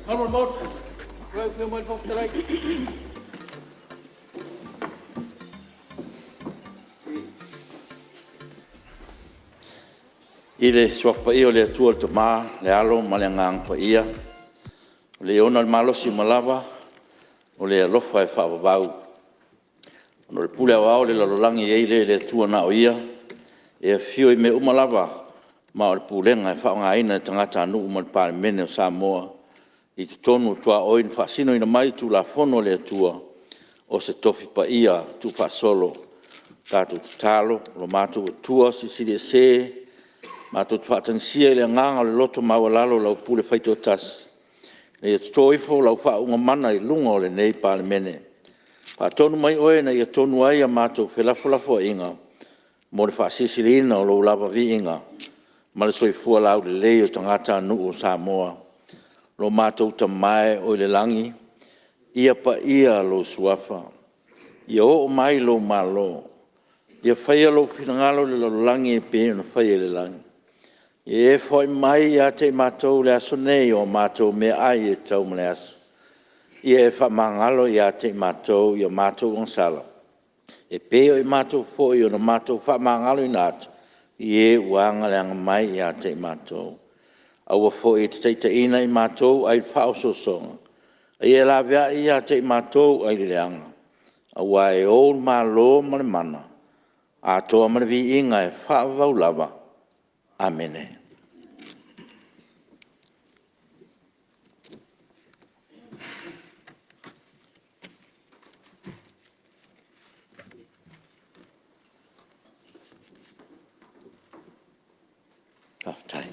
I le Suafa Paia o le Atua le Tama, le Alo ma le Agaga Paia, o le ona le malosi uma lava, o le alofa e faavavau. Ona o le pule aoao i le lalolagi e i ai lea i le Atua na o Ia, e afio i mea uma lava ma o le pulega e faaaogaina e tagatanuu ma le Palemene o Samoa i totonu o tuaoi na faasinoina mai Tulafono a le Atua, o se Tofi Paia tuufaasolo. Tatou tatalo, lo matou Atua Silisili Ese, matou te faatagisia i le agaga o le loto maualalo lau pule faitoatasi, ina ia toto ifo lau faauuga mana i luga o lenei Palemene. Faatonu mai Oe ina ia tonu ai a matou felafolafoaiga mo le faasilisiliina o Lou lava viiga ma le soifua laulelei o tagatanuu o Samoa. Lo matou Tama e oi le lagi, ia paia lou Suafa, ia oo mai lou Malo, ia faia lou finagalo i le lalolagi e pei ona faia i le lagi. Ia e foai mai ia te i matou i le aso nei o a matou meaai e tatau mo le aso. Ia e faamagalo ia te i matou i a matou agasala, e pei o i matou foi ona matou faamagaloina atu i e ua agaleaga mai ia te i matou. Aua foi e te taitaiina i matou ai le faaosoosoga, a ia e laveai ia te i matou ai le leaga, aua e Ou le Malo ma le mana, atoa ma le viiga e faavavau lava. Amene. Faafetai.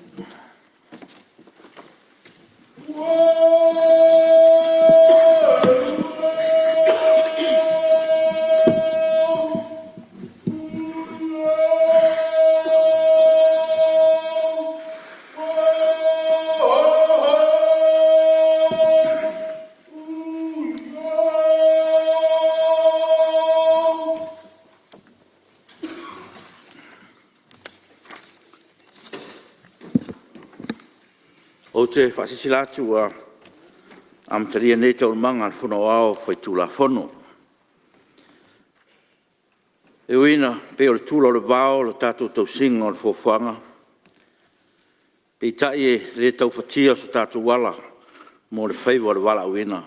Ou te faasilasila atu ua amatalia nei Taualumaga a le Fono Aoao Faitulafono. E ui ina pei o le tula o le vao le tatou tausiga o le foafoaga, peitai e le taufatia so tatou ala mo le faiva o le valaauina,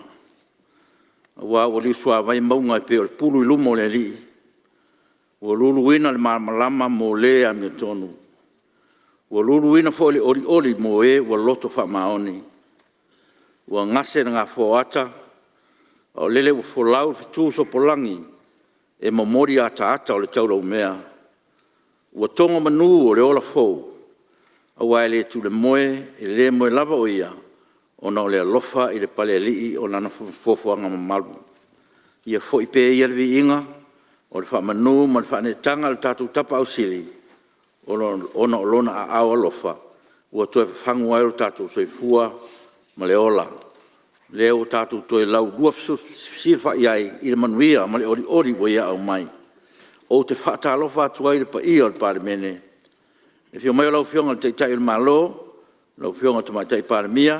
aua ua liusuavai mauga e pei o le pulu i luma o le alii, ua luluina le malamalama mo le amiotonu, ua luluina foi le olioli mo e ua loto faamaoni. Ua gase le gafoa o ata, a o lele ua folau le fetu sopolagi e momoli ataata o le taulaumea. Ua togo manu o le ola fou, aua e le tulemoe, e le moe lava o Ia, ona o le alofa i le Palealii o Lana foafoaga mamalu. Ia foi pea ia le viiga, o le faamanu ma le faaneetaga i lo tatou Tapaau Sili, ona o Lona aao alofa ua toe fafagu ai lo tatou soifua ma le ola, lea ua tatou toe laulua fesilafai ai i le manuia ma le olioli ua Ia aumai. Ou te faatalofa atu ai i le paia o le Palemene, i le afio mai o lau Afioga i le Taitai o le Malo, lau Afioga i le Tamaitai Palemia,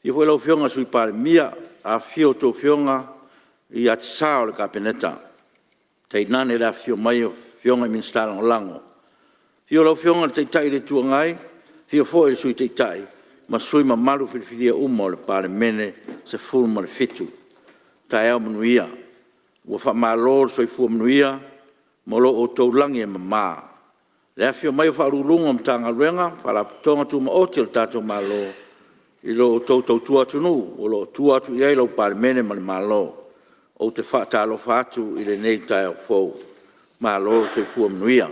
afio foi lau Afioga i le Sui Palemia, afifio a outou Afioga i alii o le Kapeneta, tainane le afifio mai o Afioga i Minisita Lagolago. Afio lau Afioga i le Taitai o le Itu Agai, afio foi le Sui Taitai ma sui usufono mamalu filifilia uma o le Palemene e 17. Taeao manuia, ua faamalo le soifua manuia ma lo outou lagi e mama. Le afifio mai o Ofisa Sili o Pulega o Matagaluega ma Faalapotopotoga Tumaoti a le tatou Malo i lo outou tautua atunuu o lo o tua atu i ai lau Palemene ma le Malo. Ou te faatalofa atu i lenei taeao fou, malo le soifua manuia.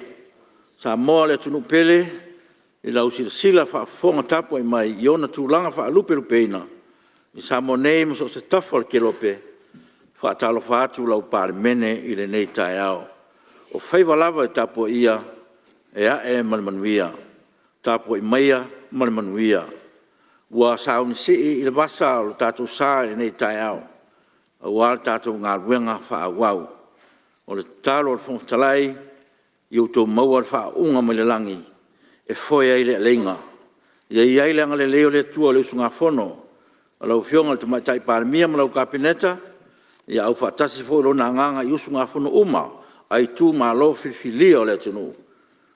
Samoa le atunuu pele, i lau silasila faafofoga tapuai mai i ona tulaga faalupelupeina i Samoa nei ma so o se tafa o le kelope, e faatalofa atu lau Palemene i lenei taeao. O faiva lava e tapuaia e a'e ma le manuia, tapuai maia ma le manuia. Ua sauni sii i le vasa lo tatou sa i lenei taeao aua le tatou galuega faaauau. O le tatalo a le Fofoga Fetalai, ia outou maua le faauuga mai le lagi e foe ai le aleiga. Ia i ai le agalelei o le Atua i le usugafono a lau Afioga i le Tamaitai Palemia ma lau Kapeneta, ia aufaatasi foi Lona Agaga i usugafono uma a Itumalo filifilia o le atunuu.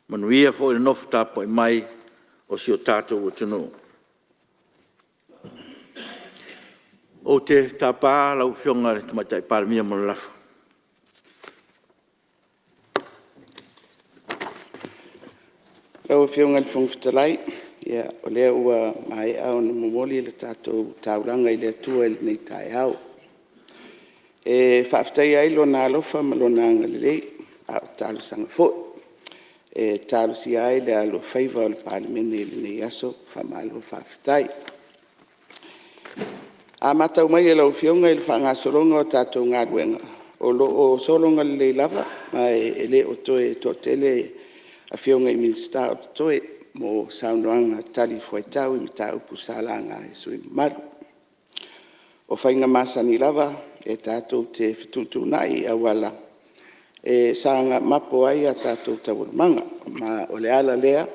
Manuia foi le nofo tapuai mai o si o tatou atunuu. Ou te tapa lau Afioga i le Tamaitai Palemia mo le lafo. Lau Afioga i le Fofoga Fetalai, o lea ua maea ona momoli le tatou taulaga i le Atua i lenei taeao, e faafetaia ai Lona alofa ma Lona agalelei, a o talosaga foi e talosia ai le alofaiva o le Palemene i lenei aso. Faamalo faafetai. A matau mai e lau Afioga i le faagasologa o le tatou galuega, o lo o sologa lelei lava ma e le o toe toatele Afioga i Minisita o totoe mo saunoaga talifuaitau i mataupu sa laga e sui usufono mamalu. O faiga masani lava e tatou te fetuutuunai i auala e saga mapo ai a tatou taualumaga, ma o le ala lea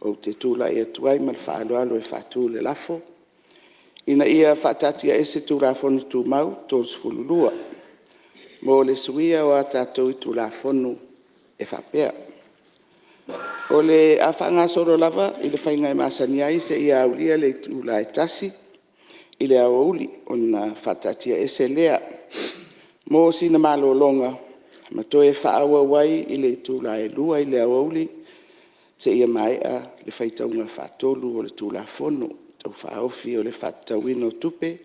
ou te tulai atu ai ma le faaaloalo e faatu le lafo, Ina ia faataatiaese Tulafono Tumau 32 mo le suia o a tatou itula Fono e faapea, O le a faagasolo lava i le faiga e masani ai seia aulia le itula e 1:00 i le aoauli ona faataatiaese lea mo sina malologa ma toe faaauau ai i le itula e 2:00 i le aoauli seia maea le faitauga faatolu o le Tulafono Tau Faaofi o le Faatatauina o Tupe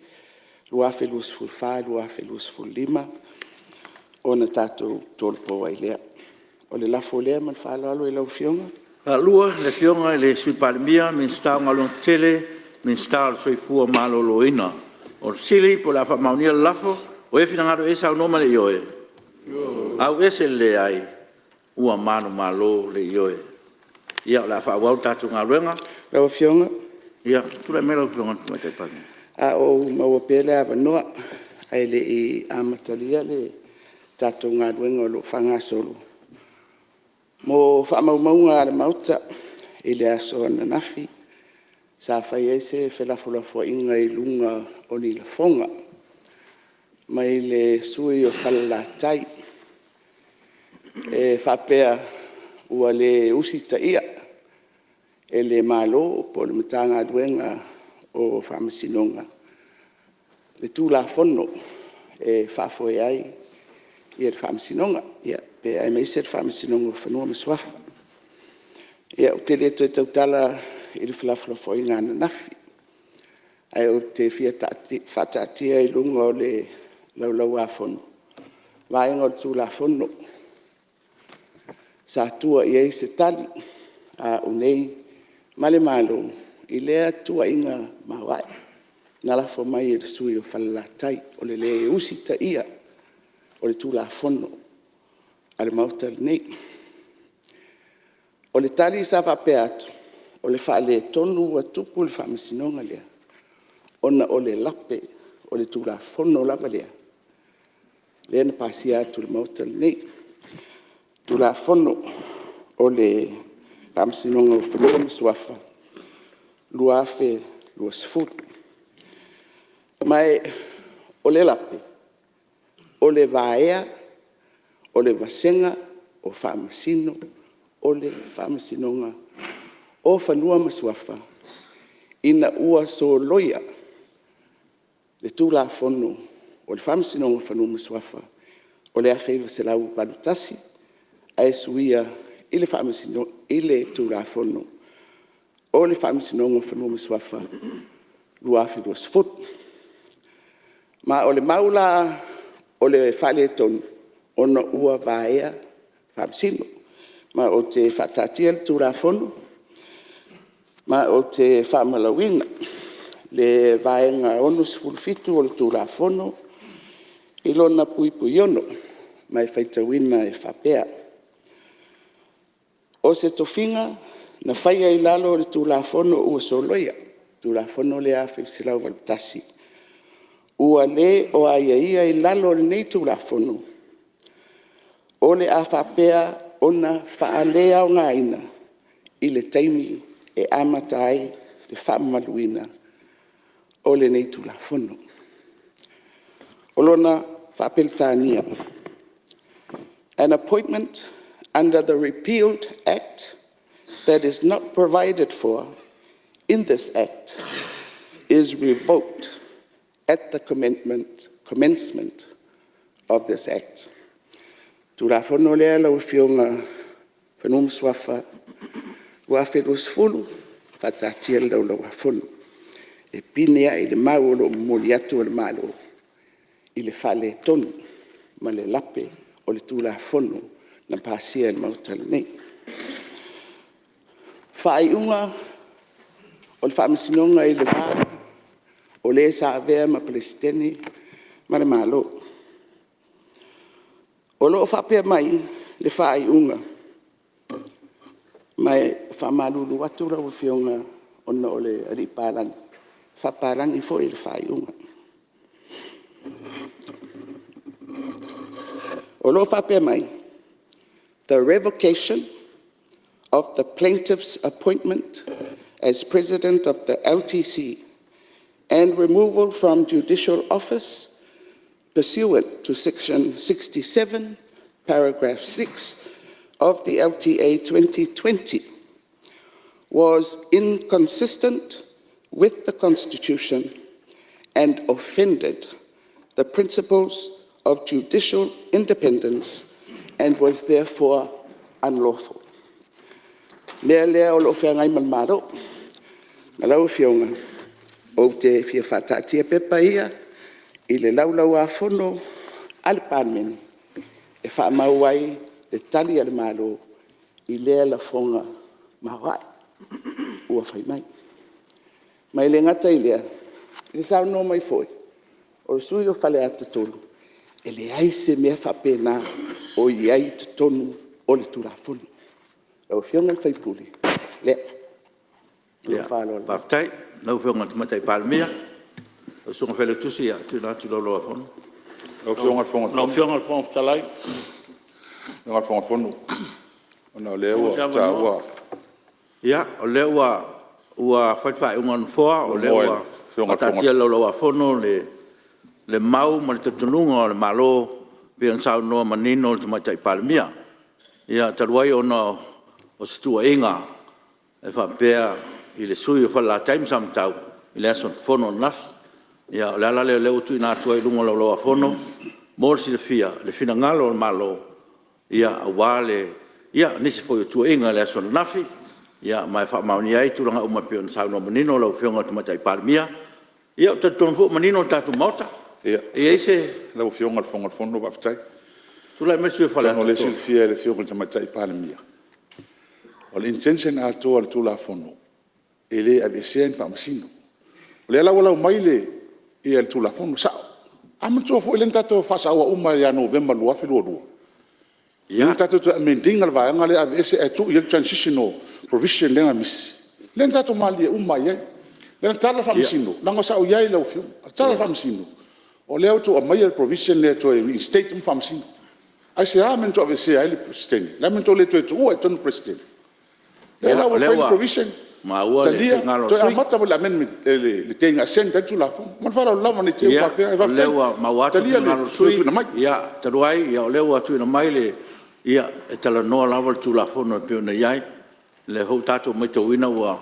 2024/2025 ona tatou tolopo ai lea. O le lafo lea ma le faaaloalo i lau Afioga. O le a sagai atu ai le Sui Palemia, Minisita o Galuega Tetele, Minisita o le Soifua Maloloina. O le fesili po o le a faamaonia le lafo? O ai e finagalo i ai saunoa ma le ioe? Auese le leai. Ua manumalo le Ioe. Ia o le a faaauau le tatou galuega. Lau Afioga. Ia tulai mai lau Afioga i le Tamaitai Palemia. A o maua pea le avanoa ae le i amatalia le tatou galuega o lo o faagasolo, mo faamaumauga a le Maota i le aso ananafi sa fai ai se felafolafoaiga i luga o ni lafoga mai le sui usufono o Falelatai e faapea ua le usitaia e le Malo po o le Matagaluega o Faamasinoga le Tulafono e faafoe ai le Faamasinoga, aemaise le Faamasinoga o Fanua ma Suafa. Ia, ou te le toe tautala i le felafolafoaiga ananafi, ae ou te fia faataatia i luga o le Laulau-a-Fono vaega o le Tulafono sa tua i ai se tali a au nei ma le Malo i lea tuuaiga maoae na lafo mai e le sui usufono o Falelatai, o le le usitaia o le Tulafono a le Maota lenei. O le tali sa faapea atu, o le faaletonu ua tupu i le Faamasinoga lea, ona o le lape o le Tulafono lava lea, lea na pasia atu e le Maota lenei, Tulafono o le Faamasinoga o Fanua ma Suafa 2020. Ma o le lape, o le vaea o le vasega o Faamasino o le Faamasinoga o Fanua ma Suafa ina ua soloia le Tulafono o le Faamasinoga o Fanua ma Suafa o le 1981 ae suia i le Tulafono o le Faamasinoga o Fanua ma Suafa 2020. Ma o le mau la o le faaletonu, ona ua vaea Faamasino. Ma ou te faataatia le Tulafono ma ou te faamalauina le Vaega 67 o le Tulafono i lona (6) ma e faitauina e faapea; “O se tofiga na faia i lalo o le Tulafono ua soloia, Tulafono lea 1981, ua le o aiaia i lalo o lenei Tulafono, o le a faapea ona faaleaogaina i le taimi e amata ai le faamamaluina. o lenei Tulafono. O lona Faa-Peretania, an appointment under the repealed Act that is not provided for in this Act is revoked at the commencement of this Act. O le Tulafono lea lau Afioga o Fanua ma Suafa 2020, faataatia i le Laulau-a-Fono e pine ai le mau o lo o momoli atu e le Malo i le faaletonu ma le lape o le Tulafono na pasia e le Maota lenei. Faaiuga o le Faamasinoga i le va o le sa avea ma Peresetene ma le Malo. O lo o faapea mai le faaiuga, ma e faamalulu atu lau Afioga ona o le alii palagi, e faapalagi foi le faaiuga. O lo o faapea mai, the revocation of the plaintiff's appointment as President of the LTC and removal from Judicial Office pursuant to section 67 paragraph 6 of the LTA 2020 was inconsistent with the Constitution and offended the principles of judicial independence and was therefore unlawful. O le mea lea o lo o feagai ma le Malo ma lau Afioga, ou te fia faataatia pepa ia i le Laulau-a-Fono a le Palemene e faamau ai le Tali a le Malo i lea lafoga maoae ua fai mai. Ma e le gata i lea, na saunoa mai foi o le sui usufono o Faleata 3, e leai se mea faapena o i ai i totonu o le Tulafono. Lau Afioga i le sui usufono, lea. Ma lou faaaloalo lava. Faafetai i lau Afioga i le Tamaitai Palemia. Lau Susuga i le Failautusi e tuuina atu i lau Laulau-a-Fono. Lau Afioga i le Fofoga Fetalai, ona o lea ua taua… Ia, o lea ua fai le faaiuga a le Nofoa o lea ua faataatia i le Laulau-a-Fono le mau ma le talitonuga o le Malo e pei ona saunoa manino le Tamaitai Palemia. Ia talu ai ona o se tuuaiga e faapea i le sui usufono o Falelatai ma Samatau i le aso fono ananafi. Ia o le ala lea o lea ua tuuina atu ai i luga o le Laulau-a-Fono mo le silafia le finagalo o le Malo aua nisi foi o tuuaiga i le aso ananafi, ma e faamaonia ai tulaga uma e pei ona saunoa manino lau Afioga i le Tamaitai Palemia. Ia ou te talitonu foi ua manino le tatou Maota. E i ai se… Lau Afioga i le Fofoga o le Fono faafetai. Tulai mai le sui usufono mo Faleata 3. Atonu o lea e silafia e le Afioga i le Tamaitai Palemia, o le intention atoa o le Tulafono e le aveesea ni Faamasino. O lea la ua lau mai le Tulafono, e sao. Ae manatua foi lea na tatou faasaoa uma ia Novema 2022, lea na tatou toe amend ina le vaega lea aveese ae tuu i ai le transitional provision lea na misi, lea na tatou malilie uma ai i ai. O le tala a le Faamasino, leaga sa ou i ai lau Afioga. O le tala a le Faamasino, o lea ua outou aumaia le provision lea e toe reinstate uma Faamasino. Aisea le mea na outou aveesea ai le Peresetene? O le a le mea na outou le toe tuua ai i totonu le Peresetene? O lea la ua fai le provision, Ua maua le talia, finagalo o le toe sui usufono. amata mai le amendment i le day na assent ai le Tulafono. Ma le faaaloalo lava ne i te i ua faapea… Ae Ia, o faafetai, lea ua maua atu le talia le finagalo o le toe sui tuuina mai. usufono. Ia, talu ai o lea ua tuuina mai le… Ia, e talanoa lava le Tulafono e pei ona i ai. O lea foi ua tatou maitauina ua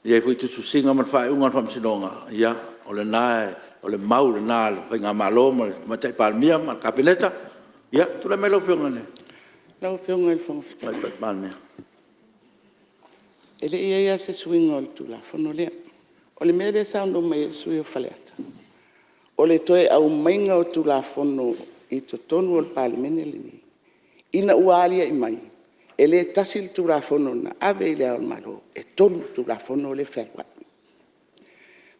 i ai foi tusitusiga ma le faaiuga a le Faamasinoga, ia o lena, o le mau lena a le Faigamalo ma le Tamaitai Palemia ma le Kapeneta. Ia, tulai mai lau Afioga i le Lau Afioga i le Fofoga Fetalai, Tamaitai Palemia. E le i i ai lava se suiga o le Tulafono lea. O le mea lea e saunoa mai ai le sui usufono mo Faleata, o le toe aumaiga o Tulafono i totonu o le Palemene lenei ina ua aliae mai e le tasi le Tulafono na ave i Le Ao o le Malo, e 3 Tulafono lea e fealuai.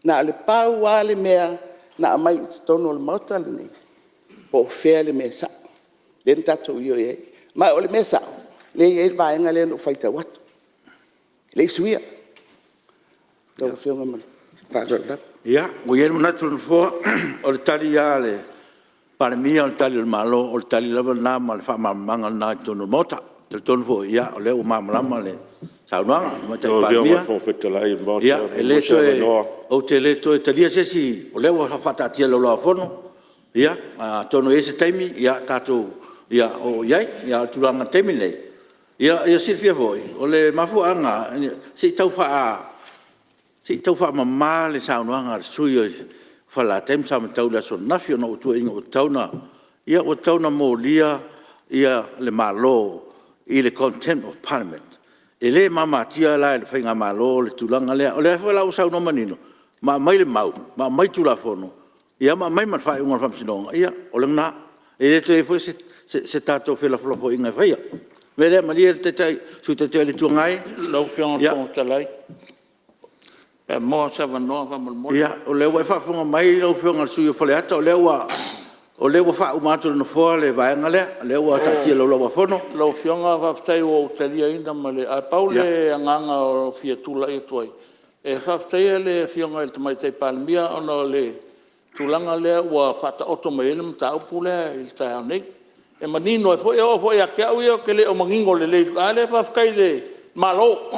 Na o le pau lava le mea na aumai i totonu o le Maota lenei, po o fea le mea sao, lea na tatou ioe ai. Ma o le mea sao, lea e i ai le vaega lea na ou faitau atu, e le i suia. Lau Afioga ma le faaaloalo lava. Ia, ua i ai le manatu o le Nofoa, o le tali lava a le Palemia o le tali a le Malo, o le tali lava lena ma le faamalamalamaga lena i totonu o le Maota. E talitonu foi o lea ua malamalama le saunoaga i le Tamaitai Palemia. E le toe… Ou te le toe talia se isi o lea ua faataatia i le Laulau-a-Fono. Atonu e i ai se taimi tatou oo i ai. A o le tulaga i le taimi lenei, ia silafia foi o le mafuaaga se i tau faamama le saunoaga a le sui usufono o Falelatai ma Samatau i le aso ananafi ona ua tuuaiina ua tatau ona molia le Malo i le Contempt of Parliament. E le mamatia la i le Faigamalo le tulaga lea. O lea foi la ua saunoa manino ma aumai le mau ma aumai Tulafono ma aumai ma le faaiuga a le Faamasinoga. Ia o lena. E le toe i ai foi se tatou felafolafoaiga e faia. O le mea lea malie le Sui Taitai o le Itu Agai. Lau Afioga i le Fofoga Fetalai, pe maua se avanoa faamolemole. Ia o lea ua e faafofoga mai lau Afioga i le sui usufono mo Faleata o lea ua faauma atu e le Nofoa le vaega lea, o lea ua taatia i le Laulau-a-Fono. Lau Afioga faafetai ua ou taliaina ma le… Ae pau le agaga e fia tulai atu ai, e faafetaia le Afioga i le Tamaitai Palemia ona o le tulaga lea ua faataoto mai ai le mataupu lea i le taeao nei. E manino ai foi, e oo foi ia te au ia ou te le o manino lelei, a o lea faafetai i le Malo.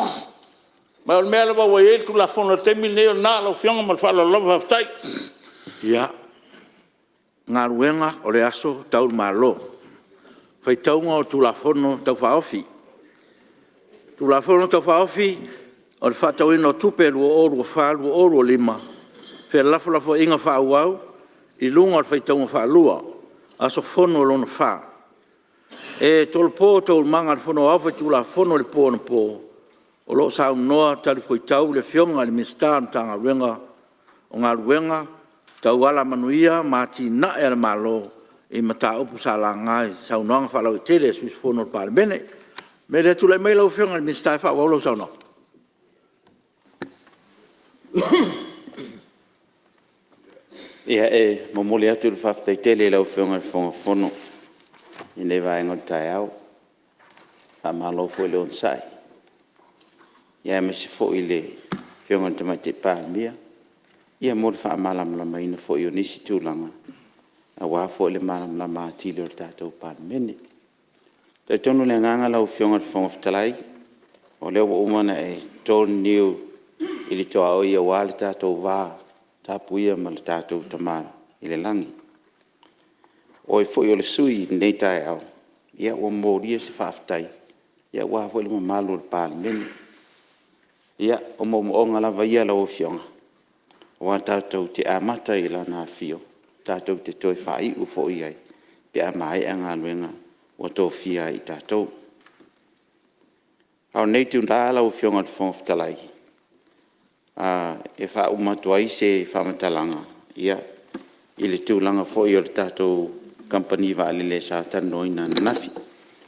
Ma o le mea lava ua i ai le Tulafono i le taimi lenei, o lena lau Afioga ma le faaaloalo lava faafetai. Galuega O le Aso Tau i le Malo, Faitauga o Tulafono Tau Faaofi. Tulafono Tau Faaofi o le Faatatauina o Tupe 2024/2025, felafolafoaiga faaauau i luga o le faitauga faalua – Aso Fono lona 4. E tolopo Taualumaga a le Fono Aoao Faitulafono i le po anapo o lo o saunoa talifuaitau le Afioga i le Minisita o le Matagaluega o Galuega Tau Alamanuia ma Atinae a le Malo i mataupu sa laga i saunoaga faalauaitele a sui usufono o le Palemene. O le mea lea, tulai mai lau Afioga i le Minisita e faaauau lau saunoaga. Ia, e momoli atu le faafetai tele i lau Afioga i le Fofoga Fetalai i lenei vaega o le taeao. Faamalo foi le onosai aemaise foi le Afioga i le Tamaitai Palemia mo le faamalamalamaina foi o nisi tulaga aua foi le malamalama atili o le tatou Palemene. E talitonu le agaga lau Afioga i le Fofoga Fetalai, o lea ua uma ona e toto le niu i le tuaoi aua le tatou va tapuia ma le tatou Tama i le lagi. O oe foi o le sui i lenei taeao, ua molia se faafetai aua foi le mamalu o le Palemene. Ia, o moomooga lava ia lau Afioga, aua tatou te amata i Lana Afio tatou te toe faaiu foi i ai pe a maea galuega ua tofia ai i tatou. A o lenei itula lau Afioga i le Fofoga Fetalai, e faauma atu ai se faamatalaga i le tulaga foi o le tatou Kamupani Vaalele sa talanoaina ananafi.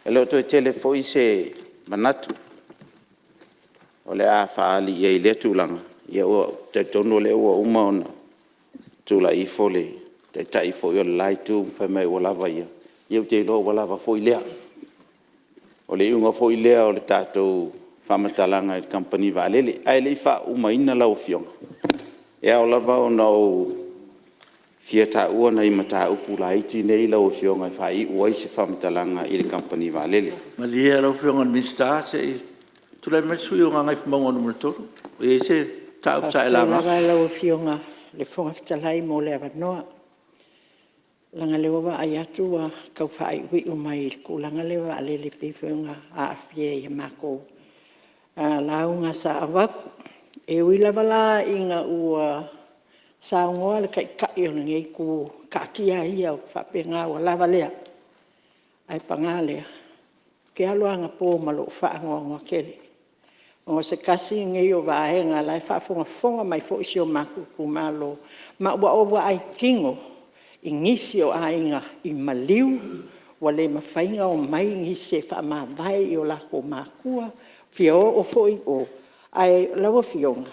E le o toe tele foi se manatu o le a faaali i ai i lea tulaga, ou te talitonu o lea ua uma ona tulai ifo le Taitai foi o le la Itu ma fai mai ua lava ia, ia ou te iloa ua lava foi lea. O le iuga foi lea o le tatou faamatalaga i le Kamupani Vaalele. Ae le i faaumaina lau Afioga, e ao lava ona ou fia taua nai mataupu laiti nei lau Afioga e faaiu ai se faamatalaga i le Kamupani Vaalele. Malie lau Afioga i le Minisita se i tulai mai le sui usufono mo Gagaifomauga 3. Ua i ai se mataupu sa e laga? Faafetai lava i lau Afioga i le Fofoga Fetalai mo le avanoa. Leaga o lea ua vaai atu ua tau faaiuiu mai i le tulaga lea o vaalele pei foi ona aafia i a matou lauga sa avatu. E ui lava la ina ua saunoa le Taitai o lenei Itu, taatia ia faapena ua lava lea, ae paga lea, ou te alu anapo ma lou faanoanoa tele, ona o se tasi lenei o vaega o la e faafogafoga mai foi si o matou itumalo, ma ua ou vaai tino i nisi o aiga i maliu, ua le mafai ona omai nisi e faamavae i o latou matua, fia oo foi i o. Ae lau Afioga,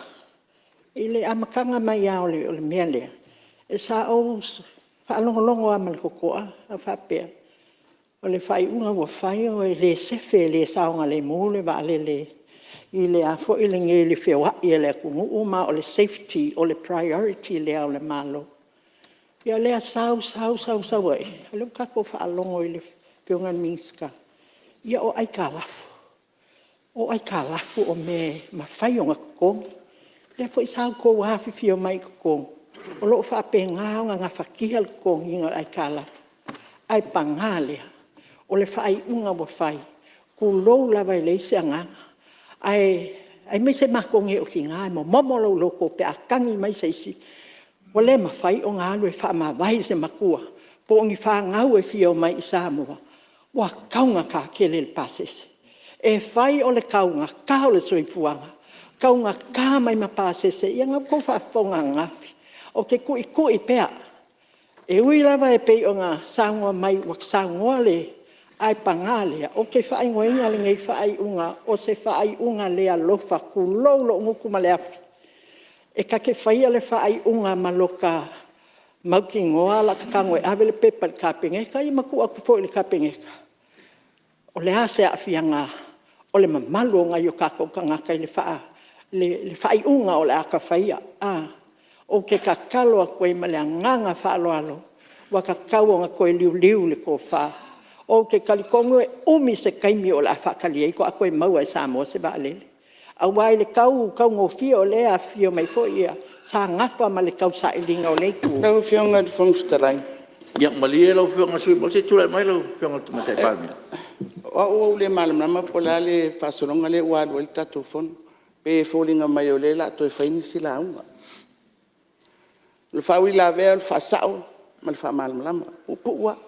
i le amataga mai lava o le mea lea, sa ou faalogologo lava ma le totoa o faapea, o le faaiuga ua fai e le sefe, e le saogalemu le vaalele i le a foi lenei i le feoi o le atunuu, ma o le safety o le priority lea o le Malo. Ia o lea sau sau sau ai, o lea ua tatou faalogo i le Afioga i le Minisita, ia o aitalafu. O aitalafu o mea e mafai ona totogi. O lea foi sa outou afifio mai i totonu, o lo o faapena ona gafatia le totogiina o aitalafu. Ae paga lea, o le faaiuga ua fai, tulou lava e leai se agaga, aemaise matou nei o tina e momomo lou loto pe a tagi mai se isi, ua le mafai ona alu e faamavae se matua po o ni fanau e fia omai i Samoa, ua taugata tele le pasese. E fai o le taugata o le soifuaga, taugata mai ma pasese. Ia na ua outou faafofoga ananafi, ou te tuitui pea, e ui lava e pei ona saunoa mai ua saunoa le… ae paga lea, ou te faaigoaina lenei faaiuga o se faaiuga le alofa, tulou lou gutu ma le afi. E ta te faia le faaiuga ma lota mautinoa o le a ta tago e ave le pepa i le Kapeneta ia ma tuu atu foi i le Kapeneta, o le a se aafiaga o le mamalu o nai o tatou tagata i le faaiuga o le a ta faia. Ou te tatalo atu ai ma le agaga faaaloalo, ua tatau ona toe liuliu le tofa. Ou te talitonu e umi se taimi o le a faatali ai faatoa toe maua e Samoa se vaalele. Aua i le taugofie o lea e afifio mai foi, sa nafa ma le tausailiga o lea itu. Lau Afioga i le Fofoga Fetalai… Ia malie lau Afioga i le sui usufono mamalu, se i tulai mai lau Afioga i le Tamaitai Palemia. O au ua ou le malamalama po o le a le faasologa lea ua alu ai le tatou Fono. E pei e foliga mai o lea o le a toe fai nisi lauga. O le faauilavea o le faasao ma le faamalamalama, e puupuu lava.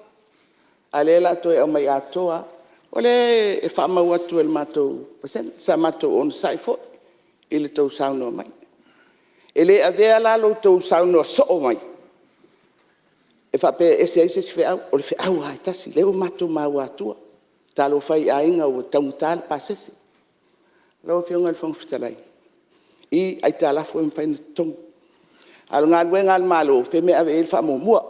A o lea o le a toe aumai atoa lava. O lea e faamau atu e le matou vasega, sa matou onosai foi i le tou saunoa mai. E le avea la lo outou saunoa soo mai e faapea e ese ai se isi feau. O le feau lava e tasi, o lea ua matou maua atua. Talofa e i aiga ua taugata le pasese. Lau Afioga i le Fofoga Fetalai, i aitalafu e mafai ona totogi, a o le galuega a le Malo, o fea e ave i ai le faamuamua?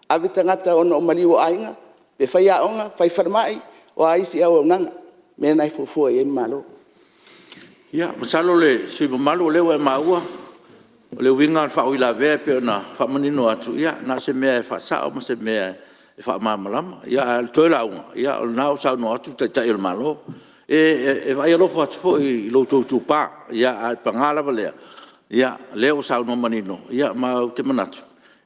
Ave tagata ona o maliu o aiga, pe fai aoga, fai falemai, o a isi auaunaga? O mea na e fuafua i ai le Malo. Ia, masalo le sui usufono mamalu o lea ua e maua, o le uiga o le faauilavea e pei ona faamanino atu, ia na o se mea e faasao ma se mea e faamalamalama. A o le toe lauga, ia o lena ua saunoa atu le Taitai o le Malo. E vaai alofa atu foi i lo outou itupa, ae paga lava lea, o lea ua saunoa manino, ma ou te manatu,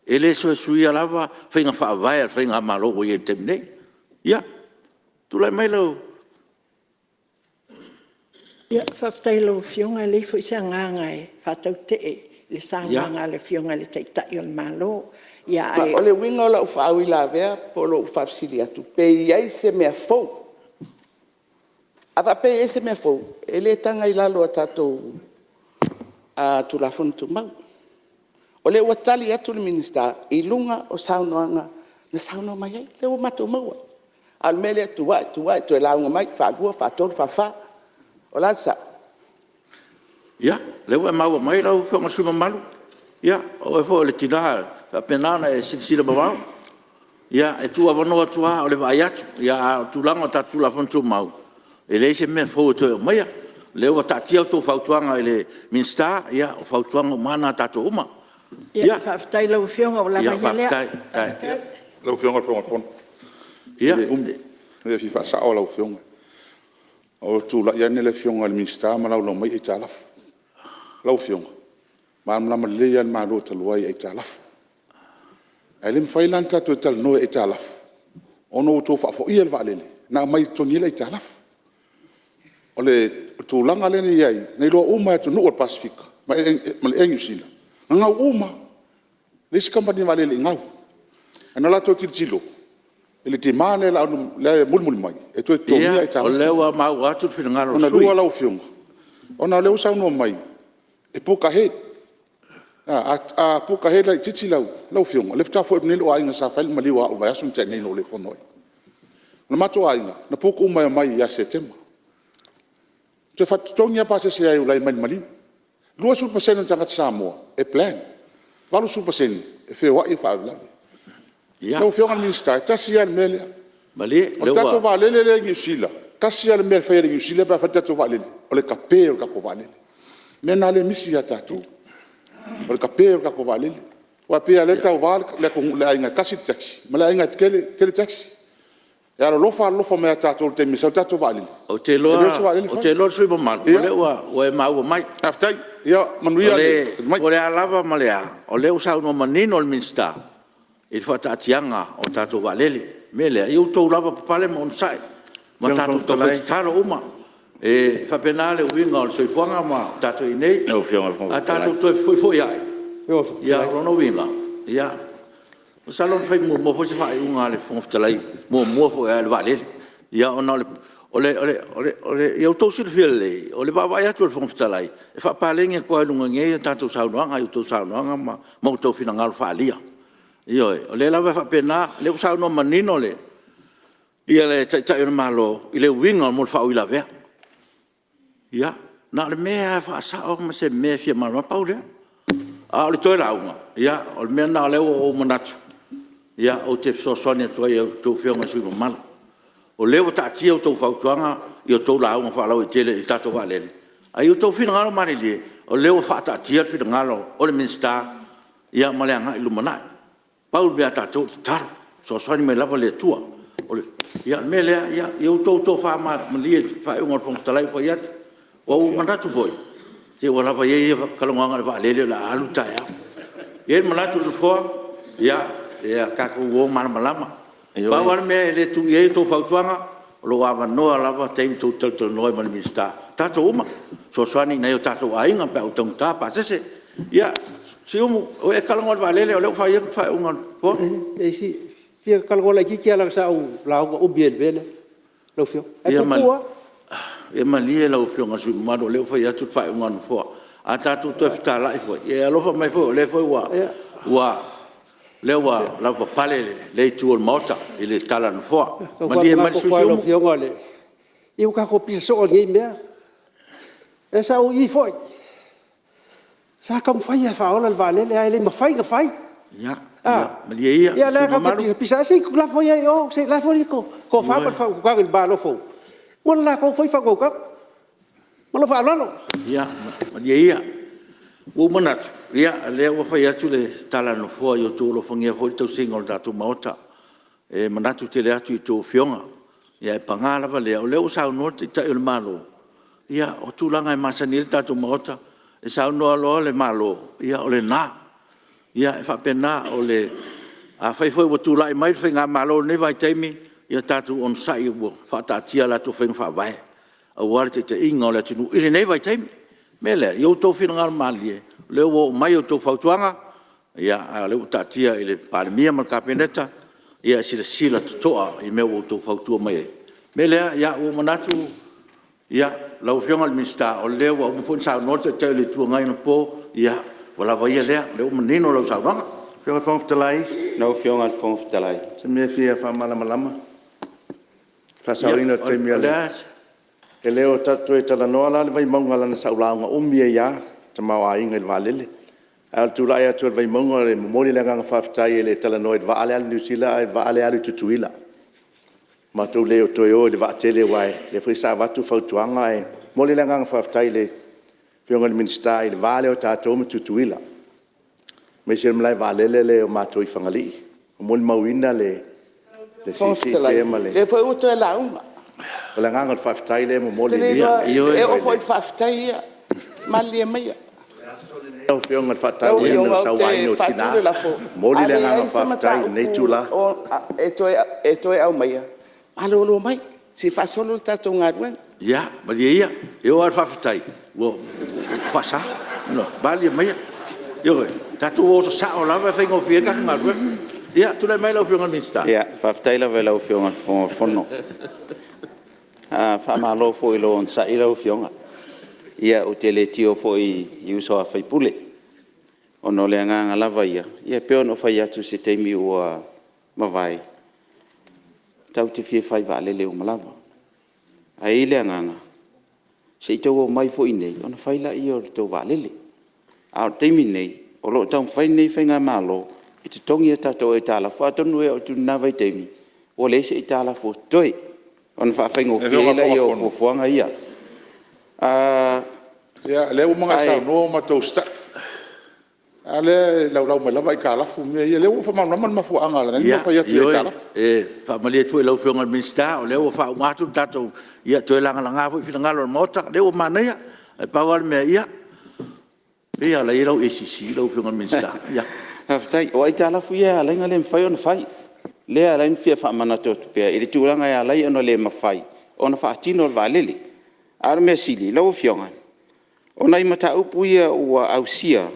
e le toe suia lava faiga faavae a le faigamalo ua i ai i le taimi nei. Ia, tulai mai lau… Faafetai i lau Afioga, e leai foi se agaga e faatautee i le saunoaga a le Afioga i le Taitai o le Malo. Ae… O le uiga o lau faauilavea po o lou faafesili atu, pe i ai se mea fou? A faapea e i ai se mea fou, e le taga i lalo o tatou Tulafono Tumau. O lea ua tali atu le Minisita i luga o saunoaga na saunoa mai ai, lea ua matou maua. A o le mea lea e tu ae, tu ae, toe lauga mai, faalua, faatolu, faafa. O le a le sao? Ia, o lea ua e maua mai lau Afioga i le sui usufono mamalu, o oe foi o le tina e faapena ona e silasila mamao. Ia, e tuuavanoa atu lava o le vaai atu, a o le tulaga o tatou Tulafono Tumau, e leai se mea fou e toe aumaia. O lea ua taatia a outou fautuaga i le Minisita, ia o fautuaga uma lava na a tatou uma. Ia Faafetai i lau Afioga ua lava ia lea. Faafetai. Lau Afioga i le Fofoga o le Fono, e le umi, e fia faasao lau Afioga. Ua tulai ane le Afioga i le Minisita ma laulau mai aitalafu. Lau Afioga, e malamalama lelei lava le Malo talu ai i aitalafu. Ae le mafai la ona tatou talanoa i aitalafu ona ua outou faafoia le vaalele na aumai e totogi ai le aitalafu. O le tulaga lea na i ai, na iloa uma lava e atunuu o le Pasefika ma le Ea Niu Sila, na gau uma lava. E leai se kamupani vaalele e le i gau. Ae na latou tilotilo i le demand lea e mulimuli mai e toe totogia aitalafu. Ia, o lea ua maua atu le finagalo o le sui usufono. Lona lua lau Afioga, ona o lea ua saunoa mai e book ahead. A book ahead laitiiti lau… Lau Afioga, o lea faatoa foi atu nei lou aiga sa fai le maliu o au i le vaiaso na tea nei na ou le fono ai. O le matou aiga, na book uma e omai ia Setema. Toe faatotogi lava pasese ia Iulai mai le maliu. E 20% o tagata Samoa e plan, 80% e feoai o faalavelave. Lau Afioga i le Minisita, e tasi lava le mea lea. Malie O le tatou vaalele lea i Niu Sila, e tasi lava le mea e fai e le Air Niu Sila pe a fai le tatou vaalele, o le tape o le tatou vaalele. O le mea lena lea e misi ia tatou, o le tape o le tatou vaalele. Aua pei lava o lea e tauva le aiga e tasi le taxi ma le aiga e tele taxi. E alolofa alolofa mai ia tatou i le taimi e sau ai le tatou vaalele, Ou te e leai se vaalele fai. iloa le sui usufono mamalu, o lea ua e maua mai. Faafetai. Ia manuia le tali mai. Po o le a lava ma le a, o lea ua saunoa manino le Minisita i le faataatiaga o tatou vaalele. O le mea lea, ia outou lavapapale ma onosai ma tatou taufai tatalo uma. E faapena le uiga o le soifuaga ma o tatou i ai nei. A tatou toe fefoifoiai, ia o lona uiga, masalo na fai muamua foi se faaiuga a le Fofoga Fetalai muamua foi lava i le vaalele. Ia ona o le… Ia outou silafia lelei, o le vaavaai atu a le Fofoga Fetalai, e faapaleni atu lava i luga nei a tatou saunoaga i a outou saunoaga ma outou finagalo faaalia. Ioe, o lea lava e faapena, o lea ua saunoa manino le Taitai o le Malo i le uiga mo le faauilavea. Ia, na o le mea lava e faasao ma se mea e fia malamalama, pau lea. A o le toe lauga, ia o le mea lena lea ua ou manatu ou te fesoasoani atu ai i a outou Afioga i sui usufono mamalu. O lea ua taatia a outou fautuaga i a outou lauga faalauaitele i le tatou vaalele, ae ia outou finagalo malilie o lea ua faataatia le finagalo o le Minisita ma le agai i le lumanai. Pau le mea a tatou o le tatalo, fesoasoani mai lava le Atua. O le mea lea, ia outou tofa malie i le faaiuga a le Fofoga Fetalai ua fai atu. Ua ou manatu foi, se ua lava ia ia talanoaga i le vaalele o le a alu le taeao. E i ai le manatu o le Nofoa, ia tatou o malamalama. Pau lava le mea e le tuu i ai a outou fautuaga, o lo o avanoa lava taimi tou te talatalanoa ai ma le Minisita, tatou uma, e fesoasoani i nai o tatou aiga pe a ua taugata pasese. Ia, Siumu, e te talanoa i le vaalele o lea ua fai atu le faaiuga a le Nofoa. E fia talanoa laitiiti lava leaga sa ou lauga umi ai i le mea lea lau Afioga, ae puupuu lava. Ia malie lau Afioga i le sui usufono mamalu o lea ua fai atu le faaiuga a le Nofoa. A tatou toe fetalai foi, ia e alofa mai foi o lea foi ua lavapapale lea itu o le Maota i le tala a le Nofoa. E tau Malie mai le faamanatu sui atu lava i lau usufono Siumu. Afioga, ia ua tatou pisa soo i lenei mea. Sa ou i i foi, sa taumafai lava e faaola le vaalele ae le mafai ona fai. Ia malie ia le Ia lea sui tatou usufono te mamalu. pisapisa ai, se i lafo ia i o, se i lafo ia le tofa ma le faautautaga i le Malo fou mo le latou foi faautautaga. Ma lou faaaloalo. Ia malie ia. Ua ou manatu o lea ua fai atu le tala a le Nofoa, ia outou alofagia foi le tausiga o le tatou Maota. E manatu tele atu i a outou Afioga, ae paga lava lea o lea ua saunoa le Taitai o le Malo, ia o tulaga e masani ai le tatou Maota, e saunoa loa le Malo, ia o lena. E faapena, afai foi ua tulai mai le faigamalo i lenei vaitaimi, ia tatou onosai ua faataatia a latou faiga faavae aua le taitaiga o le atunuu i lenei vaitaimi. O le mea lea, ia outou finagalo malilie o lea ua oo mai a outou fautuaga, a o lea ua taatia i le Palemia ma le Kapeneta e silasila totoa i mea ua outou fautua mai ai. O le mea lea, ua ou manatu lau Afioga i le Minisita o lea ua uma foi ona saunoa le Taitai o le Itu Agai anapo, ia ua lava ia lea, o lea ua manino lau saunoaga. Lau Afioga i le Fofoga Fetalai. Lau Afioga i le Fofoga Fetalai. O se mea e fia faamalamalama. Faasaoina o le taimi o le… E le o toe talanoa la le Vaimauga leaga sa ou lauga umi ai lava i le tamaoaiga i le vaalele. Ae o le tulai atu o le Vaimauga e momoli le agaga faafetai e le talanoa i le vaa lea e alu i Niu Sila a o le vaa lea e alu i Tutuila. Matou le toe o i le vaatele aua o lea foi sa avatu fautuaga ae momoli le agaga faafetai i le Afioga i le Minisita i le va lea o tatou ma Tutuila, aemaise le malae vaalele lea o matou i Fagalii. Ua molimauina le Fofoga Fetalai, fialia ma le… lea foi ua toe lauga. O le agaga o le faafetai lea e momoli. Ou te le iloa, e oo foi i le faafetai ia, malilie maia. Lau Afioga i le Lau faatauaina o le Afioga ou sauaina te o faatu tina, le lafo, momoli A le agaga leai se faafetai i lenei itula. mataupu e toe aumaia, malolo mai se i faasolo le tatou galuega. Ia malie ia, e oo lava i le faafetai ua faasa. Malilie maia, tatou o sasao lava e faigofie ai le tatou galuega. Ia tulai mai lau Afioga i le Minisita. Faafetai lava i lau Afioga i le Fofoga Fetalai. Faamalo foi i lou onosai lau Afioga. Ia ou te le tio foi i uso a sui usufono, ona o le agaga lava ia, e pei ona ou fai atu i se taimi ua mavae, tatou te fia fai vaalele uma lava. Ae i ai le agaga, se i outou omai foi i inei ona fai lea o le tou vaalele. A o le taimi lenei, o lo o taumafai lenei faigamalo e totogi a tatou aitalafu, atonu e oo atu i lena vaitaimi, ua leai se aitalafu o totoe, ona faafaigofie ai lea o fuafuaga ia. Ia, o lea ua uma ona e saunoa ua matou usitai. A o lea e laulau mai lava aitalafu ma mea ia. O lea ua ou faamalamalama le mafuaaga na ala ai ona fai atu i aitalafu. Ioe, e faamalie atu foi i lau Afioga i le Minisita o lea ua faauma atu le tatou… Ia toe lagalaga foi finagalo o le Maota. O lea ua manaia, ae pau lava le mea, ia, pei lava o la e i ai lau ACC lau Afioga i le Minisita. Faafetai. O aitalafu ia e ala ai ona le mafai ona fai, lea e ala ai ona fia faamanatu atu pea i le tulaga e ala ai ona le mafai ona faatino le vaalele. A o le mea sili lau Afioga, o nai mataupu ia ua ausia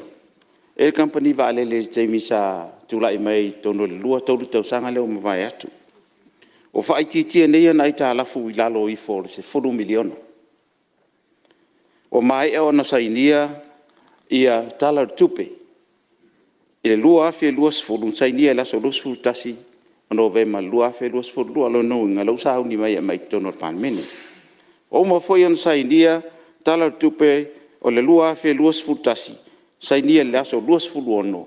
e le kamupani vaalele i le taimi sa tulai mai ai i totonu o le 2, 3 tausaga lea ua mavae atu, ua faaitiitia nei ana aitalafu i lalo ifo o le $10 miliona. Ua maea ona sainia Tala o le Tupe i le 2020, na sainia i le aso 21 o Novema 2022. O lona uiga o lea ua sauni mai e aumai i totonu o le Palemene. Ua uma foi ona sainia Tala o le Tupe o le 2021, sainia i le aso 26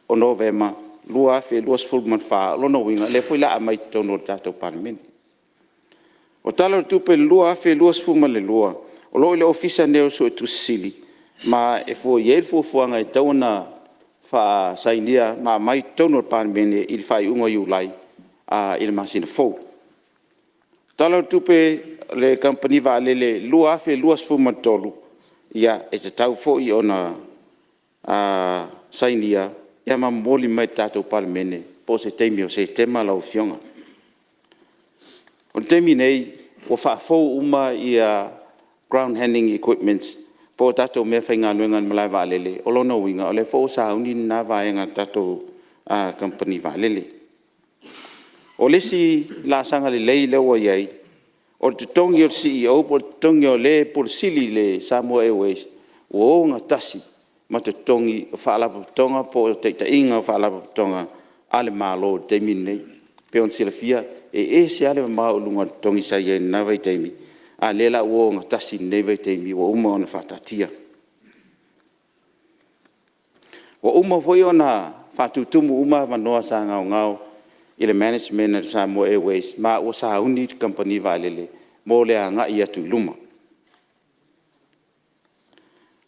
o Novema 2024. O lona uiga o lea foi o le a aumai i totonu o le tatou Palemene. O Tala o le Tupe 2022, o lo o i le Ofisa nei o le Suetusi Sili, ma e i ai le fuafuaga e tatau ona sainia ma aumai i totonu o le Palemene i le faaiuga o Iulai i le masina fou. Tala o le Tupe a le Kamupani Vaalele 2023, ia, e tatau foi ona sainia ma momoli mai i le tatou Palemene po o se taimi o Setema lau Afioga. O le taimi nei, ua faafou uma ground handling equipments po o tatou meafaigaluega i le malae vaalele. O lona uiga, o lea foi ua sauni lena vaega a le tatou kamupani vaalele. O le isi laasaga lelei lea ua i ai, o le totogi o le CEO po o le totogi o le e Pule Sili i le Samoa Airways, ua ogatasi ma totogi o Faalapotopotoga po o taitaiga o Faalapotopotoga a le Malo i le taimi lenei. E pei ona silafia, e ese lava le mamao i luga o le totogi sa i ai i lena vaitaimi, a o lea la ua ogatasi i lenei vaitaimi ua uma ona faataatia. Ua uma foi ona faatutumu uma avanoa sa gaogao i le management a le Samoa Airways, ma ua sauni le kamupani vaalele mo le agai atu i luma.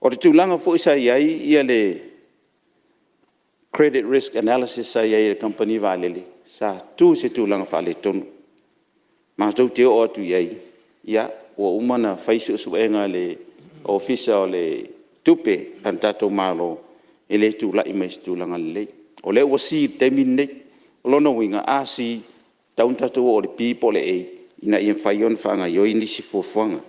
O le tulaga foi sa i ai le credit risk analysis sa i ai a le kamupani vaalele, sa tu i se tulaga faaletonu. Matou te oo atu i ai, ua uma ona fai suesuega a le Ofisa o Tupe a le tatou Malo, e le tulai mai i se tulaga lelei. O lea ua C i le taimi lenei. O lona uiga a C, e tatau ona tatou oo i le B po o le A ina ia mafai ona faagaoioi nisi fuafuaga.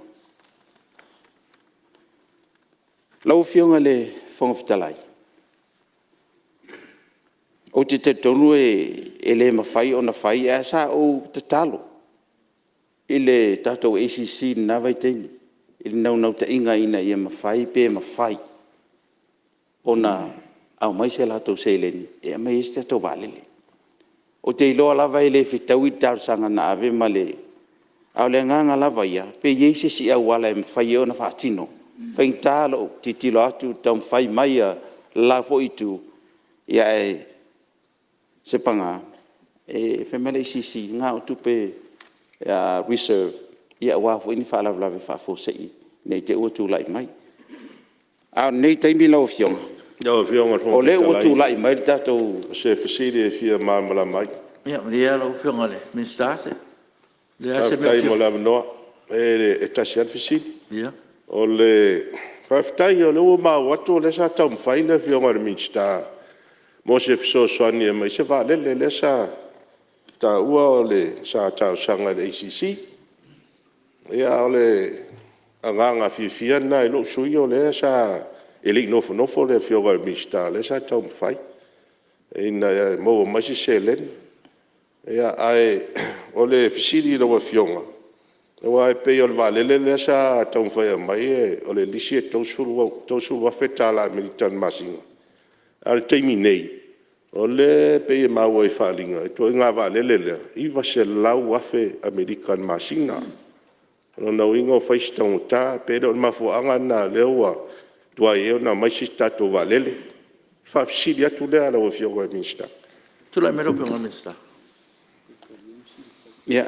Lau Afioga i le Fofoga Fetalai, ou te talitonu e le mafai ona fai, ae sa ou tatalo i le tatou ACC i lena vaitaimi i le naunautaiga ina ia mafai pe mafai ona aumai se latou seleni e aumai ai se tatou vaalele. Ou te iloa lava e le fetaui le talosaga na ave ma le… A o le agaga lava ia, pe i ai se isi auala e mafai ai ona faatino. E faigata lou tilotilo atu i le taumafai mai a le la foi Itu, ae se paga, fai mai le ACC, na o tupe reserve aua foi ni faalavelave faafuasei ne i te i ua tulai mai. A o lenei taimi lau Afioga, Lau Afioga i le Fofoga o lea ua Fetalai, tulai mai le tatou… O se fesili e fia malamalama ai. Ia malie lau Afioga i le Minisita. O le a se mea e Faafetai fia… mo le avanoa. E tasi lava le fesili. Faafetai o lea ua maua atu o lea sa taumafai le Afioga i le Minisita mo se fesoasoani e aumai ai se vaalele lea sa taua sa talosaga i le ACC. A o le agaga fiafia lena i lou sui usufono o lea sa… E le i nofonofo le Afioga i le Minisita o lea sa taumafai ina ia maua mai se seleni. Ae o le fesili i lau Afioga, aua e pei o le vaalele lea sa taumafai e aumai o le lisi e $30,000 Amerika i le masina. A o le taimi nei, o lea e pei e maua i faaaliga, o le ituaiga vaalele lea, e $900,000 Amerika i le masina. O lona uiga ua fai si taugata. Pe le o le mafuaaga lena o lea ua tuai ai ona aumai se isi tatou vaalele? O le faafesili atu lea lau Afioga i le Minisita. Tulai mai lau Afioga i le Minisita.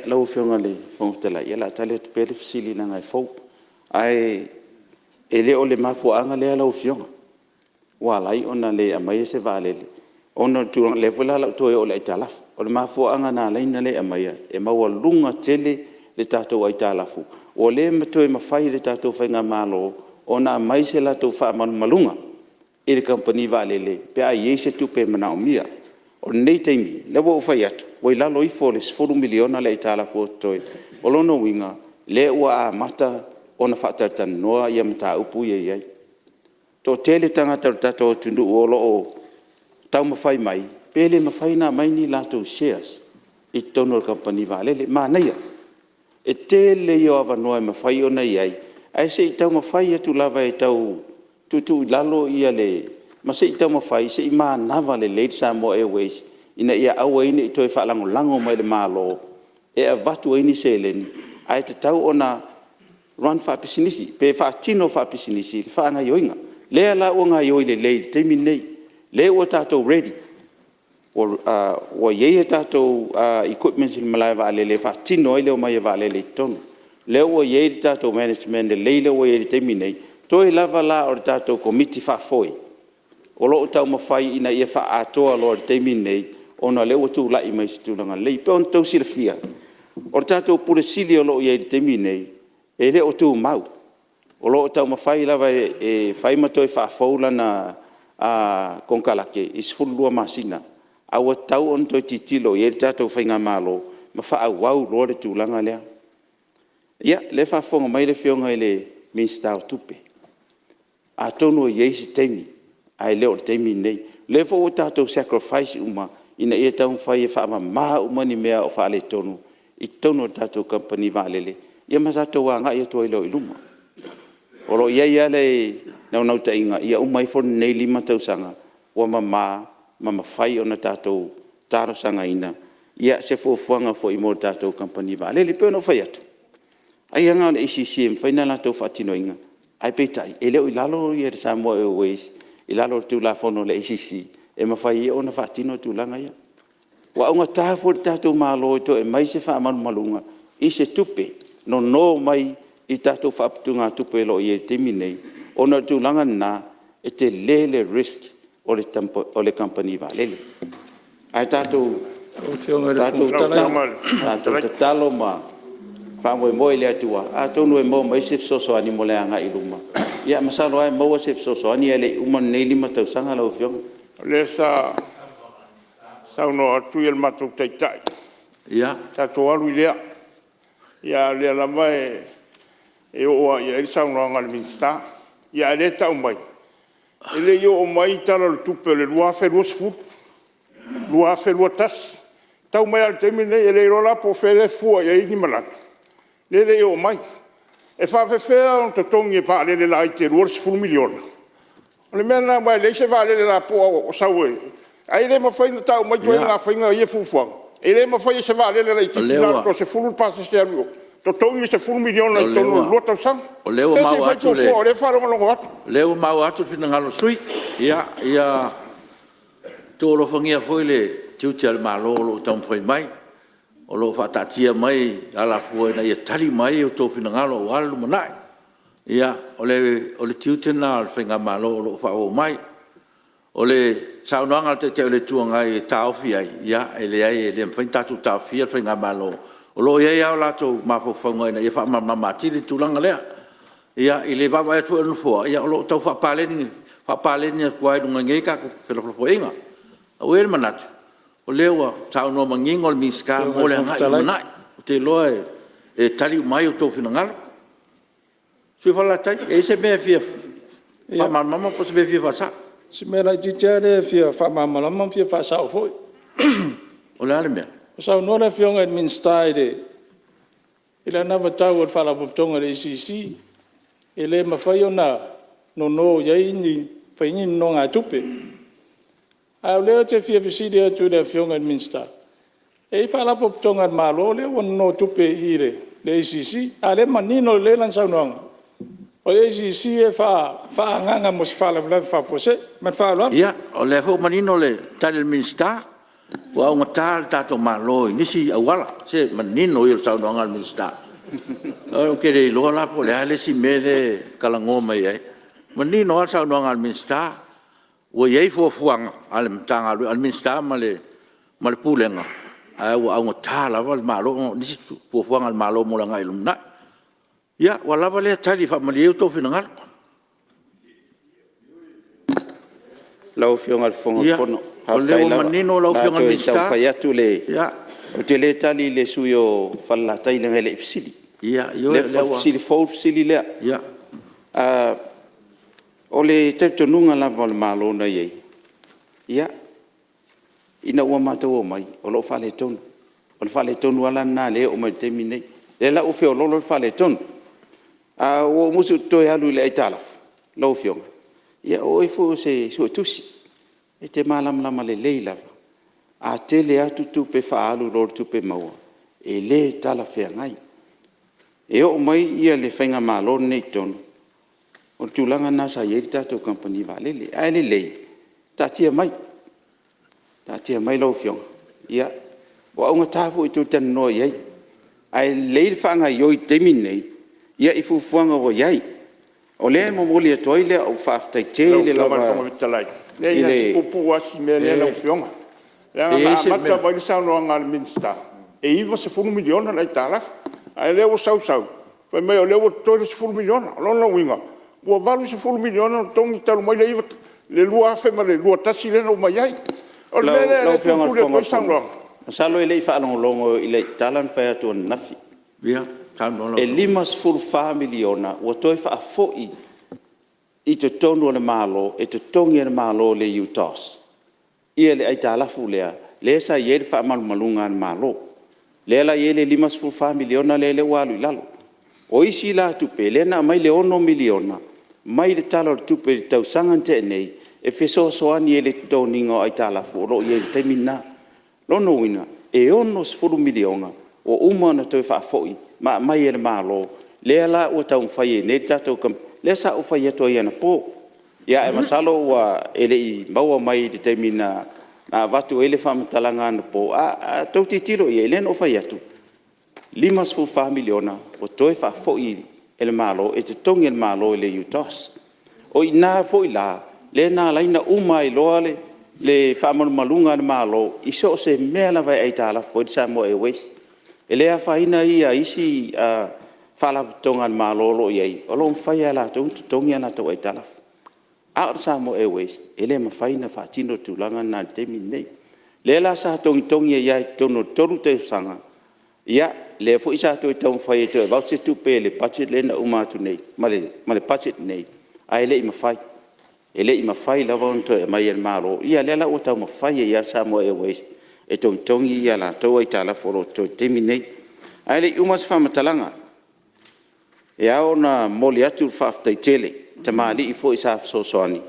Lau Afioga i le Fofoga Fetalai, ia o le a tali atu pea le fesili leaga e fou. Ae e le o le mafuaaga lea lau Afioga. ua ala ai ona le aumaia se vaalele ona o le tulaga… O lea foi la o le a ou toe oo i le aitalafu. O le mafuaaga na ala ai ona le aumaia, e maualuga tele le tatou aitalafu ua le toe mafai e le tatou Faigamalo ona aumai se latou faamalumaluga i le Kamupani Vaalele pe a i ai se tupe e manaomia. O lenei taimi, lea ua ou fai atu ua i lalo ifo o le $10 miliona le aitalafu o totoe. O lona uiga lea ua amata ona faatalatalanoa ia mataupu ia e i ai. E toatele tagata o le tatou atunuu o lo o taumafai mai pe le mafai ona aumai ni latou shares i totonu o le Kamupani Vaalele. Manaia, e tele ia o avanoa e mafai ona i ai ae se i taumafai atu lava e tau tuutuu i lalo ma se i taumafai se i manava lelei le Samoa Airways ina ia aua ai ne i toe faalagolago mai i le Malo e avatu ai ni seleni, ae tatau ona run faapisinisi pe faatino faapisinisi le faagaoioiga. O lea la ua gaoioi lelei i le taimi lenei, lea ua tatou ready, ua i ai a tatou equipments i le malae vaalele e faatino ai le omai a vaalele i totonu. O lea ua i ai le tatou management lelei lea ua i ai i le taimi lenei, toe lava la o le tatou Komiti Faafoe o lo o taumafai ina ia faaatoa loa i le taimi lenei ona o lea ua tulai mai i se tulaga lelei. E pei ona outou silafia, o le tatou Pule Sili o lo o i ai i le taimi lenei, e le o tumau, o lo o taumafai lava e fai ma toe faafou lana konekarate i le 12 masina, ae ua tatau ona toe tilotilo i ai le tatou Faigamalo ma faaauau loa le tulaga lea. Ia, o lea e faafofoga mai le Afioga i le Minisita o Tupe, atonu e i ai se taimi, ae le o le taimi lenei. O lea foi ua tatou sacrifice uma ina ia taumafai e faamama uma ni mea o faaletonu i totonu o le tatou Kamupani Vaalele, ia ma tatou agai atu ai loa i luma. O lo o i ai lava le naunautaiga ia uma ifo lenei 5 tausaga ua mama ma mafai ona tatou talosagaina se fuafuaga foi mo le tatou Kamupani Vaalele. E pei ona ou fai atu, ai lava na o le ACC e mafai ona latou faatinoina, ae peitai, e le o i lalo le Samoa Airways i lalo o le Tulafono a le ACC e mafai ai ona faatino tulaga ia. Ua augata foi i le tatou Malo e toe aumai se faamalumaluga i se tupe nono mai i tatou faaputugatupe o lo o i ai i le taimi lenei, ona o le tulaga lena, e tele le risk o le Kamupani Vaalele. Ae tatou tatalo ma faamoemoe i le Atua atonu e maua mai se fesoasoani mo le agai i luma. Ia masalo lava e maua se fesoasoani ae le i uma lenei 5 tausaga lau Afioga. O lea sa saunoa atu le matou Taitai, tatou alu i lea, a o lea lava e oo lava i ai le saunoaga a le Minisita. A o lea e tau mai, e le i oo mai Tala o le Tupe o le 2020, 2021, e tau mai lava i le taimi lenei. E le iloa la po o fea lea e fua i ai ni manatu, lea e le i oo mai. E faapefea ona totogi e vaalele laiti e 2 le $10 miliona? O le mea lena aua e leai se vaalele lapoa o sau e… Ae le mafai ona tau mai ituaiga faiga ia fuafuaga. E le mafai e se vaalele laitiiti na o le toa-10 le pasese e alu i o, totogi le $10 miliona i totonu o le 2 tausaga. Se i fai fuafua o lea e faalogologo atu. O lea ua maua atu le finagalo o le sui usufono. Ia outou alofagia foi le tiute o le Malo o lo o taumafai mai, o lo o faataatia mai alafua ina ia tali uma i ai outou finagalo aua le lumanai. O le tiute lena o le Faigamalo o lo o faaauau mai. O le saunoaga a le Taitai o le Itu Agai e taofi ai, ia e leai e le mafai ona tatou taofia le Faigamalo, o lo o i ai lava o latou mafaufauga ina ia faamalamalama atili le tulaga lea. I le vaavaai atu foi a le Nofoa, ia o lo o tau faapaleni atu lava i luga nei a tatou felafolafoaiga. Ae ua i ai le manatu o lea ua saunoa manino le Minisita mo le agai i le lumanai. Ou te iloa e tali uma ai outou finagalo. Le sui usufono mo Falelatai, e i ai se mea e fia faamalamalama po o se mea e fia faasao? O si mea laitiiti lava lea e fia faamalamalama ma fia faasao foi. O le a le mea? Ua saunoa le Afioga i le Minisita i le anavatau a le Faalapotopotoga a le ACC, e le mafai ona nono i ai ni fai ai ni nonogatupe. A o lea ou te fia fesili atu i le Afioga i le Minisita, e i ai Faalapotopotoga a le Malo lea ua nonotupe i i i le ACC, a o lea e manino lelei lana saunoaga, o le ACC e faaagaaga mo se faalavelave faafuasei. Ma le faaaloalo. Ia, o lea foi ua manino le tali a le Minisita, ua augata le tatou Malo i nisi auala. Se o le manino ia o le saunoaga a le Minisita. Ou te le iloa la po o le a le isi mea lea e talanoa mai ai. E manino lava le saunoaga a le Minisita. ua i ai fuafuaga a le Matagaluega, a le Minisita ma le Pulega, ae ua augata lava le Malo ona o nisi fuafuaga a le Malo mo le agai i le lumanai. Ia ua lava lea tali e faamalie ai outou finagalo. Lau Afioga i le Fofoga Fetalai, O lea ua manino lau Afioga i le faafetai lava. O le a toe Minisita. taumafai atu le… Ou te le tali i le sui usufono o Falelatai leaga e le i fesili. Ia, ioe, o lea ua… O le fesili fou le fesili lea. Ia. O le talitonuga lava o le Malo na i ai, ia, ina ua matou omai o lo o faaletonu. O le faaletonu lava la lena lea e oo mai i le taimi lenei. O lea la ua feoloolo le faaletonu. Ae ua ou musu ou te toe alu i le aitalafu lau Afioga, ia o oe foi o se Suetusi, e te malamalama lelei lava, a tele atu tupe faaalu i lo le tupe maua, e le talafeagai. E oo mai le faigamalo lenei i totonu, o le tulaga lena sa i ai le tatou kamupani vaalele. Ae lelei, taatia mai, taatia mai lau Afioga, ia, ua augata foi e toe talanoa i ai. Ae lelei le faagaoioi i le taimi lenei i fuafuaga ua i ai. O lea e momoli atu ai lau faafetai Lau tele Afioga i le lava Fofoga Fetalai, leai i na o le… si puupuu lava si mea lea lau Afioga. E Leaga i ai na se amata mea… mai le saunoaga a le Minisita e $90 miliona le aitalafu, a o lea ua sau sau fai mai o lea ua totoe le $10 miliona. O lona uiga ua $80 miliona na totogi talu mai le 2021 lea na omai ai. O le mea lea Lau e Afioga i le tulituli atu Fofoga ai le Fetalai, saunoaga. masalo e le i faalogologo i lau tala na fai atu ananafi. Ia, saunoa lau E Afioga. $54 miliona ua toe faafoi i totonu o le Malo e totogi e le Malo i le UTOS le aitalafu lea, lea sa i ai le faamalumaluga a le Malo. Lea la e i ai le $54 miliona lea ua alu i lalo. O isi la tupe, lea na aumai le $6 miliona mai le Tala o le Tupe i le tausaga na tea nei e fesoasoani ai i le totogiina o aitalafu o lo o i ai i le taimi lena. O lona uiga, e $60 miliona ua uma ona toe faafoi ma aumai e le Malo, lea la ua taumafai ai nei le tatou kamupani. Lea sa ou fai atu ai anapo, ae masalo e le i maua mai i le taimi na avatu ai le faamatalaga anapo. A outou tilotilo i ai, lea na ou fai atu, $54 miliona ua toe faafoi e le Malo e totogi e le Malo i le UTOS. O i ina foi la lea na ala ai ona uma ai loa le faamalumaluga a le Malo i so o se mea lava e aitalafu ai le Samoa Airways. E le afaina isi Faalapotopotoga a le Malo o lo o i ai, o lo o mafai lava e latou ona totogi a latou aitalafu. A o le Samoa Airways, e le mafai ona faatino le tulaga lena i le taimi lenei. O lea la sa togitogi ai lava i totonu o le 3 tausaga, ia, lea foi sa toe taumafai e toe avatu se tupe i le budget lea na uma atu nei ma le budget lenei, ae le i mafai. E le i mafai lava ona toe aumai e le Malo. Ia lea la ua taumafai ai lava le Samoa Airways e togitogi a latou aitalafu o lo o totoe i le taimi lenei. Ae le i uma se faamatalaga, e ao ona momoli atu le faafetai tele i tamalii foi sa fesoasoani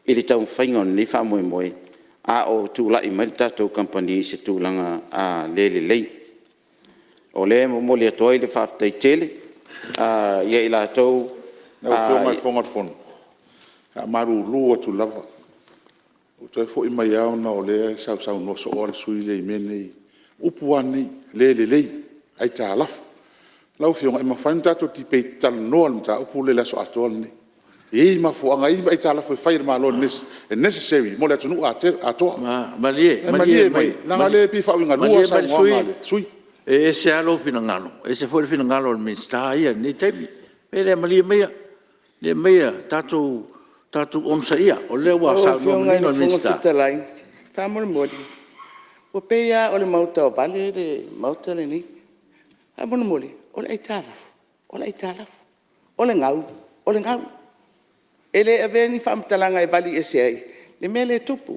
i le taumafaiga o lenei faamoemoe a o tulai mai le tatou kamupani i se tulaga le lelei. O lea e momoli atu ai le faafetai tele ia i latou… Lau Afioga i le Fofoga o le Fono, e faamalulu atu lava, ua toe foi mai lava ona o lea e sausaunoa soo lava le sui usufono lea i mea nei, o upu lava nei, le lelei, aitalafu. Lau Afioga, e mafai ona tatou debate, talanoa i le mataupu lea i le aso atoa lenei. E i ai mafuaaga, e i ai aitalafu e fai e le Malo e necessary mo le atunuu atoa. Malie Ae malie mai, leaga o lea e pei e faauigalua mai le le saunoaga sui a le sui usufono, e ese lava lou finagalo, ese foi le finagalo o le Minisita ia i lenei taimi. O le mea lea, malie maia, tatou onosaia o lea ua Lau saunoa Afioga i manino le le Fofoga Minisita. Fetalai, faamolemole, ua pei lava o le Maota o Vale le Maota lenei. Faamolemole, o le aitalafu, o le aitalafu, o le gau, o le gau. E le avea ni faamatalaga e vali ese ai le mea lea e tupu.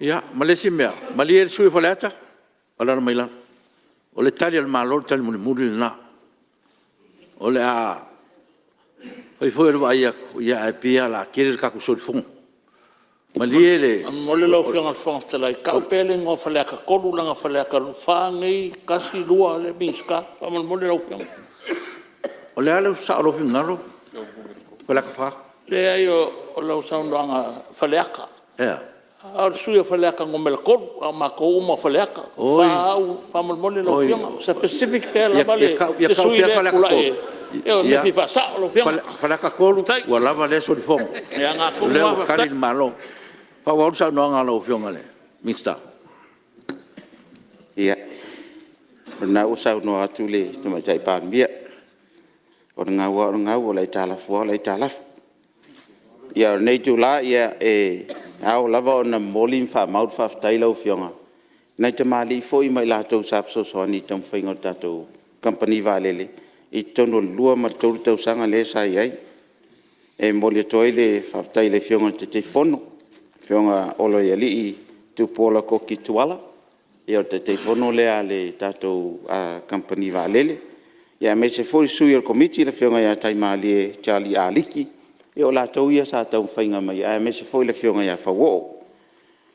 Ia, ma le isi mea, malie le sui usufono mo Faleata, alaala mai lalo. O le Tali a le Malo o le tali mulimuli lena. O le a fai foi o le vaai atu ae pei lava o le a tele le tatou soli Fono. Malie le… Faamolemole lau Afioga i le Fofoga Fetalai, tau pea le igoa o Faleata 3 leaga o Faleata 4 nei, 1, 2 lea e Minisita. Faamolemole lau Afioga. O le a le sao o lou finagalo Faleata 4? Leai o lau saunoaga Faleata, a o le sui usufono o Faleata 3, a o matou uma o Faleata, o 4 au, faamolemole lau Afioga, specific pea lava le Ia sui tau usufono pea lea e Faleata tulai Ia o le mea e fia faasao lau Afioga. Faleata 3, ua lava lea solifono. O lea ua tali le Malo. Faaauau le saunoaga a lau Afioga i le Minisita. Ia, o lena ua saunoa atu le Tamaitai Palemia, o le gau lava o le gau, o le aitalafu lava o le aitalafu. Ia o lenei itula, e ao lava ona momoli ma faamau le faafetai lau Afioga i nai tamalii foi ma i latou sa fesoasoani i le taumafaiga o le tatou Kamupani Vaalele i totonu o le 2 ma le 3 tausaga lea sa i ai. E momoli atu ai le faafetai i le Afioga i le Taitaifono, le Afioga Oloialii Tupuola Koki Tuala, o le Taitaifono lea a le tatou Kamupani Vaalele, aemaise foi le sui o le Komiti le Afioga ia Taimalie Charlie Ah Liki. Ia o latou ia sa taumafaiga mai aemaise foi le Afioga ia Fauoo.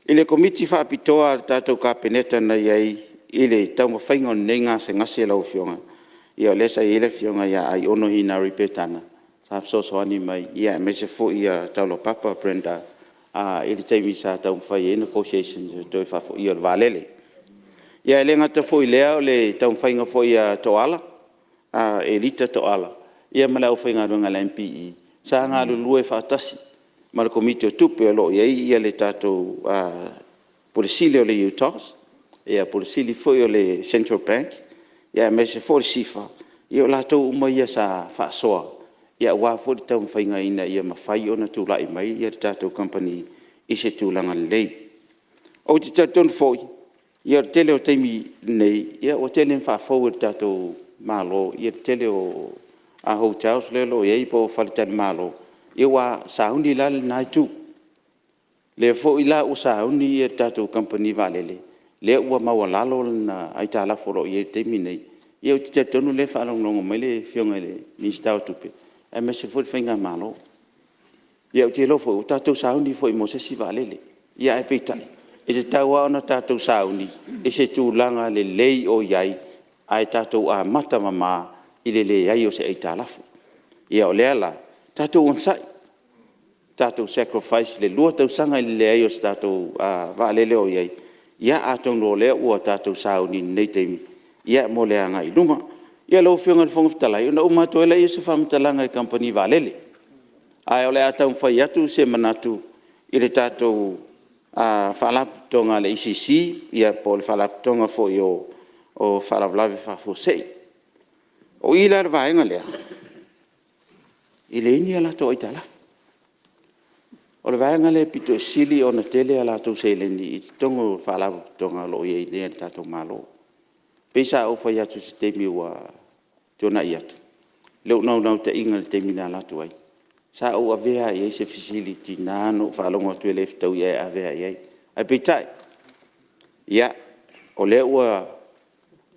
I le Komiti Faapitoa a le tatou Kapeneta na i ai i le taumafaiga o lenei gasegase lau Afioga, ia lea sa i ai le Afioga ia Aiono Hinari Petana sa fesoasoani mai, aemaise foi ia Taualopapa Brenda i le taimi sa taumafai ai negotiations i le toe faafoia o le vaalele. Ia e le gata foi i lea o le taumafaiga foi a Toala, Elita Toala ma le aufaigaluega a le MPE sa galulue faatasi ma le Komiti o Tupe o lo o i ai le tatou Pule Sili o le UTOS, Pule Sili foi o le Central Bank, aemaise foi o le SIFA, ia o latou uma ia sa faasoa aua foi le taumafaiga ina ia mafai ona tulai mai le tatou kamupani i se tulaga lelei. Ou te talitonu foi, ia o le tele o taimi nei, ua tele ina faafou e le tatou Malo le tele o hotels lea o lo o i ai po o faletalimalo, ia ua sauni la lena itu. O lea foi la ua sauni le tatou kamupani vaalele, lea ua maualalo lana aitalafu o lo o i ai i le taimi lenei. Ia ou te talitonu o lea e faalogologo mai le Afioga i le Minisita o Tupe, aemaise foi le faigamalo. Ia ou te iloa foi ua tatou sauni foi mo se isi vaalele, ae peitai, e tatau lava ona tatou sauni i se tulaga lelei o i ai, ae tatou amata mama i le leai o se aitalafu. Ia o lea la, tatou onosai, tatou sacrifice i le 2 tausaga i le leai o se tatou vaalele o i ai, ia atonu o lea ua tatou sauni i lenei taimi mo le agai i luma. Ia lau Afioga i le Fofoga Fetalai, ona uma atu ai lea o se faamatalaga i kamupani vaalele. Ae o le a taumafai atu se manatu i le tatou Faalapotopotoga a le ACC po o le Faalapotopotoga foi o Faalavelave Faafuasei. O i la i le vaega lea, e leai ni a latou aitalafu. O le vaega lea e pito sili ona tele a latou seleni i totonu o Faalapotopotoga o lo o i ai nei a le tatou Malo. E pei sa ou fai atu i se taimi ua tuanai atu lou naunautaiga i le taimi na alu atu ai, sa ou avea lava i ai se fesili, e tiga lava ona ou faalogo atu e le fetaui ae ave lava i ai. Ae peitai, ia, o lea ua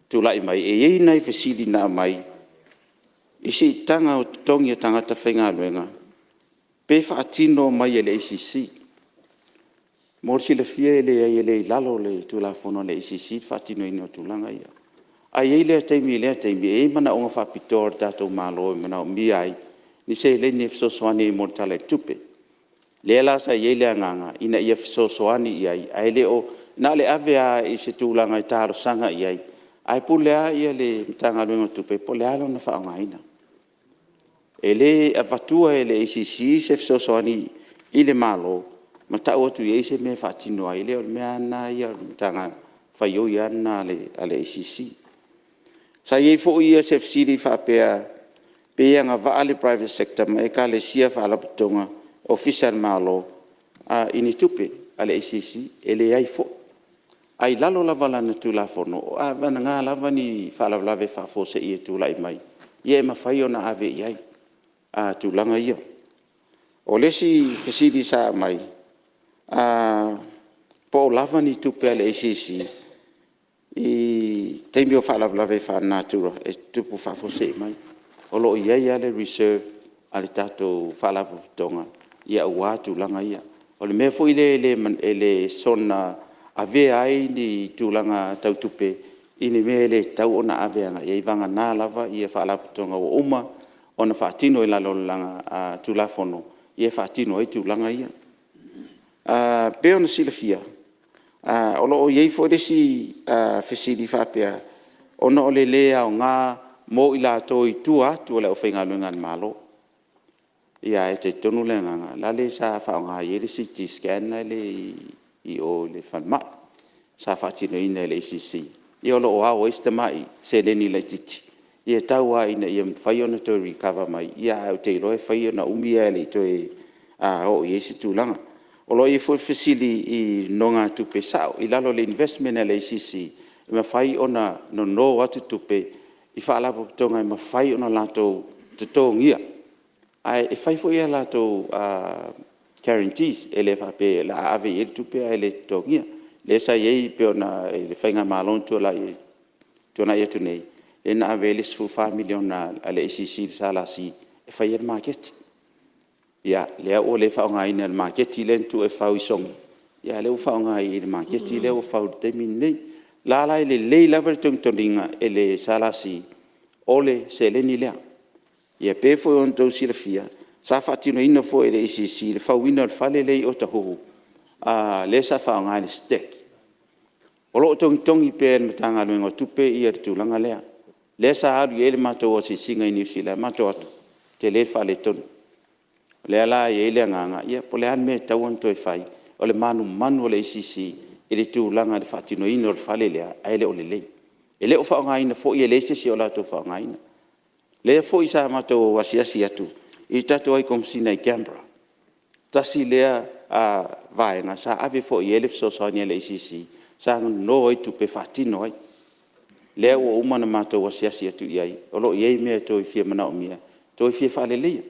tulai mai, e i ai nai fesili na aumai i siitaga o totogi o tagata faigaluega pe faatino mai e le ACC. Mo le silafia e leai e le i lalo o le Tulafono a le ACC le faatinoina o tulaga ia. Ae i ai lea taimi i lea taimi, e i ai manaoga faapitoa o le tatou Malo e manaomia ai ni seleni e fesoasoani ai mo le Tala o le Tupe. Lea la sa i ai le agaga ina ia fesoasoani i ai, ae le o… na o le ave lava i se tulaga e talosaga i ai, ae pule lava le Matagaluega o Tupe po o le a lona faaaogaina. E le avatua e le ACC se fesoasoani i le Malo ma tau atu i ai se mea e faatino ai. E le o le mea lava lena ia, o le matafaioi lava lena a le ACC. Sa i ai foi se fesili faapea pe agavaa le private sector ma Ekalesia, Faalapotopotoga, Ofisa a le Malo i ni tupe a le ACC. E leai foi. Ae i lalo lava o lana Tulafono, vagana lava ni faalavelave faafuasei e tulai mai, ia e mafai ona ave i ai tulaga ia. O le isi fesili sa aumai, po o lava ni tupe a le ACC i taimi o faalavelave faalenatura e tutupu faafuasei mai. O lo o i ai lava le reserve a le tatou Faalapotopotoga aua tulaga ia. O le mea foi lea e le soona avea ai ni tulaga tau tupe i ni mea e le tatau ona ave agai i ai, vagana lava Faalapotopotoga ua uma ona faatino i lalo o lana Tulafono e faatino ai tulaga ia. E pei ona silafia, o lo o i ai foi le isi fesili faapea, ona o le le aoga mo i latou i tua atu o le aufaigaluega a le Malo. Ae talitonu le agaga, lale sa faaaoga i ai le CT Scan lale i o i le falemai sa faatinoina e le ACC. Ia o lo o ao ai si tamai seleni laitiiti e tau lava ina ia mafai ona toe recover mai, ae ou te iloa e fai ona umi ae le i toe oo i ai se tulaga. O lo o i ai foi le fesili i nonogatupe, e sao i lalo o le investment a le ACC, e mafai ona nono atu tupe i faalapotopotoga e mafai ona latou totogia, ae fai foi a latou guarantees, e le faapea o le a ave i ai le tupe ae le totogia. Lea sa i ai pei ona i le faigamalo na tuanai atu nei, lea na ave ai le $14 miliona a le ACC i le SLC e fai ai le maketi. Ia, lea ua le faaaogaina i le maketi lea na tuu e fau i Sogi, a o lea ua faaaoga i le maketi lea ua fau i le taimi lenei. O la e la e lelei lava le togitogiina e le SLC o le seleni lea. Ia pei foi ona outou silafia, sa faatinoina foi e le ACC le fauina o le fale lea i Otahuhu lea sa faaaoga e le STEC. O lo o togitogi pea e le Matagaluega o Tupe le tulaga lea. Lea sa alu i ai le matou asiasiga i Niu Sila, matou o atu, e tele le faaletonu. O lea la e i ai le agaga, ia po o le a le mea e tatau ona toe fai, o le manumanu o le ACC i le tulaga i le faatinoina o le fale lea, ae le o lelei. E le o faaaogaina foi, e leai se isi o latou faaaogaina. Lea foi sa matou asiasi atu i le tatou High Komesina i Canberra, tasi lea vaega sa ave foi i ai le fesoasoani a le ACC sa nono ai tupe e faatino ai. Lea ua uma ona matou asiasi atu i ai, o lo o i ai mea e toe fia manaomia, toe fia faaleleia,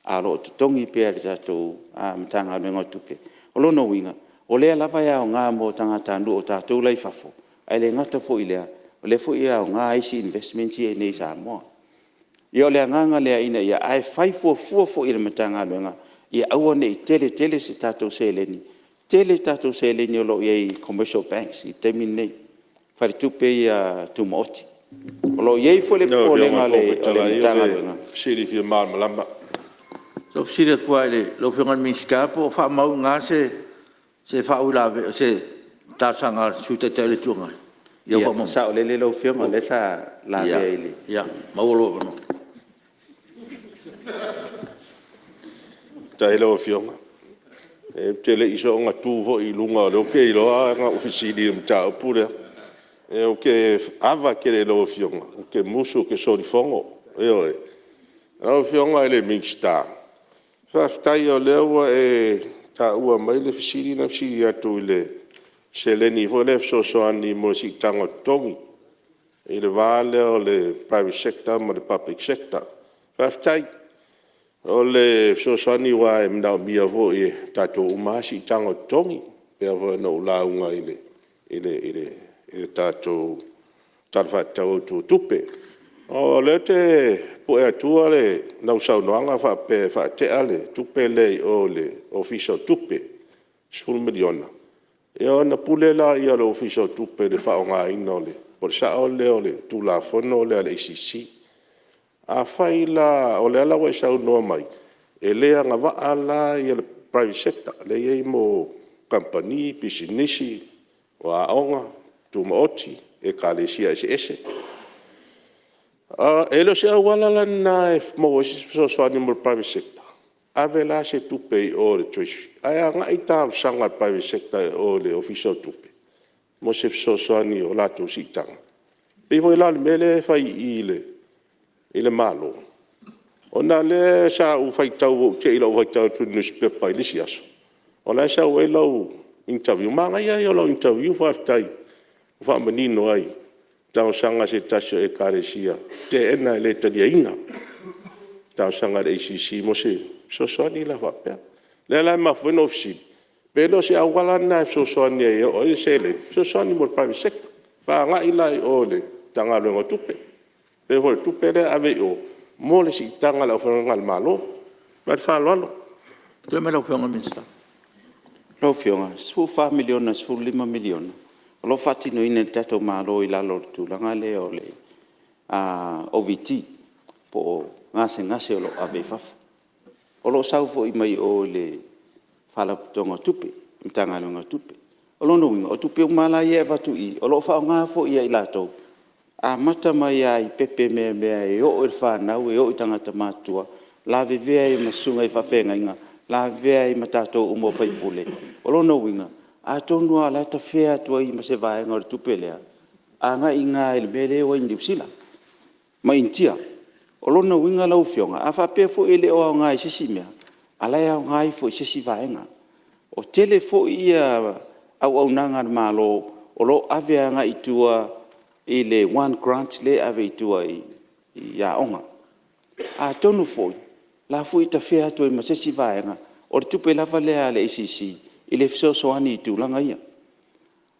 ae o lo o totogi pea e le tatou Matagaluega o Tupe. O lona uiga, o lea lava e aoga mo tagatanuu o tatou la e i fafo, ae le gata foi i lea, o lea foi e aoga isi investments ia i inei i Samoa. Ia o le agaga lea ina ia… ae fai fuafua foi e le Matagaluega ia aua ne i tele tele se tatou seleni. E tele tatou seleni o lo o i ai i commercial banks i le taimi lenei, faletupe ia tumaoti. O lo o i ai foi le popolega o le Matagaluega… Se i ou fesili atu lava i lau Afioga i le Minisita po o faamau i ina se faauilavea… se talosaga a le Sui Taitai o le Itu Agai? Ia, saolele lau Afioga o lea sa lavea i le… Ia maua lou avanoa. Faafetai i lau Afioga. Ou te le i soona tu foi i luga o lea ou te iloa ana ou fesili i le mataupu lea. Ou te ava tele i lau Afioga, ou te musu ou te solifono, ioe. Lau Afioga i le Minisita, faafetai o lea ua e taua mai le fesili lea na fesili atu i le seleni foi lea e fesoasoani mo le siitaga o totogi i le va lea o le private sector ma le public sector. Faafetai. O le fesoasoani aua e manaomia foi e tatou uma lava siitaga o totogi, pei foi ona ou lauga i le tatou Tala Faatatau Autu o Tupe. O lea ou te pue atua lau saunoaga faapea e faatea le tupe lea i o i le Ofisa o Tupe, $10 miliona, ia ona pule lea o le Ofisa o Tupe i le faaaogaina po o le sao lea o le Tulafono lea a le ACC. Afai la o lea la ua e saunoa mai, e le agavaa la le private sector lea e i ai kamupani, pisinisi, o aoga tumaoti, ekalesia eseese. E le o se auala la lena e maua ai se fesoasoani mo le private sector? Ave la se tupe i o i le Treasury ae agai talosaga a le private sector i o i le Ofisa o Tupe mo se fesoasoani i latou siitaga. E pei foi la o le mea lea e fai i i i le Malo, ona o lea sa ou faitau ua ou te'i i lou faitau atu i le nusipepa i le isi aso, o la e sau ai lau interview. Manaia ia o lau interview faafetai ua faamanino ai talosaga a se tasi o Ekalesia, teena e le taliaina talosaga a le ACC mo se fesoasoani la faapea. O lea la e mafua ai ona ou fesili, pe le o se auala lena e fesoasoani ai e oo ai le seleni e fesoasoani mo le private sector, faagai la i o i le Matagaluega o Tupe. E pei foi o le tupe lea e ave i o mo le siitaga o le aufaigaluega a le Malo. Ma le faaaloalo. Tulai mai lau Afioga i le Minisita. Lau Afioga, e $14 miliona i le $15 miliona o lo o faatinoina e le tatou Malo i lalo o le tulaga lea o le OVT po o gasegase o lo o ave i fafo. O lo o sau foi mai o i le Faalapotopotoga o Tupe, le Matagaluega o Tupe. O lona uiga, o tupe uma lava ia e avatu i i, o lo o faaaoga foi e i latou Amata mai lava i pepe meamea e oo i le fanau e oo i tagata matutua, lavevea ai ma susuga i faafeagaiga, lavevea ai ma tatou uma o faipule. O lona uiga, atonu lava o la e tafea atu ai ma se vaega o le tupe lea agai i ina i le mea lea e o ai i Niu Sila ma Initia. O lona uiga lau Afioga, a faapea foi e le o aoga i se isi mea, a o la e aoga ifo i se isi vaega. Ua tele foi auaunaga a le Malo o lo o ave agai i tua i le one grant lea e ave i tua i aoga. Atonu foi o la e foi e tafea atu ai ma se isi vaega, o le tupe lava lea a le ACC i le fesoasoani i tulaga ia.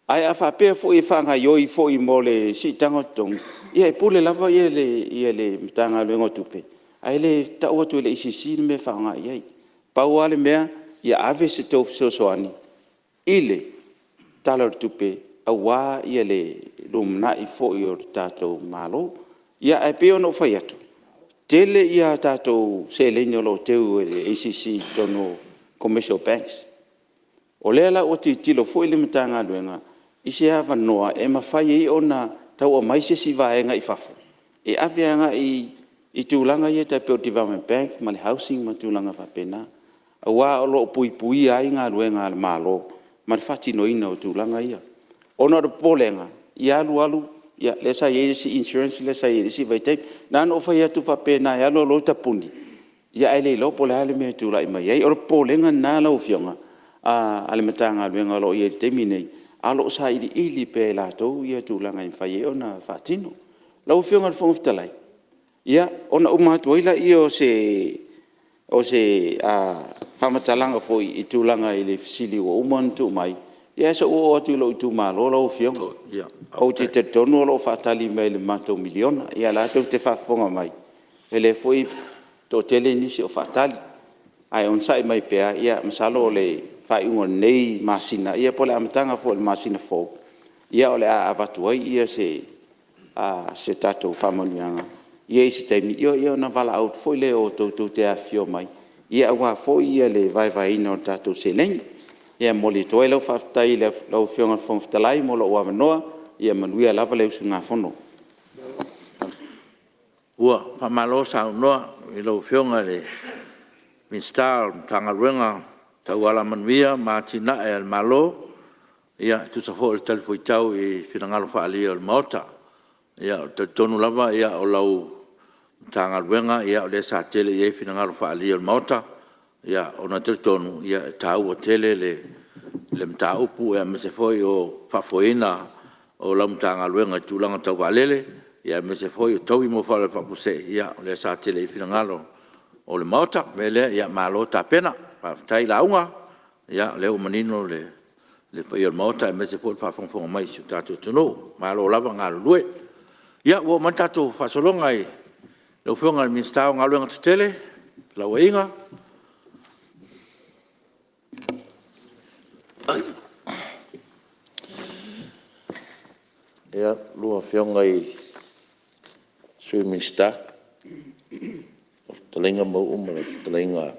Ae a faapea foi e faagaoioi foi mo le siitaga o totogi, ia e pule lava le Matagaluega o Tupe, ae le tau atu e le ACC le mea e faaaoga i ai. Pau lava le mea, ia ave se tou fesoasoani i le Tala o le Tupe aua le lumanai foi o le tatou Malo. Ia ae pei ona ou fai atu, tele a tatou seleni o lo o teu e le ACC i totonu o Commercial Banks. O lea la ua tilotilo foi le Matagaluega i se avanoa e mafai ai ona tau aumai se isi vaega i fafo e ave agai i tulaga ia tai pei o le Development Bank ma le Housing ma tulaga faapena, aua o lo o puipuia ai galuega a le Malo ma le faatinoina o tulaga ia. Ona o le popolega, ia alu alu lea sa i ai le isi insurance lea sa i ai i le isi vaitaimi. Na ona ou fai atu faapena e alu alu loa tapuni, ae le iloa po o le a le mea e tulai mai ai. O le popolega lena lau Afioga a le Matagaluega o lo o i ai i le taimi lenei, ae o lo o sailiili pea e latou ia tulaga e mafai ai ona faatino. Lau Afioga i le Fofoga Fetalai, ia ona uma atu ai lea o se faamatalaga foi i tulaga i le fesili ua uma ona tuu mai, ia ae se i ou oo atu i lou itumalo lau Afioga. Ou te talitonu o lo o faatali mai i le matou $1 miliona. Ia o la e tou te faafofoga mai, o lea foi e toatele nisi o faatali, ae onosai mai pea, masalo o le faaiuga o lenei masina po o le amataga foi o le masina fou, o le a avatu ai se tatou faamanuiaga i se taimi, ia ona valaau atu foi lea o outou tou te afifio mai aua foi le vaevaeina o le tatou seleni. Ia e momoli atu ai lau faafetai i lau Afioga i le Fofoga Fetalai mo lou avanoa. Ia manuia lava le usugafono. Ua faamalo saunoa i lau Afioga i le Minisita o le Matagaluega tau Alamanuia ma Atinae a le Malo e tusa foi o le talifuaitau i finagalo faaalia o le Maota. Ou te talitonu lava o lau Matagaluega o lea sa tele i ai finagalo faaalia o le Maota, ona e talitonu e taua tele le mataupu aemaise foi o le faafoeina o lau Matagaluega i tulaga tau vaalele, aemaise foi o taui mo faalavelave faafuasei, o lea sa tele i ai finagalo o le Maota. O le mea lea, malo tapena, faafetai lauga, o lea ua manino le paia o le Maota aemaise foi o le faafogafoga mai a si o tatou atunuu. Malo lava galulue. Ia ua oo mai le tatou faasologa i lau Afioga i le Minisita o Galuega Tetele ma Felauaiga. Ia, lua Afioga i Sui Minisita, lau Fetalaiga Mauu ma lau Fetalaiga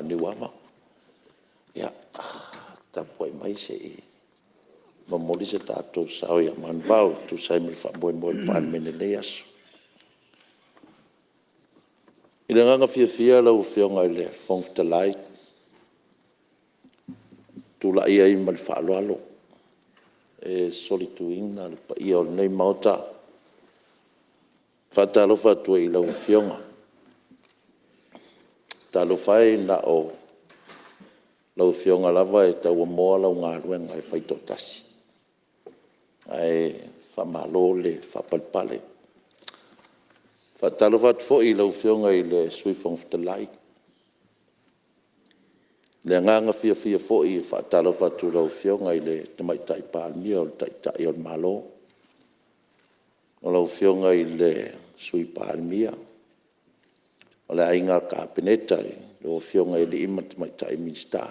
Niuava, ia, tapuai mai se i momoli se tatou sao ia Manuvao e tusa ai ma le faamoemoe o le Palemene i lenei aso. I le agaga fiafia lau Afioga i le Fofoga Fetalai, e tulai ai ma le faaaloalo e solituina le paia o lenei Maota. E faatalofa atu ai i lau Afioga. Talofa e, na o lau Afioga lava e tauamoa lau galuega e faitoatasi, ae faamalo le faapalepale. E faatalofa atu foi i lau Afioga i le Sui Fofoga Fetalai. O le agaga fiafia foi e faatalofa atu i lau Afioga i le Tamaitai Palemia o le Taitai o le Malo, o lau Afioga i le Sui Palemia, o le Aiga Kapeneta i a outou Afioga i alii ma tamaitai Minisita.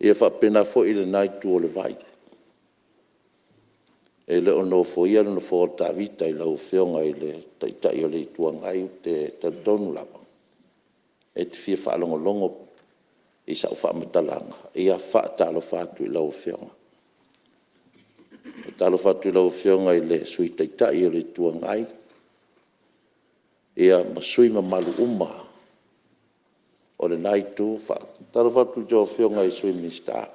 Ia faapena foi lena itu o le vai, e le o nofoia le nofoa o Tavita i lau Afioga i le Taitai o le Itu Agai, ou te talitonu lava e te fia faalogologo i sau faamatalaga. Ia faatalofa atu i lau Afioga. Faatalofa atu i lau Afioga i le Sui Taitai o le Itu Agai ma sui usufono mamalu uma o lena Itu. Faatalofa atu i a outou Afioga i Sui Minisita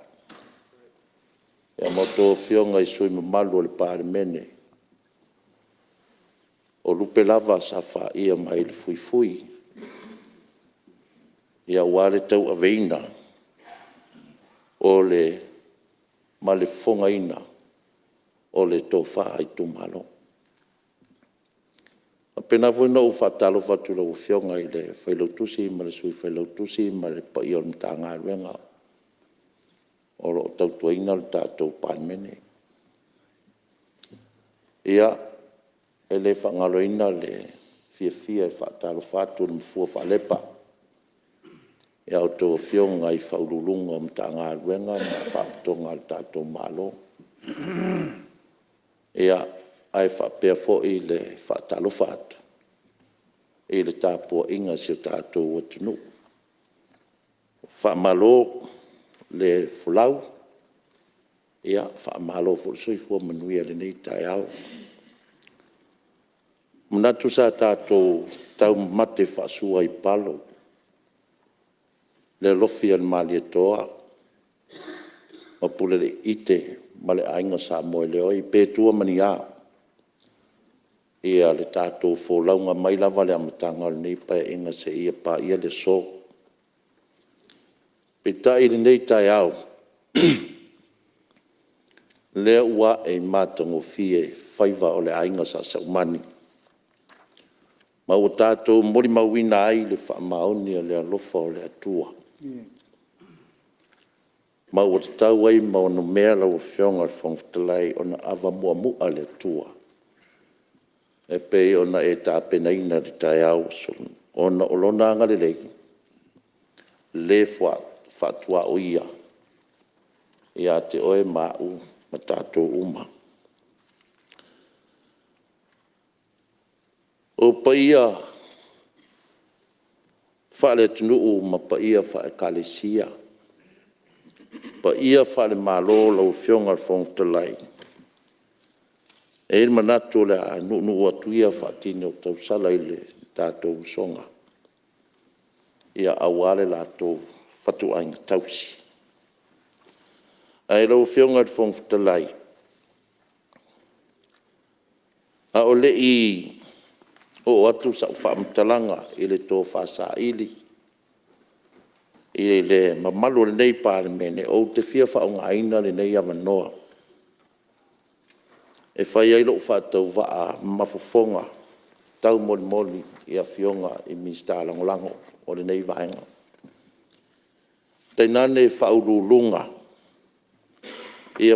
ma a outou Afioga i sui usufono mamalu o le Palemene, o lupe lava sa faia mai le fuifui aua le tauaveina ma le fofogaina o le tofa a itumalo. E faapena foi ona ou faatalofa atu i lau Afioga i le Failautusi ma le Sui Failautusi ma le paia o le Matagaluega o lo o tautuaina le tatou Palemene. Ia, e le faagaloina le fiafia e faatalofa atu i le mafua faalepa i a outou Afioga i Ofisa Sili o Pulega o Matagaluega ma Faalapotopotoga a le tatou Malo. Ae faapea foi le faatalofa atu i le tapuaiga a si o tatou atunuu. Faamalo le folau, faamalo foi le soifua manuia i lenei taeao. E manatu sa tatou taumamate faasua i palo le alofi o le Malietoa ma Pulealii ma le Aiga Samoeleoi, pe tua ma ni a le tatou folauga mai lava i le amataga o lenei Paeaiga seia paia le aso. Peitai i lenei taeao, o lea ua ae i matagofie faiva o le Aiga Sa Saumani, ma ua tatou molimauina ai le faamaoni o le alofa o le Atua, ma ua tatau ai ma onomea lau Afioga i le Fofoga Fetalai ona ava muamua le Atua e pei ona e tapenaina le taeao ua sola, ona o Lona agalelei le faatuaoia ia te oe ma au ma tatou uma. O paia faale-atunuu ma paia faale-Ekalesia, paia faale-Malo lau Afioga i le Fofoga Fetalai, e i ai le manatu o le a nuunuu atu ia faatini o tausala i le tatou usoga, aua le latou fatuaiga tausi. Ae lau Afioga i le Fofoga Fetalai, a o le i oo atu sau faamatalaga i le tofa saili i le mamalu o lenei Palemene, ou te fia faaaogaina lenei avanoa e fai ai lou faatauvaa ma fofoga taumolimoli i Afioga i Minisita Lagolago o lenei Vaega, tainane Ofisa Sili o Pulega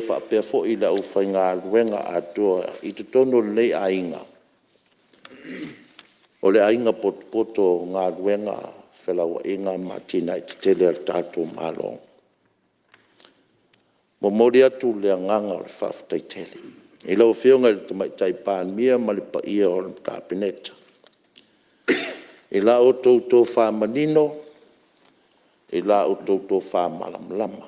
faapea foi le aufaigaluega atoa i totonu o lenei aiga, o le aiga potopoto o Galuega, Felauaiga ma Atinae Tetele a le tatou Malo. E momoli atu le agaga o le faafetai tele i lau Afioga i le Tamaitai Palemia ma le paia o le Kapeneta, i la outou tofa manino, i la outou tofa malamalama,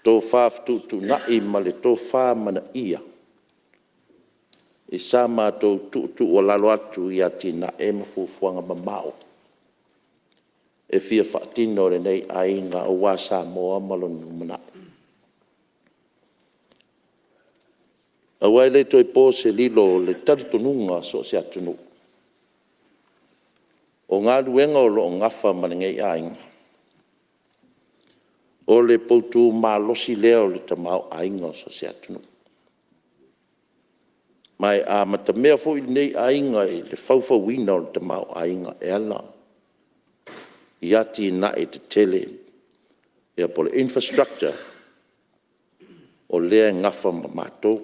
tofa fetuutuunai ma le tofa manaia i sa matou tuutuualalo atu i atinae ma fuafuaga mamao e fia faatino e lenei aiga aua Samoa ma lona lumanai. Aua e le toe po se lilo o le talitonuga o so o se atunuu, o galuega o lo o nafa ma lenei aiga, o le poutu malosi lea o le tamaoaiga o so o se atunuu. Ma e amatamea foi lenei aiga i le faufauina o le tamaoaiga e ala i atinae tetele po o le infrastructure o lea e nafa ma matou.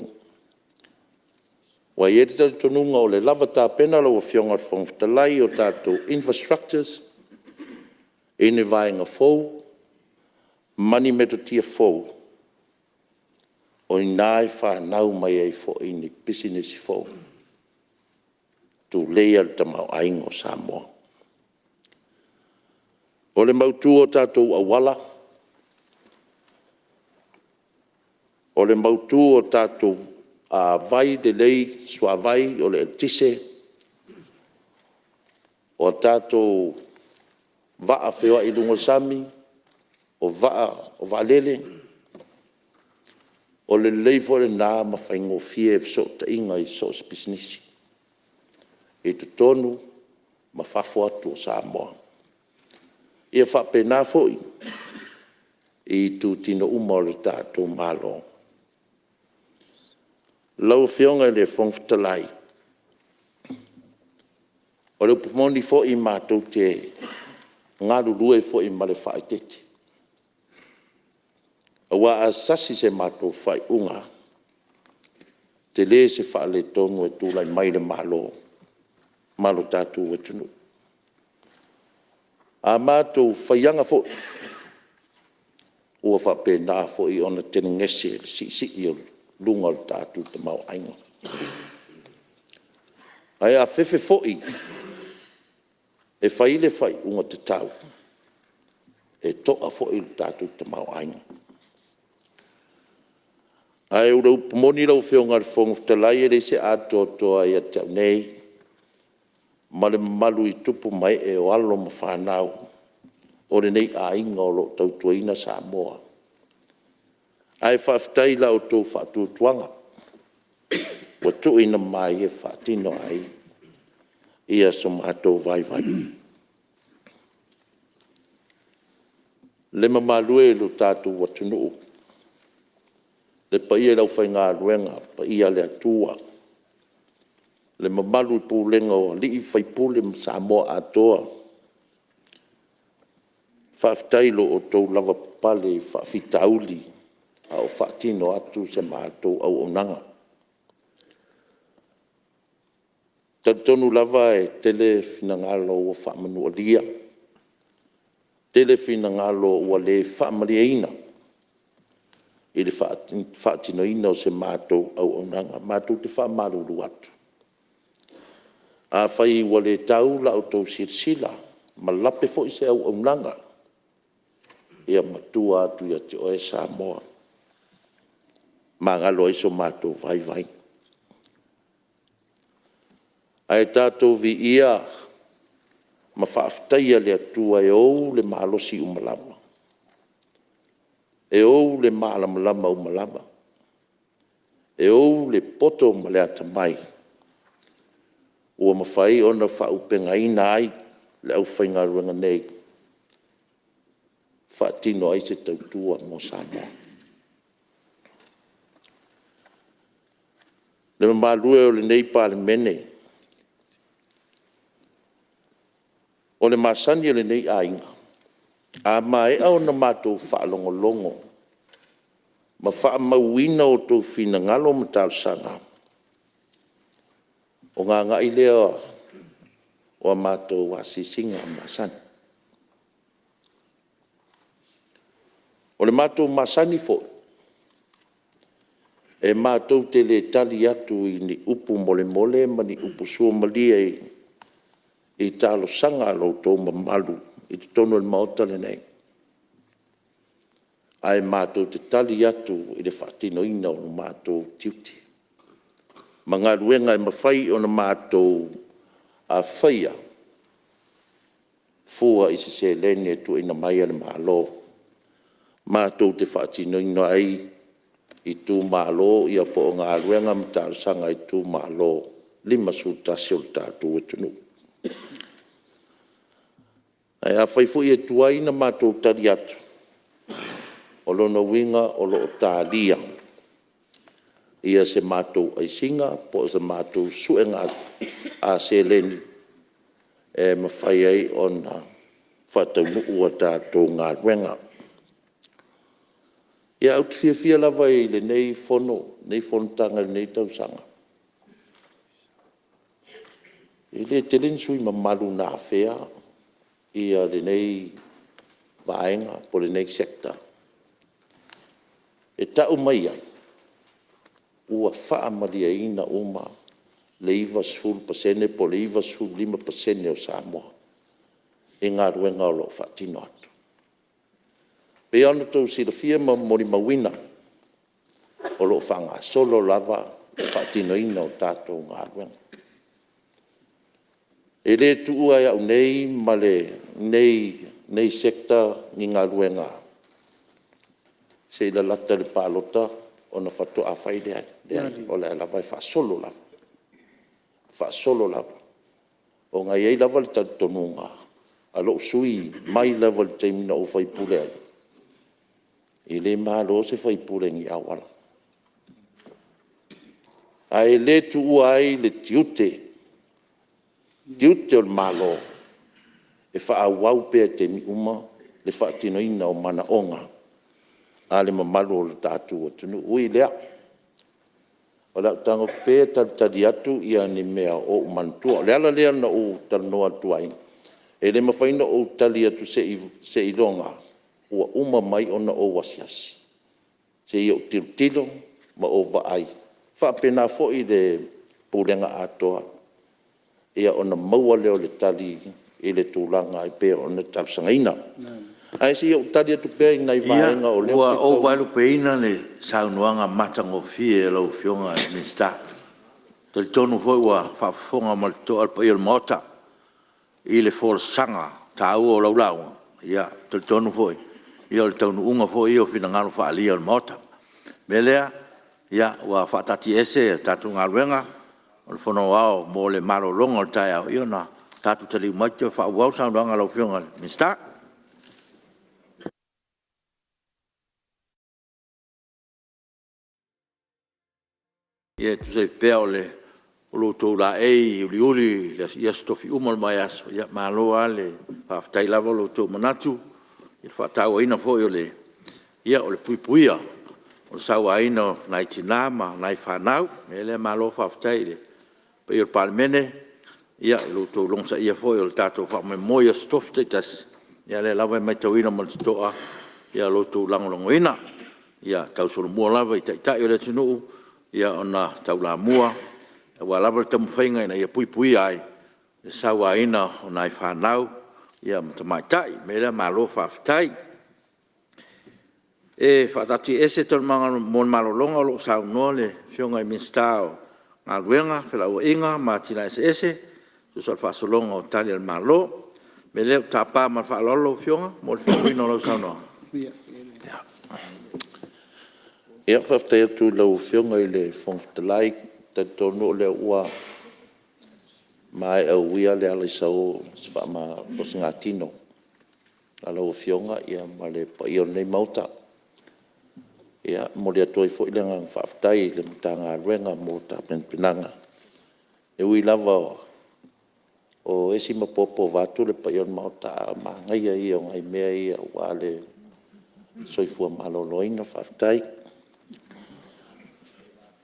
Aua e i ai le talitonuga o le lava tapena lau Afioga i le Fofoga Fetalai o tatou infrastructures i ni vaega fou ma ni metotia fou, o i ina e fanau mai ai foi ni pisinisi fou e tulei ai le tamaoaiga o Samoa. O le mautu o tatou auala, O le mautu o tatou vai lelei, suavai, o le eletise, o tatou vaa feoai i luga o le sami, o vaa o vaalele, o le lelei foi lena ma faigofie fesootaiga i so o se pisinisi i totonu ma fafo atu o Samoa. Ia faapena foi i itutino uma o le tatou Malo. Lau Afioga i le Fofoga Fetalai, o le upu moni foi matou te galulue foi ma le faaeteete, aua a sasi se matou faaiuga, tele se faaletonu e tulai mai i le Malo ma lo tatou atunuu. A matou faiaga foi, ua faapena foi ona telegese le siisii i luga o le tatou tamaoaiga. Ae afefe foi e fai le faaiuga tatau, e toa foi le tatou tamaoaiga. Ae o le upu moni lau Afioga i le Fofoga Fetalai, e leai se atoatoa ia te au nei ma le mamalu i tupu ma ee o alo ma fanau o lenei aiga o lo o tautuaina Samoa. Ae faafetai i la outou faatuatuaga ua tuuina mai e faatino ai so matou vaivai. Le mamalu e o lo tatou atunuu, le paia i le aufaigaluega paia a le Atua, le mamalu i le pulega o alii ma faipule ma Samoa atoa, faafetai i lo outou lavapapale i faafitauli a o faatino atu se matou auaunaga. E talitonu lava e tele finagalo ua faamanualia, tele finagalo ua le faamalieina i le faatinoina o se matou auaunaga. Matou te faamalulu atu, afai ua le tau la outou silasila ma lape foi se auaunaga, ia matua atu ia te oe Samoa, magalo ai so matou vaivai. Ae tatou viia ma faafetaia le Atua e ou le malosi uma lava, e ou le malamalama uma lava, e ou le poto ma le atamai ua mafai ona faaauupegaina ai le aufaigaluega nei e faatino ai se tautua mo Samoa. Le mamalu e o lenei Palemene, o le masani o lenei aiga, a maea ona matou faalogologo ma faamauina outou finagalo ma talosaga, ona agai lea o a matou asiasiga masani. O le matou masani foi, e matou te le tali atu i ni upu molemole ma ni upu suamalie i talosaga a lo outou mamalu i totonu o le Maota lenei, ae matou te tali atu i le faatinoina o matou tiute ma galuega e mafai ona matou faia fua i se seleni e tuuina mai e le Malo matou te faatinoina ai itumalo po o galuega ma talosaga a itumalo e 51 o le tatou atunuu. Ae afai foi e tuai ona matou tali atu, o lona uiga o lo o talia se matou aisiga po o se matou suega seleni e mafai ai ona faataunuu a tatou galuega. Ia, ou te fiafia lava i lenei fonotaga i lenei tausaga, e le tele ni sui usufono mamalu na afea lenei vaega po o lenei Sector. E tau mai ai ua faamalieina uma le 90% po o le 95% o Samoa i galuega o lo o faatino atu. E pei lava ona outou silafia ma molimauina. O lo o faagasolo lava le faatinoina o tatou galuega. E le tuua e au nei ma lenei Sector ni galuega se i lalata i le palota ona faatoa fai lea. E leai, o lea lava e faasolo lava, faasolo lava. Ona e i ai lava le talitonuga a lou sui usufono mai lava i le taimi na ou faipule ai, e le malo se sui usufono i ni auala. Ae le tuua ai le tiute, tiute o le Malo e faaauau pea i taimi uma le faatinoina o manaoga a le mamalu o le tatou atunuu. Ui i lea, o le a ou tago pea e talitali atu ni mea o ou manatua. O le ala lea na ou talanoa atu ai, e le mafai ona ou tali atu seiloga ua uma mai ona ou asiasi, se i ou tilotilo ma ou vaai, e faapena foi i le Pulega atoa, ona maua lea o le tali i le tulaga e pei ona talosagaina. Ae se i ou tali atu pea i nai vaega o lea ou te tau… Ia, ua ou vaelupeina le saunoaga matagofie a lau Afioga i le Minisita. E talitonu foi ua faafofoga ma le totoa le paia o le Maota i le folasaga taua o lau lauga. E talitonu foi o le taunuuga foi ia o finagalo faaalia o le Maota. O le mea lea, ua faataatiaese a tatou Galuega o le Fono Aoao mo le malologa o le taeao, ona tatou taliu mai toe faaauau le saunoaga a lau Afioga i le Minisita. Ia e tusa ai pea o lo outou laei uliuli i aso tofi uma o le vaiaso, ia malo lava le… faafetai lava lo outou manatu i le faatauaina foi o le puipuia o le sauaina o nai tina ma nai fanau. O le mea lea malo faafetai i le paia o le Palemene i lo outou logosaia foi o le tatou faamoemoe i aso Tofi taitasi, ia o lea lava e matauina ma le totoa lo outou lagolagoina ia tausolomua lava i Taitai o le atunuu ona taulamua aua lava le taumafaiga ina ia puipuia ai le sauaina o nai fanau ma tamaitai. O le mea lea malo faafetai. E faataatiaese Taualumaga mo le malologa o lo o saunoa le Afioga i le Minisita o Galuega, Felauaiga ma Atinae Eseese e tusa o le faasologa o Tali a le Malo. O le mea lea ou te tapa ma le faaaloalo lau Afioga mo le faaauauina o lau saunoaga. Ia, faafetai atu i lau Afioga i le Fofoga Fetalai. E talitonu o lea ua maea uia le ala i sao o se faamalosigatino a lau Afioga ma le paia o lenei Maota. E momoli atu ai foi le agaga faafetai i le Matagaluega mo tapenapenaga. E ui lava o esi ma popo vaeatu le paia o le Maota, ae o le manaia ia o nai mea ia aua le soifua maloloina. Faafetai.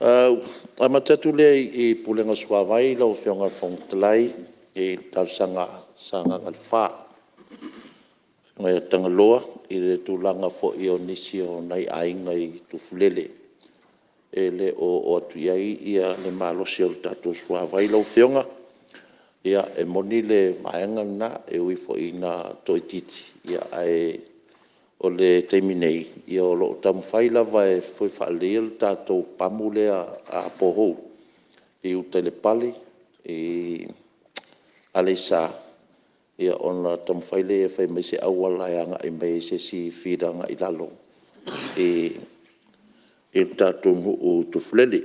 E amata atu lea i le Pulega o le Suavai lau Afioga i le Fofoga Fetalai i le talosaga a Sagaga 4, le afioga ia Tagaloa i le tulaga foi o nisi o nai aiga i Tufulele e le o oo atu i ai le malosi o le tatou suavai lau Afioga. Ia, e moni le vaega lena, e ui foi ina toaitiiti, ae o le taimi nei, o lo o taumafai lava e toe faaleleia le tatou pamu lea borehole i uta i le pale i Aleisa, ona taumafai lea e fai mai se auala e agai mai ai se isi feeder agai i lalo i le tatou nuu i Tufulele.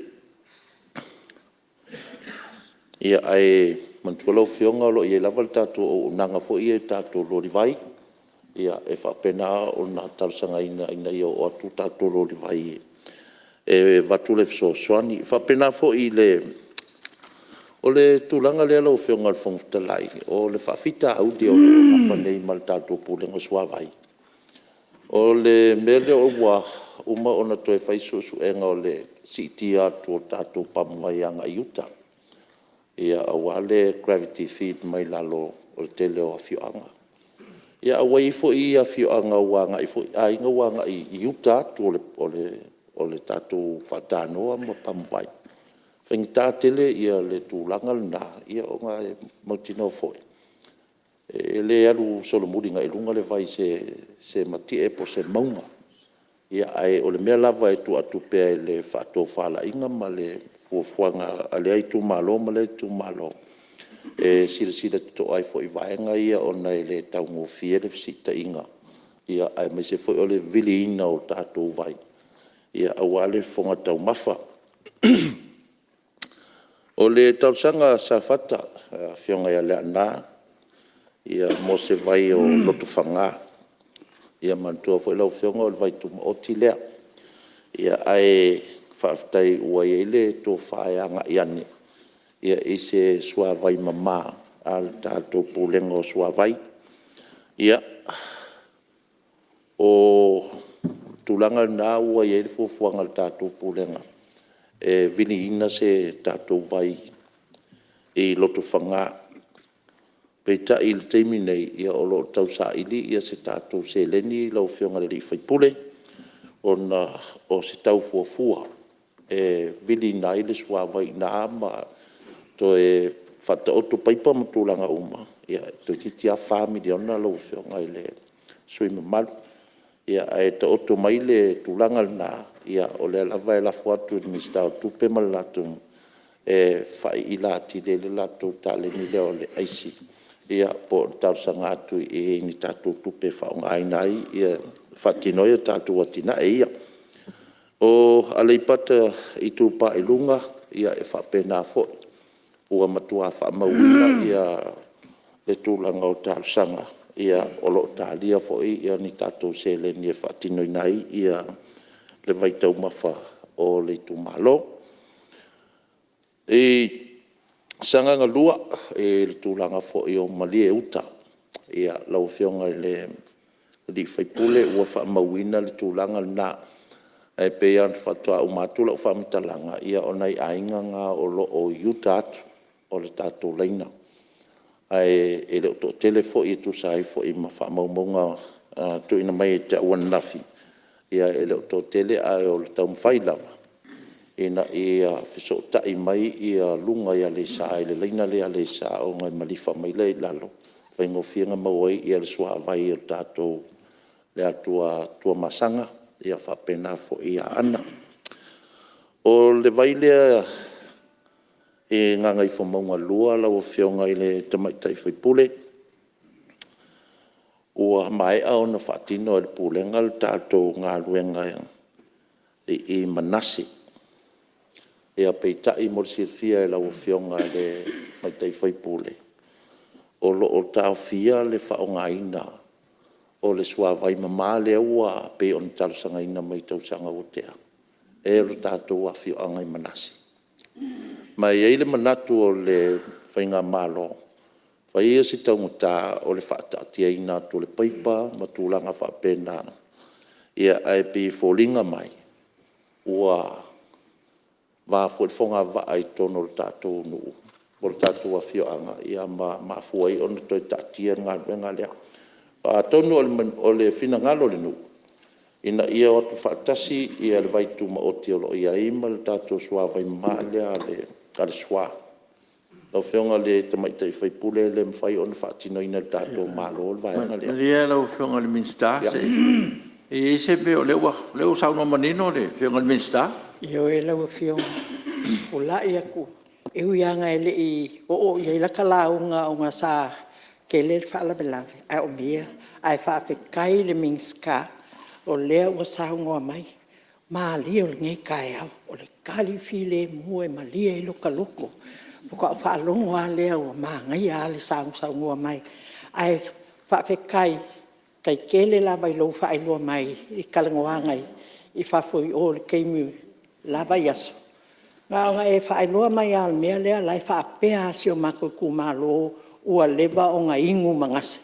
Ae manatua lau Afioga o lo o i ai lava le tatou auaunaga foi ia i tatou moli vai, e faapena ona talosagaina ina ia oo atu tatou moli vai e avatu le fesoasoani. E faapena foi i le… O le tulaga lea lau Afioga i le Fofoga Fetalai, o le faafitauli o lo o nafa nei ma le tatou Pulega o le Suavai, o le mea lea ua uma ona toe fai suesuega o le siitia atu o tatou pamuvai agai i uta, aua le gravity feed mai lalo o le tele o afioaga. Ae ua i ai foi afioaga ua agai foi aiga ua agai i uta atu o le tatou faatanoa ma pamuvai. E faigata tele le tulaga lena, ona e mautinoa foi e le alu solomuli agai i luga le vai i se matie po o se mauga. Ae o le mea lava e tuu atu pea i le faatofalaiga ma le fuafuaga a lea itumalo ma lea itumalo, e silasila totoa ai foi i vaega ia ona e le taugofie le fesiitaiga, aemaise foi o le viliina o tatou vai aua le fofoga taumafa. O le talosaga a Safata le Afioga ia Leaana mo se vai o Lotofaga. Ia manatua foi lau Afioga o le vai tumaoti lea. Ae faafetai ua i ai le tofa e agai ane i se suavai mama a le tatou Pulega o Suavai. Ia, o le tulaga lena ua i ai le fuafuaga a le tatou Pulega e viliina se tatou vai i Lotofaga. Peitai i le taimi nei, o lo o tausaili se tatou seleni lau Afioga i le sui usufono, ona o se tau fuafua e viliina ai le suavai i ina ma toe faataoto paipa ma tulaga uma, toeitiiti lava $4 miliona lau Afioga i le sui usufono mamalu. Ae taoto mai le tulaga lena, o lea lava e lafo atu i le Minisita o Tupe ma le latou… e faailaila atili ai le latou taleni lea o le aisi, po o le talosaga atu i ni tatou tupe e faaaogaina ai e faatino ai tatou atinae ia. O Aleipata Itupa i Luga, e faapena foi, ua matua faamauina le tulaga o talosaga, o lo o talia foi ni tatou seleni e faatinoina ai le vaitaumafa o le itumalo. I Sagaga 2 i le tulaga foi o Malie Uta, lau Afioga i le sui usufono, ua faamauina le tulaga lena. Ae pei lava faatoa uma atu lau faamatalaga, o nai aiga na o lo o i uta atu o le tatou laina, ae le o toatele foi e tusa ai foi ma faamaumauga na tuuina mai ia te au ananafi, e le o toatele, ae o le taumafai lava ina ia fesootai mai luga i Aleisa i le laina lea i Aleisa ona e malifa mai lea i lalo, e faigofie ona maua ai le suavai o le tatou le atu a Tuamasaga faapena foi i Aana. O le vai lea i Gagaifomauga 2 lau Afioga i le tamaitai sui usufono, ua maea ona faatino e le Pulega le tatou galuega i Manase. Peitai mo le silafia e lau Afioga i le tamaitai sui usufono, o lo o taofia le faaaogaina o le suavai mama lea e pei ona talosagaina mai i tausaga ua tea e le tatou afioaga i Manase. Ma e i ai le manatu o le faigamalo, fai ia si taugata o le faataatiaina atu o le paipa ma tulaga faapena, ae pei e foliga mai ua va foi le fogavaa i totonu o le tatou nuu po o le tatou afioaga ma mafua ai ona toe taatia le galuega lea. Atonu o le finagalo o le nuu ina ia o atu faatasi le vai tumaoti o lo o i ai ma le tatou suavai mama lea a le SWA. Lau Afioga i le tamaitai sui usufono e le mafai ona faatinoina e le tatou Malo le vaega lea. Malie lau Afioga i le Minisita se i… E i ai se mea o lea ua saunoa manino le Afioga i le Minisita. Ioe lau Afioga, e tulai atu, e ui lava ina e le i oo i ai lata lauga ona sa tele le faalavelave, a o mea ia… Ae faafetai i le Minisita o lea ua saunoa mai. Malie o lenei taeao, o le tali filemu e malie ai lota loto. Faatoa ou faalogo lava lea ua manaia lava le sausaunoa mai. Ae faafetai, faafetai tele lava i lou faailoa mai i talanoaga i fafo i o i le taimi o le la vaiaso. Na ona e faailoa mai lava o le mea lea, o la e faapea lava si o matou itumalo ua leva ona inu Manase.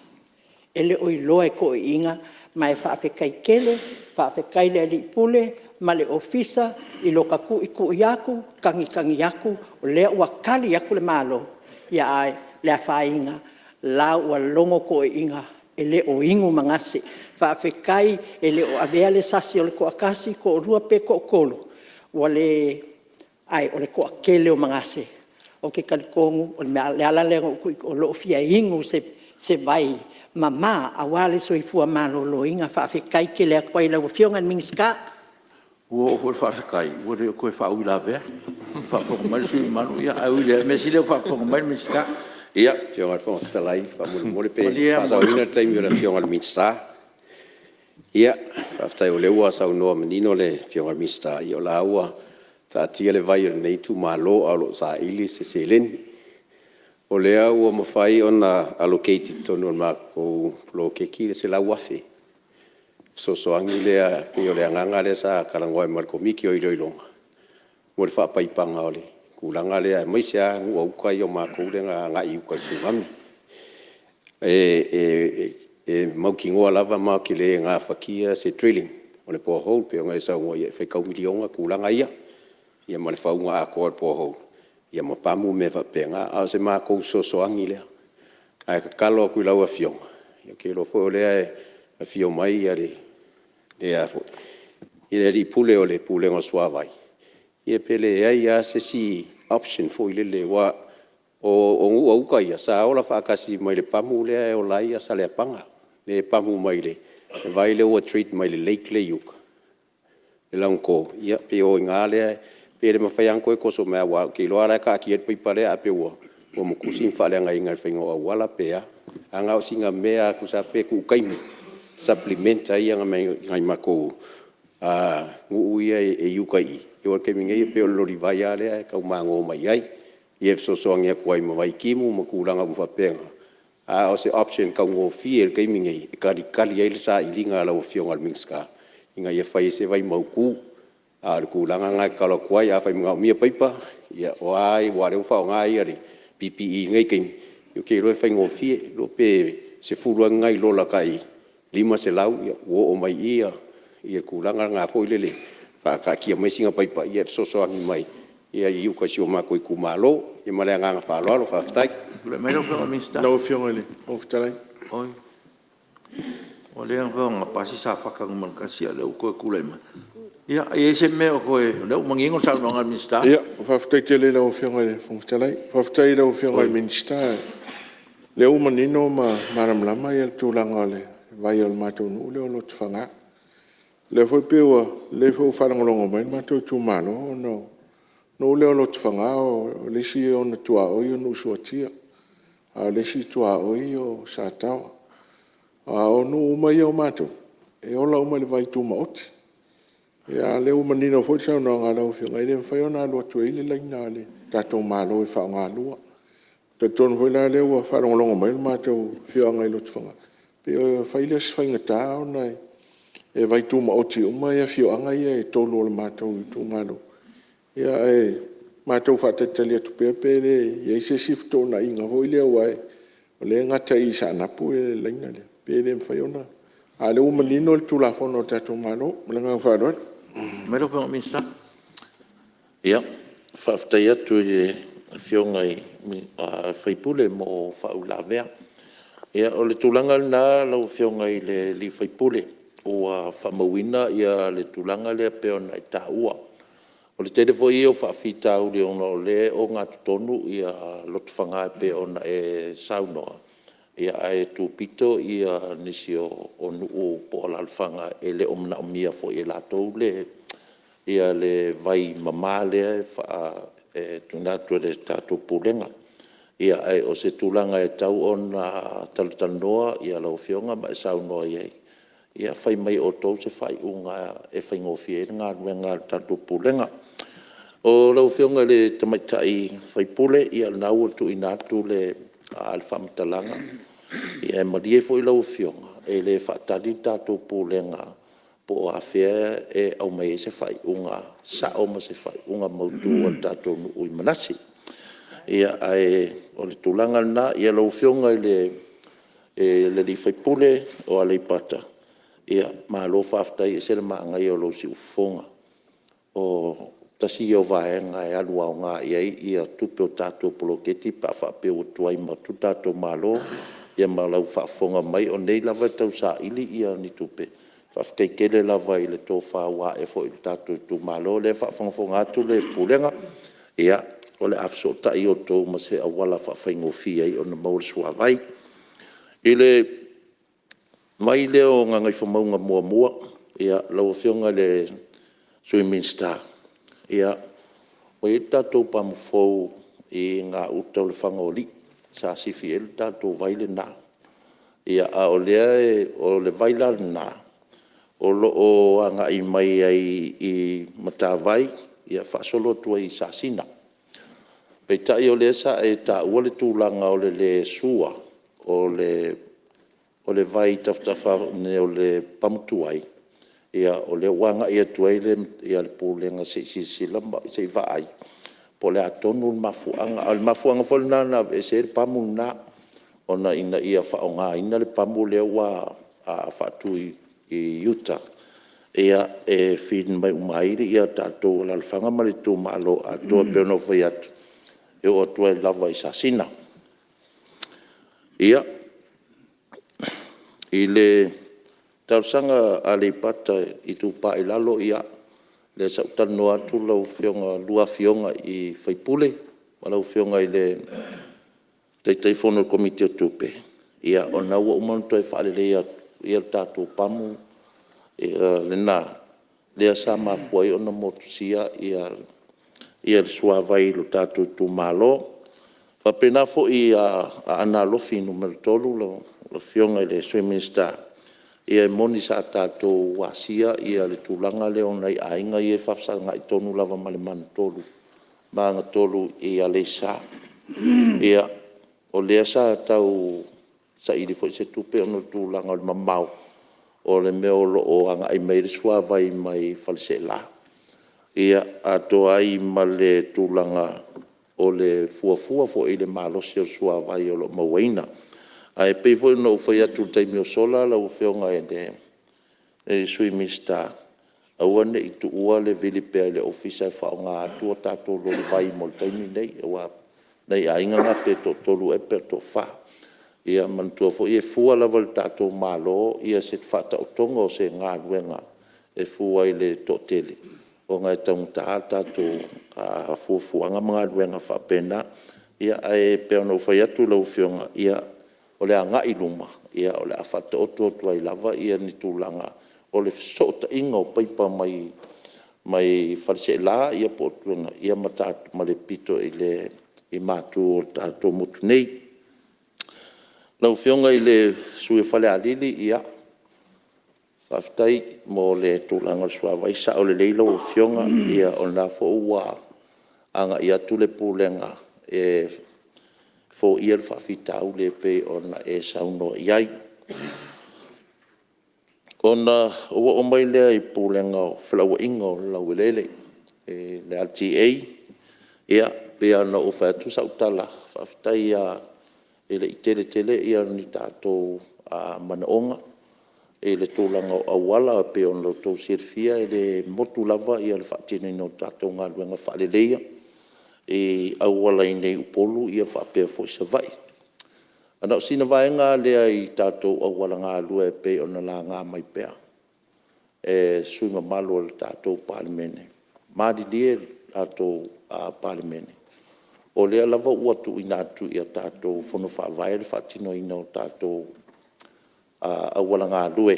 E le o iloa e toeaiina. Ma e faafetai tele, faafetai i le alii Pule ma le Ofisa i lota tuitui atu, tagitagi atu, o lea ua tali atu le Malo, ae le afaina o la ua logo toeaiina e le o inu Manase. Faafetai e le o avea le sasi o le toatasi, toalua pe toatolu, ae o le toatele o Manase. Ou te talitonu o le ala lea na ou tuu ai, o lou fia inu i se vai. mama aua le soifua maloloina. Faafetai tele atu ai i lau Afioga i le Minisita. Ua oo foi i le faafetai ua le o toe faauilavea a o faafofoga mai le sui usufono mamalu. Ae ui i lea, o le mea sili o lea ua faafofoga mai le Minisita. Lau Afioga i le Fofoga Fetalai faamolemole pe faasaoina le taimi o le Afioga i le Minisita. Ia, faafetai o lea ua saunoa manino le Afioga i le Minisita, ia o la ua taatia le vai a lenei itumalo a o lo o saili se seleni. O lea ua mafai ona allocate i totonu o le matou poloketi le $100,000 e fesoasoani lea, e pei o le agaga lea sa talanoa ai ma le Komiti o Iloiloga mo le faapaipaina o le tulaga lea aemaise lava nuu a uta ia o matou lea na agai i uta i le Tsunami. E mautinoa lava matou te le gafatia se drilling o le borehole pei ona e saunoa i ai e faitau miliona tulaga ia, ia ma le fauga atoa o le borehole ia ma pamu ma mea faapena. A o se matou fesoasoani lea. Ae tatalo atu i lau Afioga, ou te iloa foi o lea e afio mai le Alii Pule o le Pulega o le Suavai, ia pe leai lava se isi option foi lele aua o nuu a uta ia sa ola faatasi mai le pamu lea e ola ai Saleapaga, lea e pamu mai le vai lea ua treat mai le lake lea e i uta i Lanuto, ia pei o i ina lea, pe le mafai lava ona toe toso mai aua ou te iloa lava o la e taatia ai le paipa lea ae pei ua mutusi ma faaleagaina i le faiga o auala pe a. Ae na o sina mea lava tusa pe tuu taimi e supplement ai nai matou nuu ia e i uta i i, aua o le taimi nei pei o le lolivai lava lea e tau magalo mai ai, ia e fesoasoani atu ai ma vaitimu ma tulaga uma faapena. A o se option taugofie i le taimi lenei e talitali ai le sailiga a lau Afioga i le Minisita ina ia fai ai se vai mautu. A o le tulaga lena e tatalo atu ai, afai e manaomia paipa, ia o a a aua o lea ua faaaoga le PPE i lenei taimi, ou te iloa e faigofie, e le iloa pe 10 lava ni nai lola tai $500 ua oo mai i i le tulaga lena foi lele, faataatia mai sina paipa e fesoasoani mai i uta i si o matou itumalo. Ia ma le agaga faaaloalo faafetai. Tulai mai lau Afioga i le Minisita. Lau Afioga i le Fofoga Fetalai… Ua leva ona pasi Safata 1 a o lea ua toe tulai mai. Ia, e i ai se mea o toe… O lea ua manino le saunoaga a le Minisita. Faafetai tele i lau Afioga i le Fofoga Fetalai. Faafetai i lau Afioga i le Minisita, o lea ua manino ma malamalama le tulaga o le vai o le matou nuu lea o Lotofaga. O lea foi e pei ua faalogologo mai le matou itumalo, ona o le nuu lea o Lotofaga o le isi ona tuaoi o Nuusuatia, a o le isi tuaoi o Sataoa. A o nuu uma ia o matou, e ola uma i le vaitumaoti. A o lea ua manino foi le saunoaga a lau Afioga, e le mafai ona alu atu ai le laina a le tatou Malo e faaaoga lua. E talitonu foi la o lea ua faalogologo mai le matou afioaga i Lotofaga, pei e fai lea o si faigata ona e vaitumaoti uma afioaga ia e 3 o le matou itumalo. Ae matou faatalitali atu pea pe le i ai se isi fetuunaiga foi lea aua o lea e gata i Saanapu le laina lea, pe le mafai ona… A o lea ua manino le Tulafono a le tatou Malo. Ma le agaga faaaloalo. Tulai mai lau Afioga i le Minisita. Ia, faafetai atu i le Afioga i le sui usufono mo faauilavea. Ia o le tulaga lena lau Afioga i le sui usufono, ua faamauina le tulaga lea pei ona e taua. O le tele foi ia o faafitauli ona o lea e ogatotonu Lotofaga pei ona e saunoa, ae tupito nisi o nuu po o alaalafaga e le o manaomia foi e latou le vai mama lea e tuuina atu e le tatou Pulega. Ae o se tulaga e tatau ona talatalanoa lau Afioga ma e saunoa i ai, ia fai mai e outou se faaiuga e faigofie ai le galuega a le tatou Pulega. O lau Afioga i le tamaitai sui usufono, ia o lena ua tuuina atu le faamatalaga. Ae malie foi lau Afioga, e le faatali le tatou Pulega po o afea e aumai ai se faaiuga sao ma se faaiuga mautu a le tatou nuu i Manase. Ae o le tulaga lena. Lau Afioga i le sui usufono o Aleipata, malo faafetai. E ese le manaia o lou siufofoga. Tasi ia o vaega e alu aoga i ai tupe o tatou poloketi pe a faapea ua tuai atu le tatou Malo, ia ma lau faafofoga mai, o nei lava e tausaili ni tupe. Faafetai tele lava i le tofa ua ae foi i le tatou itumalo. O lea e faafogafoga atu le Pulega, ia, o le a fesootai outou ma se auala e faafaigofie ai ona maua le suavai. I le vai lea o Gagaifomauga 1, lau Afioga i le Sui Minisita, ua i ai le tatou pamu fou i gauta o Lefagaoalii sa sifi i ai le tatou vai lena. A o le vai la lena o lo o agai mai ai i Matavai faasolo atu ai i Sasina. Peitai o lea sa e taua le tulaga o le le sua o le vai i tafatafa ane o le pamu tuai, o lea ua agai atu ai le Pulega se i silasila ma se i vaai po o le a tonu le mafuaaga. A o le mafuaaga foi lena na aveese ai le pamu lena, ona ina ia faaaogaina le pamu lea ua faatu i uta e feed mai uma ai tatou alaalafaga ma le itumalo atoa. E pei ona ou fai atu, e oo atu ai lava i Sasina. Ia, i le talosaga a Aleipata Itupa i Lalo, ia, lea sa ou talanoa atu lau Afioga, lua Afioga i sui usufono ma lau Afioga i le Taitaifono o le Komiti o Tupe, o lena ua uma ona toe faaleleia atu le tatou pamu lena lea sa mafua ai ona motusia le suavai i le tatou itumalo. E faapena foi ia Aana Alofi 3 lau Afioga i le Sui Minisita, ia e moni sa tatou asia le tulaga lea o nai aiga ia e faafesagai tonu lava ma le magatolu i Aleisa. O lea sa tau saili foi se tupe ona o le tulaga o le mamao o le mea o lo o agai mai ai le suavai mai Faleaseela, atoa ai ma le tulaga o le fuafua foi i le malosi o le suavai o lo o mauaina. Ae pei foi ona ou fai atu i le taimi ua sola lau Afioga i le Sui Minisita, aua ne i tuua le vili pea i le Ofisa e faaaoga atu a tatou loli vai mo le taimi lenei, aua o nai aiga na pe toatolu ea pe toafa. Ia manatua foi e fua lava e le tatou Malo se faataotoga o se galuega e fua i le toatele ona e taugata le tatou fuafuaga ma galuega faapena. Ae pei ona ou fai atu i lau Afioga, o le agai i luma, o le a faataoto atu ai lava ni tulaga o le fesootaiga o paipa mai Faleaseela ma le pito i matu o le tatou motu nei. Lau Afioga i le sui usufono mo Falealili, ia, faafetai mo le tulaga o le suavai. E sao lelei lau Afioga, o lena foi ua agai atu le Pulega e foia le faafitauli e pei ona e saunoa i ai. Ona ou oo mai lea i le Pulega o Felauaiga i le Laueleele le LTA. Ia, pei lava ona ou fai atu sau tala, faafetai lava e le i tele tele ni tatou manaoga i le tulaga o auala. E pei ona outou silafia e le motu lava le faatinoina o tatou galuega faaleleia i auala i inei i Upolu faapea foi Savaii. Ae na o sina vaega lava lea i tatou auala galue e pei ona laga mai pea e sui usufono mamalu o le tatou Palemene. Malilie le tatou Palemene, o lea lava ua tuuina atu i a tatou Fono Faavae le faatinoina o tatou auala galue.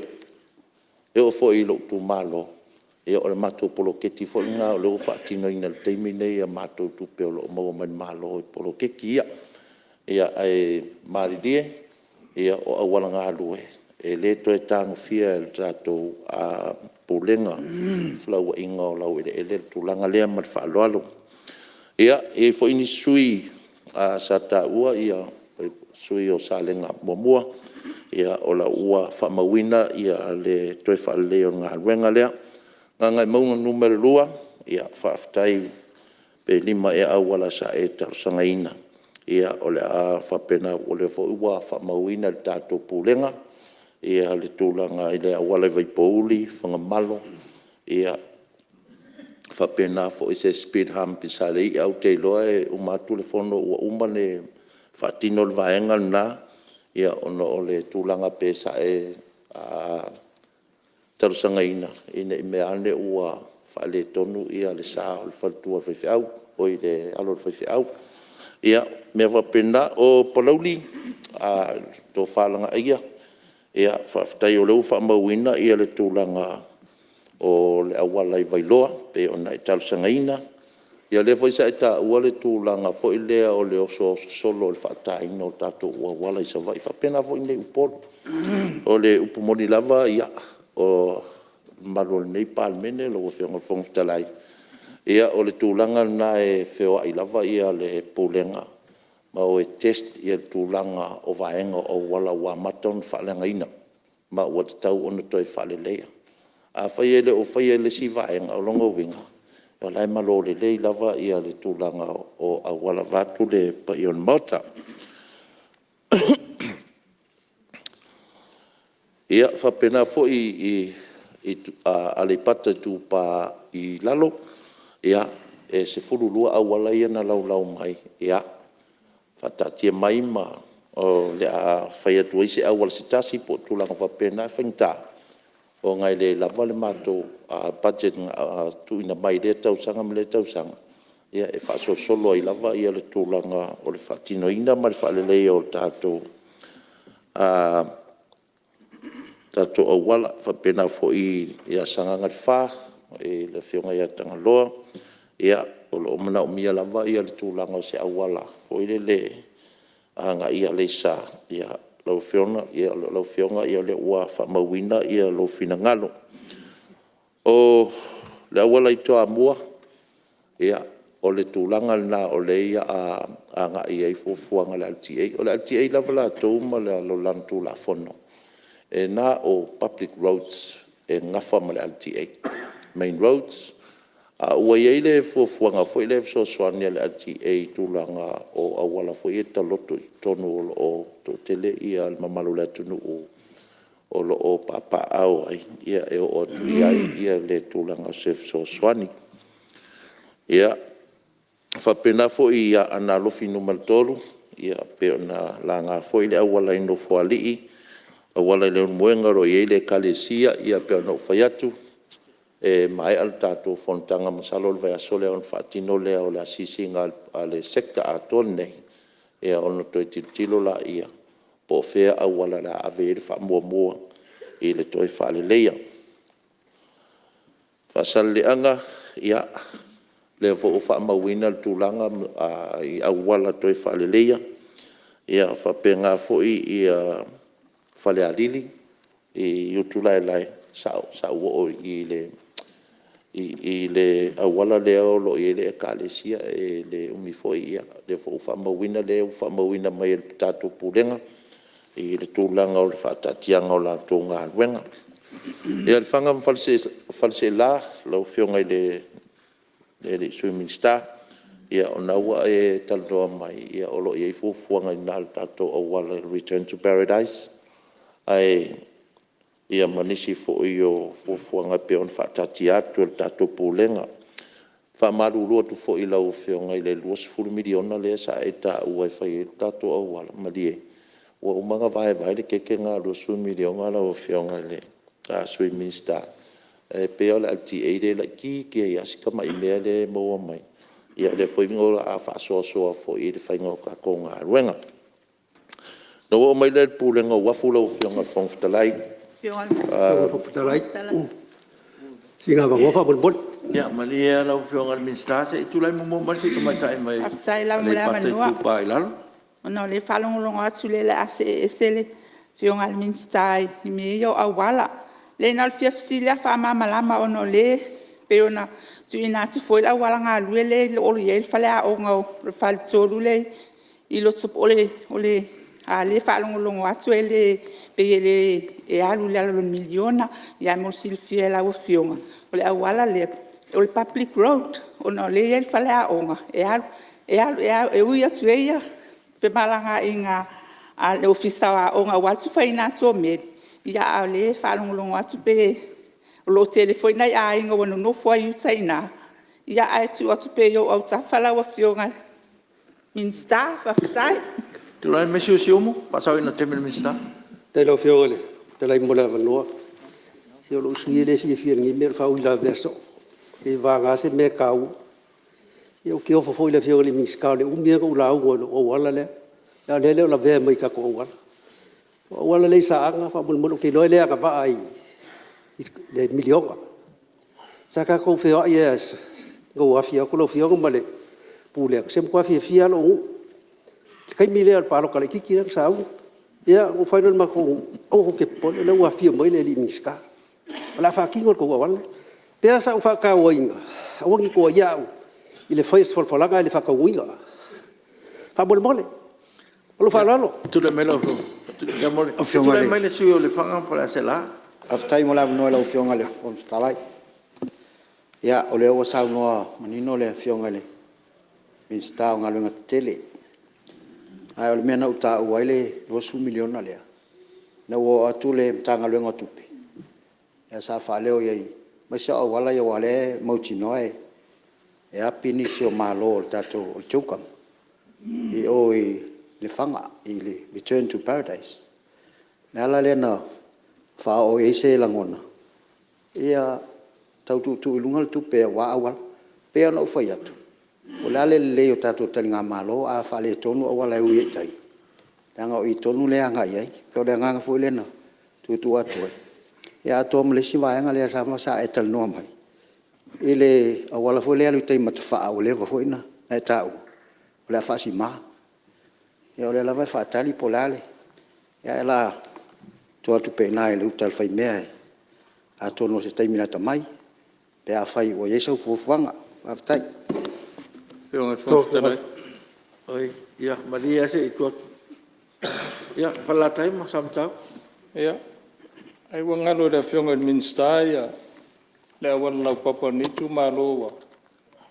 E oo foi i lou itumalo, o le matou poloketi foi lena o lea ua faatinoina i le taimi lenei i a matou tupe o lo o maua mai le Malo i poloketi ia. Ae malilie, o auala galue, e le toe tagofia e le tatou Pulega o Felauaiga i le Laueleele le tulaga lea. Ma le faaaloalo. Ia, e i ai foi nisi sui usufono sa taua le sui usufono mo Salega 1, o la ua faamauina le toe faaleleia o le galuega lea. Gagaemauga 2, ia faafetai pe 5 ea auala sa e talosagaina, o le a faapena, o lea foi ua faamauina e le tatou Pulega le tulaga i le auala i Vaipouli Fagamalo, faapena foi se speed hump i Saleia. Ou te iloa e uma atu le fono ua uma ona faatino le vaega lena, ona o le tulaga pei sa e talosagaina, ina ne i meaane ua faaletonu le sa o le faletua o le faifeau, oi le alo o le faifeau. Ia, mea faapena. O Palauli, le Tofa a Lagaaia, Faafetai o lea ua faamauina le tulaga o le auala i Vailoa pei ona e talosagaina. Ia o lea foi sa e taua le tulaga foi lea o le osooso solo o le faataina o tatou auala i Savaii, e faapena foi i inei i Upolu. O le upu moni lava ia, o le mamalu o lenei Palemene lau Afioga i le Fofoga Fetalai, ia o le tulaga lena e feoai lava le Pulega ma o e test le tulaga o vaega o auala ua amata ona faaleagaina ma ua tatau ona toe faaleleia. Afai e le o faia e le isi vaega, o lona uiga o la e malo lelei lava le tulaga o auala vaeatu le paia o le Maota. Ia, e faapena foi i Aleipata Itupa i Lalo, e 12 auala ia na laulau mai, ia faataatia mai ma o le a fai atu ai se auala se tasi po o tulaga faapena. E faigata ona e le lava le matou budget na tuuina mai i lea tausaga ma lea tausaga e faasolosolo ai lava le tulaga o le faatinoina ma le faaleleia o tatou auala. E faapena foi ia Sagaga 4 i le Afioga ia Tagaloa, o lo o manaomia lava le tulaga o se auala foi lele agai i Aleisa. Lau Afioga, o lea ua faamauina lou finagalo. O le auala i Toamua, o le tulaga lena o lea o le a agai i ai fuafuaga a le LTA. O le LTA lava latou ma lana Tulafono, e na o public roads e nafa ma le LTA, main roads. A ua i ai le fuafuaga foi lea fesoasoani a le LTA i tulaga o auala foi ia taloto i totonu o lo o toatele le mamalu o le atunuu o lo o papaaao ai, e oo atu i ai le tulaga o se fesoasoani. Ia, e faapena foi i Aana Alofi 3, e pei ona laga foi le auala i Nofoalii, auala i Leulumoega o lo o i ai le Ekalesia. Ia pei ona ou fai atu, e maea le tatou fonotaga masalo o le vaiaso lea ona faatino lea o le asiasiga a le Sector atoa lenei, ona toe tilotilo lea po o fea auala o le a ave i ai le faamuamua i le toe faaleleia. Faasaleleaga, ia, o lea foi ua faamauina le tulaga i auala toe faaleleia, e faapena foi Falealili i Utulaelae, sa ou oo i le auala lea o lo o i ai le Ekalesia, e le umi foi, o lea foi ua faamauina lea ua faamauina mai e le tatou Pulega i le tulaga o le faataatiaga o latou galuega. Ia, Lefaga ma Faleaseela lau Afioga i le Sui Minisita, o lena ua e talanoa mai o lo o i ai fuafuaga i ina i le tatou auala i le return to paradise, ma nisi foi o fuafuaga e pei ona faataatia atu e le tatou Pulega. E faamalulu atu foi i lau Afioga i le $20 miliona lea sa e taua e fai ai le tatou auala, malie ua uma ona vaevae le keke lena $20 miliona lau Afioga i le Sui Minisita. E pei lava o le LTA lea e laitiiti ai lava si tamai mea lea e maua mai, ia o lea foi o le a faasoasoa foi i le faiga o tatou galuega. Ona ou oo mai lea i le Pulega o Uafu lau Afioga i le Fofoga Fetalai. Sina avanoa faamolemole. Ia malie lau Afioga i le Minisita se i tulai muamua mai le sui usufono tamaitai mai Faafetai lava mo le Aleipata avanoa. Itupa i Lalo. Ona o lea e faalogologo atu o lea o le a see ese le Afioga i le Minisita i mea ia o auala. Leai na o le fia fesili lava faamalamalama ona o lea e pei ona tuuina atu foi le auala galue lea o lo o i ai le faleaoga o le faletolu lea i a o lea e faalogologo atu e pei e le alu i lalo o le miliona. Ae mo le silafia e lau Afioga, o le auala lea o le public road, ona o lea e i ai le faleaoga, e ui atu ai femalagaaiga a le Ofisa o Aoga aua le tufaina atu o meli, a o lea e faalogologo atu pei o lo o tele foi nai aiga ua nonofo ai i uta i ina, ae tuu atu pea i ou autafa lau Afioga i le Minisita. Faafetai. Tulai mai le sui usufono o Siumu, faasaoina le taimi o le Minisita. Faafetai i lau Afioga i le Fofoga Fetalai mo le avanoa. Se o lou sui usufono e le fiafia i lenei mea o le faauilavea soo, seiavagana se mea e taua. Ia ou te ofo foi i le Afioga i le Minisita o le umi ia ona ou lauga i lou auala lea, a o lea e le o lavea mai i tatou auala. O auala la e i Saaga faamolemole ou te iloa e le agavaa i le miliona. Sa tatou feoai lava ina ua afifio atu lau Afioga ma le Pulega, se ua matua fiafia lava lou nuu i le taimi lea o le palota laitiiti lea na sauni. Ia ona ou fai loa lea i le matou nuu, aua tou te popole o lea ua afio mai le alii Minisita o le a faatino le tou auala lea. E pei la o sau faatauaina, aua ne i tuuaia au i le fai o se folafolaga ae le faataunuuina. Faamolemole. Ma lou faaaloalo. Tulai mai le sui usufono mo Lefaga ma Faleaseela. Faafetai mo le avanoa i lau Afioga i le Fofoga Fetalai. Ia, o lea ua saunoa manino le Afioga i le Minisita o Galuega Tetele, ae o le mea na ou taua ai le $20 miliona lea, ina ua oo atu le Matagaluega o Tupe, sa faaleo i ai, aemaise o auala ia aua o lea e mautinoa e api nisi o malo o le tatou CHOGM i o i Lefaga i le Return to Paradise. O le ala lea na faaoo i ai se lagona, ia tau tuutuu i luga le tupe aua auala. E pei lava ona ou fai atu, po o le a le lelei o tatou taligamalo, a faaletonu auala e ui lava i tai, leaga o i tonu lea e agai i ai. O le agaga foi lea na tuutuu atu ai, ia atoa ma le isi vaega lea sa e talanoa mai i le auala foi lea e alu i tai i Matafaa ua leva foi ona e taua o le a faasima. Ia o lea lava e faatali po o le a le… ae o le a tuu atu pea i ina i le uta a le faimea, atonu o se taimi lata mai pe afai ua i ai sau fuafuaga. Faafetai. Ia malie lava se i tuu atu ia Falelatai ma Samatau. Ia, ai ua galo i le Afioga i le Minisita le auala laupapa o lenei itumalo ua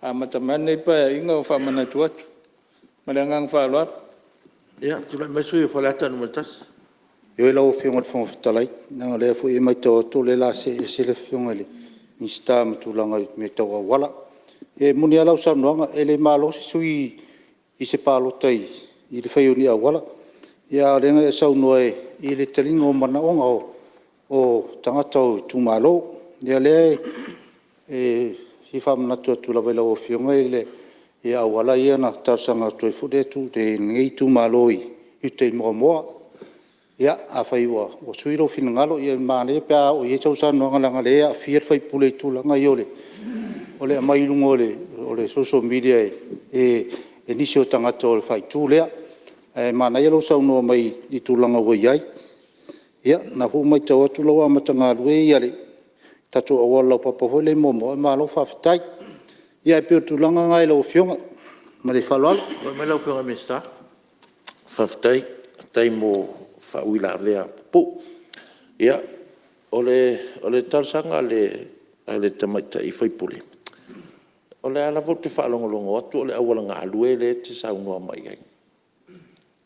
amata mai lava lenei Paeaiga o faamanatu atu. Ma le agaga faaaloalo. Ia, tulai mai le sui usufono mo Faleata 1. Ioe lau Afioga i le Fofoga Fetalai, leaga o lea foi e maitau atu o lea o le a see ese le Afioga i le Minisita ma tulaga i mea tau auala. E moni lava lau saunoaga, e le malo se sui usufono i se palota i le faia o ni auala, a o lea na e saunoa i le taliga o manaoga o tagata o itumalo. Ia o lea e fia faamanatu atu lava i lau Afioga auala ia na talosaga atu ai foi lenei itumalo i uta i Moamoa. Ia, afai ua sui lou finagalo, ia manaia pe a oo i ai sau saunoaga leaga o lea e aafia le sui usufono i tulaga ia o le aumai i luga o le social media e nisi o tagata o le faaitu lea. Ae manaia lou saunoa mai i tulaga ua i ai. Ia, o lena foi ua maitau atu o la e ua amata galue le tatou auala laupapa foi lea i Moamoa, malo faafetai. Ia ae pei o le tulaga lena i lau Afioga. Ma le faaaloalo. Tulai mai lau Afioga i le Minisita. Faafetai. Faafetai mo faauilavea pupuu. Ia, o le talosaga a le tamaitai sui usufono, o lea lava ou te faalogologo atu o le auala galue lea e te saunoa mai ai.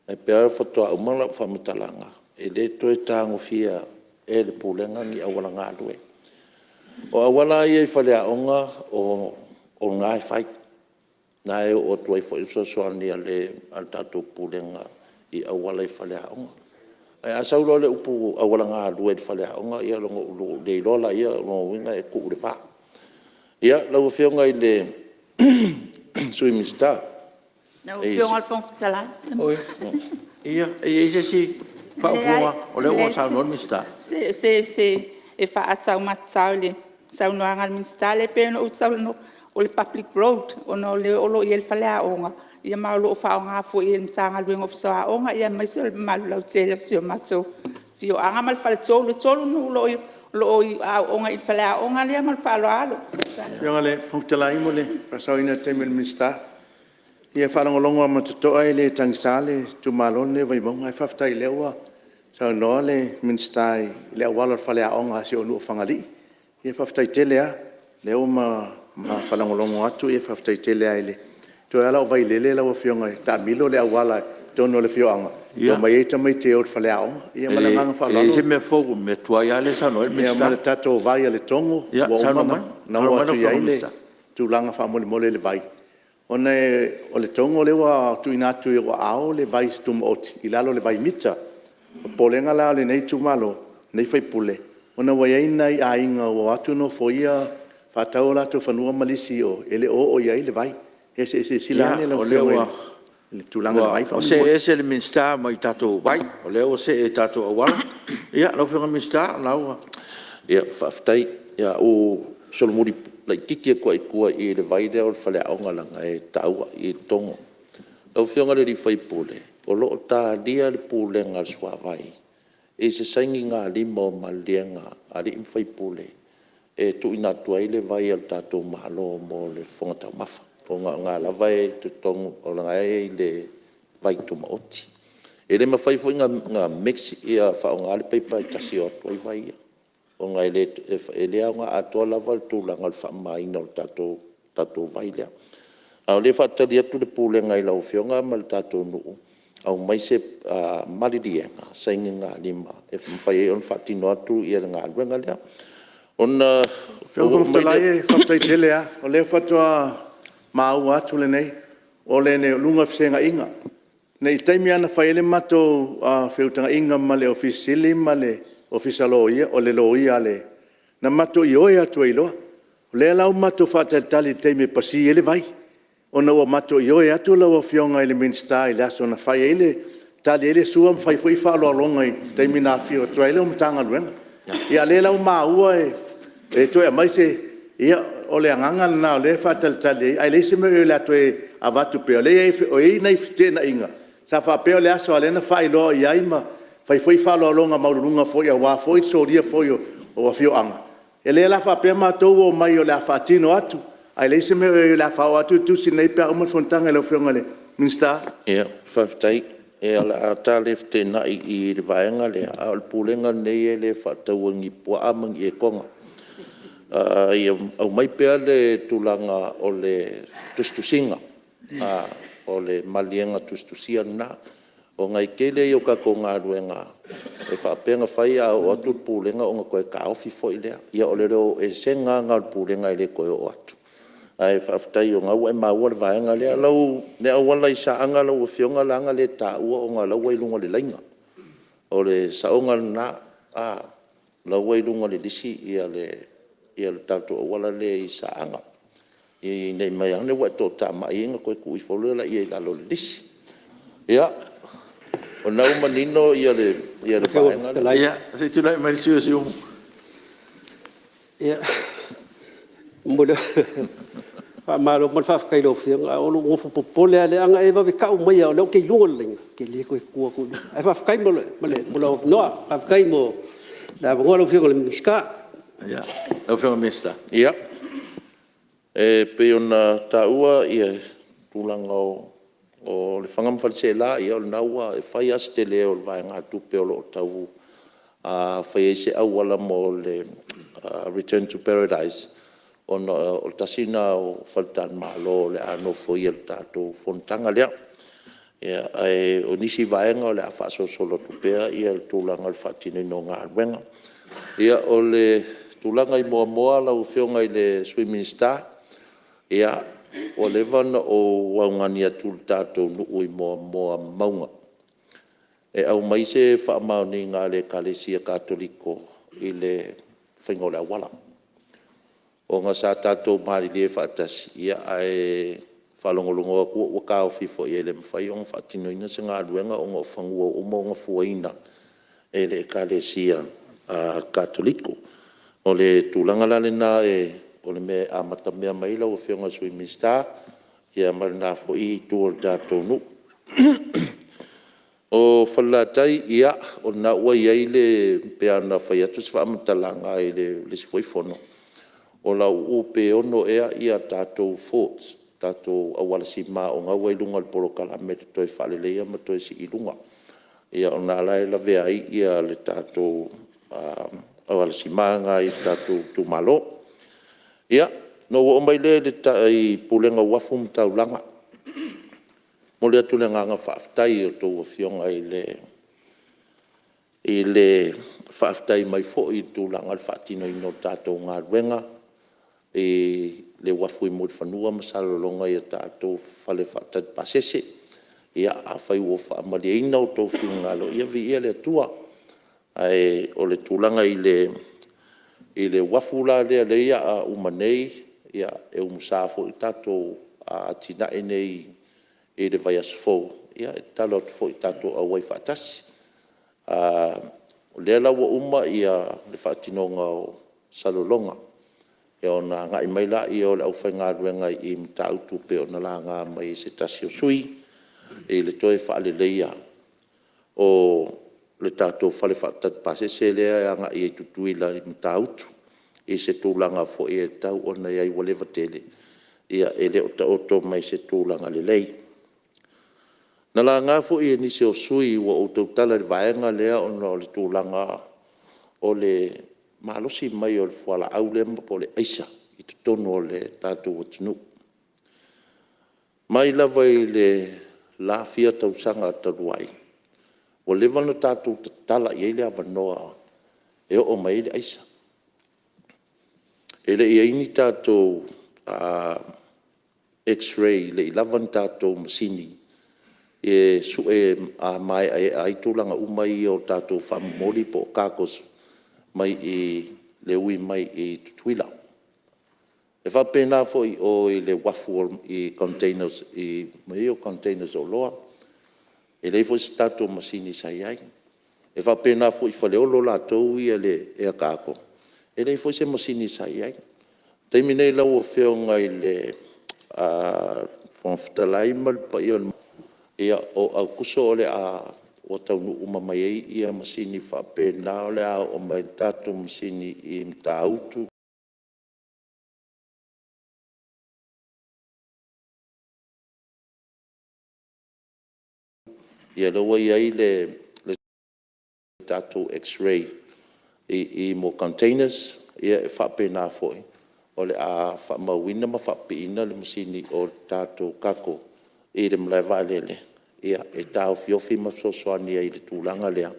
Ae pei lava faatoa uma lau faamatalaga, e le toe tagofia e le Pulega ni auala galue. O auala ia i faleaoga o lena e fai, o lena e oo atu ai foi le fesoasoani a le tatou Pulega i auala i faleaoga. Ae a sau loa le upu auala galue i le faleaoga, ia ona ou le iloa lea, o lona uiga e tuu i le va. Ia, lau Afioga i le Sui Minisita… Lau Afioga i le Fofoga Fetalai… Ia, e i ai se isi faaupuga o lea ua saunoa le Minisita. Se e faataumatatao i le saunoaga a le Minisita lea pei ona ou talanoa, o le public road ona o lea o lo o i ai le faleaoga, ma o lo o faaaoga foi e le Matagaluega o Aoga aemaise o le mamalu lautele o si o matou afioaga ma le faletolu. E 3 nuu o lo o aooga i le faleaoga lea ma le faaaloalo. Lau Afioga i le Fofoga Fetalai mo le faasaoina o le taimi o le Minisita. Ia e faalogologo lava ma le totoa e le tagisa le itumalo lenei o Vaimauga, ae faafetai o lea ua saunoa le Minisita i le auala o le faleaoga a si ou nuu o Fagalii. Faafetai tele lava. O lea ua faalogologo atu faafetai tele lava. Toe lava la o Vailele lau Afioga e taamilo le auala i totonu o le afioaga e omai ai tamaiti e o i le faleaoga. Ia ma le agaga faaaloalo. E leai se mea fou, o le mea tuai lava lea e saunoa ai le Minisita. Ia ma le tatou vai a Letogo ua uma ona oo atu i ai le tulaga faamolemole i le vai, ona o Letogo lea ua tuuina atu i ou aao le vai tumaoti i lalo o le vaimita. O le popolega la o lenei itumalo lenei sui usufono, ona ua i ai nai aiga ua o atu nofoia faatau o latou fanua ma lisi i o, e le o oo i ai le vai. Ia se i silasila ane lau Afioga. le tulaga i le vai Ua faamolemole. see ese le Minisita mai tatou vai, o lea ua see i tatou auala. Ia lau Afioga i le Minisita o lena ua… Faafetai. O le a ou solomuli laitiiti atu lava i tua i le vai lea o le faleaoga leaga e taua i Letogo. Lau Afioga i le sui usufono, o lo o talia e le Pulega a le Suavai i se sainigalima o maliliega a alii ma faipule e tuuina atu ai le vai a le tatou Malo mo le fofoga taumafa, ona o lena lava e i totonu o lena e i le vaitumaoti. E le mafai foi ona mix ia faaaoga le paipa e tasi e o atu ai vai ia ona e le aoga atoa lava le tulaga o le faamamaina o le tatou vai lea. A o lea e faatali atu le Pulega i lau Afioga ma le tatou nuu, aumai se maliliega sainigalima e mafai ai ona faatino atu le galuega lea. Ona Lau ou Afioga i le oo Fofoga mai lea… Fetalai, faafetai tele lava, o lea faatoa maua atu lenei, o luga o feseaiga. I le taimi lava na fai ai le matou feutagaiga ma le Ofisa Sili o Pulega ma le Ofisa o Loia, o le Loia a le… na matou ioe atu ai loa. O lea la ua matou faatalitali i le taimi e pasi ai le vai, ona ua matou ioe atu lau Afioga i le Minisita i le aso na fai ai le… tali ai le sua ma fai foi faaaloaloga i le taimi na afifio atu ai lau Matagaluega. A o lea la ua maua e toe aumai se… Ia o le agaga lena o lea e faatalitali ai, ae leai se mea o le a toe avatu pea, o lea e i ai nai feteenaiga sa faapea o le aso lava lea na faailoa i ai ma fai foi faaaloaloga maualuluga foi aua foi le solia foi o afioaga. O lea la a faapea matou ua omai o le a faatino atu, ae leai se mea o i ai o le a faaoo atu le tusi lenei pe a uma le fonotaga i lau Afioga i le Minisita. Faafetai. Ia o le a ta le feteenai i i le vaega lea, a o le Pulega lenei e le faataua i ni puaa ma ni etoga. Ia aumai pea le tulaga o le tusitusiga, o le maliega tusitusia lena, ona e tele ia o tatou galuega e faapea ona fai, a oo atu le Pulega ona toe taofi foi lea. Ia o le o esega lava lena o le Pulega e le toe oo atu. Ae faafetai o lena ua e maua le vaega lea. Le auala i Saaga lau Afioga e ala ona le taua ona o la e ua i luga o le laina. O le saoga lena, o la ua i luga o le lisi le tatou auala lea i Saaga, ne i meaane ua e toatamai ai ona toe tuu ifo lea i lalo o le lisi. Ia, o lena ua manino le vaega lea. Ia, se i tulai mai le sui usufono mo Siumu. E momoli atu le faamalo ma le faafetai i lau Afioga, ae o lou nofo popole lava lea, ana e vave tau maia o lea ou te i luga o le laina, ou te le toe tutu atu i luga. Ae faafetai mo lou avanoa, faafetai mo le avanoa lau Afioga i le Minisita. Lau Afioga i le Minisita. Ia, e pei ona taua le tulaga o Lefaga ma Faleaseela, ia o lena ua… e fai lava si tele o le vaegatupe o lo o tau fai ai se auala mo le return to paradise, ona o le tasi lena o faletalimalo o le a nofoia e le tatou fonotaga lea. Ae o nisi vaega o le a faasolosolo atu pea le tulaga o le faatinoina o galuega. Ia, o le tulaga i Moamoa lau Afioga i le Sui Minisita, ua leva ona ou augani atu i le tatou nuu i Moamoa mauga e aumai se faamaoniga a le Ekalesia Katoliko i le faiga o le auala, ona sa tatou malilie faatasi, ae faalogologo atu ua taofi foi e le mafai ona faatinoina se galuega ona o fanua ua uma ona fuaina e le Ekalesia Katoliko. O le tulaga la lena o le mea e amatamea mai ai lau Afioga i le Sui Minisita ma lena foi itu o le tatou nuu. O Falelatai, ia, o lena ua i ai le… pei lava ona fai atu se faamatalaga i le isi foi fono, o Lauuu pe 6 ea tatou forts, tatou auala sima o lena ua i luga o le polokalame e toe faaleleia ma toe sii i luga. Ia o lena la e lavea ai le tatou auala sima lena i le tatou itumalo. Ia, ona ou oo mai lea i le Pulega o Uafu ma Taulaga. E momoli atu le agaga faafetai i a outou afioga i le faafetai mai foi i le tulaga o le faatinoina o le tatou galuega i le uafu i Mulifanua ma Salelologa i a tatou fale faatali pasese. Ia, afai ua faamalieina outou finagalo, ia viia le Atua. Ae o le tulaga i le uafu la lea o lea o le a uma nei, e umusa foi le tatou atinae nei i le vaiaso fou. E tatalo atu foi tatou auai faatasi. O lea la ua uma le faatinoga o Salelologa, ona agai mai lea o le aufaigaluega i Matautu e pei ona laga mai e se tasi o sui usufono i le toe faaleleia o le tatou fale faatali pasese lea e agai i Tutuila i Matautu i se tulaga foi e tatau ona i ai ua leva tele e le o taoto mai i se tulaga lelei. Na laga foi e nisi o sui usufono ua ou tautala i le vaega lea ona o le tulaga o le malosi mai o le fualaau lea po o le aisa i totonu o le tatou atunuu. Mai lava i le la fia tausaga talu ai, ua leva ona tatou tatala i ai le avanoa e oo mai ai le aisa. E le i i ai ni tatou x-ray, e le i lava ni tatou masini e sue maeaea ai tulaga uma ia o tatou faamomoli po o cargoes mai le ui mai i Tutuila. E faapena foi i o i le uafu i containers i mea ia o containers o oloa, e leai foi se tatou masini sa i ai. E faapena foi i Faleolo latou ia i le ea cargo, e leai foi se masini sa i ai. O le taimi lenei lau Afioga i le Fofoga Fetalai ma le paia o le Maota, o Aokuso ua taunuu uma mai ai masini faapena, o le a oo mai ai le tatou masini i Matautu. Ia lea ua i ai le tatou x-ray i mo containers, e faapena foi o le a faamauina ma faapipiina le masini o le tatou cargo i le malae vaalele e taofiofi ma fesoasoani ai i le tulaga lea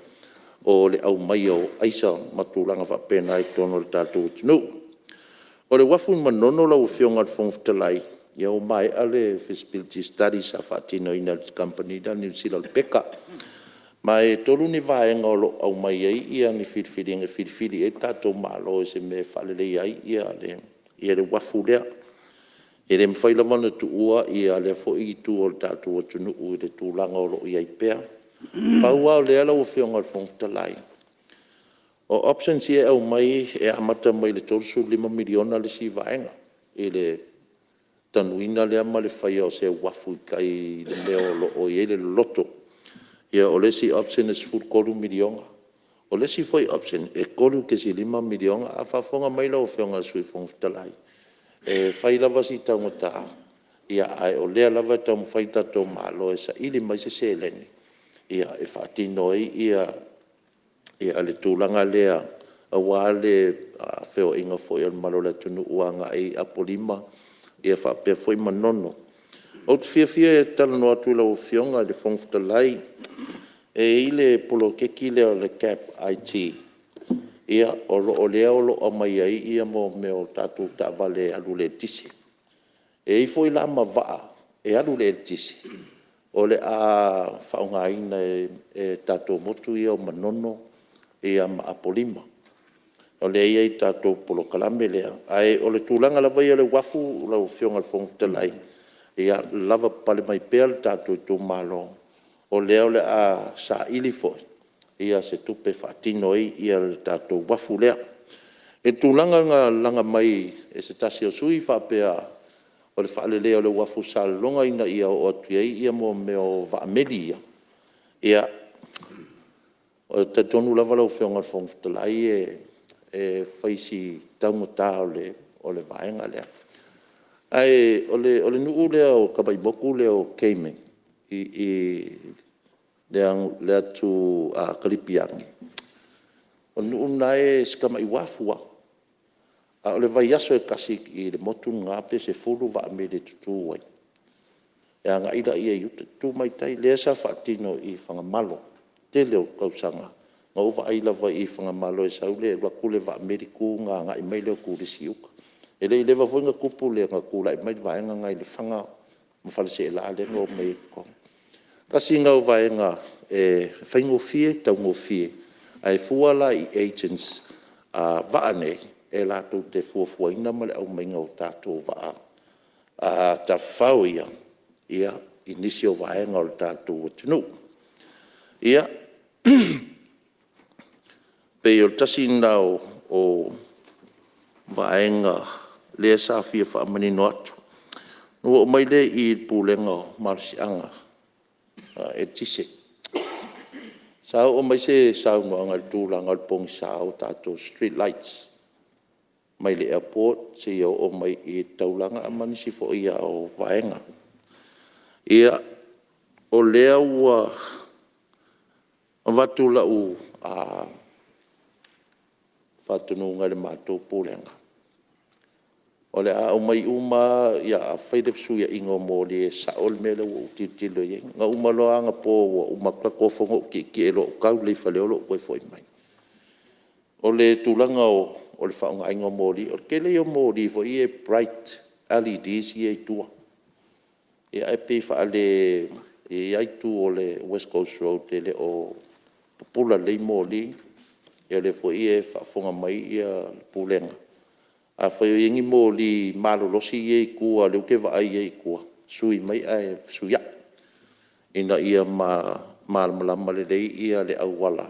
o le aumaia o aisa ma tulaga faapena i totonu o le tatou atunuu. O le uafu i Manono lau Afioga i le Fofoga Fetalai, ia ua maea le feasibility study sa faatinoina e le kamupani lea a Niu Sila o le PECA. Ma e 3 ni vaega o lo o aumai ai ni filifiliga e filifili i ai le tatou Malo i se mea e faaleleia ai le uafu lea. E le mafai lava ona tuua lea foi itu o le tatou atunuu i le tulaga o lo o i ai pea. Pau lava o lea lau Afioga i le Fofoga Fetalai, o options ia e aumai e amata mai le $35 miliona le isi vaega i le tanuina lea ma le faia o se uafu i tai i le mea o lo o i ai le loloto. O le isi option e $13 miliona. O le isi foi option e $3.5 miliona. A o faafofoga mai lau Afioga i le Sui Fofoga Fetalai, e fai lava si taugata, ae o lea lava e taumafai le tatou Malo e saili mai se seleni e faatino ai le tulaga lea aua le feoaiga foi o le mamalu o le atunuu agai i Apolima faapea foi Manono. Ou te fiafia e talanoa atu i lau Afioga i le Fofoga Fetalai, e i ai le poloketi lea o le CAP IT, o lea o lo o aumai ai mea o tatou taavale e alu i le eletise. E i ai foi la ma vaa e alu i le eletise o le a faaaogaina e tatou motu ia o Manono ma Apolima. O lea e i ai i le tatou polokalame lea. Ae o le tulaga lava ia o le uafu lau Afioga i le Fofoga Fetalai, ia lavapapale mai pea le tatou itumalo, o lea o le a saili foi se tupe e faatino ai le tatou uafu lea. I le tulaga na laga mai e se tasi o sui usufono faapea o le faaleleia o le uafu i Salelologa ina ia oo atu i ai mea o vaa meli ia, e talitonu lava lau Afioga i le Fofoga Fetalai e fai si taugata o le vaega lea. Ae o le nuu lea o tamai motu lea o Cayman i le atu Karipeane, o le nuu lena si tamai uafu lava, a o le vaiaso e tasi i le motu lena pe 10 vaa meli e tutu ai, e agai la i uta, tutu mai tai. Lea sa faatino i Fagamalo i le tele o tausaga. Na ou vaai lava i Fagamalo e sau alu atu le vaa meli tu ona agai mai lea o turisi i uta. E le i leva foi ona tupu le tulai mai le vaega lena i Lefaga ma Faleaseela lea na omai ai i totonu. Tasi lena o vaega e faigofie taugofie, ae fua la i agents a vaa nei, e latou te fuafuaina ma le aumaiga o tatou vaa tafafao ia i nisi o vaega o le tatou atunuu. Ia, pei o le tasi lena o vaega lea sa fia faamanino atu. Ona ou oo mai lea i le Pulega o Malosiaga Eletise. Sa oo mai se saunoaga i le tulaga o le pogisa o tatou street lights mai le airport seia oo mai i le taulaga ma nisi foi o vaega. Ia, o lea ua avatu lau faatonuga i le matou Pulega, o le a aumai uma lava, fai le fesuiaiga o moli e sao le mea lea ua ou tilotilo i ai. Na uma loa anapo ua uma atu le tatou fono ou tietie loa ou tau lelei i Faleolo ou toe foi mai. O le tulaga o le faaaogaina o moli. O le tele ia o moli foi ia e bright LEDs ia e i tua, ae pei e faale… e i ai lava itu o le west coast road e le o pupula lelei moli. Ia o lea foi e faafofoga mai le Pulega, afai o i ai ni moli malolosi ia e i tua lea ou te vaai i ai i tua, sui mai ae fesuiai, ina ia malamalama lelei le auala,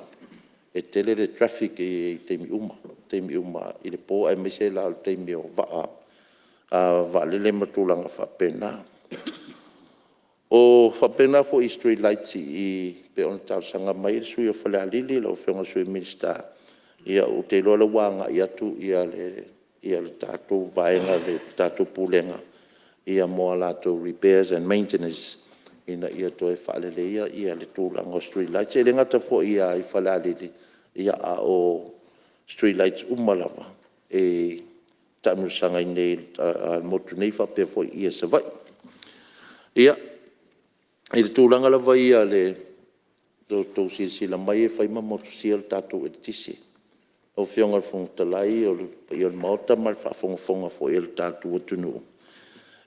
e tele le traffic i taimi uma i le po aemaise la o le taimi o vaalele ma tulaga faapena. E faapena foi i street lights i i pei ona talosaga mai le sui usufono mo Falealili lau Afioga i le Sui Minisita, ia ou te iloa o lea ua agai atu le tatou vaega i le tatou Pulega mo a latou repairs and maintenance ina ia toe faaleleia le tulaga o street lights. E le gata foi i Falealili, a o street lights uma lava e taamilosaga i inei i le motu nei faapea foi i Savaii. Ia, i le tulaga lava ia i lo outou silasila mai e fai ma motusia le tatou eletise. Lau Afioga i le Fofoga Fetalai, le paia o le Maota ma le faafogafoga foi a le tatou atunuu,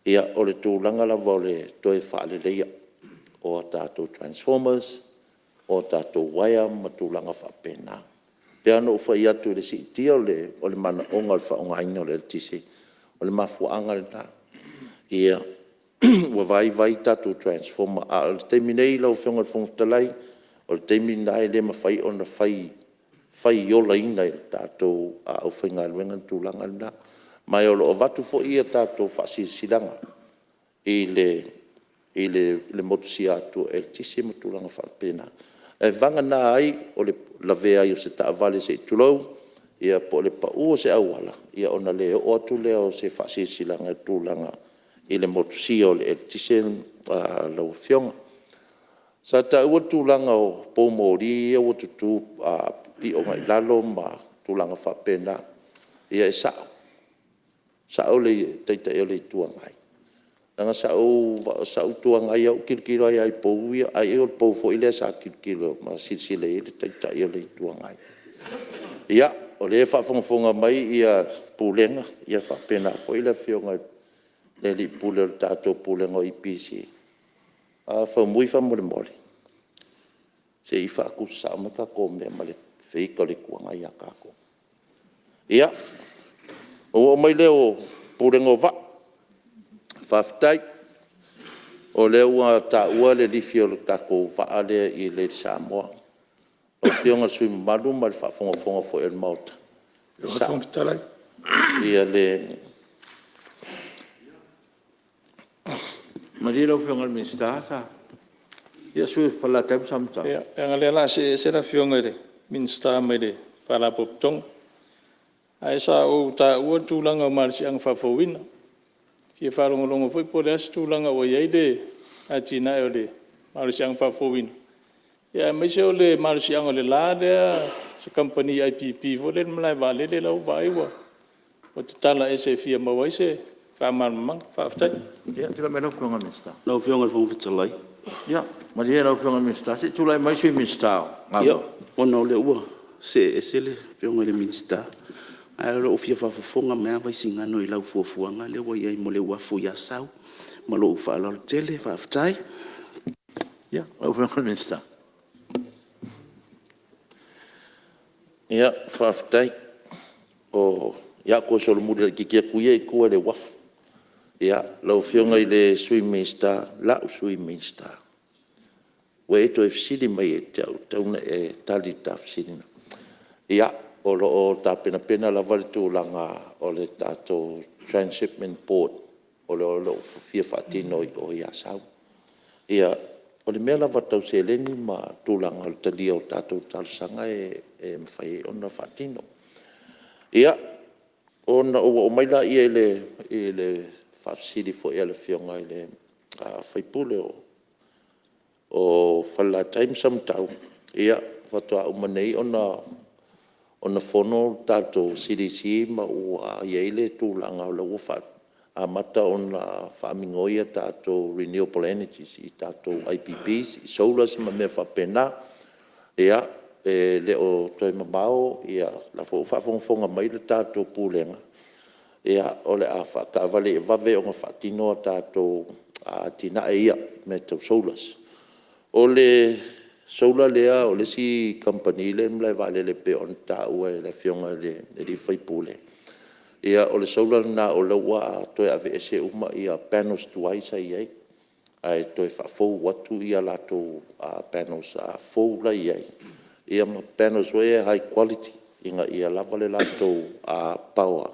ia o le tulaga lava o le toe faaleleia o a tatou transformers, o a tatou uaea ma tulaga faapena. E pei lava ona ou fai atu i le siitia o le manaoga o le faaaogaina o le eletise, o le mafuaaga lena ua vaivai tatou transformer. A o le taimi nei lau Afioga i le Fofoga Fetalai, o le taimi lena e le mafai ona faiolaina e le tatou aufaigaluega le tulaga lena. Ma o lo o avatu foi a tatou faasilasilaga i le motusia atu o eletise ma tulaga faapena, ae vagana ai o le lavea ai o se taavale se i tulou, ia po o le pau o se auala, ona le oo atu lea o se faasilasilaga i le tulaga i le motusia o le eletise lau Afioga. Sa taua le tulaga o poumoli ia ua tutu pipii agai i lalo ma tulaga faapena. Ia e sao, e sao le Taitai o le Itu Agai, leaga sa ou Itu Agai lava ou tilotilo ai lava i pou ia, ai o le pou foi lea sa tilotilo ma silasila i ai le Taitai o le Itu Agai. Ia, o lea e faafogafoga mai le Pulega faapena foi le Afioga i le alii Pule o le tatou Pulega o le EPC, Faumui faamolemole, se i faatusa sao mai tatou mea ma le fake a le Itu Agai ia tatou. Ia, ona ou oo mai lea i le Pulega o Vaa. Faafetai o lea ua taua le lifi o le tatou vaa lea i le Lady Samoa. Lau Afioga i le sui usufono mamalu ma le faafogafoga foi a le Maota, e sao. Malie lau Afioga i le Minisita, le sui usufono mo Falelatai ma Samatau. Ia, leaga o lea o le a see ese le Afioga i le Minisita mai le Faalapotopotoga. Ae sa ou taua le tulaga o malosiaga faafouina. E fia faalogologo foi po o le a se tulaga ua i ai le atinae o le malosiaga faafouina, aemaise o le malosiaga o le la lea, se kamupani IPP foi lea i le malae vaalele la ua ou vaai ua tatala ese e fia maua ai se faamalamalamaga. Faafetai. Ia tulai mai lau Afioga i le Minisita. Lau Afioga i le Fofoga Fetalai… Ia malie lau Afioga i le Minisita se i tulai mai le Sui Minisita o Galuega. Ia, ona o lea ua see ese le Afioga i le Minisita, ae o lo o fia faafofoga mai lava Vaisigano i lau fuafuaga lea ua i ai mo le uafu i Asau. Ma lou faaaloalo tele faafetai. Ia, lau Afioga i le Minisita. Ia, faafetai. O le a toe solomuli laitiiti atu ia i tua i le uafu. Lau Afioga i le Sui Minisita, la'u Sui Minisita, ua e toe fesili mai ia te au e tatau ona e tali i le ta fesili. Ia, o lo o tapenapena lava le tulaga o le tatou transshipment board o lo o fia faatino i o i Asau. O le mea lava tau seleni ma tulaga o le talia o tatou talosaga e mafai ona faatino. Ia, ona ou oo mai lea i le faafesili foi a le Afioga i le sui usufono o Falelatai ma Samatau, ia faatoa uma nei ona fono le tatou CDC ma ua i ai le tulaga o lea ua amata ona faamigoi a tatou renewable energies i tatou IPPs i solars ma mea faapena. Ia, e le o toe mamao o la foi ua faafogafoga mai le tatou Pulega, o le a faataavale e vave ona faatino a tatou atinae ia i mea tau solars. O le solar lea o le isi kamupani lea e i le malaevaalele e pei ona taua e le afioga i le sui usufono, o le solar lena o lea ua toe aveese uma panels tuai sa i ai ae toe faafou atu a latou panels fou la e i ai, ia ma panels foi ia high quality ina ia lava le latou power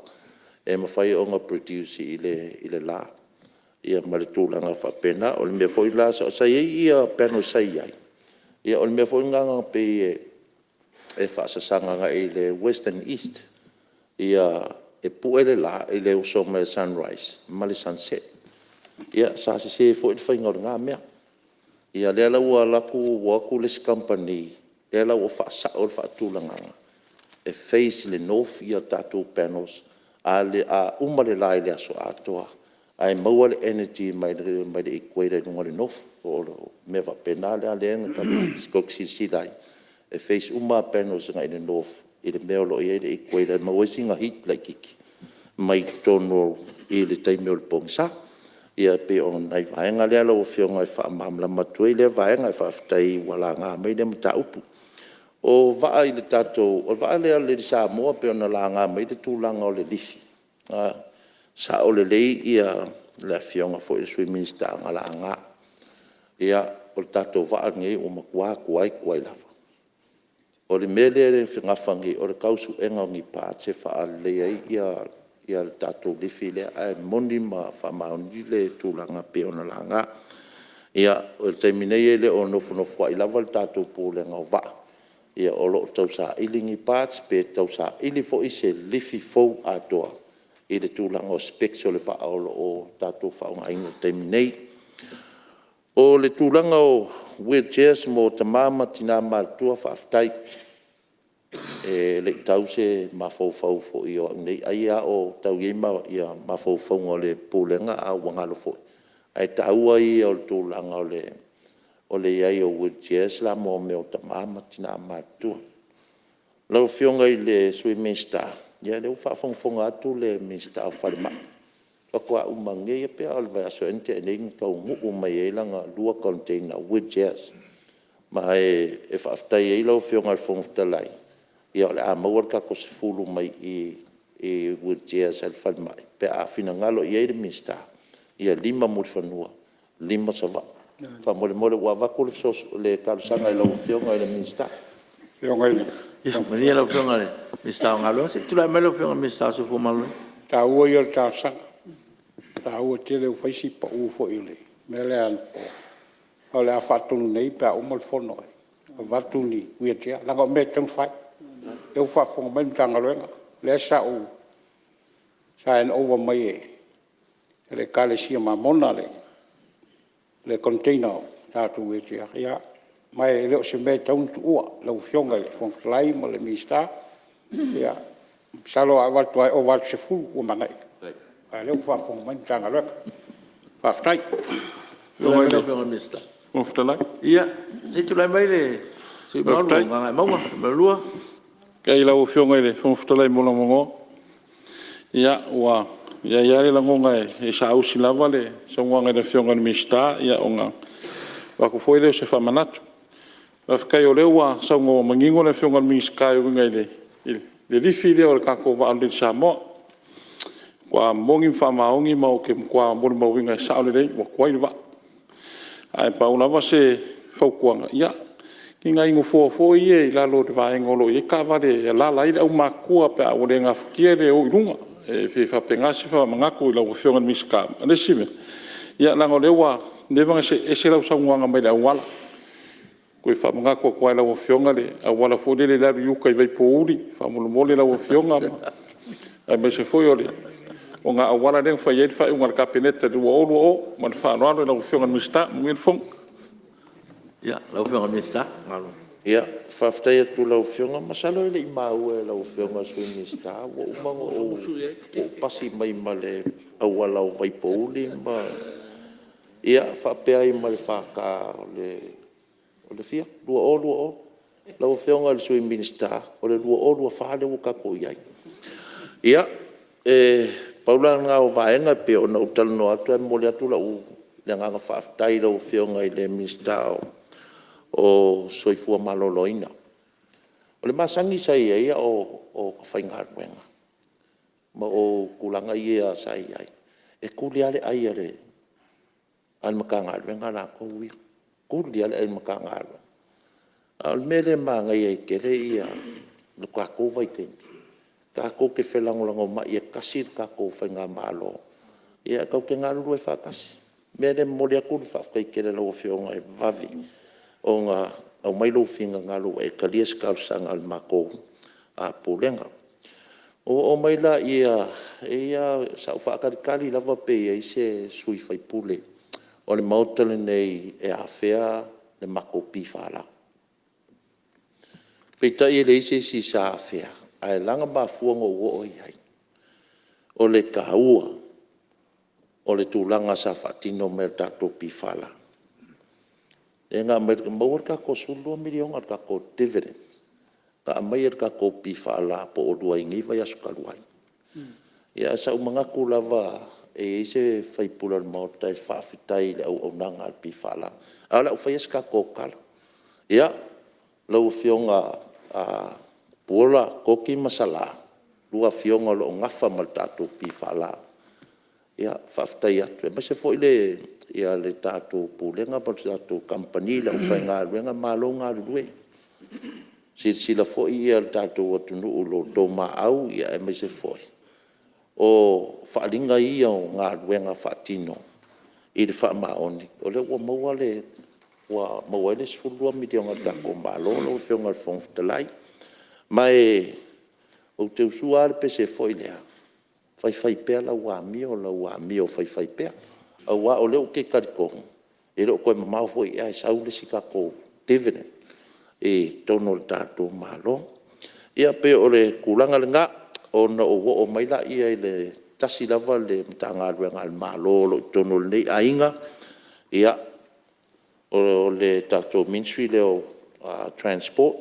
e mafai ona produce i le la ma le tulaga faapena. O le mea foi la sa i ai panels sa i ai, o le mea foi lena na pei e faasasaga agai i le western east e pue le la i le uso mai o le sunrise ma le sunset. Ia sa sese foi le faiga o lena mea. Ia lea la ua alu atu ua o atu le isi kamupani lea la ua faasao le faatulagaga e face i le north tatou panels. A uma le la i le aso atoa ae maua le energy mai le equator i luga o le north. O le mea faapena lea tou te silasila ai e face uma lava panels agai le north i le mea o lo o i ai le equator e maua ai sina heat laitiiti mai totonu i le taimi o le pogisa. Ia pei o nai vaega ia lau Afioga e faamalamalama atu ai lea vaega. Faafetai ua laga mai lea mataupu. O vaa a le tatou… O le vaa lea o le Lady Samoa pei ona laga mai le tulaga o le lifi, e sao lelei le Afioga foi i le Sui Minisita na laga. O le tatou vaa lenei ua matua tuai, tuai lava. O le mea lea e nafa nei o le tau suega o ni parts e faaleleia ai le tatou lifi lea, ae moni ma faamaoni le tulaga pei ona laga. O le taimi nei e le o nofonofoi lava le tatou Pulega o Vaa, o lo o tausaili ni parts pe tausaili foi se lifi fou atoa i le tulaga o specs o le vaa o lo o tatou faaaogaina i le taimi nei. O le tulaga o wheelchairs mo tama ma tina matutua, faafetai. E le i tau se mafaufau foi o au nei, ai lava o tau i ai mafaufauga o le Pulega ae ua galo foi. Ae taua ia o le tulaga o le i ai o wheelchairs la mo mea o tama ma tina matutua. Lau Afioga i le Sui Minisita, ia o lea ua faafogafoga atu le Minisita o le Falemai, faatoa uma nei lava pe o le vaiaso ea na tea nei na taunuu mai ai lana lua container o wheelchairs. Ma e faafetai ai lau Afioga i le Fofoga Fetalai, o le a maua le tatou 10 mai i i wheelchairs a le falemai pe a finagalo i ai le Minisita, ia 5 Mulifanua, 5 Savaii. Faamolemole ua avatu le talosaga i lau Afioga i le Minisita. Ia malie lau Afioga i le Minisita o Galuega, se i tulai mai lau Afioga i le Minisita o le Soifua Maloloina. O le taua ia o le talosaga, e taua tele ua fai si pau foi o le mea lea. Ae o le a faatonu nei pe a uma le fono e avatu ni wheelchair leaga o le mea e tatau ona fai. O lea ua faafofoga mai le Matagaluega lea sa hand over mai e le Ekalesia Mamona le container o tatou wheelchair, ia ma e le o se mea e tatau ona tuua lau Afioga i le Fofoga Fetalai ma le Minisita. Ia masalo a avatu lava e ova atu i le 10 ua manaia, a o lea ua faafofoga mai le Matagaluega. Faafetai. Ia se i tulai mai le sui usufono mamalu mo Gagaemauga 2. Faafetai i lau Afioga i le Fofoga Fetalai mo lou avanoa. Ia ua i ai lava le lagona e saausi lava le saunoaga a le Afioga i le Minisita ona avatu foi lea o se faamanatu. Faafetai o lea ua saunoa manino le Afioga i le Minisita e uiga i le lifi lea o le tatou vaa o le Lady Samoa. matua moni ma faamaoni ma ou te matua molimauina e sao lelei ua tuai le vaa. Ae pau lava se fautuaga, ia i nai nofoa foi ia i lalo o le vaega o lo o i ai taavale e alaala ai le aumatutua pe a ua le gafatia le o i luga. E pei e faapena se faamanatu i lau Afioga i le Minisita. O le isi mea, ia leaga o lea ua leva ona see ese lau saunoaga mai le auala. Toe faamanatu atu lava i lau Afioga le auala foi lele i le alu i uta i Vaipouli faamolemole lau Afioga, aemaise foi o le auala lea na fai ai le faaiuga a le Kapeneta i le 2020. Ma le faaaloalo i lau Afioga i le Minisita. Manuia le fono. Ia, lau Afioga i le Minisita. Faafetai atu i lau Afioga. Masalo e le i maua e lau Afioga i le Sui Minisita ua uma ona ou pasi mai ma le auala o Vaipouli ma… ia faapea ai ma le FK o le fia? 2020. Lau Afioga i le Sui Minisita, o le 2024 lea ua tatou i ai. Ia, e pau la lena o vaega e pei ona ou talanoa atu ae momoli atu le agaga faafetai i lau Afioga i le Minisita o le Soifua Maloloina. O le masani sa i ai a o faigaluega ma tulaga ia sa i ai, e tuli lava le ai a le Matagaluega latou ia, tuli lava le ai a le Matagaluega. A o le mea lea e manaia ai tele lo tatou vaitaimi, tatou te felagolagomai e tasi le tatou faigamalo tatou te galulue faatasi. O le mea lea e momoli atu le faafetai tele i lau Afioga e vave ona aumai lou finagalo ua e talia se talosaga a le matou Pulega. Ona ou oo mai lea, e i ai lava, sa ou faatalitali lava pe i ai se sui usufono o le Maota lenei e afea le matou PFL. Peitai e leai se isi sa afea, ae ala ona mafua ona ou oo i ai, o le taua o le tulaga sa faatino mai e le tatou PFL. Lea na aumai, na maua le tatou $12 miliona i le tatou dividend na aumai e le tatou PFL po ua lua ai nei vaiaso talu ai. Ae sa ou manatu lava e i ai se sui usufono o le Maota e faafetai i le auaunaga a le PFL. Ae o le a ou faia se tatou tala. Ia, lau Afioga Tupuola Koti ma Sala, lua Afioga o lo o nafa ma le tatou PFL, ia, faafetai atu, aemaise foi le tatou Pulega ma le tatou kamupani, le aufaigaluega, malo le galulue. Silasila foi le tatou atunuu i lo outou maau aemaise foi o faaaliga ia o galuega faatino i le faamaoni, o lea ua maua ai le $12 miliona a le tatou Malo lau Afioga i le Fofoga Fetalai. Ma ou te usua lava le pese foi lea, faifai pea lau amio, lau amio faifaipea, aua o lea ou te talitonu e le o toe mamao foi ae sau le isi tatou dividend i totonu o le tatou Malo. Ia pei o le tulaga lena. Ona ou oo mai lea i le tasi lava le Matagaluega a le Malo o lo o i totonu o lenei aiga, o le tatou Ministry lea o Transport,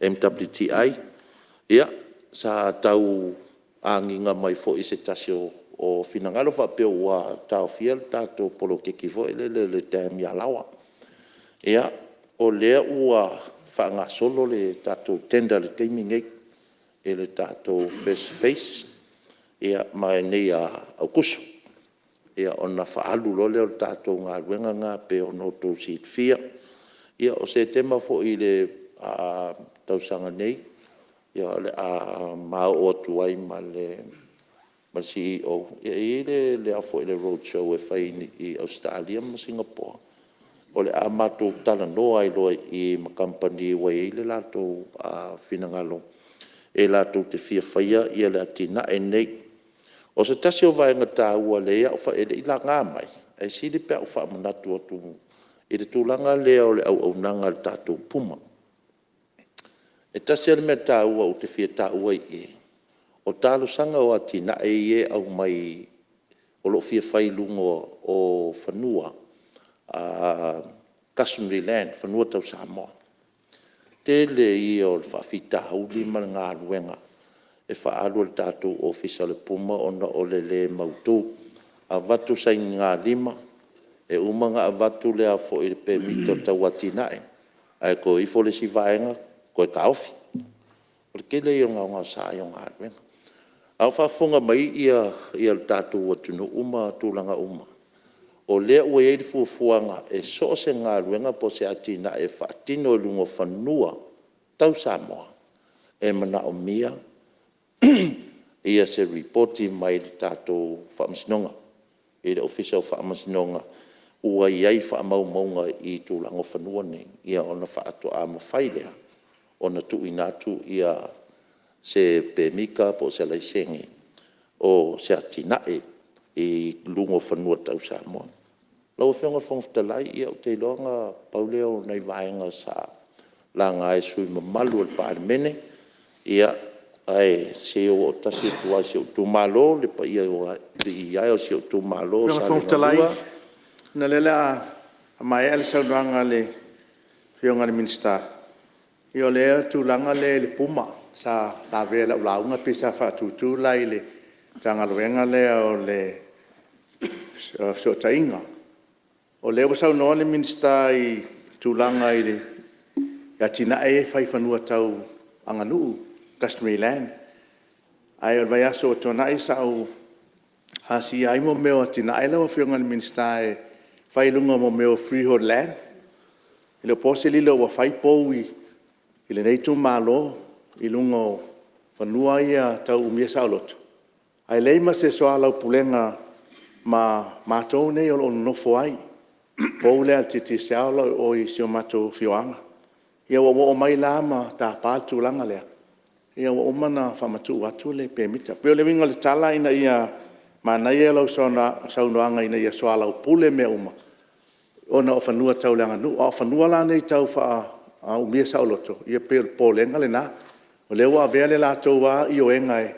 MWTI. Ia, sa tau agiga mai foi i se tasi o finagalo faapea ua taofia le tatou poloketi foi lele i le dam i Alaoa. Ia, o lea ua faagasolo le tatou tender i le taimi lenei i le tatou first phase, ma i inei ia Aokuso ona faaalu loa lea o le tatou galuega lena pei ona outou silafia. Ia o Setema foi i le tausaga nei, o le a ma oo atu ai ma le CEO, e i ai le roadshow e fai i Ausetalia ma Singapore, o le a matou talanoa ai loa i i ma kamupani ua i ai le latou finagalo e latou te fia faia le atinae lenei. O se tasi o vaega taua lea e le i laga mai, ae sili pe a ou faamanatu atu i le tulaga lea o le auaunaga a le tatou Puma. E tasi lava le mea taua ou te fia taua i i, o talosaga o atinae ia e aumai o lo o fia fai i luga o fanua, customary land, fanua tau Samoa. Tele ia o le faafitauli ma le galuega e faaalu e le tatou Ofisa o le Puma ona o le le mautu. Avatu sainigalima, e uma ona avatu le pemita tau atinae, ae toe o ifo le isi vaega toe taofi. O le tele ia o le gaogaosa o galuega. A o faafofoga mai le tatou atunuu ma tulaga uma, o lea ua i ai le fuafuaga e so o se galuega po o se atinae e faatino i luga o fanua tau Samoa, e manaomia se lipoti mai le tatou Faamasinoga, i le Ofisa o Faamasinoga ua i ai faamaumauga i tulaga o fanua nei, ona faatoa mafai lea ona tuuina atu se pemita po o se laisene o se atinae i luga o fanua tau Samoa. Lau Afioga i le Fofoga Fetalai, ou te iloa na pau lea o nai vaega sa laga e sui usufono mamalu o le Palemene. Ia, ae se i ou oo tasi atu lava i si ou itumalo, le paia e o si ou itumalo o Lau Afioga i le Fofoga Salega Fetalai, 2. ona o lea o le a maea le saunoaga a le Afioga i le Minisita, ia o le tulaga lea i le puma sa lavea i lau lauga pei sa faatutu la i le Matagaluega lea o Fesootaiga. O lea ua saunoa le Minisita i le tulaga i atinae ia e fai i fanua tau aganuu, customary land. Ae o le vaiaso ua tuanai sa ou asia ai mea o atinae lau Afioga i le Minisita e fai i luga o mea o freehold land. E le o po se lilo ua fai pou i lenei itumalo i luga o fanua ia tau umia saoloto, ae leai ma se soalaupulega ma matou nei o lo o nonofo ai, le pou lea a le Digicel o lo o i si o matou afioaga. Ua ou oo mai la ma tapa le tulaga lea, ia ua uma ona faamatuu atu le pemita. E pei o le uiga o le tala ina ia manaia lau saunoaga ina ia soalaupule mea uma ona o fanua tau le aganuu. A o fanua la nei tau umia saoloto, ia pei o le popolega lena, o lea ua avea le latou lava ioega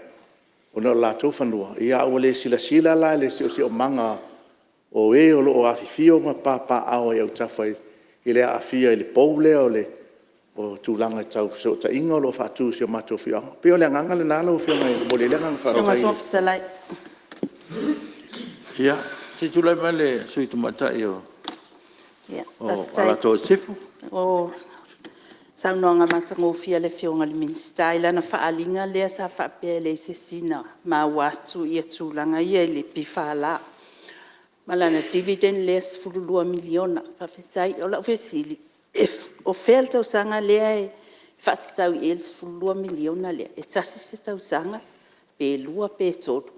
ona o le latou fanua, ae ua le silasila la i le siosiomaga o e o lo o afifio ma papaaao ai autafa i le aafia i le pou lea o tulaga tau fesootaiga o lo o faatu i si o matou afioaga. E pei o le agaga lena lau Afioga e momoli ai le agaga faafetai. Ia, se i tulai mai le sui usufono tamaitai mo Alataua Sisifo. Faafetai. O le saunoaga matagofie a le Afioga i le Minisita i lana faaaliga lea sa faapea e leai se isi na maua atu tulaga ia i le PFL ma lana dividend lea e $12 miliona. Faafetai. O lau fesili, o fea le tausaga lea e faatatau i ai le $12 miliona lea? E tasi se tausaga pe lua pe tolu?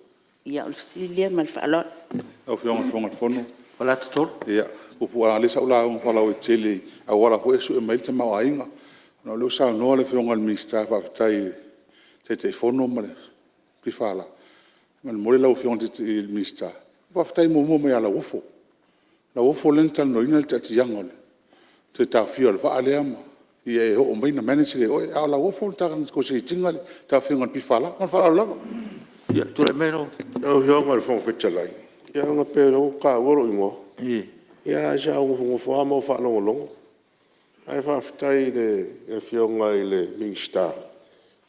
Ia, o le fesili lea ma le faaaloalo. Lau Afioga i le Fofoga o le Fono… Faleata 3. Ia, puupuu lava leaga o lea sa ou lauga faalauaitele i auala foi ia e sue mai ai le tamaoaiga. Ona o lea ua saunoa le Afioga i le Minisita faafetai i le Taitaifono ma le PFL. Faamolemole lau Afioga i le Minisita, faafetai muamua mai ia Lauofo, o Lauofo lea na talanoaina le taatiaga o le toe taofia o le vaa lea ina ia e oo mai ona manage lea e oe. A o Lauofo na negotiate ina le taofiga o le PFL. Ma le faaaloalo lava. Ia, tulai mai lau… Lau Afioga i le Fofoga Fetalai, ia leaga pei o lea ua taua lou igoa. Ia ae sa ou nofonofo lava ma ou faalogologo. Ae faafetai i le Afioga i le Minisita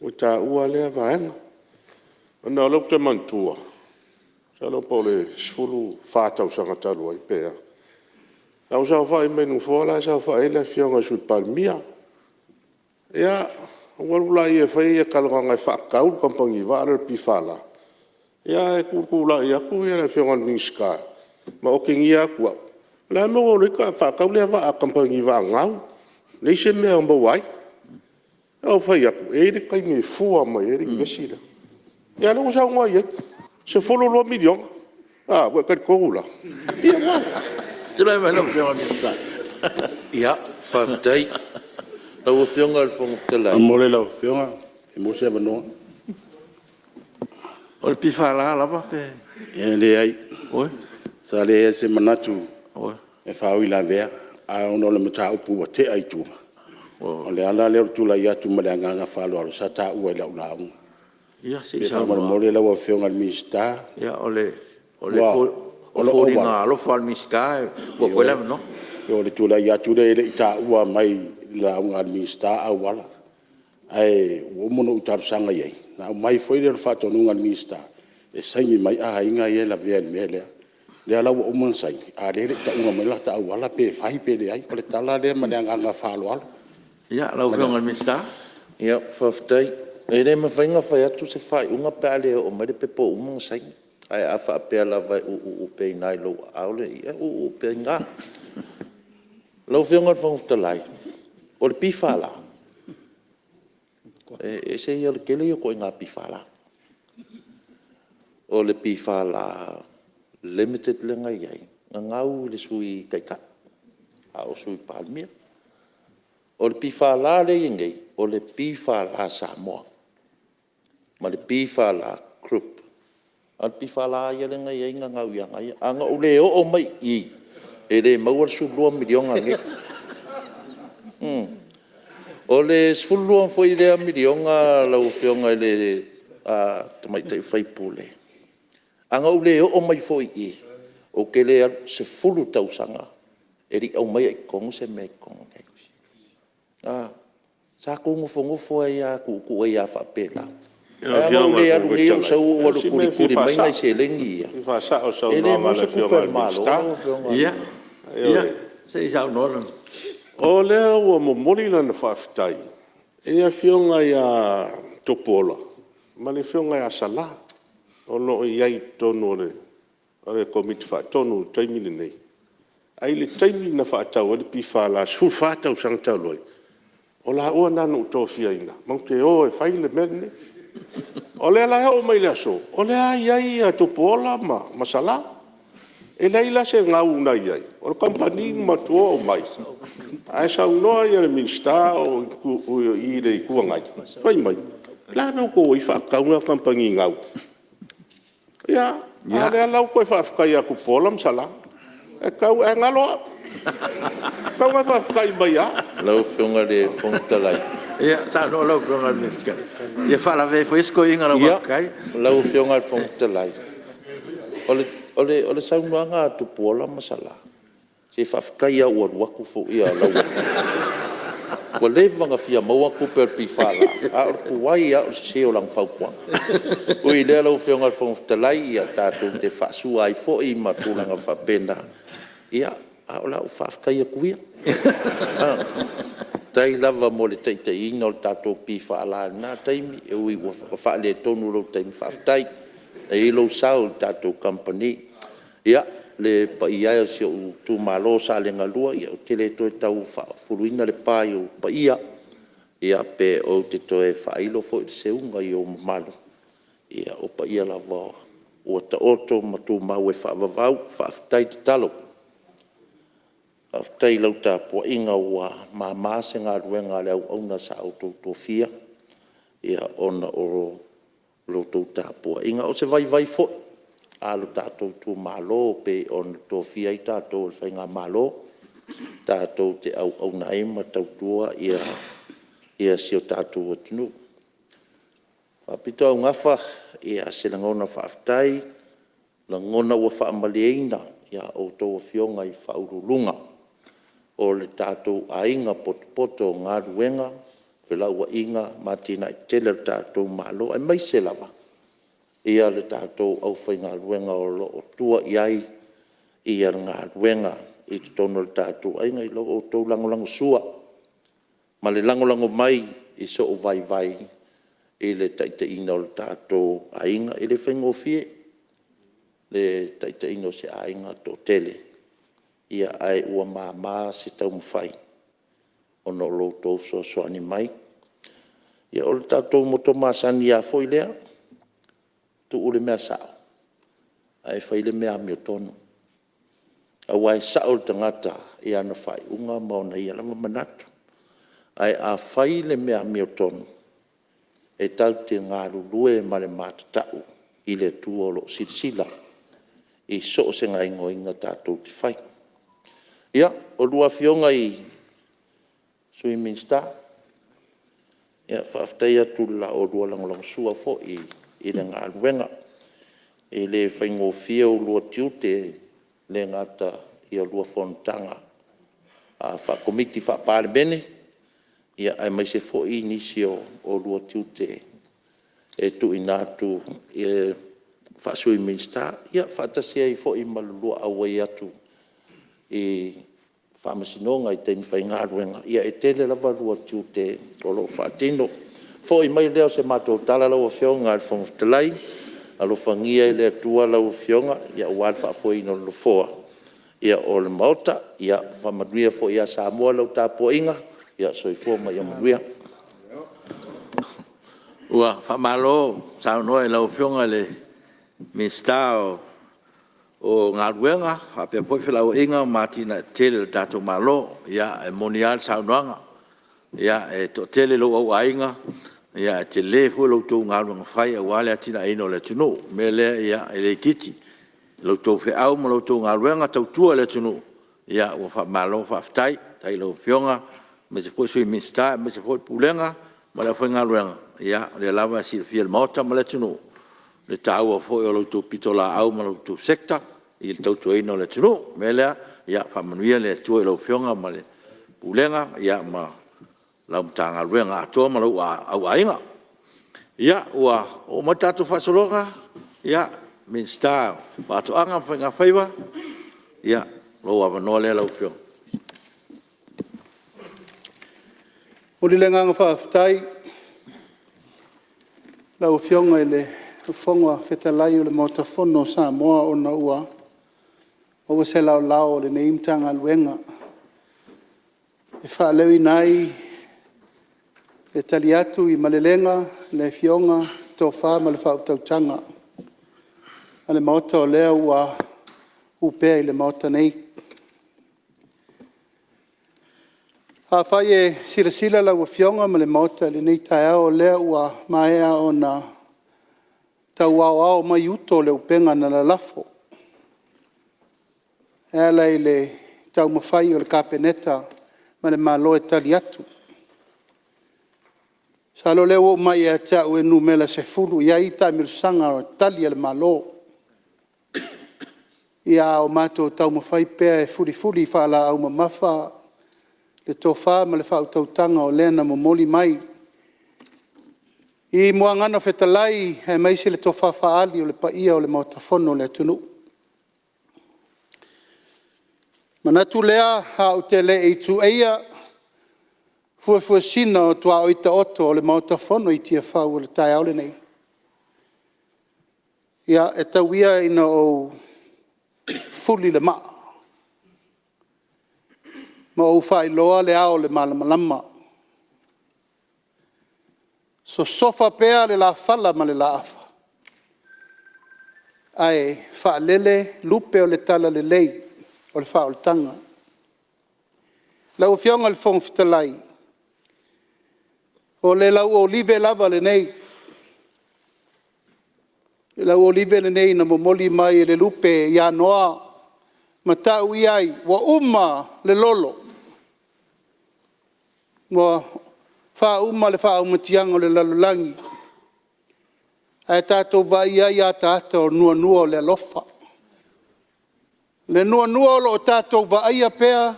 ua taua lea vaega. Ona o lea ou te manatua, masalo po o le 14 tausaga talu ai pe a, na ou saofai mai le nofoa la e saofai ai le Afioga i le Sui Palemia. Ia, ou alu lea e fai talanoaga e faatau le kamupani vaa lea o le PFL, ae tutulai atu le Afioga i le Minisita ma otegia atu au, o le a le mea ua e alu ai faatau lea vaa i le kamupani vaa gau, leai se mea o maua ai. Ae ou fai atu, e i ai le taimi e fua mai ai le inives lea. Ia a o lea ua saunoa i ai, $12 miliona. A, ua e talitonu la? Ia, faafetai. Lau Afioga i le Fofoga Fetalai… Faamolemole lau Afioga pe maua se avanoa. O le PFL lava pe… E leai, sa leai lava se manatu e faauilavea, ae ona o le mataupu ua tea i tua, o le ala lea o le tulai atu ma le agaga faaaloalo sa taua i lau lauga. Ia se i saunoa. Faamolemole lau Afioga i le Minisita… Ia, o foliga alofa o le Minisita e tuu atu ai le avanoa. O le tulai atu lea e le i taua mai i le lauga a le Minisita auala, ae ua uma ona ou talosaga i ai, ona aumai foi lea o le faatonuga a le Minisita e saini mai aiga ia e lavea i le mea lea. O lea la ua uma ona saini, a o lea e le i tauina mai lata auala pe fai pe leai. O le tala lea ma le agaga faaaloalo. Ia, lau Afioga i le Minisita. Faafetai. E le mafai ona fai atu se faaiuga pe a le oo mai le pepa ua uma ona saini. Ae a faapea lava e uu pea i ina i lou aao, ia uu pea i ina. Lau Afioga i le Fofoga Fetalai, o le PFL, e ese ia, o le tele ia o ituaiga PFL. O le PFL Limited lea na i ai, na gau i le Sui Taitai a o Sui Palemia. O le PFL lea e i ai nei, o le PFL Samoa ma le PFL Group. A o le PFL lava ia lea na i ai na gau ia ia. Ana ou le oo mai i i, e le maua le $12 miliona lenei. O le $12 foi lea miliona lau Afioga i le tamaitai sui usufono, ana ou le oo mai foi i i, ou te le alu, e 10 tausaga e le i aumaia i totonu se mea i totonu i inei. Sa outou nofonofo ai lava tuutuu ai lava faapena. Ae ana ou le alu nei ou sau ou alu e tulituli mai nai seleni ia, e le maua se tupe a le Malo lau Afioga. Ia, se i saunoa le… O lea ua momoli lana faafetai i le Afioga ia Tupuola ma le Afioga ia Sala o lo o i ai i totonu o le Komiti Faatonu i le taimi lenei. Ae i le taimi na faatau ai le PFL i le 14 tausaga talu ai, o laua na na ou tofiaina matou te o e fai le mea lenei. O lea la e oo mai i le aso o lea e i ai Tupuola ma Sala. E leai la se gau na i ai, o le kamupani na matou o aumai, ae saunoa le Minisita o i i le Itu Agai, fai mai, o le a le mea ua outou o ai faatau lena kamupani gau? Ia, a o lea la ua toe faafetai ia Tupuola ma Sala, ae galo au. E tatau ona e faafetai mai ia au. Lau Afioga i le Fofoga Fetalai… Ia saunoa lau Afioga i le Minisita, ia faalavelave foi si toeaina i lau faafetai. Lau Afioga i le Fofoga Fetalai, o le saunoaga a Tupuola ma Sala, se faafetai lava ua alu atu Lauofo, ua leva ona fia maua tupe a le PFL a o le tuai lava o le sese o lana fautuaga. Ui i lea lau Afioga i le Fofoga Fetalai, ia tatou te faasua ai foi ma tulaga faapena, a o lau faafetai atu ia. Faafetai lava mo le taitaiina o le tatou PFL i lena taimi, e ui ua faaletonu i lou taimi, faafetai. E i ai lou sao i le tatou kamupani. Ia, le paia e o si ou itumalo o Salega 2, ia ou te le toe tau faafuluina le pa i ou paia, pe ou te toe faailo foi le seuga i ou mamalu, ia o paia lava ua taoto ma tumau e faavavau. Faafetai tatalo, faafetai i lau tapuaiga ua mama se galuega a le auauna sa outou tofia ona o la outou tapuaiga. O se vaivai foi a lo tatou itumalo pei ona tofia ai tatou e le faigamalo tatou te auauna ai ma tautua si o tatou atunuu. E faapitoaugafa se lagona faafetai, lagona ua faamalieina a outou afioga i Ofisa Sili o Pulega o le tatou aiga potopoto o galuega, felauaiga ma atinae tetele a le tatou Malo, aemaise lava le tatou aufaigaluega o lo o tua i ai le galuega i totonu o le tatou aiga, i lo outou lagolagosua ma le lagolago mai i sou vaivai i le taitaiina o le tatou aiga. E le faigofie le taitaiina o se aiga toatele, ae ua mama se taumafai ona o lo outou fesoasoani mai. Ia o le tatou moto masani lava foi lea, tuu le mea sao ae fai le mea amiotonu, aua e sao le tagata i ana faaiuga ma ona ia lava manatu. Ae a fai le mea amiotonu, e tatou te galulue ma le matatau i le Atua o lo o silasila i so o se gaoioiga tatou te fai. Ia, a oulua Afioga i Sui Minisita, faafetai atu i la oulua lagolagosua foi i le galuega. E le faigofie oulua tiute, e le gata i a oulua fonotaga faa-Komiti Faa-Palemene, aemaise foi nisi o oulua tiute e tuuina atu faa-Sui Minisita, faatasi ai foi ma le lua auai atu i Faamasinoga i taimi faigaluega. Ia e tele lava oulua tiute o lo o faatino. foi mai lea o se matou tala lau Afioga i le Fofoga Fetalai, alofagia e le Atua lau Afioga aua le faafoeina o le Nofoa o le Maota. Ia faamanuia foi ia Samoa lau tapuaiga. Soifua ma ia manuia. Ua faamalo saunoa i lau Afioga i le Minisita o Galuega faapea foi Felauaiga ma Atinae Tetele a le tatou Malo. E moni lava le saunoaga, e toatele lou au aiga ae tele foi la outou galuega fai aua le atinaeina o le atunuu. O le mea lea e le itiiti la outou feau ma la outou galuega tautua i le atunuu, ua faamalo faafetai. Faafetai i lau Afioga aemaise foi le Sui Minisita aemaise foi le Pulega ma le aufaigaluega, o lea lava e silafia e le Maota ma le atunuu le taua foi o la outou pitolaau ma la outou Sector i le tautuaina o le atunuu. O le mea lea, ia faamanuia le Atua i lau Afioga ma le Pulega ma lau Matagaluega atoa ma lou auaiga. Ia, ua oo mai le tatou faasologa i le Minisita o Faatoaga ma Faiga Faiva, ia o lou avanoa lea lau Afioga. E momoli le agaga faafetai i lau Afioga i le Fofoga Fetalai o le Maota Fono o Samoa ona ua maua se laolao o lenei Matagaluega e faaleoina ai le tali atu i malelega a le Afioga, le tofa ma le faautautaga a le Maota o lea ua opea i le Maota nei. Afai e silasila lau Afioga ma le Maota i lenei taeao o lea ua maea ona tau aoao mai uto o le upega na lalafo e ala i le taumafai o le Kapeneta ma le Malo e tali atu. Masalo o lea ua oo mai ia te au e numera 10 i ai taamilosaga o Tali a le Malo. Ia a o matou taumafai pea e fulifuli faalaau mamafa le tofa ma le faautautaga o lea na momoli mai i muagana fetalai aemaise le tofa faali o le paia o le Maota Fono o le atunuu. Ona manatu lea ae ou te le i tuuaia fuefuesina o tuaoi taoto o le Maota Fono i Tiafau o le taeao lenei, ia e tau ia ina ou fuli le maa ma ou faailoa le ao o le malamalama, sosofa pea le lafala ma le laafa ae faalele lupe o le talalelei o le faaolataga. Lau Afioga i le Fofoga Fetalai, o le lauolive lava lenei, o le lauolive lenei na momoli mai e le lupe ia Noa ma tau i ai, ua uma le lolo, ua faauma le faaumatiaga o le lalolagi, ae tatou vaai i ai i ataata o nuanua o le alofa. Le nuanua o lo o tatou vaaia pea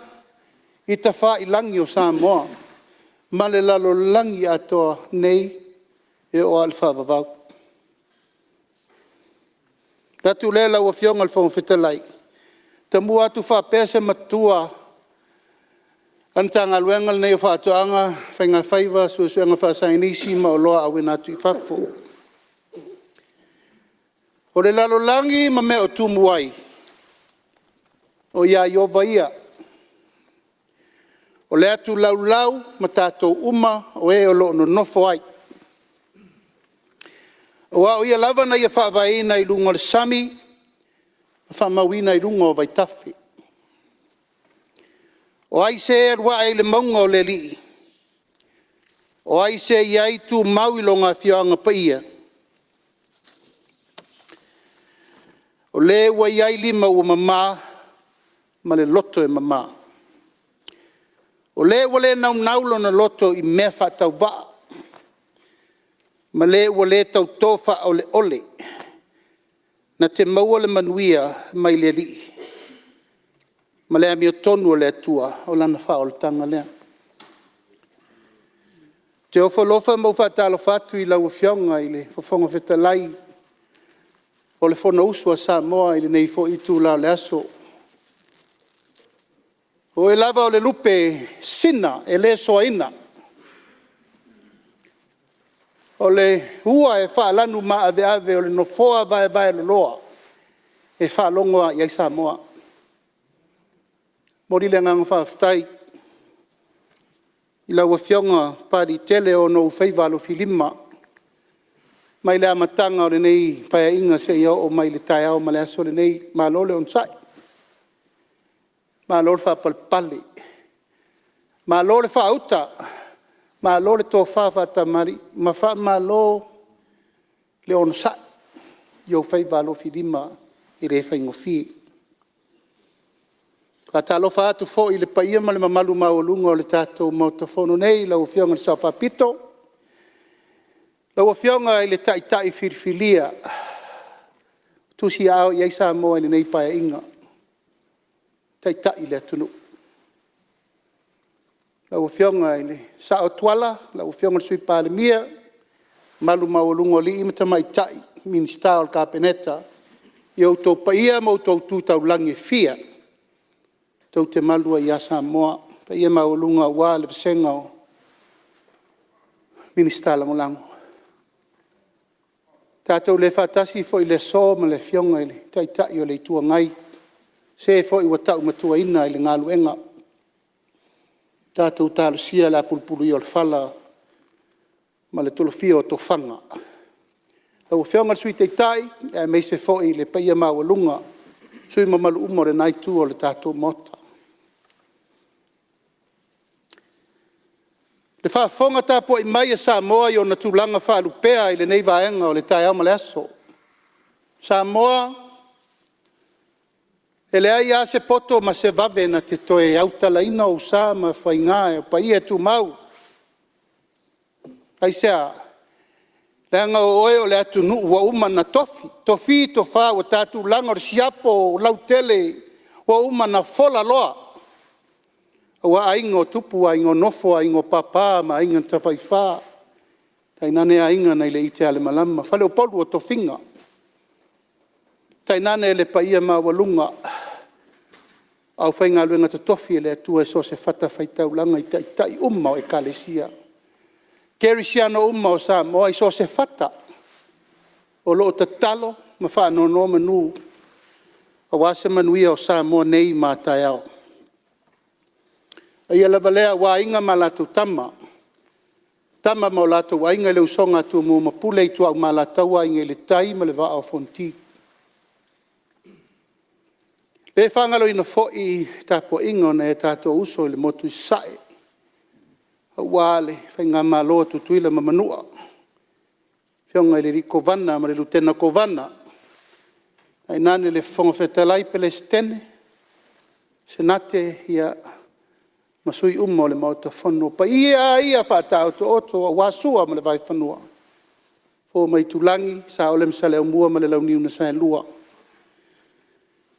i tafailagi o Samoa ma le lalolagi atoa nei e oo lava i le faavavau. Ona manatu lea lau Afioga i le Fofoga Fetalai, tamua atu faapea se matua a le Matagaluega lenei o Faatoaga, Faigafaiva, Suesuega Faasaienisi ma Oloa Auina atu i Fafo. O le lalolagi ma mea o tumu ai, o ia Ieova ia, o le atu laulau ma tatou uma o e o lo o nonofo ai. Aua o Ia lava na Ia faavaeina i luga o le sami ma faamauina i luga o vaitafe. O ai se e alu ae i le mauga o le Alii? O ai se e i ai tumau i Lona Afioaga Paia? O le ua i ai lima ua mama ma le loto e mama. O le ua le naunau lona loto i mea faatauvaa ma le ua le tauto faaoleole na te maua le manuia mai le Alii ma le amiotonu a le Atua, o lana faaolataga lea. Ou te ofo alofa ma ou faatalofa atu i lau Afioga i le Fofoga Fetalai o le Fonousu a Samoa i lenei foi itula o le aso. O oe lava o le lupe sina e le soaina. O le ua e faalanumaaveve o le nofoa vaevaeloloa e faalogo lava i ai Samoa. E momoli le agaga faafetai i lau Afioga Papaliitele ona o ou faiva alofilima mai le amataga o lenei Paeaiga seia oo mai i le taeao ma le aso lenei. Malo le onosai, malo le faapalepale, malo le faauta, malo le tofa faatamalii ma faamalo le onosai i ou faiva alofilima e le faigofie. E faatalofa atu foi i le paia ma le mamalu maualuga o le tatou Maota Fono nei i lau Afioga i le Sao Faapito, lau Afioga i le Taitai filifilia ua tusiaao i ai Samoa i lenei Paeaiga e taitai le atunuu. Lau Afioga i le Sao Tuala, lau Afioga i le Sui Palemia, le mamalu maualuga o alii ma tamaitai Minisita o le Kapeneta i o outou paia ma outou tu taulagi e fia tou te malu ai ia Samoa. Le paia maualuga aua le vasega o Minisita Lagolago. Ua tatou le faatasi foi i le aso ma le Afioga i le Taitai o le Itu Agai, o se foi ua taumatuaina i le galuega. Tatou talosia le apulupulu ia o le fala ma le tolofia o tofaga. Lau Afioga i le Sui Taitai aemaise foi le paia maualuga o sui usufono mamalu uma o lena Itu o le tatou Maota. Le faafofoga tapuai mai a Samoa i ona tulaga faalupea i lenei vaega o le taeao ma le aso. Samoa, e leai lava se poto ma se vave na te toe autalaina ou sa ma faiga o paia e tumau. Aisea? Leaga o oe o le atunuu ua uma ona tofi, tofi tofa ua ta tulaga o le siapo lautele ua uma ona fola loa, aua Aiga o Tupu, Aiga o Nofo, Aiga o Papa ma Aiga na Tafaifa, tainane Aiga nai le Itialemalama, faleupolu o tofiga, tainane le paia maualuga o aufaigaluega totofi a le Atua i so o se fatafaitaulaga i Taitai uma o Ekalesia, kerisiano uma o Samoa i so o se fata o lo o tatalo ma faanonomanu aua se manuia o Samoa nei ma a taeao. O le paia lava lea aua Aiga ma latou Tama, Tama ma o latou Aiga, le usoga a Tumua ma Pule, Ituau ma Alataua, Aiga i le Tai ma le Vaa o Fonoti. E le faagaloina foi le tapuaiga a nai o tatou uso i le motu i Sasae, aua le faigamalo a Tutuila ma Manua, le Afioga i le Kovana ma le Lutena Kovana, tainane le Fofoga Fetalai, Peresetene, Senate ma sui usufono uma o le Maota Fono. O paia lava ia faataotooto aua Sua ma le Vaifanua, Fofo ma Aitulagi, Saole ma Saleaaumua ma le Launiu na Saelua,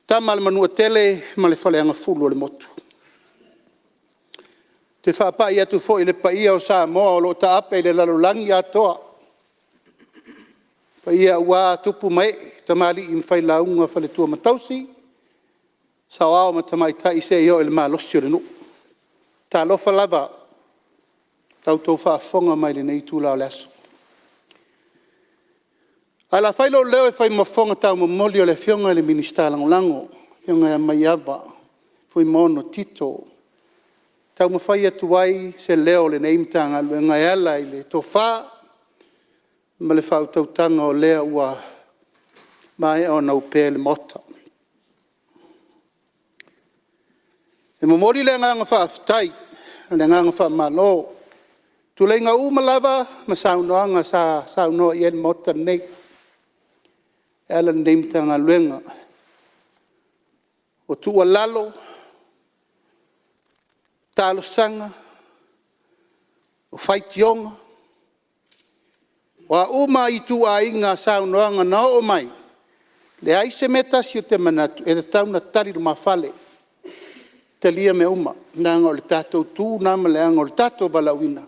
Tama a le Manuatele ma le Faleagafulu o le motu. Ou te faapai atu foi i le paia o Samoa o lo o taape i le lalolagi atoa, paia aua tupu ma ee, tamalii ma failauga, faletua ma tausi, saoao ma tamaitai seia oo i le malosi o le nuu. Talofa lava i la outou faafofoga mai i lenei itula o le aso. Ae o le a fai lou leo e fai ma fofoga taumomoli o le Afioga i le Minisita Lagolago, le Afioga ia Maiava Fuimaono Tito, e taumafai atu ai se leo o lenei Matagaluega e ala i le tofa ma le faautautaga o lea ua maea ona opea i le Maota. E momoli le agaga faafetai ma le agaga faamalo i tuleiga uma lava ma saunoaga sa saunoa i ai le Maota lenei e ala i lenei Matagaluega. O tuualalo, talosaga, o faitioga, o a uma ituaiga saunoaga na oo mai, e leai se mea e tasi ou te manatu e tatau ona tali lumafale, e talia mea uma, leaga o le tatou tu lena ma le aga o le tatou valaauina,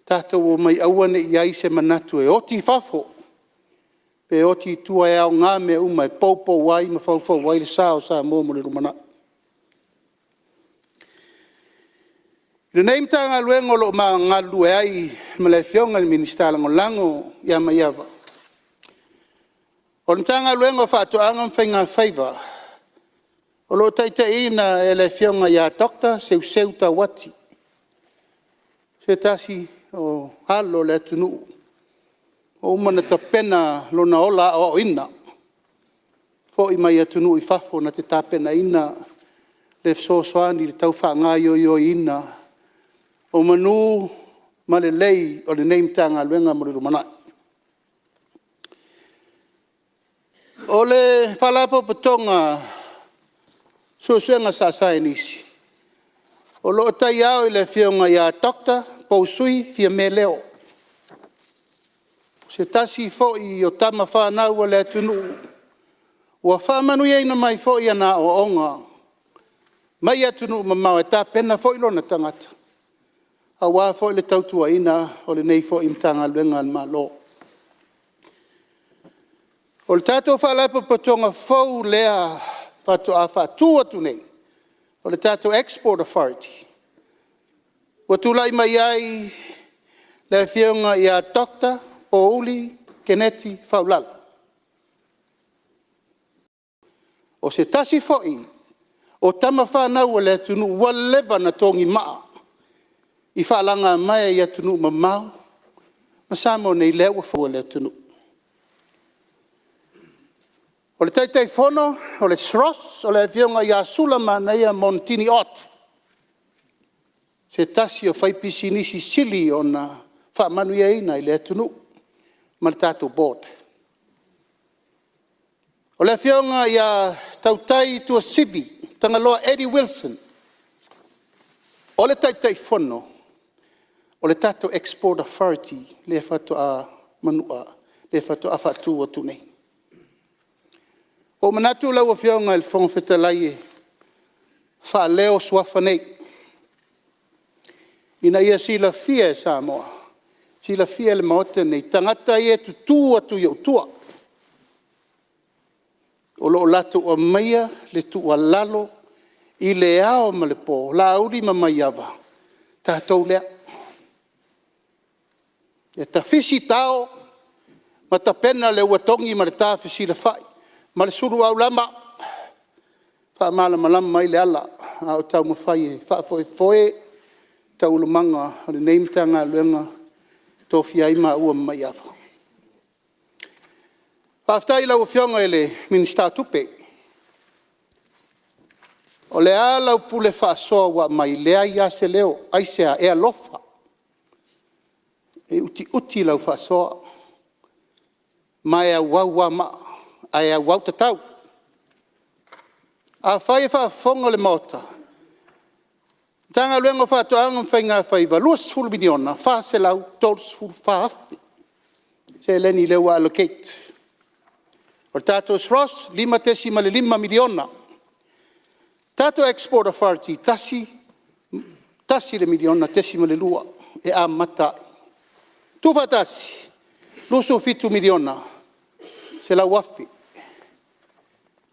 tatou omai aua ne i i ai se manatu e oti i fafo pe oti i tua, e aoga mea uma e poupou ai ma faufau ai le sa o Samoa mo le lumanai. Lenei Matagaluega o lo o ma galulue ai ma le Afioga i le Minisita Lagolago ia Maiava, o le Matagaluega o Faatoaga ma Faigafaiva, o lo o taitaiina e le Afioga ia Dr. Seuseu Tauati, o se tasi o alo o le atunuu ua uma ona tapena lona ola aoaoina, foi mai atunuu i fafo na te tapenaina le fesoasoani i le tau faagaoioiina o manu ma lelei o lenei Matagaluega mo le lumanai. O le Faalapotopotoga o Suesuega Faasaienisi, o lo o taiao i le Afioga ia Dr. Pousui Fiame Leo, o se tasi foi o tama fanau a le atunuu ua faamanuiaina mai foi i ana aoaoga mai atunuu mamao e tapena foi lona tagata aua foi le tautuaina o lenei foi Matagaluega a le Malo. O le tatou Faalapotopotoga fou lea faatoa faatu atu nei, o le tatou Export Authority, ua tulai mai ai le Afioga ia Dr. Pouli Keneti Faulalo. O se tasi foi o tama fanau a le atunuu ua leva ona togimaa i faalagamaea i atunuu mamao ma Samoa nei, lea ua fua i le atunuu. O le Taitaifono o le SROS o le Afioga ia Sulamanaia Monitini Ott, o se tasi o faipisinisi sili ona faamanuiaina i le atunuu ma le tatou board. O le Afioga ia Tautai Tuasivi Tagaloa Eddie Wilson, o le Taitaifono o le tatou Export Authority lea faatoa manua, lea faatoa faatu atu nei. Ua ou manatu lau Afioga i le Fofoga Fetalai e faaleo suafa nei, ina ia silafia e Samoa, silafia e le Maota lenei, tagata ia e tutu atu i ou tua, o lo o latou aumaia le tuualalo i le ao ma le po, Laauli ma Maiava, o tatou lea. E tafisi tao ma tapena le ua togi ma le ta fesilafai ma le sulu aulama e faamalamalama ai le ala a o taumafai e faafoefoe taualumaga o lenei Matagaluega na tofia ai maua ma Maiava. Faafetai i lau Afioga i le Minisita o Tupe. O le a lau pule faasoa ua aumai? E leai lava se leo. Aisea? E alofa, e utiuti lau faasoa, ma e auau lava maa, ae auau tatau. Afai e faafofoga le Maota, Matagaluega o Faatoaga ma Faigafaiva, $20 miliona, 434 afe seleni lea ua allocate. O le tatou SROS, $5.5 miliona. Tatou Export Authority, $1.2 miliona e amata ai. Tuufaatasi, $27 miliona, 100 afe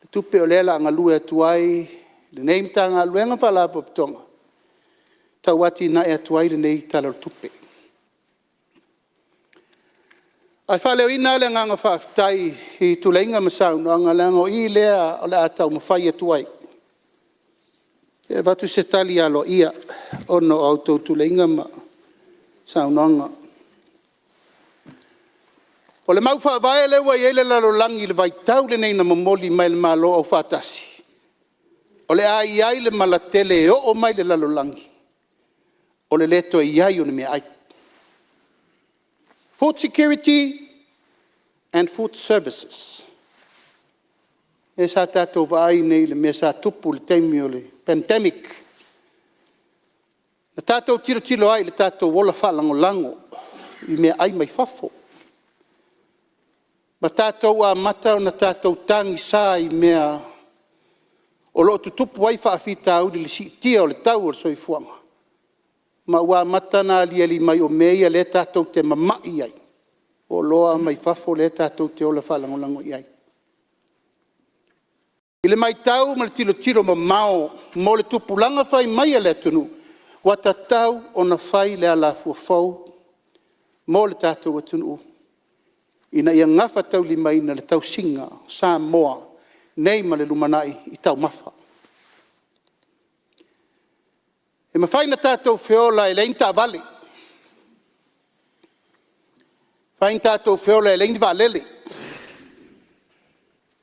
le tupe o lea o le a galue atu ai lenei Matagaluega ma Faalapotopotoga e tauatiae atu ai lenei Tala o le Tupe. Ae faaleoina le agaga faafetai i tuleiga ma saunoaga, leaga o i lea o le a taumafai atu ai e avatu se tali aloaia ona o a outou tuleiga ma saunoaga. O le mau faavae lea ua i ai le lalolagi i le vaitau lenei na momoli mai e le Malo Aufaatasi, o le a i ai le mala tele e oo mai i le lalolagi, o le le toe i ai o ni meaai, food security and food services. Lea sa tatou vaai nei i le mea sa tupu i le taimi o le pandemic, na tatou tilotilo ai i le tatou ola faalagolago i meaai mai fafo, ma tatou amata ona tatou tagisa i mea o lo o tutupu ai faafitauli i le siitia o le tau o le soifuaga, ma ua amata ona aliali mai o mea ia o lea tatou te mamai ai, o oloa mai fafo lea tatou te ola faalagolago i ai. I le matau ma le tilotilo mamao mo le tupulaga fai mai a le atunuu, Ua tatau ona fai le alafua fou mo le tatou atunuu ina ia gafataulimaina le tausiga o Samoa nei ma le lumanai i taumafa. E mafai ona tatou feola e leai ni taavale, e mafai ona tatou feola e leai ni vaalele, e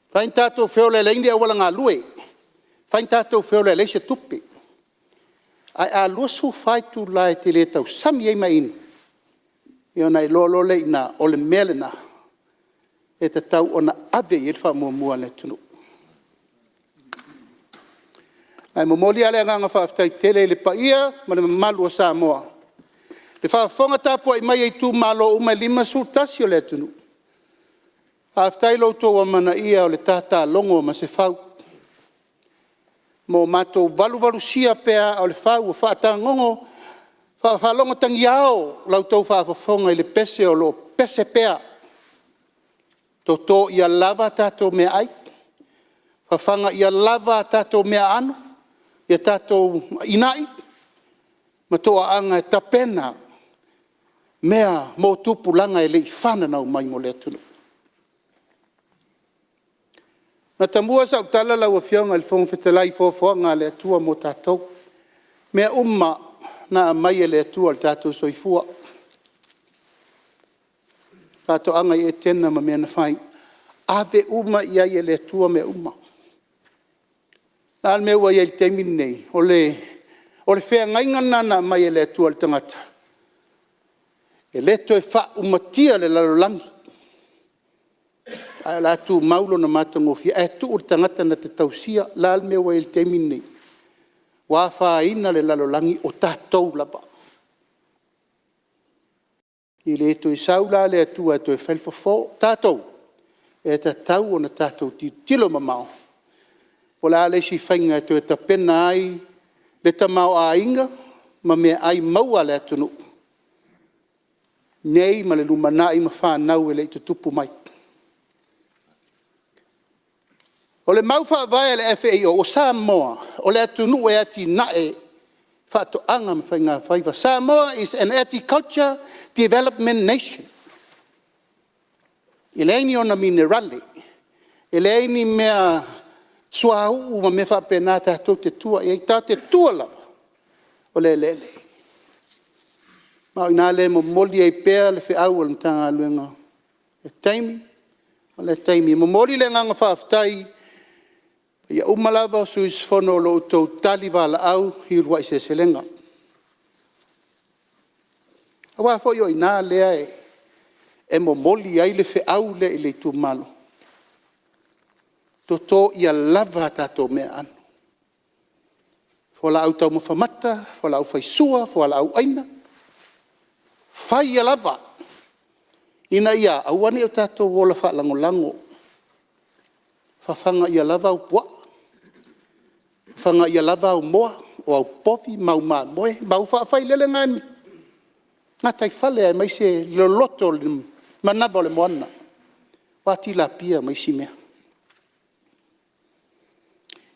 mafai ona tatou feola e leai ni auala galue, e mafai ona tatou feola e leai se tupe. Ae a 24 itula e te le tausami ai ma inu, ona e iloa loa lea i ina, o le mea lena e tatau ona ave i ai le faamuamua a le atunuu. Ae momoli lava le agaga faafetai tele i le paia ma le mamalu o Samoa i le faafofoga tapuai mai a itumalo uma e 51 o le atunuu, faafetai i lo outou amanaia o le ta logo ma Sefau ma o matou valuvalusia pea aa o le fau o faatagogo faafalogotagiao la outou faafofoga i le pese o lo o pese pea, toto ia lava a tatou meaai, fafaga ia lava a tatou meaaano, ia tatou inai ma toaaga e tapena mea mo tupulaga e le i fananau mai mo le atunuu. Na tamua sau tala lau Afioga i le Fofoga Fetalai i foafoaga a le Atua mo tatou, mea uma na aumai e le Atua i le tatou soifua, faatoaga i Etena ma mea na fai, ave uma i ai e le Atua mea uma. O le a le mea ua i ai i le taimi lenei? O le feagaiga lena na aumai e le Atua i le tagata, e le toe faaumatia le lalolagi, ae o le a tumau lona matagofie, ae tuu le tagata na te tausia. O le a le mea ua i ai i le taimi lenei? Ua afaina le lalolagi, o tatou lava. E le toe sau la le Atua e toe fai le fofo. O tatou, e tatau ona tatou tilotilo mamao po o le a le isi faiga e toe tapena ai le tamaoaiga ma meaai maua a le atunuu nei ma le lumanai ma fanau e le i tutupu mai. O le mau faavae a le FAO, o Samoa o le atunuu e atinae faatoaga ma faigafaiva. Samoa is an Agriculture Development Nation. E leai ni ona minerale, e leai ni mea suauu ma mea faapena tatou te tua i ai, tatou te tua lava o le eleele. Ma o i ina lea e momoli ai pea le feau a le Matagaluega i lea taimi ma lea taimi. E momoli le agaga faafetai i paia uma lava o sui usufono o lo o outou tali valaau i uluai seleselega. Aua foi o i ina lea e momoli ai le feau lea i le itumalo, toto ia lava a tatou meaaano, fualaau taumafa mata, fualaau faisua, fualaau aina, fai ia lava, ina ia aua ne i o tatou ola faalagolago, fafaga ia lava au puaa, fafaga ia lava au moa, o au povi ma au mamoe ma au faafailelega i le gataifale aemaise le loloto o le manava o le moana, aua tilapia ma isi mea.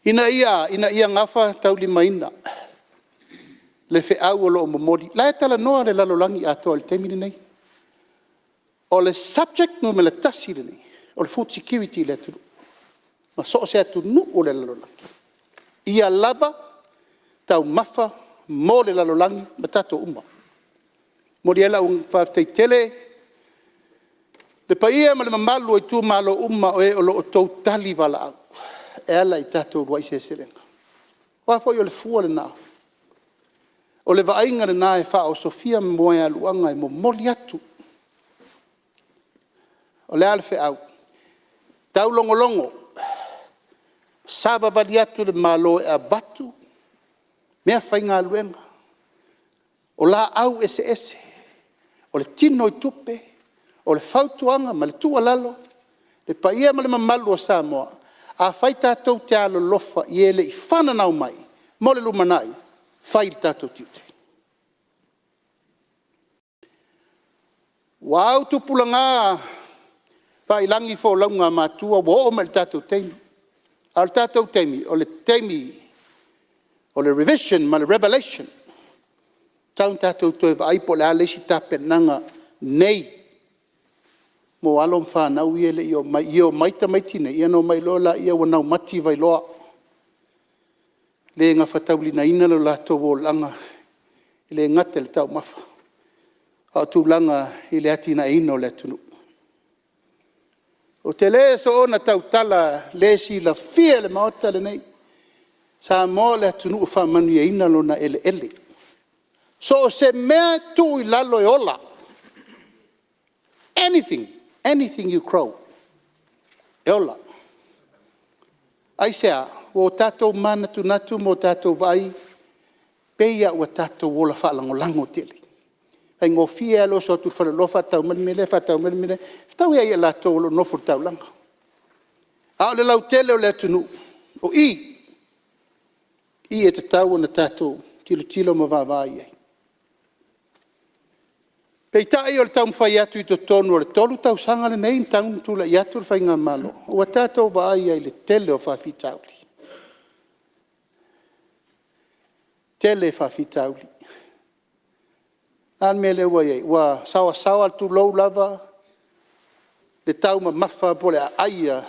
Ina ia a? Ina ia gafataulimaina le feau o lo o momoli. O la e talanoa le lalolagi atoa i le taimi lenei. O le subject numera 1 lenei, o le food security i le atunuu ma so o se atunuu o le lalolagi, ia lava taumafa mo le lalolagi ma tatou uma. E momoli ai lau faafetai tele i le paia ma le mamalu o itumalo uma o e o lo o outou tali valaau e ala i tatou uluai seleselega. Aua foi o le fua lena, o le vaaiga lena e faaosofia moegaluaga e momoli atu. O le a le feau? Taulogologo, savavali atu le Malo e avatu meafaigaluega, o laau eseese, o le tinoitupe, o le fautuaga ma le tuualalo le paia ma le mamalu o Samoa, afai tatou te alolofa i e e le i fananau mai mo le lumanai, fai lo tatou tiute. Ua autupulavga faiilagi folauga a matua ua oo mai i le tatou taimi, a o le tatou taimi, o le taimi o le revision ma le revelation. Tau ina tatou toe vaai po o le a le isi tapenaga nei mo alo ma fanau ia e le i omai. Ia omai tamaiti nei ona omai loa lea ua naumati vailoa, le gafataulimaina lo latou olaga, e le gata i le taumafa, a o tulaga i le atinaeina o le atunuu. Ou te le soona tautala le silafia e le Maota lenei, o Samoa o le atunuu e faamanuiaina lona eleele. So o se mea e tuu i lalo e ola, anything, anything you grow, e ola. Aisea? Ua tatou manatunatu ma o tatou vaai, e pei lava ua tatou ola faalagolago tele. E faigofie lava le oso atu i le faleoloa faatau mai le mea lea, faatau mai le mea lea. E fetaui lava ia i latou o lo o nofo i le taulaga. A o le lautele o le atunuu, o i, o i e tatau ona tatou tilotilo ma vaavaai i ai. Peitai o le taumafai atu i totonu o le 3 tausaga lenei talu ona tulai atu le faigamalo, ua tatou vaai ai i le tele o faafitauli, tele faafitauli. O le a le mea lea ua i ai? Ua saoasaoa tulou lava, le taumamafa po o le aai a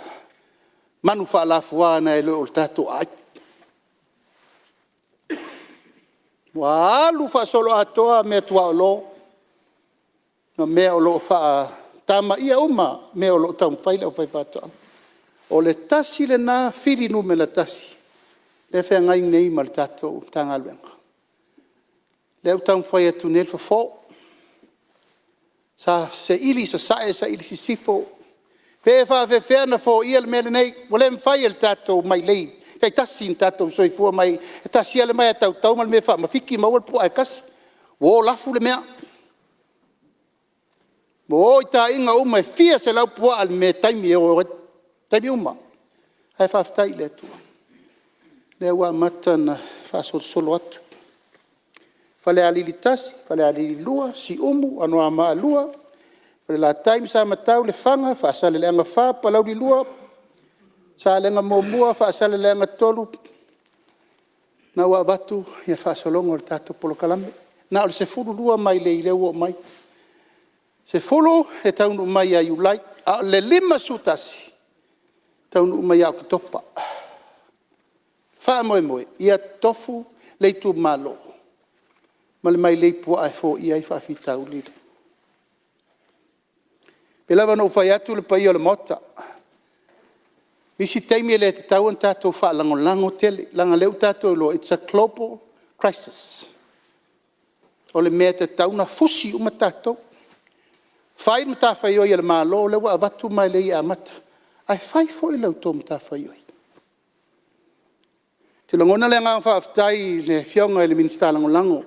manu faalafua nai lo le tatou aai. Ua alu faasoloatoa meatuaolo ma mea o lo o faatamaia uma mea o lo o taumafai le aufaifaatoaga. O le tasi lena fili numera tasi lea e feagai nei ma le tatou Matagaluega, lea ua taumafai atu nei le fofo. Sa saili i sasae saili i sisifo, pe faapefea ona foia le mea lenei. Ua le mafai e le tatou mailei taitasi ona tatou soifua mai ai, e tasi lava le maea tautau ma le mea e faamafiki maua le puaa e tasi. Ua o lafu le mea, ua o i taaiga uma e fia selau puaa i le taimi e o ai, taimi uma. Ae faafetai i le Atua o lea ua amata ona faasolosolo atu. Falealili 1, Falealili 2, Siumu, Anoamaa 2, Falelatai ma Samatau, Lefaga, Faasaleleaga 4, Palauli 2, Salega 1, Faasaleleaga 3, lena ua avatu le faasologa o le tatou polokalame. Na o le 12 mailei lea ua oo mai, 10 e taunuu mai ia Iulai, a o le 51 e taunuu mai ia Oketopa. Faamoemoe ia tofu le itumalo ma le mailei puaa e foia ai faafitauli. E pei lava ona ou fai atu le paia o le Maota, o isi taimi e le tatau ona tatou faalagolago tele, leaga o lea ua tatou iloa it's a global crisis. O le mea e tatau ona fusi uma tatou, fai matafaioi a le Malo lea ua avatu mailei e amata, ae fai foi la outou matafaioi. Ou te lagona le agaga faafetai i le Afioga i le Minisita Lagolago o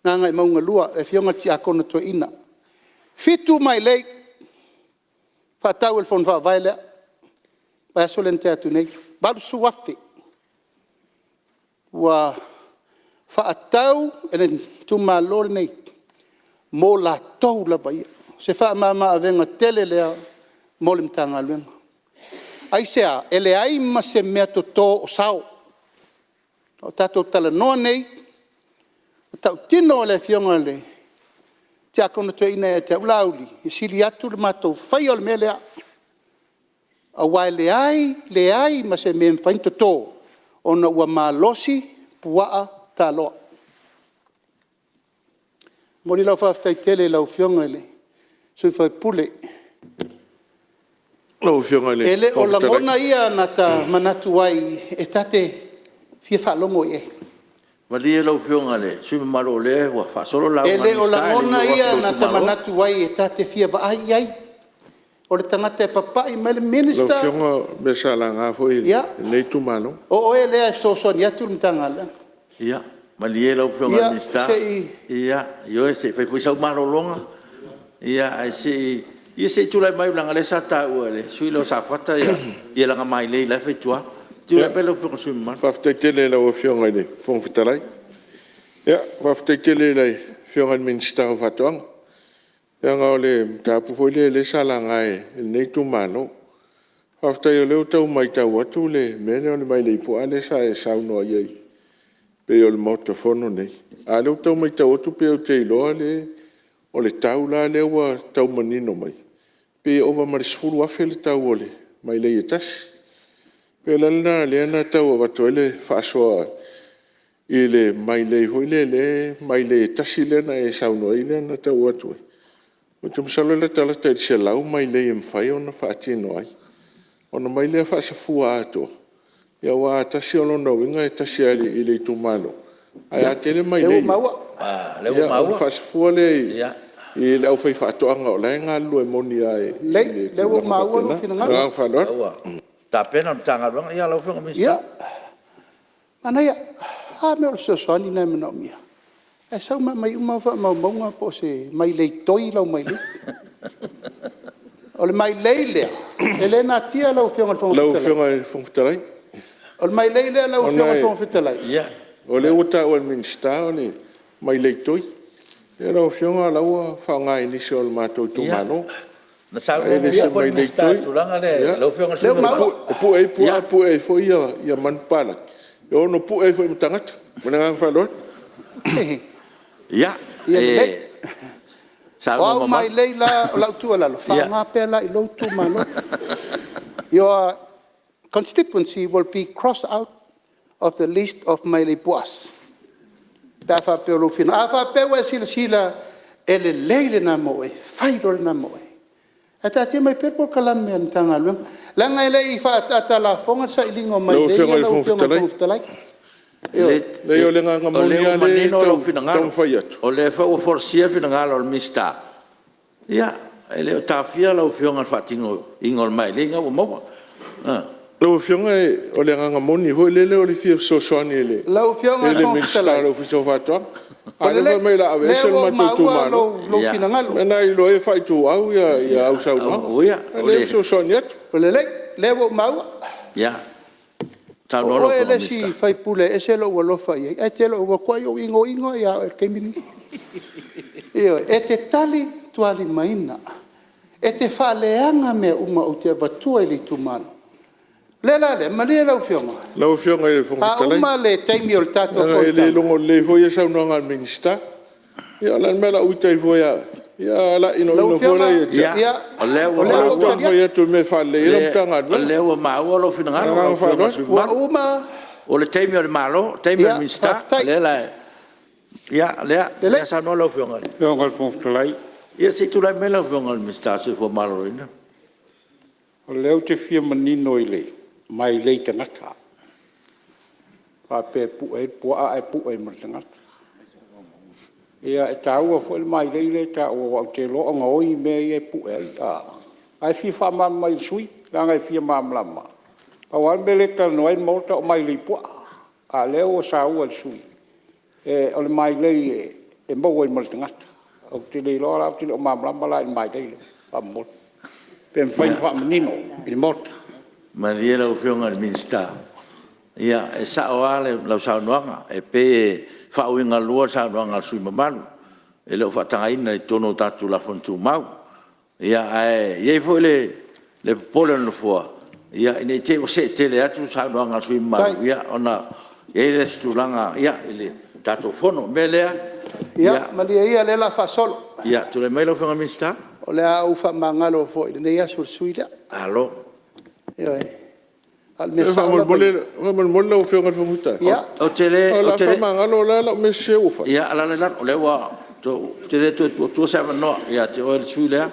Gagaemauga 2, le Afioga i le Tiakono Toeaina. 7 mailei faatau e le Fono Faavae lea, vaiaso lea na tea atu nei, $80,000 ua faatau e le itumalo lenei mo latou lava ia. O se faamama avega tele lea mo le Matagaluega. Aisea? E leai ma se meatoto o sao. A tatou talanoa nei, e tautino le Afioga i le Tiakono Toeaina ia te au, Laauli, e sili atu le matou faia o le mea lea, aua e leai, leai ma se mea e mafai ona toto ona ua malosi puaa taloa. E momoli lau faafetai tele i lau Afioga i le sui usufono. E le o lagona ia na ta manatu ai e ta te fia faalogo i ai. Malie lau Afioga i le sui usufono mamalu o lea ua faasolo le lauga a E le le o Minisita, e le i lagona oo atu i ia lou na ta itumalo. manatu ai ta te fia vaai i ai. O le tagata e papai mai le Minister. Lau Afioga o mea sa laga foi e Ia, lenei itumalo. o oe lea e fesoasoani atu le Matagaluega. Ia, malie lau Afioga i le Ia Minisita, se i… ioe, se i fai foi sau malologa. Ae se i tulai mai leaga o lea sa taua e le sui usufono lea o Safata lana mailei la e fai i tua. Tulai mai lau Afioga i le sui usufono mamalu. Faafetai tele i lau Afioga i le Fofoga Fetalai. Ia faafetai tele i le Afioga i le Minisita o Faatoaga, leaga o le mataupu foi lea sa laga e lenei itumalo. Faafetai o lea ua tau matau atu le mea lea o le mailei puaa lea sa e saunoa i ai. pei o le Maota Fono lenei, a o lea ou te tau matau atu pei ou te iloa o le tau la lea ua tau manino mai, pei e ova ma le $10,000 le tau o le mailei e tasi. E pei o le ala lena o lea na tau avatu ai le faasoa i le mailei foi lea, le mailei e tasi lea na e saunoa i ai lea na tau atu ai, ou te masalo e latalata i le 100 mailei e mafai ona faatino ai. Ona aumai lea faasafua atoa, aua a tasi o lona uiga e tasi lava i le itumalo, ae a tele mailei ia, ona faasafua lea i le aufaifaatoaga o la e galulue moni lava i Lelei, o lea ua ou maua lou tulaga faapena. Ma le agaga finagalo. faaaloalo. Ia lau Afioga i le Minisita. Ia, manaia. A mea o le fesoasoani lena e manaomia. Ae sau ma aumai uma au faamaumauga po o se mailei toi lau mailei. O le mailei lea, e le natia lau Afioga i le Fofoga Lau Fetalai. Afioga i le Fofoga Fetalai, O le mailei lea lau Afioga i le Fofoga Fetalai… ona o lea ua taua e le Minisita o le mailei toi. Ia lau Afioga o la e ua faaaoga e nisi o le matou itumalo. Na saunoa E le o se muamua foi le mailei Minisita i toi, le tulaga lea lau Afioga i le sui usufono mamalu. E pue ai puaa pue ai foi manupapalagi, e ono pue ai foi ma tagata. Ma le agaga faaaloalo. Ia, Ia lelei. O saunoa au mamalu. mailei la, o lau tuualalo, faaaoga pea la i lou itumalo. Your constituency will be crossed out of the list of mailei puaa pe a faapea o lou finagalo. A faapea ua e silasila e lelei lena mo oe, fai loa lena mo oe. Ae taatia mai pea le polokalame a le Matagaluega, leaga e le i faaataata a lafoga le sailiga o Lau mailei Afioga i le lau Fofoga Afioga i le Fetalai, Fofoga Fetalai. Ioe. leai o le agaga O moni lea lava ua lea e manino lou tau finagalo, taumafai atu, o lea foi ua folasia le finagalo o le Minisita, ia, e le o taofia lau Afioga i le faatinoina o le mailei lena ua maua. Lau Afioga o le agaga moni foi lele o le fia fesoasoani i le Lau Afioga i le Fofoga Minisita o Fetalai, le Ofisa o Faatoaga, a ua o lea e lelei, fai mai o le a o lea aveese le ua ou matou maua itumalo. lou finagalo. O le mea lena ailoga e faaituau au saunoaga. O lea e fesoasoani atu. Ua lelei, o lea ua ou maua. Saunoa O lau oe Afioga i le le isi Minisita. sui usufono e ese lou alofa i ai, ae te le o, ua matuai ou inoino lava ia oe i le taimi lenei. Ioe. E te talitualimaina, e te faaleaga mea uma ou te avatua i le itumalo. O le ala lea, malie lau Afioga, Lau Afioga i le Fofoga a Fetalai, uma le taimi o le tatou leaga e le fonotaga… logo lelei foi saunoaga a le Minisita. Ia o le a le mea o le a ou ita ai fua ia oe? Ia a Lau inoino fua la Afioga, ia te au? ia, O lea o ua O lea lea ua ou ou te tali taumafai atu. atu i mea e faalelei ai lau O Matagaluega. lea ua maua lou Ma le finagalo lau agaga Afioga i le sui faaaloalo. Ua usufono mamalu. uma. O le taimi o le Malo, o le taimi o le Ia, Minisita. O faafetai. lea la e… Lelei. Ia saunoa lau Afioga i le… Lau Afioga i le Fofoga Fetalai… Ia se i tulai mai lau Afioga i le Minisita o le Soifua Maloloina. O lea ou te fia manino i le mailei tagata, faapea e pue ai le puaa ae pue ai ma le tagata. Ia e taua foi le mailei lea e taua aua ou te iloa e gaoi mea ia e pue ai a… Ae fia faamalamalama i le sui usufono leaga e fia malamalama. Pau lava le mea lea e talanoa ai le Maota o mailei puaa, a o lea ua saua e le sui usufono o le mailei e maua ai ma le tagata. Ou te le iloa la, ou te le o malamalama la i le mailei lea faamolemole, pe mafai ona faamanino i le Maota. Malie lau Afioga i le Minisita, ia e sao lava lau saunoaga, e pei e faauigalua le saunoaga a le sui usufono mamalu, e le o faatagaina i totonu o tatou Tulafono Tumau. Ae i ai foi le popole o le Nofoa ina ne i te i ua see tele atu le saunoaga a le sui usufono mamalu ona i ai lea o se tulaga i le tatou Fono. O le mea lea… Ia malie ia o lea o le a faasolo. Ia tulai mai lau Afioga i le Minisita. O le a ou faamagalo foi i lenei aso i le sui usufono lea. Malo. Ioe. A o le mea sao lava ia… Faamolemole lau Afioga i le Fofoga Fetalai, o le a faamagalo la lau mea sese ua fai? Ia alaala i lalo, ou te le toe tuu atua se avanoa ia te oe le sui usufono lea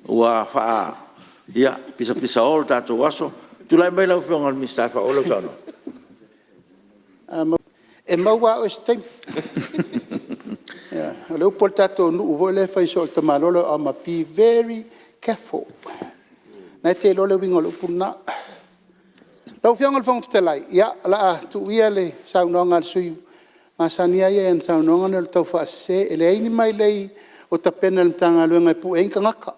ua faapisapisao le tatou aso. Tulai mai lau Afioga i le Minisita e faaauau lau saunoaga. E maua lava oe i se taimi. Ioe. O le upu a le tatou nuu foi lea e fai soo e le tamaloa Auma, be very careful. O lena e te iloa le uiga o le upu lena. Lau Afioga i le Fofoga Fetalai, ia o le a tuu ia le saunoaga a le sui usufono, e masani lava ia i ana saunoaga o le taufaasese. E leai ni mailei o tapena e le Matagaluega e pue ai ni tagata.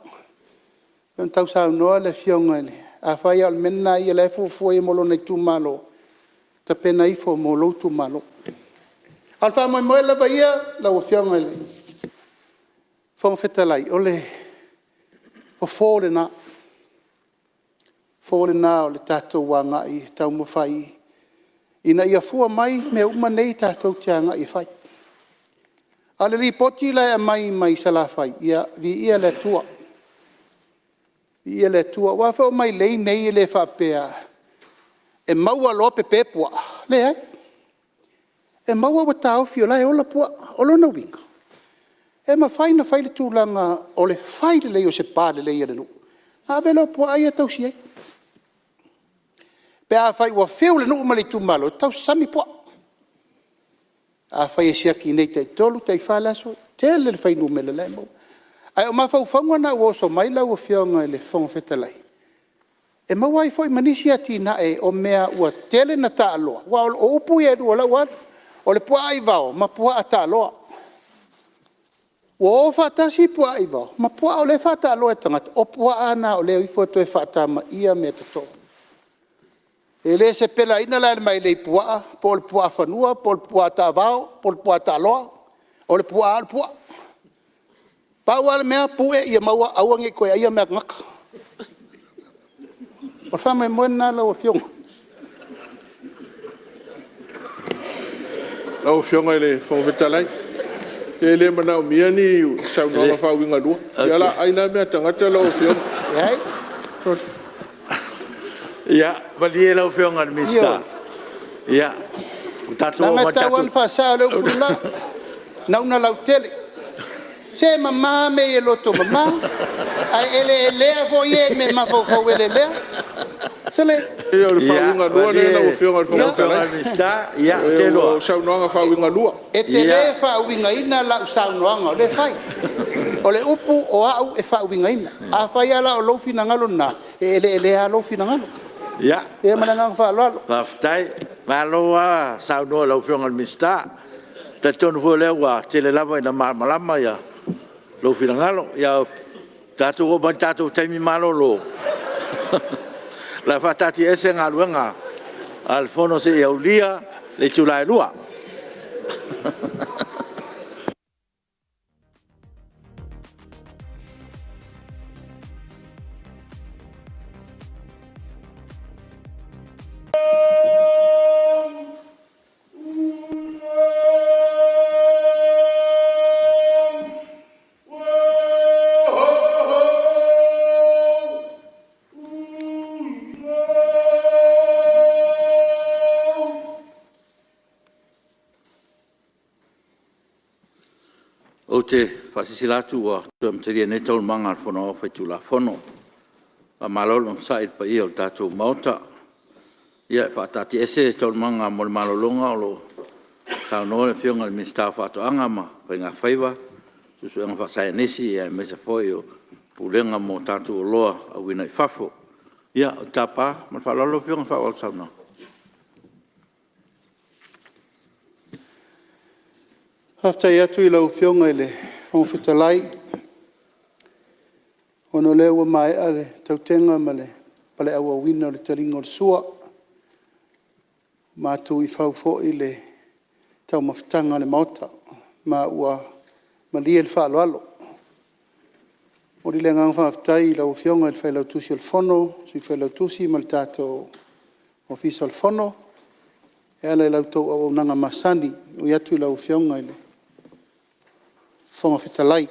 E pei ona tau saunoa le Afioga i le… Afai lava o le mea lena a ia o la e fuafua i ai mo lona itumalo, tapena ifo mo lou itumalo. A o le faamoemoe lava ia lau Afioga i le Fofoga Fetalai, o le fofo lena, fofo lena o le tatou agai e taumafai ina ia fua mai mea uma nei tatou te agai e fai. A o le lipoti la e aumai mai Salafai, ia viia le Atua, viia le Atua. Aua foi o mailei nei e le faapea e maua loa pepe puaa, leai. E maua ua taofi o la e ola puaa. O lona uiga, e mafai ona fai le tulaga o le fai lelei o se pa lelei a le nuu ona ave lea o puaa ia e tausi ai. Pe afai ua fiu le nuu ma le itumalo e tausasami puaa. Afai e siaki nei tai 3 tai 4 le aso, tele le fuainumera la e maua. Ae o mafaufauga na ua oso mai lau Afioga i le Fofoga Fetalai, e maua ai foi ma nisi atinae o mea ua tele ina taaloa, aua o upu ia e lua o lea ua alu, o le puaa aivao ma puaa taaloa. Ua o faatasi puaa aivao ma puaa o lea e faataaloa e tagata, o puaa na o lea e o ifo toe faatamaia meatoto. E le sepeaina la e le mailei puaa po o le puaa fanua po o le puaa taavao po o le puaa taaloa, o le puaa lava o le puaa. Pau lava le mea, pue ia maua aua ne i toe aia mea a tagata. O le faamoemoe lena lau Afioga. Lau Afioga i le Fofoga Fetalai, pe le manaomia ni saunoaga faauigalua. Ia o le a ai la mea a tagata lau Afioga. Leai. Ia malie lau Afioga i le Minisita, ua tatou oo Leaga mai e i le tatau tatou... lava ona faasao le upu le la, nauna lautele. Se e mama mea i le loto mama, ae eleelea foi e i mea e mafaufau eleelea. Sole! Ia o le faauigalua lea lau Afioga i le Malie Fofoga lau Afioga i Fetalai. le Minisita, ou te iloa... O saunoaga faauigalua. E te le faauigaina lau saunoaga o lea e fai. O le upu o au e faauigaina. Afai lava la o lou finagalo lena, e eleelea lava lou finagalo. Ia ma le agaga faaaloalo. Faafetai. Malo lava saunoa i lau Afioga i le Minisita. E talitonu foi o lea ua tele lava ina malamalama lou finagalo. Ia, ua tatou oo mai i le tatou taimi malolo, o le a faataatiaese Galuega a le Fono seia aulia le itula e 2:00. Ou te faasilasila atu ua toe amatalia nei Taualumaga a le Fono Aoao Faitulafono. Faamalo le onosai i le paia o le tatou Maota. Ia, e faataatiaese Taualumaga mo le malologa o lo o saunoa le Afioga i le Minisita o Faatoaga ma Faiga Faiva, Suesuega Faasaienisi aemaise foi o le Pulega mo tatou Oloa Auina mai Fafo. Ia, ou te tapa ma le faaaloalo lau Afioga e faaauau le saunoaga. Faafetai atu i lau Afioga i le Fofoga Fetalai, ona o lea ua maea le tautega ma le paleauauina o le taliga o le sua, ua matu i fau foi le taumafataga o le Maota, ma ua malie le faaaloalo. E momoli le agaga faafetai i lau Afioga i le Failautusi o le Fono, Sui Failautusi ma le tatou Ofisa o le Fono e ala i la outou auaunaga masani e ui atu i lau Afioga i le Fofoga Fetalai.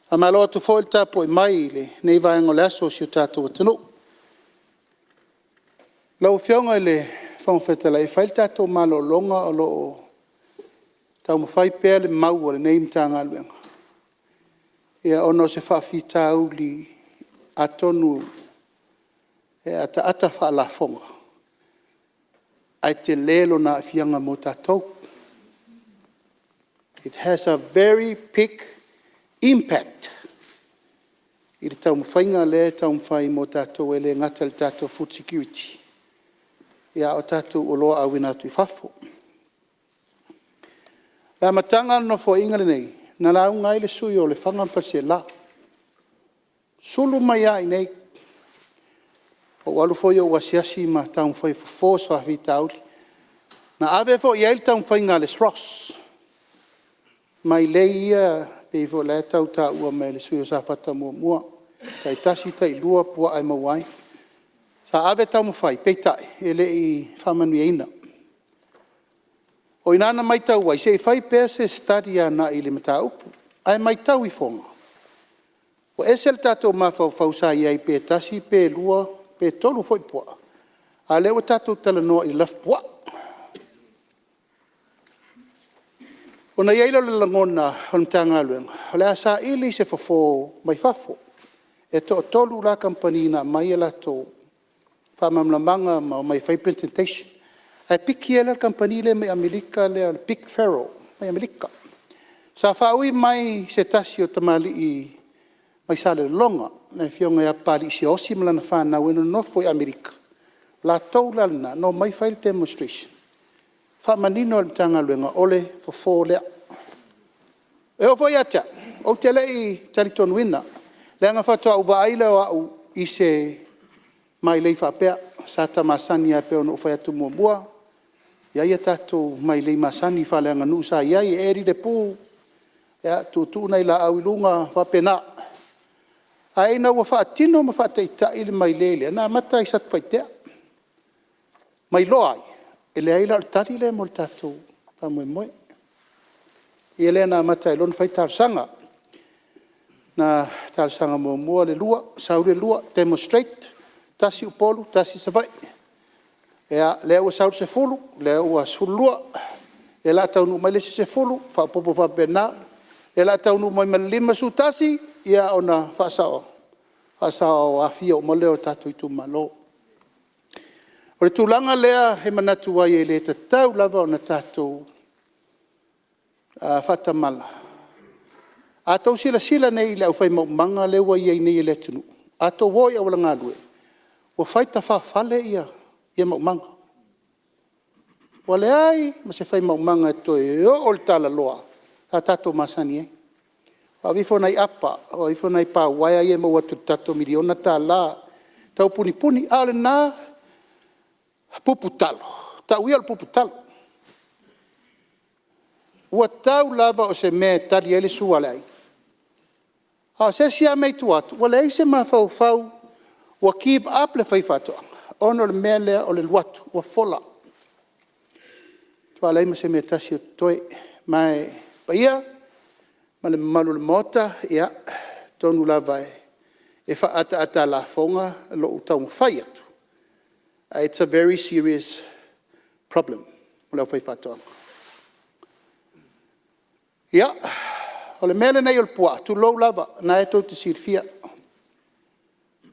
Faamalo atu foi le tapuai mai i lenei vaega o le aso i si o tatou atunuu. Lau Afioga i le Fofoga Fetalai, e fai le tatou malologa o lo o taumafai pea le mau a lenei Matagaluega ona o se faafitauli atonu e ataata faalafoga ae tele lona aafiaga mo tatou. It has a very big impact i le taumafaiga lea e taumafai mo tatou e le gata i le tatou food security, a o tatou oloa auina atu i fafo. O le amataga o le Nofoaiga lenei, na lauga ai le sui usufono o Lefaga ma Faleaseela, sulu mai lava i inei. Ou alu foi ou asiasi ma taumafai e fofo se faafitauli. Na ave foi i ai le taumafaiga a le SROS, mailei ia pei foi o la e tau taua mai e le sui usufono mo Safata 1, tai tasi, tailua puaa e maua ai. Sa ave taumafai peitai e le i faamanuiaina. O i ina na matau ai, se i fai pea se study agai i le mataupu. Ae matau ifoga, ua ese le tatou mafaufau sa i ai pe tasi pe lua pe tolu foi puaa, a o lea ua tatou talanoa i le lafupuaa. Ona i ai lea o le lagona o le Matagaluega, o le a saili se fofo mai fafo. E toatolu la kamupani na aumai a latou faamalamalamaga ma omai e fai presentation. Ae piki ai la le kamupani lea mai Amerika o le Big Farrell mai Amerika. Sa faaui mai e se tasi o tamalii mai Salelologa, le afioga ia Papalii Siaosi ma lana fanau e nonofo i Amerika, o latou la na na omai fai le demonstration, faamanino e le Matagaluega, o le fofo lea. E oo foi ia te au, ou te le i talitonuina, leaga faatoa ou vaai lea o au i se mailei faapea. Sa ta masani lava pei ona ou fai atu muamua, e i ai a tatou mailei masani faaleaganuu sa i ai, e eli le pu, tuutuu nai laau i luga, e faapena. Ae ina ua faatino ma faataitai le mailei lea, na amata i Satupaitea, ma iloa ai, e leai la o le tali lea mo le tatou faamoemoe. Ia lea na amata ai loa ona fai talosaga. Na talosaga muamua le 2, sau le 2 demonstrate, tasi Upolu tasi Savaii. Ia lea ua sau le 10, lea ua 12, o lea o le a taunuu mai le isi 10, faaopoopo faapena. O lea o le a taunuu mai ma le 51, ia ona faasaoafia uma lea o tatou itumalo. O le tulaga lea e manatu ai e le tatau lava ona tatou faatamala. A outou silasila nei i le aufai maumaga lea ua i ai nei i le atunuu, a outou o i auala galue, ua fai tafafale maumaga. Ua leai ma se fai maumaga e toe oo i le talaloa sa tatou masani ai. Ave ifo nai apa, ave ifo nai pa uaea ia e maua atu i le tatou $1miliona tau punipuni. A o lena pupu talo, tau ia o le pupu talo. Ua tau lava o se mea e tali ai le sua a le aiga. A o se isi lava mea i tua atu, ua leai se mafaufau ua give up le aufaifaatoaga, ona o le mea lea o le alu atu ua fola, matua leai ma se mea e tasi o totoe. Ma le paia ma le mamalu o le Maota, ia, atonu lava e faaataata a lafoga lou taumafai atu, ae its a very serious problem mo le aufaifaatoaga. Ia, o le mea lenei o le puaa, tulou lava, o lena tou te silafia.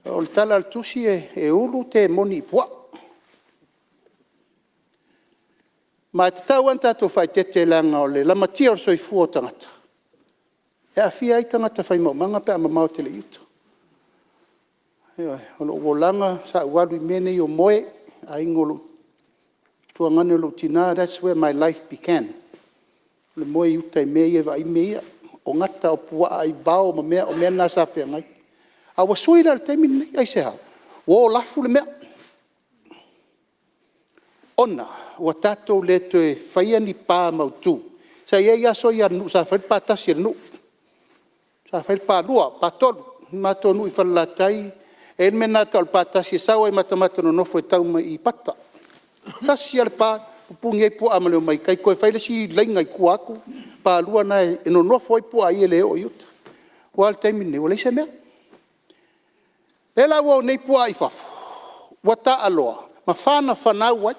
O le tala a le Tusi e ulu temoni i puaa. Ma e tatau lava ona tatou faaeteete leaga o le lamatia o le soifua o tagata, e aafia ai tagata fai maumaga pe a mamao tele i uta. Ioe. O lou olaga sa ou alu i mea nei o moe, o tuagane o lou tina, thats where my life began, o le moe i uta i mea ia e vaai mea ia. O gata o puaa aivao ma mea, o mea na sa feagai. Ae ua sui la i le taimi lenei. Aisea? Ua o lafu le mea, ona ua tatou le toe faia ni pa mautu. Sa i ai aso ia a le nuu sa fai le pa tasi a le nuu, sa fai le pa lua, pa tolu. O le matou nuu i Falelatai, e i ai le mea lena e tau o le pa tasi e sau lava i Matamata Nonofo e tau mai i Pata. E tasi lava le pa pupuni ai puaa ma le omai i tai toe fai le isi laina i tua atu, pa lua lena e nonofo ai puaa ia e le oo i uta. Aua o le taimi lenei, ua leai se mea. O lea la ua o nei puaa i fafo, ua taaloa ma fanafanau ai.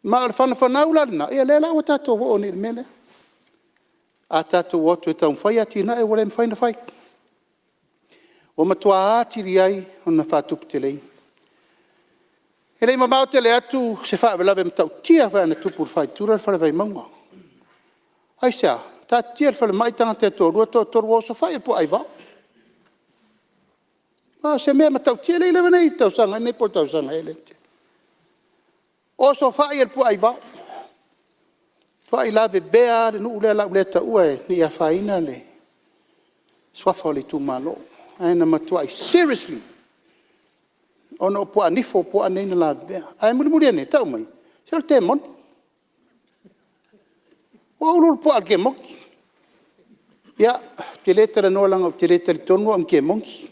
Ma o le fanafanau la lena, ia lea la ua tatou oo nei i le mea lea. A tatou o atu e taumafai atinae ua le mafai ona fai, ua matua atili ai ona faatuputeleina. E le i mamao tele atu se faalavelave matautia na tupu i le faaitura o le Fale Vaimauga. Aisea? Taatitia i le falemai tagata e toalua, toatolu ua osofai le puaa aivao. O se mea matautia, e le i leva nei i le tausaga nei po o le tausaga ea lea na tea. Osofai le puaa aivao, matuai lavevea lava le nuu lea o le a ou le taua ne i afaina le suafa o le itumalo, ae na matuai seriously ona o puaa nifo, puaa nei na lavevea. Ae mulimuli ane tau mai, se o le temoni. Ua ulu le puaa i le temoni. Ia, ou te le talanoa leaga ou te le talitonu au i ni temoni.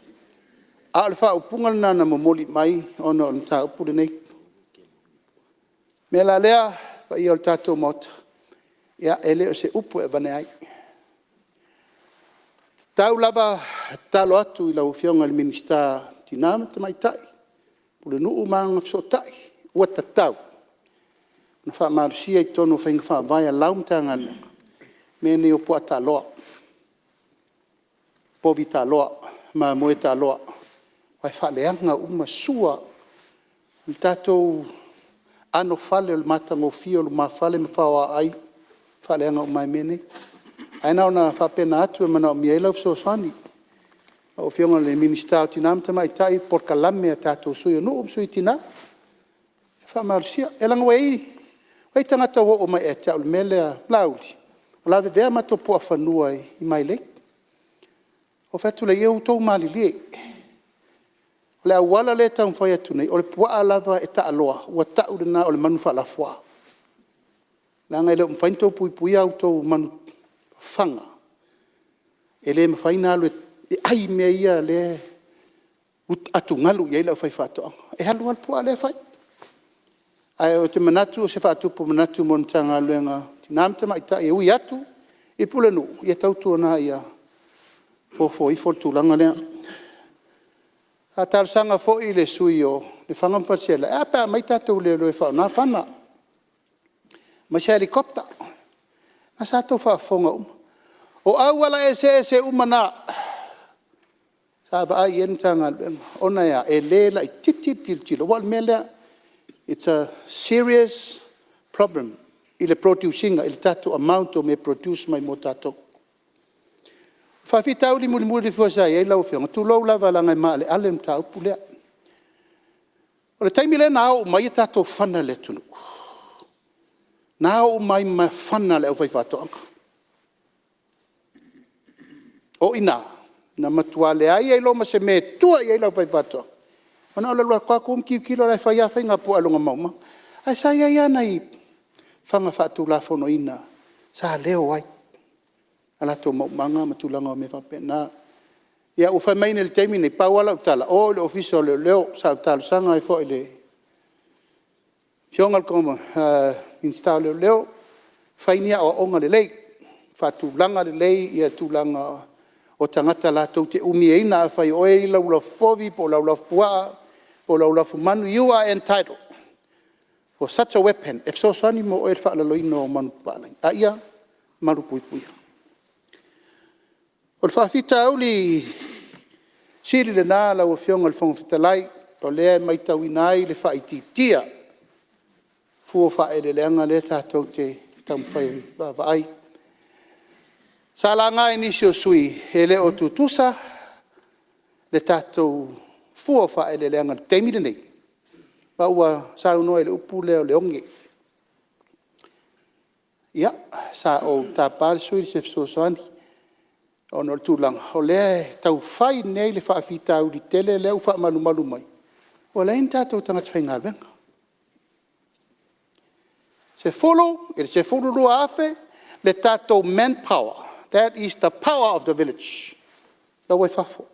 A o le faaupuga lena na momoli mai ona o le mataupu lenei. O le mea la lea le paia o le tatou Maota, e le o se upu e avane ai. E tatau lava ona tatalo atu i lau Afioga i le Minisita o Tina ma Tamaitai, Pulenuu ma Agafesootai, ua tatau ona faamalosia i totonu o faiga faavae a lau Matagaluega mea nei o puaa taaloa, povi taaloa, mamoe taaloa, aua e faaleaga uma sua i le tatou anofale o le matagofie o lumafale ma faoaaai, e faaleaga uma lava e mea nei. Ae na ona faapena atu e manaomia ai lau fesoasoani. Lau Afioga i le Minisita o Tina ma Tamaitai, polokalame a tatou sui o nuu ma sui o tina, ia faamalosia. Ia leaga ua i ai tagata ua oo mai ia te au i le mea lea, Laauli, ua lavevea a matou puaafanua i mailei. Ou fai atu lea, ia outou malilie, o le auala lea e taumafai atu nei, o le puaa lava e taaloa, ua tau lena o le manu faalafua. Leaga e le o mafai ona outou puipuia a outou manu fafaga, e le mafai ona alu e ai mea ia e atugalu i ai le aufaifaatoaga. E alu lava le puaa lea e fai. Ae ou te manatu o se faatupu manatu mo le Matagaluega o Tina ma Tamaitai e ui atu i pulenuu, ia tautuana ia fuafua ifo le tulaga lea. Sa talosaga foi i le sui usufono mo Lefaga ma Faleaseela, e a pe a aumai tatou leoleo e faaaoga fana, aumai se helicopter. O lena sa outou faafofoga uma. O auala eseese uma na, sa vaai i ai le Matagaluega, ona e a? E le laitiiti le tilotilo, aua o le mea lea, it's a serious problem i le produce ina, i le tatou amount o mea e produce mai mo tatou. O le faafitauli mulimuli foi sa i ai lau Afioga, tulou lava leaga e maaleale le mataupu lea. O le taimi lea na ao uma ai a tatou fana i le atunuu, na ao uma ai ma fana a le aufaifaatoaga. O i ina na matua leai ai loa ma se mea e tua i ai le aufaifaatoaga, ua na o le alu atu lava tu ma tilotilo la e fai lava faiga a puaa i lona maumaga. Ae sa i ai lava nai fana faatulafonoina sa leo ai a latou maumaga ma tulaga o mea faapena. Ia ua fai mai nei i le taimi lenei, pau lava lau tala, o i le Ofisa o Leoleo. Sa ou talosaga ai foi i le Afioga i le Minisita o Leoleo, fai ni aoaoga lelei, faatulaga lelei tulaga o tagata latou te umiaina, afai o oe e i ai lau lafupovi po o lau lafupuaa po o lau lafumanu, you are entitle for such a weapon e fesoasoani mo oe i le faalaloina o manupapalagi, a ia malupuipuia. O le faafitauli sili lena lau Afioga i le Fofoga Fetalai, o lea e matauina ai le faaitiitia o fua o faaeleeleaga lea tatou te taumafai e vaavaai. Sa laga e nisi o sui usufono, e le o tutusa le tatou fua o faaeleeleaga i le taimi lenei, ma ua saunoa i le upu lea o le oge. Ia, sa ou tapa le sui usufono i se fesoasoani ona o le tulaga o lea e tau fai nei le faafitauli tele lea ua faamalumalu mai, ua leai ni tatou tagata faigaluega. E 10,000 i le 12,000 le tatou manpower, that is the power of the village la ua i fafo.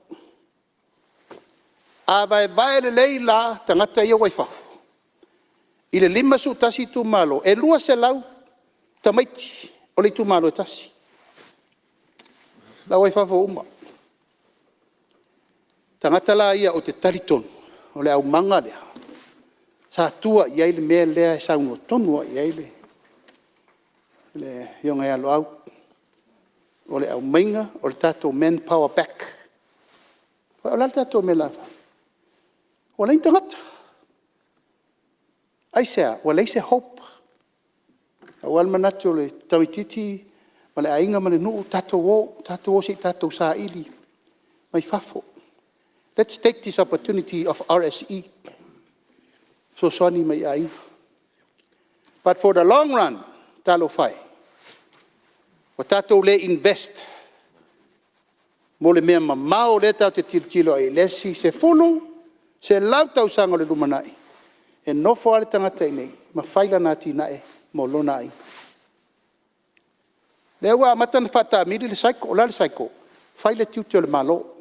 A vaevae lelei la tagata ia ua i fafo i le 51 itumalo, e 200 tamaiti o le itumalo e tasi la ua i fafo uma. O tagata la ia ou te talitonu o le aumaga lea sa tua i ai le mea lea e saunoa tonu lava i ai le Afioga ia Loau, o le aumaiga o le tatou manpower back. Aua o le a le tatou mea o le a fai? Ua leai ni tagata. Aisea? Ua leai se hope. Pau lava le manatu o le tamaitiiti ma le aiga ma le nuu, tatou o, tatou o se i tatou saili mai fafo. Lets take this opportunity of RSE e fesoasoani mai i aiga. But for the long run, talofa e, ua tatou le invest mo le mea mamao lea tatou te tilotilo i ai i le isi 10, 100 tausaga o le lumanai, e nofo lava le tagata i inei ma fai lana atinae mo lona aiga. O lea ua amata ona faataamili le cycle. O le a le cycle? Fai le tiute o le Malo.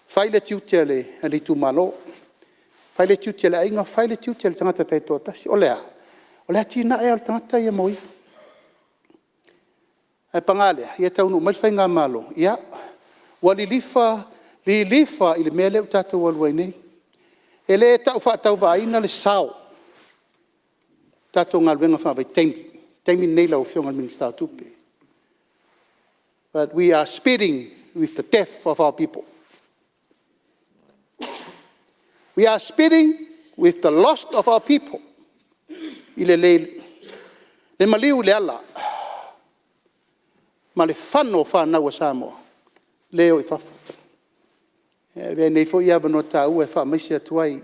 Fai le tiute o le itumalo, fai le tiute o le aiga, fai le tiute o le tagata taitoatasi. O le a? O le atinae lava o le tagata ia mo ia. Ae paga lea, e taunuu mai le Faigamalo, ua lilifa, lilifa i le mea lea ua tatou alu ai nei. E le tau faatauvaaina le sao o tatou galuega faavaitaimi, i le taimi lenei lau Afioga i le Minisita o Tupe. But we are speeding with the death of our people. We are speeding with the lost of our people i le maliu i le ala ma le fano o fanau a Samoa lea e o i fafo. E avea lenei foi avanoa taua e faamaise atu ai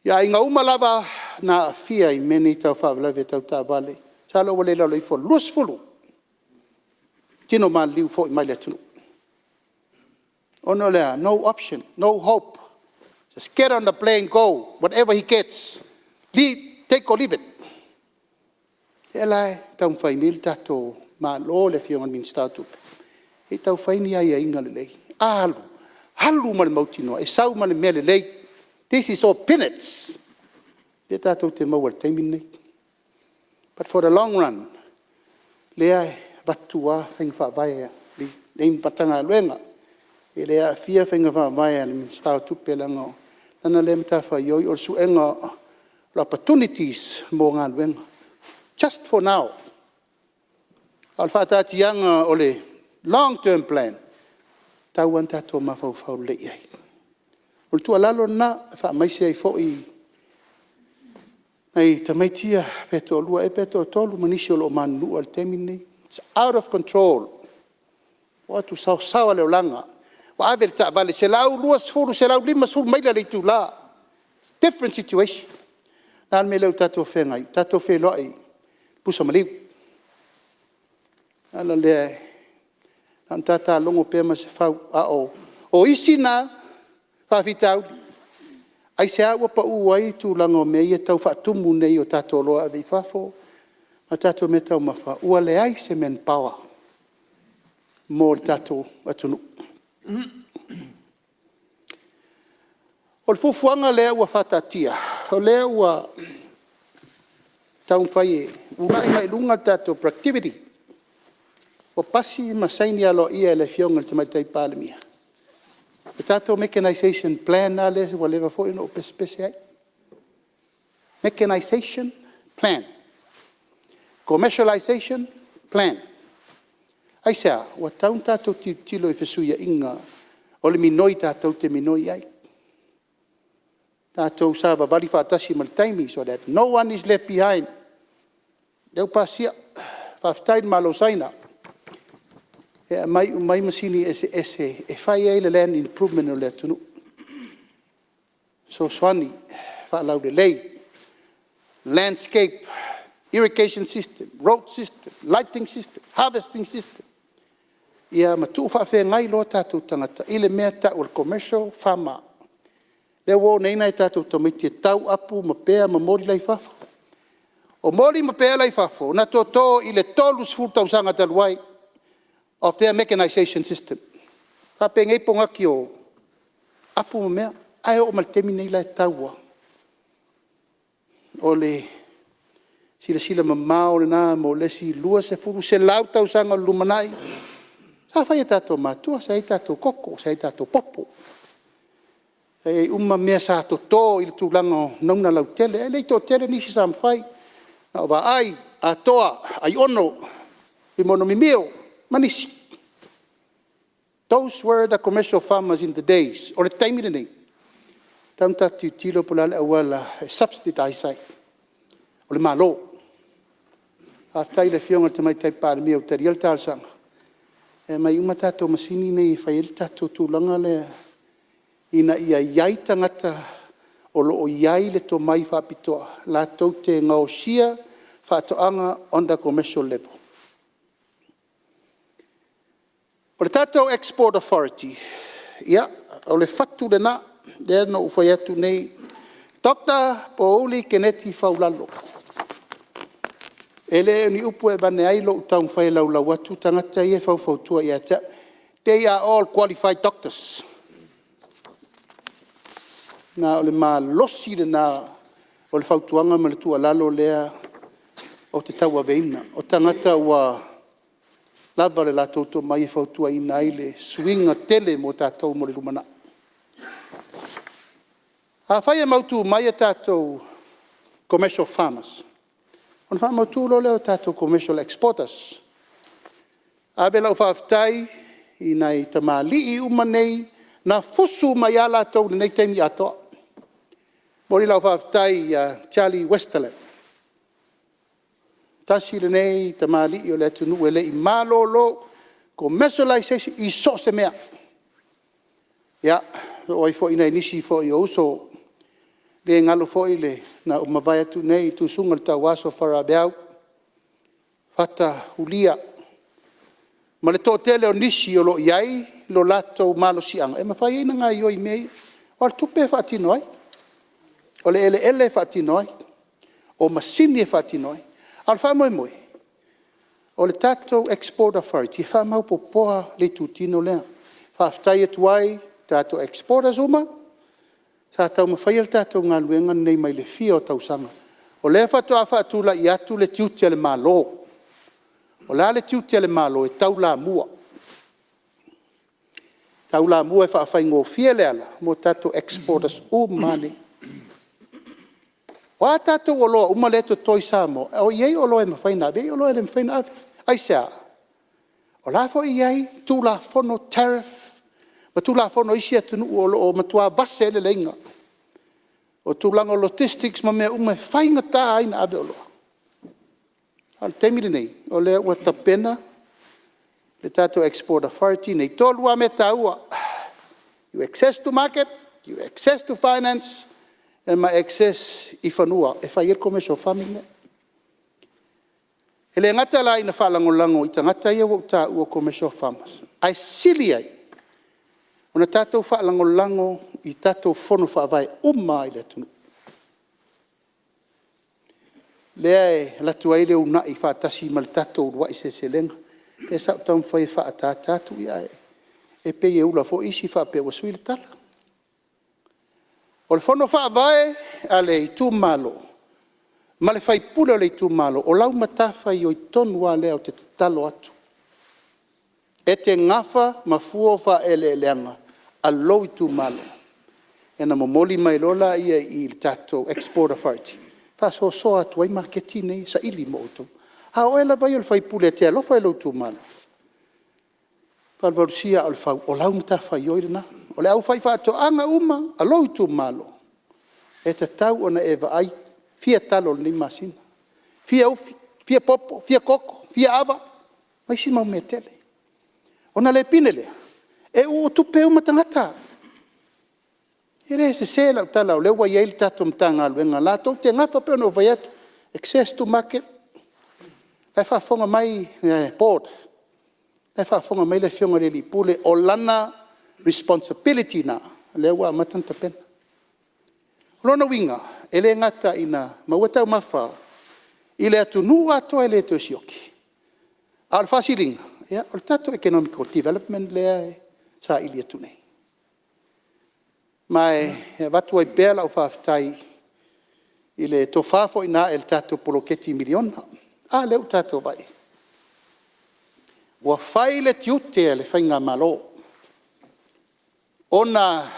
i aiga uma lava na aafia i mea nei tau faalavelave tau taavale, masalo ua le i lalo ifo o le 20 tino maliliu ua foi mai i le atunuu. Ona o le a? No option, no hope, just get on the plane go, whatever he gets, take or leave it. O lea la e taumafai nei le tatou Malo le Afioga i le Minisita o Tupe, se i tau fai ni aiaiga lelei. A alu, alu ma le mautinoa e sau ma le mea lelei. This is all peanuts lea tatou te maua i le taimi lenei. But for the long run, lea e avatu lava faiga faavae a lenei Matagaluega, e le aafia faiga faavae a le Minisita o Tupe leaga o lana lea matafaioi o le suega o opportunities mo galuega, just for now. A o le faataatiaga o le long term plan, e tatau lava ona tatou mafaufau lelei i ai. O le tuualalo lena, e faamaise ai foi i nai tamaiti ia pe toalua ea pe toatolu ma nisi o lo o manunua i le taimi lenei. Its out of control. Ua o atu saosaoa le olaga, ua ave le taavale e 120, 150 maila i le itula. Different situation. O le a le mea lea ua tatou feagai? Ua tatou feiloai i pusa maliu. O le ala lea, na ona ta logo pea Masefau, a o isi na faafitauli. Aisea ua pau ai tulaga o mea ia e tau faatumu nei o tatou oloa e ave i fafo ma tatou meataumafa? Ua leai se manpower mo le tatou atunuu. O le fuafuaga lea ua faataatia, o lea ua taumafai e uunai mai i luga le tatou productivity, ua pasi ma saini aloaia e le Afioga i le Tamaitai Palemia le tatou mechanization plan lava lea ua leva foi ona ou pesepese ai. Mechanization plan, commercialization plan. Aisea? Ua tatau ona tatou tilotilo i fesuiaiga o le minoi tatou te minoi ai. Tatou savavali faatasi ma le taimi so that no one is left behind. O lea ua pasia, faafetai i le Malo o Saina e aumai uma masini eseese e fai ai le land improvement o le atunuu. E fesoasoani faalaulelei, landscape, irrigation system, road system, lighting system, harvesting system, ia ma tuu faafeagai loa tatou tagata i le mea e tau o le commercial farmer. Lea ua o nei nai a tatou tamaiti e tau apu ma pea ma moli la e i fafo. O moli ma pea la e i fafo, na toto i le 30 tausaga talu ai of their mechanization system. E faapenei pogaki o apu ma mea, ae oo mai i le taimi lenei o la e tau lava. O le silasila mamao lena mo le isi 20, 100 tausaga o le lumanai. Sa fai e tatou matua, sa i ai tatou koko, sa i ai tatou popo, sa i ai uma mea sa toto i le tulaga o nauna lautele, ae le i toatele nisi sa mafai. Na o Vaai, Atoa, Aiono, Fuimaono mimio ma nisi. Those were the commercial farmers in the days. O le taimi lenei, e tatau ona tatou tilotilo po o le a le auala e subsidise ai, o le Malo. Faafetai i le Afioga i le Tamaitai Palemia ua talia le talosaga, e aumai uma tatou masini nei e fai ai le tatou tulaga lea ina ia i ai tagata o lo o i ai le tomai faapitoa latou te gaosia faatoaga on the commercial level. O le tatou Export Authority, ia, o le fatu lena, lea na ou fai atu nei, Dr. Pouli Keneti Faulalo. E le o ni upu e avane ai lou taumafai e laulau atu tagata ia e faufautua ia te au, they are all qualified doctors. Na o le malosi lena o le fautuaga ma le tuualalo lea ou te tauaveina. O tagata ua lava lo latou tomai e fautuaina ai le suiga tele mo tatou mo le lumanai. Afai e mautu mai a tatou commercial farmers, ona faamautu loa lea o tatou commercial exporters. Ave lau faafetai i nai tamalii uma nei na fusu mai lava latou i lenei taimi atoa. E momoli lau faafetai ia Charlie Westerland, tasi lenei tamalii o le atunuu e le i malolo, commercialization i so o se mea. Ia, e oo ai foi i nai nisi foi o uso, e le galo foi le na mavae atu nei le susuga i le tauaso Sofaraveao Fata Ulia ma le toatele o nisi o lo o i ai lo latou malosiaga e mafai ai ona gaoioi i mea ia. Aua o le tupe e faatino ai, o le eleele e faatino ai, o masini e faatino ai. A o le faamoemoe, o le tatou Export Authority e faamaopoopoa le itutino lea. Faafetai atu ai i tatou exporters uma sa taumafaia le tatou galuega lenei mai le fia o tausaga. O lea faatoa faatulai atu le tiute o le Malo. O le a le tiute o le Malo? E taulamua, taulamua e faafaigofie le ala mo tatou exporters uma lava nei. O a tatou oloa uma lea e toto i Samoa, e i ai oloa e mafai ona ave e i ai oloa e le mafai ona ave. Aisea? O la e foi e i ai Tulafono tariffs ma Tulafono a isi atunuu o lo o matua vase ai le leiga. O tulaga o logistics ma mea uma e faigata ai ona ave oloa. A o le taimi lenei, o lea ua tapena le tatou Export Authority lenei. E 3 lava mea taua, you access to market, you access to finance ma access i fanua e fai ai le commercial farming lea. E le gata la ina faalagolago i tagata ia ua ou taua o commercial farmers, ae sili ai ona tatou faalagolago i tatou Fono Faavae uma lava i le atunuu, lea e alu atu ai le uunai faatasi ma le tatou uluai seleselega. Lea sa ou taumafai e faaataata atu, ae pei e ula foi isi faapea ua sui le tala. O le Fono Faavae a le itumalo ma le sui usufono o le itumalo, o lau matafaioi tonu lava lea ou te tatalo atu, e te nafa ma fua o faaeleeleaga a lou itumalo ona momoli mai loa lea i le tatou Export Authority, faasoasoa atu ai maketi nei e saili mo outou. A o oe lava ia o le sui usufono e te alofa i lou itumalo, valuvalusia aa o le fau, o lau matafaioi lena. O le aufaifaatoaga uma a lou itumalo, e tatau ona e vaai, e fia talo o lenei masina, fia ufi, fia popo, fia koko, fia ava, ma isi mau mea e tele. Ona le pine lea, e uu tupe uma tagata. E le sese lau tala o lea ua i ai le tatou Matagaluega latou te nafa, e pei ona ou fai atu, access to market. O la e faafofoga mai le board, o la e faafofoga mai le Afioga i le Ofisa Sili o Pulega, o lana responsibility lena o lea ua amata ona tapena. O lona uiga, e le gata ina maua taumafa i le atunuu atoa e le toe sioki, a o le faasiliga o le tatou economical development lea e saili atu nei. Ma e avatu ai pea lau faafetai i le tofa foi na ae i le tatou poloketi miliona. A lea ua tatou vaai i ai? Ua fai le tiute o le faigamalo ona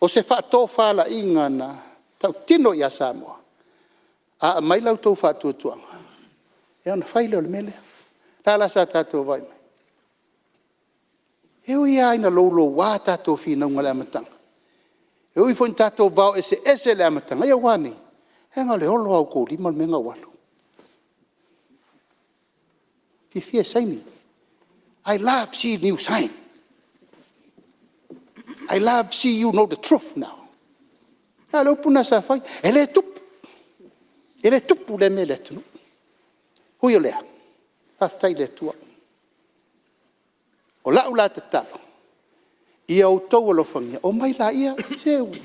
o se faatofalaiga na tautino ia Samoa, a aumai la outou faatuatuaga, ona fai lea o le mea lea. O le a la sa tatou vaai i ai? E ui lava ina louloua a tatou finauga i le amataga, e ui foi ina tatou vao eseese i le amataga, ia ua a nei? Leaga o le olo lava o outou lima le mea lena ua alu. Fiafia e saini. I love see new sign. I love see you know the truth now. A o le upu lena sa fai, e le tupu, e le tupu lea mea i le atunuu. Ui o lea, faafetai i le Atua. O lau la tatalo, ia outou alofagia, omai laia, se ua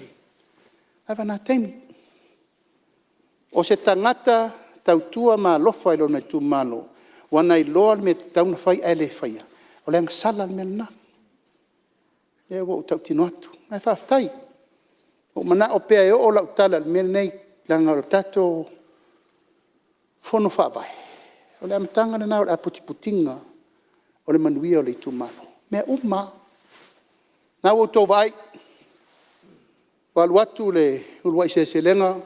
lava na taimi. O se tagata tautua ma alofa i lona itumalo, ua na iloa le mea e tatau ona fai ae le faia, o le agasala le mea lena. O lea ua ou tautino atu. Ae faafetai, ua Ua ou manao pea e oo lau tala i le mea lenei, leaga o le tatou Fono Faavae, o le amataga lena o le aputiputiga o le manuia o le itumalo, mea uma lava. O lena ua outou vaai, ua alu atu le uluai seleselega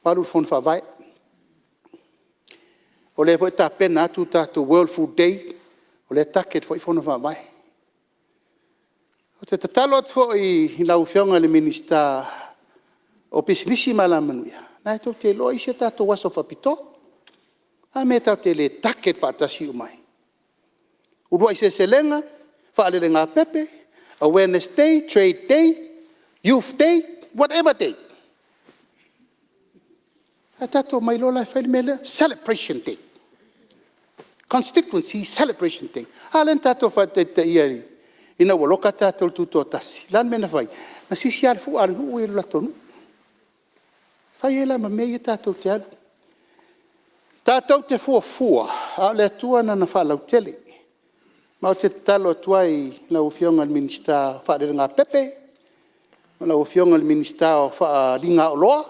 ua alu le Fono Faavae. O lea foi e tapena atu le tatou World Food Day, o lea e target foi Fono Faavae. Ou te tatalo atu foi i lau Afioga i le Minisita o Pisinisi ma Alamanuia, o lena tou te iloa isi a tatou aso faapitoa. O le a le mea tatou te le target faatasi uma ai? Uluai Seleselega, Faalelegapepe, Awareness Day, Trade Day, Youth Day, whatever day. Ae tatou omai loa la e fai le mea lea, Celebration Day, Constituency Celebration Day. A lea na tatou faataitaia ina ua loka tatou i le Tutoatasi, o le a le mea na fai? Na sisi lava le fua a le nuu ia i le latou nuu. Fai ai la ma mea ia tatou te alu. Tatou te fuafua, a o le Atua e na faalautele. Ma ou te tatalo atu ai i lau Afioga i le Minisita o Faalelegapepe ma lau Afioga i le Minisita o Faaaligaoloa,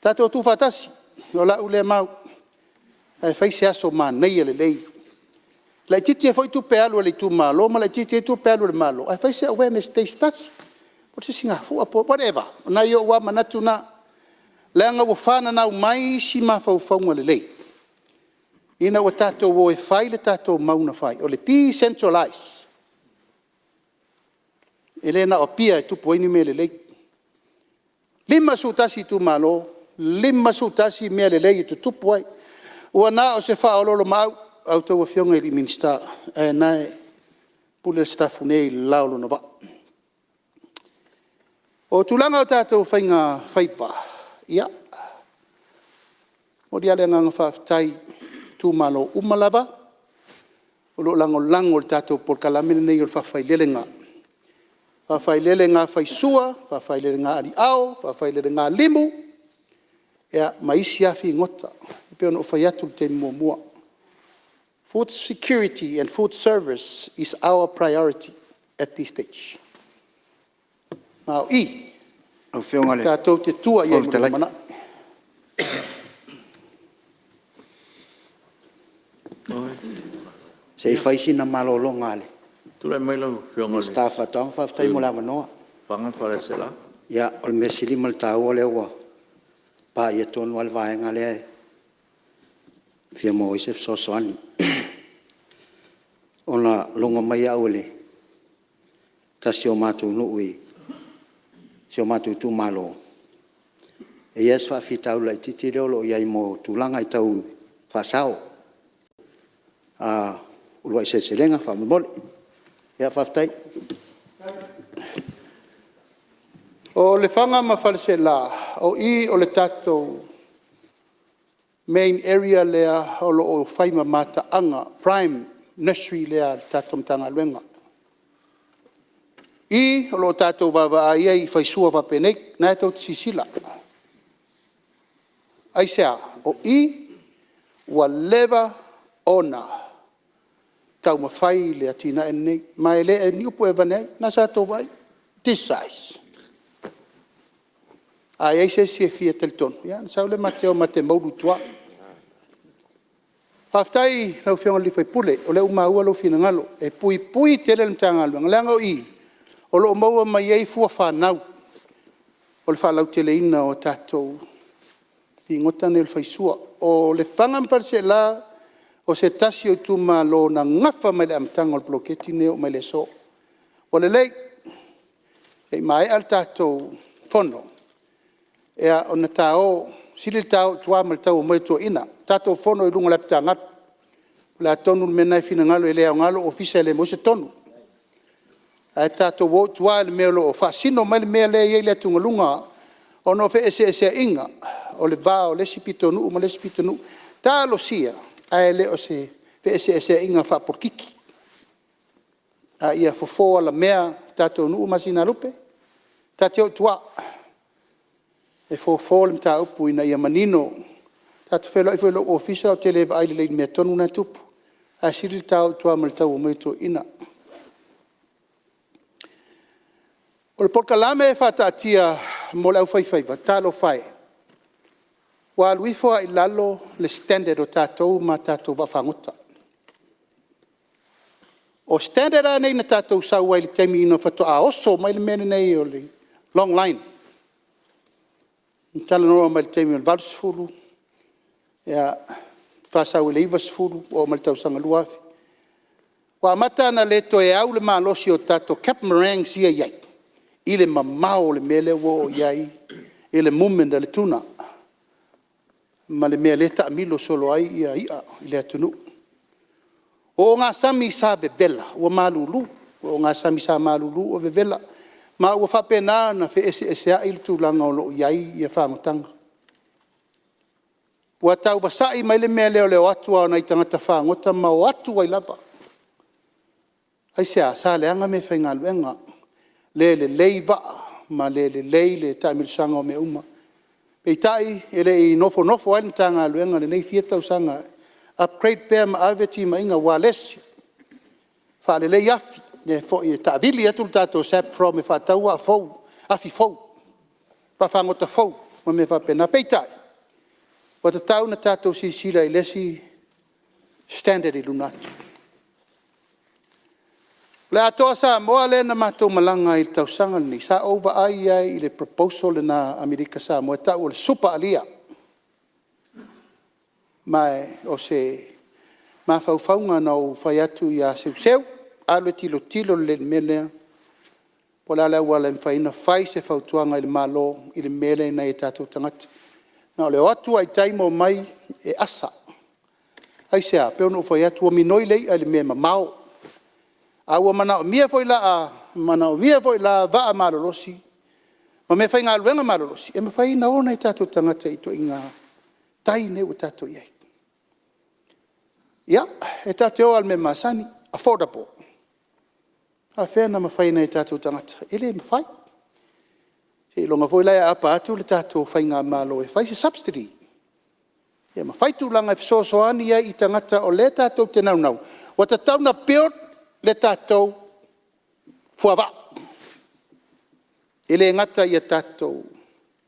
tatou tuufaatasi, o lau lea mau, ae fai se aso manaia lelei. Laitiiti ai foi tupe alu a le itumalo ma laitiiti ai tupe alu a le Malo, ae fai se awareness day se tasi, po o le Sisigafua po o whatever. O nai ou lava manatu na, leaga ua fananau mai isi mafaufauga lelei, ina ua tatou o e fai le tatou mau na fai, o le decentralize. E le na o Apia e tupu ai ni mea lelei. E 51 itumalo, 51 mea lelei e tutupu ai. Ua na o se faaoloolomaau a outou afioga i Minisita, ae o lena e pule Sitafune i le la o lona vaa. O tulaga o tatou faigafaiva, ia, e momoli lava le agaga faafetai i itumalo uma lava o lo o lagolago i le tatou polokalame lenei o le faafailelega. Faafailelega faisua, faafailelega aliao, faafailelega limu, ia ma isi lava figota. E pei ona ou fai atu i le taimi muamua, food security and food service is our priority at this stage. Ma o i tatou te tua i ai mo le lumanai. Se i fai sina malologa a le Minisita o Faatoaga. Faafetai mo le avanoa. Ia, o le mea sili ma le taua o lea ua paia tonu lava le vaega lea e fia maua ai se fesoasoani. Ona logo mai au e se tasi o matou nuu i si o matou itumalo, e i ai si faafitauli laitiiti lea o lo o i ai mo tulaga tau faasao, uluai seleselega faamolemole. Ia faafetai. O Lefaga ma Faleaseela, o i o le tatou main area lea o lo o fai ma mataaga prime nursery lea a le tatou Matagaluega. O i o lo o tatou vaavaai i ai i faisua faapenei, o lena tou te silasila. Aisea? O i ua leva ona taumafai le atinae lenei, ma e le o ni upu e avane ai, o lena sa outou vaai, this size. A i ai se isi e fia talitonu, ia ona sau lea ma te o ma te moulu i tua. Faafetai i lau Afioga i le sui usufono, o lea ua maua lou finagalo, e puipui tele le Matagaluega, leaga o i o lo o maua mai ai fuafanau o le faalauteleina o tatou figota nei o le faisua. O Lefaga ma Faleaseela o se tasi o itumalo na gafa mai le amataga o le poloketi lenei e oo mai i le aso. Ua lelei, se i maea le tatou fono ona ta o, sili le ta o i tua ma le tau omai o toeaiina, tatou fono i luga o le apitagalu. O le a tonu le mea lena e finagalo i ai, e le aoga lou ofisa e le maua ai se tonu. Ae tatou o i tua i le mea o lo o faasino mai le mea lea e i ai le atugaluga ona o feeseeseaiga o le va o le isi pitonuu ma le isi pitonuu. Talosia, ae le o se feeseeseaiga faapolokiki, a ia fofo alamea le tatou nuu ma Sinalupe, ta te o i tua e fofo le mataupu ina ia manino. Ta te feiloai foi i lou ofisa ou te le vaai lelei i le mea tonu lena e tupu, ae sili le ta o i tua ma le tau omai o toeaiina. O le polokalame faataatia mo le aufaifaiva, talofa e, ua alu ifo lava i lalo le standard o tatou ma tatou vaafagota. O standard lava nei na tatou sau ai i le taimi na faatoa oso mai le mea lenei o le long line. Na talanoa mai i le taimi o le 1980, faasau i le 1990 oo mai i le tausaga 2000. Ua amata ona le toe au le malosi o tatou capmarans ia e i ai i le mamao o le mea lea ua oo i ai le movement a le tuna ma le mea lea e taamilo solo ai ia i le atunuu. O ogasami sa vevela ua malulu, o ogasami sa malulu ua vevela, ma ua faapena ona feeseeseai le tulaga o lo o i ai fagotaga. Ua tau vasai mai le mea lea o le o atu lava o nai tagata fagota ma o atu ai lava. Aisea? Sa leaga meafaigaluega, le lelei vaa ma le lelei le taamilosaga o mea uma. Peitai e le i nofonofo ai le Matagaluega i lenei fia tausaga, upgrade pea ma ave timaiga, aua o le isi, faalelei afi, lea foi e taavili atu le tatou SAFPROM e faatau afi fou, vaafagota fou ma mea faapena. Peitai, ua tatau ona tatou silasila i le isi standard i luga atu. O le Atoa Samoa lea na matou malaga ai i le tausaga lenei, sa ou vaai ai i le proposal lena a Amerika Samoa e tau o le Super Alia. Ma o se mafaufauga na ou fai atu ia Seuseu, alu e tilotilo lelei i le mea lea, po o le a le auala e mafai ai ona fai se fautuaga i le Malo i le mea lea i nai o tatou tagata. Na o le o atu lava i tai ma omai e asa. Aisea? E pei ona ou fai atu ua minoi le i'a i le mea e mamao, a ua manaomia foi la vaa malolosi ma meafaigaluega malolosi e mafai ona o nai o tatou tagata i ituaiga tai nei ua tatou i ai. Ia, e tatou te o lava i le mea masani, affordable. E faapefea ona mafai e nai o tatou tagata? E le mafai. Seiloga foi la e aapa atu le tatou faigamalo e fai se subsidy ma fai tulaga e fesoasoani ai i tagata o lea tatou te naunau, ua tatau ona build le tatou fuavaa. E le gata i a tatou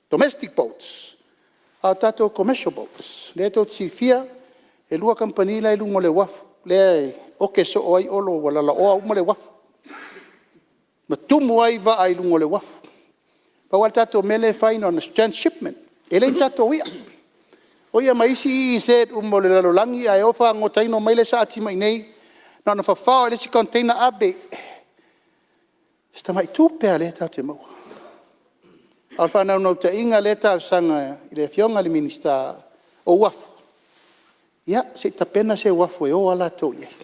domestic boats, a o tatou commercial boats. O lea tou te silafia e 2 kamupani la e i luga o le uafu lea e oke soo ai Olo ua lalaoa uma le uafu ma tumu ai vaa i luga o le uafu. Pau lava le tatou mea lea e fai na o le transhipment, e leai ni tatou ia. O ia ma isi EEZ uma o le lalolagi ae o fagogota ai ona omai lea saati mai i inei, na ona fafao lava i le isi container ave. O si tamai tupe lava lea tatou te maua. A o le faanaunautaiga o lea e talosaga i le Afioga i le Minisita o Uafu, ia se i tapena se uafu e o lava latou i ai.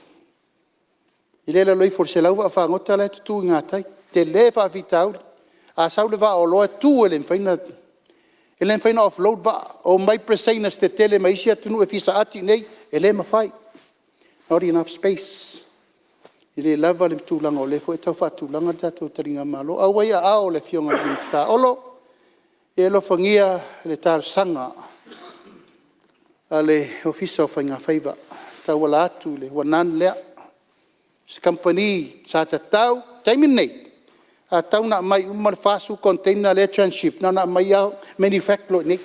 E le i lalo ifo o le 100 vaafagota la e tutu i gatai, e tele faafitauli. A sau le vaa o oloa e tu e le mafai ona offload vaa, omai parasigners tetele mai isi atunuu e fia saati i inei, e le mafai, not enough space. E le lava le tulaga o lea foi e tau faatulaga le tatou taligamalo. Ae ua i aao o le Afioga i le Minisita. Olo, ia e alofagia le talosaga a le Ofisa o Faiga Faiva e tauala atu i le Wanan lea, o se kamupani sa tatau, o le taimi lenei, sa tatau ona aumai uma le 40 container lea e tranship, na ona aumai lava manufacture loa i inei,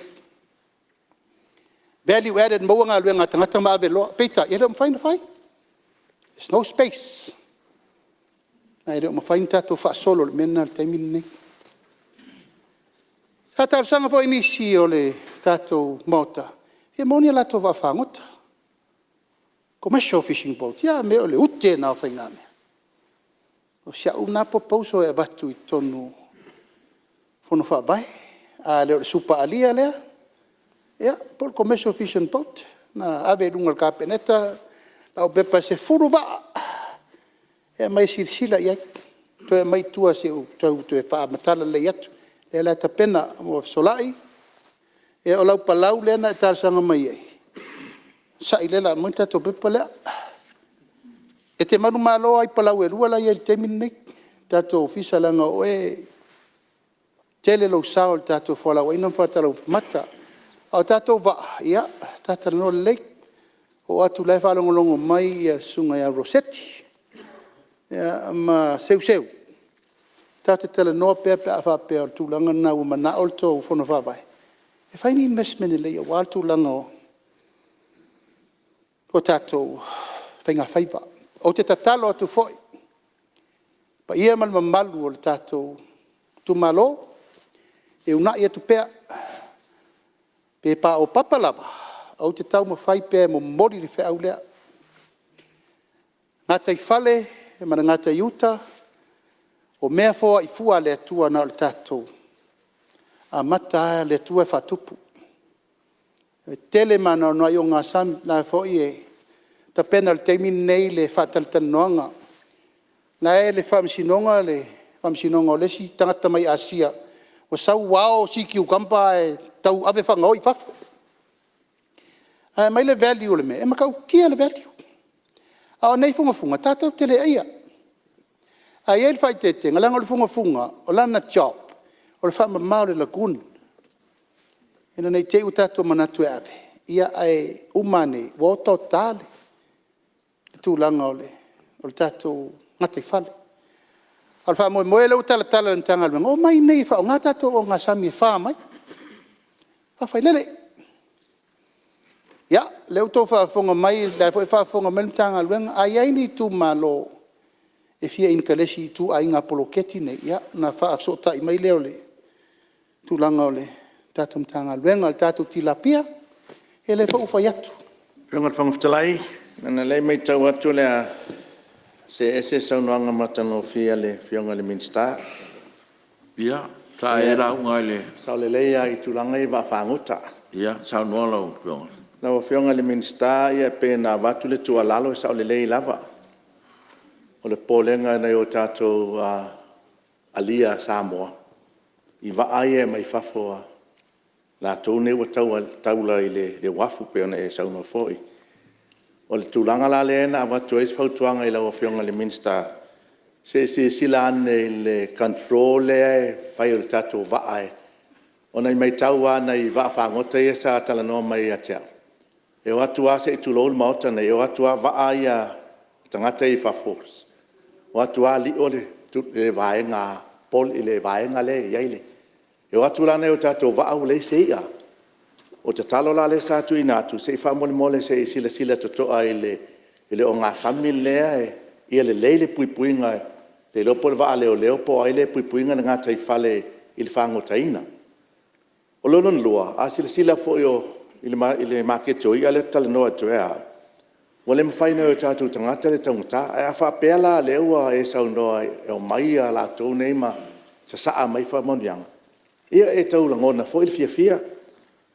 value added maua galuega a tagata ma ave loa. Peitai, e le o mafai ona fai, there's no space. Ma e le o mafai ona tatou faasolo i le mea lena i le taimi lenei. Sa talosaga foi nisi o le tatou Maota e fia maua ni latou vaafagota, commercial fishing boat. Ia, a mea o le ute lena o faigamea. O si au lena proposal e avatu i totonu o Fono Faavae, a le o le Super Alia lea, ia, po o le commercial fishing boat. Na ave i luma o le Kapeneta lau pepa e 10 vaa e aumai e silasila i ai, toe aumai i tua se i ou tau toe faamatala lelei atu. O lea la e tapena, ua fesolai, ia o lau palau lea na e talosaga mai ai, onosai o lea o le a aumai le tatou pepa lea. E te manumalo lava i palau e 2 la e i ai i le taimi lenei i le tatou ofisa leaga o oe e tele lou sao i le tatou fualaau aina ma faatau mata. A o tatou vaa, ia, ta talanoa lelei. Oo atu o la e faalogologo mai le Susuga ia Roseti ma Seuseu, Ta te talanoa pea pe a faapea o le tulaga lena ua manao le tou fono faavae e fai ni investment lelei aua le tulaga o tatou faigafaiva. Ou te tatalo atu foi i le paia ma le mamalu o le tatou itumalo, e uunai atu pea, pe paopapa lava, ou te taumafai pea e momoli le feau lea. Le gataifale ma le gatai uta, o mea foai fua a le Atua na o le tatou amata lava, o le Atua e faatupu. E tele ma anoanoai ogasami, o la foi e tapena i le taimi lenei le faatalatalanoaga. O la e i le faamasinoga le faamasinoga o le isi tagata mai Asia ua sau ua ao sea cucumber ae tau ave faagaoi i fafo. Ae aumai le value o le mea, e matautia le value. A o nei fugafuga tatou te le aia. Ae i ai le faaeteetega, leaga o le fugafuga o lana job o le faamama o le lagoon. Ina ne i te i ua tatou manatu e ave, ae uma ane ua otaota le tulaga o le tatou gataifale. A o le faamoemoe lea ua talatala e le Matagaluega, omai inei e faaaoga tatou ogasami e fa mai, faafailele. Ia, o lea ua outou faafofoga mai, o la e foi e faafofoga mai le Matagaluega, a i ai ni itumalo e fia inikalesi i ituaiga poloketi nei, ia ona faafesootai mai lea o le tulaga o le tatou Matagaluega. O le tatou tilapia, ia o lea foi ua fai atu. Lau Afioga i le Fofoga Fetalai, ona o lea e matau atu o le a see ese le saunoaga matagofie a le Afioga i le Minisita. Ia, sa e lauga i le… E sao lelei lava i tulaga ia i vaafagota. Ia, saunoa lau Afioga. Lau Afioga i le Minisita e pei ona avatu le tuualalo e sao lelei lava. O le popolega i nai o tatou alia Samoa i vaa ia mai fafo a latou nei ua taula i le uafu pei ona e saunoa foi. O le tulaga la lea na avatu ai se fautuaga i lau Afioga i le Minisita, se i silasila ane i le control lea e fai o le tatou vaa, ona e matau lava i nai vaafagota ia sa talanoa mai ia te au, e o atu lava se i tulou le Maota nei, e o atu lava vaa ia a tagata ia i fafo, o atu lava lio le vaega lea e i ai le… E o atu la nai o tatou vaa ua leai se i'a. O le tatalo la lea sa tuuina atu, se i faamolemole se i silasila totoa i le ogasami lea ia lelei le puipuiga. Ou te le iloa po o le vaa a leoleo po o ai lea e puipuia le gataifale i le fagotaina. O lona lua, a silasila foi i le maketi o i'a lea ou te talanoa atu ai au, ua le mafai e nai o tatou tagata le taugata. Ae a faapea la o lea ua e saunoa e omai latou nei ma sasaa mai faamanuiaga, ia e tau lagona foi le fiafia.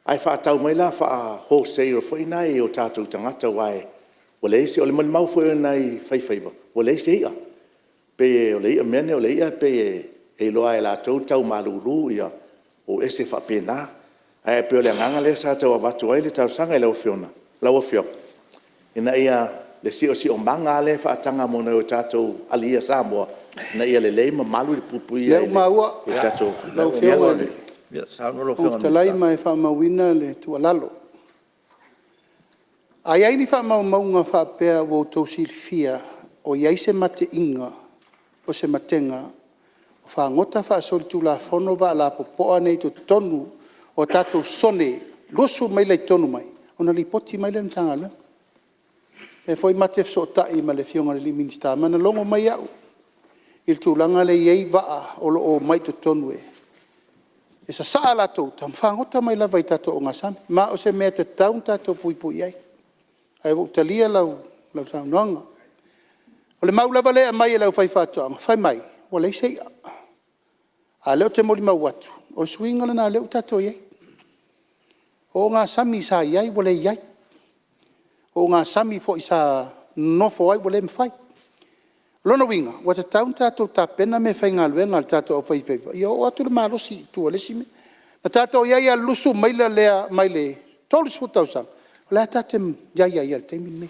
Ae faatau mai la faa-wholesale foi lea i o tatou tagata aua ua leai se… O le molimau foi a nai faifaiva, ua leai se i'a. Pei o le i'a mea nei o le i'a pei e iloa lava e latou le tau malulu ua ese faapena. Ae pei o le agaga lea sa tau avatu ai le talosaga i lau Afioga, ina ia… le siosiomaga lava lea e faataga mo nai o tatou alia Samoa ina ia lelei ma malu le puipuia O lea ua maua lau Afioga i le Fofoga Fetalai ma e faamauina le tuualalo. A i ai ni faamaumauga faapea ua outou silafia o i ai se mateina o se matega o fagota faasolitulafono vaa lapopoa nei i totonu o tatou sone lusu maila i totonu mai, ona lipoti mai lea i le Matagaluega. O lea foi ma te fesootai ma le Afioga i le Minisita ma na logo mai au i le tulaga lea e i ai vaa o lo o omai i totonu e sasaa a latou uta ma fagota mai lava i tatou ogasami. Ma o se mea e tatau ona tatou puipui i ai. Ae ua ou talia lau saunoaga. O le mau lava lea e aumai e le aufaifaatoaga, fai mai ua leai se i'a, a o lea ou te molimau atu, o le suiga lena o lea ua tatou i ai. O ogasami sa i ai ua leai, o ogasami foi sa nonofo ai ua le mafai. O lona uiga, ua tatau ona tatou tapena meafaigaluega a le tatou aufaifaiva ia oo atu le malosi i tua i le isi mea. Na tatou i ai lava i le lusu maila lea mai le 30 tausaga, o la tatou te i ai lava i le taimi lenei.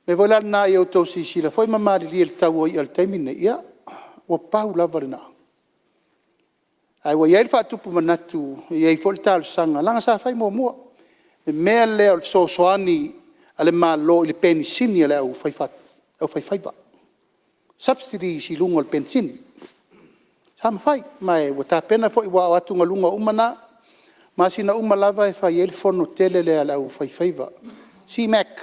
O le mea foi la lena ia outou silasila foi ma malilie i le tau o i'a i le taimi lenei, ia, ua pau lava lena. Ae ua i ai le faatupu manatu, e i ai foi le talosaga, leaga sa fai muamua, le mea lea o le fesoasoani a le Malo i le penisini a le aufaifaiva, subsidies i luga o le penisini. Sa mafai, ma ua tapena foi aua o atugaluga uma na. O masina uma lava e fai ai le fono tele lea a le aufaifaiva, CMAC,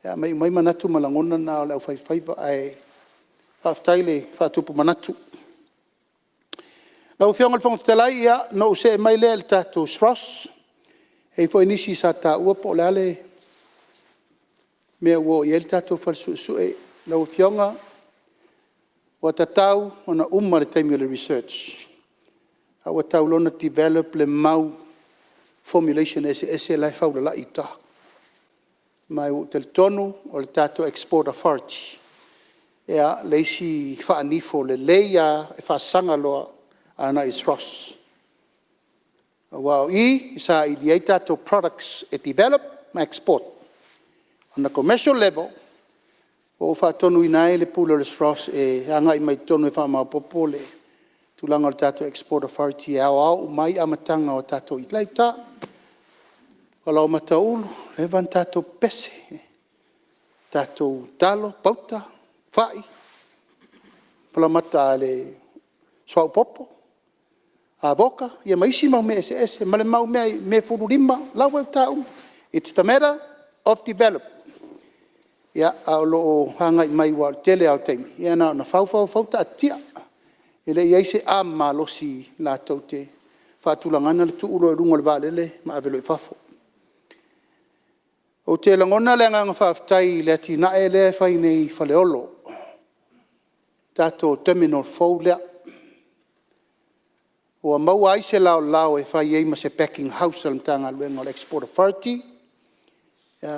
e aumai uma ai manatu ma lagona na o le aufaifaiva. Ae faafetai le faatupu manatu. Lau Afioga i le Fofoga Fetalai, ona ou see mai lea i le tatou SROS, e i ai foi nisi sa taua po o le a le mea ua oo i ai le tatou fale suesue. Lau Afioga, ua tatau ona uma le taimi o le research, ae ua tatau loa ona develop le mau formulation eseese la e faulalai i uta. Ma ua ou talitonu o le tatou Export Authority le isi faanifo lelei lava e faasaga loa agai i le SROS. Aua o i e saili ai tatou products e develop ma export. On a commercial level, ua ou faatonuina ai le Pule o le SROS e agai mai totonu e faamaopoopo le tulaga o le tatou Export Authority e aoao uma ai amataga o tatou... la e i uta, falaoamata ulu, leva ona tatou pepese, tatou talo, pauta, fai, falaoamata a le suauu popo, avoka ma isi mau mea eseese ma le mau mea fululima, o la ua i uta uma. Its the matter of develop. Ae o lo o agai mai aua o le tele lava o taimi, ia na ona fau fau taatitia. E le i i ai se arm malosi latou te faatulagaina le tuu loa i luga o le vaalele ma ave loa i fafo. Ou te lagona le agaga faafetai i le atinae lea e fai nei i Faleolo, le tatou terminal fou lea. Ua maua ai se laolao e fai ai ma se packing house a le Matagaluega o le Export Authority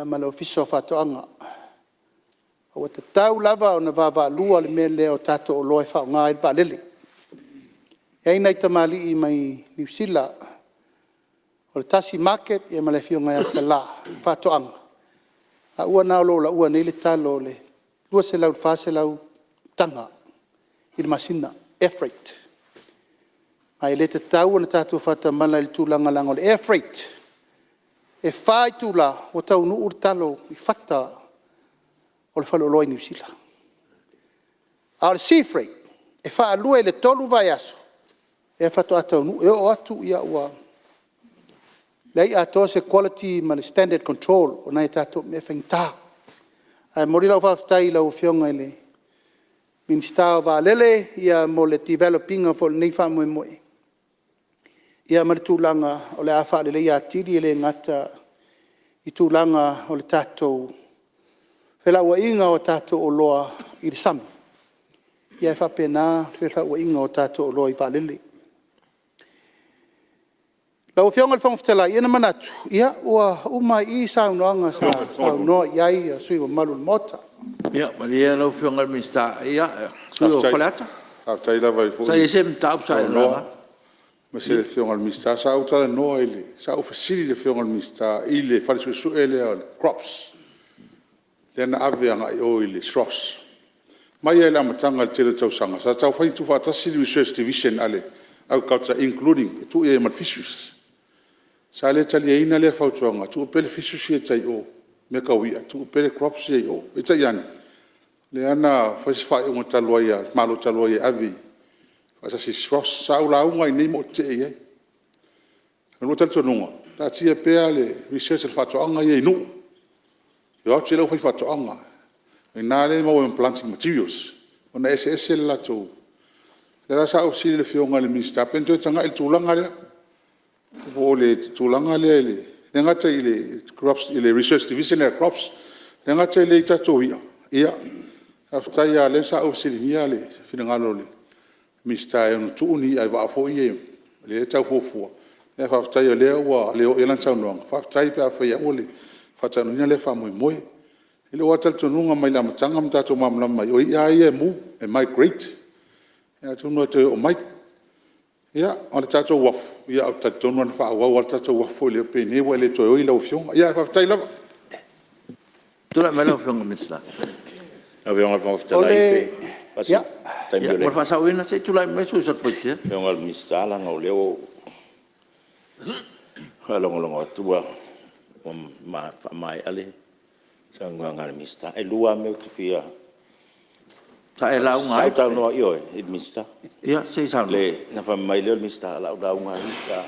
ma le Ofisa o Faatoaga. Ua tatau lava ona vaavaalua le mea lea o tatou oloa e faaaoga ai le vaalele. E i ai nai tamalii mai Niu Sila, o le tasi market ma le afioga ia Sala o faatoaga, o laua na o lo o lauina nei le talo i le 200 i le 400 taga i le masina, air freight. Ae le tatau ona tatou faatamala i le tulaga leaga o le air freight, e 4 itula ua taunuu le talo i fata o le faleoloa i Niu Sila. A o le sea freight, e faalua i le 3 vaiaso faatoa taunuu. E oo atu ua leai atoa se quality ma le standard control o nai a tatou mea e faigata. Ae momoli lau faafetai i lau Afioga i le Minisita o Vaalele mo le develop ina foi o lenei faamoemoe ma le tulaga o le a faaleleia atili, e le gata i tulaga o le tatou felauaiga o tatou oloa i le sami, ae faapena felauaiga o tatou oloa i vaalele. Lau Afioga i le Fofoga Fetalai, ia ona manatu ua uma ai i i saunoaga sa saunoa i ai sui usufono mamalu o le Maota. Ia malie lau Afioga i le Minisita, le sui usufono mo Faleata, sa i ai se mataupu sa e laga? Faafetai lava i le Afioga i le Minisita. Sa ou talanoa i le… Sa ou fesili i le Afioga i le Minisita i le fale suesue lea o le CROS lea na ave agai i o i le SROS. Mai lava i le amataga i le tele o tausaga sa taumafai e tuufaatasi le Research Division a le Agriculture including, e tuu i ai ma le Fisheries. Sa le taliaina lea fautuaga, tuu pea le Fisheries ia i tai i o i mea tau i'a, tuu pea le crops ia i o. Peitai ane, lea na fai se faaiuga talu ai a le Malo talu ai e ave faatasi i le SROS. Sa ou lauga ai i inei ma ou tetee i ai. O lou talitonuga, taatia pea le research a le faatoaga ia i Nuu, e o atu le aufaifaatoaga, o i ina lea e maua ai ma planting materials ona e eseese le latou… O lea la sa ou fesili i le Afioga i le Minisita pe na toe tagai i le tulaga lea, po o le tulaga lea e le gata i le Research Division lea a le CROS. E le gata i lea i tatou i'a, faafetai lava o lea sa ou fesiligia le finagalo o le Minisita e ono tuu ni i'a i vaa foi ia lea e tau fuafua, ae faafetai o lea ua le oo i ai lana saunoaga. Faafetai pe afai e aua le faataunuuina lea faamoemoe. I lou lava talitonuga mai le amataga ma tatou malamalama ai, o i'a lava ia e move, e migrate. Atonu e toe oo mai. Ia, o le tatou uafu, ou te talitonu lava na faaauau lava le tatou uafu e le o pei ua e le toe oi lau Afioga. Ae faafetai lava. Tulai mai lau Afioga i le Minisita. Lau Afioga i le Fofoga Fetalai pe… O le mea lena, faalogologo atu ua faamaea le saunoaga a le Minisita. E lua lava mea ou te fia Sa e lauga Sa ai? ou talanoa, ioe, i le Minisita. Ia se i saunoa. Na fai mai lea o le Minisita o le a ou lauga ai pe a…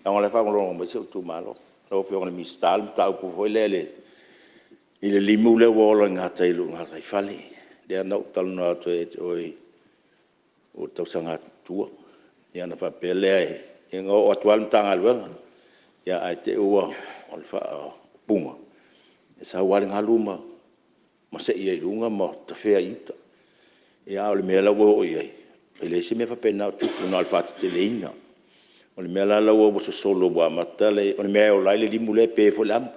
leaga o la e faalogologo mai si ou itumalo. Lau Afioga i le Minisita, o le mataupu foi lea i le limu lea ua ola i gatai i lou gataifale, lea na ou talanoa atu ai ia te oe i le tausaga atu i tua. Ia ona faapea lea, ia na oo atu lava le Matagaluega, ae te i ua… o le faaupuga, e sau lava le galu ma sei ai i luga ma tafea i uta. Ia a o le mea la ua oo i ai, e leai se mea faapena o tupu, na o le faateteleina. O le mea la lea ua sosolo ua amata… o le mea e ola ai le limu lea e pe foi le amu.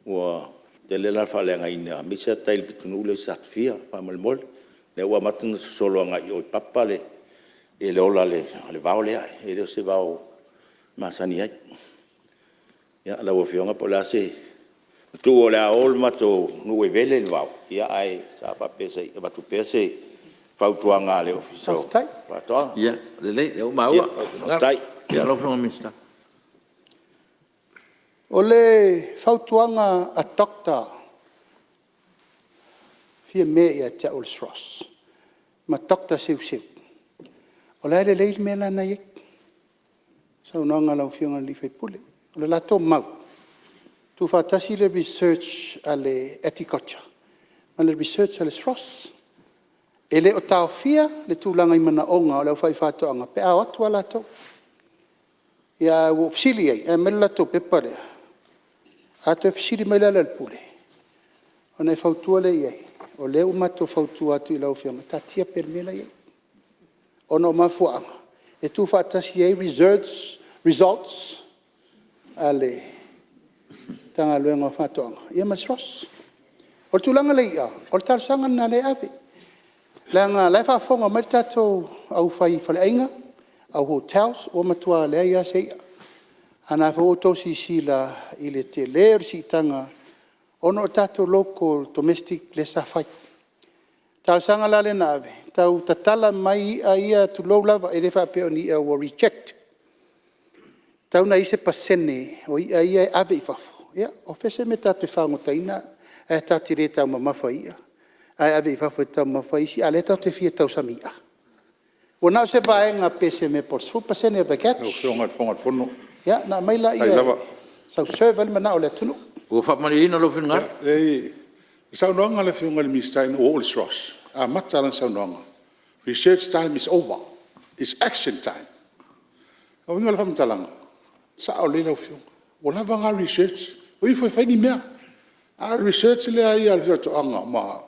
Ua tele la le faaleagaina aemaise lava tai i le pitonuu lea i Satufia faamolemole. O lea ua amata ona sosolo agai i o i Papa le ola o le vao lea, e le o se vao masani ai. Ia lau Afioga po o le a se… Atonu o le a o le matou nuu e vele le vao, ae sa faapea se i avatu pea se fautuaga a le Ofisa o Faatoaga. Faafetai. Ia lelei o lea ua maua. Faafetai. Ia lau Afioga i le Minisita. O le fautuaga a Doctor Fiame ia te au o le SROS ma Doctor Seuseu, o la e lelei le mea lena e i ai, le saunoaga a lau Afioga i le sui usufono. O le latou mau, tuufaatasi le research a le Agriculture ma le research a le SROS. E le o taofia le tulaga i manaoga o le aufaifaatoaga pe a o atu lava latou. Ae ua ou fesili i ai ae aumai le latou pepa lea, a toe fesili mai Lealailepule, ona e fautua lea i ai, o lea ua matou fautua atu i lau Afioga, taatia pea i le mea la e i ai, ona o mafuaaga e tuufaatasi ai results a le Matagaluega o Faatoaga ma le SROS. O le tulaga i le i'a, o le talosaga lena o lea e ave, leaga o la e faafofoga mai le tatou aufai faleaiga, au hotels, ua matua leai lava se i'a. A o lena foi ua outou silasila i le tele o le siitaga ona o tatou local domestic lea sa fai. O le talosaga la lea na ave, tau tatala mai i'a ia tulou lava, e le faapea o ni i'a ua reject, e tatau ona i ai se pasene o i'a ia e ave i fafo, ia o fea se mea tatou te fagotaina ae tatou te le taumamafa i i'a, ae ave i fafo e taumamafa ai isi, a o lea tatou te fia tausami i i'a. Ua na o se vaega pe o se mea o le 10% of the catch, Lau Afioga i le Fofoga o le Fono… ona aumai lea e sau serve ai le manao o le atunuu. Ua faamalieina lou finagalo? Leai, o le saunoaga a le Afioga i le Minisita ina ua oo i le SROS, e amata lana saunoaga, research time is over, it's action time. O le uiga o le faamatalaga, e sao lelei lau Afioga, ua lava na research, o ifo e fai ni mea. A o le research lea a le aufaifaatoaga ma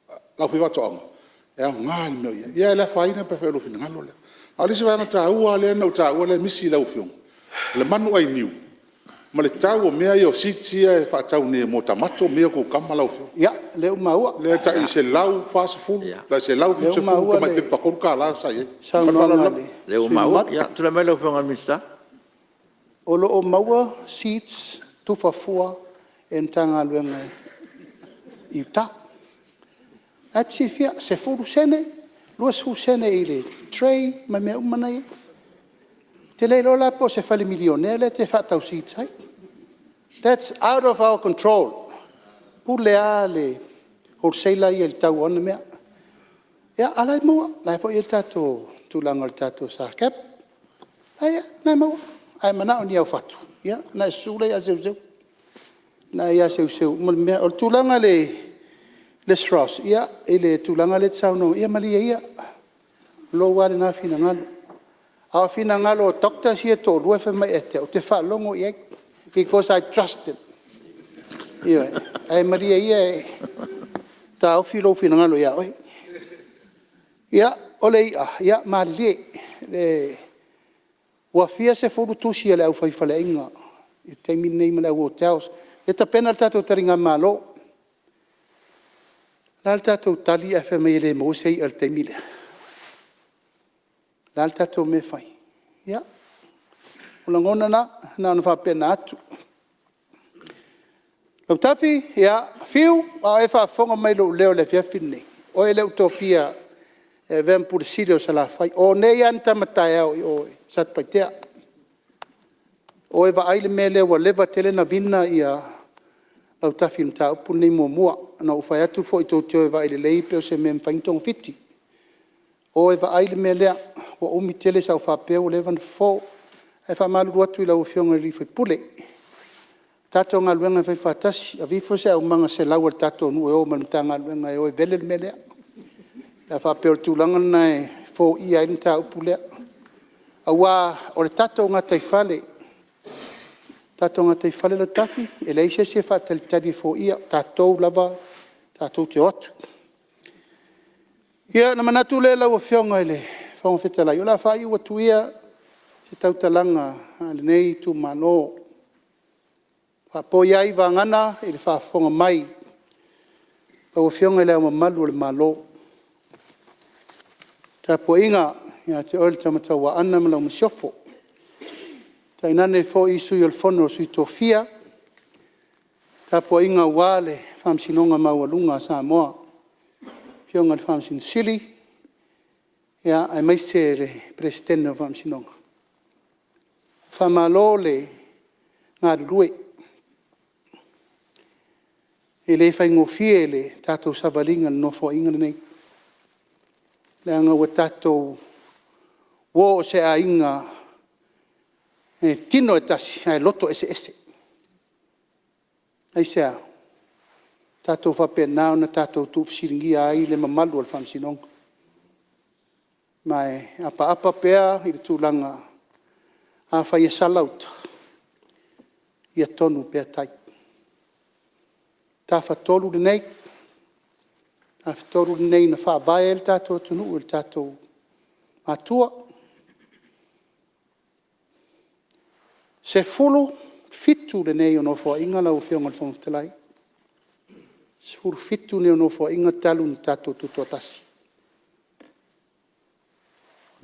le aufaifaatoaga, e aoga i le mea o i ai. Ia ae le afaina pe afai o lou finagalo lea. A o le isi vaega taua lava lea na ou taua lea e misi i lau Afioga, o le manuainiu ma le tau o mea ia o seeds ia e faatau nei mo tamato ma kukama lau Afioga. Ia, o lea ua maua. Lea e tai $140, tai $170 le tamai pepa $3 sa i ai. Ma le O lea ua maua le faaaloalo lava. saunoaga a le Lea ua sui usufono maua. mamalu. Ia tulai mai lau Afioga i le Minisita. O lo o maua seeds tufa fua e le Matagaluega i uta. O lena e te silafia, 10sene, 20sene i le tray ma mea uma na e i ai. Ou te le iloa la po o se fale milionea lea e te faatau seeds ai. That's out of our control. E pule lava le wholesaler ia i le tau o ana mea. Ia a o la e maua, o la foi e i ai le tatou tulaga o le tatou SACEP o la e maua. A e manao i ni au fatu, ia ona e susu lea ia Seuseu, o lena e ia Seuseu uma le mea. O le tulaga i le SROS i le tulaga lea e te saunoa ai, ia malie ia, o lou lava lena finagalo. A o finagalo o doctors ia e toalua e fai mai ia te au, ou te faalogo i ai because I trust them. Ioe. Ae malie ia e taofi lou finagalo ia oe. Ia, o le i'a, ia malilie, ua fia sefulu tusi a le aufaifaleaiga i le taimi lenei ma le au hotels, o lea e tapena le tatou taligamalo. O le a le tatou tali ae fai mai e le maua se i'a i le taimi lea? O le a le tatou mea e fai? Ia, o lagona na, na ona faapena atu. Lautafi, ia Fiu, a o e faafofoga mai i lou leo i le afiafi lenei, o oe lea ua ou tofia e avea ma Ofisa Sili o Salafai. O nei lava na tama taeao i o i Satupaitea. O e vaai le mea lea ua leva tele ona vina Lautafi i le mataupu lenei muamua. Na ou fai atu foi tou te o e vaai lelei pe o se mea e mafai ona togafiti. O e vaai le mea lea, ua umi tele sa ou faapea ua leva ona fofo. Ae faamalulu atu i lau Afioga i le sui usufono, o le tatou galuega e fai faatasi. Ave ifo se aumaga 100 a le tatou nuu e o ma le Matagaluega e o e vele le mea lea, pe a faapea o le tulaga lena e foia ai le mataupu lea. Aua o le tatou gataifale, Lautafi, e leai se isi e faatalitali e foia, o tatou lava tatou te o atu. Ia, ona manatu lea lau Afioga i le Fofoga Fetalai, o le a faaiu atu ia se tautalaga a lenei itumalo, faapoi ai vagana i le faafofoga mai a lau Afioga i Le Ao Mamalu o le Malo, le tapuaiga ia te oe le Tama Tauaana ma lau Masiofo, tainane foi le Sui o le Fono a Sui Tofia, tapuaiga aua le Faamasinoga Maualuga a Samoa, le afioga i le Faamasino Sili, aemaise le Peresetene o le Faamasinoga. Faamalo le galulue. E le faigofie le tatou savaliga i le Nofoaiga lenei, leaga ua tatou o o se aiga e tino e tasi ae loto eseese. Aisea? Tatou faapena ona tatou tuufesiligia ai le mamalu o le Faamasinoga. Ma e apaapa pea i le tulaga, afai e sala uta, ia tonu pea tai. O le Tafatolu lenei, Tafatolu lenei na faavae ai le tatou atunuu i le tatou matua. 17 lenei o Nofoaiga lau Afioga i le Fofoga Fetalai, 17 lenei o Nofoaiga talu ona tatou tutoatasi.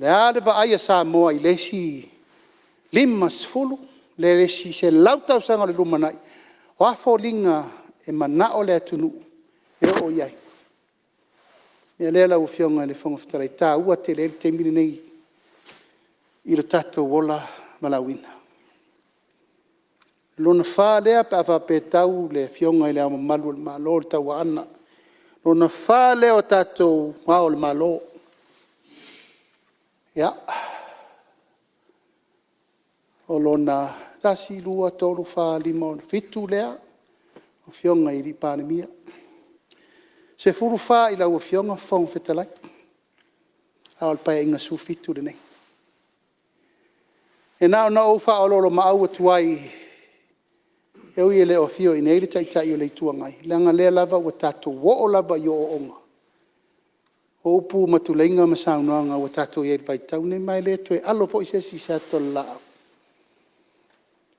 O le a le vaai a Samoa i le isi 50 i le isi 100 tausaga i le lumanai, o a foliga e manao le atunuu e oo i ai? O le mea lea lau Afioga i le Fofoga Fetalai, e taua tele ai le taimi lenei i lo tatou ola valaauina. Lona fa lea pe a faapea e tau le Afioga i Le Ao Mamalu o le Malo le Tauaana, lona fa lea o tatou Ao o le Malo. Ia, o lona 1, 2, 3, 4, 5, o lona 7 lea o Afioga i Palemia. E 14 i lau Afioga Fofoga Fetalai, a o le Paeaiga 17 lenei. E na ona ou faaoloolomaau atu ai, e ui e le o afio i inei le Taitai o le Itu Agai, leaga o lea lava ua tatou oo lava i ooooga o upu ma tuleiga ma saunoaga ua tatou i ai i le vaitau lenei, ma e le toe alo foi se isi i se ata o le laau.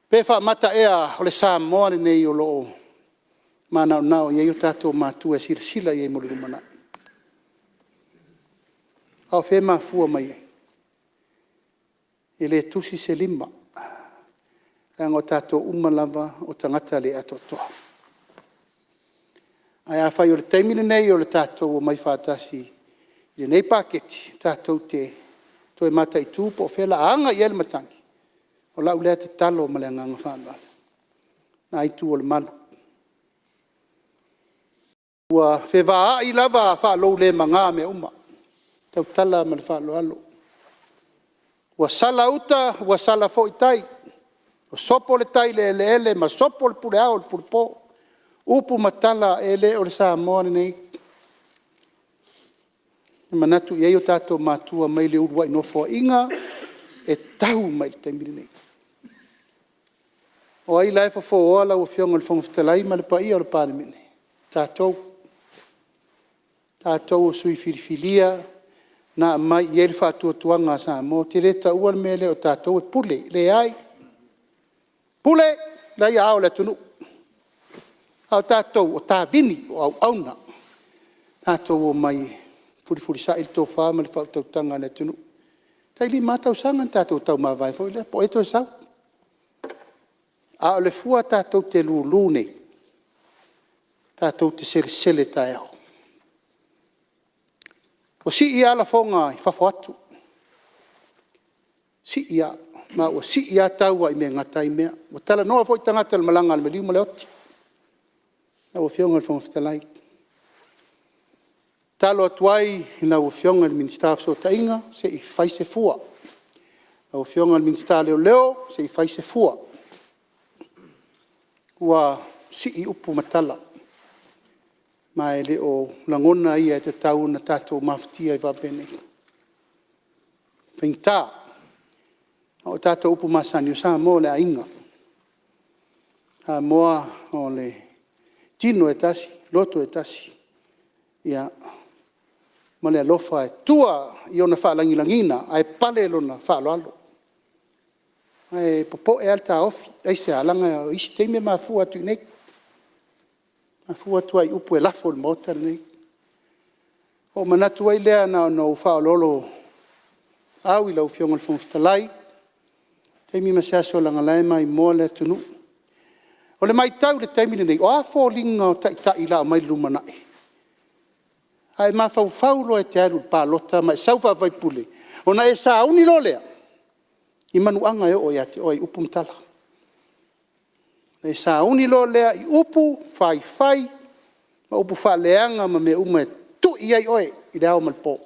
Pe faamata ea o le Samoa lenei o lo o manaonao i ai o tatou matua e silasila i ai mo le lumanai? A o fea e mafua mai ai? E le tusi se lima, leaga o tatou uma lava o tagata le atoatoa. Ae afai o le taimi lenei o le tatou omai faatasi i lenei paketi tatou te toe mataitu po o fea o le a aga i ai le matagi, o lau lea tatalo ma le agaga faaaloalo i lena Itu o le Malu. Ua fevaai lava faaloulemaga mea uma, e tautala lava ma le faaaloalo. Ua sala uta ua sala foi tai, ua sopo le tai i le eleele ma sopo le puleao i le pulepo. O upu ma tala, e le o le Samoa lenei na manatu i ai o tatou matua mai le uluai Nofoaiga e tau mai i le taimi lenei. O ai la e fofoa lau Afioga i le Fofoga Fetalai ma le paia o le Palemene? O tatou. O tatou o sui usufono filifilia na aumai i ai le faatuatuaga a Samoa. Ou te le taua le mea lea o tatou e pule, e leai. Pule, o la e i aao o le atunuu, a o tatou o tavini, o auauna tatou omai e fefulifulisai le tofa ma le faautautaga a le atunuu. E tai 5 lava tausaga ona tatou taumavae foi lea, po o ai e toe sau. A o le fua tatou te lulu nei, tatou te selesele taeao. Ua sii lava lafoga i fafo atu, sii lava, ma ua sii lava tau i le mea e gata ai mea. Ua talanoa foi tagata i le malaga a le maliu ma le oti. Lau Afioga i le Fofoga Fetalai, tatalo atu ai i lau Afioga i le Minisita o Fesootaiga, se i fai se fua. Lau Afioga i le Minisita o Leoleo, se i fai se fua. Ua sii upu ma tala, ma e le o lagona ia e tatau ona tatou mafatia ai faapenei. E faigata, a o tatou upu masani, o Samoa o le aiga. O Samoa o le tino e tasi, loto e tasi, ia ma le alofa e tua i ona faalagilagiga ae pale lona faaaloalo. Ae popoe lava le taofi, aisea? Leaga o isi taimi e mafua atu i inei, e mafua atu lava i upu e lafo i le Maota lenei. Ona ou manatu ai lea na ona ou faaoloolomaau i lau Afioga i le Fofoga Fetalai, taimi ma se aso leaga o la e maimoa le atunuu. O le matau i le taimi lenei, o a foliga o taitai o le a omai i le lumanai? A e mafaufau loa e te alu i le palota ma e sau faa-faipule, ona e sauni loa lea i manuaga e oo ia te oe i upu ma tala. Ona e sauni loa lea i upu faifai ma upu faaleaga ma mea uma e tui ai oe i le ao ma le po.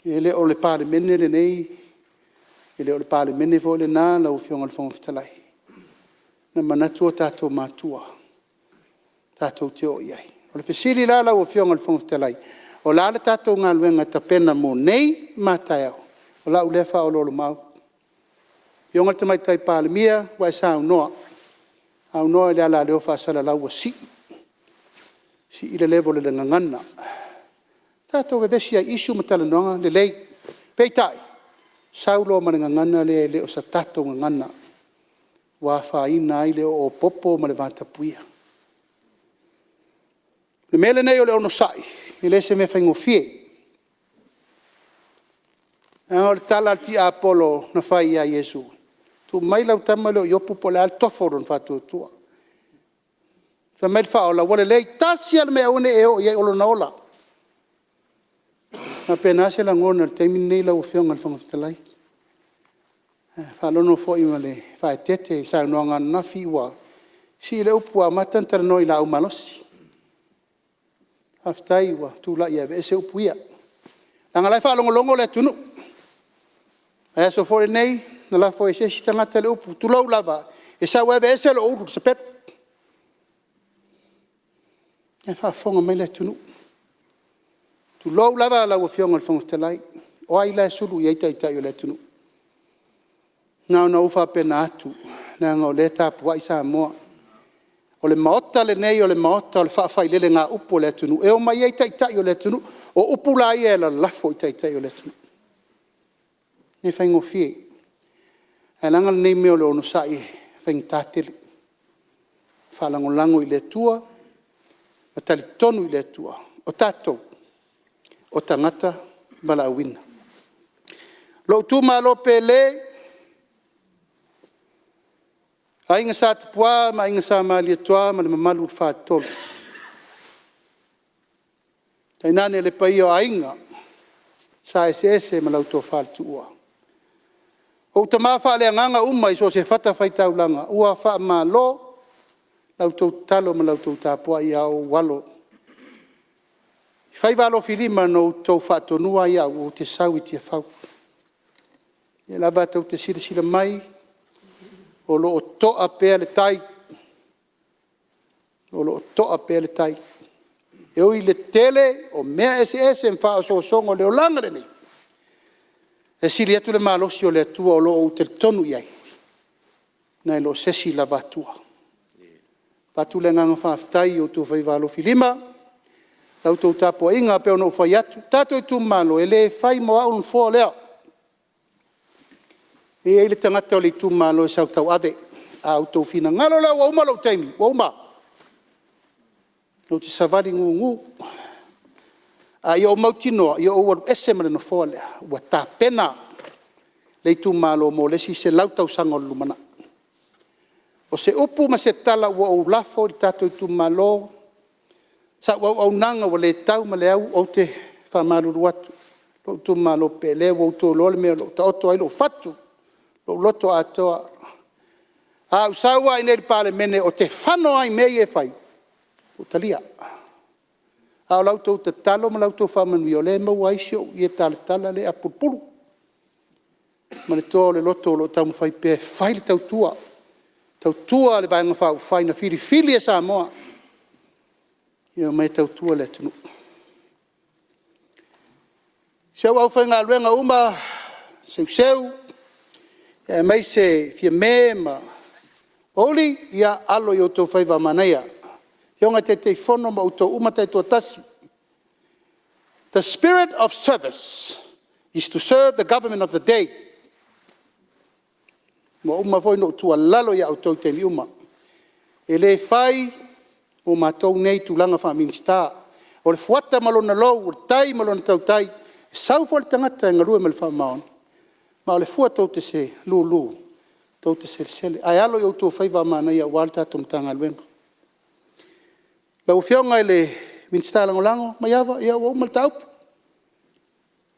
E le o le Palemene lenei, e le o le Palemene foi lena lau Afioga i le Fofoga Fetalai, na manatu o tatou matua tatou te o i ai. O le fesili la lau Afioga i le Fofoga Fetalai, o le a le tatou galuega e tapena mo nei ma a taeao? O lau lea faaoloolomaau. Lau Afioga i le Tamaitai Palemia, ua e saunoa, saunoa i le alaleo faasalalau ua sii, sii le level o le gagana. Tatou vevesi lava i issue ma talanoaga, lelei. Peitai, sau loa ma le gagana lea e le o se tatou gagana ua afaina ai le oo popo ma le vatapuia. O le mea lenei o le onosai, e le o se mea faigofie. Leaga o le tala a le tiapolo na fai ia Iesu, tuu mai lau tama lea o Iopu po o le a le tofo o lona faatuatua. Fai mai le Faaola, ua lelei, tasi lava le mea e aua ne i e oo i ai o lona ola. E faapena se lagona i le taimi lenei lau Afioga i le Fofoga Fetalai. E faalogo foi ma le faaeteete i saunoaga ananafi ua sii le upu ua amata ona talanoa i laau malosi. Faafetai ua tulai e aveese upu ia, leaga o la e faalogologo le atunuu. O le vaiaso foi lenei na lafo ai e se isi tagata le upu, tulou lava, e sau e aveese lou ulu i le sapelu. O la e faafofoga mai le atunuu. Tulou lava lau Afioga i le Fofoga Fetalai, o ai la e sulu i ai Taitai o le atunuu? Na ona ou faapena atu, leaga o lea e tapuai Samoa. O le Maota lenei o le Maota o le faafailelegaupu a le atunuu e omai ai Taitai o le atunuu. O upu la ia e lalafo i Taitai o le atunuu. E le faigofie, ae leaga lenei mea o le onosai e faigata tele. Faalagolago i le Atua ma talitonu i le Atua, o tatou, o tagata valaauina. Lou itumalo pele, Aiga Sa Tupua ma Aiga Sa Malietoa ma le mamalu i le Faletolu, tainane le paia o Aiga Sa Eseese ma lau Tofa i le Tuua. O ou tama faaleagaga uma i so o se fatafaitaulaga, ua faamalo la outou tatalo ma la outou tapuai a o ou alo i faiva alofilima na outou faatonuina ai au ou te sau i Tiafau. O lea lava tou te silasila mai o lo o toa pea le tai, o lo o toa pea le tai. E ui i le tele o mea eseese ma faaosoosoga o le olaga lenei, e sili atu le malosi o le Atua o lo o ou talitonu i ai, nai lo se isi lava Atua. E avatu le agaga faafetai i outou faiva alofilima, la outou tapuaiga. E pei ona ou fai atu, lo tatou itumalo, e le fai mo au le nofoa lea. E i ai le tagata o le itumalo e sau tauave, a outou finagalo la ua uma lou taimi, ua uma. Ou te savali gugu, ae ia ou mautinoa, ia ou alu ese ma le nofoa lea, ua tapena le itumalo mo le isi 100 tausaga o le lumanai. O se upu ma se tala ua ou lafo i le tatou itumalo, sau auaunaga ua le tau ma le au, ou te faamalulu atu lou itumalo pele, ua outou iloa le mea o lo o taoto ai lou fatu, lou loto atoa. A ou sau lava i inei i le Palemene ou te fano lava i mea ia e fai, ua ou talia. A o la outou tatalo ma la outou faamanuia, o lea e maua ai si ou ie talatala lea e apulupulu ma le toa o le loto o lo o taumafai pea e fai le tautua, tautua le Vaega Faaupufai na filifili e Samoa e omai e tautua le atunuu. Si ou aufaigaluega uma, Seuseu aemaise Fiame ma Pouli, ia alo i o outou faiva manaia. Afioga i Taitaifono ma outou uma taitoatasi, the spirit of service is to serve the Government of the day. Ua uma foi ona ou tuualalo ia outou i taimi uma, e le fai mo matou nei i tulaga faa-Minisita. O le fuata ma lona lou, o le tai ma lona tautai, e sau foi le tagata e galue ma le faamaoni, ma o le fua tou te lulu, tou te selesele. Ae alo i outou faiva manaia aua le tatou Matagaluega. Lau Afioga i le Minisita Lagolago Maiava, ia ua uma le mataupu, ua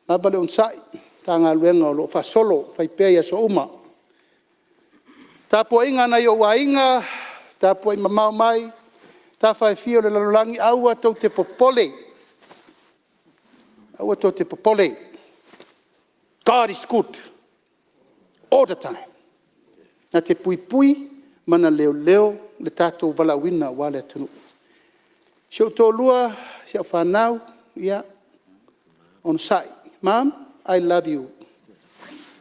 lava le onosai i le Matagaluega o lo o faasolo, fai pea i aso uma. Le tapuaiga a nai ou aiga, tapuai mamao mai tafa e fia o le lalolagi, aua tou te popole, aua tou te popole, God is good all the time. Na te puipui ma na leoleo le tatou valaauina aua le atunuu. Si ou toalua, si au fanau, ia onosai. Mom, I love you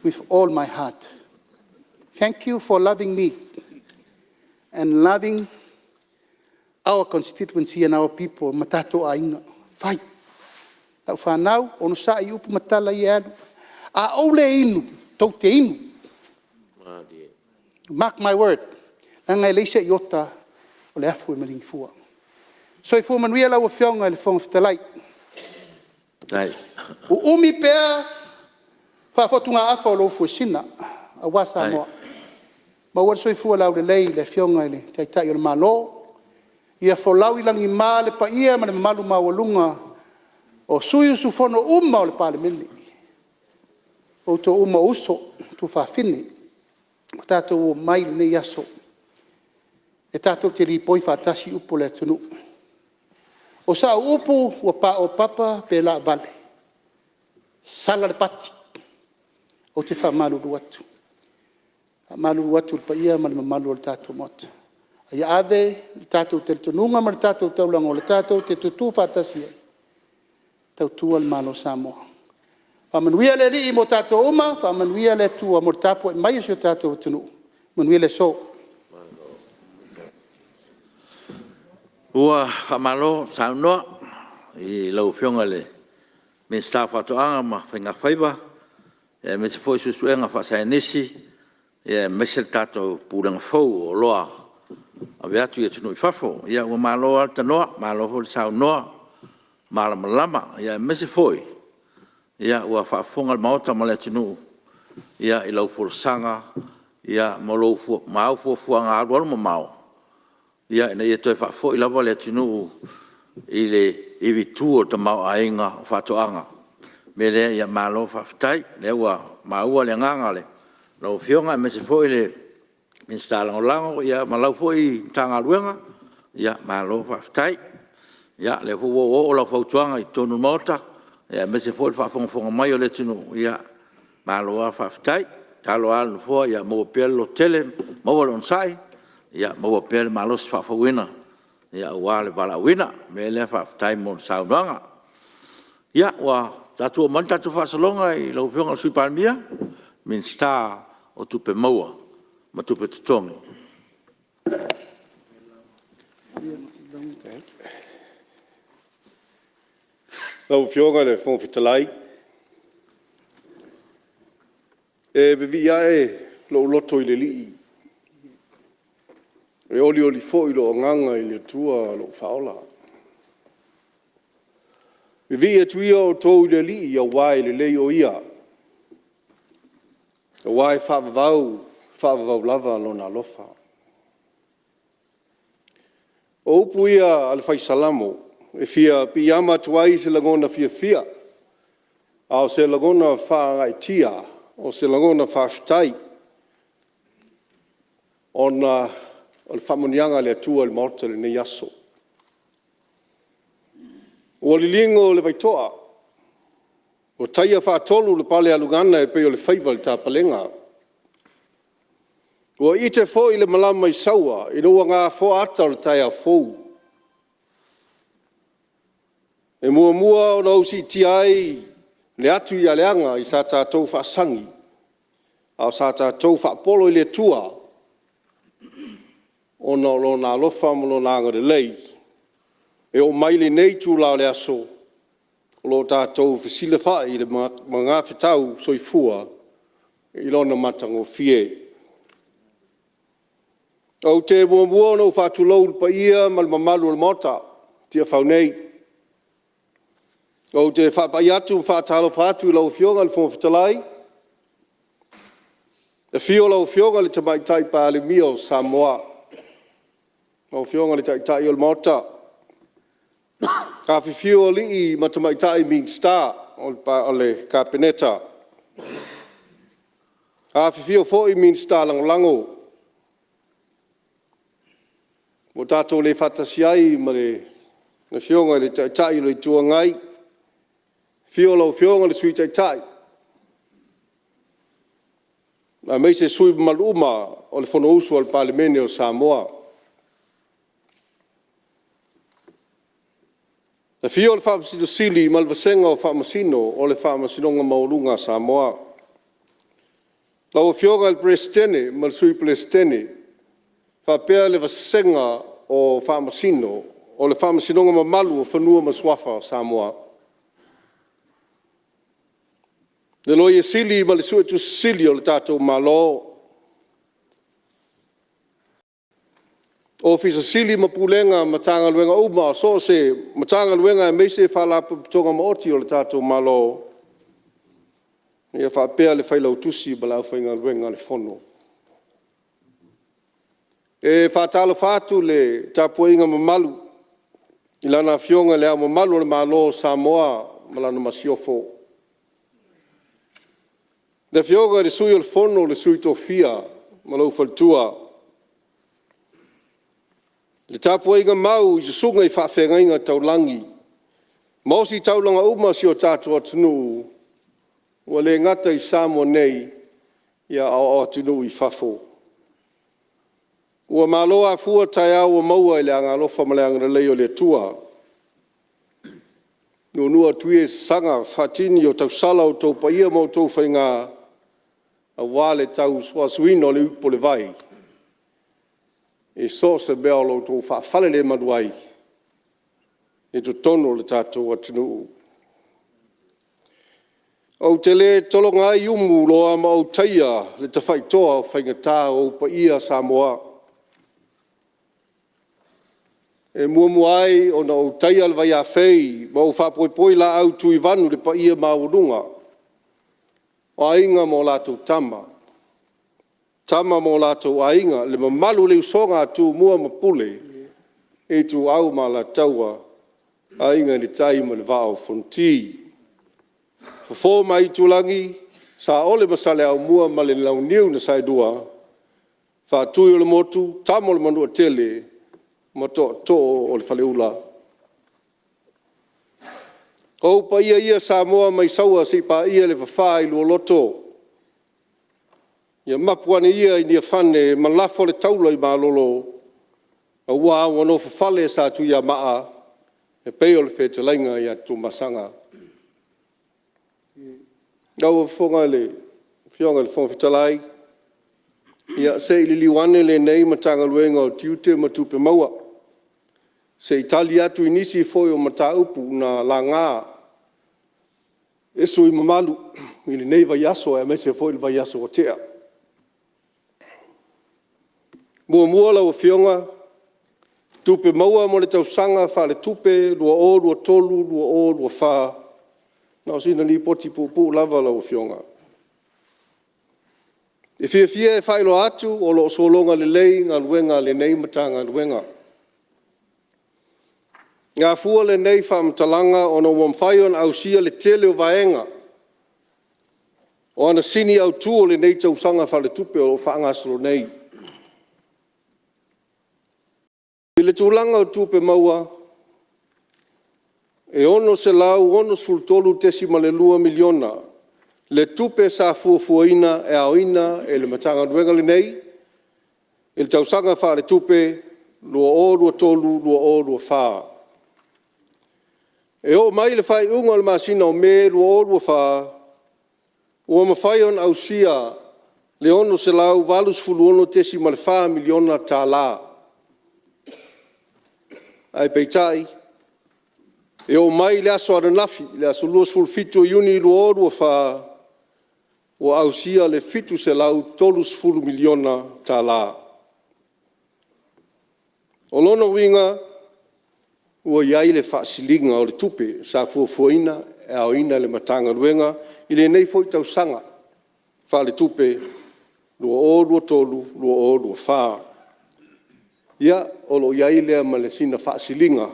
with all my heart, thank you for loving me and loving our constituency and our people ma tatou aiga, fai. Lau fanau, onosai i upu ma tala ia e alu. A ou le inu, tou te inu. Mark my words, leaga e leai se iota o le afu e maligi fua. Soifua manuia lau Afioga i le Fofoga Fetalai, uumi pea faafotugaafa o lou fuesina aua Samoa, maua le soifua laulelei i le Afioga i le Taitai o le Malo, ia folau i lagima le paia ma le mamalu maualuga o sui usufono uma o le Palemene, o outou uma o uso, tuafafine ua tatou omai i lenei aso e tatou te lipoi faatasi upu o le atunuu. O sau upu ua paopapa pe laavale, sala le pati, ou te faamalulu atu. E faamalulu atu i le paia ma le mamalu o le tatou Maota, ia ave le tatou talitonuga ma le tatou taulagona tatou te tutu faatasi ai e tautua le Malo o Samoa. Faamanuia le Alii mo tatou uma, faamanuia le Atua mo le tapuai mai a si o tatou atunuu. Manuia le aso. Ua faamalo saunoa i lau Afioga i le Minisita o Faatoaga ma Faiga Faiva aemaise foi Suesuega Faasaienisi aemaise le tatou Pulega fou o Oloa Ave atu i atunuu i fafo. Ia ua malo lava le tanoa, malo foi le saunoa malamalama, aemaise foi ua faafofoga le Maota ma le atunuu i lau folasaga ma au fuafuaga alualumamao ina ia toe faafoi lava le atunuu i le ivitu o le tamaoaiga o faatoaga. O le mea lea, ia malo faafetai o lea ua maua le agaga o lau Afioga aemaise foi le Minisita Lagolago ma lau foi Matagaluega, malo faafetai. O lea foi ua oooo lau fautuaga i totonu o le Maota aemaise foi le faafogafoga mai a le atunuu, malo lava faafetai. O le tatalo lava a le Nofoa ia maua pea le lototele, maua le onosai, maua pea le malosi faafouina aua le valaauina. O le mea lea faafetai mo le saunoaga. Ia ua tatou oo mai le tatou faasologa i lau Afioga i le Sui Palemia, Minisita o Tupe Maua ma Tupe Totogi. Lau Afioga i le Fofoga Fetalai, e vivii ae lou loto i le Alii, e olioli foi lou agaga i le Atua lou Faaola. Vivii atu ia outou i le Alii aua e lelei o Ia, aua e faavavau faavavau lava Lona alofa. O upu ia a le fai Salamo e fia piiama atu ai se lagona fiafia, a o se lagona faagaeetia, o se lagona faafetai. ona o le faamanuiaga a le Atua i le Maota i lenei aso. Ua liligo le vaitoa, ua taia faatolu le palealugaga e pei o le faiva i le tapalega. Ua iite foi le malama i saua ina ua gafoa ata o le taeao fou. E muamua ona ou siitia ai le atu i aleaga i sa tatou faasagi, a o sa tatou faapolo i le Atua ona o Lona alofa ma Lona agalelei e oo mai i lenei itula o le aso o lo o tatou fesilafai i le magafetau soifua i Lona matagofie. Ou te muamua ona ou faatulou i le paia ma le mamalu o le Maota i Tiafau nei. Ou te faapai atu ma faatalofa atu i lau Afioga i le Fofoga Fetalai, afio lau Afioga i le Tamaitai Palemia o Samoa, lau Afioga i le Taitai o le Maota. Afifio alii ma tamaitai Minisita o le Kapeneta, afifio foi Minisita Lagolago. Ua tatou le faatasi ai ma le Afioga i le Taitai o le Itu Agai, afio lau Afioga i le Sui Taitai, aemaise sui usufono mamalu uma o le Fonousu a le Palemene o Samoa. Afio le Faamasino Sili ma le vasega o Faamasino o le Faamasinoga Maualuga a Samoa. Lau Afioga i le Peresetene ma le Sui Peresetene faapea le vasega o Faamasino o le Faamasinoga mamalu o Fanua ma Suafa o Samoa. Le Loia Sili ma le Suetusi Sili o le tatou Malo, Ofisa Sili ma Pulega o Matagaluega uma so o se Matagaluega aemaise Faalapotopotoga Maoti a le tatou Malo, faapea le Failautusi ma le aufaigaluega a le Fono. E faatalofa atu i le tapuaiga mamalu i Lana Afioga i Le Ao Mamalu o le Malo o Samoa ma Lana Masiofo, le Afioga i le Sui o le Fono a Sui Tofia ma lou faletua, le tapuaiga mau i susuga i faafeagaiga taulagi ma ositaulaga uma a si o tatou atunuu, ua le gata i Samoa nei, a o atunuu i fafo. Ua malo afua taeao ua maua i le agaalofa ma le agalelei o le Atua. Nuunuu atu ia i sagaga faatini o tausala outou paia ma outou faiga aua le tauasuina o le ipu o le vai i so o se mea o lo o outou faafalelemalu ai i totonu o le tatou atunuu. Ou te le tologa ai umuloa ma ou taia le tafaitoa o faigata o ou paia Samoa. E muamua ai ona ou taia le vaiafei ma ou faapoipoi laau tuivanu i le paia maualuga o Aiga ma latou Tama, Tama ma o latou Aiga, le mamalu i le usoga a Tumua ma Pule, Ituau ma Alataua, Aiga i le Tai ma le Vaa o Fonoti. Fofo ma Aitulagi, Saole ma Saleaaumua ma le Launiu na Saelua, Faatui o le Motu, Tama a le Manuatele ma Tootoo o le Faleula. O ou paia ia Samoa mai Saua seia paia le fafa i Lualoto, ia mapu ane ia i Niafane ma lafo le taula i malolo aua ua nofofale Satuiamaa e pei o le fetalaiga ia Tuamasaga. Lau Afioga i le Fofoga Fetalai, ia se i liliu ane lenei Matagaluega o Tiute ma Tupe Maua se i tali atu i nisi foi o mataupu na laga e sui usufono mamalu i lenei vaiaso aemaise foi le vaiaso ua tea. Muamua lau Afioga, Tupe Maua mo le tausaga faaletupe 2023/2024, na o sina lipoti puupuu lava lau Afioga. E fiafia e faailoa atu o lo o sologa lelei galuega a lenei Matagaluega. E afua lenei faamatalaga ona ua mafai ona ausia le tele o vaega o ana sini autu o lenei tausaga faaletupe o lo o faagasolo nei. I le tulaga o tupe maua, e $663.2 miliona le tupe sa fuafuaina e aoina e le Matagaluega lenei i le Tausaga Faaletupe 2023/2024. E oo mai i le faaiuga o le masina o Me 2024, ua mafai ona ausia le $686.4 miliona ae peitai, e oo mai i le aso ananafi le aso 27 o Iuni 2024, ua ausia le $730 miliona. O lona uiga, ua i ai le faasiliga o le tupe sa fuafuaina e aoina e le Matagaluega i lenei foi tausaga faaletupe 2023/2024. Ia, o lo o i ai lea ma sina faasiliga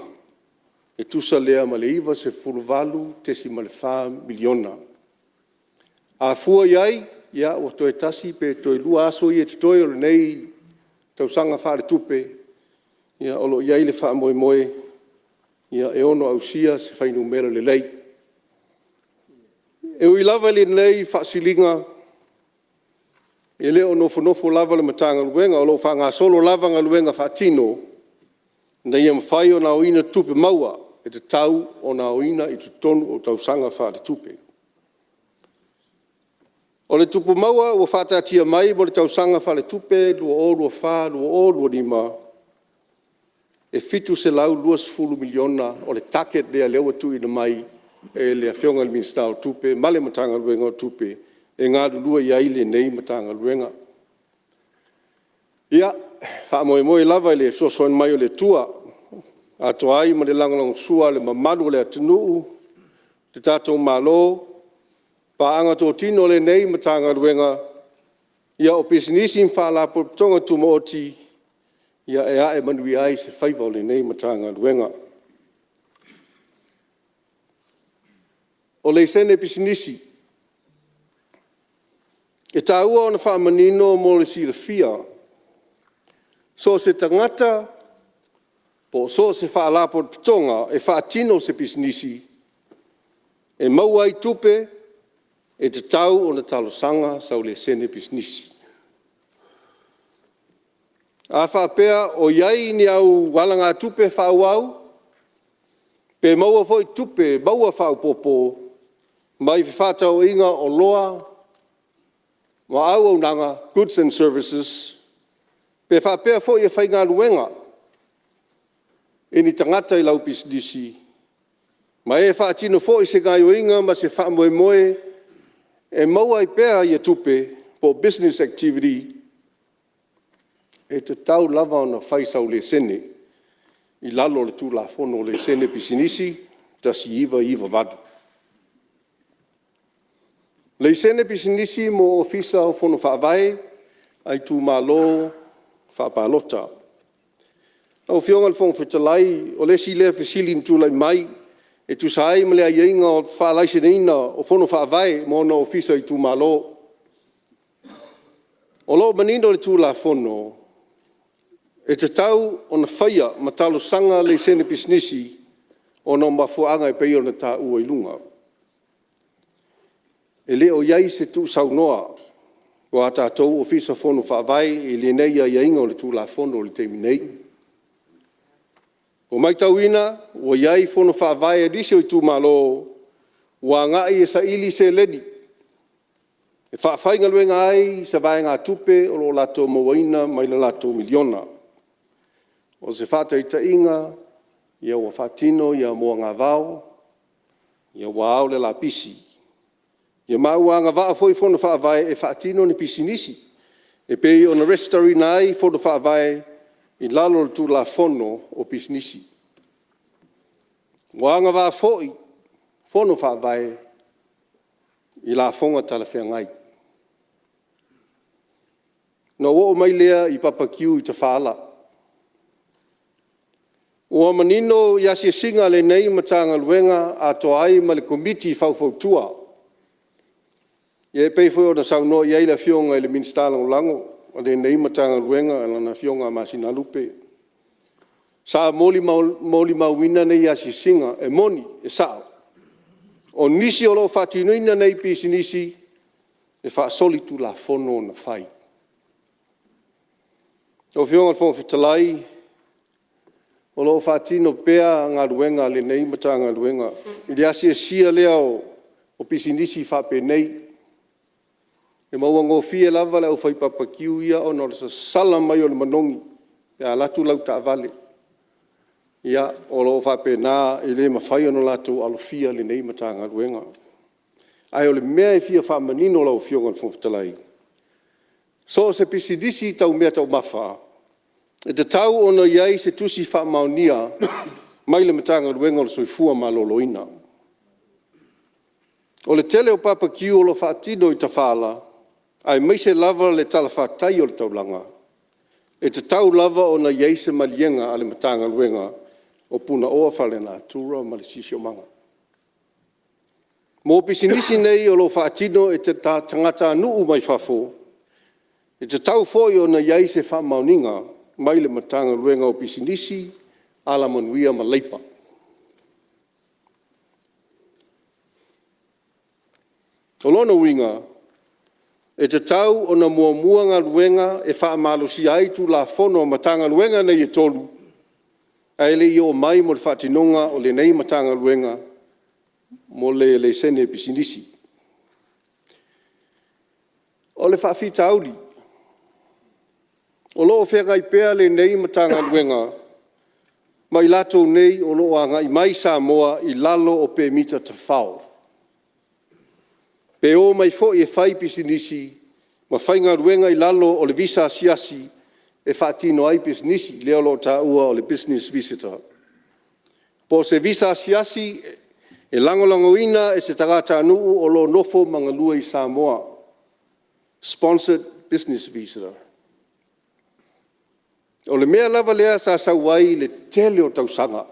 e tusa lea ma le $98.4 miliona. A fua i ai, ua toe tasi pe toe 2 aso ia e totoe o lenei tausaga faaletupe, ia o lo o i ai le faamoemoe e ono ausia se fuainumera lelei. E ui lava i lenei faasiliga, e le o nofonofo lava le Matagaluega, o lo o faagasolo lava galuega faatino ina ia mafai ona aoina tupe maua e tatau ona aoina i totonu o tausaga faaletupe. O le tupe maua ua faataatia mai mo le tausaga faaletupe 2024/2025, e $720 miliona o le target lea ua tuuina mai e le Afioga i le Minisita o Tupe ma le Matagaluega o Tupe e galulue i ai lenei Matagaluega. Ia, e faamoemoe lava i le fesoasoani mai o le Atua atoa ai ma le lagolagosua a le mamalu o le atunuu, le tatou Malo, paaga totino a lenei Matagaluega, o Pisinisi ma Faalapotopotoga Tumaoti, e ae manuia ai se faiva o lenei Matagaluega. O laisene pisinisi. E taua ona faamanino mo le silafia, so o se tagata po o so o se faalapotopotoga e faatino se pisinisi e maua ai tupe, e tatau ona talosaga sau laisene pisinisi. A faapea o i ai ni au alagatupe faaauau, pe maua foi tupe maua faaopoopo mai fefaatauaiga o oloa ma auaunaga, goods and services, pe faapea foi e faigaluega ni tagata i lau pisinisi, ma e faatino foi se gaoioiga ma se faamoemoe e maua ai pea tupe po o business activity, e tatau lava ona fai sau laisene i lalo o le Tulafono o Laisene Pisinisi 1998. Laisene pisinisi mo Ofisa o Fono Faavae a itumalo faapalota. Lau Afioga i le Fofoga Fetalai, o le isi lea fesili na tulai mai e tusa ai ma le aiaiga o le faalaiseneina o Fono Faavae mo ona ofisa i itumalo. O lo o manino le Tulafono, e tatau ona faia ma talosaga laisene pisinisi ona o mafuaaga e pei ona taua i luga. E le o i ai se tuusaunoa o a tatou Ofisa Fono Faavae i lenei aiaiga o le Tulafono i le taimi nei. Ua matauina ua i ai Fono Faavae a nisi o itumalo ua agai e saili seleni e faafaigaluega ai se vaegatupe o lo o latou mauaina mai le latou miliona. O se faataitaiga, ua faatino moagavao, ua ao le lapisi. Ia ma ua agavaa foi Fono Faavae e faatino ni pisinisi e pei ona resitalaina ai Fono Faavae i lalo o le Tulafono o Pisinisi. Ua agavaa foi Fono Faavae i lafoga talafeagai. Ona ou oo mai lea i barbecue i tafaala. Ua manino i asiasiga a lenei Matagaluega atoa ai ma le Komiti Faufautua, ia e pei foi ona saunoa i ai le Afioga i le Minisita Lagolago o lenei Matagaluega, lau Afioga Masinalupe. Sa molimauina nei asiasiga, e moni, e sao. O nisi o lo o faatinoina nei pisinisi, e faasolitulafono ona fai. Lau Afioga i le Fofoga Fetalai, o lo o faatino pea galuega a lenei Matagaluega i le asiasia lea o pisinisi faapenei. E maua gofie lava le aufai bbq ia ona o le sasala mai o le manogi pe a alu atu lau taavale. Ia, o lo o faapena, e le mafai ona latou alofia e lenei Matagaluega. Ae o le mea e fia faamanino lau Afioga i le Fofoga Fetalai, so o se pisinisi tau meataumafa, e tatau ona i ai se tusi faamaonia mai le Matagaluega o le Soifua Maloloina. O le tele o barbecue o lo o faatino i tafaala, aemaise lava le talafatai o le taulaga, e tatau lava ona i ai se maliega a le Matagaluega o Punaoa Faalenatura ma le Siosiomaga. Mo pisinisi nei o lo o faatino e tagatanuu mai fafo, e tatau foi ona i ai se faamaoniga mai le Matagaluega o Pisinisi, Alamanuia ma Leipa. O lona uiga, e tatau ona muamua galuega e faamalosia ai Tulafono a Matagaluega nei e 3, ae le i oo mai mo le faatinoga o lenei Matagaluega mo le laisene pisinisi. O le faafitauli, o lo o feagai pea lenei Matagaluega ma i latou nei o lo o agai mai i Samoa i lalo o pemita tafao, pe omai foi e fai pisinisi ma faigaluega i lalo o le visa asiasi e faatino ai pisinisi, lea o lo o taua o le business visitor. Po o se visa asiasi e lagolagoina e se tagatanuu o lo o nofo ma galue i Samoa, sponsored business visa. O le mea lava lea sa sau ai le tele o tausaga.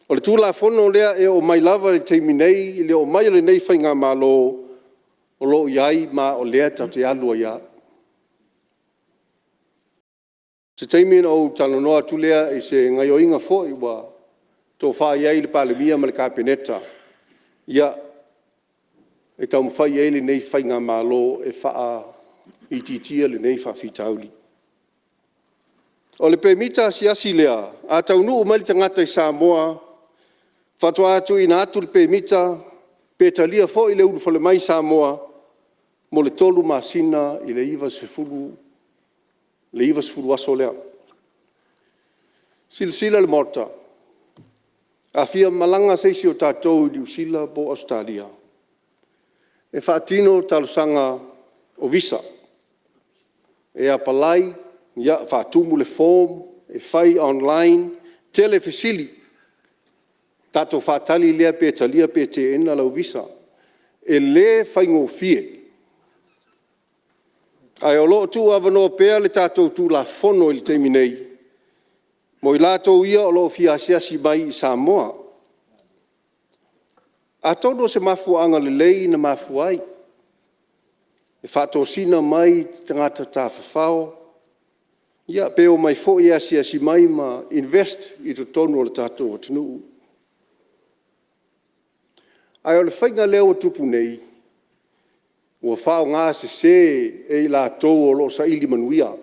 O le Tulafono lea e oo mai lava i le taimi nei i le oo mai o lenei faigamalo o lo o i ai ma o lea tatou te alu ai lava. O se taimi ona ou talanoa atu lea i se gaoioiga foi ua tofa i ai le Palemia ma le Kapeneta, ia, e taumafai i ai lenei faigamalo e faaitiitia lenei faafitauli. O le pemita asiasi lea, a taunuu mai le tagata i Samoa, faatoa tuuina atu le pemita pe talia foi le ulufale mai i Samoa mo le 3 masina i le 90 aso lea. Silasila le Maota, a fia malaga se isi o tatou i Niu Sila po o Ausetalia, e faatino talosaga o visa, e apalai, faatumu le form, e fai online, tele fesili, tatou faatali lea pe talia pe teena lau visa. E le faigofie, ae o lo o tuuavanoa pea le tatou Tulafono i le taimi nei mo i latou ia o lo o fia asiasi mai i Samoa. Atonu o se mafuaaga lelei na mafua ai, e faatosina mai tagata tafafao ia pe omai foi e asiasi mai ma invest i totonu o le tatou atunuu. Ae o le faiga lea ua tupu nei, ua faaaogasese e i latou o lo o saili manuia.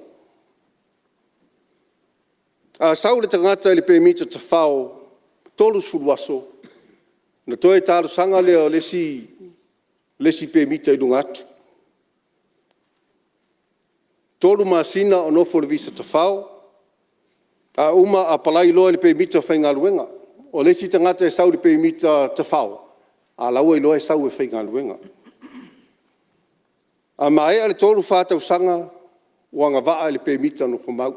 A sau le tagata i le pemita tafao 30 aso, ona toe talosaga lea o le isi pemita i luga atu. 3 masina o nofo i le visa tafao, a uma apalai loa i le pemita faigaluega. O le isi tagata e sau i le pemita tafao, a o la e ua iloa e sau e faigaluega. A maea le 3, 4 tausaga ua agavaa i le pemita nofomau,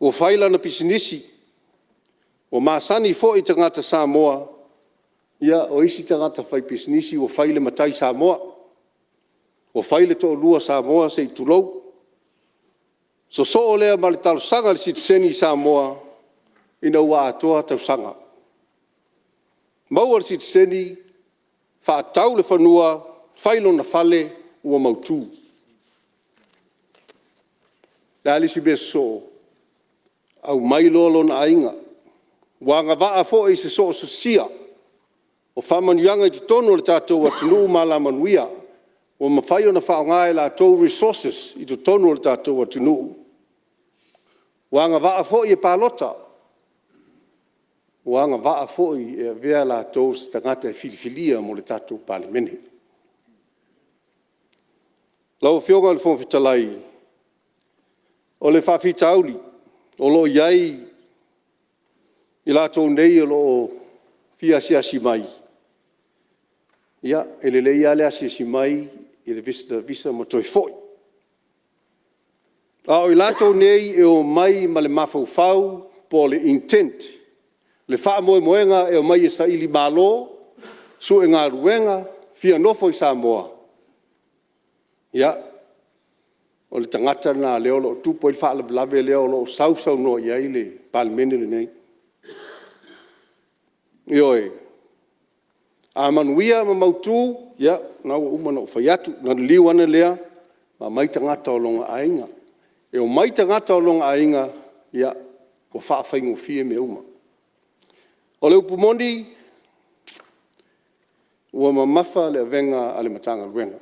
ua fai lana pisinisi, ua masani foi i tagata Samoa, ia o isi tagata faipisinisi ua fai le matai Samoa, ua fai le toalua Samoa se i tulou, sosoo lea ma le talosaga i le sitiseni Samoa ina ua atoa tausaga. Maua le sitiseni, faatau le fanua, fai lona fale, ua mautu. O le a le isi mea sosoo? Aumai loa lona aiga, ua agavaa foi i se soosoo o faamanuiaga i totonu o le tatou atunuu ma alamanuia ua mafai ona faaaoga e latou resources i totonu o le tatou atunuu. Ua agavaa foi e palota, ua agavaa foi e avea latou o se tagata e filifilia mo le tatou Palemene. Lau Afioga i le Fofoga Fetalai, o le faafitauli o lo o i ai i latou nei o lo o fia asiasi mai, ia e lelei lava le asiasi mai i le visitor visa ma toe foi. A o i latou nei e omai ma le mafaufau po o le intent, le faamoemoega e omai e sailimalo, sue galuega, fia nofo i Samoa, ia, o le tagata lena o lea o lo o tupu ai le faalavelave lea o lo o sausaunoa i ai le Palemene lenei. Ioe, a manuia ma mautu, ia o lena ua uma ona ou fai atu, ona liliu ane lea e aumai tagata o lona aiga. E omai tagata o lona aiga, ia, ua faafaigofie mea uma. O le upu moni, ua mamafa le avega a le Matagaluega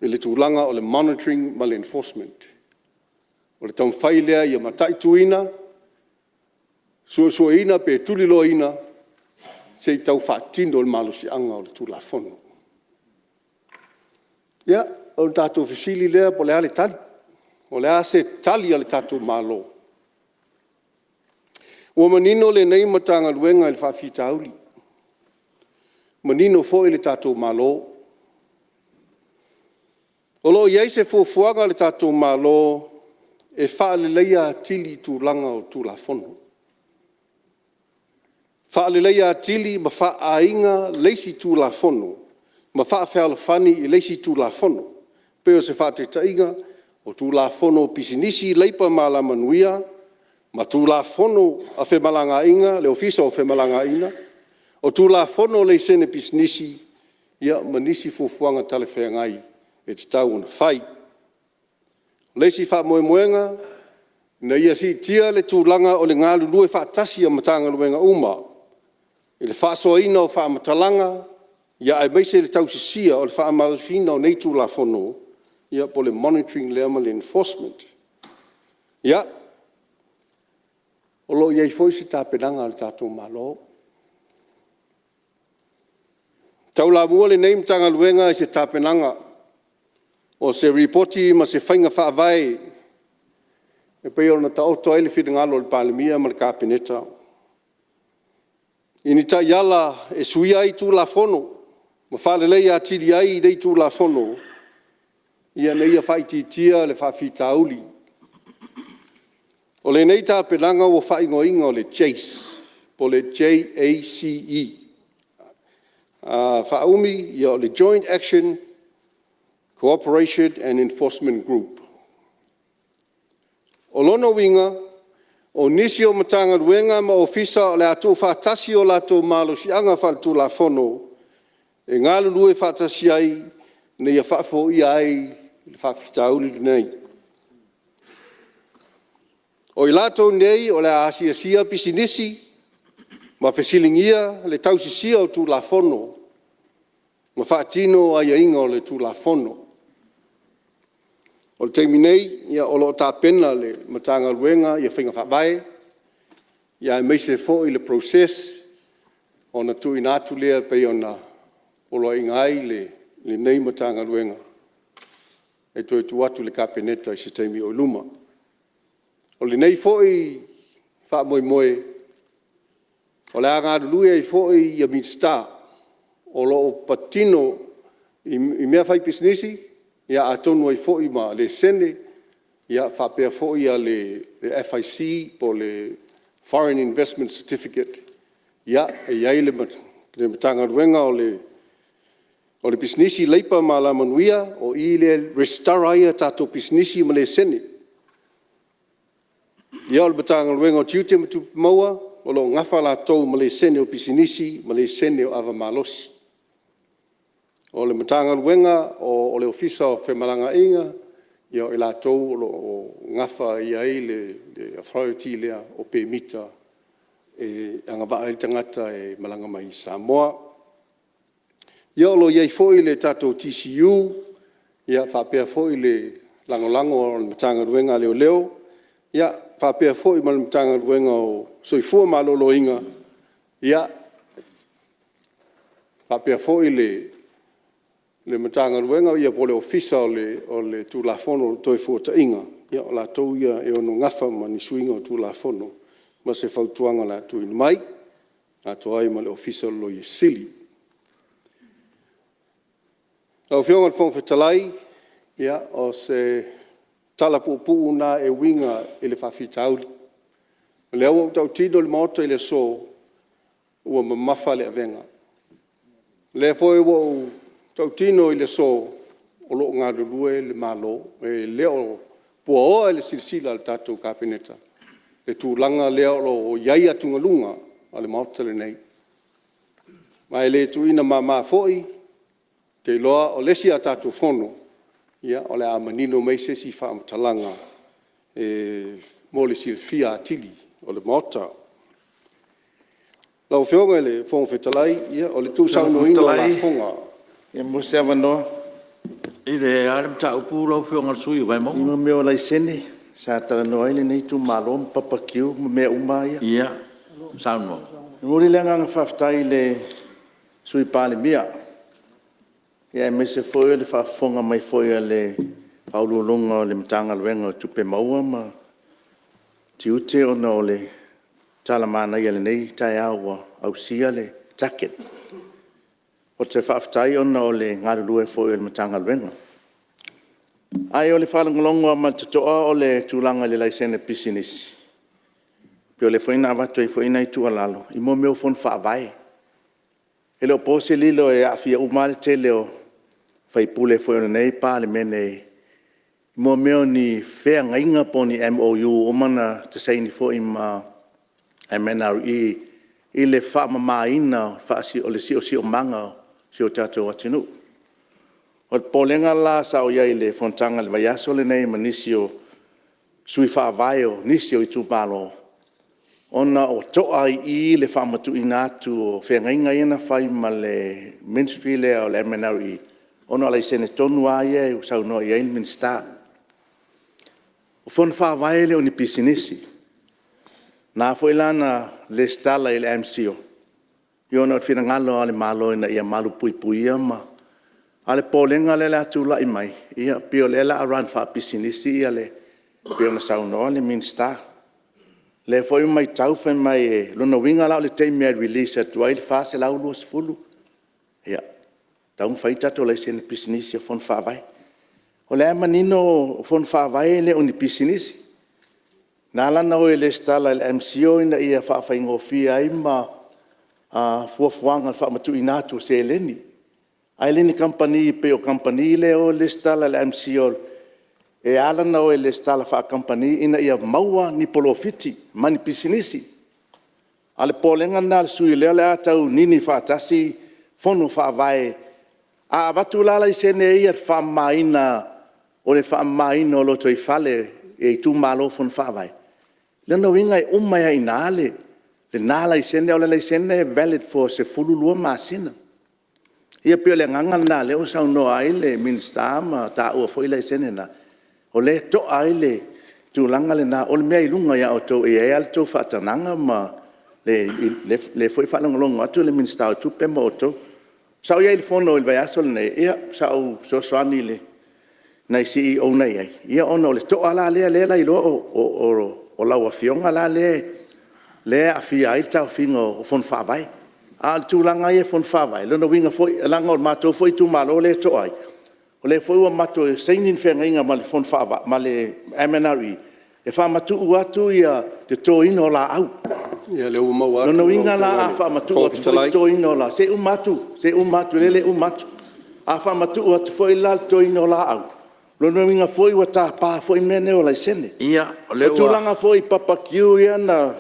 i le tulaga o le monitoring ma le enforcement. O le taumafai lea ia mataituina, suesueina pe tuliloaina se i tau faatino le malosiaga o le Tulafono. Ia, o le tatou fesili lea po o le a le tali? Po o le a se tali a le tatou Malo? Ua manino lenei Matagaluega i le faafitauli, manino foi le tatou Malo. O lo o i ai se fuafuaga a le tatou Malo e faaleleia atili tulaga o Tulafono, faaleleia atili ma faaaiga le isi Tulafono ma faafealofani i le isi Tulafono. E pei o se faataitaiga, o Tulafono o Pisinisi, Leipa ma Alamanuia ma Tulafono o Femalagaaiga, le Ofisa o Femalagaaiga, o Tulafono o Laisene Pisinisi, ia ma nisi fuafuaga talafeagai e tatau ona fai. O le isi faamoemoega, ina ia siitia le tulaga o le galulue faatasi o Matagaluega uma i le faasoaina o faamatalaga, aemaise le tausisia o le faamalosiga o nei Tulafono, ia po o le monitory lea ma le enforcement. Ia, o lo o i ai foi se tapenaga a le tatou Malo. E taulamua lenei Matagaluega i se tapenaga o se Lipoti ma se faiga faavae e pei ona taoto ai le finagalo o le Palemia ma le Kapeneta i ni taiala e suia ai Tulafono ma faaleleia atili ai nei Tulafono ina ia faaitiitia le faafitauli. O lenei tapenaga ua faaigoaina o le JACE, po o le J-A-C-E. A faaumi, o le Joint Action Cooperation and Enforcement Group. O lona uiga, o nisi o Matagaluega ma Ofisa o le a tuufaatasi o latou malosiaga faaletulafono e galulue faatasi ai ina ia faafoia ai le faafitauli lenei. O i latou nei o le a asiasia pisinisi ma fesiligia le tausisia o Tulafono ma faatino aiaiga o le Tulafono. O le taimi nei, o lo o tapena e le Matagaluega faiga faavae, aemaise foi le process ona tuuina atu lea e pei ona poloaiina ai lenei Matagaluega e toe tuu atu i le Kapeneta i se taimi o i luma. O lenei foi faamoemoe, o le a galulue ai foi Minisita o lo o patino i mea fai pisinisi, ia atonu ai foi ma laisene faapea foi le FIC po o le Foreign Investment Certificate. Ia, e i ai le Matagaluega o le Pisinisi, Leipa ma Alamanuia, o i lea e resitala ai tatou pisinisi ma laisene. Ia o le Matagaluega o Tiute ma Tupe Maua, o lo o nafa latou ma laisene o pisinisi ma laisene o ava malosi. O le Matagaluega o le Ofisa o Femalagaaiga, o i latou o lo o gafa i ai le authority lea o pemita e agavaa ai le tagata e malaga mai i Samoa. Ia o lo o i ai foi le tatou TCU, faapea foi le lagolago a le Matagaluega a Leoleo, faapea foi ma le Matagaluega o le Soifua Maloloina, ia, faapea foi le Matagaluega po o le Ofisa o le Tulafono o Toefuataiga, o latou ia e ono nafa ma ni suiga o Tulafono ma se fautuaga o le a tuuina mai, atoa ai ma le Ofisa o le Loia Sili. Lau Afioga i le Fofoga Fetalai, ia, o se tala puupuu lena e uiga i le faafitauli. O lea ua ou tautino i le Maota i le aso, ua mamafa le avega. O lea foi ua ou tautino i le aso, o lo o galulue le Malo, e le o puaaoa i le silasila a le tatou Kapeneta le tulaga lea o lo o i ai atugaluga a le Maota lenei. Ma e le tuuina mama foi, ou te iloa o le isi a tatou Fono, o le a manino mai se isi faamatalaga mo le silafia atili o le Maota. Lau Afioga i le Fofoga Fetalai, o le tuusaunoaina o lafoga... Lau Afioga i le Fofoga Fetalai pe maua se avanoa? I le a le mataupu lau Afioga i le sui usufono o Vaimauga? I mea o laisene sa talanoa ai lenei itumalo ma papa queue ma mea uma lava ia. Ia saunoa. E momoli le agaga faafetai i le Sui Palemia, aemaise foi o le faafofoga mai foi a le Ofisa Sili o Pulega o le Matagaluega o Tupe Maua ma Tiute ona o le tala manaia i lenei taeao ua ausia le target. Ou te faafetai ona o le galulue foi o le Matagaluega. Ae o le faalogologo lava ma le totoa o le tulaga i le laisene pisinisi, pei o lea foi na avatu ai nai tuualalo i mea o fono faavae. E le o po se lilo e aafia uma lava le tele o sui usufono foi o lenei Palemene i mea o ni feagaiga po o ni MOU ua uma ona saini foi ma MNRE i le faamamaina o le siosiomaga o si o tatou atunuu. O le popolega la sa ou i ai i le fonotaga i le vaiaso lenei ma nisi o sui faavae o nisi o itumalo, ona ua to'a ai i i le faamatuuina atu o feagaiga ia na fai ma le Ministry lea o le MNRE ona o laisene tonu lava ia ua saunoa i ai le Minisita. O fono faavae e le o ni pisinisi. Na ala foi la ona resitala i le MCIL ona o le finagalo lava o le Malo ina ia malupuipuia ma… A o le popolega lea o le a tulai mai, e pei o lea o le a run faapisinisi le… pei ona saunoa le Minisita. O lea foi ua matau fai mai… o lona uiga la o le taimi lava e release atu ai le $420,000 ia e tatau ona fai tatou laisene pisinisi o fono faavae. O lea lava e manino o fono faavae e le o ni pisinisi. Na ala ona o e resitala i le MCIL ina ia faafaigofie ai ma fuafuaga o le faamatuuina atu o seleni. Ae le ni kamupani pei o kamupani ia e o e resitala i le MCIL. E ala ona o e resitala faakamupani ina ia maua ni polofiti ma ni pisinisi. A o le popolega lena o le sui usufono o lea o le a tau nini faatasi fono faavae. A avatu la laisene ia faamamaina o le faamamaina o lotoifale e itumalo fono faavae, o lona uiga e uma ai lava i ina lena laisene, a o le laisene e valid for le 12 masina. Ia pei o le agaga lena o lea ua saunoa ai le Minisita ma taua foi laisene na, o lea e to'a ai le tulaga lena, o le mea i luga ia outou e i ai lava le tou faatagaga ma o lea foi e faalogologo atu le Minisita o Tupe ma outou. Sa ou i ai i le fono i le vaiaso lenei, sa ou fesoasoani i nai CEOs na i ai, ona o le to'a la lea, lea la e iloa o lau Afioga la lea e aafia ai le taofiga o fono faavae. A o le tulaga lava ia i fono faavae, o lona uiga foi leaga o le matou foi itumalo lea e to'a ai, o lea foi ua matou saini le feagaiga ma le MNRE e faamatuu atu le totoina o laau. Ia lea ua maua atu lau lau O lona uiga Afioga la i a le faamatuu Fofoga atu foi le Fetalai. totoina o laau, se i uma atu, se i uma atu lea e le i uma atu. A faamatuu atu foi la le totoina o laau, o lona uiga foi ua tapa foi mea nei o laisene. Ia, o lea O ua tulaga foi i papa queue ia na…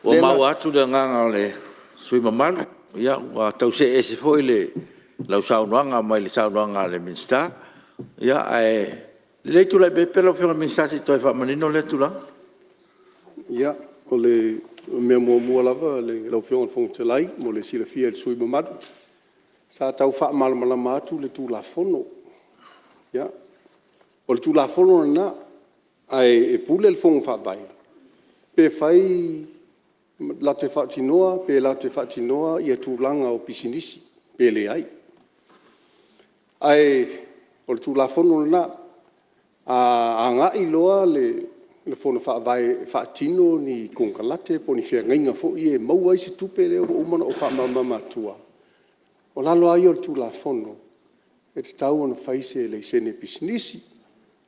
Ua maua atu le agaga o le sui usufono mamalu, ua tau see ese foi lau saunoaga mai le saunoaga a le Minisita. Ae Lelei tulai mai pea lau Afioga i le Minisita se i toe faamanino lea tulaga. Ia, o le mea muamua lava lau Afioga i le Fofoga Fetalai mo le silafia e le sui usufono mamalu, sa tau faamalamalama atu le Tulafono. Ia, o le Tulafono lena, ae pule le Fono Faavae pe fai latou te faatinoa pe latou te faatinoa tulaga o pisinisi pe leai. Ae o le Tulafono lena, a agai loa le Fono Faavae e faatino ni konekarate po o ni feagaiga foi ia e maua ai se tupe lea ua uma ona ou faamalamalama atua, o lalo lava ia o le Tulafono, e tatau ona fai se laisene pisinisi.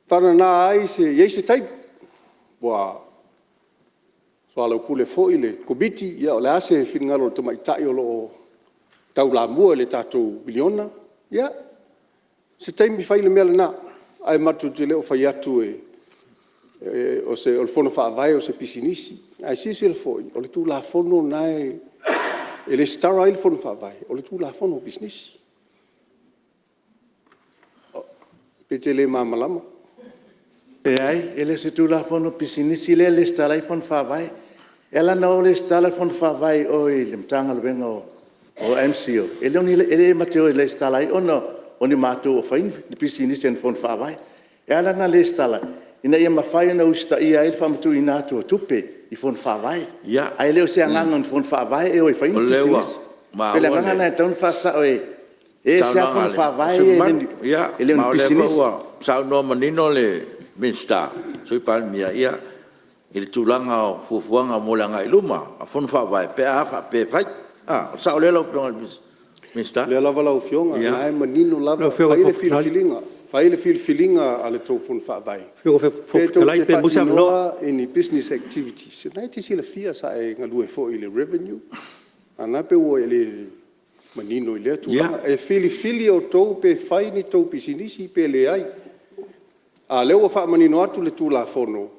Vagana ai e i ai se taimi ua soalaupule foi le Komiti, o le a se finagalo o le tamaitai o lo o taulamua i le tatou miliona, ia, o se taimi fai le mea lena. Ae matou te le o fai atu o le Fono Faavae o se pisinisi. Ae silasila foi, o le Tulafono lena e resitala ai le Fono Faavae, o le Tulafono o Pisinisi. Pe te le malamalama? Leai, e le o se Tulafono o Pisinisi lea e resitala ai Fono Faavae. E ala ona o resitala le Fono Faavae i o i le Matagaluega o le MCIL, e le ma te o e resitala ai ona o ni matou o fai ni pisinisi a le Fono Faavae. E ala ona resitala, ina ia mafai ona usitaia ai le faamatuuina atu o tupe i Fono Faavae. Ae le o se agaga o ni Fono Faavae e o e fai ni pisinisi. O lea ua maua E pei o le agaga lena e tatau ona faasao e ese lava Fono Faavae ia e le o ni Ma o lea pisinisi. foi ua saunoa manino le Minisita, le Sui Palemia i le tulaga o fuafuaga mo le agai i luma a Fono Faavae pe a faapea e fai. O le sao lea lau Afioga i le Minisita? O lea lava lau Afioga, o lena e manino lava, fai le filifiliga, fai le filifiliga a le tou Fono Faavae, pe tou te faatinoa ni business activities. O lena e te silafia sa e galue foi i le Revenue, a o lena e pei ua e le manino i lea tulaga. E filifili outou pe fai ni tou pisinisi pe leai. A o lea ua faamanino atu le Tulafono,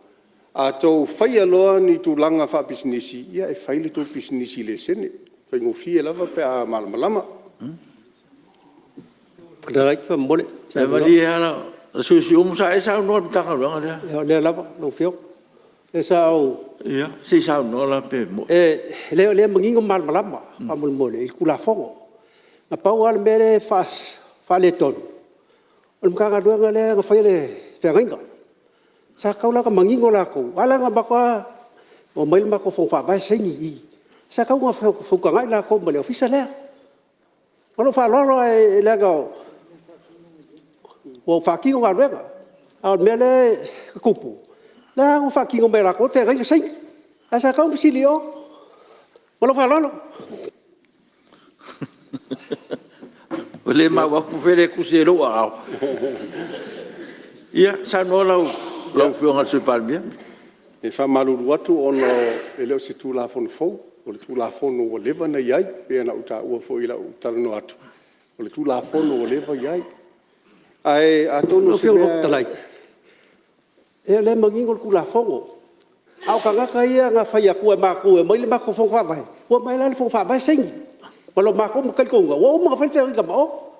a outou faia loa ni tulaga faapisinisi, ia e fai le tou pisinisi laisene. E faigofie lava pe a malamalama. Ia malie lava le sui usufono o Siumu, sa e saunoa i le Matagaluega lea? Ia o lea lava lau Afioga. Lea sa ou… Ia se i saunoa la pe moni. Leai o lea e manino ma malamalama faamolemole i le Tulafono. Na pau lava le mea lea e faaletonu, o le Matagaluega lea na faia le feagaiga. Sa tatau la ona manino latou, ae la na matua omai le matou Fono Faavae saini i i. Sa tatau ona feutagai latou ma le Ofisa lea. Ma lou faaaloalo ae leaga ua ou faatino galuega. A o le mea lea e tupu, o lea lava na faatino mai e latou le feagaiga saini, ae sa tatau ona fesili i o. Ma lou faaaloalo. Ua le maua atu po o fea lea e tusi ai lou aao. Ia, saunoa lau Afioga i le Sui Palemia. E faamalulu atu ona e le o se Tulafono fou, o le Tulafono ua leva ona i ai, pei ona ou taua foi i lau talanoa atu, o le Tulafono ua leva ona i ai. Ae atonu o Lau se Afioga i le Fofoga mea… Fetalai, ia o lea e manino le Tulafono, a o tagata ia na fai atu e matou e aumai le matou Fono Faavae, ua omai la le Fono Faavae saini ma lo matou talitonuga ua uma ona fai le feagaiga ma o.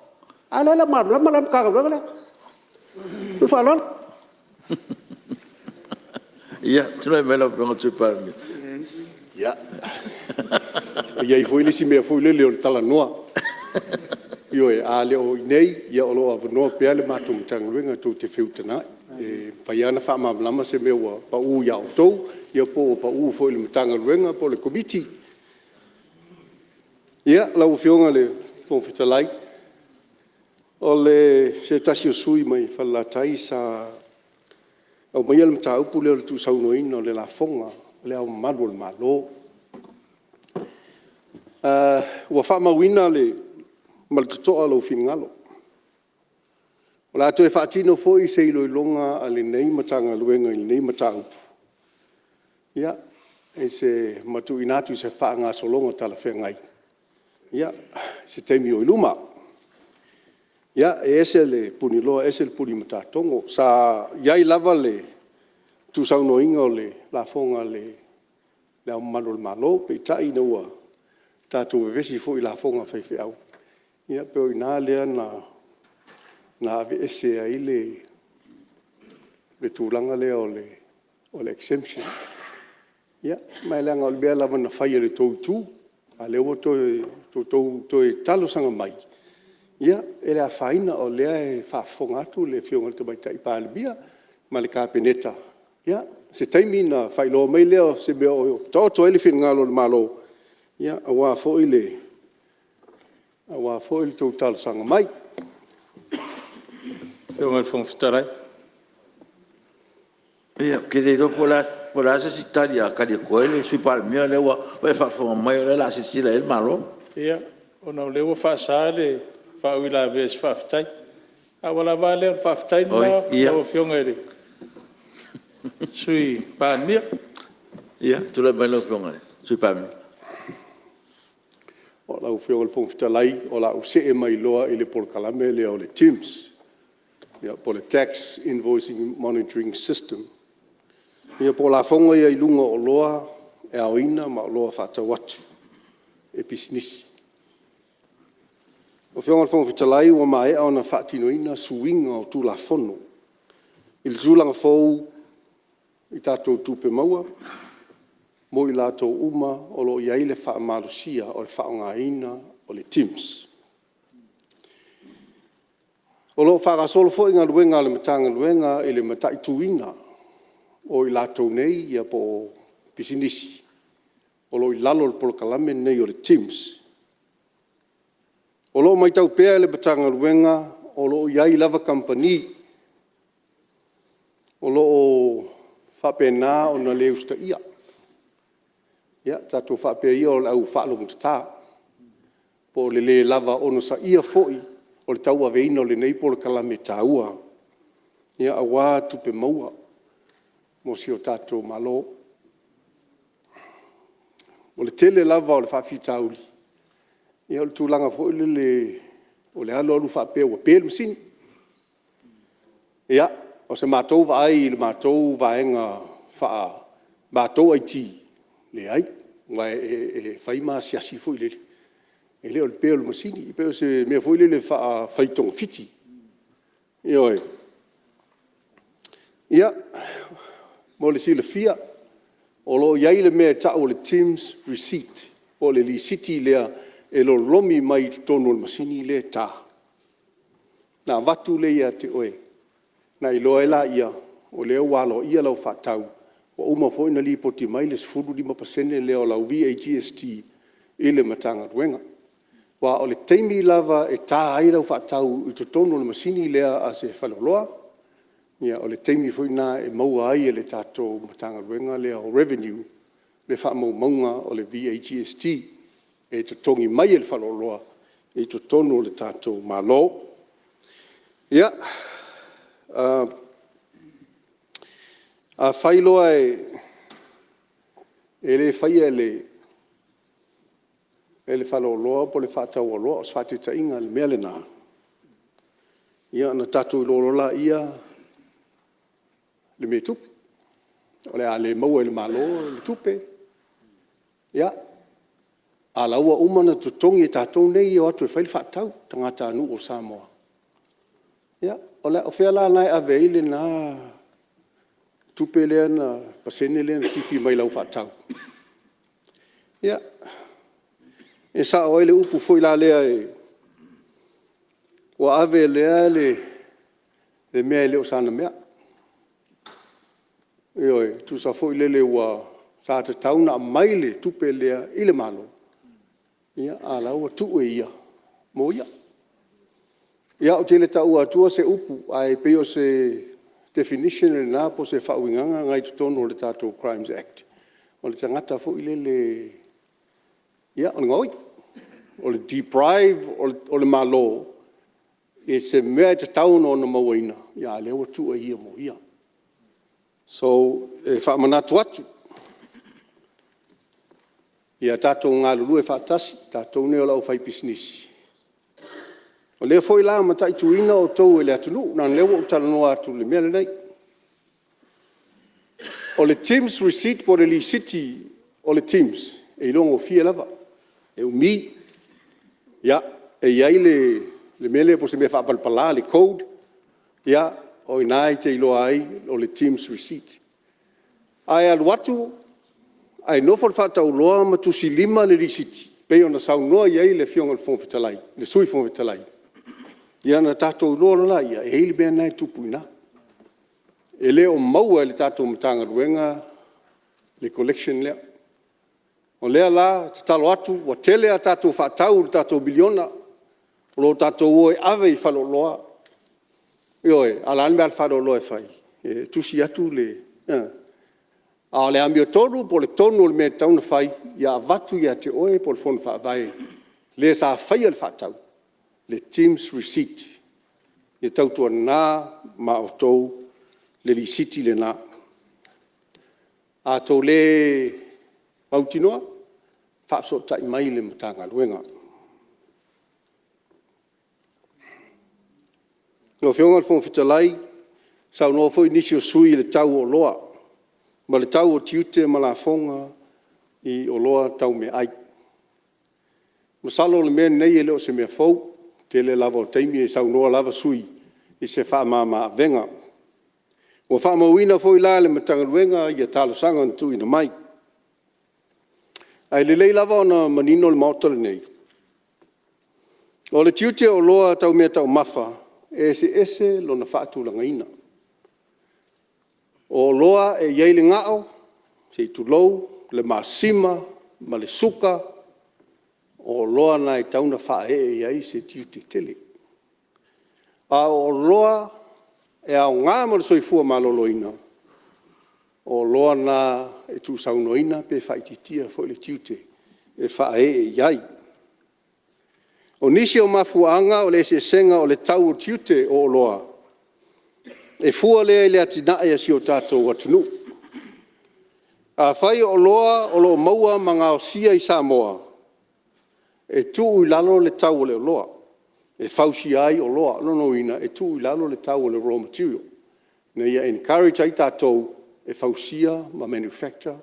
A o lea e le o malamalama la le Matagaluega lea. Ma lou faaaloalo. Ia, tulai mai lau Afioga i le Sui Palemia. Ia, e i ai foi le isi mea foi lele o le talanoa. Ioe, a le o i inei, ia o lo o avanoa pea le matou Matagaluega tou te feutagai. E mafai lava ona faamalamalama se mea ua pau ia outou ia po ua pau foi i le Matagaluega po o le Komiti. Ia, lau Afioga i le Fofoga Fetalai, o se tasi o sui usufono mai Falelatai sa aumaia le mataupu lea o le tuusaunoaina o le lafoga a Le Ao Mamalu o le Malo. Ua faamauina ma le totoa lou finagalo. O le a toe faatino foi se iloiloga a lenei Matagaluega i lenei mataupu ma tuuina atu i se faagasologa talafeagai i se taimi o i luma. Ia, e ese le puniloa ese le pulimatatogo. Sa i ai lava le tuusaunoaina o le lafoga a Le Ao Mamalu o le Malo, peitai ina ua tatou vevesi foi i lafoga a faifeau, ia pei o i ina lea na aveese ai le le tulaga lea o le exemption. Ia ma e leaga o le mea lava na fai e le tou Itu, a o lea ua outou toe talosaga mai, ia e le afaina o lea e faafofoga atu le Afioga i le Tamaitai Palemia ma le Kapeneta, ia, o se taimi ona faailoa mai lea o se mea o taoto ai le finagalo o le Malo, aua foi le tou talosaga mai. Lau Afioga i le Fofoga Fetalai… Ia, ou te le iloa po o le a se isi tali a tali atu ai le Sui Palemia o lea ua e faafofoga mai o lea o le a silasila i ai le Malo. Ia, ona o lea ua faasa le faauilavea i se faafetai. A ua lava a lea, o le faafetai lena lau Afioga i le Sui Palemia. Ia, tulai mai lau Afioga i le Sui Palemia. Lau Afioga i le Fofoga Fetalai, o le a ou see mai loa i le polokalame lea o le TIMS po o le Tax Invoicing Monitoring System, ia po o lafoga ia i luga o oloa e aoina ma oloa faatau atu e pisinisi. Lau Afioga i le Fofoga Fetalai ua maea ona faatinoina suiga o Tulafono i le tulaga fou i tatou tupe maua mo i latou uma o lo o i ai le faamalosia o le faaaogaina o le TIMS. O lo o faagasolo foi galuega a le Matagaluega i le mataituina o i latou nei po o pisinisi o lo o i lalo o le polokalame lenei o le TIMS. O lo o matau pea e le Matagaluega o lo o i ai lava kamupani o lo o faapena ona le usitaia, ia tatou faapea ia o le au faalogotata, po o le le lava onosaia foi o le tauaveina o lenei polokalame taua aua tupe maua mo si o tatou Malo. O le tele lava o faafitauli, ia o le tulaga foi lele o le alu alu faapea ua pe le masini. Ia, o se matou vaai i le matou vaega faa-matou IT, leai, aua e fai ma asiasi foi lele, e le o le pe o le masini. E pei o se mea foi lele faa-fai togafiti. Ioe. Ia, mo le silafia, o lo o i ai le mea e tau o le TIMS receipt po o le lisiti lea e lolomi mai totonu o le masini lea e ta, ona avatu lea ia te oe ona e iloa ai lea o lea ua aloaia lau faatau, ua uma foi ona lipoti mai le 15% lea o lau VAGST i le Matagaluega. Aua o le taimi lava e ta ai lau faatau i totonu o le masini lea a se faleoloa, ia o le taimi foi lena e maua ai e le tatou Matagaluega lea o Revenue le faamaumauga o le VAGST e totogi mai e le faleoloa i totonu o le tatou Malo. Ia, afai loa e le faia e le faleoloa po o le faatauoloa, o se faataitaiga i le mea lena, ia ona tatou iloa loa lea i le mea e tupu, o le a le maua e le Malo le tupe, ia, a o la e ua uma ona totogi e tatou nei e o atu e fai le faatau, tagatanuu o Samoa. Ia, o fea la e ave ai lena tupe lea pasene lea na tipi mai lau faatau? Ia, e sao ai le upu foi lea, ua ave e lea le mea e le o sana mea. Ioe, e tusa foi lele sa tatau ona aumai le tupe lea i le Malo, a o la e ua tuu e ia mo ia. Ia ou te le taua atua se upu, ae pei o se definition lena po o se faauigaga lena i totonu o le tatou Crimes Act, o le tagata foi lele, ia o le gaoi, o le deprive o le Malo i se mea e tatau ona ia mauaina, a o lea ua tuu e ia mo ia. So, e faamanatu atu, ia tatou galulue faatasi, tatou nei o le aufaipisinisi. O lea foi la e mataituina outou e le atunuu, leaga o lea ua ou talanoa atu i le mea lenei. O le TIMS receipt po o le lisiti o le TIMS, e iloagofie lava, e umi. E i ai le mea lea po o se mea faapalapala le code, ia O i ina e te iloa ai o le TIMS receipt. A e alu atu ae nofo le faatauoloa ma tusilima le lisiti e pei ona saunoa i ai le Afioga i le Fofoga Fetalai, le Sui Fofoga Fetalai, ia ona tatou iloa loa lea, e i ai le mea lena e tupu i ina. E le o maua e le tatou Matagaluega le collection lea. O lea la e tatalo atu, ua tele a tatou faatau i le tatou $1 miliona, o lo o tatou o e ave i faleoloa, ioe, a o le a le mea a le faleoloa e fai? E tusi atu le… a o le amiotonu po o le tonu o le mea e tatau ona fai, ia avatu ia te oe po o le Fono Faavae le sa faia le faatau le TIMS receipt, e tautuana ma outou le lisiti lena. A outou le mautinoa, faafesootai mai i le Matagaluega. Lau Afioga i le Fofoga Fetalai, saunoa foi nisi o sui usufono i le tau o oloa ma le tau o tiute ma lafoga i oloa tau meaai. Masalo o le mea lenei e le o se mea fou, o le tele lava o taimi e saunoa lava sui usufono i se faamama-avega. Ua faamauina foi la e le Matagaluega talosaga na tuuina mai. Ae lelei lava ona manino le Maota lenei, o le tiute o oloa tau meataumafa, e eseese lona faatulagaina. O oloa e i ai le gao, se i tulou, le masima ma le suka, o oloa na e tatau ona faaee i ai se tiute tele. A o oloa e aoga mo le soifua maloloina, o oloa na e tuusaunoaina pe faaitiitia foi le tiute e faaee i ai. O nisi o mafuaaga o le eseesega o le tau o tiute o oloa, e fua lea i le atinae a si o tatou atunuu. Afai o oloa o lo o maua ma gaosia i Samoa, e tuu i lalo le tau o le oloa e fausia ai oloa. O lona uiga, e tuu i lalo le tau o le raw material ina ia encourage ai tatou e fausia ma manufacture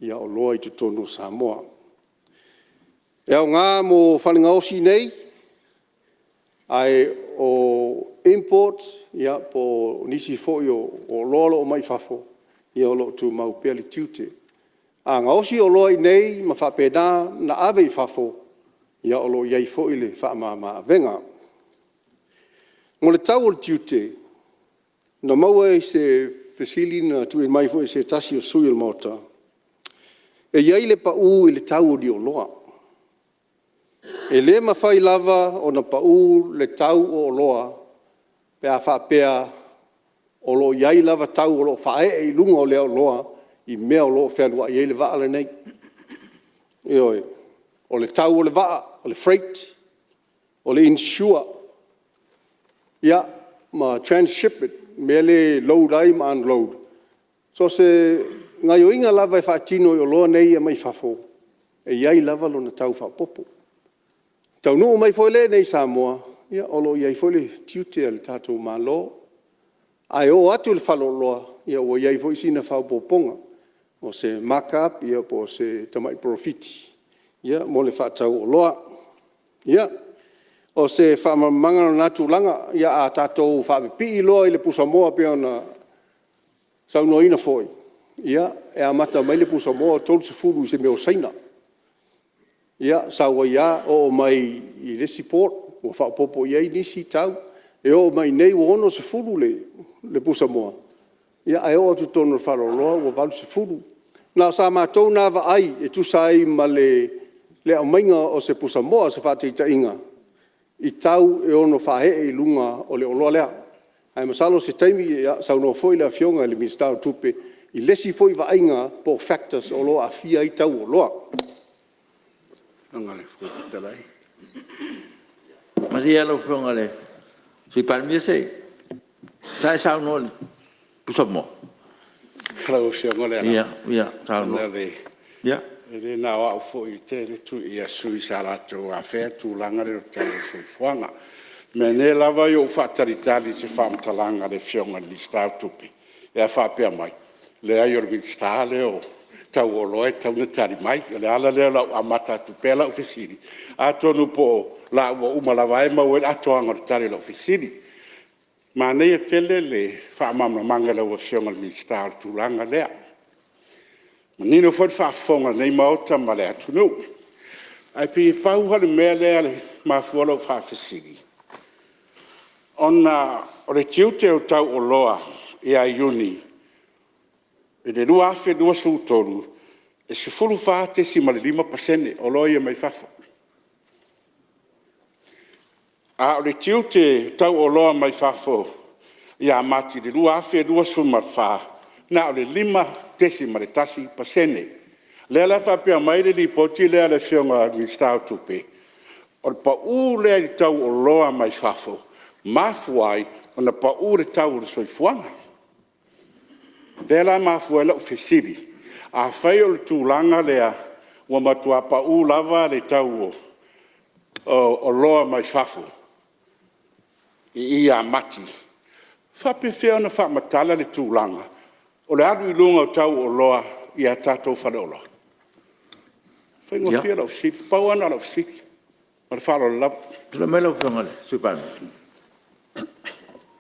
oloa i totonu o Samoa. E aoga mo fale gaosi i inei, ae o imports po o nisi foi o oloa o lo o aumai fafo, ia o lo o tumau pea le tiute. A gaosi oloa i inei ma faapena ona ave i fafo, ia o lo o i ai foi le faamama-avega. O le tau o le tiute, na maua i se fesili na tuuina mai foi e se tasi o sui usufono o le Maota, e i ai le pau i le tau o niuoloa. E le mafai lava ona pau le tau o oloa pe a faapea o lo o i ai lava tau o lo o faaee i luga o le oloa i mea o lo o fealuai ai le vaa lenei. Ioe. O le tau o le vaa, o le freight, o le insure ia ma transhipment, le mea lea e load ai ma unload. So o se gaoioiga lava e faatino e oloa nei e aumai fafo, e i ai lava lona tau faaopoopo. E taunuu mai foi lea i inei i Samoa, ia o lo o i ai foi le tiute a le tatou Malo, ae oo atu i le faleoloa, ua i ai foi sina faaopoopoga, o se mark up po o se tamai polofiti mo le faatauoloa. Ia, o se faamalamalamaga lena tulaga. Ia a tatou faapipii loa i le pusamoa pei ona saunoaina foi, ia, e amata mai le pusamoa e $30 i se mea o Saina, ia sau ai lava oo mai i le isi port ua faaopoopo i ai nisi tau, e oo mai i inei ua $60 le pusamoa, ae oo atu i totonu o le faleoloa ua $80. Na o sa matou lena vaai e tusa ai ma le aumaiga o se pusamoa. O se faataitaiga i tau e ono faaee i luga o le oloa lea. Ae masalo o se taimi saunoa foi le Afioga i le Minisita o Tupe i le isi foi vaaiga po o factors o lo o aafia ai tau o oloa. Malie lau Afioga i le Sui Palemia, sa e saunoa i le pusamoa? Lau Afioga o Leala, e le na o au foi, e tele sui usufono sa latou afea le tulaga lea o le tau o le soifuaga. Meaane lava ua ou faatalitali i se faamatalaga a le Afioga i le Minisita o Tupe pe a faapea mai, leai o le Minisita lea o Tau o Oloa e tatau ona tali mai. O le ala lea o lou amata atu pea o lau fesili, atonu po o laua uma lava e maua ai le atoaga o le tali o lau fesili. Manaia tele le faamalamalamaga e lau Afioga i le Minisita o le tulaga lea. E manino foi le faafofoga a lenei Maota ma le atunuu. Ae pei e pau lava le mea lea e mafua lou faafesili, ona o le tiute o tau o oloa ia Iuni i le 2023, e 14.5% oloa ia mai fafo. A o le tiute tau o oloa mai fafo ia Mati i le 2024, na o le 5.1%. O lea la e faapea mai le lipoti lea a le Afioga i le Minisita o Tupe, o le pau lea i le tau o oloa mai fafo mafua ai ona pau le tau o le soifuaga. O lea la e mafua ai lau fesili, afai o le tulaga lea ua matua pau lava le tau o oloa mai fafo i i ia Mati, e faapefea ona faamatala le tulaga o le alu i luga o tau o oloa i a tatou faleoloa? E faigofie lau fesili. Pau lava lena o lau fesili. Ma le faaaloalo lava. Tulai mai lau Afioga i le Sui Palemia.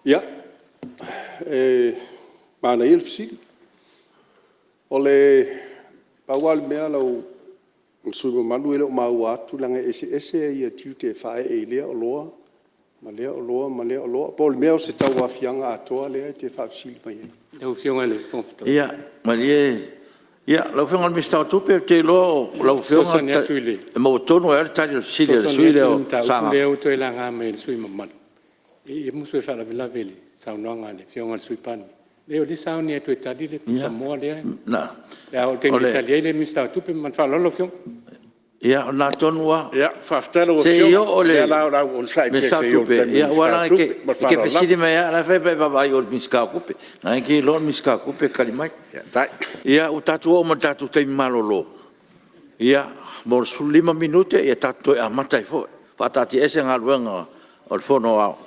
Ia, e manaia le fesili. Pau lava le mea lau le sui usufono mamalu e le o maua atu leaga e eseese tiute e faaee i lea oloa ma lea oloa ma lea oloa. Po o le mea o se tauaofiaga atoa lea e te faafesili mai ai? Ia malie lau Afioga i le Minisita o Tupe, ou te iloa o lau Afioga e maua tonu ai lava le tali o le fesili a le sui usufono lea o Sagaga. Lea ua toe laga mai e le sui usufono mamalu, e musu e faalavelave i le saunoaga a le Afioga i le Sui Palemia. Leai o lea e sauni atu e tali le pusamoa lea pe a oo i le taimi e tali ai le Minisita o Tupe. Ma le faaaloalo lau Afioga. Ia o lena tonu lava. Faafetai lau Se i oo i le Minisita o Tupe, aua leaga e te fesili mai lava, o la e fai atu a e vaavaai i o i le Minisita o Tupe. O lena e te iloa o le Minisita o Tupe e tali mai. Ia ua tatou oo mai i le tatou taimi malolo mo le 15 minute tatou toe amata ai foi. E faataatiaese Galuega a le Fono Aoao.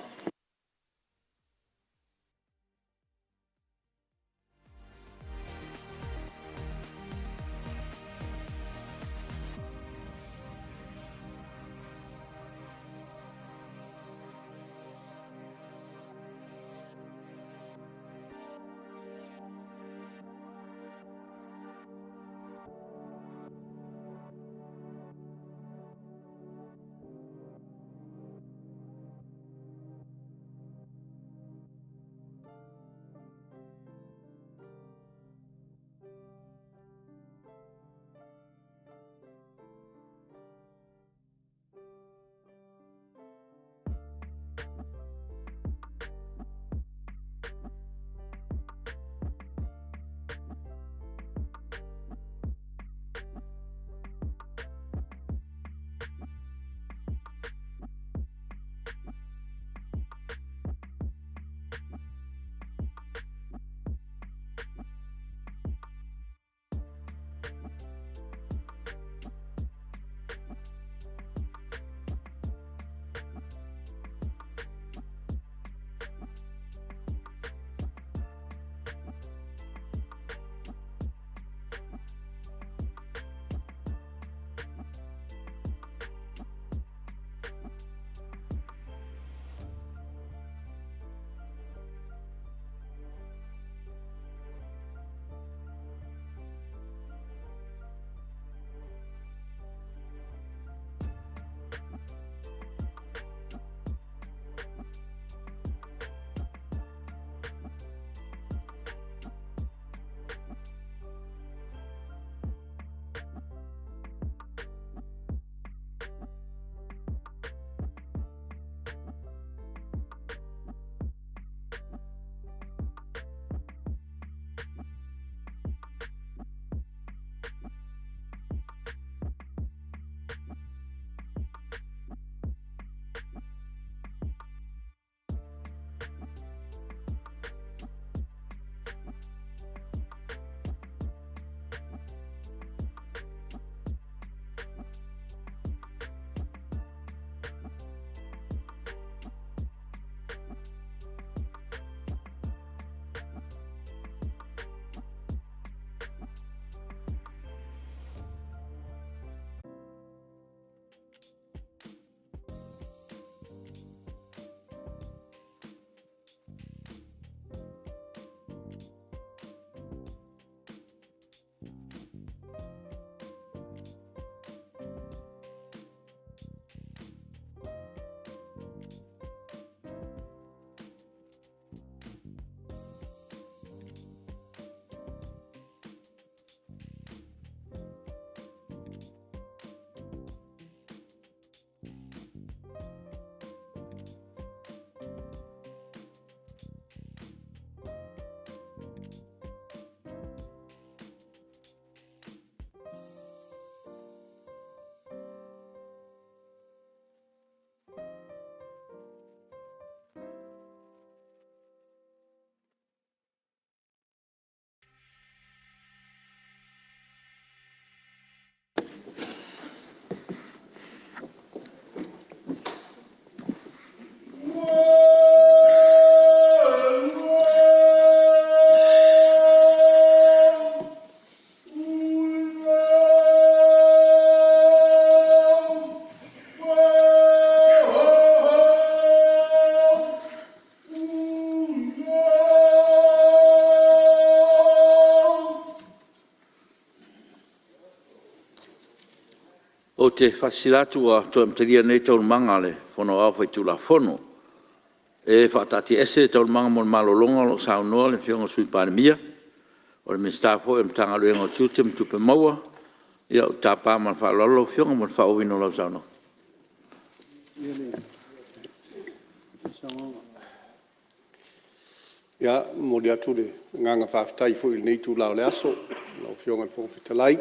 Ou te faasilasila atu ua toe amatalia nei Taualumaga a le Fono Aoao Faitulafono. E faataatiaese Taualumaga mo le malologa o lo o saunoa le Afioga i le Sui Palemia, o le Minisita foi o le Matagaluega o Tiute ma Tupe Maua. Ia, ou te tapa ma le faaaloalo lau Afioga mo le faaauauina o lau saunoaga. E momoli atu le agaga faafetai foi i lenei itula o le aso i lau Afioga i le Fofoga Fetalai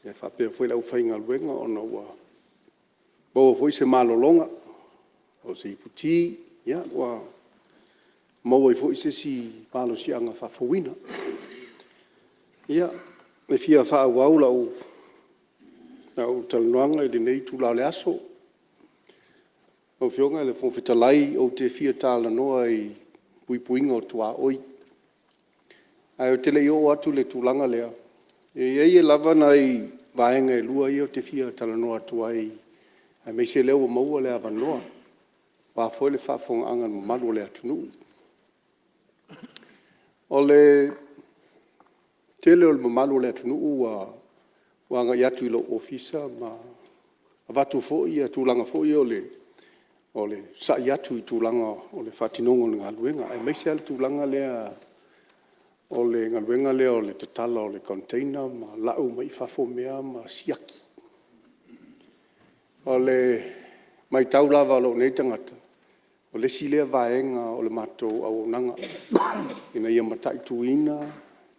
faapea foi le aufaigaluega ona ua maua foi se malologa o se iputi ua maua ai foi se isi malosiaga faafouina. E fia faaauau lau talanoaga i lenei itula o le aso. Lau Afioga i le Fofoga Fetalai, ou te fia talanoa i puipuiga o tuaoi. Ae ou te le i oo atu i le tulaga lea, e i ai lava nai vaega e 2 ia ou te fia talanoa atu ai, aemaise o lea ua maua le avanoa, aua foi le faafofogaaga mamalu a le atunuu. O le toatele o le mamalu o le atunuu ua agai atu i lou ofisa ma avatu foi tulaga foi ia o le sai atu i tulaga o le faatinoga o le galuega, aemaise lava le tulaga lea o le galuega lea o le tatala o container ma lau mai fafo mea ma siaki. O le matau lava a lou nei tagata, o le isi lea vaega o le matou auaunaga, ina ia mataituina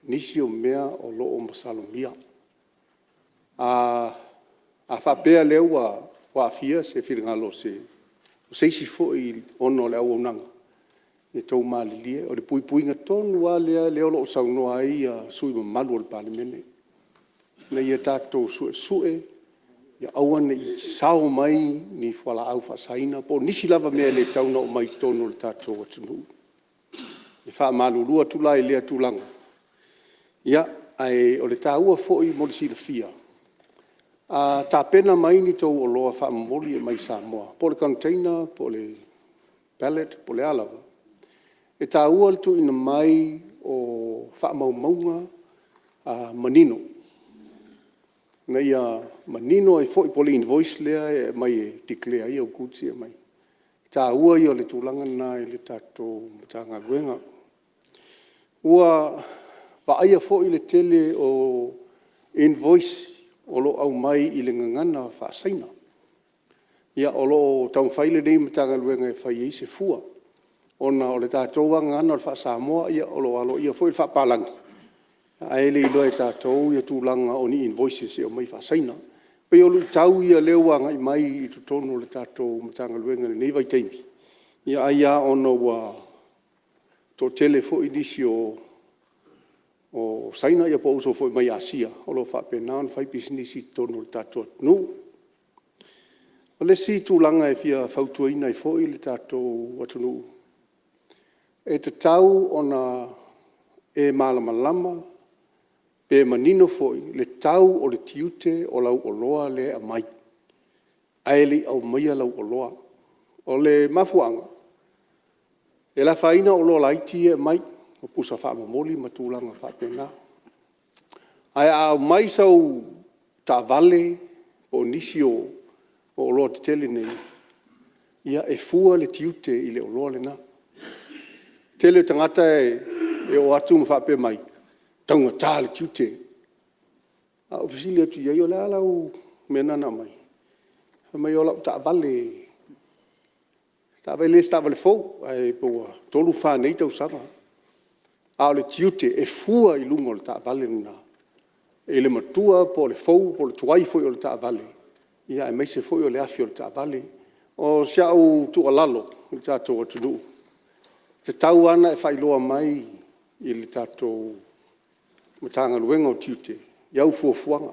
nisi o mea o lo o masalomia. A faapea o lea ua aafia se finagalo o se isi foi ona o le auaunaga, ia outou malilie, o le puipuiga tonu lava lea o lo o saunoa ai sui usufono mamalu o le Palemene, ina ia tatou suesue, ia aua ne i sao mai ni fualaau faasaina po o nisi lava mea e le tatau ona oo mai totonu o le tatou atunuu. E faamalulu atu la i lea tulaga, ae o le taua foi mo le silafia, a tapena mai ni tou oloa faamomoli e aumai i Samoa, po o le container po o le pallet po o le a lava, e taua le tuuina mai o faamaumauga manino, ina ia manino ai foi po o le invoice lea e aumai e declare ai au goods ia e aumai. O le taua ia o le tulaga lena i le tatou Matagaluega. Ua vaaia foi le tele o invoice o lo o aumai i le gagana faa-Saina. Ia, o lo o taumafai lenei Matagaluega e fai i ai se fua, ona o le tatou lava gagana o le faa-Samoa, o lo o aloaia foi le faapalagi, ae le iloa e tatou tulaga o ni invoices e aumai faa-Saina. E pei o luitau ia o lea ua agai mai i totonu o le tatou Matagaluega i lenei vaitaimi, ia ai lava ona ua toatele foi nisi o Saina po o uso foi mai Asia o lo o faapena ona faipisinisi i totonu o le tatou atunuu. O le isi tulaga e fia fautuaina ai foi le tatou atunuu, e tatau ona e malamalama pe manino foi le tau o le tiute o lau oloa lea e aumai, ae le i aumaia lau oloa. O le mafuaaga, e le afaina oloa laiti ia e aumai, o pusa faamomoli ma tulaga faapena. Ae a aumai sau taavale po o nisi o oloa tetele nei, ia e fua le tiute i le oloa lena. O le tele o tagata e o atu ma faapea mai, e taugata le tiute. Ae ou fesili atu i ai, o le a lau mea lena na aumai? Fai mai o lau taavale, e le o se taavale fou, ae pe ua 3 fa nei tausaga. A o le tiute, e fua i luga o le taavale lena i le matua po o le fou po o le tuai foi o le taavale, aemaise foi o le afi o le taavale. O si au tuualalo i le tatou atunuu, e tatau lava ona e faailoa mai i le tatou Matagaluega o Tiute i au fuafuaga.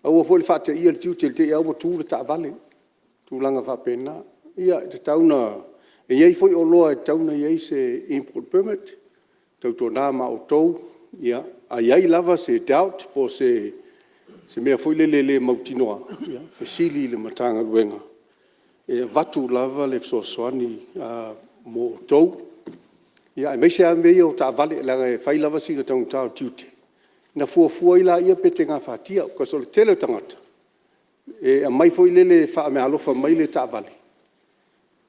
Aua foi le faateia le tiute i te i lava ua tu le taavale, tulaga faapena. Ia e tatau ona i ai foi oloa e tatau ona i ai se import permit, tautuana ma outou a i ai lava se doubt po o se mea foi lele e le mautinoa, ia fesili i le Matagaluega e avatu lava le fesoasoani mo outou, aemaise lava mea ia o taavale, leaga e fai lava sina taugata o tiute, ona fuafua ai lea pe te gafatia. Because o le tele o tagata, E aumai foi lele faameaalofa mai le taavale,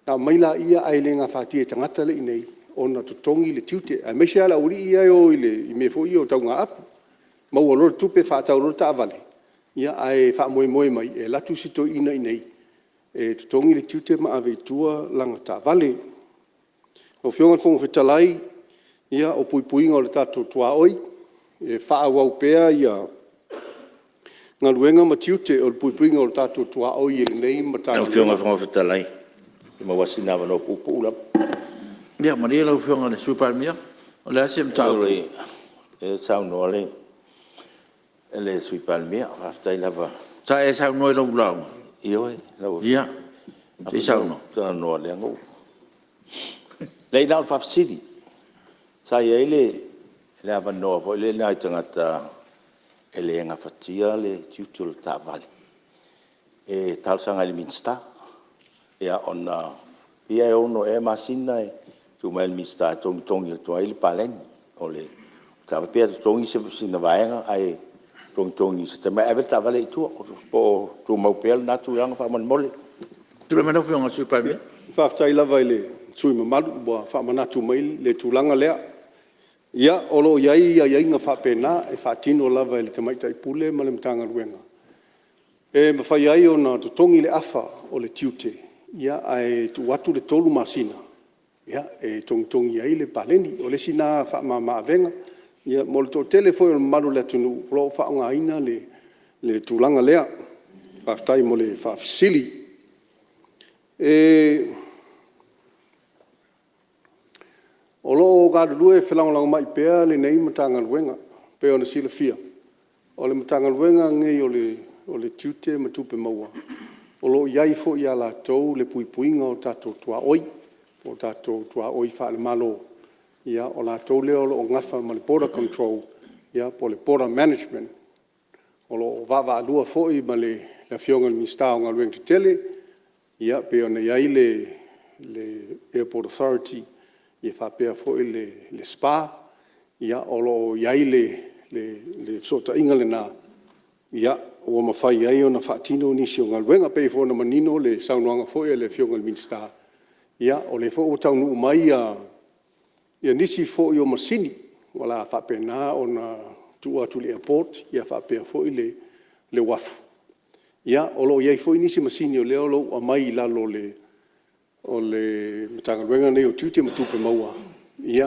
aumai laia ae le gafatia e tagata la e i inei ona totogi le tiute, aemaise lava le aualii ia e o i mea foi ia o tauga apu, maua loa le tupe faatau loa le taavale, ae faamoemoe mai e alu atu si toeaina i inei e totogi le tiute ma ave i tua lana taavale. Lau Afioga i le Fofoga Fetalai, ia o puipuiga o le tatou tuaoi, e faaauau pea galuega ma tiute o le puipuiga o le tatou tuaoi e lenei Matagaluega. Lau Afioga i le Fofoga Fetalai, pe maua sina avanoa puupuu lava. Ia malie lau Afioga i le Sui Palemia, o le a se mataupu? Lea e saunoa le Sui Palemia, faafetai lava. Sa e saunoa i lau lauga? Ioe lau Afioga. Ia, se i saunoa. Leai na o le faafesili, sa i ai le avanoa foi lea i nai tagata e le gafatia le tiute o le taavale e talosaga i le Minisita, ia ona e 6 ea masina e tuu mai le Minisita e togitogi atu ai le paleni o le taavale, pe totogi sina vaega ae togitogi i se taimi ae ave le taavale i tua. Po o tumau pea lena tulaga faamolemole. Tulai mai lau Afioga i le Sui Palemia. Faafetai lava i le sui usufono mamalu ua faamanatu mai le tulaga lea. Ia, o lo o i ai aiaiga faapena e faatino lava e le Tamaitai Pule ma le Matagaluega, e mafai ai ona totogi le afa o le tiute, ae tuu atu le 3 masina e togitogi ai le paleni. O le isi lena faamama-avega mo le toatele foi o le mamalu o le atunuu o lo o faaaogaina le tulaga lea. Faafetai mo le faafesili. O lo o galulue felagolagomai pea lenei Matagaluega. E pei ona silafia, o le Matagaluega lenei o le Tiute ma Tupe Maua, o lo o i ai foi ia latou le puipuiga o tatou tuaoi, o tatou tuaoi faale-Malo, o latou lea o lo o nafa ma le border control po o le border management. O lo o vaavaalua foi ma le Afioga i le Minisita o Galuega Tetele, e pei ona i ai le Airport Authority faapea foi le SPA, o lo o i ai le fesootaiga lena ua mafai ai ona faatino nisi o galuega. E pei foi ona manino le saunoaga foi a le Afioga i le Minisita, o lea foi ua taunuu mai nisi foi o masini o le a faapena ona tuu atu i le airport faapea foi le uafu. O lo o i ai foi nisi masini o lea o lo o aumai i lalo o le Matagaluega lenei o Tiute ma Tupe Maua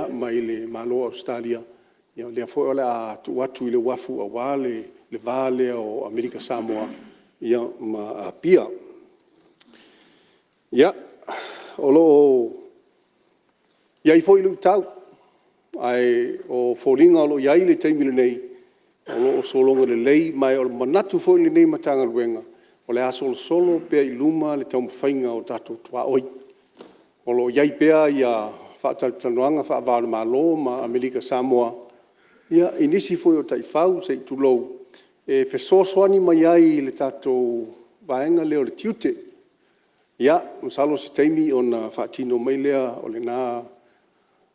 mai le Malo o Ausetalia, o lea foi o le a tuu atu i le uafu aua le va lea o Amerika Samoa ma Apia. Ia, o lo o i ai foi luitau, ae o foliga o lo o i ai le taimi lenei, o lo o sologa lelei, ma o le manatu foi o lenei Matagaluega, o le a solosolo pea i luma le taumafaiga o tatou tuaoi. O lo o i ai pea faatalatalanoaga faava o le Malo ma Amerika Samoa i nisi foi o taifau se i tulou, e fesoasoani mai ai i le tatou vaega lea o le tiute. Ia, masalo o se taimi ona faatino mai lea o lena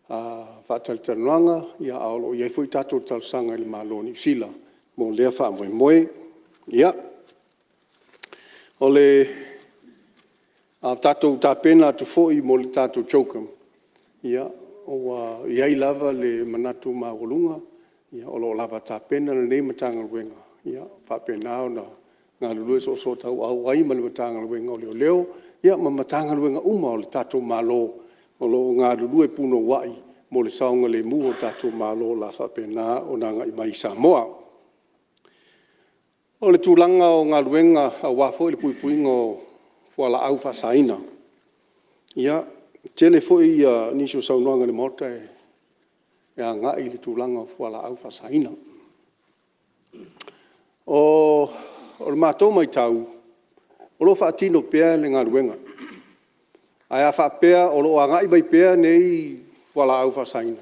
faatalatalanoaga, a o lo o i ai foi tatou talosaga i le Malo o Niu Sila mo lea faamoemoe. Ia, o le a tatou tapena atu foi mo le tatou CHOGM, ua i ai lava le manatu maualuga o lo o lava tapena lenei Matagaluega e faapena ona galulue soosootauau ai ma le Matagaluega o Leoleo ma Matagaluega uma a le tatou Malo o lo o galulue punouai mo le saogalemu o le tatou Malo o le a faapena ona agai mai i Samoa. O le tulaga o galuega aua foi le puipuiga o fualaau faasaina. Ia, e tele foi nisi o saunoaga i le Maota e agai i le tulaga o fualaau faasaina. O le matou matau, o lo o faatino pea le galuega, ae a faapea o lo o agai mai pea nei fualaau faasaina,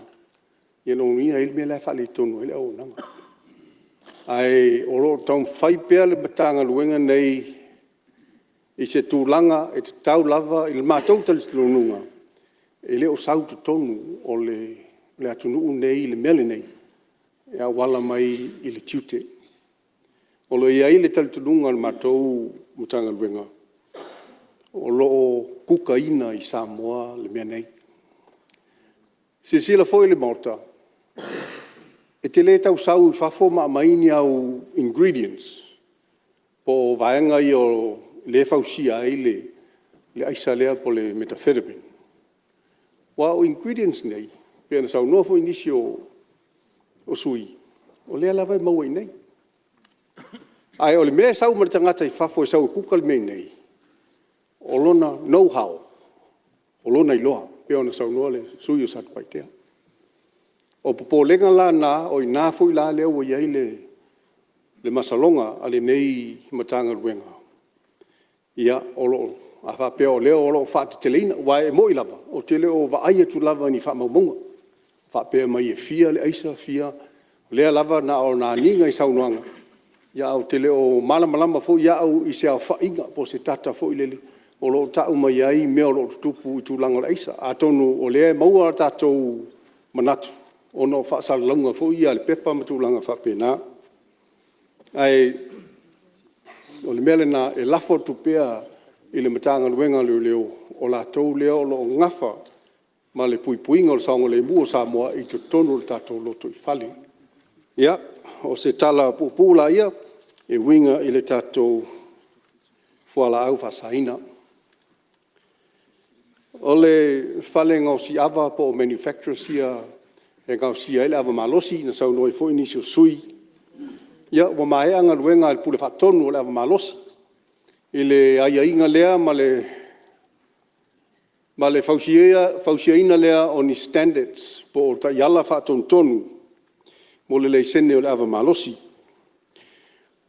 ia lona uiga e i ai le mea la e faaletonu ai le auaunaga. Ae o lo o taumafai pea le Matagaluega lenei i se tulaga e tatau lava i le matou talitonuga, e le o sau i totonu o le atunuu lenei le mea lenei e auala mai i le tiute. O lo o i ai le talitonuga o le matou Matagaluega, o lo o kukaina i Samoa le mea nei. Silasila foi le Maota, e te le tau sau i fafo ma aumai ni au ingredients po o vaega ia lea e fausia ai le aisa lea po o le metaphelame. Aua o ingredients nei, e pei ona saunoa foi nisi o sui usufono, o lea lava e maua i inei. Ae o le mea e sau ma le tagata i fafo e sau e kuka le mea i inei, o lona know how, o lona iloa, e pei ona saunoa le sui usufono o Satupaitea. O popolega la na, o i ina foi lea ua i ai le masaloga a lenei Matagaluega, ia a faapea o lea o lo o faateteleina. Aua e moni lava, ou te le o vaai atu lava i ni faamaumauga o faapea mai e fia le aisa fia… O lea lava na ona agiga i saunoaga, ae ou te le o malamalama foi au i se aofaiga po o se data foi lele o lo o tau mai ai mea o lo o tutupu i tulaga o le aisa. Atonu o lea e maua tatou manatu ona o faasalalauga foi ia a le pepa ma tulaga faapena. Ae o le mea lena, e lafo atu pea i le Matagaluega o Leoleo, o latou lea o lo o nafa ma le puipuiga o le saogalemu o Samoa i totonu o tatou lotoifale. Ia, o se tala puupuu lea e uiga i le tatou fualaau faasaina. O le fale gaosi ava po o manufacturers ia e gaosia ai le ava malosi na saunoa ai foi nisi o sui usufono. Ia ua maea galuega a le Pule Faatonu o le ava malosi i le aiaiga lea ma le fausiaina lea o ni standards po o taiala faatonutonu mo le laisene o le ava malosi.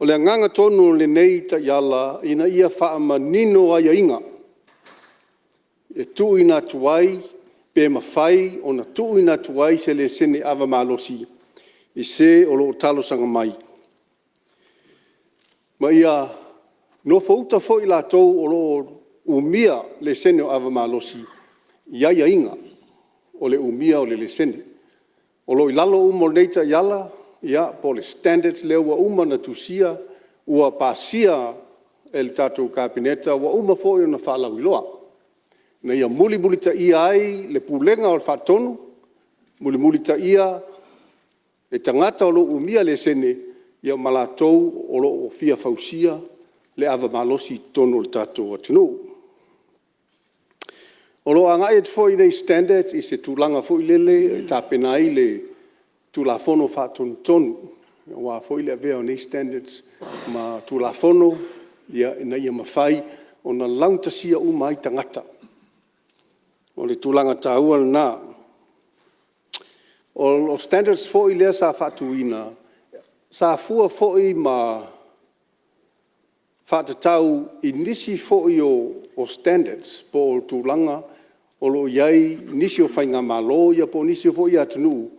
O le agaga tonu o lenei taiala, ina ia faamanino aiaiga e tuuina atu ai pe mafai ona tuuina atu ai se laisene ava malosi i se o lo o talosaga mai, ma ia nofouta foi latou o lo o umia laisene o ava malosi i aiaiga o le umia o le laisene. O lo o i lalo uma o nei taiala po o le standards lea ua uma ona tusia, ua pasia e le tatou Kapeneta, ua uma foi ona faalauiloa, ina ia mulimulitaia ai le Pulega Faatonu, mulimulitaia e tagata o lo o umia laisene ma latou o lo o fia fausia le ava malosi i totonu o le tatou atunuu. O lo o agai atu foi nei standards i se tulaga foi lele e tapena ai le Tulafono Faatonutonu aua foi le avea o nei standards ma Tulafono ina ia mafai ona laugatasia uma ai tagata. O le tulaga taua lena. O standards foi lea sa faatuina, sa fua foi ma faatatau i nisi foi o standards po o tulaga o lo o i ai nisi o faigamalo po o nisi foi atunuu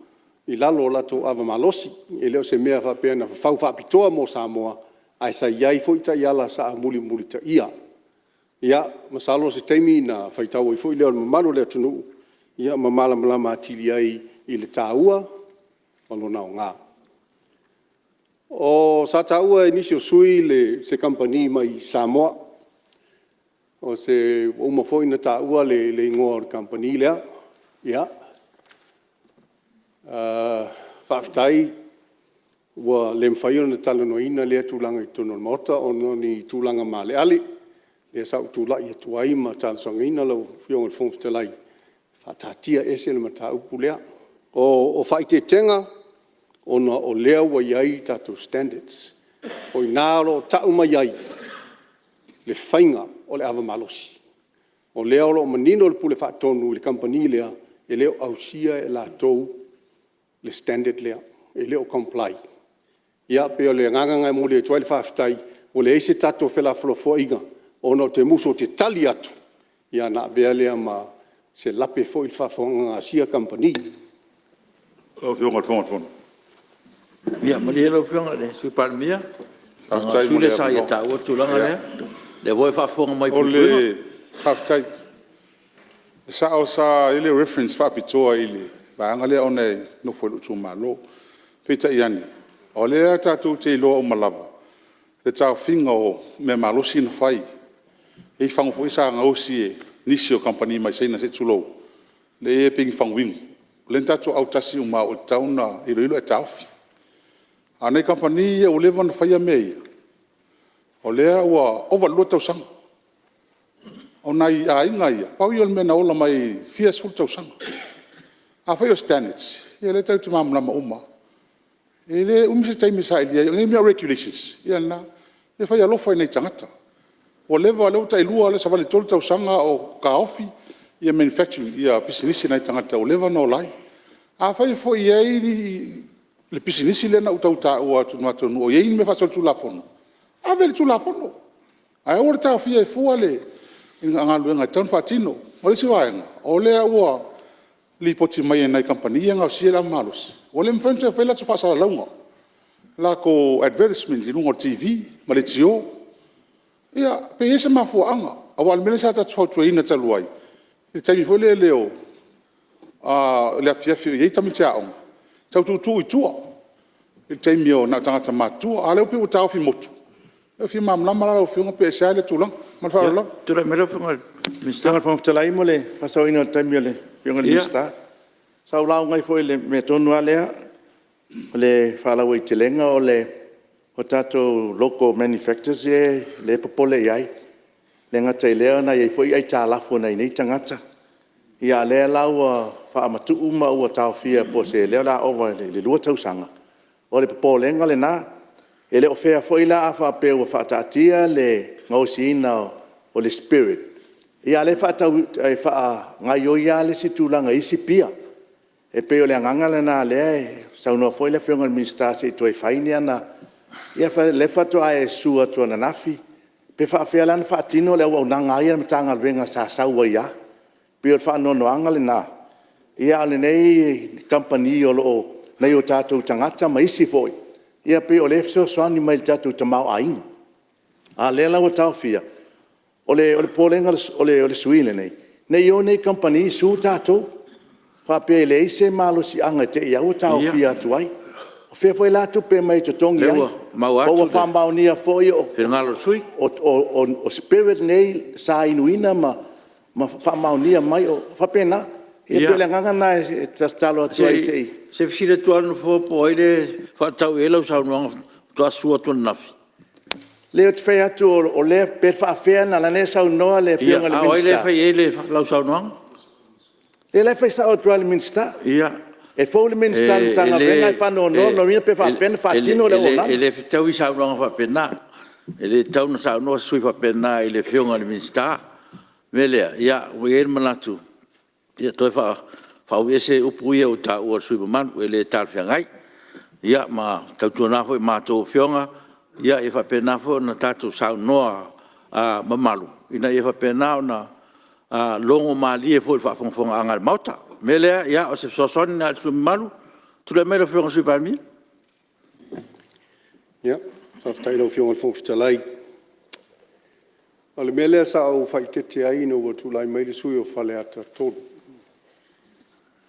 i lalo o latou ava malosi. E le o se mea faapea na fafau faapitoa mo Samoa, ae sa i ai foi taiala sa mulimulitaia. Ia, masalo o se taimi ona faitau ai foi lea o le mamalu o le atunuu ma malamalama atili ai i le taua ma lona aoga. Sa taua e nisi o sui usufono se kamupani mai Samoa, ua uma foi ona taua le igoa o le kamupani lea. Faafetai ua le mafai ona talanoaina lea tulaga i totonu o le Maota ona o ni tulaga maaleale, lea sa ou tulai atu ai ma talosagaina lau Afioga i le Fofoga Fetalai, faataatia ese le mataupu lea. O faaeteetega, ona o lea ua i ai tatou standards, o i ina o lo o tau mai ai le faiga o le ava malosi. O lea o lo o manino le Pule Faatonu i le kamupani lea, e le o ausia e latou le standard lea, e le o comply. Ia pei o le agaga lena e momoli atu ai le faafetai, ua leai se tatou felafolafoaiga, ona ou te musu ou te tali atu, ia ona avea lea ma se lape foi i le faafofogaaga a sia kamupani. Lau Afioga i le Fofoga o le Fono. Ia malie lau Afioga i le Sui Palemia, leaga o le sui usufono lea sa ia taua le tulaga lea, o lea foi e faafofoga mai i puipuiga. Faafetai. E sao sa i ai le reference faapitoa i le vaega lea ona e nofo i lou itumalo. Peitai ane, o lea tatou te iloa uma lava, le taofiga o mea malosi na fai. E i ai fagu foi ia sa gaosi e nisi o kamupani mai Saina se i tulou, lea e pei ni fagu inu, lea na tatou autasi uma lava ua tatau ona iloilo ae taofi. A o nai kamupani ia ua leva ona faia mea ia, o lea ua ova i le 2 tausaga. O nai aiga ia, pau ia o le mea na ola mai le fia sefulu tausaga. Afai o standards, ia o lea tatou te malamalama uma lava. E le umi se taimi e sailia ai, o nei mea o regulations, ia lena. Ia fai alofa i nai tagata. Ua leva, o lea ua tai lua, o lea ua savali i le 3 tausaga o taofi manufacturing pisinisi a nai tagata ua leva ona ola ai. Afai foi e i ai le pisinisi lea na ou tau taua atu i le matou nuu o i ai ni mea faasolitulafono, ave i le Tulafono, ae aua le taofia ai fua le galuega e tatau ona faatino. O le isi vaega, o lea ua lipoti mai e nai kamupani ia e gaosia le ava malosi, ua le mafai ona toe faia a latou faasalalauga, latou advertisement i luga o le TV ma leitio. Ia, pe i ai se mafuaaga. Aua o le mea lea sa tatou fautuaina talu ai i le taimi foi lele o le afiafi o i ai tamaiti aoga, tau tuutuu i tua i le taimi na o tagata matutua. A o lea pei ua taofi motu, ia e fia malamalama la lau Afioga pe aisea lea tulaga. Ma le faaaloalo lava. Tulai mai lau Afioga i le Minisita. Lau Afioga i le Fofoga Fetalai mo le faasaoina o le taimi o le Afioga i le Minisita. Sa ou lauga ai foi i le mea tonu lava lea, o le faalauaitelega o tatou local manufacturers lea e popole i ai. E le gata i lea na i ai foi aitalafu a nai nei tagata, a o lea la ua faamatuu ma ua taofia po o se… lea o le a ova i le 2 tausaga. O le popolega lena. E le o fair foi la a faapea ua faataatia le gaosiina o le spirit, a o lea e faagaoioi lava le isi tulaga i isi pia. E pei o le agaga lena o lea e saunoa foi le Afioga i le Minisita se i toe fai ni ana… Ia o lea faatoa e susu atu ananafi, pe faapefea la ona faatino le auaunaga lava ia a le Matagaluega sa sau ai lava. E pei o le faanoanoaga lena, a o lenei kamupani o lo o… nai o tatou tagata ma isi foi, ia pei o lea e fesoasoani mai i le tatou tamaoaiga. A o lea la ua taofia, o le popolega o le sui usufono lenei, ne i o nei kamupani sue tatou, faapea e leai se malosiaga te i lava ua taofia atu ai. O fea foi la tupe e aumai e totogi ai? Ma ua faamaonia foi o spirit nei sa inuina ma faamaonia mai, e faapena. E pei o le agaga lena e tatalo atu ai se i… Se i fesili atu lava le Nofoa po o ai lea e faatatau i ai lau saunoaga faatoa susu atu ananafi? Lea ou te fai atu pe faapefea ona… leaga o lea e saunoa le Afioga i le Minisita. A o ai lea e fai i ai lau saunoaga? Ia lea e fai sao atu lava e le Minisita. E fou le Minisita i le Matagaluega ae faanoanoa lona uiga pe faapefea ona faatino le auaunaga. E le fetaui saunoaga faapena. E le tatau ona saunoa se sui usufono faapena i le Afioga i le Minisita. O le mea lea, ua i ai le manatu, ia toe faaui ese upu ia ua taua e le sui usufono mamalu, e le talafeagai. Ia ma tautuana foi ma a outou Afioga, ia faapena foi ona tatou saunoa mamalu ina ia faapena ona logomalie foi i le faafogafogaaga a le Maota. O le mea lea, o se fesoasoani lena i le sui usufono mamalu. Tulai mai lau Afioga i le Sui Palemia. Faafetai i lau Afioga i le Fofoga Fetalai. O le mea lea sa ou faaeteete ai ina ua tulai mai le sui usufono o Faleata 3,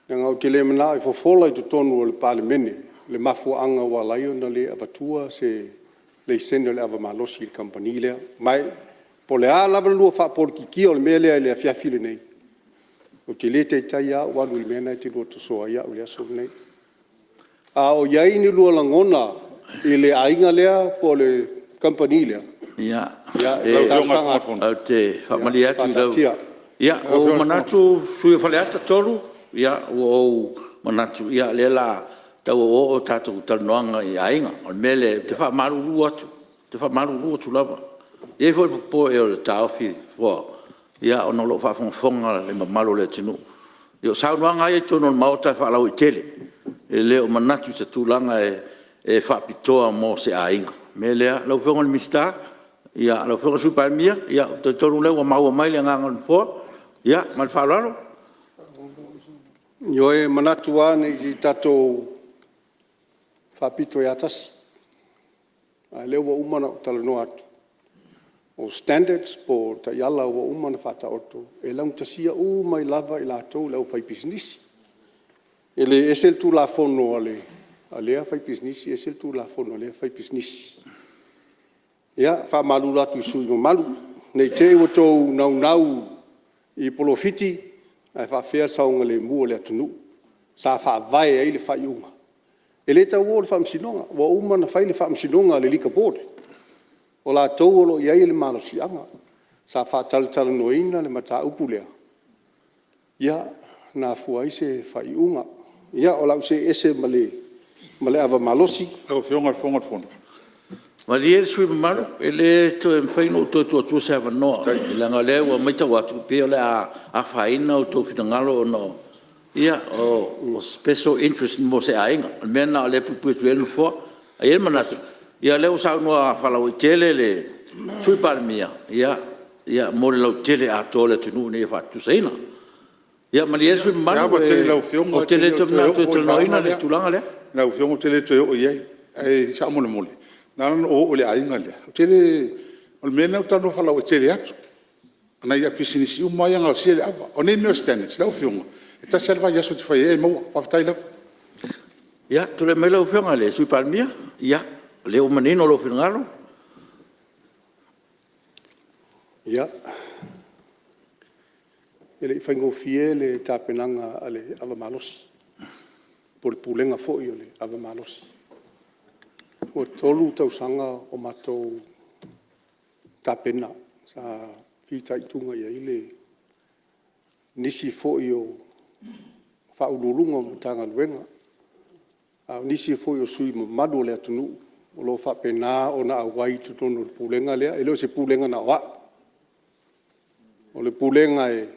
leaga ou te le manao e fofola i totonu o le Palemene le mafuaaga ua ala ai ona le avatua se laisene o le ava malosi i le kamupani lea. Ma e po o le a lava le lua faapolokikia o le mea lea i le afiafi lenei, ou te le taitai lava ou alu i le mea lena e te lua tosoa ai au i le aso lenei. A o i ai ni lua lagona i le aiga lea po o le kamupani lea, ia, e talosaga atu, Ou te faamalie atu i lau... faataatia. Ia, ua ou manatu le sui usufono mo Faleata 3, ua ou manatu o lea o le a tau oooo a tatou talanoaga i aiga. O le mea lea, ou te faamalulu atu, ou te faamalulu atu lava. E i ai foi le popo'e o le taofi o le Nofoa ona o lo o faafogafoga le mamalu o le atunuu. O saunoaga lava ia i totonu o le Maota e faalauaitele, e le o manatu i se tulaga e faapitoa mo se aiga. O le mea lea, lau Afioga i le Minisita, lau Afioga i le Sui Palemia, ou te talitonu o lea ua maua mai le agaga o le Nofoa. Ia, ma le faaaloalo. Ioe, e manatu lava ne i tatou faapito ia tasi, a o lea ua uma ona ou talanoa atu, o standards po o taiala ua uma ona faataoto, e laugatasia uma ai lava i latou le aufaipisinisi. E le ese le Tulafono a lea faipisinisi ese le Tulafono a lea faipisinisi. Ia, e faamalulu atu i sui usufono mamalu, ne i te i ua outou naunau i polofiti ae faapefea le saogalemu o le atunuu sa faavae ai le faaiuga. E le tau o i le Faamasinoga, ua uma ona fai le faamasinoga a le Liquor Board, o latou o lo o i ai le malosiaga. Sa faatalatalanoaina le mataupu lea, ia na afua ai se faaiuga. Ia o le a ou see ese ma le ava malosi. Lau Afioga i le Fofoga o le Fono... Malie le sui usufono mamalu, e le toe mafai ona ou toe tuu atua se avanoa leaga o lea ua maitau atu pei o le a afaina outou finagalo ona o special interest mo se aiga. O le mea lena o lea e puipui atu ai le Nofoa. Ae i ai le manatu o lea ua saunoa faalauaitele le Sui Palemia ia mo le lautele atoa o le atunuu ina ia faatutusaina. Ia malie le sui usufono E mamalu ava tele i lau Afioga ou te le toe manatu e talanoaina le tulaga lea. Lau Afioga ou te le toe oo i ai. Ae faamolemole, na ala ona ou oo i le aiga lea, ou te le… O le mea lena ou te talanoa faalauaitele atu, o nai au pisinisi uma lava ia e gaosia le ava. O nei mea o standards lau Afioga, e tasi lava le vaiaso e te fai ai e maua. Faafetai lava. Ia, tulai mai lau Afioga i le Sui Palemia. Ia, o lea ua manino lou finagalo. Ia, e le i faigofie le tapenaga a le ava malosi po o le Pulega foi o le ava malosi. Ua 3 tausaga o matou tapena, sa fitaituga i ai nisi foi o Ofisa Sili o Pulega o Matagaluega, a o nisi foi o sui usufono mamalu o le atunuu o lo o faapena ona auai i totonu o le Pulega lea. E le o se Pulega na o au, o le Pulega e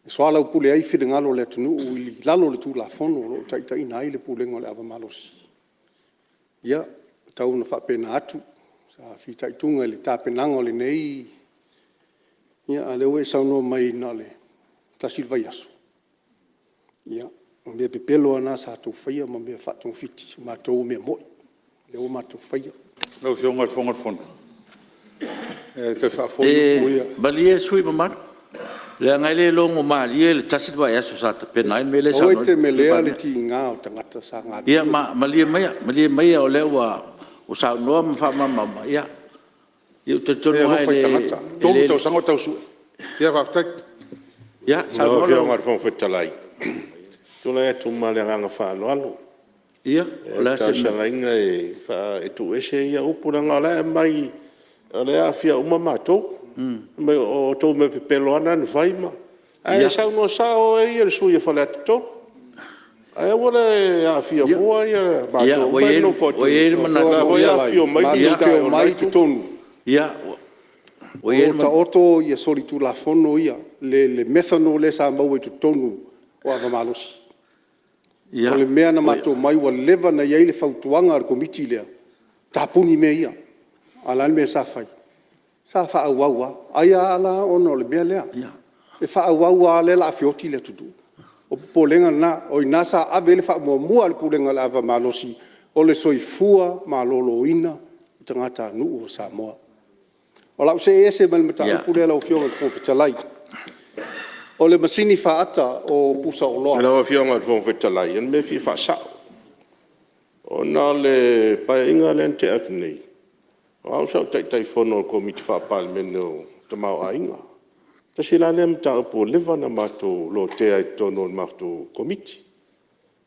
soalaupule ai finagalo o le atunuu i lalo o le Tulafono o lo o taitaiina ai le Pulega o le Ava Malosi. Ia, e tau ina faapena atu, sa fitaituga i le tapenaga o lenei… a o lea ua e saunoa mai na o le tasi le vaiaso. Ia, o mea pepelo lava na sa outou faia ma mea faatogafiti, o matou o mea moni lea ua matou faia. Lau Afioga i le Fofoga o le Fono, e toe faafoi upu ia. Malie le sui usufono mamalu, leaga e le logomalie le tasi le vaiaso sa tapena ai le mea lea e Aua saunoa e ai te le Sui melea Palemia. le tiga o tagata sa galulue. Ia malie malie maia o lea ua saunoa ma faamalamalama. Ia ou te talitonu E lava alofa i tagata, e e 3 le… tausaga o tau sue. Ia faafetai. Ia Lau saunoa Afioga lau i le Fofoga Fetalai, ou te tulai atu ma le agaga faaaloalo. Ia, o E le a se mea… talosagaina e tuuese ia upu leaga o la e aumai o lea e aafia uma matou. Fai mai o outou mea pepelo lava na na fai ma… Ae saunoa sao ai le sui usufono o Faleata 3. Ae aua le aafia fua matou uma ia e nonofo Ua atu i i ai le i, o manatu… la foi e afifio mai Matou Minisita te o lena omai i itu. totonu o lo o taoto solitulafono ia, le methanol lea sa maua i totonu o ava malosi. O le mea na matou omai ua leva ona i ai le fautuaga a le Komiti lea, tapuni mea ia. A o le a le mea sa fai? Sa faaauau lava. Ai lava la ona o le mea lea, e faaauau lava o lea o le a feoti le atunuu. O le popolega lena, o i ina sa ave i ai le faamuamua a le Pulega o le Ava Malosi, o le soifua maloloina o tagatanuu o Samoa. O le a ou see ese ma le mataupu lea lau Afioga i le Fofoga Fetalai. O le masini faata o pusaoloa. Lau Afioga i le Fofoga Fetalai, o le mea e fia faasao, ona o le Paeaiga lea na tea atu nei, o au sa ou Taitaifono i le Komiti Faa-Palemene o le Tamaoaiga. Tasi la lea mataupu ua leva ona matou lotea i totonu o le matou Komiti.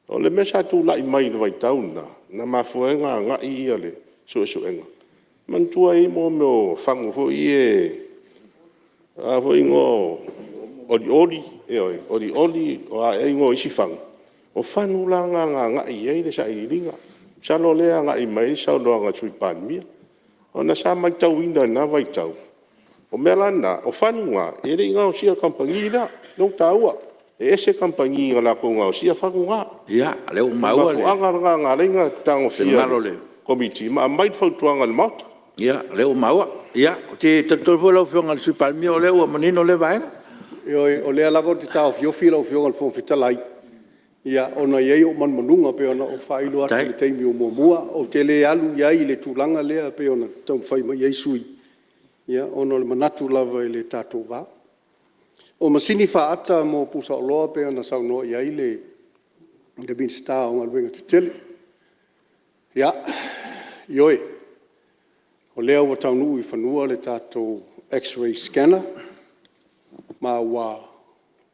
O le mea sa tulai mai i le vaitau lena na mafua ai ona agai le suesuega, manatua e i ai mea o fagu foi ia, o a foi igoa o olioli, ioe, olioli o a ea igoa o isi fagu. O fagu la na na agai i ai le sailiiliga. Masalo o lea e agai mai ai le saunoaga a le Sui Palemia. Ona sa matauina i lena vaitau, o mea la na, o fagu na e le i gaosia e le kamupani lea, lea ua taua. E ese kamupani na latou gaosia fagu na. Ia, o lea ua O le maua le mafuaaga lena na ala ai ona tagofia finagalo e le Komiti ma aumai le fautuaga i le Maota. Ia, o lea ua maua. Ou te talitonu foi lau Afioga i le Sui Palemia o lea ua manino lea vaega. Ioe, o lea lava ou te taofiofi lau Afioga i le Fofoga Fetalai, ona e i ai ou manumanuga pei ona ou faailo atu i le taimi ua muamua. Ou te le alu i ai i le tulaga lea pei ona taumafai mai i ai sui usufono, ona o le manatu lava i le tatou va. O masini faata mo pusaoloa pei ona saunoa i ai le Minisita o Galuega Tetele. Ia, ioe. O lea ua taunuu i fanua le tatou x-ray scanner, ma ua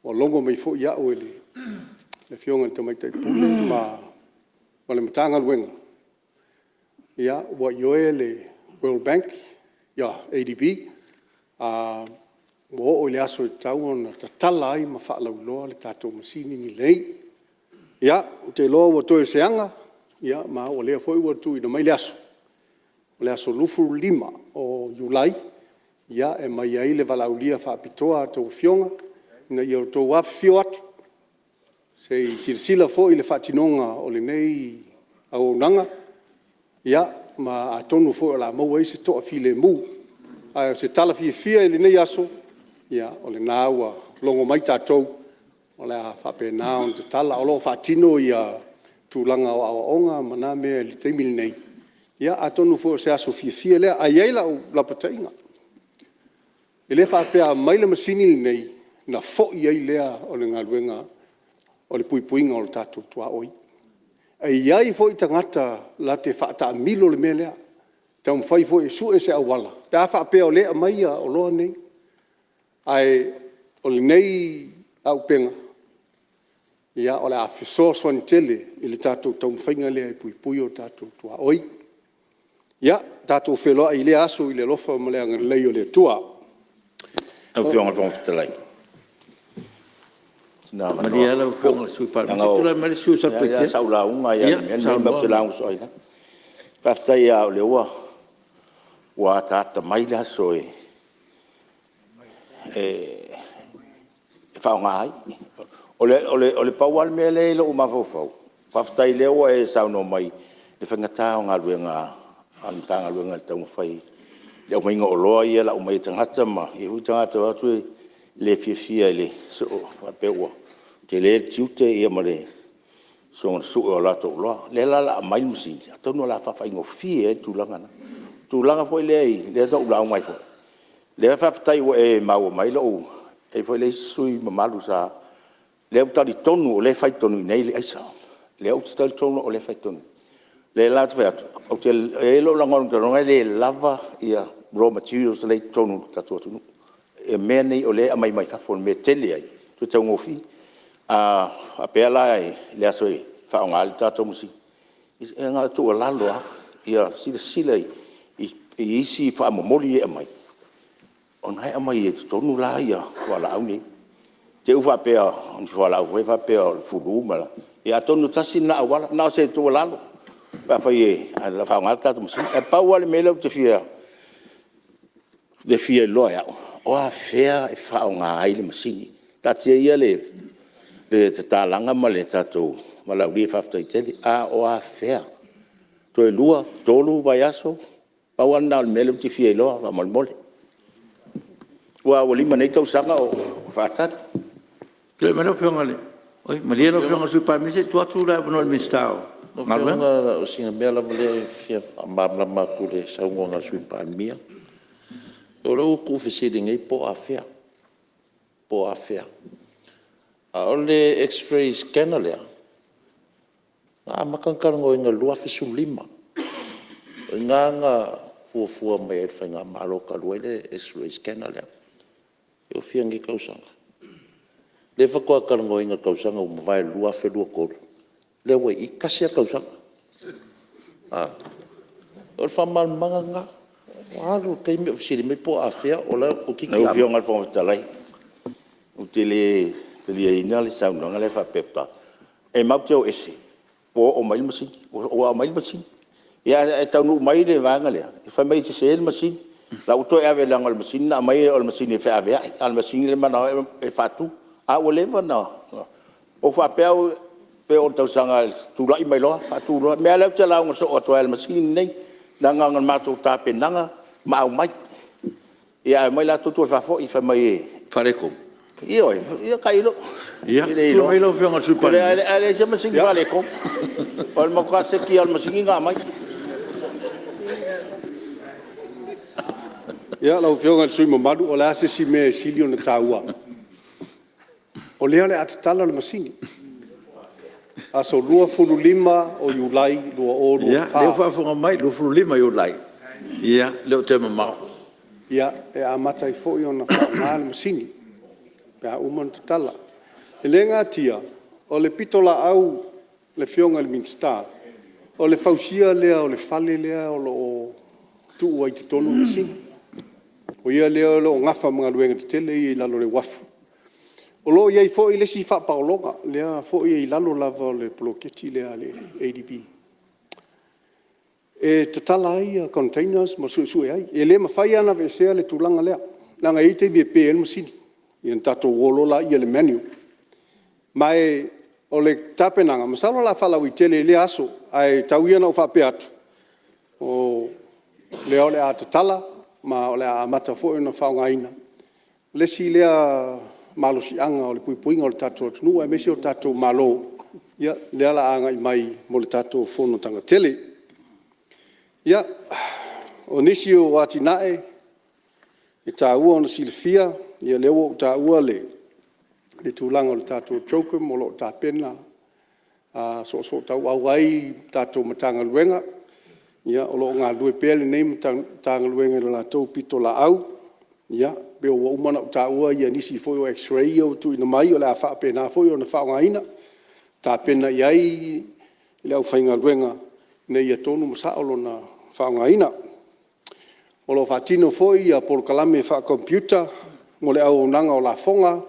logo mai foi au e le Afioga i le Tamaitai Pule ma le Matagaluega, ua ioe le World Bank, ADB, ua oo i le aso e tatau ona tatala ai ma faalauiloa le tatou masini lenei. Ia, ou te iloa ua toe o se aga, ma o lea foi ua tuuina mai le aso, o le aso 25 o Iulai e aumai ai le valaaulia faapitoa a a outou afioga ina ia outou afifio atu se i silasila foi i le faatinoga o lenei auaunaga, ma atonu foi o le a maua ai se toafilemu. Ae o se tala fiafia i lenei aso, o lena ua logo mai tatou o le a faapena ona tatala. O lo o faatino tulaga o aoaoga ma na mea i le taimi lenei, ia atonu foi o se aso fiafia lea. Ae i ai lau lapataiga, e le faapea a aumai le masini lenei ona foi ai lea o le galuega o le puipuiga o le tatou tuaoi. E i ai foi tagata latou te faataamilo le mea lea, e taumafai foi e sue se auala pe a faapea o lea e aumai oloa nei. Ae o lenei auupega, ia o le a fesoasoani tele i le tatou taumafaiga lea e puipui o tatou tuaoi. Ia, tatou feiloai i lea aso i le alofa ma le agalelei o le Atua. Lau Afioga i le Fofoga Fetalai, sina avanoa. Malie lava lau Afioga i le Sui Palemia, se i tulai mai le sui usufono mo Satupaitea. Leaga sa ou lauga ai lava i le mea lenei matou te lauga soo ai lava. Faafetai lava o lea ua ataata mai le aso e faaaoga ai. O le pau lava le mea lea e i lou mafaufau, faafetai o lea ua e saunoa mai i le faigata o galuega a le Matagaluega i le taumafai i le aumaiga o oloa ia e lau mai e tagata ma e i ai foi tagata e o atu e le fiafia faapea ua tele le tiute ma le soona sue o latou oloa. O lea la o le a aumai le masini, atonu o le a faafaigofie ai le tulaga lena. O le tulaga foi lea lea na ou lauga ai foi, lea faafetai ua e maua mai lou… e i ai foi le isi sui usufono mamalu sa… lea ou te talitonu o lea e fai tonu i inei le aisa. O lea ou te talitonu o lea e fai tonu i inei. O lea la ou te fai atu, e i ai lou lagona e le lava raw materials la e i totonu o le tatou atunuu. O mea nei o lea e aumai mai fafo i le mea e tele ai, e taugofie. A faapea la i le aso e faaaoga ai le tatou masini, ia na o le tuualalo lava, ia silasila i isi faamomoli ia e aumai, ona e aumai ai i totonu fualaau nei. I te'i ua faapea o ni fualaau foi nei faapea o le flu ma le… ia atonu tasi lena auala. Na o se tuualalo pe afai o le a faaaoga le tatou masini. Ae pau lava le mea lea ou te fia iloa e au, o afea e faaaoga ai le masini? Taatia ia le tatalaina ma le tatou valaaulia faafetai tele, a o afea? Toe 2, 3 vaiaso? Pau lava lena o le mea lea ou te fia iloa faamolemole, aua ua 5 nei tausaga o faatali. Oi, malie lau Afioga i le Sui Palemia se i tuu atu le avanoa i le Minisita o Galuega. Lau Afioga o sina mea lava lea e fia faamalamalama atu i le saunoaga a le Sui Palemia. O lea ua tuufesili nei po o afea, po o afea. A o le x-ray scanner lea, na amata ona talanoaina i le 2015. O i ina na fuafua mai ai e le faigamalo talu ai le x-ray scanner lea. Ua fia nei tausaga? Lea faatoa talanoaina i le tausaga ua mavae i le 2023, lea ua i i, tasi lava le tausaga. O le faamalamalamaga lena. Ua alu le taimi o fesili mai po o afea, o la e toeitiiti Lau amata. Afioga i le Fofoga Fetalai, ou te le taliaina le saunoaga lea faapea faatoa… E matou te o ese ua oo mai le masini, ua aumai le masini. Ae taunuu mai le vaega lea fai mai e sese le masini. La ua toe ave leaga o le masini na aumai o le masini e feaveai, a o le masini lea e manao ai e faatu. A ua leva ona ou faapea au pe oo i le tausaga e tulai mai loa faatu loa. O le mea lava lea ou te lauga soo atu ai i le masini lenei, leaga na matou tapenaga ma aumai. Ae omai latou toe faafoi fai mai e faaletonu. Ioe, ia tailo Ia, i le tulai mai lau Afioga i le Sui Palemia. Ae leai se masini faaletonu, o le matua seki lava o le masini na aumai. Ia, lau Afioga i le sui usufono mamalu, o le a se isi mea e sili ona taua? O lea o le a tatala le masini, aso 25 o Iulai 2024. Ia, lea ua faafofoga mai 25 Iulai. Ia, e le o toe mamao. Ia, e amata ai foi ona faaaoga le masini pe a uma ona tatala. E le natia, o le pitolaau a le Afioga i le Minisita, o le fausia lea o le fale lea o lo o tuu ai i totonu masini. O ia lea o lo o nafa ma galuega tetele ia i lalo o le uafu. O lo o i ai foi le isi faapaologa lea foi e i lalo lava o le poloketi lea a le ADB e tatala ai containers ma suesue ai. E le mafai lava ona aveesea le tulaga lea, leaga e i ai taimi e pe ai le masini, ia ona tatou o loa lea i le manual. Ma o le tapenaga, masalo o le a faalauaitele i lea aso, ae tau ia ina ou faapea atu, o lea o le a tatala ma o le a amata foi ona faaaogaina le isi lea malosiaga o le puipuiga o le tatou atunuu aemaise o le tatou Malo, lea o le a agai mai mo le tatou fonotaga tele. Ia, o nisi o atinae e taua ona silafia, o lea ua ou taua le tulaga o le tatou CHOGM o lo o tapena, soosootauau ai tatou Matagaluega. O lo o galulue pea lenei Matagaluega i le latou pitolaau. Ia, pei ua uma ona ou taua nisi foi o x-ray ia ua tuuina mai o le a faapena foi ona faaaogaina, tapena i ai le aufaigaluega ina ia tonu ma sao lona faaaogaina. O lo o faatino foi polokalame faa-computer mo le auaunaga o lafoga.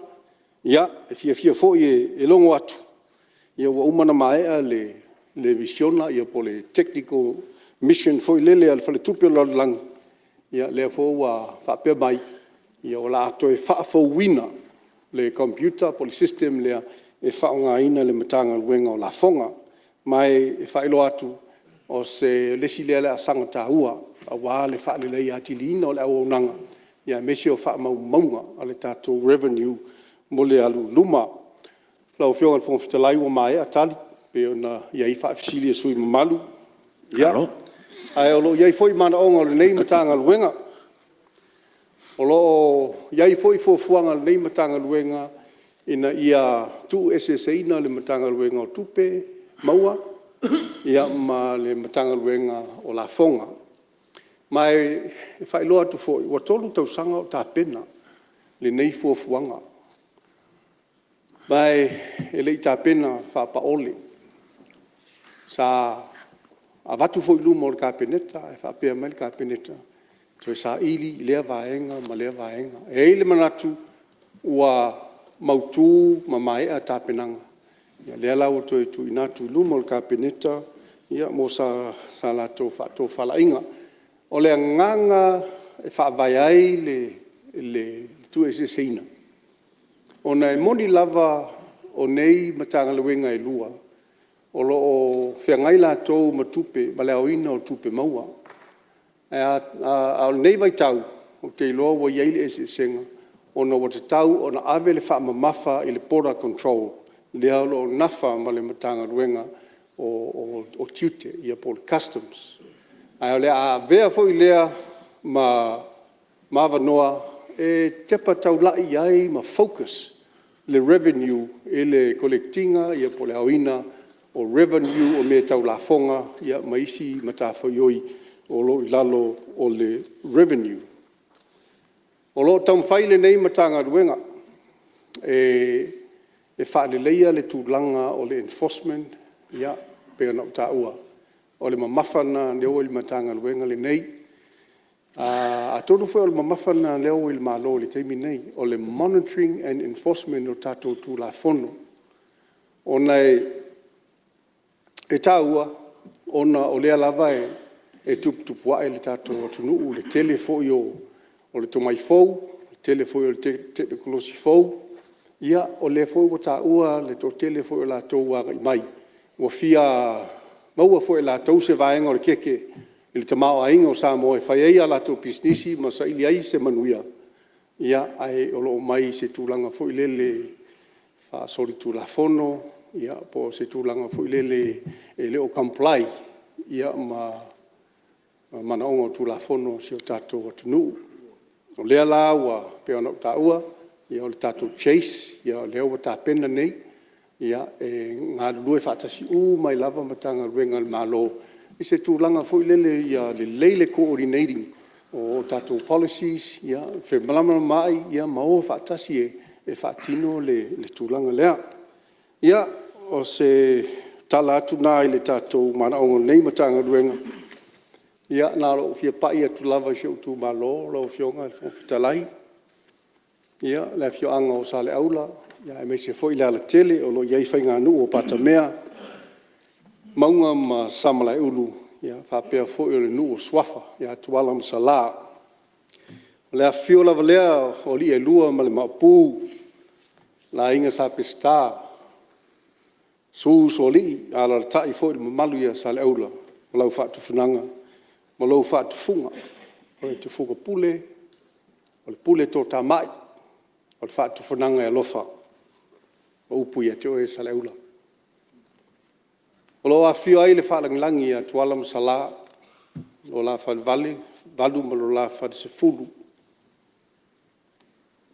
Ia, e fiafia foi e logo atu, ua uma ona maea le misiona po o le technical mission foi lele a le Faletupe o le Lalolagi, o lea foi ua faapea mai, o le a toe faafouina le computer po o le system lea e faaaogaina e le Matagaluega o Lafoga. Ma e faailoa atu, o le isi lea laasaga taua aua le faaleleia atiliina o le auaunaga, aemaise o faamaumauga a le tatou revenue mo le alu i luma. Lau Afioga i le Fofoga Fetalai ua maea tali e pei ona i ai faafesili a sui usufono mamalu. Ia, ae o lo o i ai foi manaoga o lenei Matagaluega. O lo o i ai foi fuafuaga a lenei Matagaluega ina ia tuueseeseina le Matagaluega o Tupe Maua ma le Matagaluega o Lafoga. Ma e faailoa atu foi, ua 3 tausaga o tapena lenei fuafuaga, ma e le i tapena faapaole. Sa avatu foi i luma o le Kapeneta ae faapea mai le Kapeneta, toe saili i lea vaega ma lea vaega. E i ai le manatu ua mautu ma maea tapenaga, ia lea la ua toe tuuina atu i luma o le Kapeneta mo sa latou faatofalaiga. O le agaga e faavae ai le tuueseeseina, ona e moni lava o nei Matagaluega e 2, o lo o feagai latou ma tupe ma le aoina o tupe maua. A o lenei vaitau, ou te iloa ua i ai le eseesega ona ua tatau ona ave le faamamafa i le border control lea o lo o nafa ma le Matagaluega o Tiute po o le Customs. Ae o le a avea foi lea ma avanoa e tepa taulai i ai ma focus le revenue i le collect ina po o le aoina o revenue o mea tau lafoga ma isi matafaioi o lo o i lalo o le revenue. O lo o taumafai lenei Matagaluega e faaleleia le tulaga o le enforcement pei ona ou taua, o le mamafa lena o lea ua i le Matagaluega lenei. Atonu foi o le mamafa lena o lea ua i le Malo i le taimi lenei, o le monitoring and enforcement o tatou Tulafono, ona e taua ona o lea lava e tuputupuae le tatou atunuu i le tele foi o le tomai fou, le tele foi o le tekonolosi fou. Ia, o lea foi ua taua le toatele foi o latou ua agai mai ua fia maua foi e latou se vaega o le keke i le tamaoaiga o Samoa e fai ai a latou pisinisi ma saili ai se manuia, ae o lo o omai i se tulaga foi lele faasolitulafono po o se tulaga foi lele e le o comply ma manaoga o Tulafono a si o tatou atunuu. O lea la ua pei ona ou taua, o le tatou Chase, o lea ua tapena nei, e galulue faatasi uma ai lava Matagaluega a le Malo i se tulaga foi lele ia lelei le coordinating o tatou policies, ia femalamalamaai ma o faatasi e faatino le tulaga lea. Ia, o se tala atu lena i le tatou manaoga o lenei Matagaluega. Ia na ona ou fia pai atu lava i si ou itumalo lau Afioga i le Fofoga Fetalai, le afioaga o Saleaula, aemaise foi o Lealatele o lo o i ai faiganuu a Patamea, Mauga ma Samalaeulu, faapea foi le nuu o Suafa ia Tuala ma Sala. O le afifio lava lea o alii e lua ma le Maopu, le Aiga Sa Peseta, susu Usoalii, alaalatai foi le mamalu ia Saleaula ma lau faatufugaga ma lou faatufuga. O le tufuga pule, o le pule toatamai, o le faatufugaga e alofa, o upu ia te oe Saleaula. O lo o afifio ai le Faalagilagi ia Tuala ma Sala, lo la Falevalu ma lo la Falesefulu,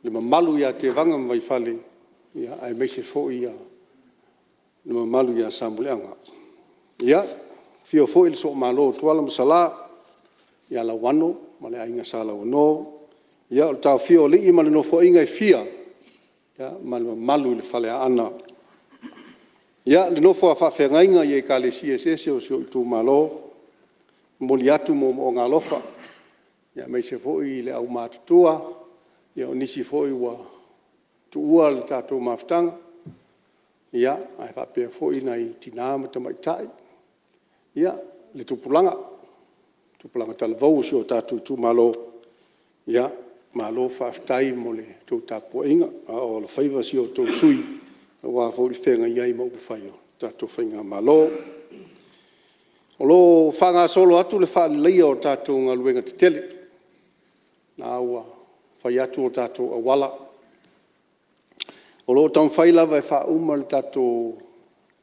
le mamalu ia Tevaga ma Vaifale, aemaise foi le mamalu ia Salemuliaga. Ia, afio foi le Suemalo o Tuala ma Sala, ia Lauano ma le Aiga Sa Lauano, ia o le Taofia o Alii ma Nofoaiga e fia, ma le mamalu i le Faleaana. Ia, le nofo a faafeagaiga i Ekalesia eseese o si ou itumalo, e momoli atu moomooga alofa, aemaise foi le aumatutua, o nisi foi ua tuua le tatou mafutaga, ae faapea foi nai tina ma tamaitai, ia, le tupulaga, tupulaga talavou o si o tatou itumalo, malo faafetai mo le tou tapuaiga a o alofaiva si outou sui usufono aua foi le feagai ai ma upufai o le tatou faigamalo. O lo o faagasolo atu le faaleleia o tatou galuega tetele, lena ua fai atu tatou auala. O lo o taumafai lava e faauma le tatou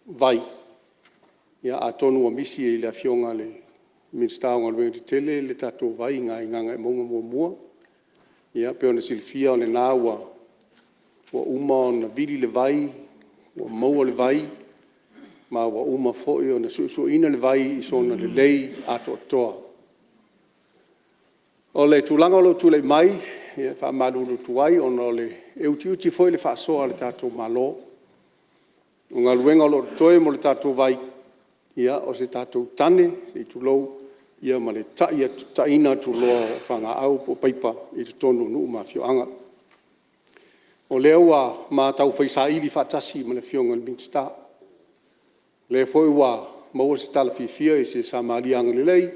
vai, atonu ua misi i le Afioga i le Minisita o Galuega Tetele le tatou vai i Gagaemauga 1. E pei ona silafia o lena ua uma ona vili le vai, ua maua le vai, ma ua uma foi ona suesueina le vai i sona lelei atoatoa. O le tulaga o lo o tulai mai, e faamalulu atu ai ona e utiuti foi le faasoa a le tatou Malo. O galuega o lo o totoe mo le tatou vai, ia o se tatou tane se i tulou, ma le taiina atu loa o fanaau po o paipa i totonu o nuu ma afioaga. O lea ua ma taufai saili faatasi ma le Afioga i le Minisita, o lea foi ua maua se tala fiafia i se Samaria agalelei,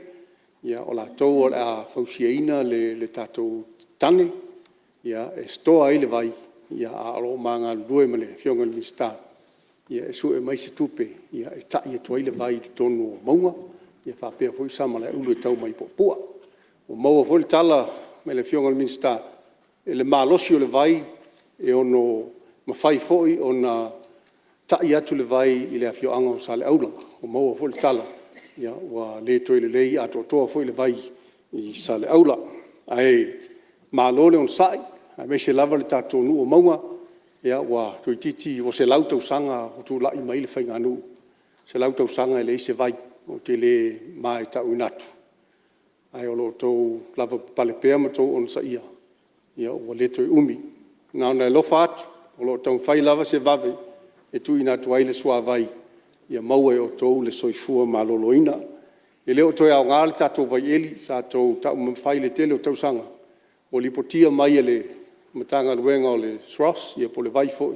o latou o le a fausiaina le tatou tane e store ai le vai, ae o lo o ma galulue ma le Afioga i le Minisita e sue mai se tupe e tai atu ai le vai i totonu o mauga faapea foi Samalaeulu e tau mai i Puapua. Ua maua foi le tala mai le Afioga i le Minisita i le malosi o le vai, e ono mafai foi ona tai atu le vai i le afioaga o Saleaula. Ua maua foi le tala, ua le toe lelei atoatoa foi le vai i Saleaula. Ae malo le onosai, aemaise lava le tatou nuu o Mauga, ua toeitiiti ua 100 tausaga o tulai mai le faiganuu, 100 tausaga e leai se vai. Ou te le ma e tauina atu, ae o lo o outou lavapapale pea ma outou onosaia, ua le toe umi. Na ona alofa atu, o lo o taumafai lava se vave e tuuina atu ai le suavai ia maua e outou le soifua maloloina. E le o toe aoga le tatou vaieli sa outou taumamafa ai i le tele o tausaga, ua lipotia mai e le Matagaluega o le SROS po o le vai foi,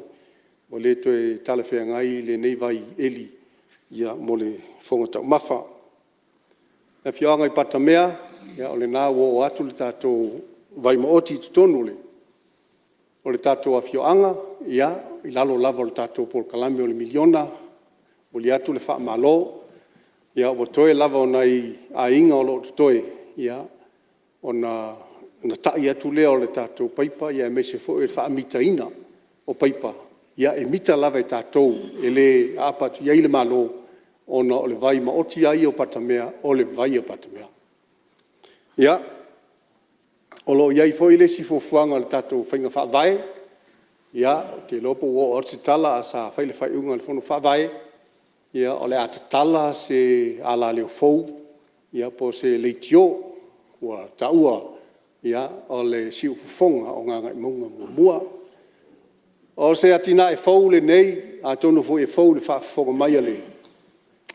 ua le toe talafeagai lenei vaieli mo le fofoga taumafa. Le afioaga i Patamea, o lena ua oo atu le tatou vaimaaoti i totonu o le tatou afioaga, i lalo lava o le tatou polokalame o le miliona. E momoli atu le faamalo, ua toe lava o nai aiga o lo o totoe, ona tai atu lea o le tatou paipa aemaise foi o le faamitaina o paipa, e mita lava e tatou, e le aapa atu i ai le Malo, ona o le vai maoti lava ia o Patamea, o le vai a Patamea. Ia, o lo o i ai foi le isi fuafuaga a le tatou faiga faavae, ou te iloa po ua oo atu se tala, ae sa fai le faaiuga a le Fono Faavae, o le a tatala se alaleo fou po o se leitio ua taua o le siufofoga o Gagaemauga 1. O se atinae fou lenei, atonu foi e fou i le faafofoga mai a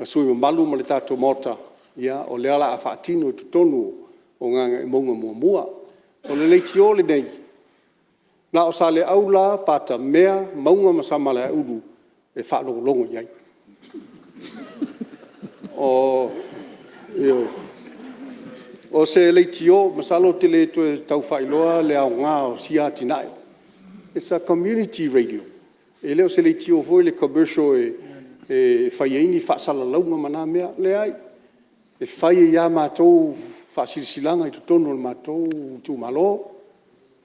sui usufono mamalu ma le tatou Maota, ia o lea o le a faatino i totonu o Gagaemauga 1. O le leitio lenei, na o Saleaula, Patamea, Mauga ma Samalaeulu e faalogologo i ai. Ioe. O se leitio, masalo ou te le toe tau faailoa le aoga o sia atinae. It's a community radio, e le o se leitio foi lea commercial e fai ai ni faasalalauga ma na mea, leai. E fai ai lava matou faasilasilaga i totonu o le matou itumalo.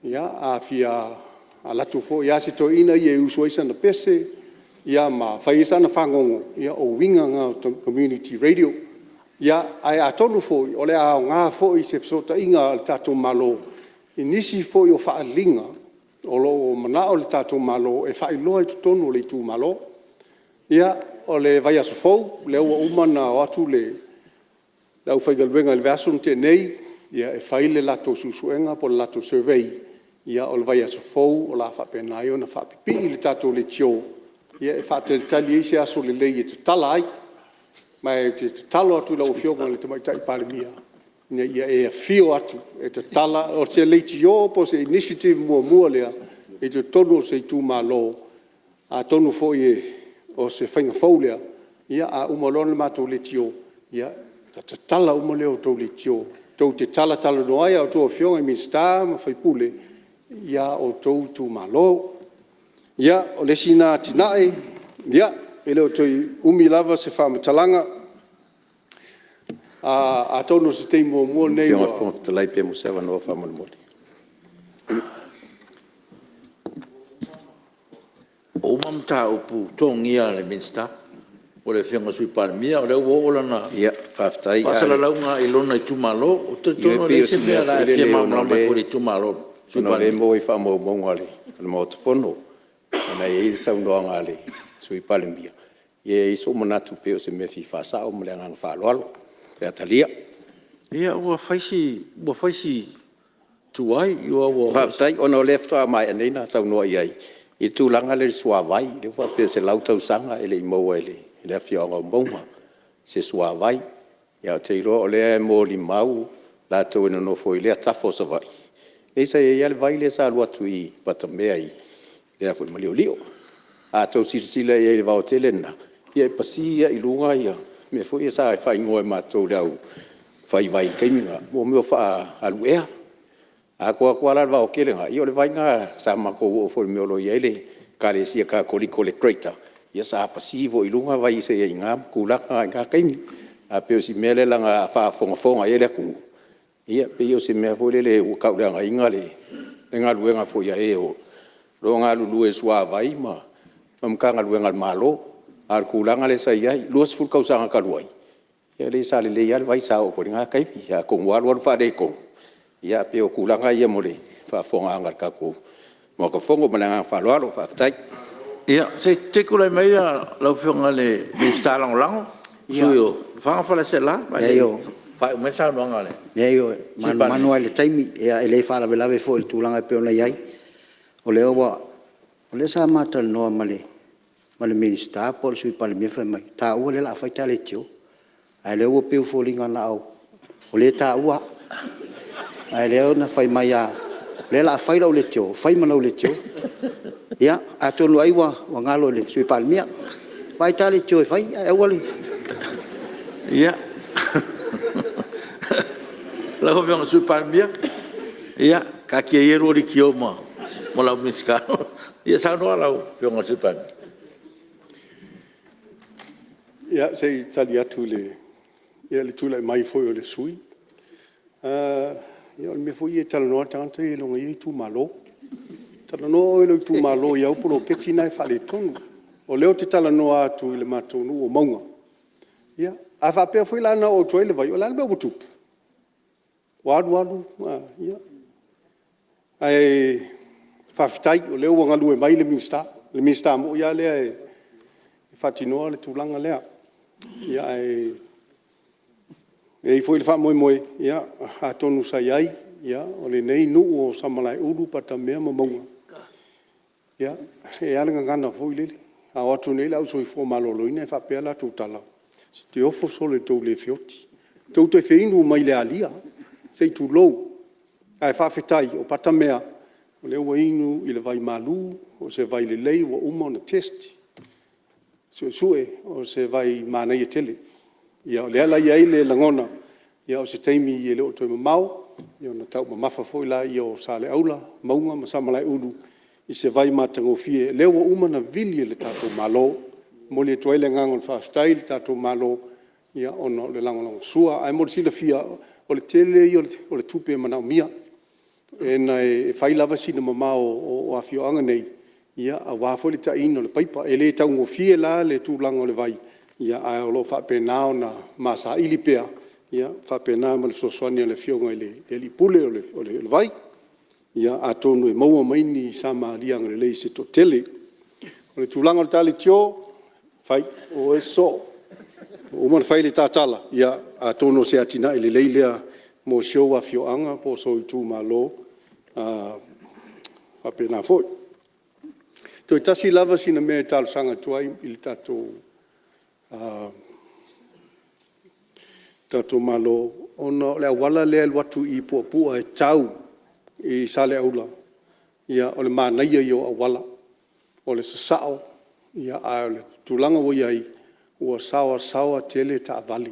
Ia a fia alu atu foi lava si toeaina ia e usu ai sana pese ma fai ai sana fagogo, ia o uiga na o le community radio. Ae atonu foi o le a aoga foi se fesootaiga a le tatou Malo i nisi foi o faaaliga o lo o manao le tatou Malo e faailoa i totonu o le itumalo. Ia, o le vaiaso fou lea ua uma ona o atu le aufaigaluega i le vaiaso na tea nei e fai le latou suesuega po o le latou survey, o le vaiaso fou o le a faapena ai ona faapipii le tatou leitio e faatalitali ai se aso lelei e tatala ai. Ma ou te tatalo atu i lau Afioga i le Tamaitai Palemia, ina ia e afio atu e tatala, o se leitio po o se initiative muamua lea i totonu o se itumalo. Atonu foi o se faiga fou lea, a uma loa le matou leitio, ona tatala uma lea o tou leitio tou te talatalanoa ai a outou Afioga i Minisita ma sui usufono i a outou itumalo. Ia, o le isi lena atinae. Ia, e le o toe umi lava se faamatalaga, atonu o se taimi muamua lenei... Lau Afioga i le Fofoga Fetalai pe maua se avanoa faamolemole. Ua uma mataupu totogia a le Minisita po o le Afioga i le Sui Palemia, o lea ua oo lana faasalalauga i lona itumalo. Ou te talitonu e leai se mea o le a e fia malamalama ai fua i le itumalo o le Sui Ona o lea e maua i faamaumauga a le Maota Fono, ona e i ai le saunoaga a le Sui Palemia, ia e i ai sou manatu pei o se mea e fia faasao ma le agaga faaaloalo, pe a talia. Ia ua fai si tuai. Faafetai ona o lea faatoa maea nei ona saunoa i ai i le tulaga lea i le suavai, lea e faapea e 100 tausaga e le i maua e le afioaga o Mauga se suavai. Ae ou te iloa o lea e molimau latou e nonofo i lea tafa o Savaii, leai sa i ai lava le vai lea sa alu atu i Patamea i Maliolio. A outou silasila i ai i le vaotele lena, ia e pasi lava i luga mea foi ia sa faaigoa e matou le aufaivai i le taimi lena, o mea o faaalu ea. A tou o atu lava la i le vaotele lena, ia o le vai lena sa matou oo foi i le mea o lo o i ai le Ekalesia Katoliko i le crater, ia sa pasi foi i luga vai sa i ai i ina ma tulaga na i lena taimi. Ae pei o si mea lea leaga a faafogafoga i ai le atunuu, ia pei o se mea foi lele ua tauleagaina le galuega foi a e o lo o galulue i le suavai ma Matagaluega a le Malo. A o le tulaga lea sa i ai. 20 tausaga talu ai, leai sa lelei lava le vai sa oo atu i lena taimi. Atonu ua alu alu faaletonu, ae pei o tulaga ia mo le faafofogaaga a le tatou Maota Fono. Ma le agaga faaaloalo faafetai. Ia, se i tulai mai lau Afioga i le Minisita Lagolago, le sui usufono mo Lefaga ma Faleaseela a o faaiu mai le saunoaga a le Leai, e Sui Palemia. manumanu lava i le taimi, e le faalavelave foi i le tulaga e pei ona i ai. O lea sa ma talanoa ma le Minisita po o le Sui Palemia fai mai, taua o lea o le a fai ta leitio. A o lea ua pei e foliga na o lea e taua au, a o lea na fai mai lava, o lea o le a fai lau leitio, fai ma lau leitio. Ia, atonu ai ua galo i le Sui Palemia. Vaai ta leitio e fai ae aua le… Ia, lau Afioga i le Sui Palemia, ia taatia ia lua leitio ma lau Minisita. Ia saunoa lau Afioga i le Sui Palemia. Ia, se i tali atu i le tulai mai foi o le sui usufono. Ia o le mea foi ia e talanoa lava le tagata ia i lona ia itumalo. Talanoa oe i lou itumalo i au poloketi na e faaletonu. O lea ou te talanoa atu i le matou nuu o Mauga. Ia, a faapea foi la na oo atu ai le vai, o le a le mea ua tupu? Ua alu alu, ia… Ae faafetai o lea ua galue mai le Minisita, o le Minisita moi lava lea e faatinoa le tulaga lea. Ae E i ai foi le faamoemoe, atonu sa i ai, o lenei nuu o Samalaeulu, Patamea ma Mauga, ia e i ai lava le gagana foi lele, a o atu nei le ausoifua maloloina e faapea le latou tala, te ofo solo i le tou le feoti, tou te feinu mai i le alia, se i tulou. Ae faafetai o Patamea, o lea ua inu i le vai malu, o se vai lelei ua uma ona test, suesue o se vai manaia tele. Ia o lea la e i ai le lagona, o se taimi e le o toe mamao ona taumamafa foi lea o Saleaula, Mauga ma Samalaeulu i se vai matagofie lea ua uma ona vili e le tatou Malo. E momoli atu ai le agaga o le faafetai i le tatou Malo ona o le lagolagosua. Ae mo le silafia, o le tele ia o le tupe e manaomia, ona e fai lava sina mamao o afioaga nei, aua foi le taiina o le paipa. E le taugofie la le tulaga o le vai, ae o lo o faapena ona ma saili pea, faapena ma le fesoasoani a le Afioga i le Alii Pule o le Vai. Ia atonu e maua mai ni Samaria agalelei se toatele. O le tulaga o le ta leitio, fai, aua e sosoo, ua uma ona fai le ta tala, atonu o se atinae lelei lea mo si ou afioaga po o sou itumalo faapena foi. Toe tasi lava sina mea e talosaga atu ai i le tatou Malo, ona o le auala lea e alu atu i Puapua e tau i Saleaula, ia o le manaia ia o auala, o le sasao, ae o le tulaga ua i ai, ua saoasaoa tele taavale.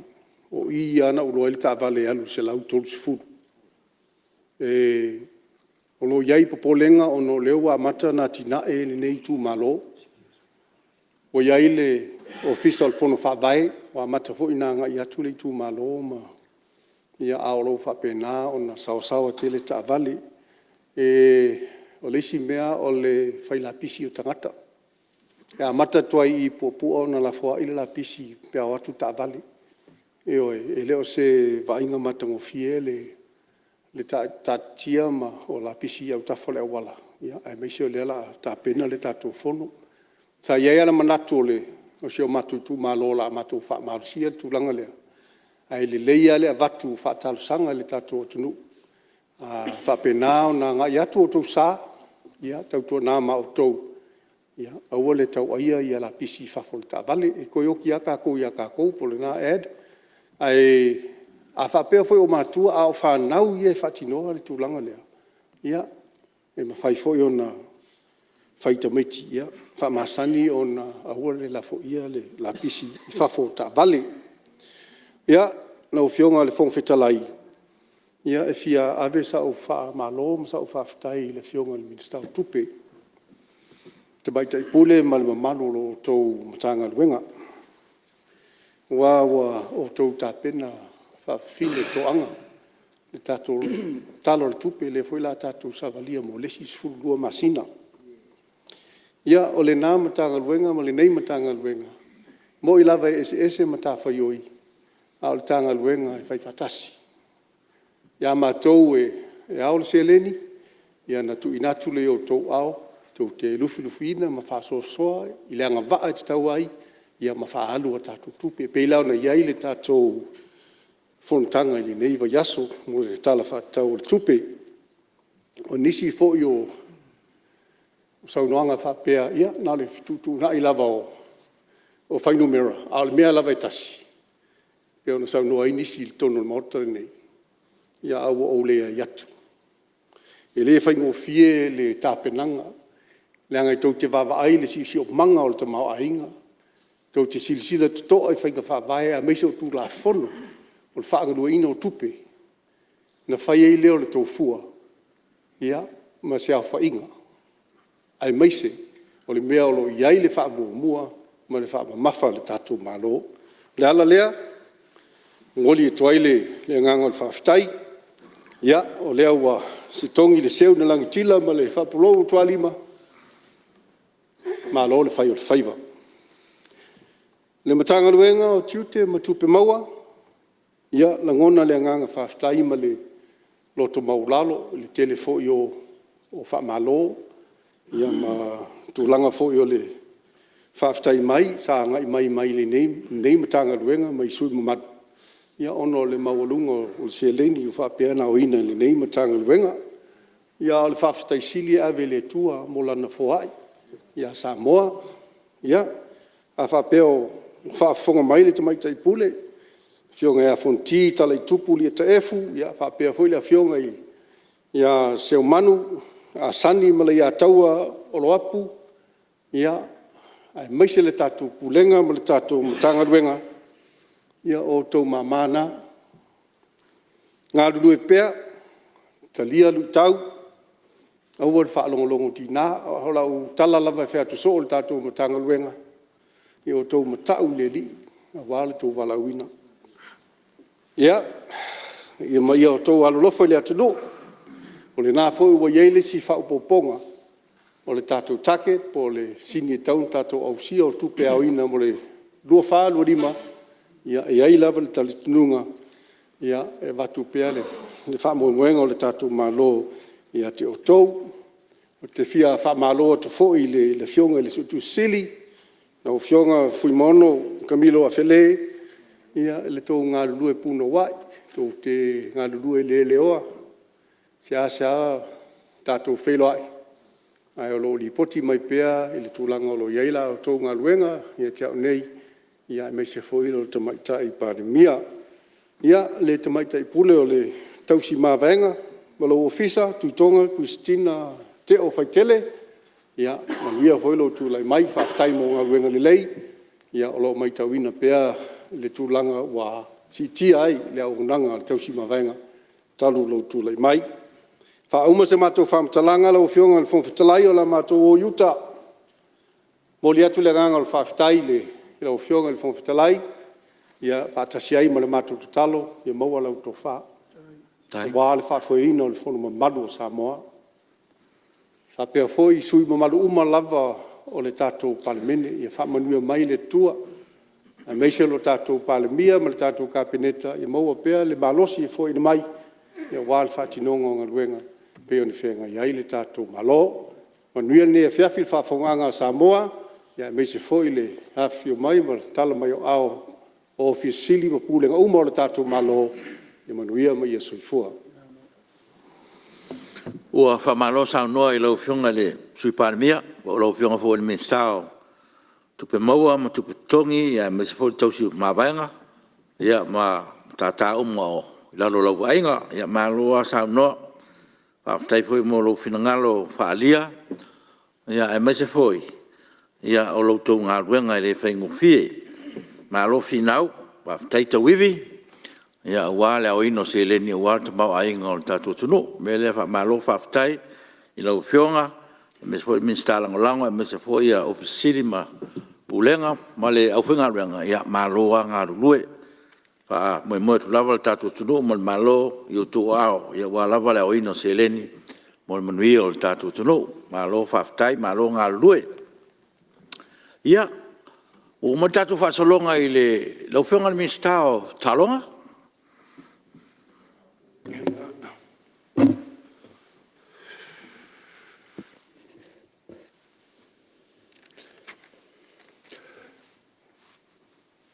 O i lava na ou iloa ai le taavale e alu i le 130. O lo o i ai popolega ona o lea ua amata ona atinae lenei itumalo, ua i ai le Ofisa o le Fono Faavae, ua amata foi ona agai atu le itumalo ma… ae o lo o faapena ona saoasaoa tele taavale. O le isi mea o le fai lapisi o tagata. E amata atu lava i Puapua ona lafoai le lapisi pe a o atu taavale. Ioe, e le o se vaaiga matagofie le taatitia o lapisi i autafa o le auala, aemaise o lea o le a tapena le tatou Fono. Sa i ai lava le manatu o si o matou itumalo o le a matou faamalosia le tulaga lea, ae lelei lava le avatu faatalosaga i le tatou atunuu, a faapena ona agai atu outou sa, ia tautuana ma outou ia aua le tauaia lapisi i fafo o taavale. E toe oti lava tatou ia tatou po o lena Ed, ae a faapea foi o matua a o fanau ia e faatinoa le tulaga lea, ia, e mafai foi ona fai i tamaiti, ia faamasani ona aua le lafoia le lapisi i fafo o taavale. Ia, lau Afioga i le Fofoga Fetalai, e fia ave sau faamalo ma sau faafetai i le Afioga i le Minisita o Tupe, le Tamaitai Pule ma le mamalu o lo outou Matagaluega, aua ua outou tapena faafafine toaga le tatou Tala o le Tupe, lea foi o le a tatou savalia mo le isi 12 masina. Ia, o lena Matagaluega ma lenei Matagaluega, e moni lava e eseese matafaioi, a o le ta galuega e fai faatasi. Ia matou e ao le seleni, ia ona tuuina atu lea i outou aao tou te lufilufiina ma faasoasoa i le agavaa e tatau ai ma faaalu a tatou tupe, e pei la ona i ai le tatou fonotaga i lenei vaiaso mo le Tala Faatatau o le Tupe. O nisi foi o saunoaga faapea, ia na o le fetuutuunai lava o fuainumera, a o le mea lava e tasi, e pei ona saunoa ai nisi i totonu o le Maota lenei, ia ae ua ou leai atu. E le faigofie le tapenaga, leaga e tou te vaavaai i le siosiomaga o le tamaoaiga, tou te silasila totoa i faiga faavae aemaise o Tulafono o le faagaluaina o tupe, ona fai ai lea o le tou fua ma se aofaiga, aemaise o le mea o lo o i ai le faamuamua ma le faamamafa a le tatou Malo. O le ala lea e momoli atu ai le agaga o le faafetai. Ia, o lea ua se togi le seu na lagatila ma le faapulou ua tualima, malo le fai o le faiva. Le Matagaluega o Tiute ma Tupe Maua, ia e lagona le agaga faafetai ma le loto maualalo i le tele foi o faamalo ma tulaga foi o le faafetai mai sa agai mai lenei Matagaluega mai sui usufono mamalu. ona o le maualuga o le seleni ua faapea ona aoina e lenei Matagaluega. Ia a o le faafetai sili e ave i le Atua mo Lana foai ia Samoa. Ia, a faapea o faafofoga mai le Tamaitai Pule, le Afioga ia Fonoti Talaitupu Liataefu faapea foi le Afioga ia Seumanu Asangi ma Leiataua Oloapu, ia, aemaise le tatou Pulega ma le tatou Matagaluega, ia o outou mama na. Galulue pea, talia luitau, aua le faalogologo tiga. O lau tala lava e fai atu soo i le tatou Matagaluega, ia outou matau i le Alii aua lo outou valaauina. Ia, ma ia outou alolofa i le atunuu, o lena foi ua i ai le isi faaopoopoga o le tatou target po o le sini e tatau ona tatou ausia o tupe aoina mo le 2024/2025, ia e i ai lava le talitonuga e avatu pea le faamoemoega o le tatou Malo ia te outou. Ou te fia faamalo atu foi i le Afioga i le Suetusi Sili, lau Afioga Fuimaono Camilo Afelé, i le tou galulue punouai, tou te galulue leleoa, e seasea tatou feiloai, ae o lo o lipoti mai pea le tulaga o lo o i ai la outou galuega ia te au nei, aemaise foi o le Tamaitai Palemia. Ia, le Tamaitai Pule o le Tausi Mavaega ma lou Ofisa, Tuitoga Christina Teo Faitele, ia manuia foi lou tulai mai, faafetai mo galuega lelei o lo o matauina pea le tulaga ua siitia ai le auaunaga a le Tausi Mavaega talu lou tulai mai. Faauma se matou faamatalaga lau Afioga i le Fofoga Fetalai, o le a matou o i uta. E momoli atu le agaga o le faafetai i lau Afioga i le Fofoga Fetalai, faatasi ai ma le matou tatalo ia maua lau tofa aua le faafoeina o le Fono mamalu a Samoa. E faapea foi sui usufono mamalu uma lava o le tatou Palemene, ia faamanuia mai le Atua, aemaise lo tatou Palemia ma le tatou Kapeneta, ia maua pea le malosi e foaiina mai aua le faatinoga o galuega e pei ona feagai ai le tatou Malo. Manuia lenei afiafi i le faafofogaaga a Samoa, aemaise foi le afifio mai ma le tala mai o aao o Ofisa Sili o Pulega uma a le tatou Malo. Ia manuia ma ia soifua. Ua faamalo saunoa i lau Afioga i le Sui Palemia po o lau Afioga foi i le Minisita o Tupe Maua ma Tupe Totogi aemaise foi le Tausi Mavaega ma matata uma o i lalo o lau vaaiga. Malo lava saunoa, faafetai foi mo lou finagalo faaalia aemaise foi o la outou galuega e le faigofie. Malo finau, faafetai tauivi aua le aoina o seleni aua le tamaoaiga o le tatou atunuu. O le mea lea faamalo faafetai i lau Afioga aemaise foi le Minisita Lagolago aemaise foi Ofisa Sili o Pulega ma le aufaigaluega, malo lava galulue. E faamoemoe atu lava le tatou atunuu ma le Malo i o outou aao aua lava le aoina o seleni mo le manuia o le tatou atunuu. Malo faafetai malo galulue. Ia, ua oo mai le tatou faasologa i lau Afioga i le Minisita o Taaloga. E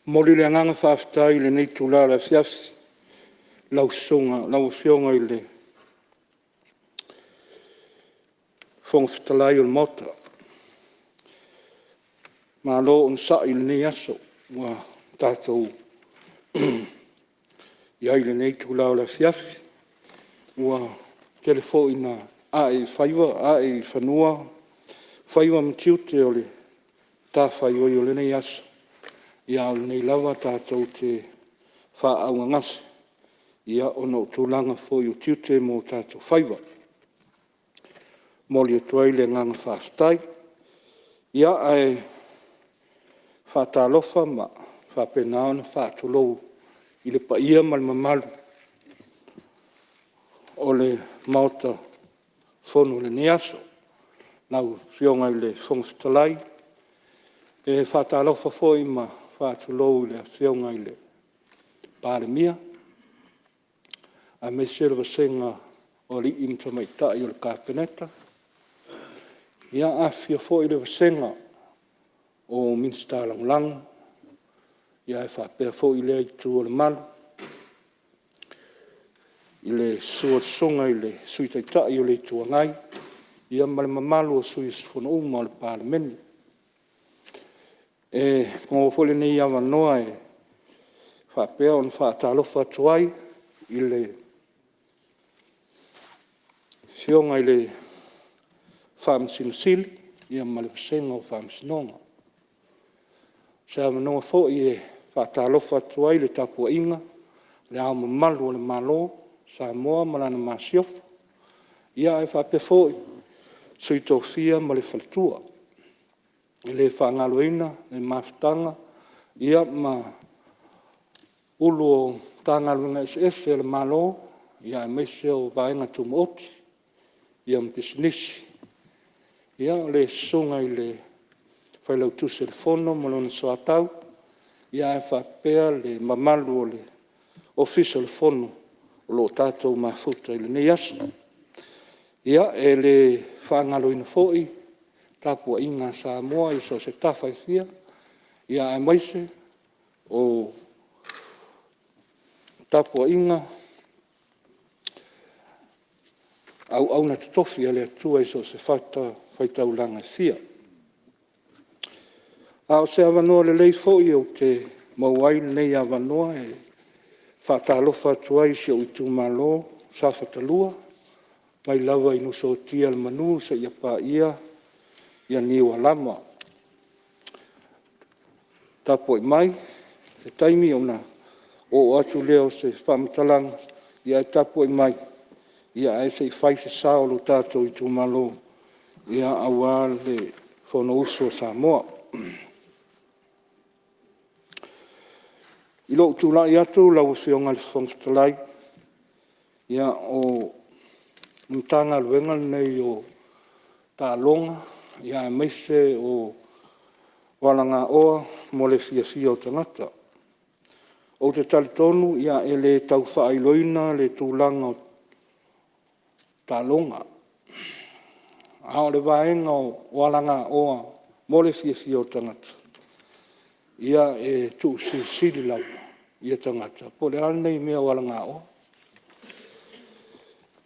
momoli le agaga faafetai i lenei itula o le afiafi i lau Afioga i le Fofoga Fetalai o le Maota. Malo onosai i lenei aso ua tatou i ai i lenei itula o le afiafi. Ua tele foi ina ae i fanua faiva ma tiute o le matafaioi o lenei aso, a o lenei lava tatou te faaaaogagase ona o tulaga foi o tiute ma o tatou faiva. E momoli atu ai le agaga faafetai. Ia, ae faatalofa ma faapena ona faatulou i le paia ma le mamalu o le Maota Fono i lenei aso. Lau Afioga i le Fofoga Fetalai, e faatalofa foi ma faatulou i le Afioga i le Palemia, aemaise le vasega o alii ma tamaitai o le Kapeneta. Afifio foi le vasega o Minisita Lagolago, ae faapea foi lea Itu o le Malu. i le susu o le Susuga i le Sui Taitai o le Itu Agai ma le mamalu o sui usufono uma o le Palemene. E maua foi lenei avanoa e faapea ona faatalofa atu ai i le Afioga i le Faamasino Sili ma le vasega o Faamasinoga. O se avanoa foi e faatalofa atu ai i le tapuaiga a Le Ao Mamalu o le Malo o Samoa ma Lana Masiofo, ae faapea foi le Sui Tofia ma le Faletua. E le faagaloina le mafutaga ma Ofisa Sili o Matagaluega eseese a le Malo, aemaise o Vaega Tumaoti ma Pisinisi. Ia, le Susuga i le Failautusi o le Fono ma lona Soatau, ae faapea le mamalu o le Ofisa o le Fono o lo o tatou mafuta i lenei aso. Ia, e le faagaloina foi le tapuaiga a Samoa i so o se tafa e fia, aemaise o tapuaiga a auauna totofi a le Atua i so o se fatafaitaulaga e fia. A o se avanoa lelei foi ou te maua ai lenei avanoa e faatalofa atu ai i si ou itumalo o Safata 2, mai lava i Nuusuatia le Manu seia paia Niualama. Tapuai mai, o se taimi ona oo atu lea o se faamatalaga, ae tapuai mai ae se i fai se sao o le tatou itumalo aua le Fonousu a Samoa. I lou tulai atu lau Afioga i le Fofoga Fetalai, ia, o le Matagaluega lenei o Taaloga aemaise o Alagaoa mo le Fiafia o Tagata. Ou te talitonu e le tau faailoaina le tulaga o taaloga, a o le vaega o alagaoa mo le fiafia o tagata, ia e tuusilisili lava tagata po o le a lenei mea o alagaoa.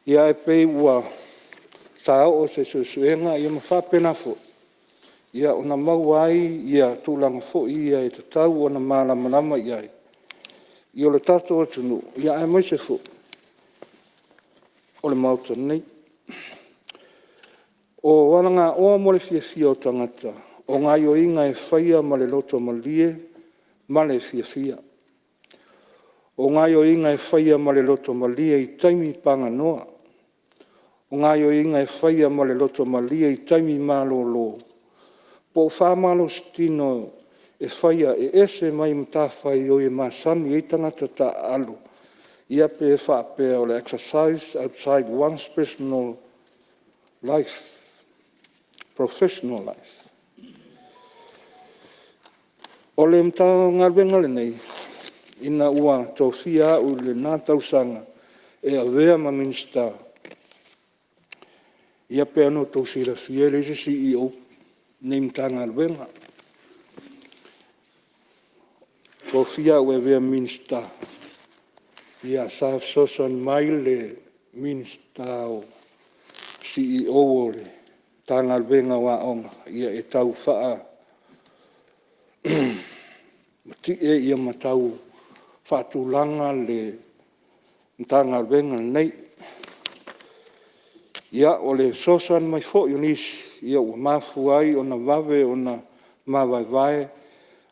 Ia ae pei ua oo se suesuega ma faapena foi ona maua ai tulaga foi ia e tatau ona malamalama i ai lo tatou atunuu, aemaise foi o le Maota nei. O alagaoa mo le fiafia o tagata, o gaoioiga e faia ma le loto malie ma le fiafia. O gaoioiga e faia ma le loto malie i taimi paganoa. O gaoioiga e faia ma le loto malie i taimi malolo, po o faamalositino e faia e ese mai matafaioi e masani ai tagata taaalo, ia pe faapea o le exercise outside one's personal life, professional life. O le Matagaluega lenei, ina ua tofia au i lena tausaga e avea ma Minisita, ia pei ona outou silafia e leai se CEO o lenei Matagaluega. Na tofia au e avea ma Minisita, ia sa fesoasoani mai le Minisita o le CEO o le Matagaluega o Aoga e tau faamatie ma tau faatulaga le Matagaluega lenei. Ia, o le fesoasoani mai foi o nisi, ua mafua ai ona vave ona mavaevae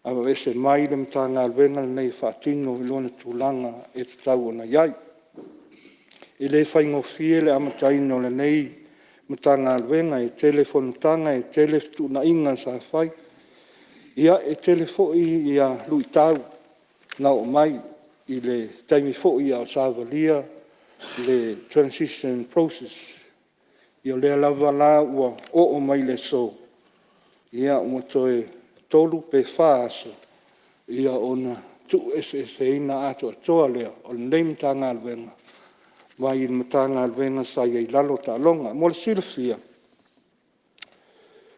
aveese mai le Matagaluega lenei e faatino i lona tulaga e tatau ona i ai. E le faigofie le amataina o lenei Matagaluega, e tele fonotaga, e tele fetuunaiga sa fai, e tele foi luitau na oo mai i le taimi foi a o savalia le transition process. Ia o lea lava la ua oo mai i le aso, ua toe 3 pe 4 aso ona tuueseeseina atoatoa lea o lenei Matagaluega mai le Matagaluega sa i ai i lalo o taaloga. Mo le silafia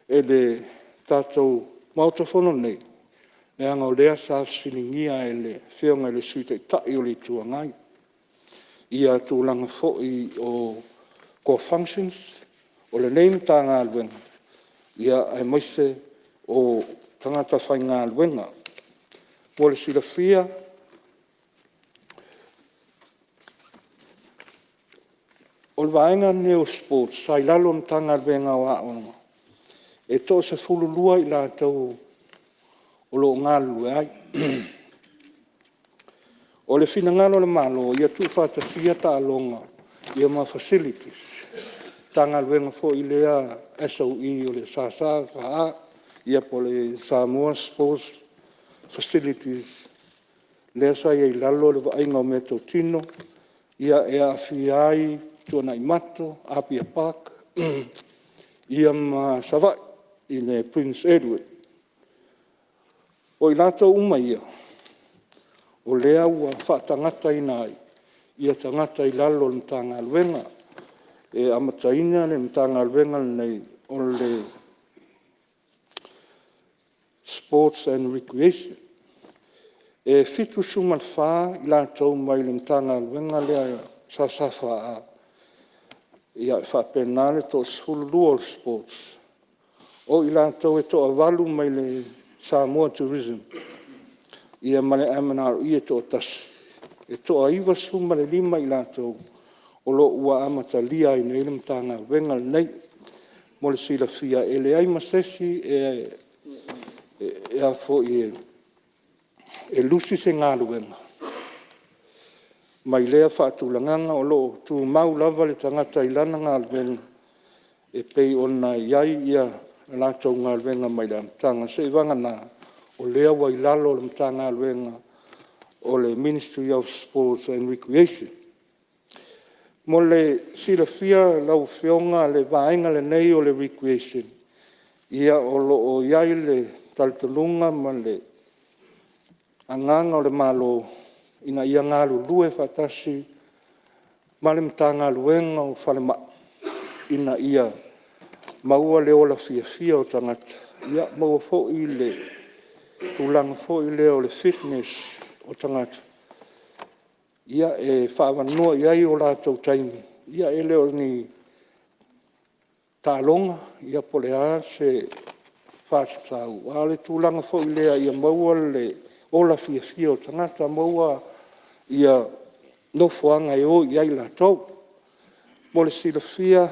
e le tatou Maota Fono nei, leaga o lea sa fesiligia e le Afioga i le Sui Taitai o le Itu Agai. tulaga foi o core functions o lenei Matagaluega, aemaise o tagata faigaluega. Mo le silafia, o le vaega lenei o sports sa i lalo o le Matagaluega o Aoga, e toa-12 i latou o lo o galulue ai. O le finagalo o le Malo, ia tuufaatasia taaloga ma facilities, Matagaluega foi lea SOE o le SSFA po o le Samoa Sports Facilities lea sa i ai i lalo o le vaaiga o meatotino e aofia ai Tuanaimato, Apia Park ma Savaii i le Prince Edward. O i latou uma ia, o lea ua faatagataina ai tagata i lalo o le Matagaluega. E amataina le Matagaluega lenei o le Sports and Recreation. E 74 i latou mai le Matagaluega lea a le SSFA, e faapena le toa-12 o le Sports. O i latou e toavalu mai le Samoa Tourism ma le MNRE e toatasi. E toa-95 i latou o lo o ua amatalia ai nei le Matagaluega lenei. Mo le silafia, e leai ma se isi e lusi se galuega mai lea faatulagaga, o lo o tumau lava le tagata i lana galuega e pei ona i ai a latou galuega mai le amataga, seiavagana o lea ua i lalo o le Matagaluega o le Ministry of Sports and Recreation. Mo le silafia e lau Afioga le vaega lenei o le Recreation, o lo o i ai le talitonuga ma le agaga o le Malo ina ia galulue faatasi ma le Matagaluega o Falemai ina ia maua le ola fiafia o tagata, maua foi le tulaga foi lea o le fitness o tagata e faaavanoa i ai o latou taimi, e le o ni taaloga po o le a se faatatau, a o le tulaga foi lea ia maua le ola fiafia o tagata, maua nofoaga e o i ai latou. Mo le silafia,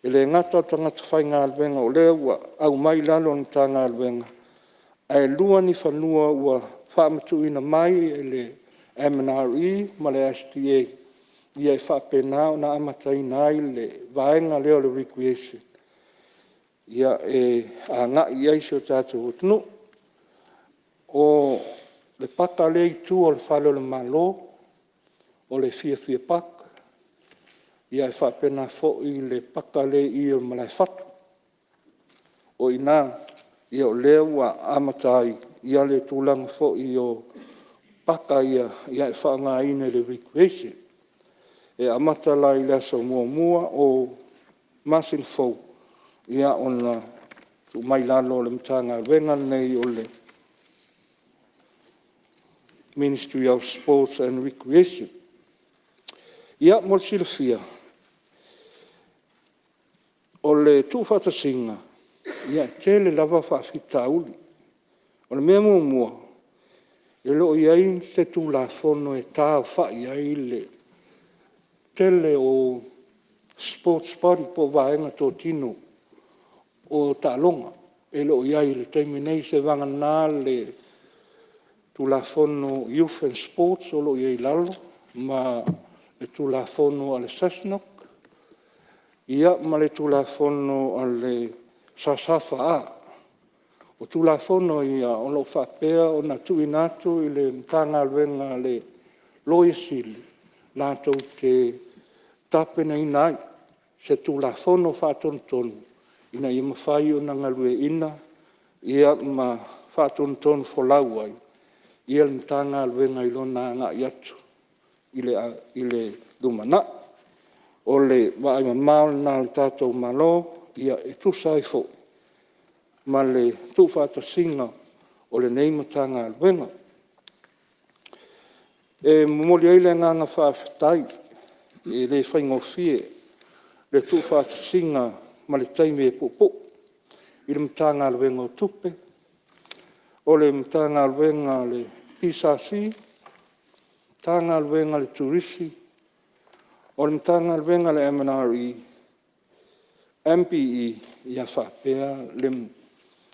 e le gata o tagata faigaluega o lea ua aumai i lalo o le Matagaluega, ae 2 ni fanua ua faamatuuina mai e le MNRE ma le STA e faapena ona amataina ai le vaega lea o le Recreation e agai i ai si o tatou atunuu. O le paka lea e i tua o le fale o le Malo, o le Fiafia Park, e faapena foi le paka lea e i i o le Malaefatu. O i ina o lea ua amata ai le tulaga foi o paka ia e faaaogaina i le recreation. E amata la i le aso 1 o le masina fou ona tuu mai lalo o le Matagaluega lenei o le Ministry of Sports and Recreation. Ia, mo le silafia, o le tuufaatasiga, e tele lava faafitauli. O le mea muamua, e le o i ai se Tulafono e taaofai ai le tele o sports body po o vaega totino o taaloga. E le o i ai i le taimi nei, seiavagana le Tulafono Youth and Sports o lo o i ai i lalo ma le Tulafono a le SASNOC ma le Tulafono a le SSFA. O Tulafono ia o lo o faapea ona tuuina atu i le Matagaluega a le Loia Sili latou te tapenaina ai se Tulafono Faatonutonu ina ia mafai ona galueaiina ma faatonutonufolau ai le Matagaluega i lona agai atu i le lumanai. O le vaaimamao lena a le tatou Malo e tusa ai foi ma le tuufaatasiga o lenei Matagaluega. E momoli ai le agaga faafetai E le faigofie le tuufaatasiga ma le taimi e puupuu i le Matagaluega o Tupe, o le Matagaluega a le PSC, Matagaluega a le Turisi, o le Matagaluega a le MNRE, MPE faapea le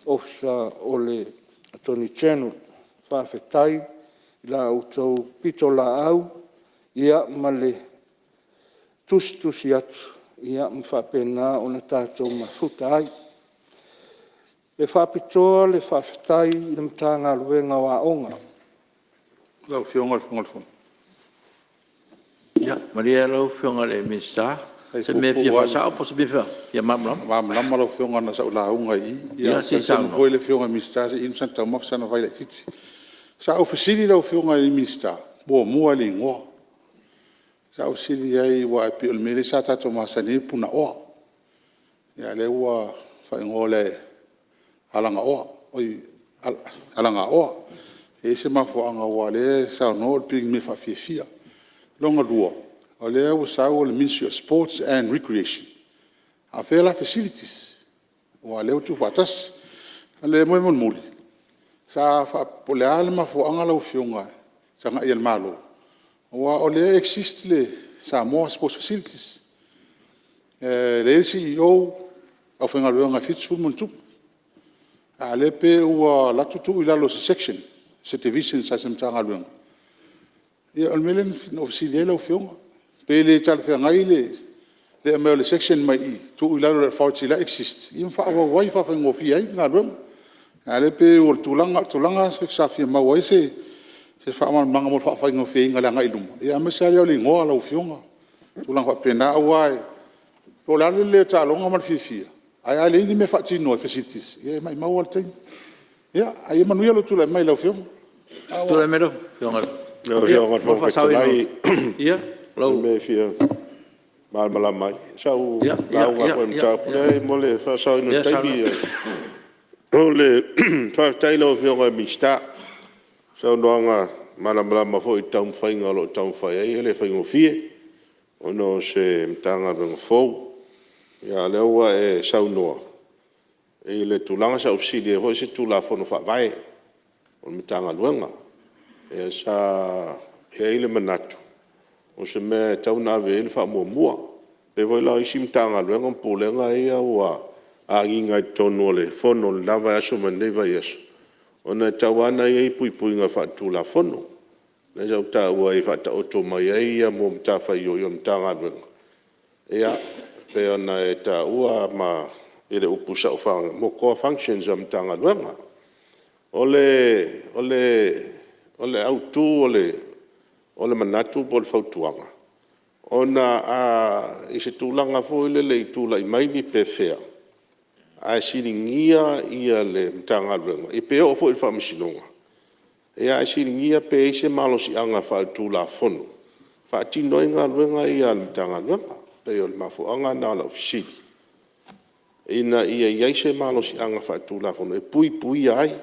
Ofisa o le Attorney General. Faafetai i la outou pitolaau ma le tusitusi atu ma faapena ona tatou mafuta ai. E faapitoa le faafetai i le Matagaluega o Aoga. Lau Afioga i le Fofoga o le Fono. Ia malie lau Afioga i le Minisita o se mea e fia faasao po o se mea e fia malamalama. E malamalama lau Afioga ona sa ou lauga i i. Ia se i E talitonu foi le Afioga i le Minisita se i inu sana taumafa ma sana vai laitiiti. Sa ou fesili lau Afioga i le Minisita muamua i le igoa. Sa ou fesili i ai aua e pei o le mea lea sa tatou masani ai o le punaoa, a o lea ua faaigoa o le Alagaoa. E i ai se mafuaaga aua o lea e saunoa pei o ni mea faafiafia. Lona lua, o lea ua sau o le Ministry of Sports and Recreation, a o fea la facilities? Aua o lea ua tuufaatasi. O le mea mulimuli, po o le a le mafuaaga lau Afioga i le tagai a le Malo, aua o lea e exist le Samoa Sports Facilities, e i ai le CEO, aufaigaluega e 70+, a o lea pei ua alu atu tuu i lalo o se section, se Division a se Matagaluega. Ia o le mea lea na ou fesili ai lau Afioga, pe le talafeagai le aumai o le section mai i tuu i lalo o le Authority la e exist ma faaauau ai ma faafaigofie ai le galuega. A o lea e pei o le tulaga lena sa fia maua ai se faamalamalamaga mo le faafaigofieina i le agai i luma, aemaise lava o le igoa lau Afioga ma tulaga faapena. Aua po o le a le lelei o taaloga ma le fiafia, ae a leai ni mea e faatino ai facilities, ia e maumau lava le taimi. Ia, ae ia manuia lou tulai mai lau Afioga. Tulai mai lau Afioga i le Fofoga Fetalai, o le mea e fia malamalama ai, sa ou lauga foi i le mataupu lea mo le faasaoina o le taimi. Faafetai i lau Afioga i le Minisita i le saunoaga malamalama foi i le taumafaiga o lo o taumafai ai, e le faigofie ona o se Matagaluega fou. A o lea ua e saunoa i le tulaga sa ou fesili ai foi o se Tulafono Faavae o le Matagaluega. Lea sa i ai le manatu o se mea e tatau ona ave i ai le faamuamua. E pei foi la o isi Matagaluega ma Pulega ia ua agiga i totonu o le Fono i le la vaiaso ma lenei vaiaso, ona e tatau lava ona i ai puipuiga faaletulafono. Lea sa ou taua ai e faataoto mai ai matafaioi a le Matagaluega e pei ona e taua ma i le upu saofaga mo core functions a Matagaluega. O le autu o le manatu po o le fautuaga, ona i se tulaga foi lele i tulai mai ni pefea ae fesiligia le Matagaluega, ia pe oo foi i le Faamasinoga, ae fesiligia pe i ai se malosiaga faaletulafono e faatino ai galuega ia a le Matagaluega. E pei o le mafuaaga lena o lau fesili, ina ia i ai se malosiaga faaletulafono e puipuia ai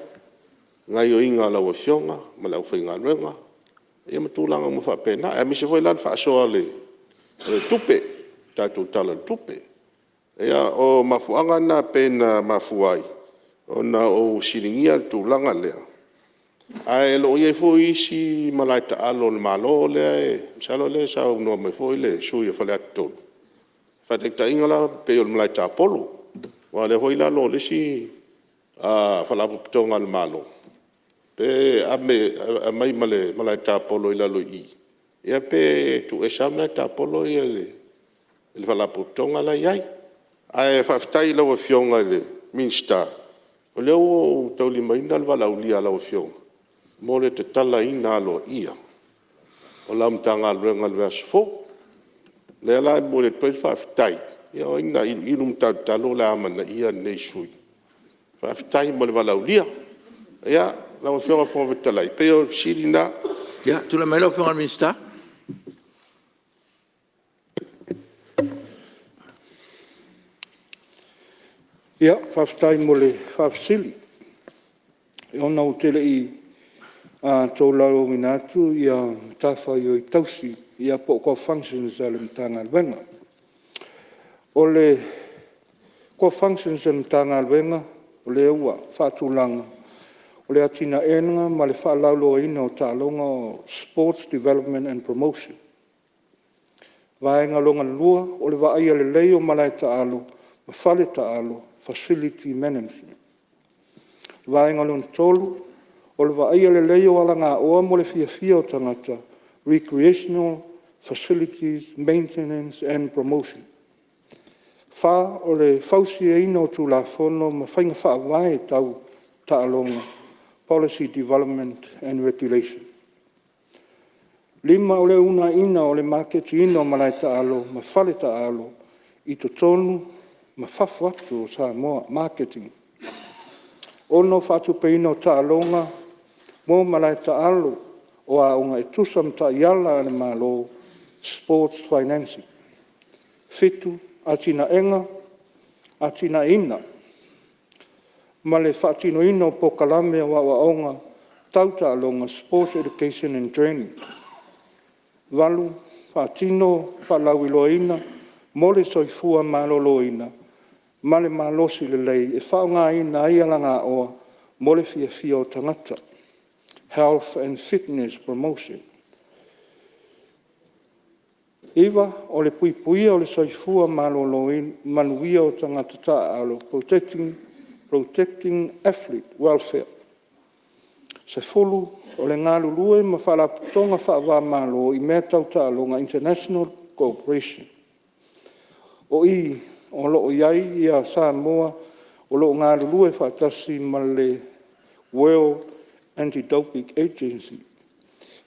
gaoioiga a lau Afioga ma le aufaigaluega ia ma tulaga uma faapena, aemaise foi la le faasoa a le tupe, le tatou Tala o le Tupe. Ia o mafuaaga na pei ona mafua ai ona ou fesiligia le tulaga lea, ae o lo o i ai foi isi malae taalo a le Malo lea e masalo o lea e saunoa mai foi le sui usufono mo Faleata 3, faataitaiga la e pei o le malae tapolo, aua o lea foi e i lalo o le isi Faalapotopotoga a le Malo, pe aumai ma le malae tapolo i lalo i i, ia pe tuuese lava le malae tapolo ia i le Faalapotopotoga la e i ai. Ae faafetai i lau Afioga i le Minisita, o lea ua ou taulimaina le valaaulia a lau Afioga mo le tatalaina aloaia o lau Matagaluega i le vaiaso fou. O lea la e momoli atu ai le faafetai, ia o ai na iluilu ma talotalo o le a amanaia lenei sui usufono. Faafetai mo le valaaulia. Ia, lau Afioga i le Fofoga Fetalai, e pei o le fesili lena. Ia, tulai mai lau Afioga i le Minisita. Ia, faafetai mo le faafesili. Ona ou te le i tolaulauina atu matafaioi tausi po o core functions a le Matagaluega. O le core functions a le Matagaluega o lea ua faatulaga, o le atinaeina ma le faalauiloaina o taaloga, sports development and promotion. Vaega lona lua, o le vaaia lelei o malae taalo ma fale taalo, facility management. Vaega lona tolu, o le vaaia lelei o alagaoa mo le fiafia o tagata, recreational facilities maintenance and promotion. Fa, o le fausiaina o Tulafono ma Faiga Faavae tau taaloga, Policy Development and Regulation. Lima, o le uunaia o le maketiina o malae taalo ma fale taalo i totonu ma fafo atu o Samoa, marketing. Ono, faatupeina o taaloga mo malae taalo o aoga e tusa ma taiala a le Malo, sports financing. Fitu, atinaeina ma le faatinoina o polokalame o aoaoga tau taaloga, sports education and training. Valu, faatino faalauiloaina mo le soifua maloloina ma le malosi lelei e faaaogaina ai alagaoa mo le fiafia o tagata, health and fitness promotion. Iva, o le puipuia o le soifua manuia o tagata taaalo, protecting athlete welfare. 10. O le galulue ma faalapotopotoga faava-o-Malo i mea tau taaloga, international cooperation. O i o lo o i ai Samoa o lo o galulue faatasi ma le World Anti-Doping Agency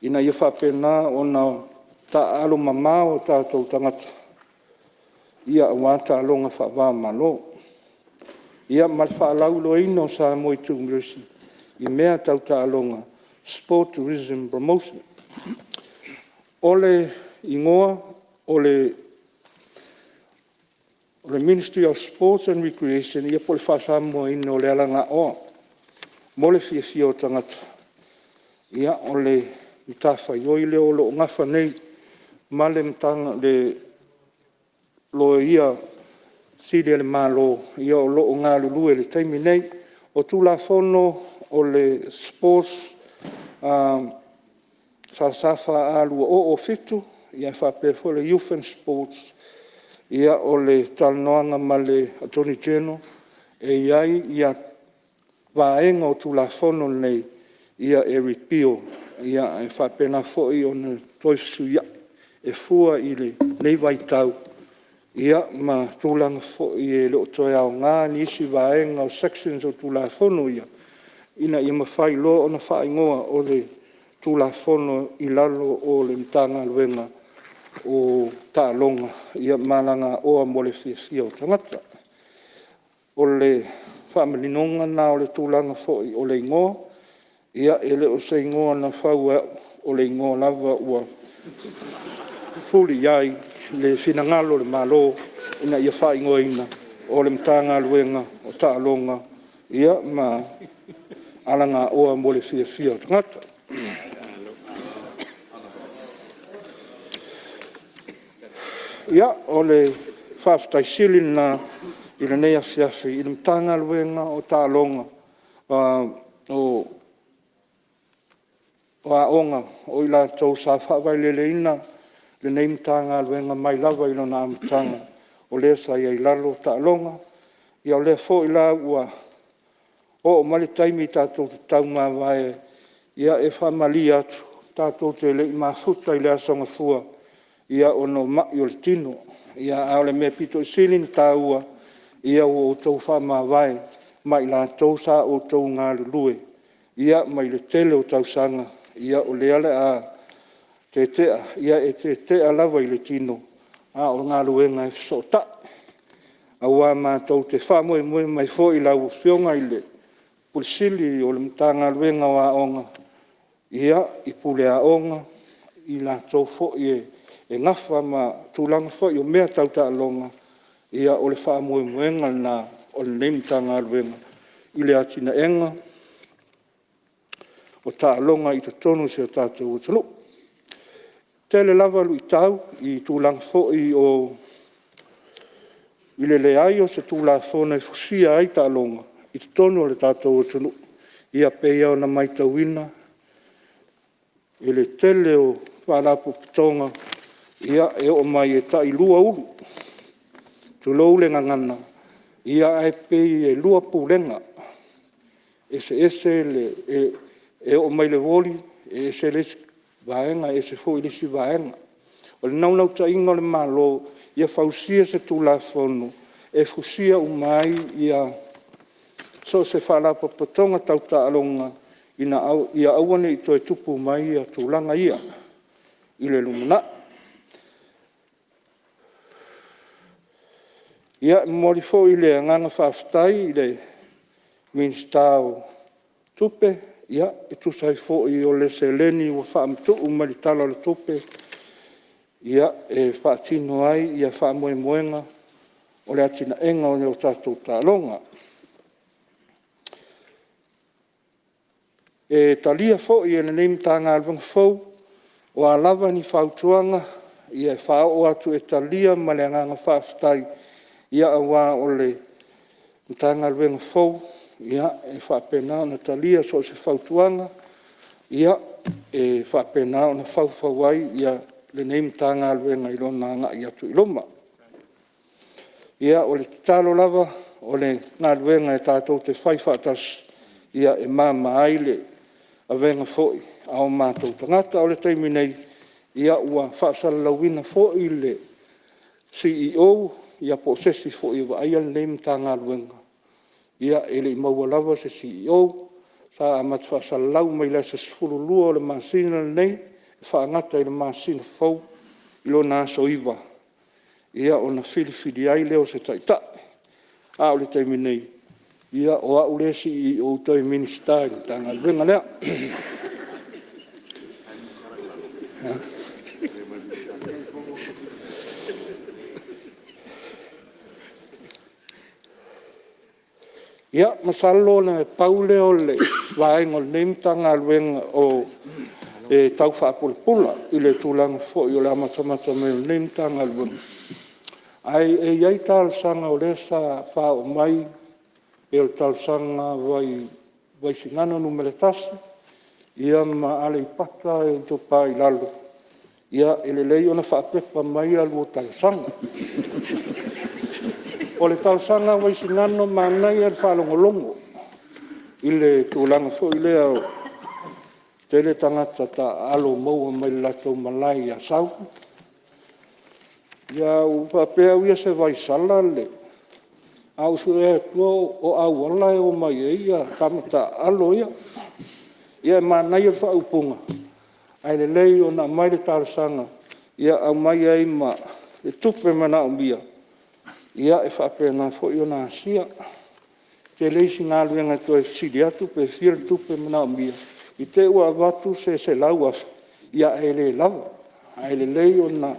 ina ia faapena ona taaalo mamao o tatou tagata aua taaloga faava-o-Malo. Ia ma le faalauiloaina o Samoa i Turisi i mea tau taaloga, sport tourism promotion. O le igoa o le Ministry of Sports and Recreation, ia po o le faasamoaina o le alagaoa mo le fiafia o tagata, ia o le matafaioi lea o lo o nafa nei ma le Loia Sili a le Malo o lo o galulue i le taimi nei. O Tulafono o le Sports SSFA 2007 faapea foi le Youth and Sports, ia o le talanoaga ma le Attorney General, e i ai vaega o Tulafono nei e repeal e faapena foi ona toe fesuiai e fua i lenei vaitau ma tulaga foi e le o toe aoga nisi vaega o sections o Tulafono ia, ina ia mafai loa ona faaigoa o le Tulafono i lalo o le Matagaluega o Taaloga ma Alagaoa mo le Fiafia o Tagata. O le faamaninoga lena o le tulaga foi o le igoa. Ia, e le o se igoa na fau e au, o le igoa lava ua fuli i ai le finagalo o le Malo ina ia faaigoaina o le Matagaluega o Taaloga ma Alagaoa mo le Fiafia o Tagata. Ia, o le faafetai sili lena i lenei afiafi i le Matagaluega o Aoga, o i latou sa faavaileleina lenei Matagaluega mai lava i lona amataga, o lea sa i ai i lalo taaloga. Ia o lea foi la ua oo mai le taimi tatou te taumavae ai, ia e faamalie atu, tatou te le i mafuta i le Aso Gafua ona o mai o le tino. A o le mea aupito sili ona taua, ua outou faamavae ma i latou sa outou galulue mai le tele o tausaga, o lea o le a tetea, ia e tetea lava i le tino, a o galuega e fesootai. Aua matou te faamoemoe mai foi i lau Afioga i le Ofisa Sili o Pulega o le Matagaluega o Aoga, i Pule Aoga, ma i latou foi e nafa ma tulaga foi o mea tau taaloga, ia o le faamoemoega lena o lenei Matagaluega i le atinaeina o taaloga i totonu o si o tatou atunuu. Tele lava luitau i tulaga foi o i le leai o se Tulafono e fusia ai taaloga i totonu o le tatou atunuu. Ia pei ona matauina i le tele o Faalapotopotoga, ia e oo mai e tai 2 ulu, tulou le gagana, ia ae pei e 2 Pulega, eseese le... e oo mai i le uoli, e ese le isi vaega ese foi le isi vaega. O le naunautaiga o le Malo, ia fausia se Tulafono e fusia uma ai so o se Faalapotopotoga tau taaloga ina ia aua ne i toe tupu mai tulaga ia i le lumanai. Ia, e momoli foi le agaga faafetai i le Minisita o Tupe e tusa ai foi o le seleni ua faamatuu mai i le Tala o le Tupe e faatino ai faamoemoega o le atinaeina o tatou taaloga. E talia foi e lenei Matagaluega fou, o a lava ni fautuaga e faaoo atu e talia ma le agaga faafetai, aua o le Matagaluega fou, e faapena ona talia so o se fautuaga e faapena ona faufau ai lenei Matagaluega i lona agai atu i luma. Ia, o le tatalo lava, o le galuega tatou te fai faatasi, e mama ai le avega foi a o matou tagata. O le taimi nei, ua faasalalauina foi le CEO po o se isi foi e vaaia lenei Matagaluega, e le i maua lava se CEO. Sa amata faasalalau mai le aso 12 o le masina lenei, e faagata i le masina fou i lona aso 9, ona filifili ai lea o se Taitai. A o le taimi nei, o au le CEO toe Minisita i le Matagaluega lea. Ia, masalo na pau lea o le vaega o lenei Matagaluega e tau faapulapula i le tulaga foi o le amatamata mai o lenei Matagaluega. Ae i ai talosaga o lea sa faaoo mai, pei o le talosaga a Vaisigano 1 ma Aleipata Itupa i Lalo. Ia, e lelei ona faapepa mai a lua talosaga. O le talosaga a Vaisigano manaia le faalogologo i le tulaga foi lea e toatele tagata taaalo e maua mai le latou malae i Asau. Ae ua ou faapea au ia se vaisala ae ou sue atua o auala e omai ai tama taaalo ia. Ia e manaia le faaupuga, ae lelei ona aumai le talosaga, aumai ai ma le tupe manaomia e faapena foi ona asia. E tele isi galuega e toe fesili atu pe fia le tupe e manaomia, i te i ua avatu se $100,000 ae le lava. Ae lelei ona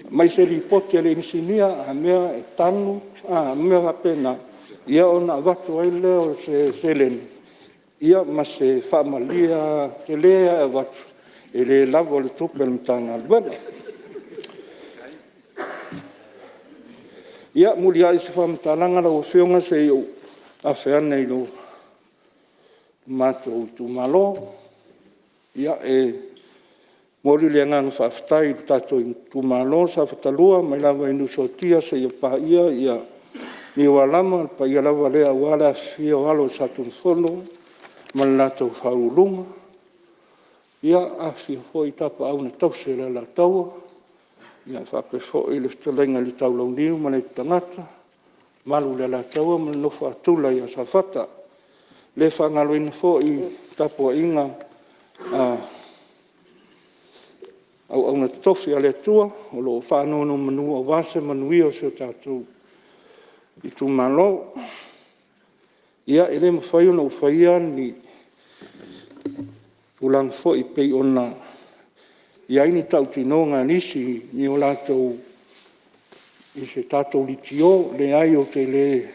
aumai se lipoti a le inisinia, a mea e tanu a mea faapena, ia ona avatu ai lea o se seleni ma se faamalie lava tele lava e avatu, e le lava le tupe a le Matagaluega. Ia, muliai se faamatalaga lau Afioga se i ou afe ane i lo matou itumalo. Ia, e momoli le agaga faafetai i le tatou itumalo o Safata 2 mai lava i Nuusuatia seia paia Niualama. O le paia lava lea aua le afifio o Alo o Satunumafono ma le latou Faauluuluga. Ia, afifio foi Tapaau na Tausi e le Alataua, faapea foi le Fetalaiga i le Taulauniu ma le Aitutagata, le mamalu i le Alataua ma le nofo a Tula ia Safata. E le faagaloina foi le tapuaiga a auauna totofi a le Atua o lo o faanonomanu aua se manuia o si o tatou itumalo. Ia, e le mafai ona ou faia ni tulaga foi pei ona i ai ni tautinoga a nisi i se tatou leitio. Leai, ou te le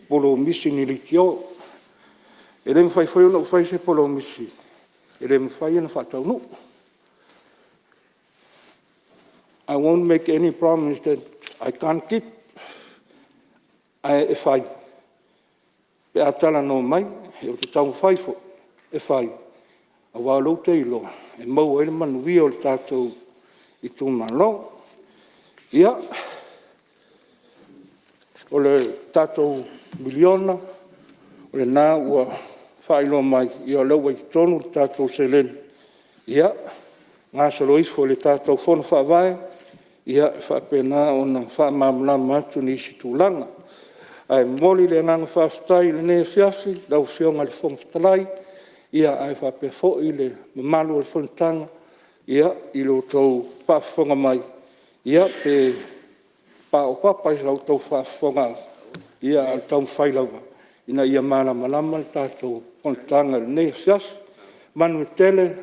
polomisi ni leitio. E le mafai foi ona ou faia se polomisi e le mafai ona faataunuu. I won't make any promise that I can't keep. Ae fai pe a talanoa mai, ou te taumafai foi e fai, aua o lea ou te iloa e maua ai le manuia o le tatou itumalo. Ia, o le tatou $1 miliona, o lena ua faailoa mai, o lea ua i totonu le tatou seleni, ia gasolo ifo i le tatou Fono Faavae e faapena ona faamalamalama atu nisi tulaga. Ae momoli le agaga faafetai i lenei afiafi i lau Afioga i le Fofoga Fetalai, ae faapea foi le mamalu o le fonotaga i lo outou faafofoga mai, ia pe paopapa i la outou faafofogaaga, ae o le taumafai lava ina ia malamalama le tatou fonotaga i lenei afiafi. Manuia tele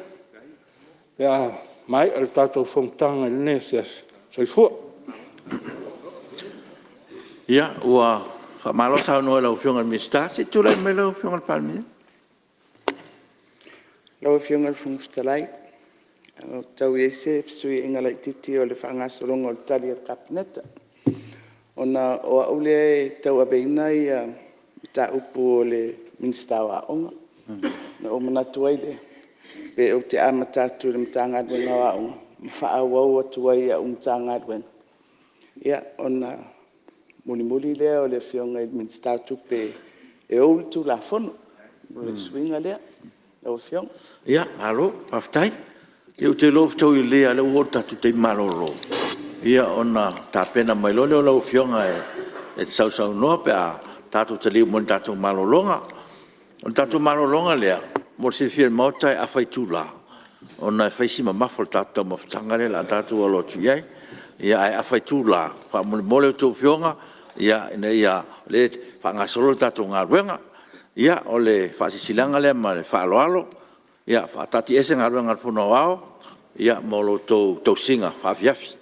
pe a maea le tatou fonotaga i lenei afiafi. Soifua. Ia, ua faamalo saunoa i lau Afioga i le Minisita. Se i tulai mai lau Afioga i le Palemia. Lau Afioga i le Fofoga Fetalai, tau i ai se fesuiaiga laitiiti o le faagasologa o le Tali a le Kapeneta, ona o au lea e tauaveina mataupu a le Minisita o Aoga, ona ou manatu ai lea, pe ou te amata atu i le Matagaluega o Aoga ma faaauau atu ai i au Matagaluega, ia ona mulimuli lea o le Afioga i le Minisita o Tupe e ou le Tulafono. O le suiga lea lau Afioga. Ia, malo faafetai. Ia ou te iloa ua fetaui lelei lava o lea ua oo i le tatou taimi malolo, ia ona tapena mai loa lea o lau Afioga e te sausaunoa pe a tatou taliu mai i le tatou malologa. O le tatou malologa lea mo le silafia e le Maota e afa itula ona e fai si mamafa o le tatou taumafataga lea o le a tatou alo atu i ai. Ae afa itula, faamolemole a outou Afioga, o lea e faagasolo le tatou galuega. Ia o le faasilasilaga lea ma le faaaloalo. Ia faataatiaese Galuega a le Fono Aoao mo la outou tausiga faaafiafi.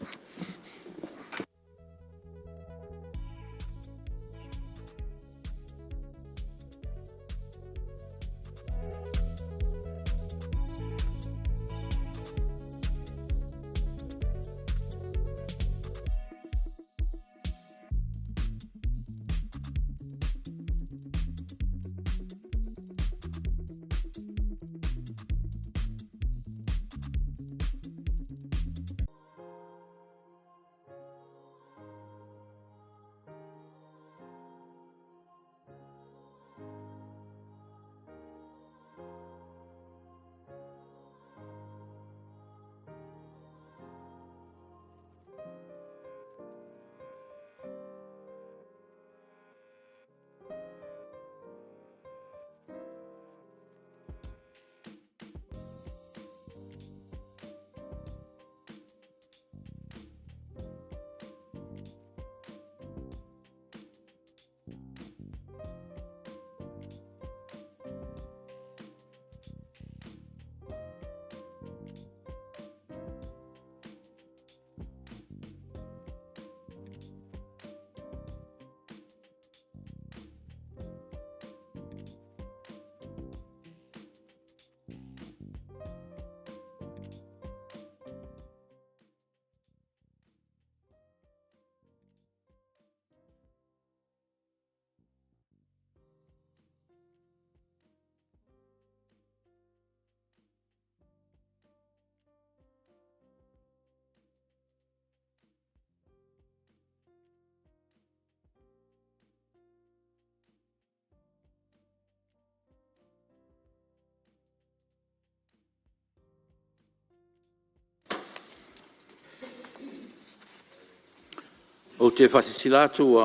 Ou te faasilasila atu ua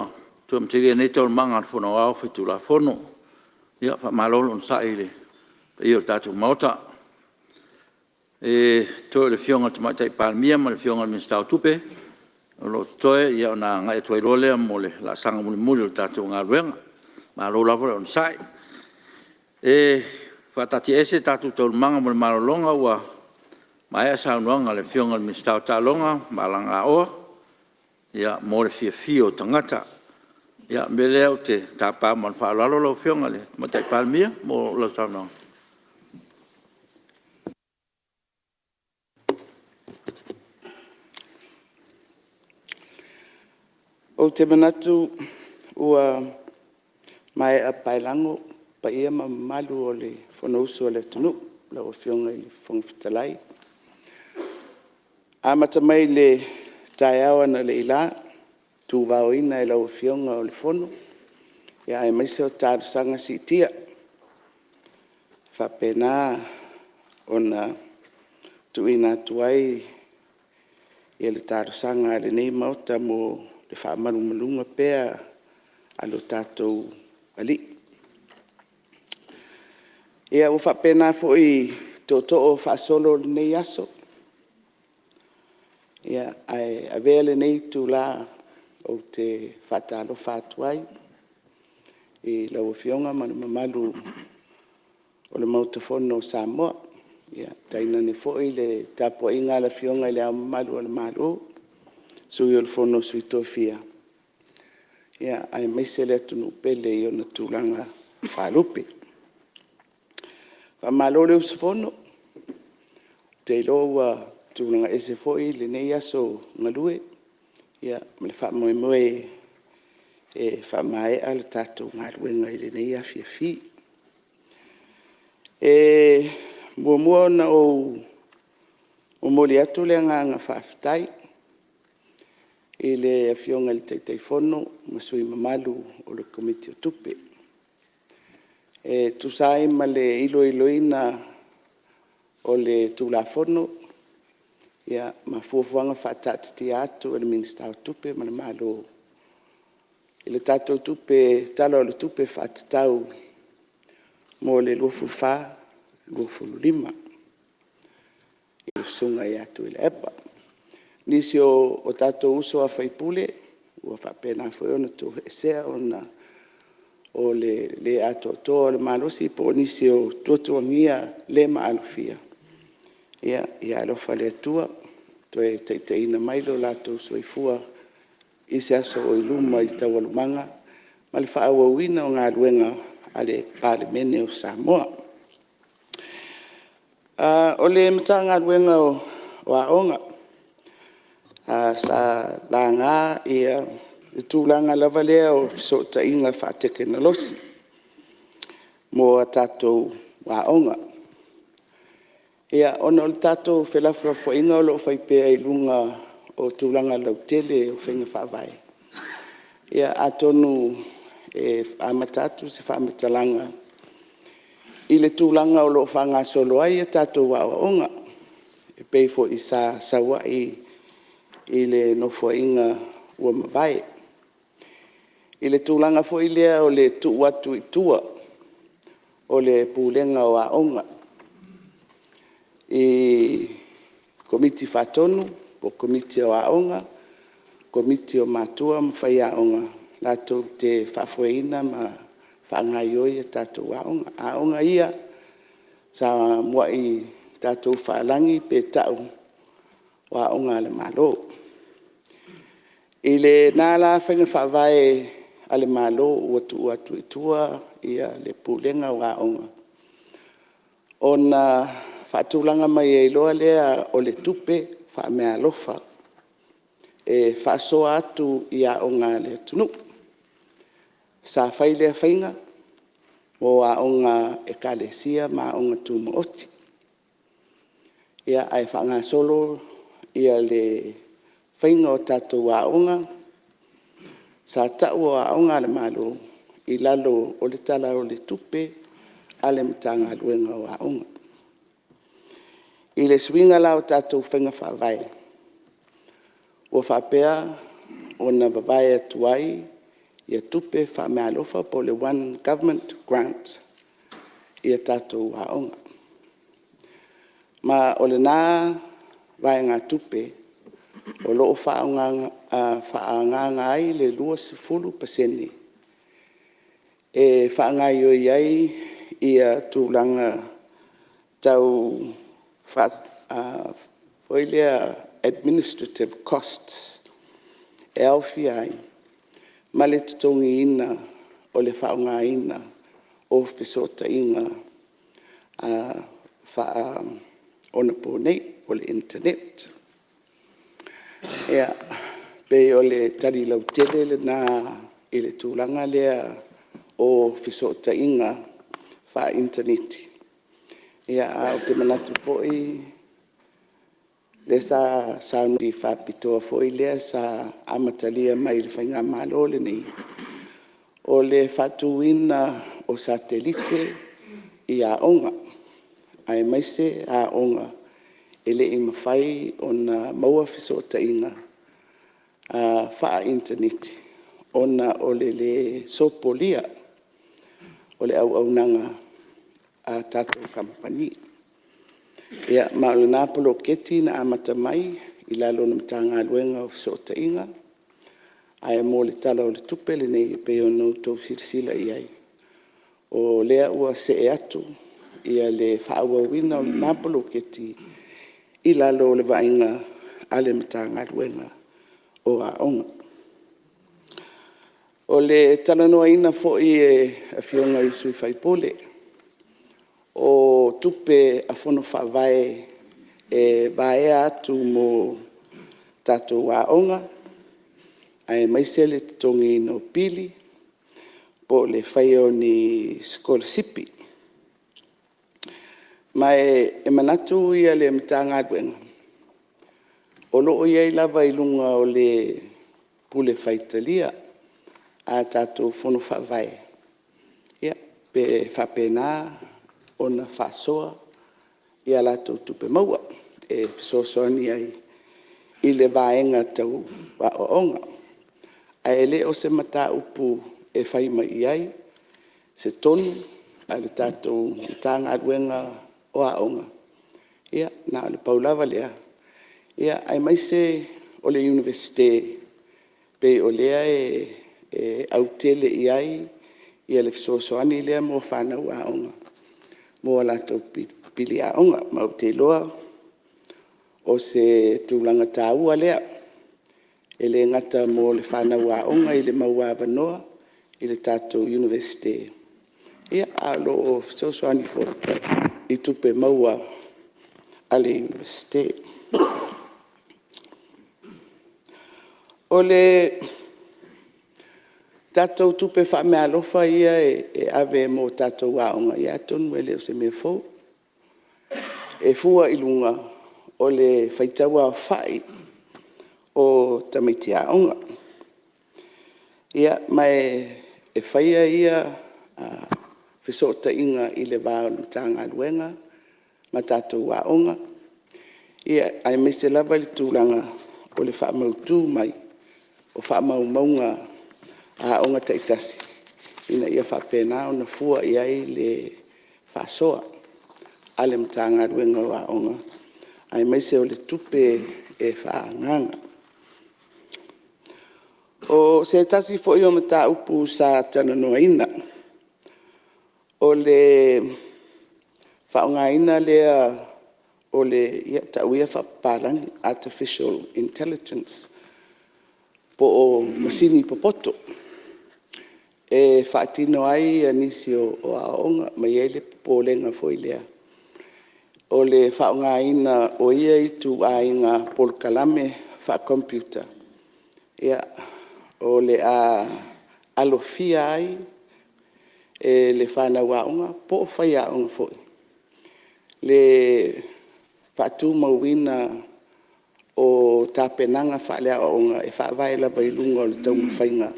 toe amatalia nei Taualumaga a le Fono Aoao Faitulafono. Ia faamalo le onosai i le paia o le tatou Maota. E toe o le Afioga i le Tamaitai Palemia ma le Afioga i le Minisita o Tupe o lo o totoe, ia ona agai atu ai loa lea mo le laasaga mulimuli o le tatou galuega. Malo lava le onosai. E faataatiaese tatou Taualumaga mo le malologa ua maea saunoaga a le Afioga i le Minisita o Taaloga ma Alagaoa mo le fiafia o tagata. O le mea lea ou te tapa ma le faaaloalo lau Afioga i le Tamaitai Palemia mo lau saunoaga. Ou te manatu ua maea paelago paia ma mamalu o le Fonousu a le atunuu lau Afioga i le Fofoga Fetalai, amata mai i le taeao analeila na tuvaoina e lau Afioga o le Fono, aemaise o talosaga siitia na faapena ona tuuina atu ai le talosaga a lenei Maota mo le faamalumaluga pea a lo tatou Alii. Ia ua faapena foi i tootoo faasolo o lenei aso, ae avea lenei itula ou te faatalofa atu ai i lau Afioga ma le mamalu o le Maota Fono o Samoa, tainane foi le tapuaiga a le Afioga i Le Ao Mamalu o le Malo, Sui o le Fono a Sui Tofia, aemaise le atunuu pele i ona tulaga faalupe. Faamalo le usufono, ou te iloa ua tulaga ese foi lenei aso galue ma le faamoemoe e faamaea le tatou galuega i lenei afiafi. E muamua ona ou momoli atu le agaga faafetai i le Afioga i le Taitaifono ma sui usufono mamalu o le Komiti o Tupe e tusa ai ma le iloiloina o le Tulafono ma fuafuaga faataatitia atu a le Minisita o Tupe ma le Malo i le tatou Tala o le Tupe Faatatau mo le 2024/2025 i le Susuga ia Tuilaepa. O nisi o tatou uso a sui usufono ua faapena foi ona toesea ona o le le atoatoa o le malosi po o nisi o tuatuagia le maalofia, ia alofa le Atua toe taitaiina mai lo latou soifua i se aso o i luma i taualumaga ma le faaauauina o galuega a le Palemene o Samoa. O le Matagaluega o Aoga, sa laga le tulaga lava lea o fesootaiga faatekonolosi mo a tatou aoga. Ia, ona o le tatou felafolafoaiga o lo o fai pea i luga o tulaga lautele o faiga faavae, ia atonu e amata atu se faamatalaga i le tulaga o lo o faagasolo ai a tatou aoaoga, e pei foi sa sau ai i le Nofoaiga ua mavae, i le tulaga foi lea o le tuu atu i tua o le Pulega o Aoga i Komiti Faatonu po o Komiti o Aoga, Komiti o Matua ma Faiaoga latou te faafoeina ma faagaoioi a tatou aoga. Aoga ia sa muai tatou faalagi pe tau o aoga a le Malo. I lena la faiga faavae a le Malo ua tuu atu i tua le Pulega o Aoga, ona faatulaga mai ai loa lea o le tupe faameaalofa e faasoa atu i aoga a le atunuu. Sa fai lea faiga mo aoga a Ekalesia ma aoga tumaoti, ae faagasolo le faiga o tatou aoga sa tau o aoga a le Malo i lalo o le Tala o le Tupe a le Matagaluega o Aoga. I le suiga la o tatou faiga faavae, ua faapea ona vavae atu ai tupe faameaalofa po o le one government grant i a tatou aoga. Ma o lena vaegatupe o lo o faaagaaga ai le 20% e faagaoioi ai tulaga tau foi lea administrative costs, e aofia ai ma le totogiina o le faaaogaina o fesootaiga faaonaponei po o le internet. Pei o le tali lautele lena i le tulaga lea o fesootaiga faa-initaneti. Ae ou te manatu foi o lea sa sauni faapitoa foi lea sa amatalia mai i le faigamalo lenei, o le faatuina o satelite i aoga, aemaise aoga e le i mafai ona maua fesootaiga faa-initaneti ona o le lē sopolia o le auaunaga a tatou kamupani. Ma o lena poloketi na amata mai i lalo o le Matagaluega o Fesootaiga, ae mo le Tala o le Tupe lenei e pei ona outou silasila i ai, o lea ua see atu le faaauauina o lena poloketi i lalo o le vaaiga a le Matagaluega o Aoga. O le talanoaina foi e Afioga i sui usufono o tupe a Fono Faavae e vaea atu mo tatou aoga aemaise le totogiina o pili po o le faia o ni sikolasipi. Ma e manatu le Matagaluega, o lo o i ai lava i luga o le pule faitalia a tatou Fono Faavae pe faapena ona faasoa a latou tupe maua e fesoasoani ai i le vaega tau aoaoga. Ae le o se mataupu e fai mai i ai se tonu a le tatou Matagaluega o Aoga, na o le pau lava lea, aemaise o le Iunivesite pei o lea e autele i ai le fesoasoani lea mo fanau aoga mo a latou pili aoga. Ma ou te iloa o se tulaga taua lea, e le gata mo le fanau aoga i le mau avanoa i le tatou Iunivesite, ae o lo o fesoasoani foi i tupe maua a le Iunivesite. O le tatou tupe faameaalofa ia e ave mo tatou aoga, ia atonu e le o se mea fou, e fua i luga o le faitau aofai o tamaiti aoga. Ma e faia ia fesootaiga i le va o le Matagaluega ma tatou aoga, aemaise lava le tulaga o le faamautu mai o faamaumauga a aoga taitasi ina ia faapena ona fua i ai le faasoa a le Matagaluega o Aoga, aemaise o le tupe e faaagaaga. O se tasi foi o mataupu sa talanoaina, o le faaaogaina lea o le, ia tau ia faapapalagi, artificial intelligence po o masini popoto e faatino ai nisi o aoaoga, ma e i ai le popolega foi lea o le faaaogaina o ia ituaiga polokalame faa-computer, o le a alofia ai e le fanau aoga po o faiaoga foi le faatumauina o tapenaga faale-aoaoga e faavae lava i luga o le taumafaiga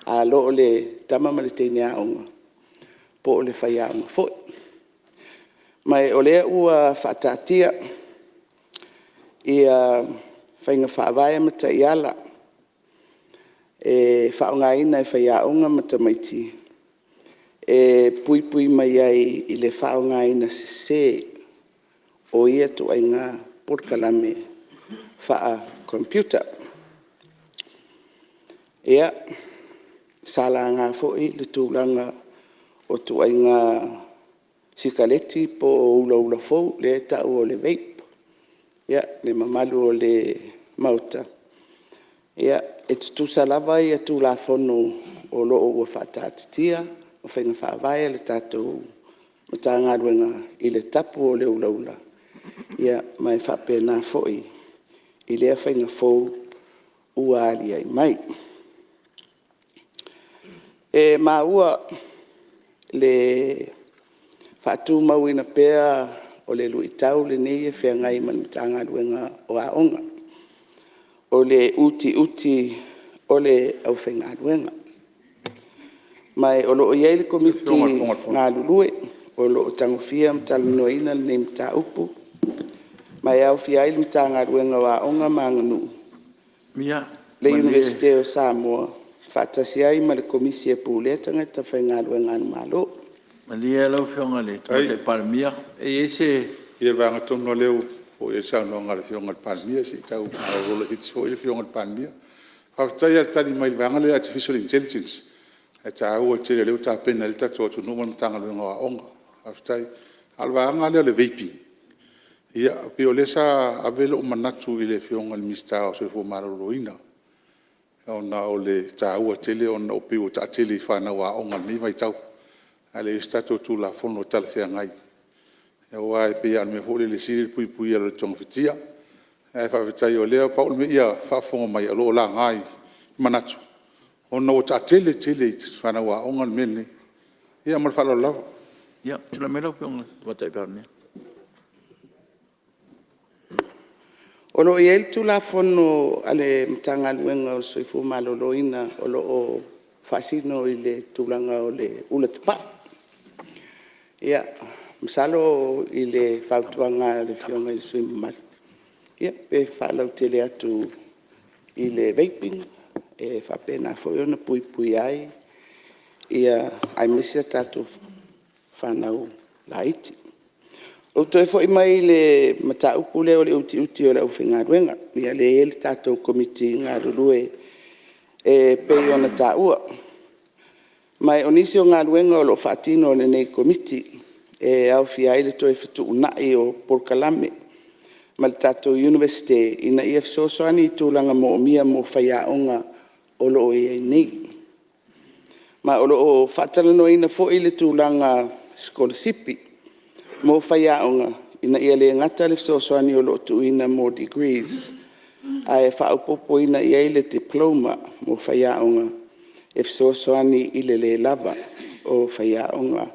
a le tama ma le teine aoga po o le faiaoga foi. Ma o lea ua faataatia faiga faavae ma taiala e faaaogaina e faiaoga ma tamaiti e puipui mai ai i le faaaogaina sese o ia ituaiga polokalame faa-computer. Ia, sa laga foi le tulaga o ituaiga sikaleti po o ulaula fou lea e tau o le vape. Le mamalu o le Maota, e tutusa lava Tulafono o lo o ua faataatitia ma faiga faavae a le tatou Matagaluega i le tapu o le ulaula, ma e faapena foi i lea faiga fou ua aliae mai. E maua le faatumauina pea o le luitau lenei e feagai ma le Matagaluega o Aoga, o le utiuti o le aufaigaluega. Ma o lo o i ai le Komiti galulue o lo o tagofia ma talanoaina lenei mataupu, ma e aofia ai le Matagaluega o Aoga ma Aganuu, le Iunivesite o Samoa faatasi ai ma le Komisi e Pulea Tagata Faigaluega a le Malo. Malie lau Afioga i le Tamaitai Palemia, e i ai se… Ia o le vaega tonu lava lea ua oo i ai le saunoaga a le Afioga i le Palemia, se i tau malolo laitiiti foi le Afioga i le Palemia. Faafetai lava i le tali mai i le vaega lea o le Artificial Intelligence, ae taua tele o lea ua tapena i ai le tatou atunuu ma le Matagaluega o Aoga. Faafetai. A o le vaega lea o le vaping, e pei o lea sa ave lou manatu i le Afioga i le Minisita o le Soifua Maloloina, ona o le taua tele ona e pei ua taatele i fanau aoga i lenei vaitau, ae leai se tatou Tulafono talafeagai. Aua e pei lava o le mea foi lele e sili le puipuia nai lo le togafitia. Ae faafetai o lea pau le mea ia faafofoga mai o lo o laga i manatu ona ua taatele tele i fanau aoga le mea lenei. Ia ma le faaaloalo lava. Ia, tulai mai lau Afioga i le Tamaitai Palemia. O lo o i ai le Tulafono a le Matagaluega o le Soifua Maloloina o lo o faasino i le tulaga o le ula tapaa. Ia, masalo i le fautuaga a le Afioga i le sui usufono mamalu, ia pe faalautele atu i le vaping e faapena foi ona puipuia ai aemaise a tatou fanau laiti. Ou toe foi mai i le mataupu lea o le utiuti o le aufaigaluega, ia lea e i ai le tatou Komiti galulue e pei ona taua. Ma o nisi o galuega o lo o faatino e lenei Komiti e aofia ai le toe fetuunai o polokalame ma le tatou Iunivesite ina ia fesoasoani i tulaga moomia mo faiaoga o lo o i ai nei. Ma o lo o faatalanoaina foi le tulaga sikolasipi mo faiaoga ina ia le gata le fesoasoani o lo o tuuina mo degrees, ae faaopoopoina i ai le Diploma mo faiaoga e fesoasoani i le le lava o faiaoga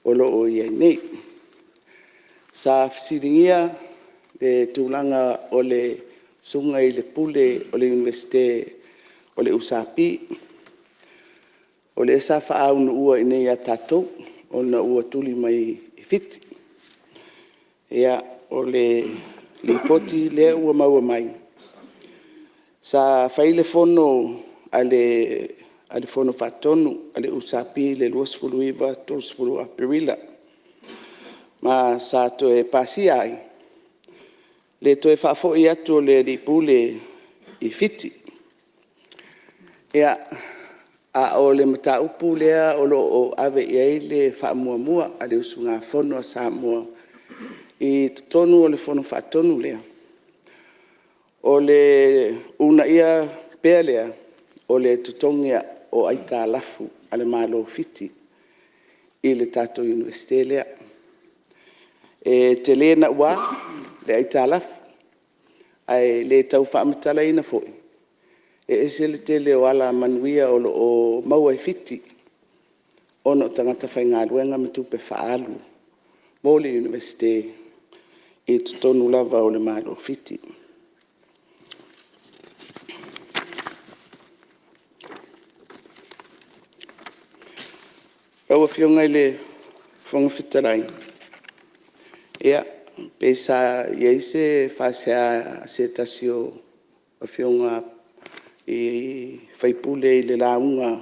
o lo o i ai nei. Sa fesiligia le tulaga o le Susuga i le Pule o le Iunivesite o le USP, o lea sa faaunuua i inei ia tatou ona ua tuli mai i Fiti. O le lipoti lea ua maua mai, sa fai le fono a le Fono Faatonu a le USP i le 29, 30 o Aperila, ma sa toe pasia ai le toe faafoi atu o le alii pule i Fiti. A o le mataupu lea o lo o ave i ai le faamuamua a le usugafono a Samoa i totonu o le Fono Faatonu lea, o le uunaia pea lea o le totogi o aitalafu a le Malo o Fiti i le tatou Iunivesite lea. E tele naua le aitalafu, ae le tau faamatalaina foi, e ese le tele o alamanuia o lo o maua e Fiti ona o tagata faigaluega ma tupe faaalu mo le Iunivesite i totonu lava o le Malo o Fiti. Lau Afioga i le Fofoga Fetalai, ia, pei sa i ai se faasea a se tasi o Afioga i sui usufono i le lauga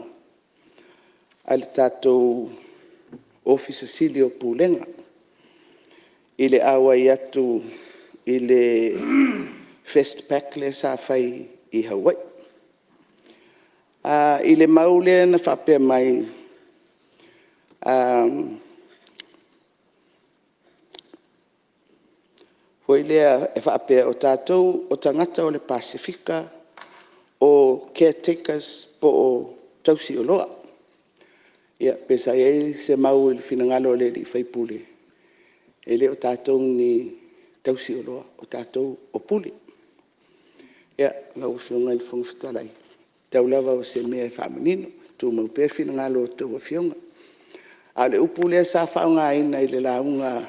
a le tatou Ofisa Sili o Pulega i le auai atu i le FestPac lea sa fai i Hawaii. I le mau lea na faapea mai foi lea e faapea o tatou o tagata o le Pasefika o caretakers po o tausioloa. Ia pe sa i ai se mau i le finagalo o le sui usufono, e le o tatou ni tausioloa, o tatou o Pule. Lau Afioga i le Fofoga Fetalai, tau lava o se mea e faamanino, tumau pea finagalo o a outou Afioga. A o le upu lea sa faaaogaina i le lauga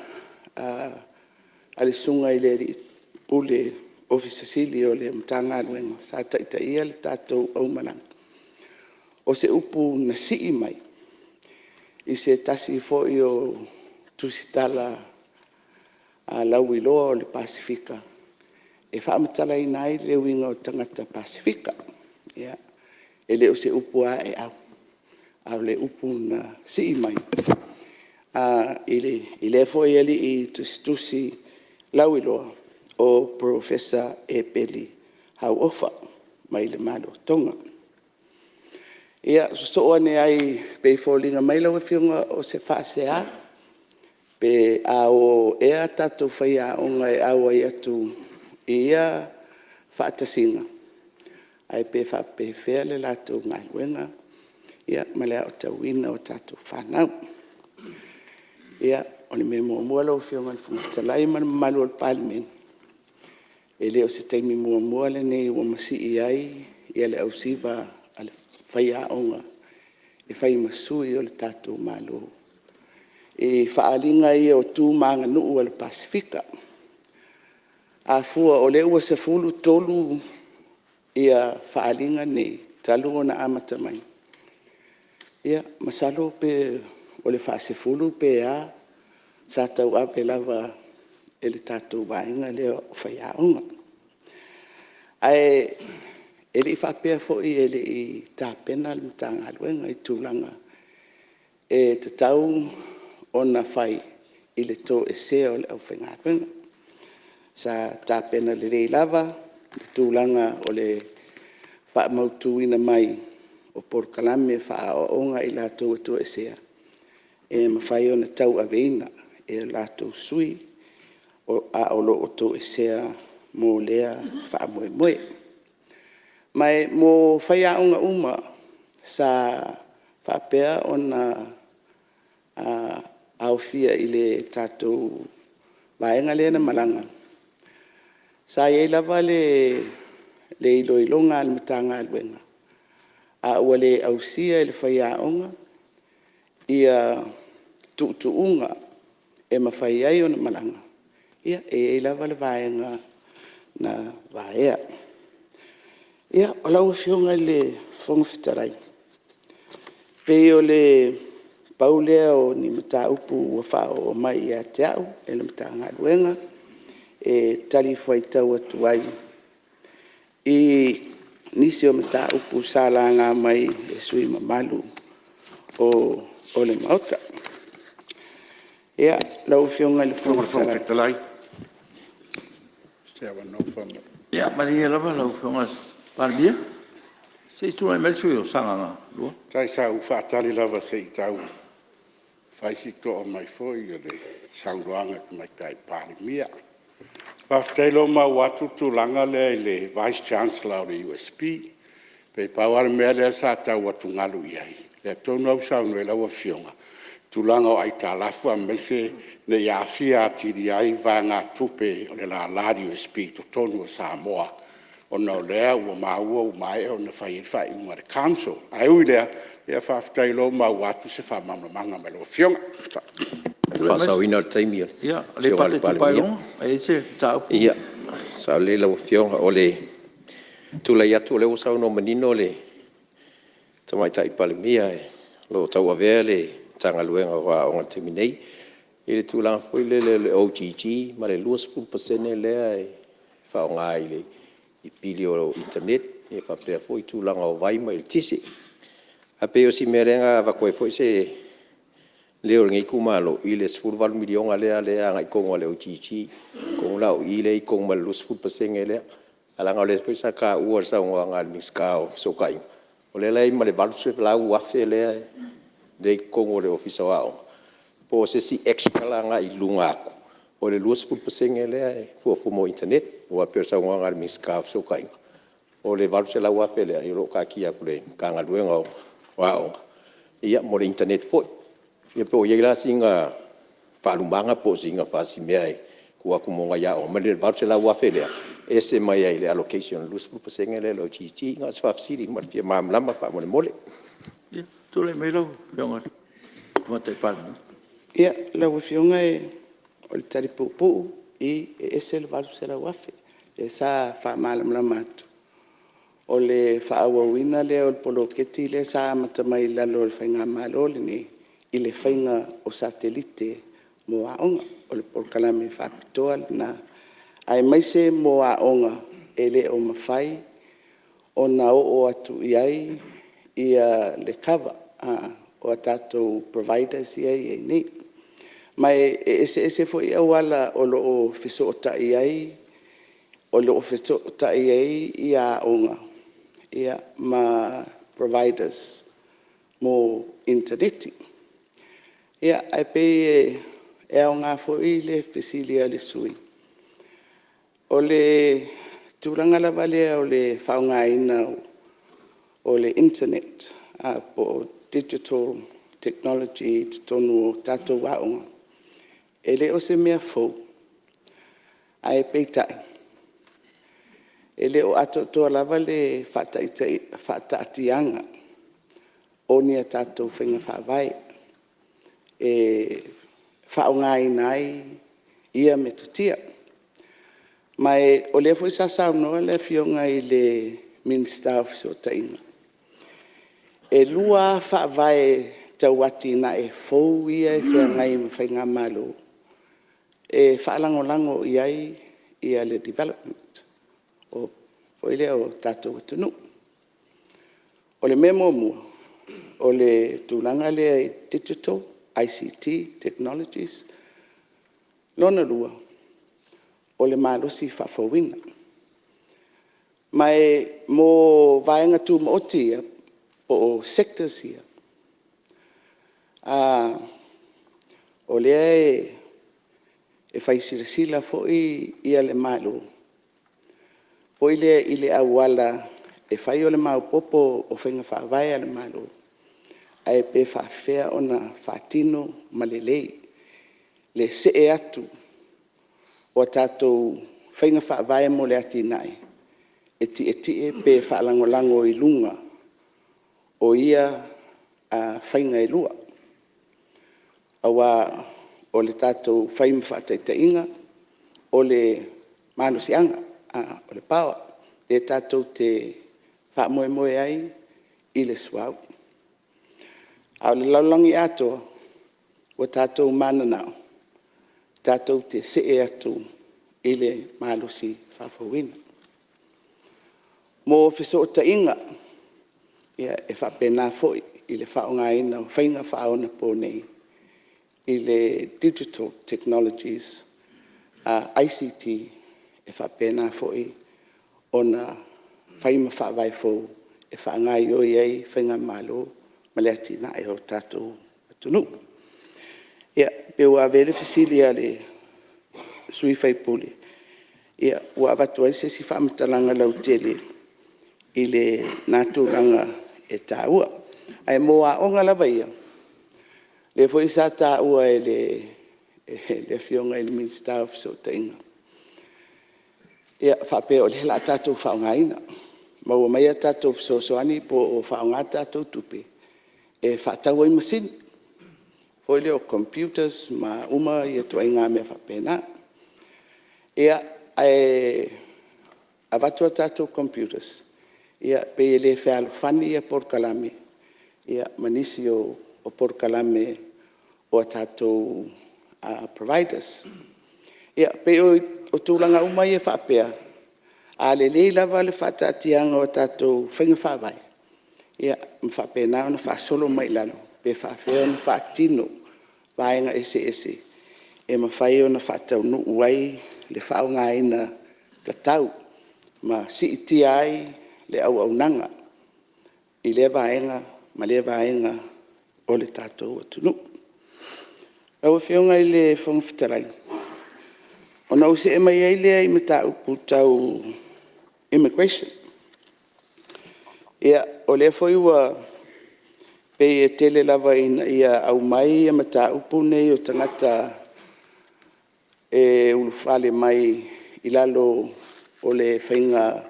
a le Susuga i le Alii Pule, Ofisa Sili o le Matagaluega sa taitaia le tatou aumalaga, o se upu na sii mai i se tasi foi o tusitala lauiloa o le Pasefika e faamatalaina ai le uiga o tagata Pasefika. E le o se upu a ae au, a o le upu na sii mai i lea foi alii tusitusi lauiloa o Polofesa Epeli Hauofa mai le Malo o Toga. Ia, sosoo ane ai pei e foliga mai lau Afioga o se faasea, pe a o ea tatou faiaoga e auai atu i ia faatasiga, ae pe faapefea le latou galuega ma le aotauina o tatou fanau. Ia, o le mea muamua lau Afioga i le Fofoga Fetalai ma le mamalu o le Palemene, e le o se taimi muamua lenei ua masii ai le ausiva a le faiaoga e fai ma sui o le tatou Malo i faaaliga ia o tu ma aganuu a le Pasefika. A fua o lea ua 13 faaaliga nei talu ona amata mai, ia masalo pe o le faa-10 pe a sa tauave lava e le tatou vaega lea o faiaoga. Ae le i faapea foi e le i tapena le Matagaluega i tulaga e tatau ona fai i le toesea o le aufaigaluega. Sa tapena lelei lava le tulaga o le faamautuina mai o polokalame faaaoaoga a i latou ua toesea, e mafai ona tauaveina e latou sui a o lo o toesea mo lea faamoemoe. Ma mo faiaoga uma sa faapea ona aofia i le tatou vaega lea na malaga, sa i ai lava le iloiloga a le Matagaluega, a ua le ausia e le faiaoga tuutuuga e mafai ai ona malaga, ia, e i ai lava le vaega na vaea. Ia, lau Afioga i le Fofoga Fetalai, pei o le pau lea o ni mataupu ua faaoo mai ia te au e le Matagaluega e talifuaitau atu ai i nisi o mataupu sa laga mai e sui usufono mamalu o le Maota. Lau Afioga i le Fofoga Fetalai… Ia malie lava lau Afioga i le Palemia, se i tulai mai le sui usufono mo Sagaga 2. Faafetai, sa ou faatali lava se i tau fai si to'a mai foi o le saunoaga a le Tamaitai Palemia. Faafetai o lea ua maua atu le tulaga lea i le Vice Chancellor o le USP. Pei pau lava le mea lea sa tau atugalu i ai, lea tonu lava ua saunoa i ai lau Afioga, i tulaga o aitalafu aemaise ne i aafia atili ai vaegatupe o le lala a le USP i totonu o Samoa, ona o lea ua maua ua maea ona fai i ai le faaiuga a le Council. Ae ui i lea, ia faafetai o lea ua maua atu se faamalamalamaga mai lau Afioga. Mo le faasaoina o le taimi o le Afioga i le Aleipata Itupa i Luga. Palemia. Ia, saolelei lau Afioga. O le tulai atu o lea ua saunoa manino le Tamaitai Palemia o lo o tauavea le Matagaluega o Aoga i le taimi nei i le tulaga foi lele o le OGG ma le 20% lea e faaaoga i pili o internet faapea foi tulaga o vai ma eletise. Ae pei o si mea lea na avatu ai foi se leo o lenei itumalo i le $18 miliona lea e agai i totonu o le OGG. Atonu la o i lea e i ai tonu ma le 20% lea. Ae leaga o lea foi sa taua i le saunoaga a le Minisita o Fesootaiga, o lea la e i ai ma le $800,000 lea e i totonu o le Ofisa o Aoga, po o se isi extra la lena i luga atu o le 20% lea e fuafua mo internet. Aua e pei o le saunoaga a le Minisita o Fesootaiga, o le $800,000 lea o lo o taatia atu i le Matagaluega o Aoga mo le internet foi. Ia po o i ai la sina faalumaga po o sina fasimea e tuu atu mo nai aoga ma le $800,000 lea ese mai ai i le allocation o le 20% lea i le OGG? Na o se faafesili mo le fia malamalama faamolemole. Ia tulai mai lau Afioga i le Tamaitai Palemia. Lau Afioga o le tali puupuu, i, e ese le $800,000. Lea sa faamalamalama atu, o le faaauauina lea o le poloketi lea sa amata mai i lalo o le faigamalo lenei i le faiga o satelite mo aoga. O le polokalame faapitoa lena, aemaise mo aoga e le o mafai ona oo atu i ai le kava o a tatou providers ia e i ai nei. Ma e eseese foi auala o lo o fesootai ai aoga ma providers mo initaneti. Ae pei e aoga foi le fesili a le sui usufono, o le tulaga lava lea o le faaaogaina o le internet po o digital technology i totonu o tatou aoga, e le o se mea fou, ae peitai, e le o atoatoa lava le faataatiaga o ni a tatou faiga faavae e faaaogaina ai ia metotia. Ma o lea foi sa saunoa le Afioga i le Minisita o Fesootaiga, e lua lava faavae tau atinae fou ia e feagai ma faigamalo e faalagolago i ai le development o le tatou atunuu. O le mea muamua, o le tulaga lea i digital ICT technologies. Lona lua, o le malosi faafouina. Ma mo vaega tumaoti ia po o sectors ia, o lea e fai silasila foi le Malo foi lea i le auala e fai o le maopoopo o faiga faavae a le Malo, ae pe faapefea ona faatino ma lelei le see atu o tatou faiga faavae mo le atinae e tietie pe faalagolago i luga o ia faiga e lua. Aua o le tatou fai ma faataitaiga, o le malosiaga, o le power lea tatou te faamoemoe ai i le suauu. A o le lalolagi atoa, ua tatou mananao tatou te see atu i le malosi faafouina. Mo fesootaiga, e faapena foi i le faaaogaina o faiga faaonaponei i le digital technologies ICT, e faapena foi ona fai ma faavae fou e faagaoioi ai faigamalo ma le atinae o le tatou atunuu. Ia, pei ua avea le fesili a le sui usufono ua avatu ai se isi faamatalaga lautele i lena tulaga e taua. Ae mo aoga lava ia, lea foi sa taua e le Afioga i le Minisita o Fesootaiga, e faapea o lea o le a tatou faaaogaina, maua mai a tatou fesoasoani po o faaaoga tatou tupe e faatau ai masini foi lea o computers ma uma ituaiga mea faapena. Ia, ae avatu a tatou computers, e pei e le fealofani polokalame ma nisi o polokalame o a tatou providers. Ia, pei o tulaga uma ia faapea, a lelei lava le faataatiaga o tatou faiga faavae, ma faapena ona faasolo mai i lalo pe faapefea ona faatino vaega eseese e mafai ona faataunuu ai le faaaogaina tatau ma siitia ai le auaunaga i lea vaega ma lea vaega o le tatou atunuu. Lau Afioga i le Fofoga Fetalai, ona ou see mai ai lea i mataupu tau immigration. Ia, o lea foi ua pei e tele lava ina ia aumai mataupu nei o tagata e ulufale mai i lalo O le faiga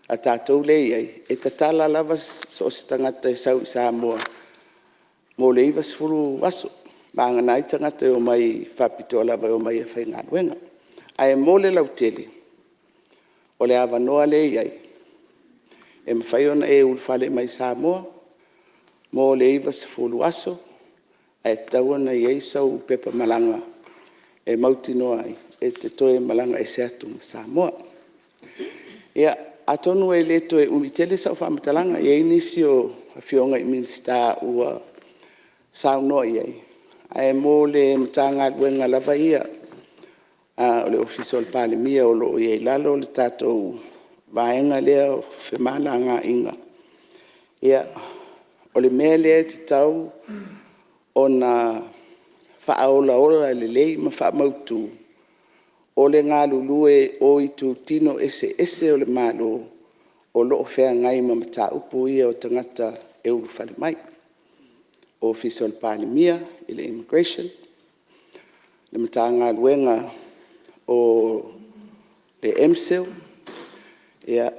a tatou lea e i ai, e tatala lava so o se tagata e sau i Samoa mo le 90 aso, vagana ai tagata e omai faapitoa lava e omai e faigaluega. Ae mo le lautele, o le avanoa lea e i ai, e mafai ona e ulufale mai i Samoa mo le 90 aso, ae tatau ona i ai sau pepa malaga e mautinoa ai e te toe malaga ese atu ma Samoa. Ia, atonu e le toe umi tele sau faamatalaga, e i ai nisi o Afioga i Minisita ua saunoa i ai, ae mo le Matagaluega lava ia a le Ofisa o le Palemia o lo o i ai i lalo le tatou vaega lea o femalagaaiga, ia, o le mea lea e tatau ona faaolaola lelei ma faamautu, o le galulue o itutino eseese o le Malo o lo o feagai ma mataupu ia o tagata e ulufale mai. Ofisa o le Palemia i le Immigration, le Matagaluega o le MCIL,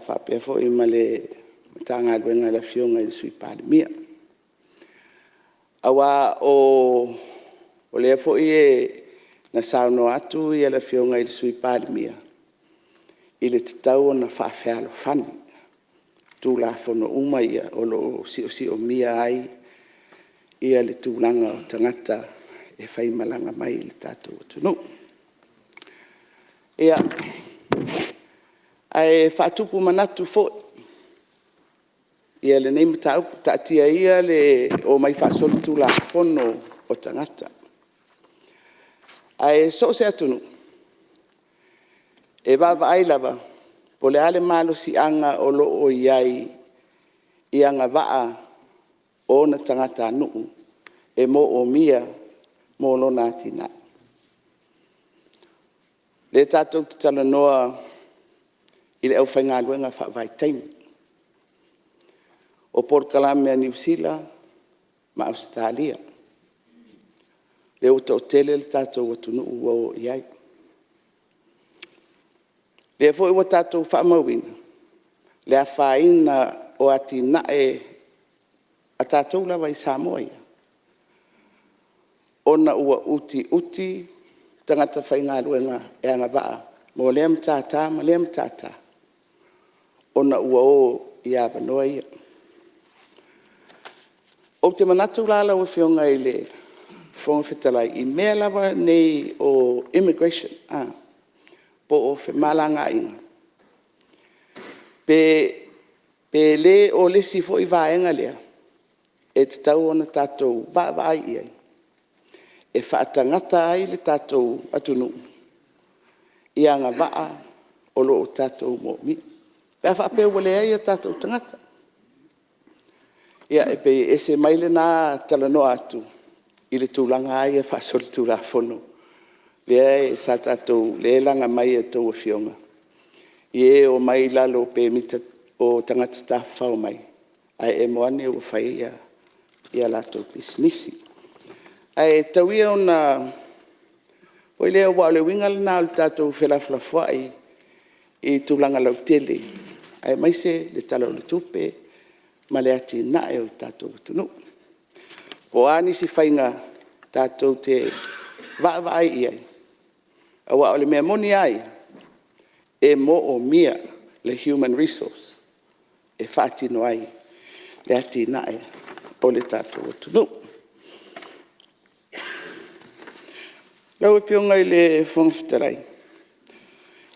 faapea foi ma le Matagaluega a le Afioga i le Sui Palemia. Aua o lea foi na saunoa atu le Afioga i le Sui Palemia i le tatau ona faafealofani Tulafono uma ia o lo o siosiomia ai le tulaga o tagata e faimalaga mai i le tatou atunuu. Ia, ae faatupu manatu foi lenei mataupu. Taatia ia le omai faasolitulafono o tagata, ae so o se atunuu, e vaavaai lava po o le a le malosiaga o lo o i ai i agavaa o ona tagatanuu e moomia mo lona atinae. O lea tatou te talanoa i le aufaigaluega faavaitaimi. O polokalame a Niu Sila ma Ausetalia, lea ua toatele le tatou atunuu ua o i ai. O lea foi ua tatou faamauina le afaina o atinae a tatou lava i Samoa ia, ona ua utiuti tagata faigaluega e agavaa mo lea matata ma lea matata, ona ua o i avanoa ia. Ou te manatu la lau Afioga i le Fofoga Fetalai, i mea lava nei o immigration po o femalagaaiga, pe le o le isi foi vaega lea e tatau ona tatou vaavaai i ai, e faatagata ai le tatou atunuu i agavaa o lo o tatou moomia, pe a faapea ua leai o tatou tagata. Ia, e pei e ese mai lena talanoa atu i le tulaga lava ia faasolitulafono lea sa tatou, lea e laga mai e a outou Afioga i e e omai i lalo o pemita o tagata tafafao mai, ae emo ane ua fai a latou pisinisi. Ae tau ia ina… foi lea aua o le uiga lena o le tatou felafolafoai i tulaga lautele aemaise le Tala o le Tupe ma le atinae o le tatou atunuu. Po o a nisi faiga tatou te vaavaai i ai, aua o le mea moni lava ia, e moomia le human resource e faatino ai le atinae o le tatou atunuu. Lau Afioga i le Fofoga Fetalai,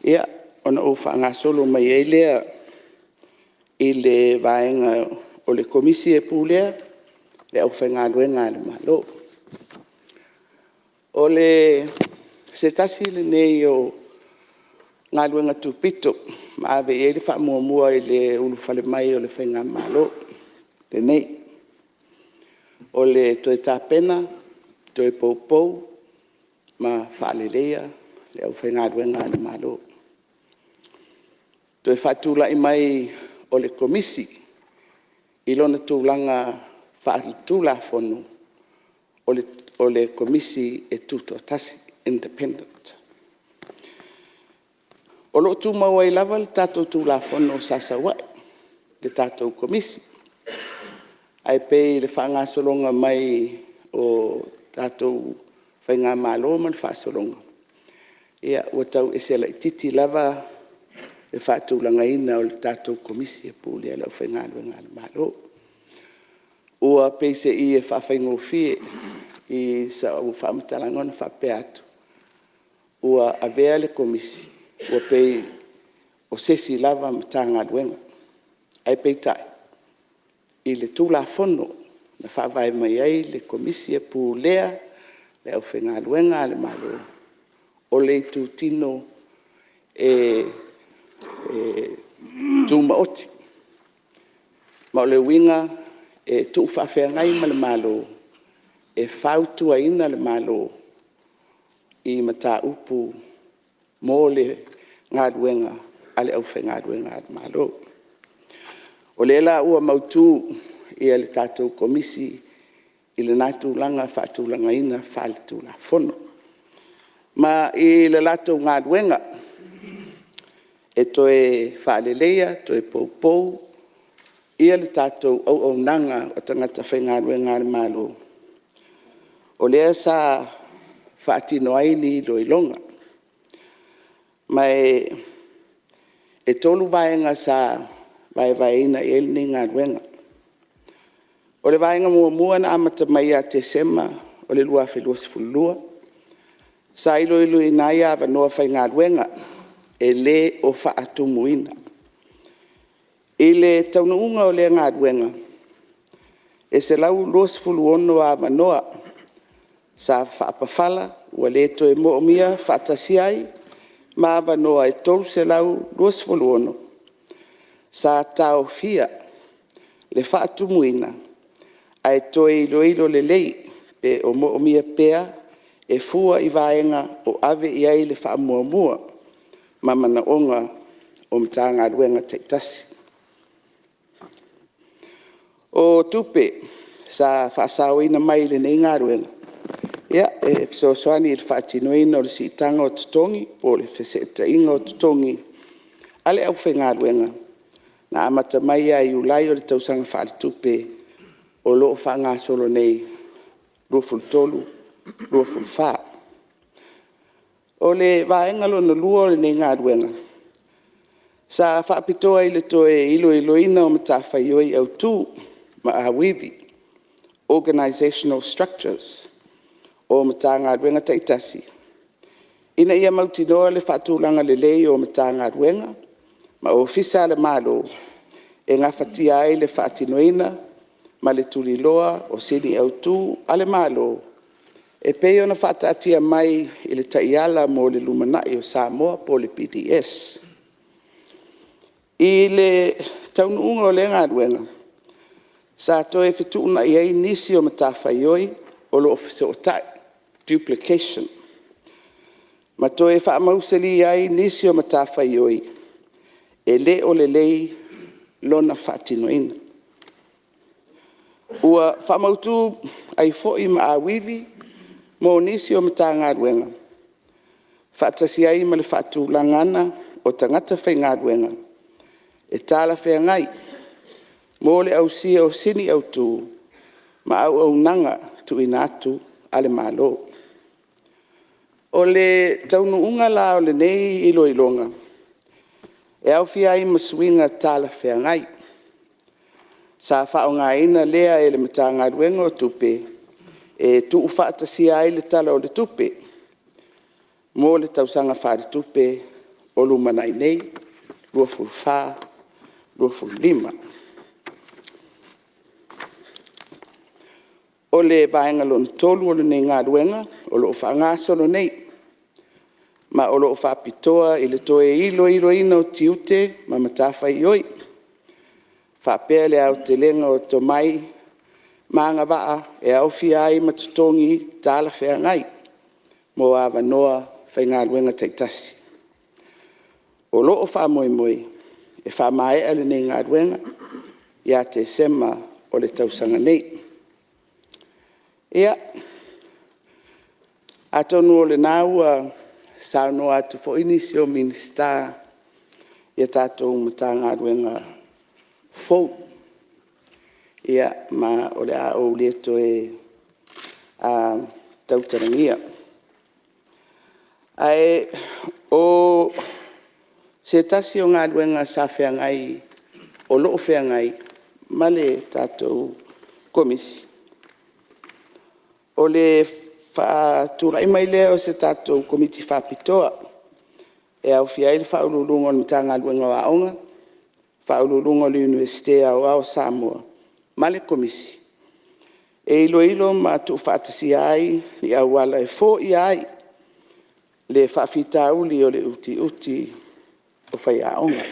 ia, ona ou faagasolo mai ai lea i le vaega o le Komisi e Pulea le Aufaigaluega a le Malo. O se tasi lenei o galuega tupito ma ave i ai le faamuamua i le ulufale mai o le faigamalo lenei, o le toe tapena, toe poupou ma faaleleia le aufaigaluega a le Malo. Toe faatulai mai o le Komisi i lona tulaga faaletulafono o le Komisi e Tutoatasi, independent. O lo o tumau ai lava le tatou Tulafono sa sau ai, le tatou Komisi. Ae pei i le faagasologa mai o tatou faigamalo ma le faasologa, ia ua tau ese laitiiti lava le faatulagaina o le tatou Komisi e Pulea le Aufaigaluega a le Malo. Ua peiseai e faafaigofie i sau faamatalaga ona faapea atu, ua avea le Komisi ua pei o se isi lava Matagaluega. Ae peitai i le Tulafono na faavae mai ai le Komisi e Pulea le Aufaigaluega a le Malo, o le itutino e tumaoti. Ma o le uiga e tuufaafeagai ma le Malo e fautuaina le Malo i mataupu mo le galuega a le aufaigaluega a le Malo. O lea la ua mautu le tatou Komisi i lena tulaga faatulagaina faaletulafono. Ma i le latou galuega e toe faaleleia, toe poupou le tatou auaunaga o tagata faigaluega a le Malo, o lea sa faatino ai ni iloiloga. Ma e 3 vaega sa vaevaeina i ai lenei galuega. O le vaega muamua na amata mai ia Tesema o le 2022, sa iloiloina ai avanoa faigaluega e le o faatumuina. I le taunuuga o lea galuega, e 126 avanoa sa faapafala ua le toe moomia faatasi ai ma avanoa e 326 sa taofia le faatumuina ae toe iloilo lelei pe o moomia pea e fua i vaega o ave i ai le faamuamua ma manaoga o Matagaluega taitasi. O tupe sa faasaoina mai lenei galuega, e fesoasoani i le faatinoina o le siitaga o totogi po o le feseetaiga o totogi a le aufaigaluega na amata mai ia Iulai o le tausaga faaletupe o lo o faagasolo nei 2023/2024. O le vaega lona lua o lenei galuega, sa faapitoa i le toe iloiloina o matafaioi autu ma auivi, organizational structures o Matagaluega taitasi, ina ia mautinoa le faatulaga lelei o Matagaluega ma Ofisa a le Malo e gafatia ai le faatinoina ma le tuliloa o sini autu a le Malo e pei ona faataatia mai i le Taiala mo le Lumanai o Samoa po o le PDS. I le taunuuga o lea galuega, sa toe fetuunai ai nisi o matafaioi o lo o fesootai, duplication ma toe faamausali ai nisi o matafaioi e le o lelei lona faatinoina. Ua faamautu ai foi ma auivi mo nisi o Matagaluega, faatasi ai ma le faatulagaga o tagata faigaluega e talafeagai mo le ausia o sini autu ma auaunaga tuuina atu a le Malo. O le taunuuga la o lenei iloiloga, e aofia ai ma suiga talafeagai sa faaaogaina lea e le Matagaluega o Tupe e tuufaatasia ai le Tala o le Tupe mo le tausaga faaletupe o lumanai nei 2024/2025. O le vaega lona tolu o lenei galuega o lo o faagasolo nei, ma o lo o faapitoa i le toe iloiloina o tiute ma matafaioi faapea le aotelega o tomai ma agavaa e aofia ai ma totogi talafeagai mo avanoa faigaluega taitasi. O lo o faamoemoe e faamaea lenei galuega ia Tesema o le tausaga nei. Ia, atonu o lena ua saunoa atu foi nisi o Minisita tatou Matagaluega fou. Ma o le a ou le toe tautalagia. Ae o se tasi o galuega sa feagai, o lo o feagai ma le tatou Komisi, o le faatulai mai lea o se tatou Komiti Faapitoa e aofia ai le Faauluuluga o le Matagaluega o Aoga, Faauluuluga o le Iunivesite Aoao o Samoa ma le Komisi e iloilo ma tuufaatasia ai ni auala e foia ai le faafitauli o le utiuti o faiaoga.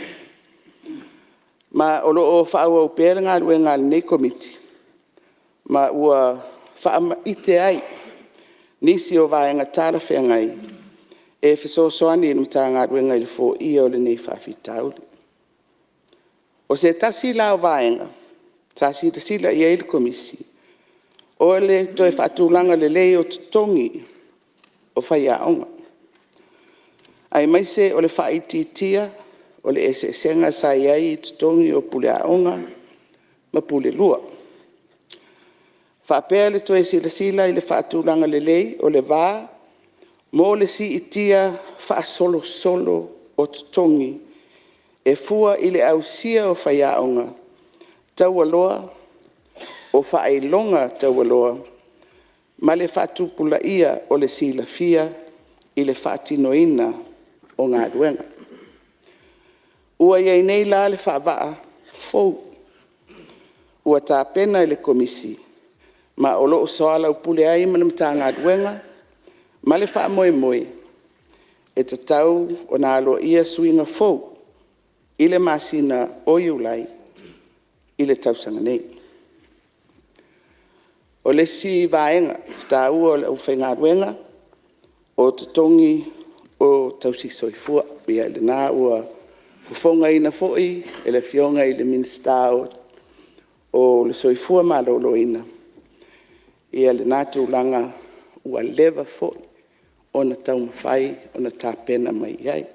Ma o lo o faaauau pea le galuega a lenei Komiti ma ua faamaite ai nisi o vaega talafeagai e fesoasoani i le Matagaluega i le foia o lenei faafitauli. O se tasi la o vaega sa silasila i ai le Komisi, o le toe faatulaga lelei o totogi o faiaoga, aemaise o le faaitiitia o le eseesega sa i ai i totogi o puleaoga ma pulelua. E faapea le toe silasila i le faatulaga lelei o le va mo le siitia faasolosolo o totogi e fua i le ausia o faiaoga taualoa o faailoga taualoa ma le faatupulaia o le silafia i le faatinoina o galuega. Ua i ai nei la le faavaa fou ua tapena e le Komisi, ma o lo o soalaupule ai ma le Matagaluega ma le faamoemoe e tatau ona aloaia suiga fou i le masina o Iulai i le tausaga nei. O le isi vaega taua o le aufaigaluega, o totogi o tausisoifua. Ia o lena ua fofogaina foi e le Afioga i le Minisita o le Soifua Maloloina lena tulaga ua leva foi ona taumafai ona tapena mai i ai.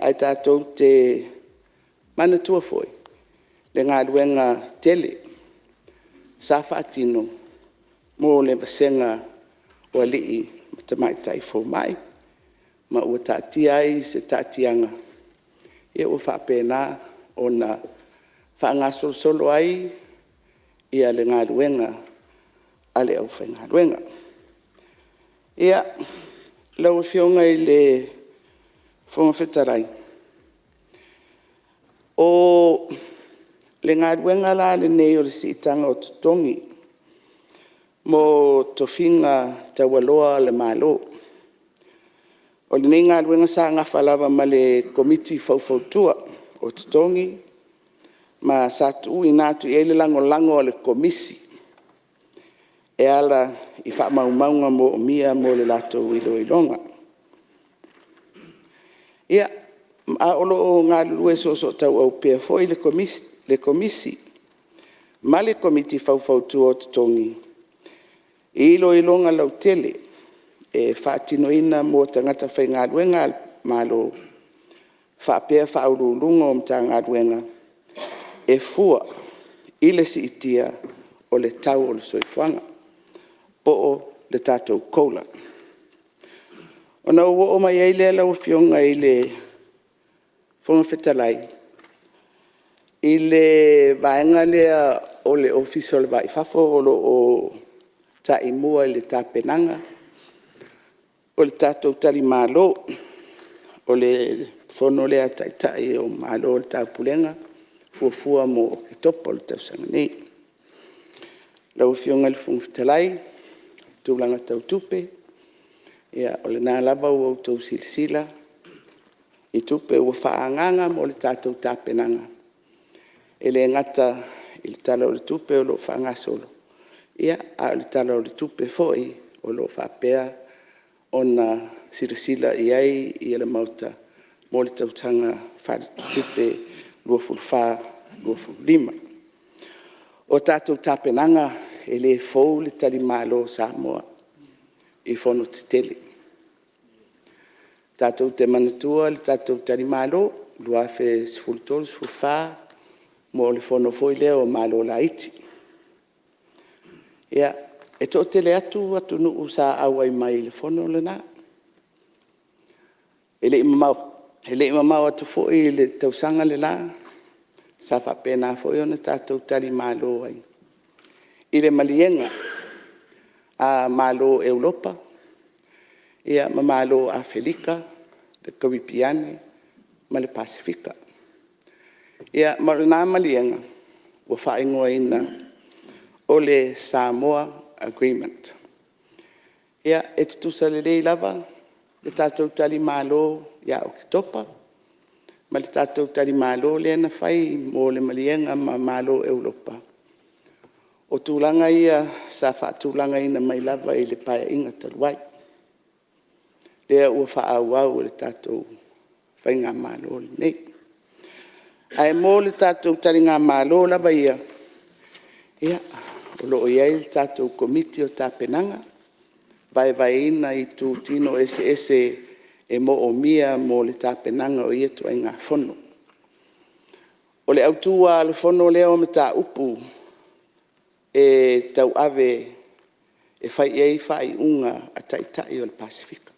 Ae tatou te manatua foi le galuega tele sa faatino mo le vasega o alii ma tamaitai fomai, ma ua taatia ai i se taatiaga ua faapena ona faagasolosolo ai le galuega a le aufaigaluega. Ia, lau Afioga i le Fofoga Fetalai, o le galuega la lenei o le siitaga o totogi mo tofiga taualoa a le Malo, o lenei galuega sa nafa lava ma le Komiti Faufautua o Totogi, ma sa tuuina atu i ai le lagolago a le Komisi e ala i faamaumauga moomia mo le latou iloiloga. Ia, a o lo o galulue soosootauau pea foi le Komisi ma le Komiti Faufautua o Totogi i iloiloga lautele e faatinoina mo tagata faigaluega a le Malo faapea Faauluuluga o Matagaluega e fua i le siitia o le tau o le soifuaga po o le tatou COLA. Ona ou oo mai ai lea lau Afioga i le Fofoga Fetalai i le vaega lea o le Ofisa o le Va i Fafo o lo o taimua i le tapenaga o le tatou talimalo, o le Fono lea a Taitai o Malo o le Taupulega fuafua mo Oketopa i le tausaga nei. Lau Afioga i le Fofoga Fetalai, o tulaga tau tupe, o lena lava ua outou silasila i tupe ua faaagaaga mo le tatou tapenaga, e le gata i le Tala o le Tupe o lo o faagasolo, a o le Tala o le Tupe foi o lo o faapea ona silasila i ai le Maota mo le tausaga faaletupe 2024/2025. O tatou tapenaga, e le fou le talimalo a Samoa i Fono tetele. Tatou te manatua le tatou talimalo 2013/2014 mo le fono foi lea o Malo Laiti. Ia, e toatele atu atunuu sa auai mai i le fono lena. E le i mamao atu foi i le tausaga le la sa faapena foi ona tatou talimalo ai i le maliega a Malo o Europa ma Malo o Afelika, le Karipeane ma le Pasefika. Ia ma o lena maliega ua faaigoaina o le Samoa Agreement. Ia, e tutusa lelei lava le tatou talimalo ia Oketopa ma le tatou talimalo lea na fai mo le maliega ma Malo o Europa, o tulaga ia sa faatulagaina mai lava i le Paeaiga talu ai, lea ua faaauau e le tatou faigamalo lenei. Ae mo le tatou taligamalo lava ia, ia, o lo o i ai le tatou Komiti o Tapenaga, vaevaeina i itutino eseese e moomia mo le tapenaga o ia ituaiga fono. O le autu lava o le fono lea o mataupu e tauave e fai i ai faaiuga a Taitai o le Pasefika.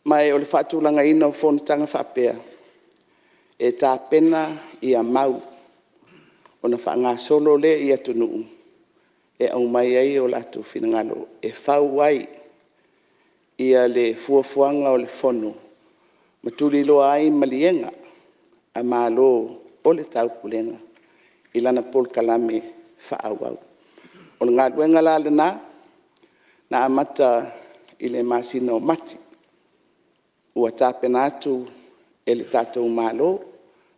Ma o le faatulagaina o fonotaga faapea, e tapena mau ona faagasolo lea i atunuu e aumai ai o latou finagalo e fau ai le fuafuaga o le Fono ma tuliloa ai maliega a Malo o le Taupulega i lana polokalame faaauau. O le galuega la lena na amata i le masina o Mati, ua tapena atu e le tatou Malo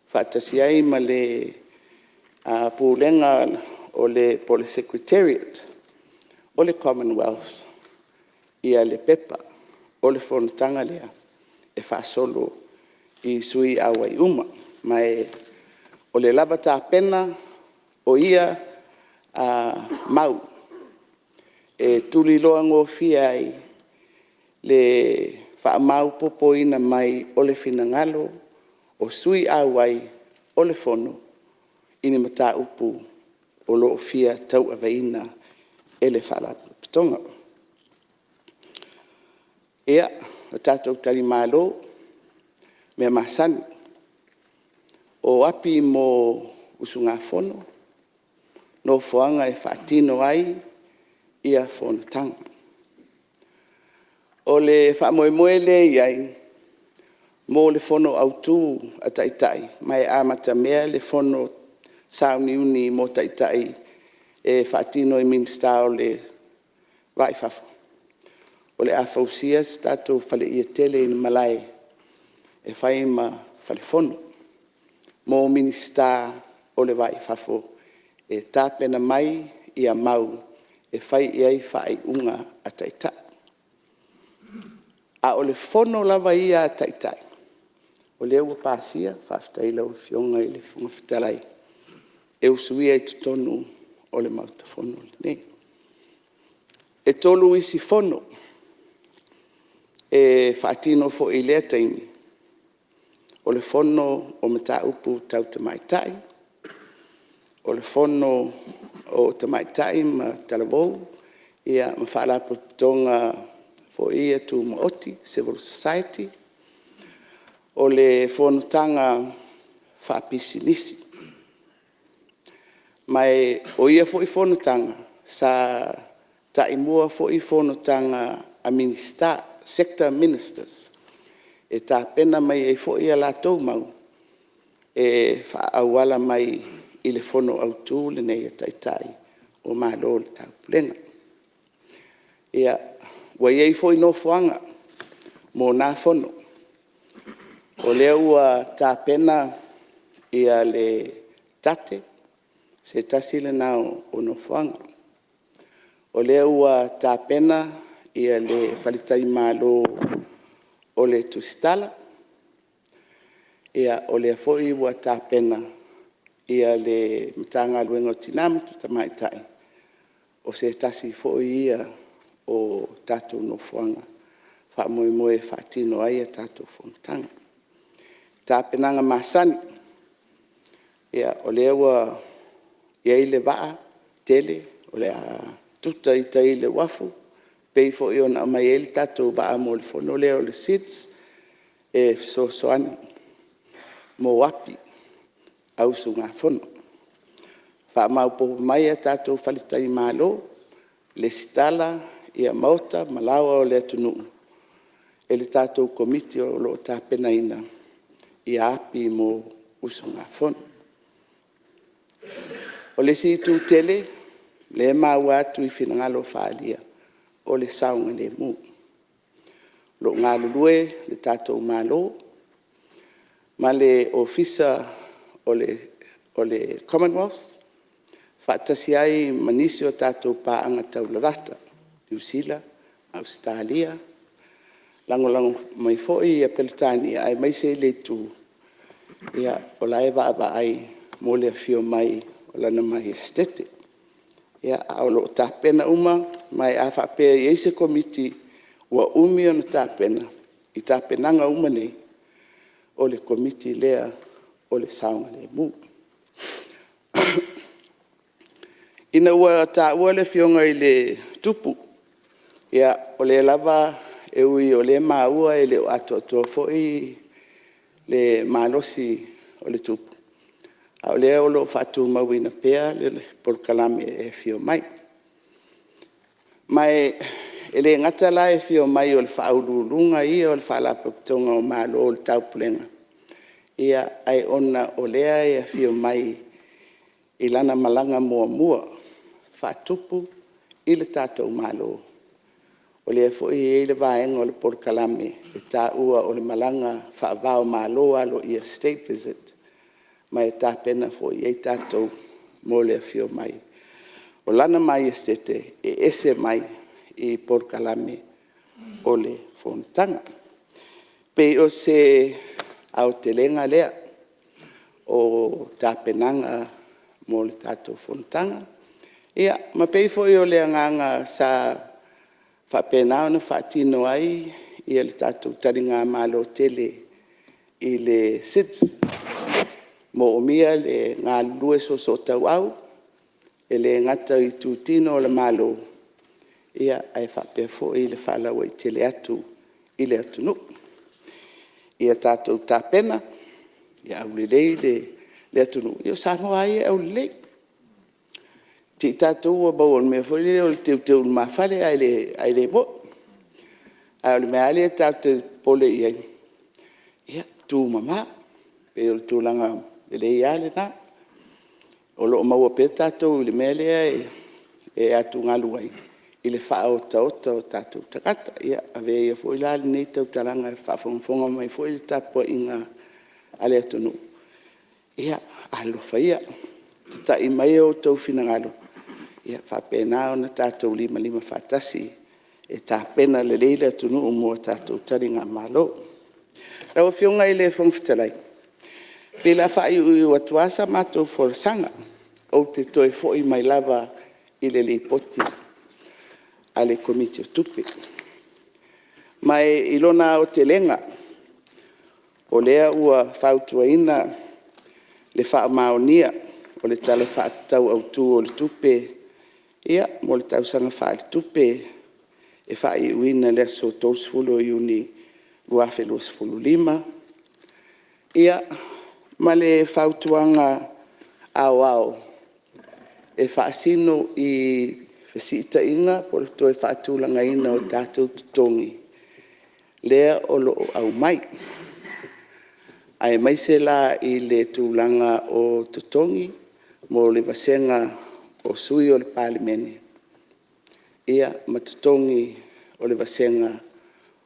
faatasi ai ma le Pulega po o le Secretariat o le Commonwealth le pepa o le fonotaga lea e faasolo i sui auai uma. Ma o le lava tapena o ia mau e tuliloagofie ai le faamaopoopoina mai o le finagalo o sui auai o le Fono i ni mataupu o lo o fia tauaveina e le Faalapotopotoga. Ia, o tatou talimalo, mea masani, o api mo usugafono, nofoaga e faatino ai fonotaga. O le faamoemoe lea e i ai mo le fono autu a Taitai, ma e amatamea le fono sauniuni mo Taitai e faatino e Minisita o le Va i Fafo, o le a fausia se tatou faleie tele i le malae e fai ma fale fono mo Minisita o le Va i Fafo e tapena mai mau e fai i ai faaiuga a Taitai. A o le fono lava ia a Taitai, o lea ua pasia, faafetai i lau Afioga i le Fofoga Fetalai, e usuia i totonu o le Maota Fono lenei. E 3 isi fono e faatino foi i lea taimi, o le fono o mataupu tau tamaitai, o le fono o tamaitai ma talavou ma faalapotopotoga foi ia tumaoti, civil society, o le fonotaga faapisinisi. Ma o ia foi fonotaga, sa taimua foi fonotaga a Minisita, Sector Ministers, e tapena mai ai foi a latou mau e faaauala mai i le fono autu lenei a Taitai o Malo o le Taupulega. Ia, ua i ai foi nofoaga mo na fono, o lea ua tapena le TATTE, o se tasi lena o nofoaga. O lea ua tapena le faletalimalo o le Tusitala, o lea foi ua tapena le Matagaluega o Tina ma Tamaitai, o se tasi foi ia o tatou nofoaga faamoemoe e faatino ai a tatou fonotaga. O tapenaga masani, o lea ua i ai le vaa tele o le a tuta i tai i le uafu, pei foi ona aumai ai le tatou vaa mo le fono lea o le SIDs e fesoasoani mo api au usugafono. Faamaopoopo mai a tatou faletalimalo, resitala maota ma laoa o le atunuu e le tatou Komiti o lo o tapenaina api mo usugafono. O le isi itu tele lea e maua atu i finagalo faaalia, o le saogalemu. O lo o galulue le tatou Malo ma le Ofisa o le Commonwealth faatasi ai ma nisi o tatou paaga taulalata, Niu Sila, Ausetalia, lagolago mai foi Peretania aemaise le itu o la e vaavaai mo le afio mai o Lana Maiesetete. Ae o lo o tapena uma, ma a faapea e i ai se Komiti ua umi ona tapena i tapenaga uma nei, o le Komiti lea o le saogalemu. Ina ua taua le Afioga i le Tupu, o lea lava e ui o lea e maua e le o atoatoa foi le malosi o le Tupu, a o lea o lo o faatumauina pea le polokalame e afio mai. Ma e le gata la e afio mai o le Faauluuluga ia o le Faalapotopotoga o Malo o le Taupulega, ae ona o lea e afio mai i lana malaga muamua faatupu i le tatou Malo, o lea foi e i ai le vaega o le polokalame e taua o le malaga faava-o-Malo aloaia, state visit, ma e tapena foi i ai tatou mo le afio mai o Lana Maiestete e ese mai i polokalame o le fonotaga. E pei o se aotelega lea o tapenaga mo le tatou fonotaga, ma pei foi o le agaga sa faapena ona faatino ai le tatou taligamalo tele i le SIDs. E moomia le galulue soosootauau, e le gata i itutino o le Malo, ae faapea foi le faalauaitele atu i le atunuu. Ia tatou tapena, ia aulelei le atunuu. Ia o Samoa lava ia e aulelei, te i tatou ua maua i le mea foi lele o le teuteu lumafale ae le moni. A o le mea lava lea tatou te popole i ai, ia tumama, pei o le tulaga lelei lava lena. O lo o maua pea tatou i le mea lea e atugalu ai i le faaotaota o tatou tagata. Ia avea ia foi la lenei tautalaga i le faafogafoga mai foi le tapuaiga a le atunuu, ia alolofa ia, tatai mai outou finagalo ia faapena ona tatou limalima faatasi e tapena lelei le atunuu mo a tatou taligamalo. Lau Afioga i le Fofoga Fetalai, pei o le a faaiuiu atu lava sa matou folasaga, ou te toe foi mai lava i le Lipoti a le Komiti o Tupe. Ma i lona aotelega, o lea ua fautuaina le faamaonia o le Tala Faatatau Autu o le Tupe mo le tausaga faaletupe e faaiuina i le aso 30 Iuni 2025, ia ma le fautuaga aoao e faasino i fesiitaiga po o le toe faatulagaina o tatou totogi lea o lo o aumai, aemaise la i le tulaga o totogi mo le vasega o sui usufono o le Palemene ma totogi o le vasega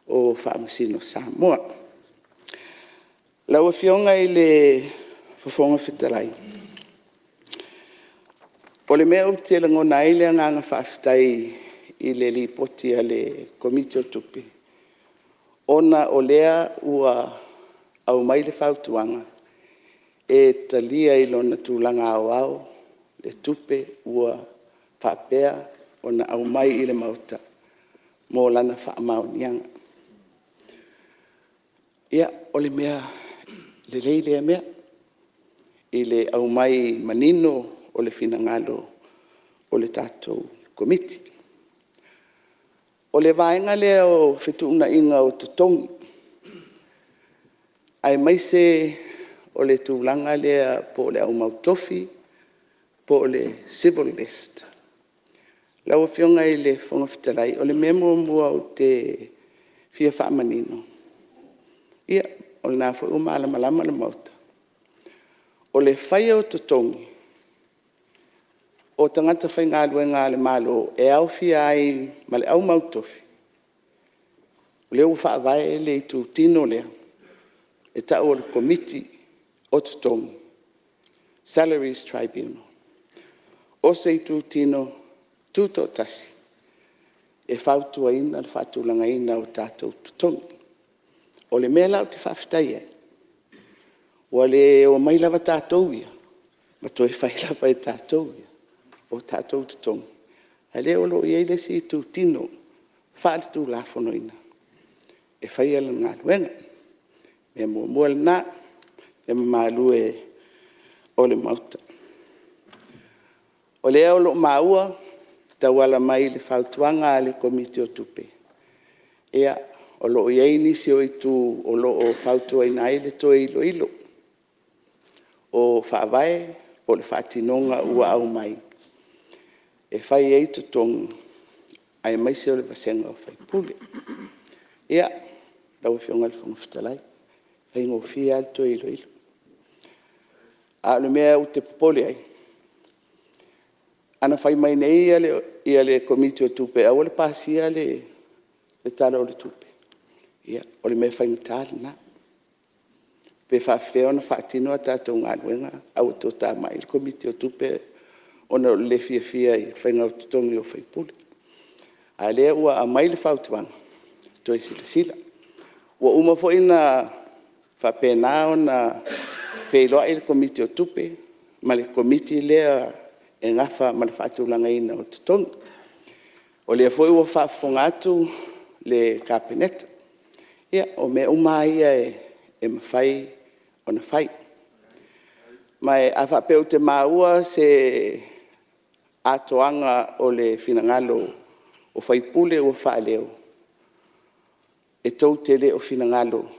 o Faamasino Samoa. Lau Afioga i le Fofoga Fetalai, o le mea ou te lagona ai le agaga faafetai i le Lipoti a le Komiti o Tupe, ona o lea ua aumai le fautuaga e talia i lona tulaga aoao le tupe ua faapea ona aumai i le Maota mo lana faamaoniaga. Ia, o le mea lelei lea mea i le aumai manino o le finagalo o le tatou Komiti. O le vaega lea o fetuunaiga o totogi aemaise o le tulaga lea po o le au mautofi po o le civil list. Lau Afioga i le Fofoga Fetalai, o le mea muamua ou te fia faamanino, ia o lena foi ua malamalama le Maota, o le faia o totogi o tagata faigaluega a le Malo e aofia ai ma le au mautofi, o lea ua faavae le itutino lea e tau o le Komiti o Totogi, Salaries Tribunal. O se itutino tutoatasi e fautuaina le faatulagaina o tatou totogi. O le mea la ou te faafetai ai, ua le omai lava tatou ia ma toe fai lava e tatou ia o tatou totogi, a o lea o lo o i ai le isi itutino faaletulafonoina e faia lana galuega. O le mea muamua lena le mamalu e o le Maota. O lea o lo o maua e tauala mai i le fautuaga a le Komiti o Tupe, ia, o lo o i ai nisi o itu o lo o fautuaina ai le toe iloilo o faavae po o le faatinoga ua aumai e fai ai totogi aemaise o le vasega o faipule. Ia, lau Afioga i le Fofoga Fetalai, e faigofie lava le toe iloilo. A o le mea ou te popole ai, ana fai mai nei le Komiti o Tupe e aua le pasia le Tala o le Tupe, ia, o le mea faigata lena. Pe faapefea ona faatino a tatou galuega a ua toatamai le Komiti o Tupe ona o le le fiafia i le faiga o totogi o faipule. A o lea ua aumai le fautuaga, toe silasila. Ua uma foi ona faapena ona feiloai le Komiti o Tupe ma le Komiti lea e nafa ma le faatulagaina o totogi. O lea foi ua faafofoga atu le Kapeneta, ia o mea uma lava ia e mafai ona fai. Ma a faapea ou te maua se atoaga o le finagalo o sui usufono ua faaleo, e tou te le o finagalo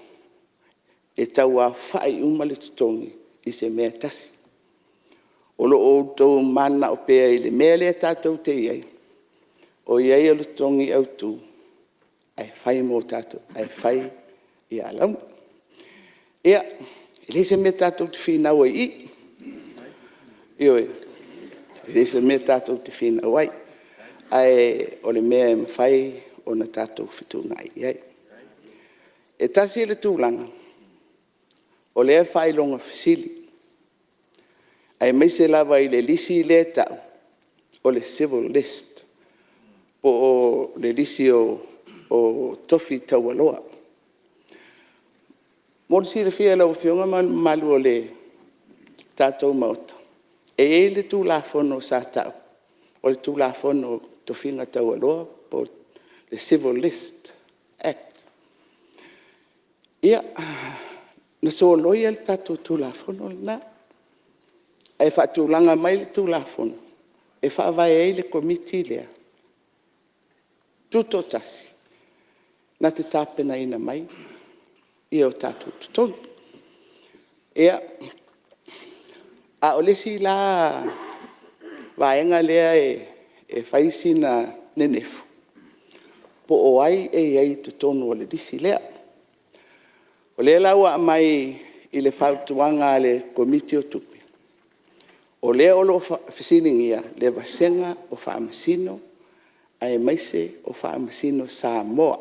e tauaofai uma le totogi i se mea e tasi. O lo o outou mananao pea i le mea lea tatou te i ai, o i ai o le totogi autu ae fai mo tatou, ae fai alauni. Ia, e leai se mea tatou te finau ai i i, ioe, e leai se mea tatou te finau ai, ae o le mea e mafai ona tatou fetuunai i ai. E tasi le tulaga o lea e faailoga fesili, aemaise lava i le lisi lea e tau o le civil list, po o le lisi o tofi taualoa. Mo le silafia e lau Afioga ma le mamalu o le tatou Maota, e i ai le Tulafono sa tau o le Tulafono o Tofiga Taualoa po o le Civil List Act. Ia, na soloia le tatou Tulafono lena, ae faatulaga mai le Tulafono e faavae ai le Komiti lea Tutoatasi, na te tapenaina mai o tatou totogi. Ia, a o le isi la vaega lea e fai sina nenefu, po o ai e i ai i totonu o le lisi lea. O lea la ua aumai i le fautuaga a le Komiti o Tupe, o lea o lo o fesiligia le vasega o Faamasino aemaise o Faamasino Samoa,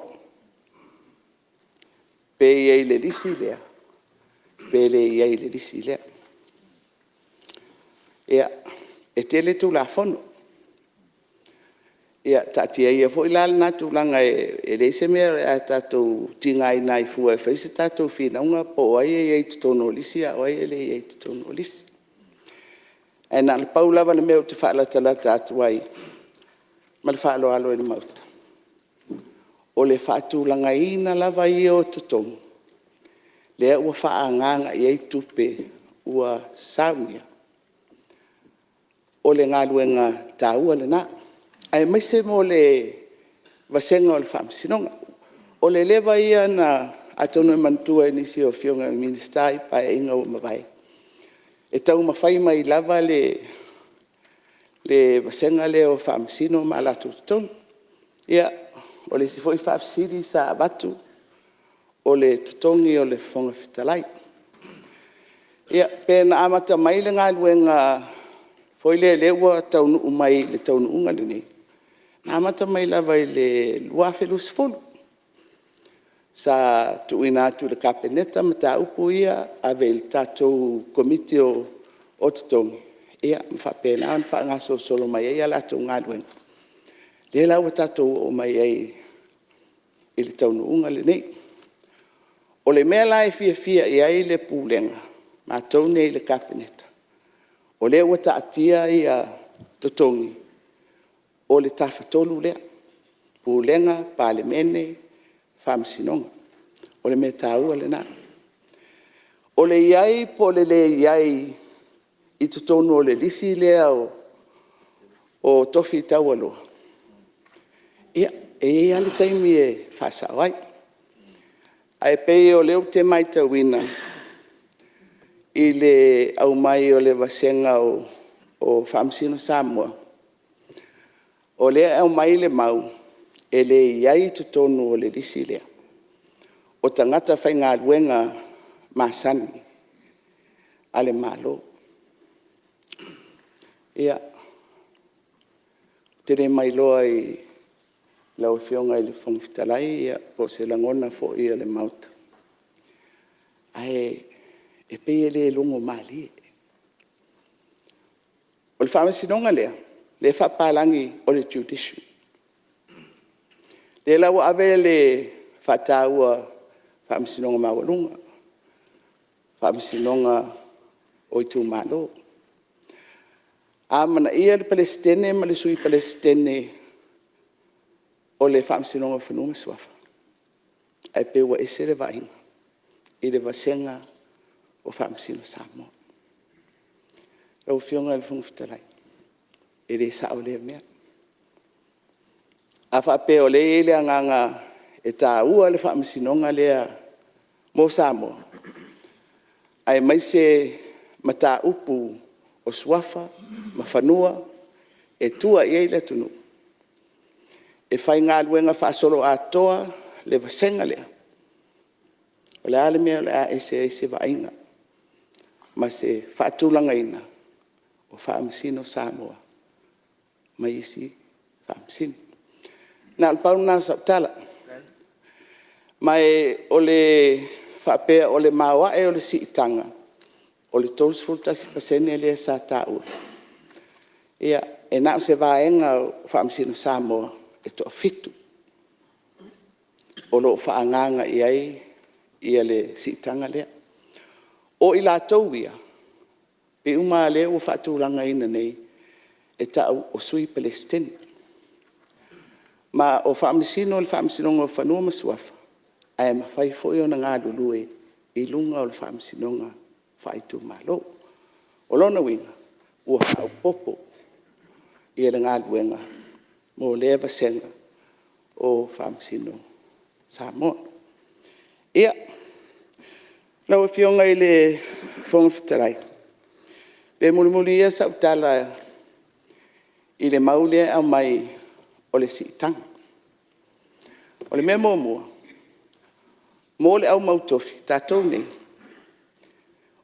pe i ai i le lisi lea pe le i ai i le lisi lea. Ia, e tele Tulafono. Ia taatia ia foi la lena tulaga e leai se mea o le a tatou tigaina ai fua e fai se tatou finauga po o ai e i ai i totonu o lisi a o ai e leai i totonu o lisi. Ae na o le pau lava le mea ou te faalatalata atu ai ma le faaaloalo i le Maota, o le faatulagaina lava ia o totogi, lea ua faaagaaga i ai tupe ua saunia, o le galuega taua lena, aemaise mo le vasega o le Faamasinoga. O le leva ia na… atonu e manatua e nisi o Afioga i Minisita i Paeaiga ua mavae, e taumafai mai lava le vasega lea o Faamasino ma latou totogi. Ia, o le isi foi faafesili sa avatu, o le totogi o le Fofoga Fetalai. Ia, pe na amata mai le galuega foi lea ua taunuu mai i le taunuuga lenei, na amata mai lava i le 2020. Sa tuuina atu i le Kapeneta mataupu ia, ave i le tatou Komiti o Totogi, ma faapena ona faagasolosolo mai ai a latou galuega, lea la ua tatou oo mai ai i le taunuuga lenei. O le mea la e fiafia i ai le Pulega, matou nei i le Kapeneta, o lea ua taatia totogi o le Tafatolu lea, Pulega, Palemene, Faamasinoga. O le mea taua lena. O le i ai po o le le i ai i totonu o le lisi lea o tofi taualoa, ia, e i ai lava le taimi e faasao ai. Ae pei o lea ou te matauina i le aumai o le vasega o Faamasino Samoa, o lea e aumai le mau, e le i ai i totonu o le lisi lea o tagata faigaluega masani a le Malo. Ia, ou te le mailoa i lau Afioga i le Fofoga Fetalai po o se lagona foi o le Maota, ae pei e le logomalie. O le Faamasinoga lea, lea e faapalagi o le Judiciary. Lea la ua ave le faataua i le Faamasinoga Maualuga, Faamasinoga o Itumalo. Amanaia le Peresetene ma le Sui Peresetene o le Faamasinoga o Fanua ma Suafa, ae pei ua ese le vaaiga i le vasega o Faamasino Samoa. Lau Afioga i le Fofoga Fetalai, e le sao lea mea. A faapea o lea e i ai le agaga e taua le Faamasinoga lea mo Samoa, aemaise mataupu o suafa ma fanua e tua i ai le atunuu, e faigaluega faasoloatoa le vasega lea, o le a le mea o le a ese ai se vaaiga ma se faatulagaina o Faamasino Samoa ma isi Faamasino? Na o le pau lena o sau tala. Ma o le faapea o le maoae o le siitaga o le 31% lea sa taua, ia, e na o se vaega o Faamasino Samoa e toafitu o lo o faaagaaga i ai le siitaga lea. O i latou ia, pei uma lava o lea ua faatulagaina nei e tau o Sui Peresetene. Ma o Faamasino o le Faamasinoga o Fanua ma Suafa, ae mafai foi ona galulue i luga o le Faamasinoga Faaitumalo. O lona uiga, ua faaopoopo le galuega mo lea vasega o Faamasino Samoa. Ia, lau Afioga i le Fofoga Fetalai, pe mulimuli ia sau tala i le mau lea e aumai o le siitaga. O le mea muamua, mo le au mautofi, tatou nei,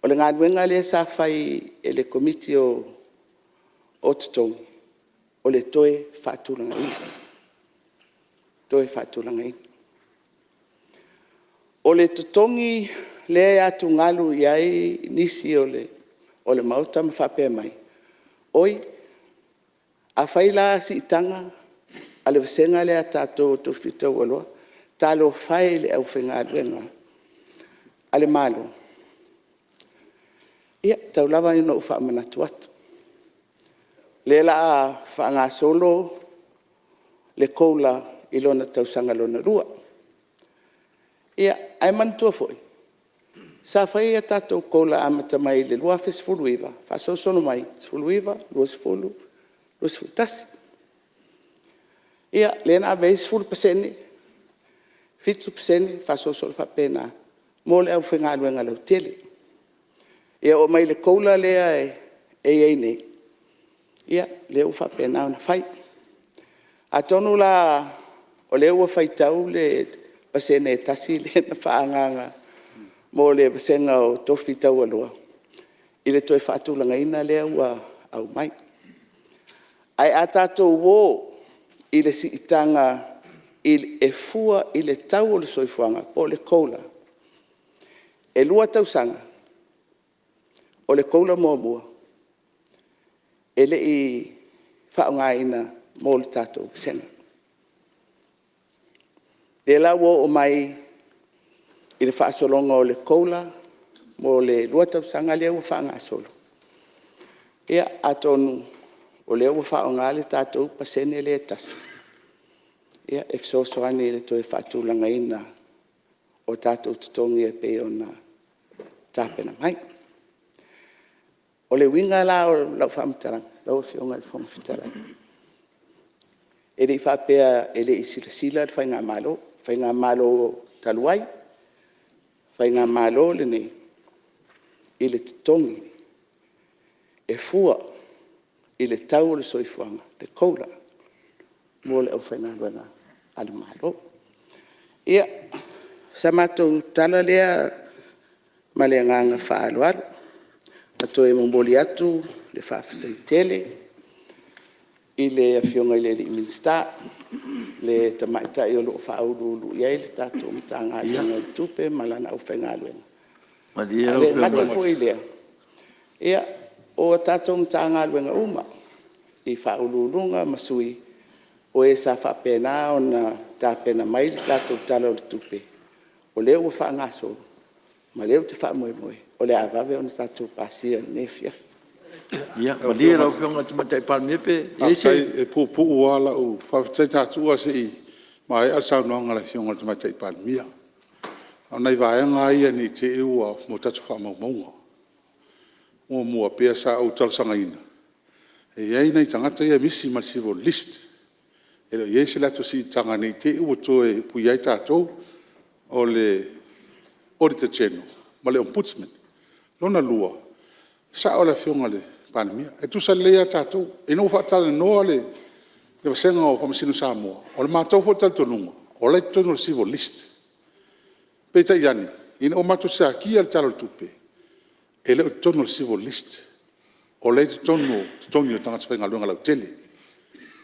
o le galuega lea sa fai e le Komiti o Totogi, o le toe faatulagaina, toe faatulagaina. O le totogi lea e atugalu i ai nisi o le Maota ma faapea mai, oi, afai la siitaga a le vasega lea a tatou o tofi taualoa, talofa e i le aufaigaluega a le Malo. Ia, tau lava ina ou faamanatu atu, o lea o le a faagasolo le COLA i lona tausaga lona lua. Ae manatua foi, Sa fai a tatou COLA amata mai le 2019 faasolosolo mai 2019, 2020, 2021. Ia lea na ave ai le 10%, 7% faasolosolo faapena mo le aufaigaluega lautele. Ia oo mai i le COLA lea e i ai nei, ia lea ua faapena ona fai. Atonu la o lea ua faitau le pasene e tasi lea na faaagaaga mo le vasega o tofi taualoa i le toe faatulagaina lea ua aumai. Ae a tatou o i le siitaga e fua i le tau o le soifuaga po o le COLA, e 2 tausaga, o le COLA muamua e le i faaaogaina mo le tatou vasega. O lea la ua oo mai i le faasologa o le COLA mo le 2 tausaga lea ua faagasolo, ia atonu o lea ua faaaoga le tatou pasene lea e tasi e fesoasoani i le toe faatulagaina o tatou totogi e pei ona tapena mai. O le uiga la o lau faamatalaga lau Afioga i le Fofoga Fetalai, e le i faapea e le i silasila le faigamalo, faigamalo talu ai, faigamalo lenei i le totogi e fua i le tau o le soifuaga, le COLA mo le aufaigaluega a le Malo. Ia, o sa matou tala lea ma le agaga faaaloalo. E toe momoli atu le faafetai tele i le Afioga i le Minisita, le tamaitai o lo o faauluulu i ai le tatou Matagaluega o le Tupe ma lana aufaigaluega. Malie Ae lau le gata Afioga foi i lea, o tatou Matagaluega uma i Ofisa Sili o Pulega ma Sui o e sa faapena ona tapena mai le tatou Tala o le Tupe, o lea ua faagasolo ma o lea ou te faamoemoe o le a vave ona tatou pasia i lenei afiafi. Ia malie lau Afioga i le Tamaitai Palemia pe i ai se… Faafetai. E puupuu lava lau… Faafetai ta tuu ae se i maea le saunoaga a le Afioga i le Tamaitai Palemia. A o nai vaega lava ia ne i te i ua… mo tatou faamaumauga. Muamua, pei lava sa ou talosagaina, e i ai nai tagata ia e misi mai le Civil List, e le o i ai se latou siitaga ne i te i ua toe puipui ai tatou. O le Auditor General ma le Ombudsman. Lona lua, e sao le Afioga i le Palemia, e tutusa lelei lava tatou. Ina ua faatalanoa le vasega o Faamasino Samoa, o le matou foi talitonuga, o la e i totonu o le Civil List. Peitai ane, ina ua matou siakia le Tala o le Tupe, e le o i totonu o le Civil List, o lea e i totonu o totogi o tagata faigaluega lautele.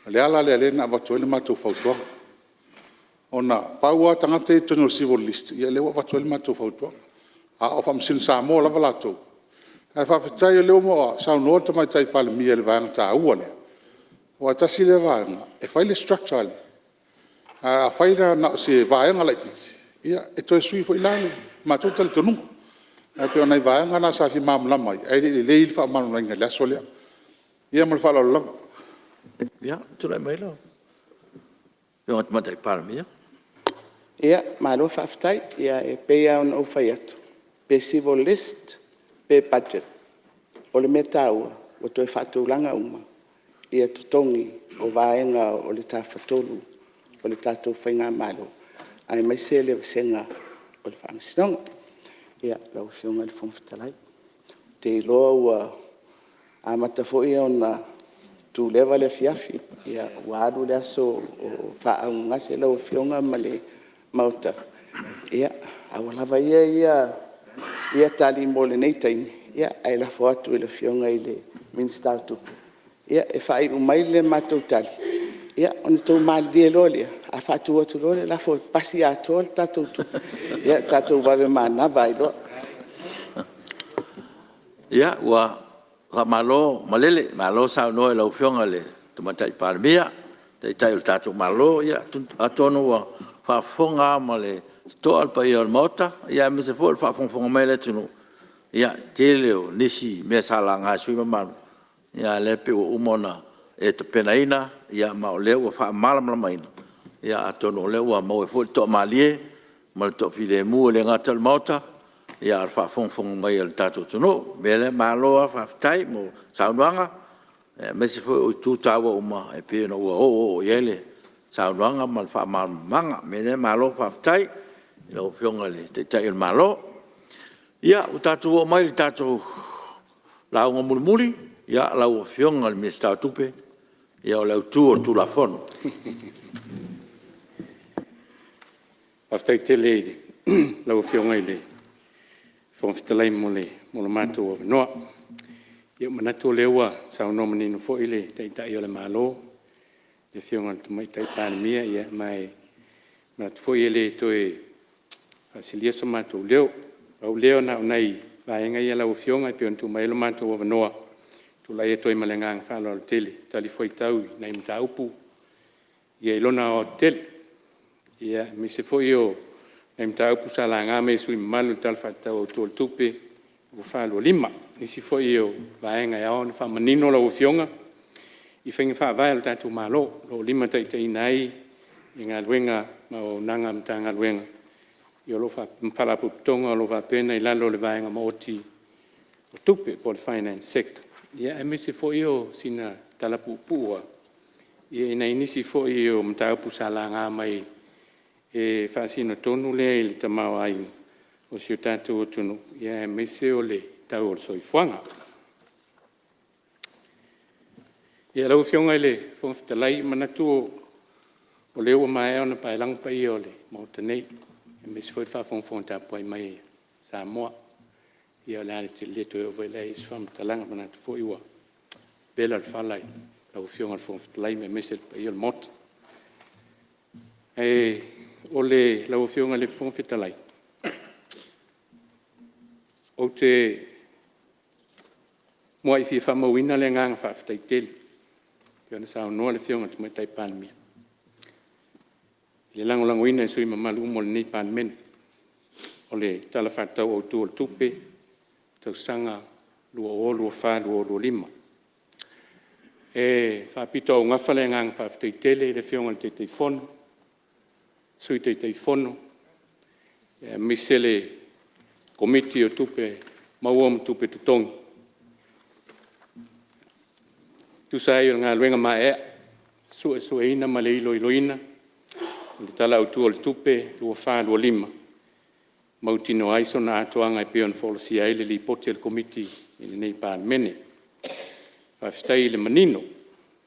O le ala lea na avatu ai le matou fautuaga, ona pau lava tagata ia i totonu o le Civil List, ia lea ua avatu ai le matou fautuaga, a o Faamasino Samoa lava latou. Ae faafetai o lea ua saunoa le Tamaitai Palemia i le vaega taua lea, aua tasi lea vaega e fai le structure ae afai la na o se vaega laitiiti, ia e toe sui foi la le matou talitonuga. Ae pei o nai vaega na sa fia malamalama ai ae le i lelei le faamalamalamaina i le aso lea. Ia ma le faaaloalo lava. Ia, tulai mai lau Afioga i le Tamaitai Palemia. Ia, malo faafetai. E pei lava ona ou fai atu, pe Civil List pe Budget, o le mea taua ua toe faatulaga uma totogi o vaega o le Tafatolu o le tatou faigamalo, aemaise le vasega o le Faamasinoga. Lau Afioga i le Fofoga Fetalai, ou te iloa ua amata foi ona tuleva le afiafi, ua alu le aso o faaaaogagase lau Afioga ma le Maota, ae ua lava ia tali mo lenei taimi, ae lafo atu i le Afioga i le Minisita o Tupe e faaiu mai le matou tali, ona outou malilie loa lea, a faatu atu loa le lafo e pasi atoa le tatou tupe, ia tatou vave manava ai loa. Ia, ua faamalo malele, malo saunoa i lau Afioga i le Tamaitai Palemia, o le Taitai o le tatou Malo. Ia atonu ua faafofoga lava ma le totoa le paia o le Maota, aemaise foi o le faafogafoga mai a le atunuu i le tele o nisi mea sa laga e sui usufono mamalu, a o lea pei ua uma ona e tapenaina ma o lea ua faamalamalamaina. Ia atonu o lea ua maua ai foi le toamalie ma le toafilemu, e le gata i le Maota, a o le faafogafoga mai a le tatou atunuu. O le mea lea, malo lava faafetai mo saunoaga aemaise foi o itu taua uma e pei ona ua oooo i ai le saunoaga ma le faamalamalamaga. O le mea lea, malo faafetai i lau Afioga i le Taitai o le Malo. Ia, ua tatou oo mai i le tatou lauga mulimuli, lau Afioga i le Minisita o Tupe, o le autu o le Tulafono. Faafetai tele i lau Afioga i le Fofoga Fetalai mo lo matou avanoa. Ia, e manatu o lea ua saunoa manino foi le Taitai o le Malo, le Afioga i le Tamaitai Palemia, ma e manatu foi e le toe faasilia so matou leo. Pau lea na o nai vaega ia lau Afioga e pei ona tuu mai ai lo matou avanoa e tulai atu ai ma le agaga faaaloalo tele e talifuaitau i nai mataupu i lona aoaotetele, aemaise foi o nai mataupu sa laga mai e sui usufono mamalu i le Tala Faatatau Autu o le Tupe 2024/2025. O nisi foi o vaega e ao ona faamanino lau Afioga i faiga faavae a le tatou Malo o lo o limataitaiina ai galuega ma auaunaga a Matagaluega ma Faalapotopotoga o lo o faapea ona i lalo o le Vaega Maoti o Tupe po o le Finance Sector, aemaise foi o sina tala puupuu lava i nai nisi foi o mataupu sa laga mai e faasino tonu lea i le tamaoaiga o si o tatou atunuu aemaise o le tau o le soifuaga. Ia lau Afioga i le Fofoga Fetalai, e manatu o lea ua maea ona paelago paia o le Maota nei aemaise foi le faafogafoga tapuai mai a Samoa. Ia o le a le toe oo foi la i ai se faamatalaga, e manatu foi ua vela le fala i lau Afioga i le Fofoga Fetalai aemaise le paia o le Maota. Lau Afioga i le Fofoga Fetalai, ou te muai fia faamauina le agaga faafetai tele e pei ona saunoa le Afioga i le Tamaitai Palemia i le lagolagoina e sui usufono mamalu uma o lenei Palemene o le Tala Faatatau Autu o le Tupe i le tausaga 2024/2025. E faapitoaugafa le agaga faafetai tele i le Afioga i le Taitaifono, Sui Taitaifono aemaise le Komiti o Tupe Maua ma Tupe Totogi e tusa ai o le galuega maeaea suesueina ma le iloiloina o le Tala Autu o le Tupe 2024/2025, mautinoa ai sona atoaga e pei ona folasia ai le Lipoti a le Komiti i lenei Palemene. Faafetai i le manino ua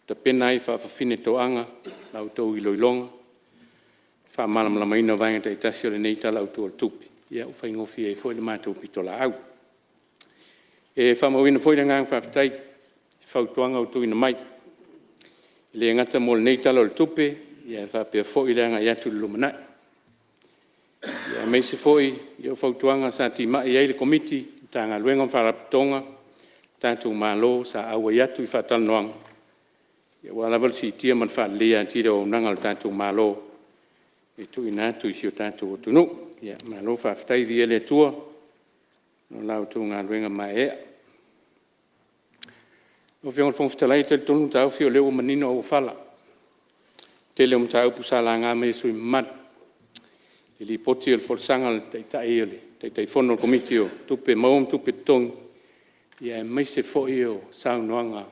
tapena ai faafafine toaga la outou iloiloga faamalamalamaina o vaega taitasi o lenei Tala Autu o le Tupe, ua faigofie ai foi le matou pitolaau. E faamauina foi le agaga faafetai i fautuaga ua tuuina mai, e le gata mo lenei Tala o le Tupe ae faapea foi le agai atu i le lumanai, aemaise foi o fautuaga sa timai ai le Komiti, Matagaluega ma Faalapotopotoga a le tatou Malo sa auai atu i faatalanoaga aua lava le siitia ma le faaleleia atili o auaunaga a le tatou Malo e tuuina atu i si o tatou atunuu. Malo faafetai. Viia le Atua mo la outou galuega maeaea. Lau Afioga i le Fofoga Fetalai, e talitonu le taofi o lea ua manino auofala i le tele o mataupu sa laga mai e sui usufono mamalu i le Lipoti o le folasaga a le Taitaifono a le Komiti o Tupe Maua ma Tupe Totogi, aemaise foi o saunoaga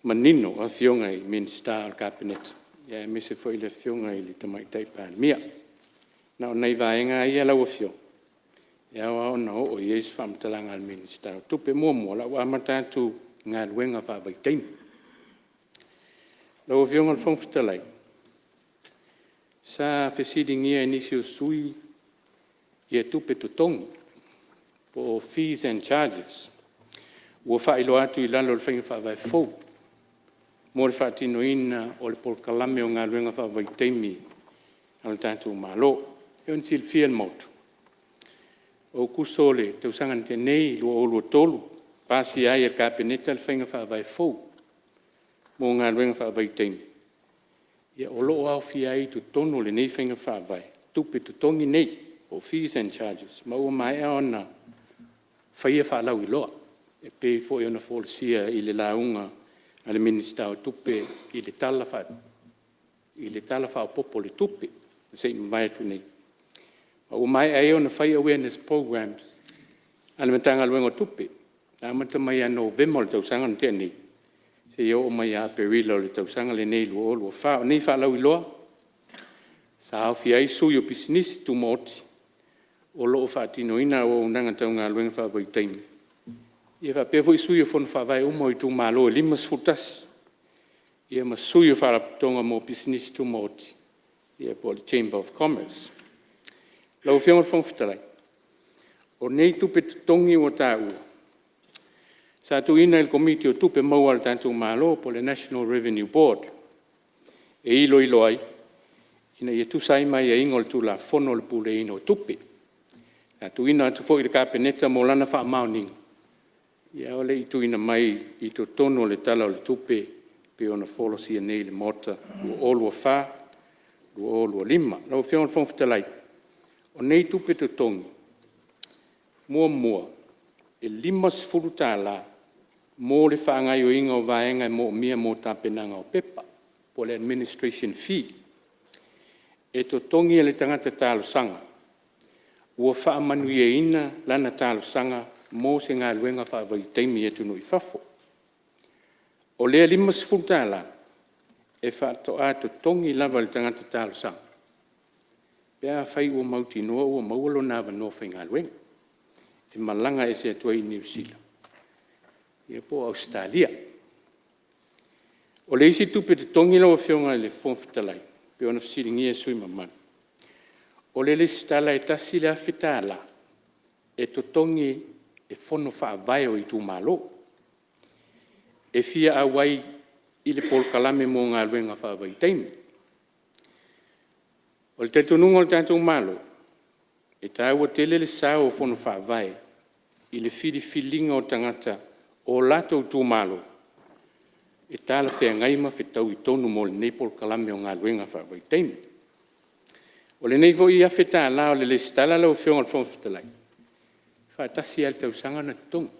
manino a Afioga i Minisita o le Kapeneta aemaise foi le Afioga i le Tamaitai Palemia. Na o nai vaega lava ia lau Afioga e ao lava ona oo i ai se faamatalaga a le Minisita o Tupe. Muamua, o le a ou amata atu i galuega faavaitaimi. Lau Afioga i le Fofoga Fetalai, sa fesiligia e nisi o sui usufono tupe totogi po o fees and charges ua faailoa atu i lalo o le faiga faavae fou mo le faatinoina o le polokalame o galuega faavaitaimi a le tatou Malo. E pei ona silafia e le Maota, o Aokuso o le tausaga na tea nei 2023, na pasia ai e le Kapeneta le faiga faavae fou mo galuega faavaitaimi. O lo o aofia ai i totonu o lenei faiga faavae tupe totogi nei po o fees and charges ma ua maea ona faia faalauiloa e pei foi ona folasia i le lauga a le Minisita o Tupe i le Tala Faaopoopo o le Tupe na se i mavae atu nei. Ma ua maea ai ona fai awareness programs a le Matagaluega o Tupe na amata mai ia Novema o le tausaga na tea nei seia oo mai ia Aperila o le tausaga lenei 2024. O nei faalauiloa sa aofia ai sui o pisinisi tumaoti o lo o faatinoina auaunaga tau galuega faavaitaimi ia faapea foi sui o fono faavae uma o Itumalo e 51, ia ma sui o Faalapotopotoga mo Pisinisi Tumaoti po o le Chamber of Commerce. Lau Afioga i le Fofoga Fetalai, o nei tupe totogi ua taua sa tuuina i le Komiti o Tupe Maua a le tatou Malo po o le National Revenue Board e iloilo ai ina ia tusa ai ma aiaiga o le Tulafono o le Puleaina o Tupe. Sa tuuina atu foi i le Kapeneta mo lana faamaoniga a o le i tuuina mai i totonu o le Tala o le Tupe e pei ona folasia nei i le Maota 2024/2025. Lau Afioga i le Fofoga Fetalai, o nei tupe totogi, muamua e $50 mo le faagaoioiga o vaega e moomia mo tapenaga o pepa po o le administration fee. E totogi e le tagata talosaga ua faamanuiaina lana talosaga mo se galuega faavaitaimi i atunuu i fafo. O lea $50 e faatoa totogi lava e le tagata talosaga pe afai ua mautinoa ua maua lona avanoa faigaluega e malaga ese atu ai i Niu Sila po o Ausetalia. O le isi tupe totogi lau Afioga i le Fofoga Fetalai e pei ona fesiligia e sui usufono mamalu, o le lesitala e $1,000 e totogi e Fono Faavae o Itumalo e fia auai i le polokalame mo galuega faavaitaimi. O le talitonuga o le tatou Malo, e taua tele le sao o Fono Faavae i le filifiliga o tagata o latou Itumalo e talafeagai ma fetaui tonu mo lenei polokalame o galuega faavaitaimi. O lenei foi $1,000 o le lesitala lau Afioga i le Fofoga Fetalai, e faatasi lava i le tausaga ona totogi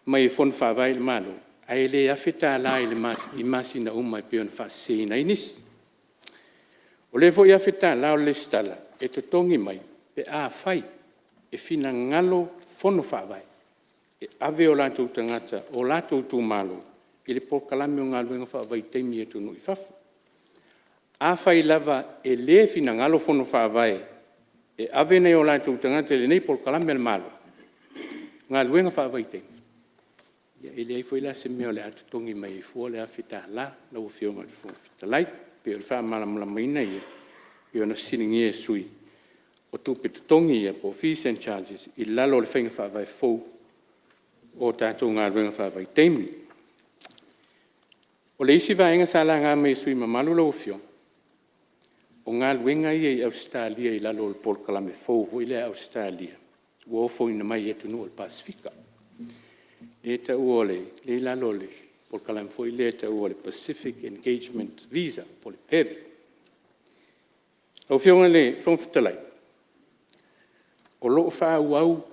mai e Fono Faavae i le Malo, ae le $1,000 i masina uma e pei ona faaseseina ai nisi. O lea foi $1,000 o le lesitala e totogi mai pe afai e finagalo Fono Faavae e ave o latou tagata o latou Itumalo i le polokalame o galuega faavaitaimi i atunuu i fafo. Afai lava e le finagalo Fono Faavae e ave nai o latou tagata i lenei polokalame a le Malo o galuega faavaitaimi, ia e leai foi la se mea o le a totogi mai ai fua le $1,000 lau Afioga i le Fofoga Fetalai. E pei o le faamalamalamaina lea e pei ona fesiligia e sui usufono o tupe totogi ia po o fees and charges i lalo o le faiga faavae fou o tatou galuega faavaitaimi. O le isi vaega sa laga mai e sui usufono mamalu lau Afioga, o galuega ia i Ausetalia i lalo o le polokalame fou foi lea a Ausetalia ua ofoina mai i atunuu o le Pasefika, lea e taua o le… lea e i lalo o le polokalame foi lea e taua o le Pacific Engagement Visa po o le PEV. Lau Afioga i le Fofoga Fetalai, o lo o faaauau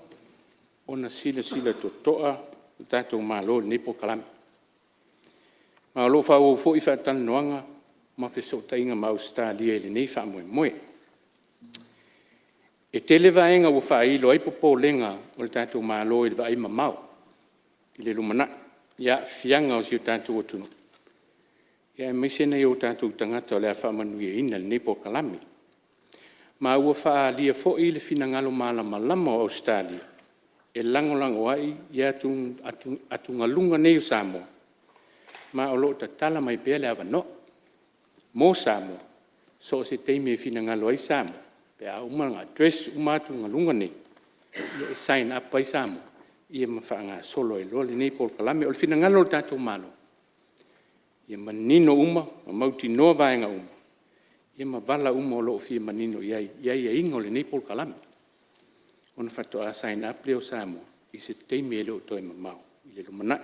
ona silasila toto'a le tatou Malo i lenei polokalame, ma o lo o faaauau foi faatalanoaga ma fesootaiga ma Ausetalia i lenei faamoemoe. E tele vaega ua faailo ai popolega o le tatou Malo i le vaaimamao i le lumanai i aafiaga o si o tatou atunuu aemaise nai o tatou tagata o le a faamanuiaina i lenei polokalame. Ma ua faaalia foi le finagalo malamalama o Ausetalia e lagolago ai i atugaluga nei o Samoa, ma o lo o tatala mai pea le avanoa mo Samoa so o se taimi e finagalo ai Samoa pe a uma ona address uma atugaluga nei e sign up ai Samoa ma faagasolo ai loa lenei polokalame. O le finagalo o le tatou Malo ia manino uma ma mautinoa vaega uma ma vala uma o lo o fia manino i ai i aiaiga o lenei polokalame ona faatoa sign up lea o Samoa i se taimi e le o toe mamao i le lumanai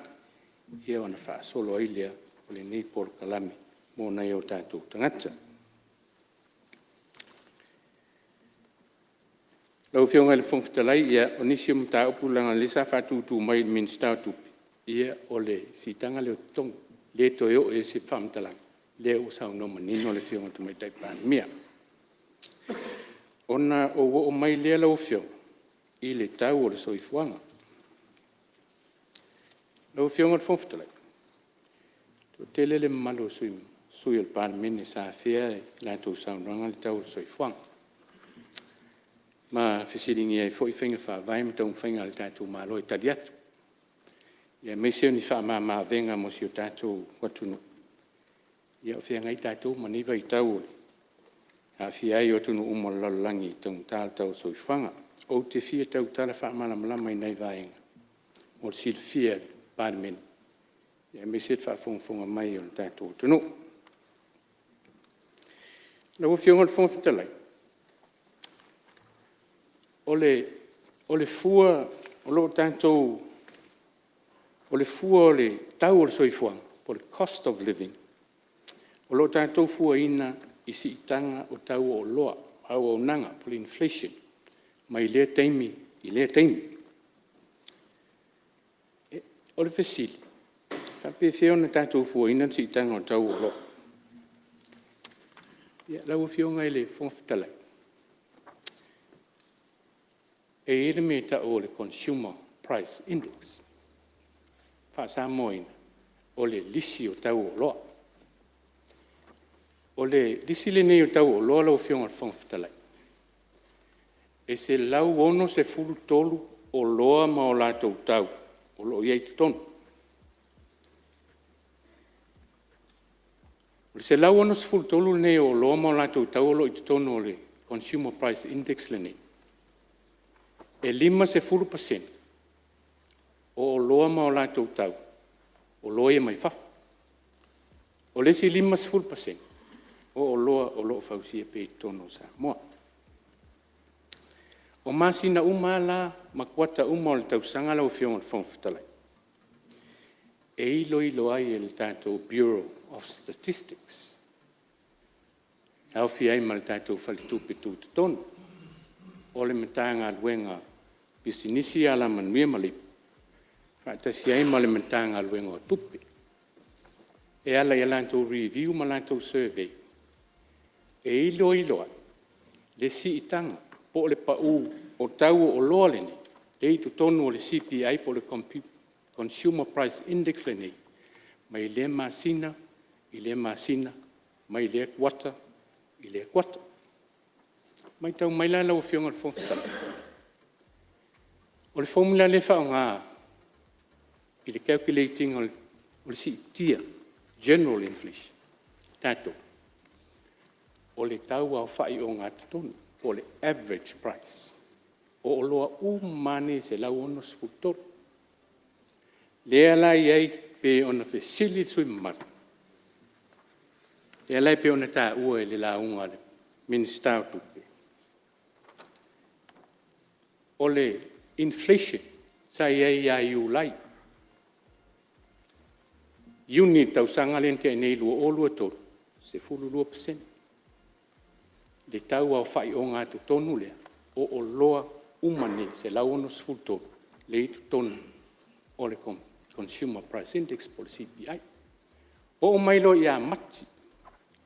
ona faasolo ai lea o lenei polokalame mo nai o tatou tagata. Lau Afioga i le Fofoga Fetalai, o nisi o mataupu leaga o lea sa faatutu mai i le Minisita o Tupe, ia o le siitaga lea o totogi, e le toe oo i ai se faamatalaga o lea ua saunoa manino le Afioga i le Tamaitai Palemia. Ona ou oo mai lea lau Afioga i le tau o le soifuaga. Lau Afioga i le Fofoga Fetalai, e toatele le mamalu o sui usufono o le Palemene sa afea i a latou saunoaga le tau o le soifuaga ma fesiligia ai foi faiga faavae ma taumafaiga a le tatou Malo e tali atu, aemaise o ni faamamaavega mo si o tatou atunuu a o feagai tatou ma nei vaitau e aafia ai atunuu uma o le lalolagi i le taugata o le tau o le soifuaga. Ou te fia tautala faamalamalama i nai vaega mo le silafia e le Palemene aemaise le faafogafoga mai a le tatou atunuu. Lau Afioga i le Fofoga Fetalai, o le fua o lo o tatou… O le fua o le tau o le soifuaga po o le cost of living o lo o tatou fuaina i siitaga o tau o oloa ma auaunaga po o le inflation mai lea taimi i lea taimi. O le fesili; E faapefea ona tatou fuaina le siitaga o le tau o oloa? Lau Afioga i le Fofoga Fetalai, e i ai le mea e tau o le consumer price index, o le faa-Samoaina o le lisi o tau o oloa. O le lisi lenei o tau o oloa lau Afioga i le Fofoga Fetalai, e 163 oloa ma latou tau o lo o i ai i totonu. O le 163 lenei o oloa ma latou tau o lo o i totonu o le consumer price index lenei, e 50% o oloa ma latou tau o oloa ia mai fafo. O le isi 50% o oloa o lo o fausia pea i totonu o Samoa. O masina uma lava la ma kuata uma o le tausaga lau Afioga i le Fofoga Fetalai, e iloilo ai e le tatou Bureau of Statistics e aofia ai ma le tatou Faletupe Tutotonu, o le Matagaluega o Pisinisi, Alamanuia ma Leipa faatasi ai ma le Matagaluega o Tupe, e ala i a latou review ma latou survey e iloilo ai le siitaga po o le pau o tau o oloa nei lea e i totonu o le CPI po o le Consumer Price Index lenei mai lea masina i lea masina mai lea kuata i lea kuata. Maitau mai la lau Afioga i le Fofoga Fetalai, o le formula lea e faaaoga i le calculate ina o le siitia, general inflation a tatou, o le tau aofai ogatotonu po o le average price o oloa uma lava nei e 163. Lea la e i ai pei ona fesili le sui usufono mamalu, lea la e pei ona taua i le lauga a le Minisita o Tupe, o le inflation sa i ai ia Iulai, Iuni i le tausaga lea na tea nei 2023, e 12% le tau aofai ogatotonu lea o oloa uma nei e 163 lea e i totonu o le consumer price index po o le CPI. Oo mai loa ia Mati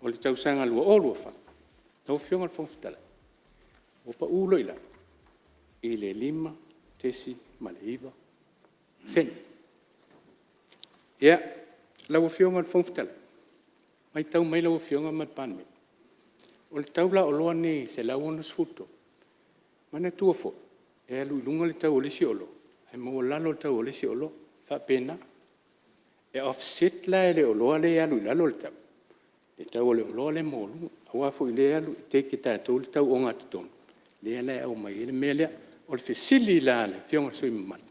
o le tausaga 2024 lau Afioga i le Fofoga Fetalai, ua pau loa i lalo i le 5.9%. Ia, lau Afioga i le Fofoga Fetalai, maitau mai lau Afioga ma le Palemene, o le tau la o oloa nei e 163, manatua foi e alu i luga le tau o le isi oloa ae maualalo le tau o le isi oloa, e faapena. E offset la e le oloa lea e alu i lalo le tau le tau o le oloa lea e maualuga, aua foi o lea e alu e take e tatou le tau ogatotonu lea la e aumai ai le mea lea. O le fesili la a le Afioga i le sui usufono mamalu, e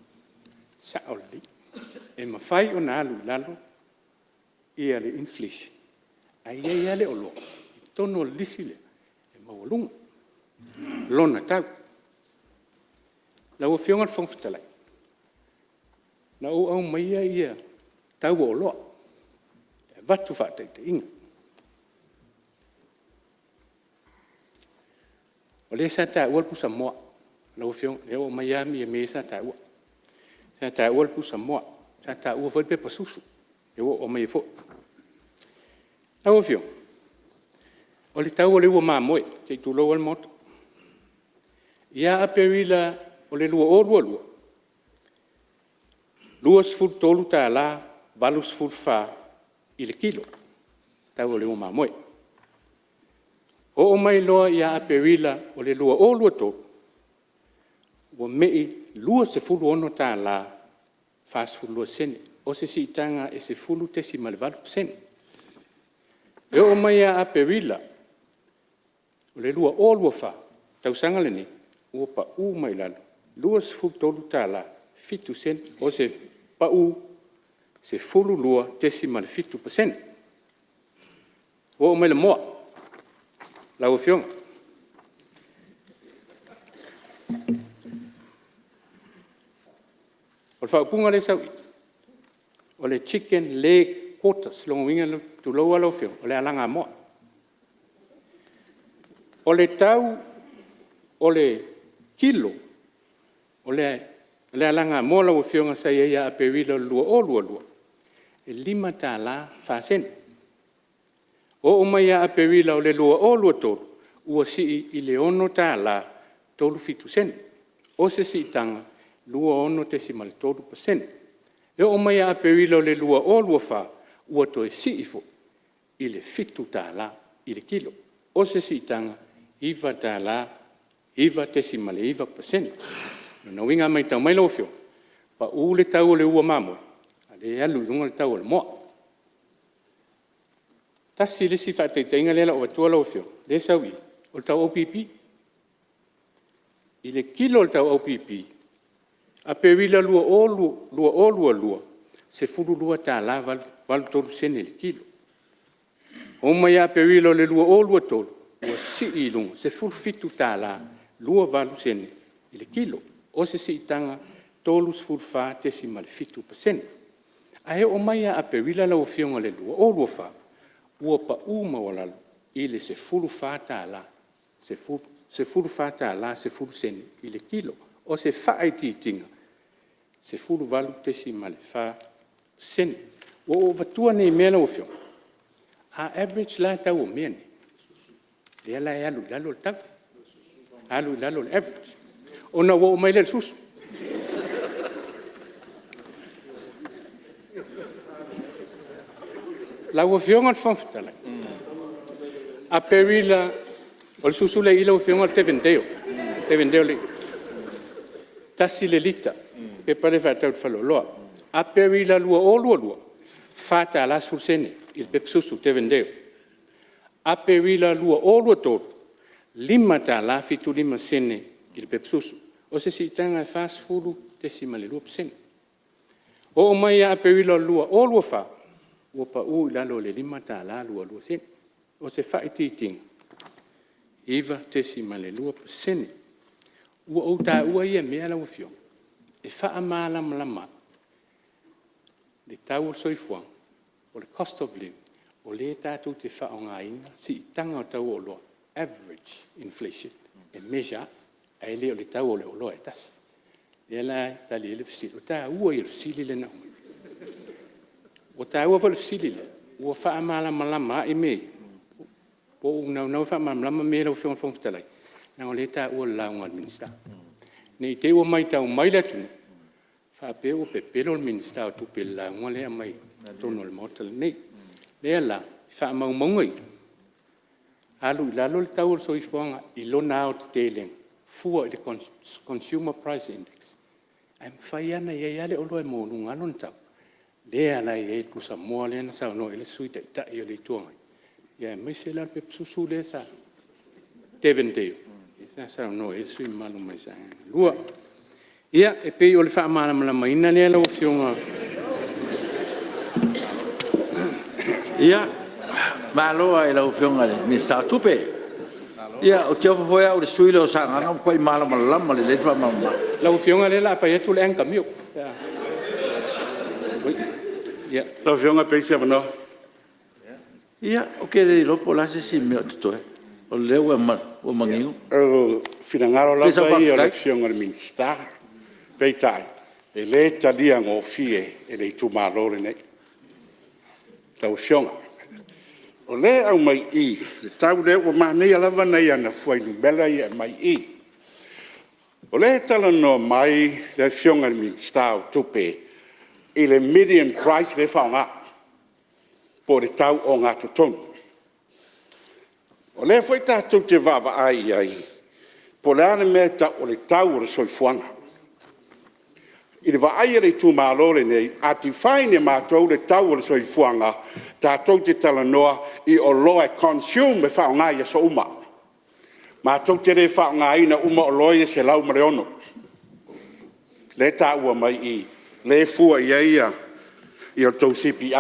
sao lelei, e mafai ona alu i lalo le inflation ae i ai lava le oloa i totonu o le lisi lea e maualuga lona tau. Lau Afioga i le Fofoga Fetalai, na ou aumaia tau o oloa e avatu faataitaiga. O lea sa taua le pusamoa lau Afioga, lea ua aumai lava mea ia sa taua. Sa taua le pusamoa, sa taua foi le pepa susu, lea ua ou aumaia foi. Lau Afioga, o le tau o le ua mamoe se i tulou lava le Maota. Ia Aperila o le 2022, e $23.84 i le kilo le tau o le ua mamoe. Oo mai loa ia Aperila o le 2023, ua me'i i le $26.42, o se siitaga e 10.8%. E oo mai ia Aperila o le 2024, le tausaga lenei, ua pa'u mai i lalo i le $23.07, o se pa'u 12.7%. Ua oo mai i le moa lau Afioga. O le faaupuga lea e sau i i, o le chicken leg quarters, o lona uiga, tulou lava lau Afioga, o le alagamoa. O le tau o le kilo o le alagamoa lau Afioga sa i ai ia Aperila 2022, e $5.04. Oo mai ia Aperila o le 2023, ua sii i le $6.37, o se siitaga e 26.3%. E oo mai ia Aperila o le 2024, ua toe sii foi i le $7 i le kilo, o se siitaga e 9.9%. O lona uiga a maitau mai lau Afioga, pa'u le tau o le ua mamoe a o lea e alu i luga le tau o le moa. Tasi le isi faataitaiga lea o le a ou avatua lau Afioga lea e sau i i, o le tau OPP. I le kilo o le tau OPP Aperila 2022, e $12.83 i le kilo. Oo mai ia Aperila o le 2023, ua sii i luga i le $17.28 i le kilo, o se siitaga e 34.7%. Ae oo mai ia Aperila lau Afioga i le 2024, ua pa'u maualalo i le $14.10 i le kilo, o se faaitiitiga e 18.4%. Ua ou avatua nei mea lau Afioga, a average la le tau o mea nei, lea la e alu i lalo le tau, alu i lalo le average. Ona ou oo mai lea i le susu. Lau Afioga i le Fofoga Fetalai, Aperila… O le susu lea e i i lau Afioga o le Devendale, Devendale e tasi le lita, le pepa lea e faatau i le faleoloa. Aperila 2022, e $4.10 i le pepa susu Devendale. Aperila 2023, e $5.75 i le pepa susu, o se siitaga e 40.2%. Oo mai ia Aperila 2024, ua pa'u i lalo i le $5.22, o se faaitiitiga e 9.2%. Ua ou taua ia mea lau Afioga e faamalamalama ai le tau o le soifuaga po o le cost of living o lea tatou te faaaogaina siitaga o tau o oloa, average inflation e measure ai, ae le o le tau o le oloa e tasi. O lea la e tali ai le fesili, o le taua ia o le fesili lea na aumai. Ua taua foi le fesili lea ua faamalamalama ai mea ia. Ua ou naunau e faamalamalama mea ia lau Afioga i le Fofoga Fetalai leaga o lea e taua i le lauga a le Minisita. Ne i te i ua maitau mai le atunuu faapea ua pepelo le Minisita o Tupe i le lauga lea e aumai i totonu o le Maota lenei. O lea la, o faamaumauga ia, alu i lalo le tau o le soifuaga i lona aotetelega fua i le consumer price index, ae mafai lava ona i ai lava le oloa e maualuga lava lona tau, lea la e i ai le pusamoa lea na saunoa i ai le Sui Taitai o le Itu Agai, aemaise la le pepa susu lea sa… Devendale lea sa saunoa i ai le sui usufono mamalu mai Sagaga 2. Ia, e pei o le faamalamalamaina lea lau Afioga. Ia, malo lava i lau Afioga i le Minisita o Tupe. Ia ou te ofo foi au i le sui usufono lea o Sagaga ua matuai malamalama lelei le faamalamalamaga. Lau Afioga lea o le a fai atu le anger milk pe a… Lau Afioga pe i ai se avanoa. Ia, ou te le iloa po o le a se isi mea o totoe o lea ua manino. O finagalo lava ia o le Afioga i le Minisita, peitai e le talia gofie e le Itumalo lenei lau Afioga. O lea e aumai i i le tau lea, ua manaia lava nai ana fuainumera ia e aumai i i. O lea e talanoa mai le Afioga i le Minisita o Tupe i le median price lea e faaaoga po o le tau ogatotonu. O lea foi tatou te vaavaai i ai po o le a le mea e tau o le tau o le soifuaga. I le vaai a le itumalo lenei, a define e matou le tau o le soifuaga, tatou te talanoa i oloa e consume e faaaoga i aso uma. Matou te le faaaogaina uma oloa ia e 106 lea e taua mai i i, lea e fua i ai a outou CPI.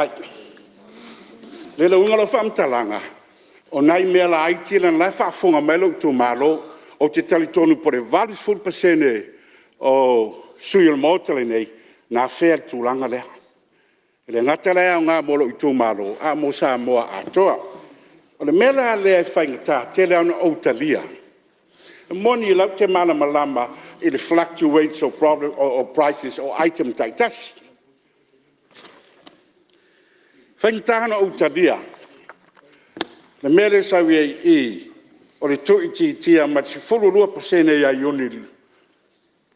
O le uiga o lau faamatalaga, o nai mea laiti ia leaga o la e faafofoga mai lou itumalo. Ou te talitonu po o le 80% o sui usufono o le Maota lenei na afea le tulaga lea. E le gata la e aoga mo lou itumalo, a o Samoa atoa. O le mea la lea e faigata tele ona ou talia, e moni o la ou te malamalama i le fluctuates o prices o items taitasi. E faigata ona ou talia le mea lea e sau ai i i, o le tuuitiitia mai le 12% ia Iuni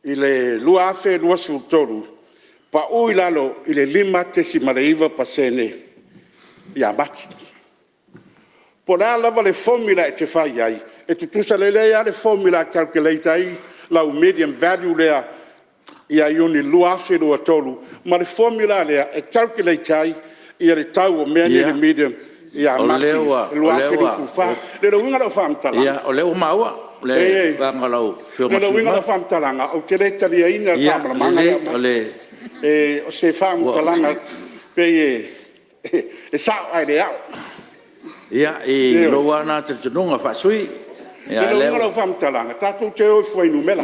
i le 2023, pau i lalo i le 5.9% ia Mati. Po o le a lava le formula e te fai ai, e tutusa lelei lava le formula e calculate ai lau medium value lea ia Iuni 2023 ma le formula lea e calculate ai le tau o mea nei o le medium ia Mati 2024. O le uiga o lau faamatalaga, O lea ua maua le agaga o lau Afioga i le O le sui usufono uiga o lau mamalu. faamatalaga, ou te le taliaina le faamalamalamaga lea e aumai. O se faamatalaga e pei e sao ae le ao. Ia, i lou lava lena talitonuga faa-sui usufono. O le uiga o lau faamatalaga, tatou te o i fuainumera.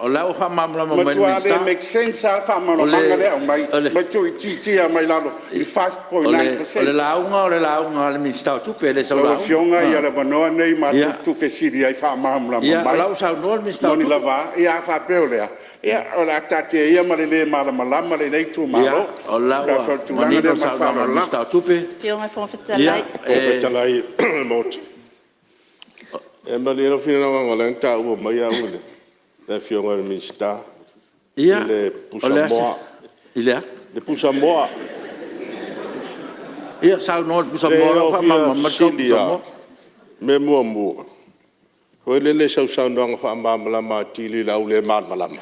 O la ua faamalamalama mai e le Matua Minisita. le make sense lava le faamalamalamaga lea e aumai, ma tuuitiitia mai lalo i le 5.9%. O le lauga o le lauga a le Minisita o Tupe e le o sau lauga. Lau Afioga o le avanoa lenei matou te tuufesili ai e faamalamalama mai. O la ua saunoa le Minisita E moni lava a, a faapea o lea, ia o le a taatia ia ma le le malamalama lenei itumalo. O la Pe afai o ua le tulaga manino lea le ma le saunoaga a faaaloalo le lava. Minisita o Tupe. Ia malie lou finagalo leaga o lea na taua mai au e le Afioga i le Minisita i le O le a se... pusamoa. I le a? Le pusamoa. Ia saunoa i le pusamoa o la ua faamalamalama mai le tau o le pusamoa. Mea muamua, foi lele i sau saunoaga faamalamalama atili i le au le malamalama,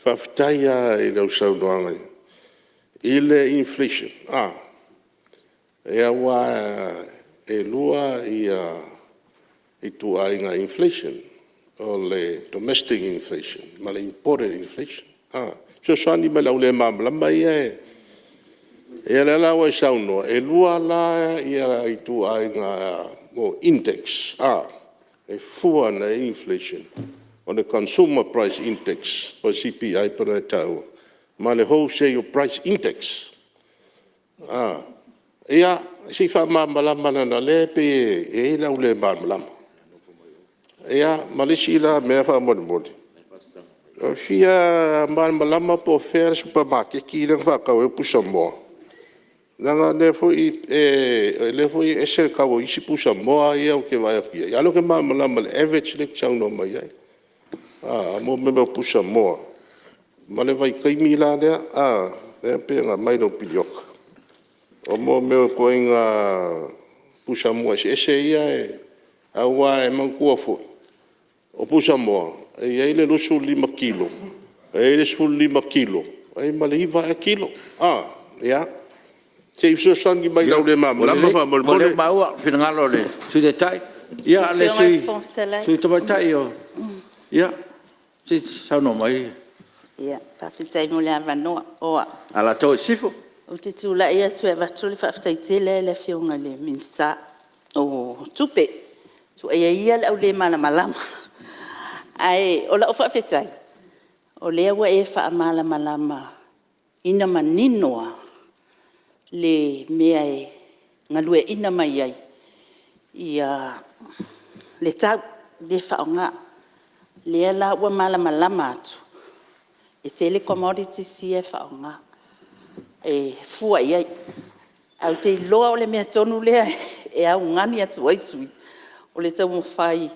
faafetai lava i lau saunoaga i le inflation, aua e 2 ituaiga inflation, o le domestic inflation ma le imported inflation. Fesoasoani mai i le au le malamalama ia. Ia lea la ua e saunoa, e 2 la ituaiga index e fua agai i ai inflation, o le consumer price index po o le CPI e pei ona e taua, ma le wholesale price index. Ia, se i faamalamalama leaga o lea e pei e i ai le au le malamalama. Ia ma le isi la mea faamolemole, e fia malamalama po o fea le supamakeki lea na faatau ai le pusamoa, leaga o lea foi e ese le tau o isi pusamoa ia ou te vaai atu i ai, a o lea ou te malamalama i le average lea e te saunoa mai ai mo mea o pusamoa ma le vaitaimi la lea e pei ona aumai i lau piriota. O mea o ituaiga pusamoa eseese ia aua e manatua foi, o pusamoa e i ai le 25 kilo, e i ai le 15 kilo, e i ai ma le 9 ea kilo. Ia, se i fesoasoani mai i le au le malamalama faamolemole. Ua lelei, ua maua le finagalo o le Sui Taitai. Ia le Sui Tamaitai, se i saunoa mai. Faafetai mo le avanoa. O au, Alataua Sisifo. ou te tulai atu e avatu le faafetai tele i le Afioga i le Minisita o Tupe. Tuuaia ia le au le malamalama. Ae o lau faafetai, o lea ua e faamalamalama ina manino lava le mea e galueaiina mai ai le tau lea e faaaoga. O lea la ua malamalama atu, e tele commodities ia e faaaoga e fua i ai. Ae ou te iloa o le mea tonu lea e augani atu ai sui usufono, o le taumafai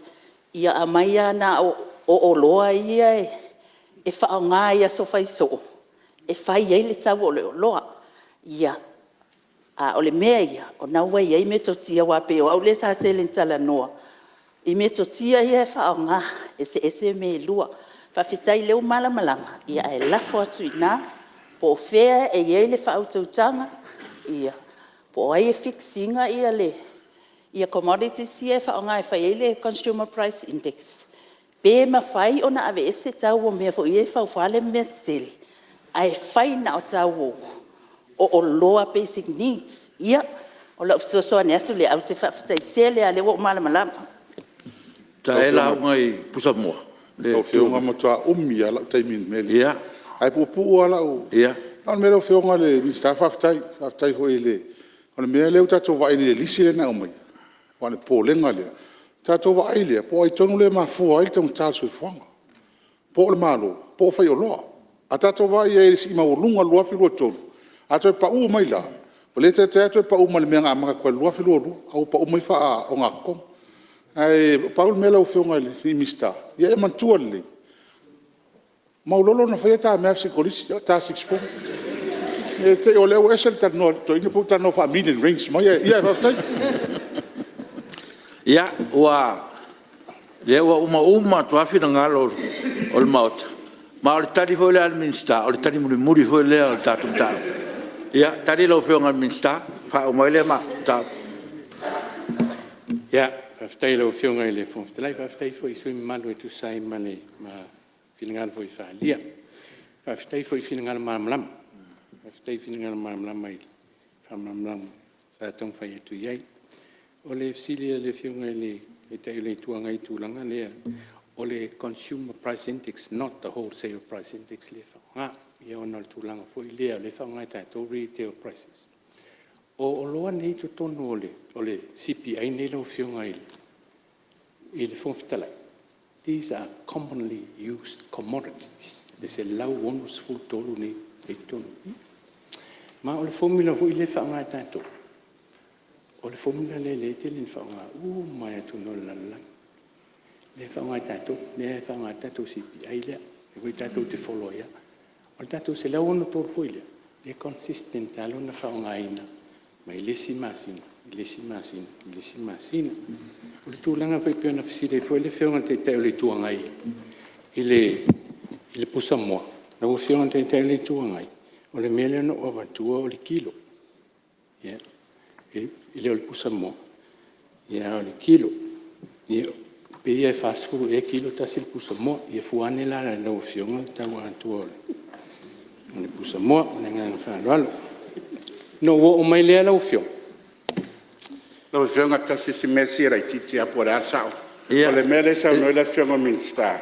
ia aumai lava na o O oloa ia e faaaoga i aso faisoo e fai ai le tau o le oloa. Ia, a o le mea ia o lena ua i ai metotia aua pei o au lea sa tele ina talanoa i metotia ia e faaaoga, eseese mea e lua. Faafetai o lea ua malamalama ae lafo atu i ina po o fea e i ai le faautautaga po o ai e fix ina commodities ia e faaaoga e fai ai le consumer price index, pe mafai ona aveese tau o mea foi ia e faufale ma mea tetele ae fai na o tau o oloa basic needs. Ia, o lau fesoasoani atu lea ae ou te faafetai tele lava o lea ua ou malamalama. Sa e lauga i pusamoa? Lau Afioga e matua umi lava lou taimi i le mea lea. Ae puupuu lava lau… Na o le mea lau Afioga i le Minisita faafetai. Faafetai foi i le… O le mea lea ua tatou vaai nei i le lisi lea na aumai, aua o le popolega lea, tatou vaai lea po o ai tonu lea e mafua ai le taugata o le soifuaga, po o le Malo po o faioloa. A tatou vaai i ai i le sii maualuga i le 2023, a toe pau mai la, ua le taitai lava toe pau mai i le mea na amata atu ai i le 2022, a ua pau mai faaogatotonu. Ae pau le mea lau Afioga i le Minisita, ia e manatua lelei, Maulolo na faia ta mea a le Semolisi, ta 64. Ne i te i o lea ua ese le talanoa a le toeaina pei ua talanoa faa-medium range mai ae… Ia faafetai. Ia, o lea ua uma atu lava finagalo o le Maota, ma o le tali foi lea a le Minisita, o le tali mulimuli foi lea o le tatou mataupu. Ia, tali lau Afioga i le Minisita ona faauma ai lea o le mataupu. Faafetai i lau Afioga i le Fofoga Fetalai, faafetai foi i sui usufono mamalu e tusa ai ma finagalo foi faaalia. Faafetai foi i finagalo malamalama, faafetai i finagalo malamalama i le faamalamalamaga sa taumafai atu i ai. O le fesili a le Afioga i le Taitai o le Itu Agai i le tulaga lea, o le consumer price index not the wholesale price index lea e faaaoga, ia ona o le tulaga foi lea o lea e faaaoga e tatou retail prices. O oloa nei i totonu o le CPI lenei lau Afioga i le Fofoga Fetalai, these are commonly used commodities e 163 lea e i totonu i i. Ma o le formula foi lea e faaaoga e tatou, o le formula lea e tele ina faaaoga uma lava e atunuu o le lalolagi, lea e faaaoga e tatou, lea e faaaoga ai le tatou CPI lea, lea foi tatou te follow ai lava. O le tatou 163 foi lea, e consistent lava lona faaaogaina mai le isi masina i le isi masina i le isi masina. O le tulaga foi pei ona fesili ai foi le Afioga i le Taitai o le Itu Agai i le pusamoa, lau Afioga i le Taitai o le Itu Agai, o le mea lea na ou avatua o le kilo, e le o le pusamoa a o le kilo. E pei e 40 ea le kilo tasi le pusamoa. Ia fua ane la i lau Afioga le tau atoa o le pusamoa. Ma le agaga faaaloalo. Ona ou oo mai lea lau Afioga… Lau Afioga tasi si mea sia laitiiti lava po o le a le sao. O le mea lea e saunoa ai le Afioga i le Minisita,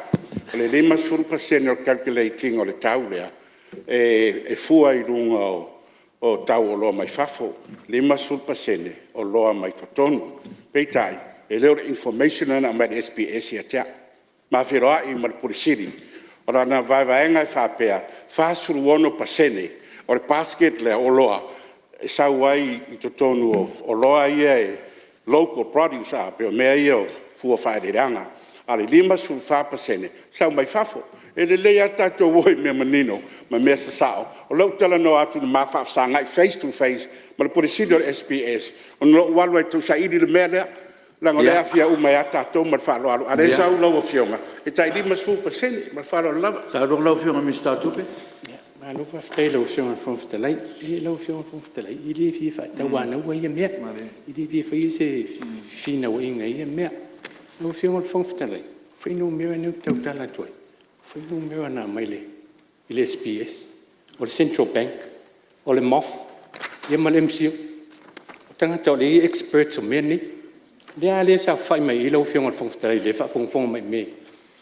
o le 50% o le calculate ina o le tau lea e fua i luga o tau o oloa mai fafo, 50% o oloa mai totonu. Peitai, e le o le information lena na aumai e le SBS ia te au. Ma feiloai ma le Ofisa Sili o Pulega, o lana vaevaega e faapea, e 46% o le basket lea o oloa e sau ai i totonu o oloa ia e local produce pei o mea ia o fua o faaeleeleaga, a o le 54% e sau mai fafo. E lelei lava le tatou o i mea manino ma mea sasao. O lea ou te talanoa atu na ma faafesagai face to face ma le Ofisa Sili o le SBS ona ou alu ai e tausaili le mea lea leaga o lea e aafia uma ai lava tatou ma le faaaloalo. A o lea e sau lau Afioga e tai 50% ma le faaaloalo lava. Saunoa lau Afioga i le Minisita o Tupe. Malo faafetai i lau Afioga i le Fofoga Fetalai. Lau Afioga i le Fofoga Fetalai e le fia faatauanauina ia mea, e le fia faia se fefinauaiga i ia mea. Lau Afioga i le Fofoga Fetalai, o fuainumera nei ou te tautala atu ai, o fuainumera na aumai i le SBS, o le Central Bank, o le MOF ia ma le MCIL. O tagata o lea e i ai experts o mea nei. Lea la e saofafai mai i i lau Afioga i le Fofoga Fetalai lea e faafogafoga mai i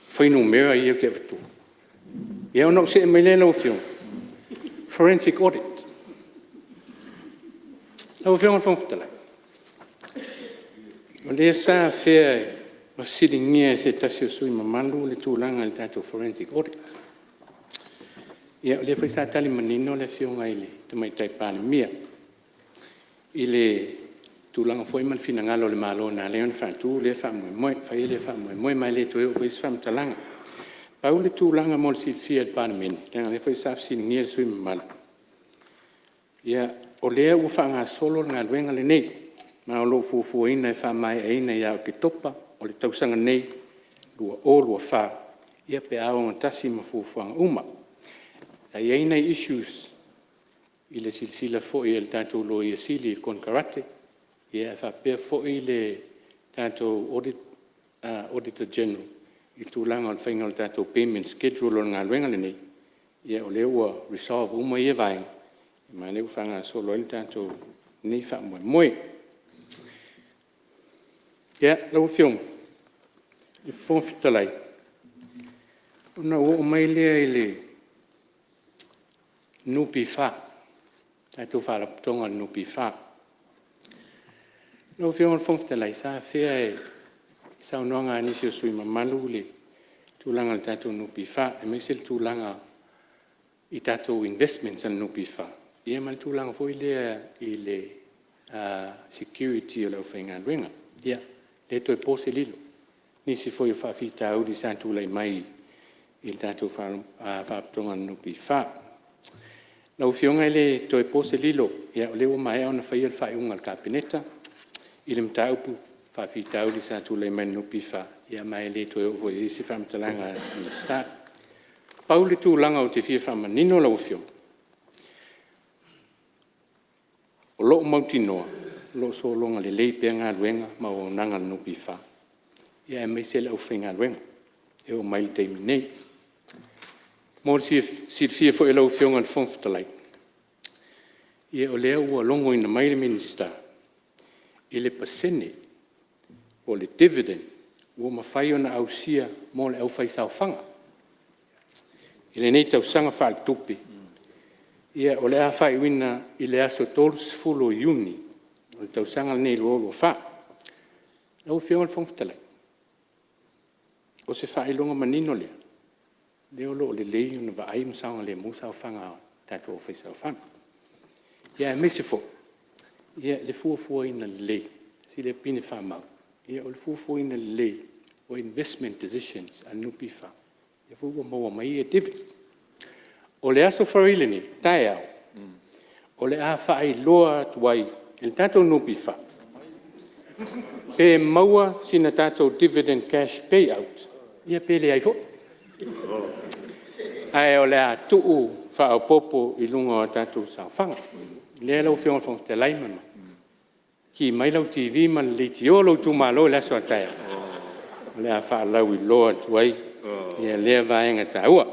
fuainumera ia ou te avatua. Ia ona ou se'e mai lea lau Afioga, forensic audit. Lau Afioga i le Fofoga Fetalai, o lea sa afea ma fesiligia e se tasi o sui usufono mamalu le tulaga i le tatou forensic audit. Ia o lea foi sa tali manino le Afioga i le Tamaitai Palemia i le tulaga foi ma le finagalo o le Malo na ala ai ona faatu lea faamoemoe, faia lea faamoemoe ma e le toe oo foi i ai se faamatalaga. Pau le tulaga mo le silafia e le Palemene leaga o lea foi sa fesiligia e le sui usufono mamalu, o lea ua faagasolo le galuega lenei ma o lo o fuafuaina e faamaeaina ia Oketopa o le tausaga nei 2024 pe a ogatasi ma fuafuaga uma. Sa i ai nai issues i le silasila foi a le tatou Loia Sili i le konekarate ae faapea foi le tatou Auditor General i le tulaga o le faiga o le tatou payment schedule o le galuega lenei. O lea ua resolve uma ia vaega ma o lea ua faagasolo ai lenei faamoemoe. Lau Afioga i le Fofoga Fetalai, ona ou oo mai lea i le NPF, tatou Faalapotopotoga o le NPF. Lau Afioga i le Fofoga Fetalai sa afea i saunoaga a nisi o sui usufono mamalu le tulaga o le tatou NPF aemaise le tulaga i tatou investments a le NPF ma le tulaga foi lea i le security o le aufaigaluega. Ia, e le toe po se lilo i nisi foi o faafitauli sa tulai mai i le tatou Faalapotopotoga o le NPF. Lau Afioga e le toe po se lilo, o lea ua maea ona faia le faaiuga a le Kapeneta i le mataupu i faafitauli sa tulai mai i le NPF, ma e le toe oo foi i ai se faamatalaga a le Minisita. Pau le tulaga ou te fia faamanino lau Afioga, o lo o mautinoa o lo o sologa lelei pea galuega ma auaunaga a le NPF aemaise le aufaigaluega e oo mai i le taimi nei. Mo le silafia foi e lau Afioga i le Fofoga Fetalai, ia o lea ua logoina mai le Minisita i le pasene po o le dividend ua mafai ona ausia mo le aufaisaofaga i lenei tausaga faaletupe. O le a faaiuina i le aso 30 Iuni o le tausaga lenei 2024. Lau Afioga i le Fofoga Fetalai, o se faailoga manino lea, o lea o lo o lelei ona vaai ma saogalemu saofaga a tatou aufaisaofaga, aemaise foi le fuafuaina lelei, tasi lea pine faamau, o le fuafuaina lelei o investment decisions a le NPF, lea foi ua maua mai dividends. O le Aso Faraile nei, taeao, o le a faailoa atu ai e le tatou NPF pe maua sina tatou dividend cash payout ia pe leai foi. Ae o le a tuu faaopoopo i luga o tatou saofaga. O lea lau Afioga i le Fofoga Fetalai, ki mai lau TV ma le leitio a lou Itumalo i le aso a taeao o le a faalauiloa atu ai lea vaega taua.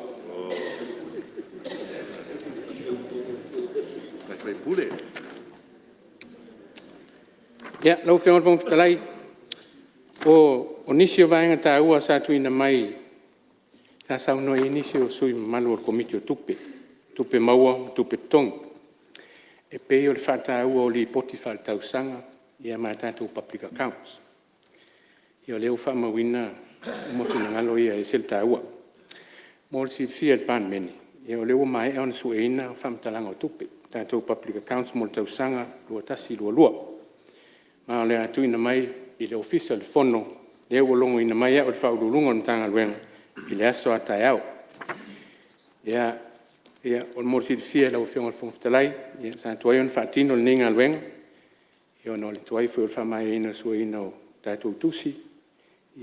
Lau Afioga i le Fofoga Fetalai, o nisi o vaega taua sa tuuina mai sa saunoa i ai nisi o sui usufono mamalu o le Komiti o Tupe, Tupe Maua ma Tupe Totogi e pei o le faataua o Lipoti Faaletausaga ma tatou public accounts. Ia o lea ua faamauina uma finagalo ia e ese le taua. Mo le silafia e le Palemene, o lea ua maea ona sueina faamatalaga o tupe, tatou public accounts mo le tausaga 2021/2022 ma o le a tuuina mai i le Ofisa o le Fono lea ua logoina mai au e le Faauluuluga o le Matagaluega i le aso a taeao. Mo le silafia e lau Afioga i le Fofoga Fetalai, sa tuai ona faatino lenei galuega ona o le tuai foi o le faamaeaina o le sueina o tatou tusi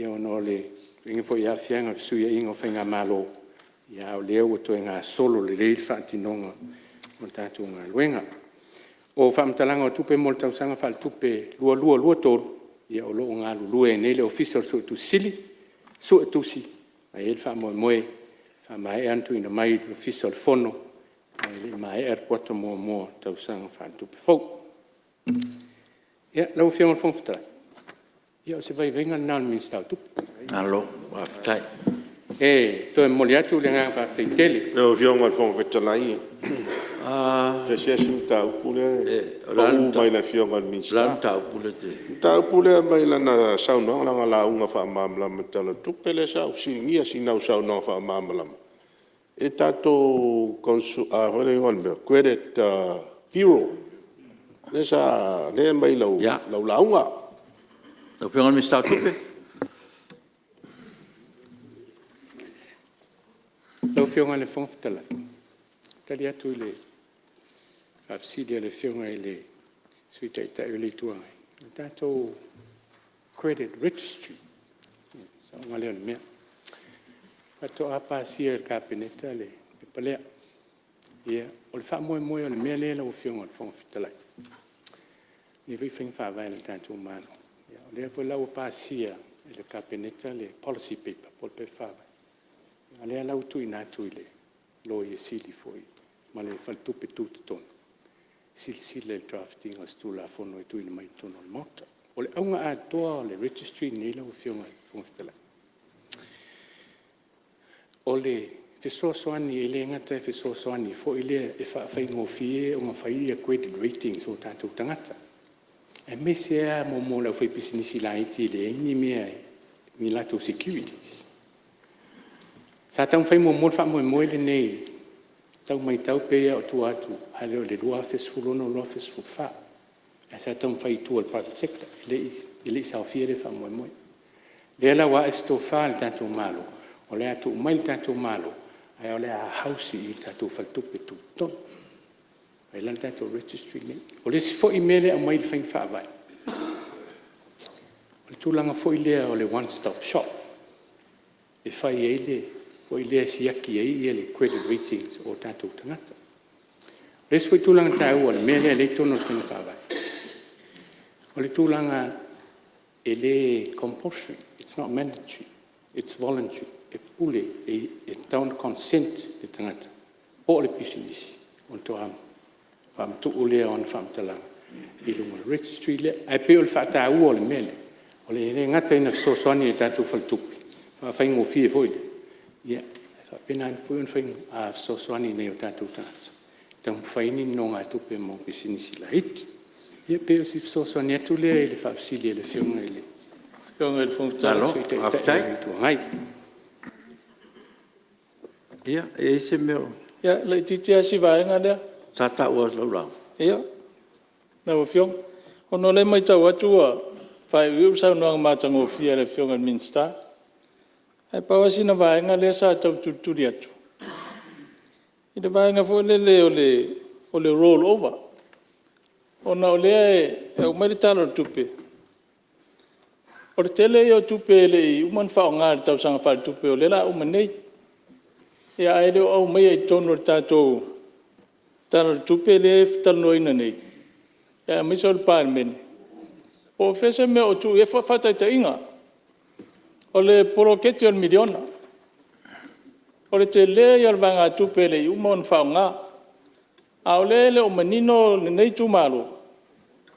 ona o le i ai foi o aafiaga o le fesuiaiga o faigamalo, a o lea ua toe gasolo lelei le faatinoga o le tatou galuega. O faamatalaga o tupe mo le tausaga faaletupe 2022/2023 o lo o galulue ai nei le Ofisa o le Suetusi Sili e suetusi ma e i ai le faamoemoe e faamaea ona tuuina mai i le Ofisa o le Fono ae le i maea le kuata muamua o le tausaga faaletupe fou. Lau Afioga i le Fofoga Fetalai, o se vaivaiga lena o le Minisita o Tupe. Malo faafetai. E toe momoli atu le agaga faafetai tele. Lau Afioga i le Fofoga Fetalai, e tasi lava si mataupu lea e pau mai le Afioga i le Minisita. O le a le mataupu lea e te… Le mataupu lea mai lana saunoaga, lana lauga faamalamalama i le Tala o le Tupe lea sa ou fesiligia sina au saunoaga faamalamalama i le tatou Credit Bureau lea e aumai i lau lauga. Lau Afioga i le Minisita o Tupe. Lau Afioga i le Fofoga Fetalai, e tali atu i le faafesili a le Afioga i le Sui Taitai o le Itu Agai, o le tatou Credit Registry, o le saoga lea o le mea. Faatoa pasia e le Kapeneta le pepa lea. O le faamoemoe o le mea lea lau Afioga i le Fofoga Fetalai, o lenei foi faiga faavae a le tatou Malo, o lea foi la ua pasia e le Kapeneta le policy paper po o le pepa faavae, a o lea la ua tuuina atu i le Loia Sili foi ma le Faletupe Tutotonu e silasila i le draft ina o se Tulafono e tuuina mai i totonu o le Maota. O le auga atoa o le Registry lenei lau Afioga i le Fofoga Fetalai, o le fesoasoani e le gata e fesoasoani foi lea e faafaigofie ona fai credit ratings o tatou tagata, aemaise lava mo le aufaipisinisi laiti e leai ni mea, ni latou securities. Sa taumafai muamua le faamoemoe lenei, e tau maitau pei lava o tua atu ae le o le 2016, 2014, ae sa taumafai i tua i le private sector, e le i saofia lea faamoemoe. O lea la ua ae se tofa i le tatou Malo o le a tuu mai i le tatou Malo ae o le a house i le tatou Faletupe Tutotonu e fai ai la le tatou Registry lenei. O le isi foi mea lea e aumai i le faiga faavae, o le tulaga foi lea o le one stop shop e fai ai le foi lea e siaki ai le credit ratings o tatou tagata. O le isi foi tulaga taua o le mea lea e i totonu o le faiga faavae, o le tulaga e le compulsory, its not mandatory its voluntary. E pule, e tatau ona consent le tagata po o le pisinisi ona faatoa faamatuu lea o ana faamatalaga i luga o le Registry lea. Ae pei o le faataua o le mea lea, e le gata ina fesoasoani i le tatou faletupe, e faafaigofie foi lea, ae faapena foi ona fesoasoani i nai o tatou tagata e taumafai ai ni nonogatupe mo pisinisi laiti. Ia pei o si fesoasoani atu lea i le faafesili a le Afioga i le Sui Taitai o le Itu Agai. Ia, e i ai se mea o… Ia, laitiiti lava si vaega lea. Sa taua i lau lauga? Lau Afioga, ona o lea e maitau atu ua faaiuiu le saunoaga matagofie a le Afioga i le Minisita. Ae pau lava sina vaega lea sa tau tulituli atu, i le vaega foi lele o le roll over ona o lea e aumai le Tala o le Tupe, o le tele ia o tupe e le i uma ona faaaoga i le tausaga faaletupe o lea o le a uma nei. Ae le o aumaia i totonu o le tatou Tala o le Tupe lea e talanoaina nei aemaise o le Palemene po o fea se mea o tuu i ai. Faataitaiga, o le poloketi o le miliona, o le tele ia o le vaegatupe e le i uma ona faaaoga, a o lea e le o manino lenei itumalo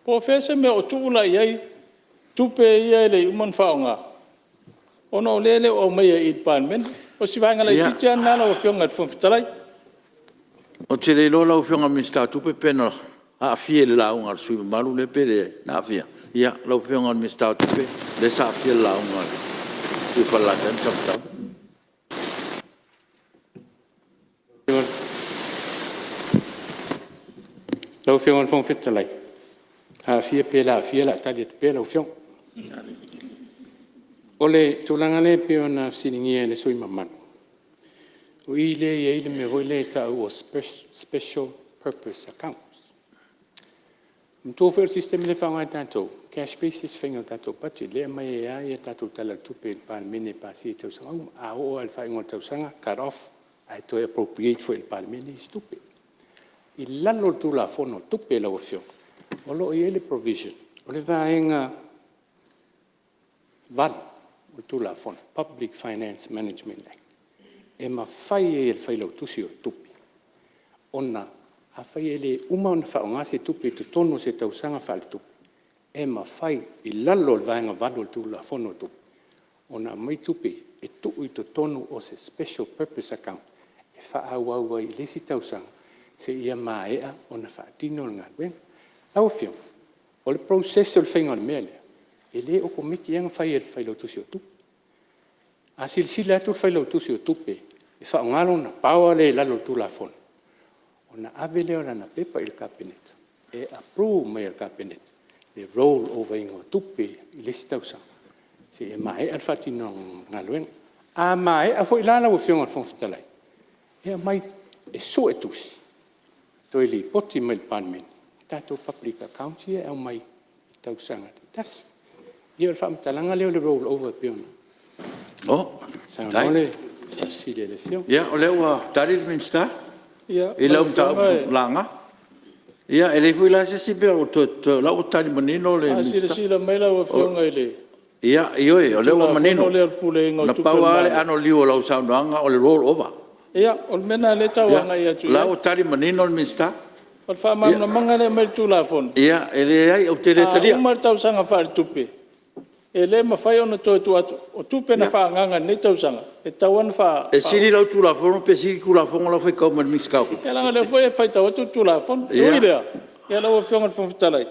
po o fea se mea o tuu la i ai tupe ia e le i uma ona faaaoga ona o lea e le o aumaia i i i le Palemene. O si vaega laitiiti lava lena lau Afioga i le Fofoga Fetalai. Ou te le iloa lau Afioga i le Minisita o Tupe pe na aafia i le lauga a le sui usufono mamalu lea pe leai. Na aafia? Ia, lau Afioga i le Minisita o Tupe, lea sa aafia le lauga a le sui usufono mo Falelatai ma Samatau. Lau Afioga i le Fofoga Fetalai, aafia pe le aafia o le a tali atu pea lau Afioga. O le tulaga lea pei ona fesiligia e le sui usufono mamalu, o i lea e i ai le mea foi lea e tau o le special purpose account. Manatua foi o le system lea e faaaoga e tatou, cash basis le faiga o le tatou budget lea e aumai ai lava tatou Tala o le Tupe i le Palemene e pasia i tausaga uma. A oo lava i le faaiuga o le tausaga cut-off ae toe appropriate foi e le Palemene isi tupe. I lalo o le Tulafono o Tupe lau Afioga, o lo o i ai le provision o le Vaega 8 o le Tulafono, Public Finance Management Act e mafai ai e le Failautusi o le Tupe ona… afai e le uma ona faaaoga se tupe i totonu o se tausaga faaletupe, e mafai i lalo o le Vaega 8 o le Tulafono o Tupe ona aumai tupe ia e tuu i totonu o se special purpose account e faaauau ai i le isi tausaga seia maea ona faatino le galuega. Lau Afioga, o le process o le faiga o le mea lea, e le okomeki lava ona fai e le Failautusi o Tupe. A silasila atu le Failautusi o Tupe e faaaoga lona power lea i lalo o le Tulafono, ona ave lea o lana pepa i le Kapeneta e approve mai e le Kapeneta le roll over ina o tupe i le isi tausaga seia maea le faatinoina o le galuega. A maea foi la lau Afioga i le Fofoga Fetalai, E aumai e suetusi toe lipoti mai i le Palemene tatou public accounts ia e aumai i tausaga taitasi. Ia o le faamatalaga lea o le roll over e pei ona saunoa le fesili a le Afioga. Ia o lea ua tali le Minisita i lau mataupu laga. Ia e leai foi la se isi mea o toe totoe o la ua tali manino le Minisita. A silasila mai lau Afioga i le Ia, ioe o lea ua manino. Tulafono lea o le Puleaina o Na Tupe a pau le lava le Malo… anoliu o lau saunoaga o le roll over. Ia, o le mea lena o lea e tau agai atu O i la ai. ua tali manino le Minisita. O le faamalamalamaga lea e aumai e le Tulafono, Ia e leai ou te le talia. a uma le tausaga faaletupe e le mafai ona toe tuu atu. O tupe na faaagaaga i lenei tausaga e tatau lava ona faauu. E sili lau Tulafono pe sili le Tulafono la e faitau mai e le Minisita o Tupe? Ia leaga o lea foi e faitau atu le Tulafono. E ui i lea lau Afioga i le Fofoga Fetalai,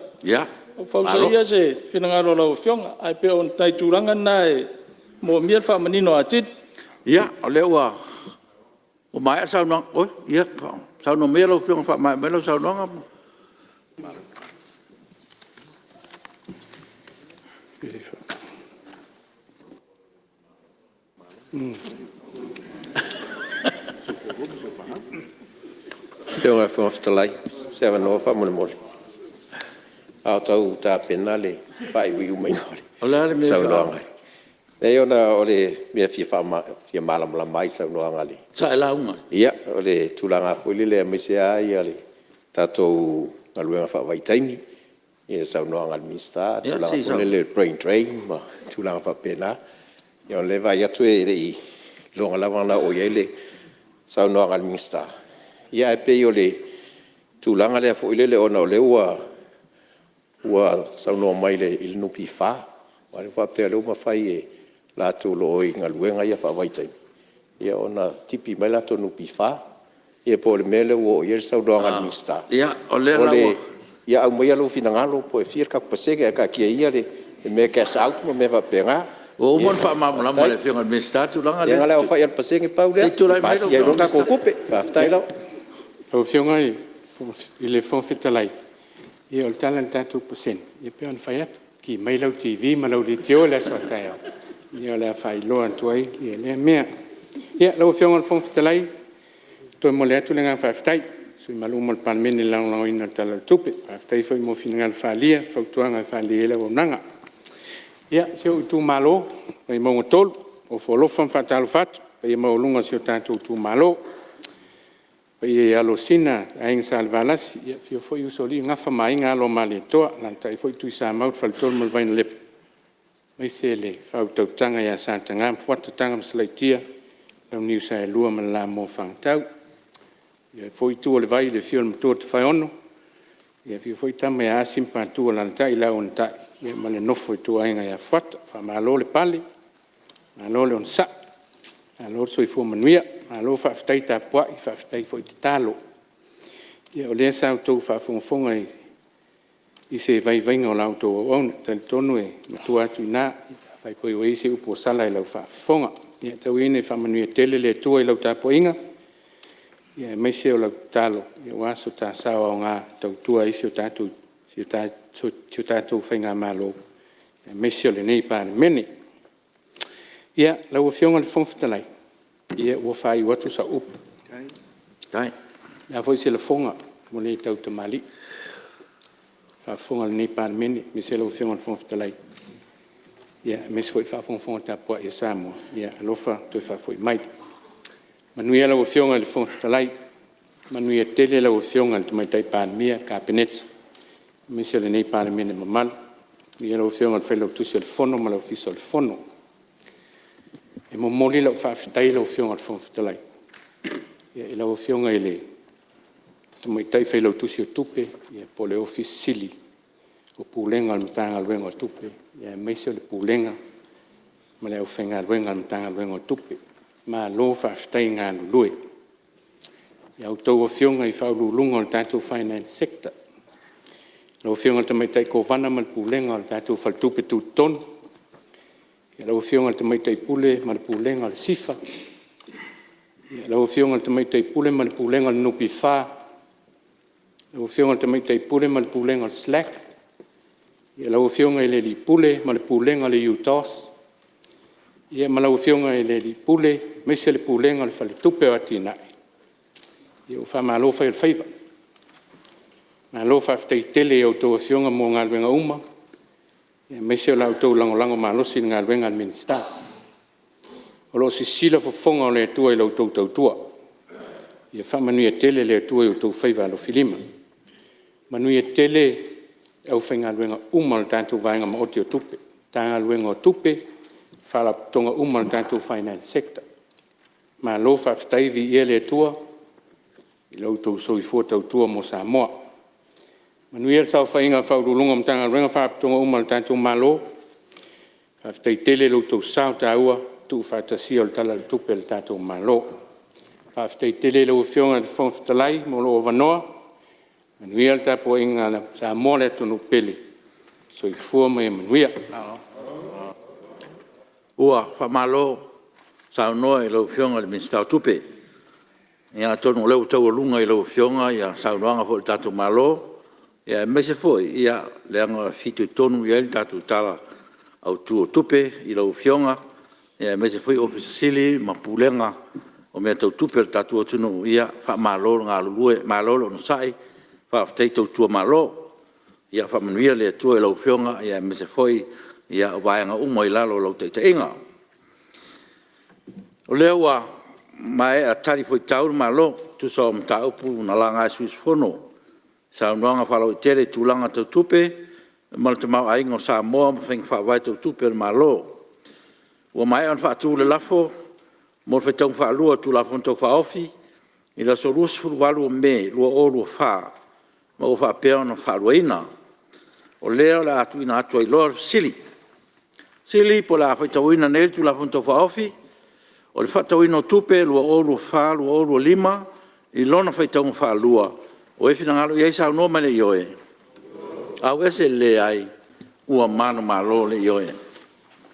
fausia ia se finagalo o lau Afioga, ae pei o nai tulaga na e moomia le faamanino atili. Ia, o lea ua maea le saunoaga. Oi ia, saunoa maia lau Afioga e faamaea mai lau saunoaga. Lau Afioga i le Fofoga Fetalai, o se avanoa faamolemole. A o tau tapena le faaiuiu mai o le saunoaga. Leai ona o le mea e fia malamalama ai i le saunoaga a le… Sa e lauga? Ia, o le tulaga lava foi lele aemaise lava le tatou galuega faavaitaimi i le saunoaga a le Minisita i le tulaga foi lele o le brain drain ma tulaga faapena. Ia o lea e vaai atu e le i iloga lava ona oo i ai le saunoaga a le Minisita, ae pei o le tulaga lea foi lele ona o lea ua saunoa mai i le NPF, aua lea faapea o lea ua mafai e latou o lo o i galuega ia faavaitaimi ona tipi mai latou NPF. Ia po o le mea lea ua oo i ai le saunoaga a le Minisita, ia aumaia lou finagalo pe fia le tatou pasene ae taatia ia le mea e cash out ma mea faapena. Ua uma ona faamalamalama e le Afioga i le Minisita le tulaga lea. Ia na o le aofai lava o le pasene pau lea, pasia ai loa le tatou tupe. Faafetai lava. Lau Afioga i le Fofoga Fetalai, ia o le tala i le tatou pasene, ia pei ona fai atu, ki mai lau TV ma lau leitio i le aso a taeao o le a faailoa atu ai lea mea. Ia lau Afioga i le Fofoga Fetalai, e toe momoli atu le agaga faafetai i sui usufono mamalu uma o le Palemene i le lagolagoina o le Tala o le Tupe. Faafetai foi mo finagalo faaalia ma fautuaga e faaleleia ai le auaunaga. Ia, si ou Itumalo Vaimauga 3, e ofo alofa ma faatalofa atu i le paia maualuga o si o tatou Itumalo, le paia ia Alosina, Aiga Salevalasi, afifio foi Usoalii, Gafa ma Aiga Alo o Malietoa, alaalatai foi Tuisamau, le Faletolu ma le Vainalepa, aemaise le faautautaga ia Sataga ma Fuata, Taga ma Salaitia, le Launiunasaelua ma le la Moafagatau. I lea foi itu o le vai i le afio o le Matua Tofaeono, afifio foi Tama ia Asi ma Patu, alaalatai le Au Aonatai ma le nofo a ituaiga ia Fuata. Faamalo le pale, malo le onosai, malo le soifua manuia, malo faafetai tapuai, faafetai foi tatalo. Ia o lea sa outou faafogafoga i se vaivaiga o la outou auauna. E talitonu e matua atu i ina, afai foi ua i ai se upu ua sala i lau faafofoga. Ia tau ia ina faamanuia tele le Atua i lau tapuaiga aemaise o lau tatalo aua so ta sao aoga e tautua ai si a tatou Faigamalo aemaise o lenei Palemene. Ia, lau Afioga i le Fofoga Fetalai, ia ua faaiu atu sau upu. O le a foi se lafoga ua le tautamalii i le faafofoga a lenei Palemene aemaise lau Afioga i le Fofoga Fetalai, aemaise foi le faafogafoga tapuai a Samoa, ia alofa toe faafoi mai. Manuia lau Afioga i le Fofoga Fetalai, manuia tele lau Afioga i le Tamaitai Palemia, le Kapeneta aemaise lenei Palemene mamalu. Manuia lau Afioga i le Failautusi o le Fono ma le Ofisa o le Fono. E momoli lau faafetai lau Afioga i le Fofoga Fetalai i lau Afioga i le Tamaitai Failautusi o Tupe po o le Ofisa Sili o Pulega o le Matagaluega o Tupe aemaise o le Pulega ma le aufaigaluega a le Matagaluega o Tupe. Malo faafetai galulue. I a outou Afioga i Faauluuluga o le tatou Finance Sector, lau Afioga i le Tamaitai Kovana ma le Pulega o le tatou Faletupe Tutotonu, lau Afioga i le Tamaitai Pule ma le Pulega o le SIFA, lau Afioga i le Tamaitai Pule ma le Pulega o le NPF, lau Afioga i le Tamaitai Pule ma le Pulega o le SLAC, lau Afioga i le Alii Pule ma le Pulega o le UTOS ia ma lau Afioga i le Alii Pule aemaise le Pulega o le Faletupe o Atinae. Ua faamalo fai o le faiva, malo faafetai tele i a outou Afioga mo galuega uma aemaise o la outou lagolago malosi i le galuega a le Minisita. O lo o sisila fofoga o le Atua i la outou tautua, ia faamanuia tele le Atua i outou faiva alofilima. Manuia tele le aufaigaluega uma a le tatou Vaega Maoti o Tupe, Matagaluega o Tupe, Faalapotopotoga uma a le tatou Finance Sector. Malo faafetai. Viia le Atua i lo outou soifua tautua mo Samoa. Manuia le saofaiga a Ofisa Sili o Pulega o Matagaluega ma Faalapotopotoga uma a le tatou Malo, faafetai tele i lo outou sao taua i le tuufaatasia o le Tala o le Tupe a le tatou Malo. Faafetai tele i lau Afioga i le Fofoga Fetalai mo lou avanoa, manuia le tapuaiga a Samoa le atunuu pele, soifua ma ia manuia. Ua faamalo saunoa i lau Afioga i le Minisita o Tupe. Ia atonu o lea ua taualuga e lau Afioga saunoaga foi a le tatou Malo aemaise foi leaga e fitoitonu i ai le tatou Tala Autu o Tupe i lau Afioga aemaise foi Ofisa Sili ma Pulega o mea tau tupe a le tatou atunuu. Ia faamalo le galulue, malo le onosai, faafetai tautua Malo. Ia faamanuia le Atua i lau Afioga aemaise foi o vaega uma i lalo o lau taitaiga. O lea ua maea talifuaitau le Malo e tusa o mataupu na laga e sui usufono i saunoaga faalauaitele i tulaga tau tupe ma le tamaoaiga o Samoa ma faiga faavae tau tupe a le Malo. Ua maea ona faatu le lafo mo le faitauga faalua o le Tulafono Tau Faaofi i le aso 28 Me 2024 ma ua faapea ona faaluaina. O lea o le a tuuina atu ai loa le fesili. Fesili Po o le a faitauina nei le Tulafono Tau Faaofi o le Faatatauina o Tupe 2024/2025 i lona faitauga faalua. O ai e finagalo i ai saunoa mai i le ioe. Aveese le Ua manumalo le Ioe.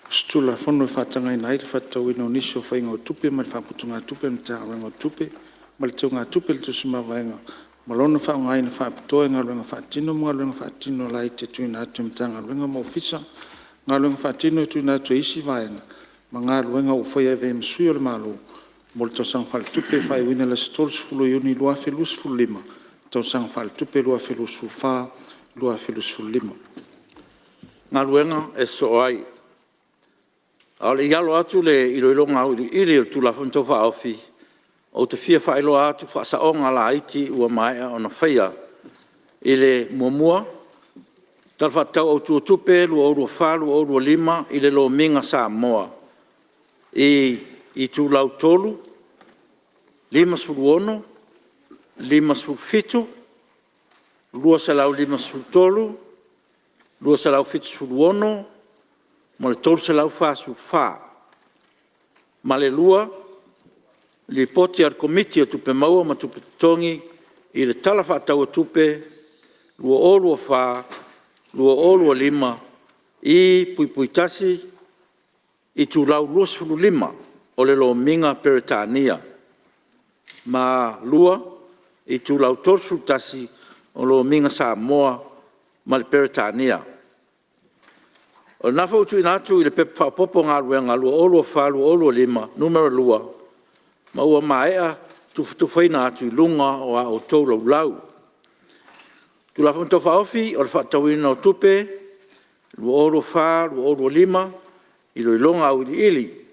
O se Tulafono e faatagaina ai le faatatauina o nisi o faiga o tupe mai le Faaputugatupe a le Matagaluega o Tupe ma le Teugatupe o le Tusi Mavaega ma lona faaaogaina faapitoa i galuega faatino ma galuega faatino laiti e tuuina atu i Matagaluega ma Ofisa, galuega faatino e tuuina atu e isi vaega ma galuega ua faia e avea ai ma sui o le Malo mo le Tausaga Faaletupe faaiuina i le aso 30 Iuni 2025, Tausaga Faaletupe 2024/2025. Galuega e Sosoo ai. A o le i alo atu le iloiloga auiliili o le Tulafono Tau Faaofi, ou te fia faailoa atu Faasaoga laiti ua maea ona faia i le: 1. Tala Faatatau Autu o Tupe 2024/2025 i le Lomiga Samoa i itulau 3, 56, 57, 253, 276 ma le 344. Ma le 2. Lipoti a le Komiti o Tupe Maua ma Tupe Totogi i le Tala Faatatau o Tupe 2024/2025 I.1 itulau 25 o le Lomiga Peretania ma (ii) itulau 31 o Lomiga Samoa ma le Peretania. O lena foi ua tuuina atu i le Pepa Faaopoopo o Galuega 2024/2025 Nu.2 ma ua maea tufatufaina atu i luga o a outou Laulau. Tulafono Tau Faaofi o le Faatatauina o Tupe 2024/2025 Iloiloga Auiliili.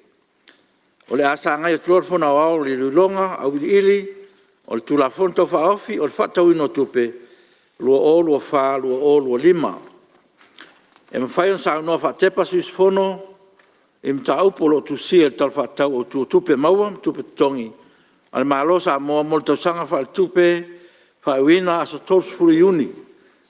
O le a sagai atu loa le Fono Aoao i le Iloiloga Auiliili o le Tulafono Tau Faaofi o le Faatatauina o Tupe 2024/2025. E mafai ona saunoa faatepa sui usufono i mataupu o lo o tusia i le Tala Faatatau Autu o Tupe Maua ma Tupe Totogi a le Malo o Samoa mo le Tausaga Faaletupe faaiuina aso 30 Iuni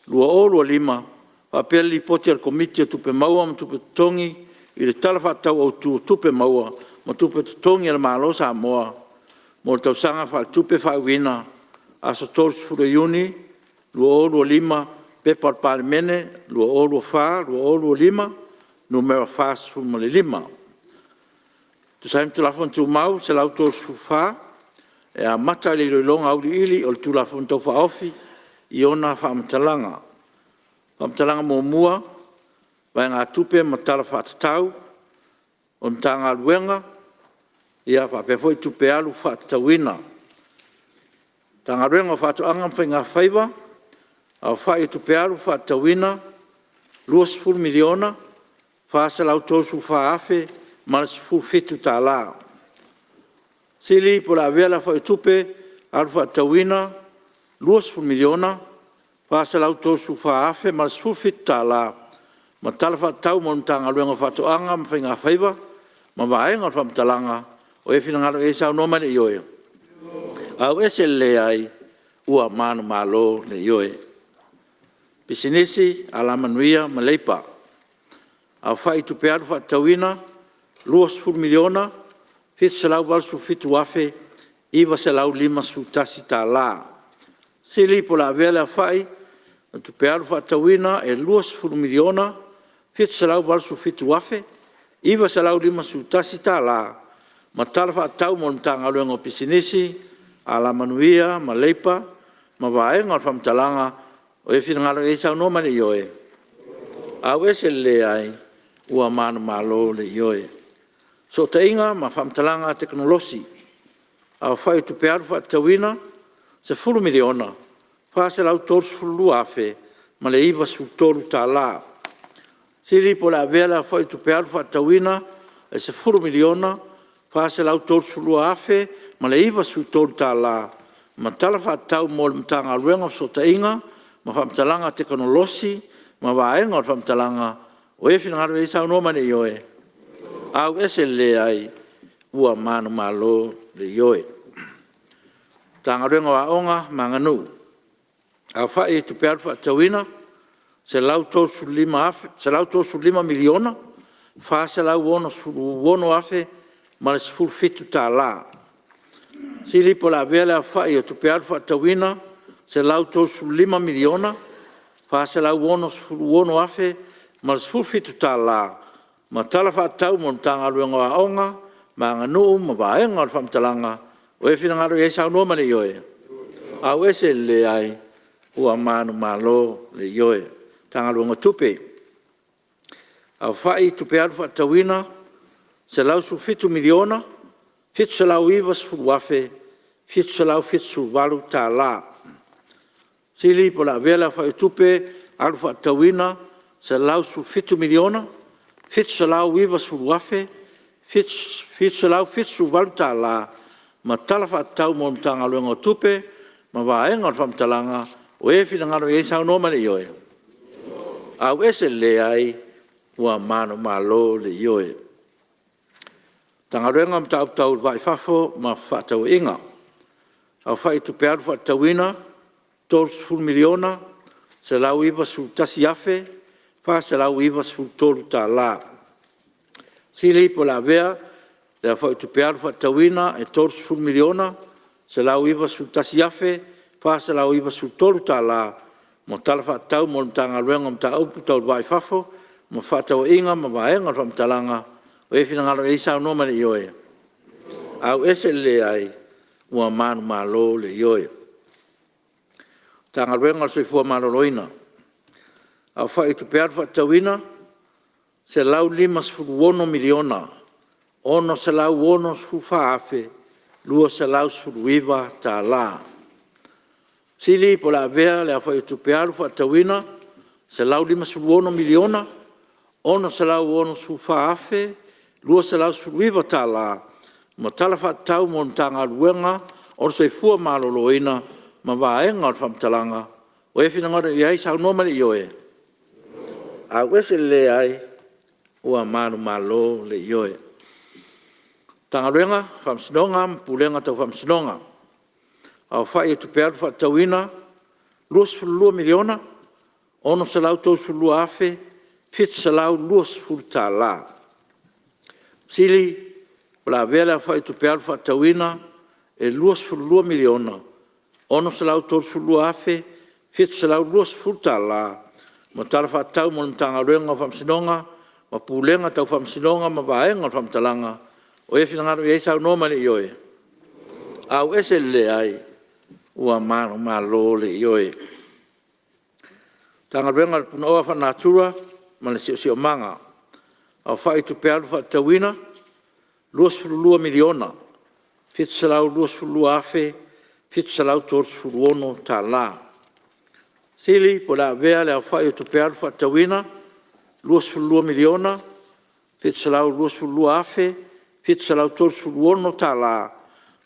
2025 faapea le Lipoti a le Komiti o Tupe Maua ma Tupe Totogi i le Tala Faatatau Autu o Tupe Maua ma Tupe Totogi a le Malo o Samoa mo le Tausaga Faaletupe faaiuina aso 30 Iuni 2025, P.P.2024/2025 Nu.45. E tusa ai ma Tulafono Tumau 134, e amata le iloiloga auiliili o le Tulafono Tau Faaofi i ona faamatalaga. Faamatalaga Muamua: Vaegatupe ma Tala Faatatau o Matagaluega faapea foi Tupe Alu Faatatauina. Matagaluega o Faatoaga ma Faiga Faiva: Aofai o Tupe Alu Faatatauina $20,434,017. Sili po o le a avea le aofai o Tupe Alu Faatatauina $20,434,017 ma Tala Faatatau mo le Matagaluega o Faatoaga ma Faiga Faiva ma vaega o le Faamatalaga. O ai e finagalo i ai saunoa mai i le ioe. A'u ese le Leai. Ua manumalo le Ioe. Pisinisi, Alamanuia ma Leipa. Aofai o Tupe Alu Faatatauina $20,787,951. Sili po o le a avea le aofai o Tupe Alu Faatatauina e $20,787,951 ma Tala Faatatau mo le Matagaluega o Pisinisi, Alamanuia ma Leipa ma Vaega o le Faamatalaga. O ai e finagalo i ai saunoa mai i le Ioe. A'u ese le Leai. Ua manumalo le Ioe. Fesootaiga ma Faamatalaga Tekonolosi. Aofai o Tupe Alu Faatatauina $10,432,093. Sili po o le a avea le aofai o Tupe Alu Faatatauina e $10,432,093 ma Tala Faatatau mo le Matagaluega o Fesootaiga ma Faamatalaga Tekonolosi ma Vaega o le Faamatalaga. O ai e finagalo i ai saunoa mai i le Ioe. A'u ese le Leai. Ua manumalo le Ioe. Matagaluega o Aoga ma Aganuu. Aofai o Tupe Alu Faatatauina $135,466,017. Sili po o le a avea le aofai o Tupe Alu Faatatauina $135,466,017 ma Tala Faatatau mo le Matagaluega o Aoga ma Aganuu ma Vaega o le Faamatalaga. O ai e finagalo i ai saunoa mai i le Ioe. A'u ese le Leai. Ua manumalo le Ioe. Matagaluega o Tupe. Aofai Tupe Alu Faatatauina $117,790,778. Sili po o le a avea le aofai o Tupe Alu Faatatauina $117,790,778 ma Tala Faatatau mo le Matagaluega o Tupe ma Vaega o le Faamatalaga. O ai e finagalo i ai saunoa mai i le Ioe. A'u ese le Leai. Ua manumalo le Ioe. Matagaluega o Mataupu Tau le Va i Fafo ma Fefaatauaiga. Aofai o Tupe Alu Faatatauina $30,191,493. Sili po o le a avea le aofai o Tupe Alu Faatatauina e $30,191,493 mo Tala Faatatau mo le Matagaluega o Mataupu Tau le Va i Fafo ma Fefaatauaiga ma Vaega o le Faamatalaga. O ai e finagalo i ai saunoa mai i le Ioe. A'u ese le Leai. Ua manumalo le Ioe. Matagaluega o le Soifua Maloloina. Aofai o Tupe Alu Faatatauina $156,664,219. Sili po o le a avea le aofai o Tupe Alu Faatatauina $156,664,219 ma Tala Faatatau mo le Matagaluega o le Soifua Maloloina ma Vaega o le Faamatalaga. O ai e finagalo i ai saunoa mai i le Ioe. A'u ese le Leai. Ua manumalo le Ioe. Matagaluega o Faamasinoga ma Pulega Tau Faamasinoga. Aofai o Tupe Alu Faatatauina $22,632,720. Sili o le a avea le aofai o Tupe Alu Faatatauina e $22,632,720 ma Tala Faatatau mo le Matagaluega o Faamasinoga ma Pulega Tau Faamasinoga ma Vaega o le Faamatalaga. O ai e finagalo i ai saunoa mai i le Ioe. A'u ese le Leai. Ua manumalo le Ioe. Matagaluega o le Punaoa Faalenatura ma le Siosiomaga. Aofai o Tupe Alu Faatatauina Sili po o le a avea le aofai o Tupe Alu faatatauina $22,722,736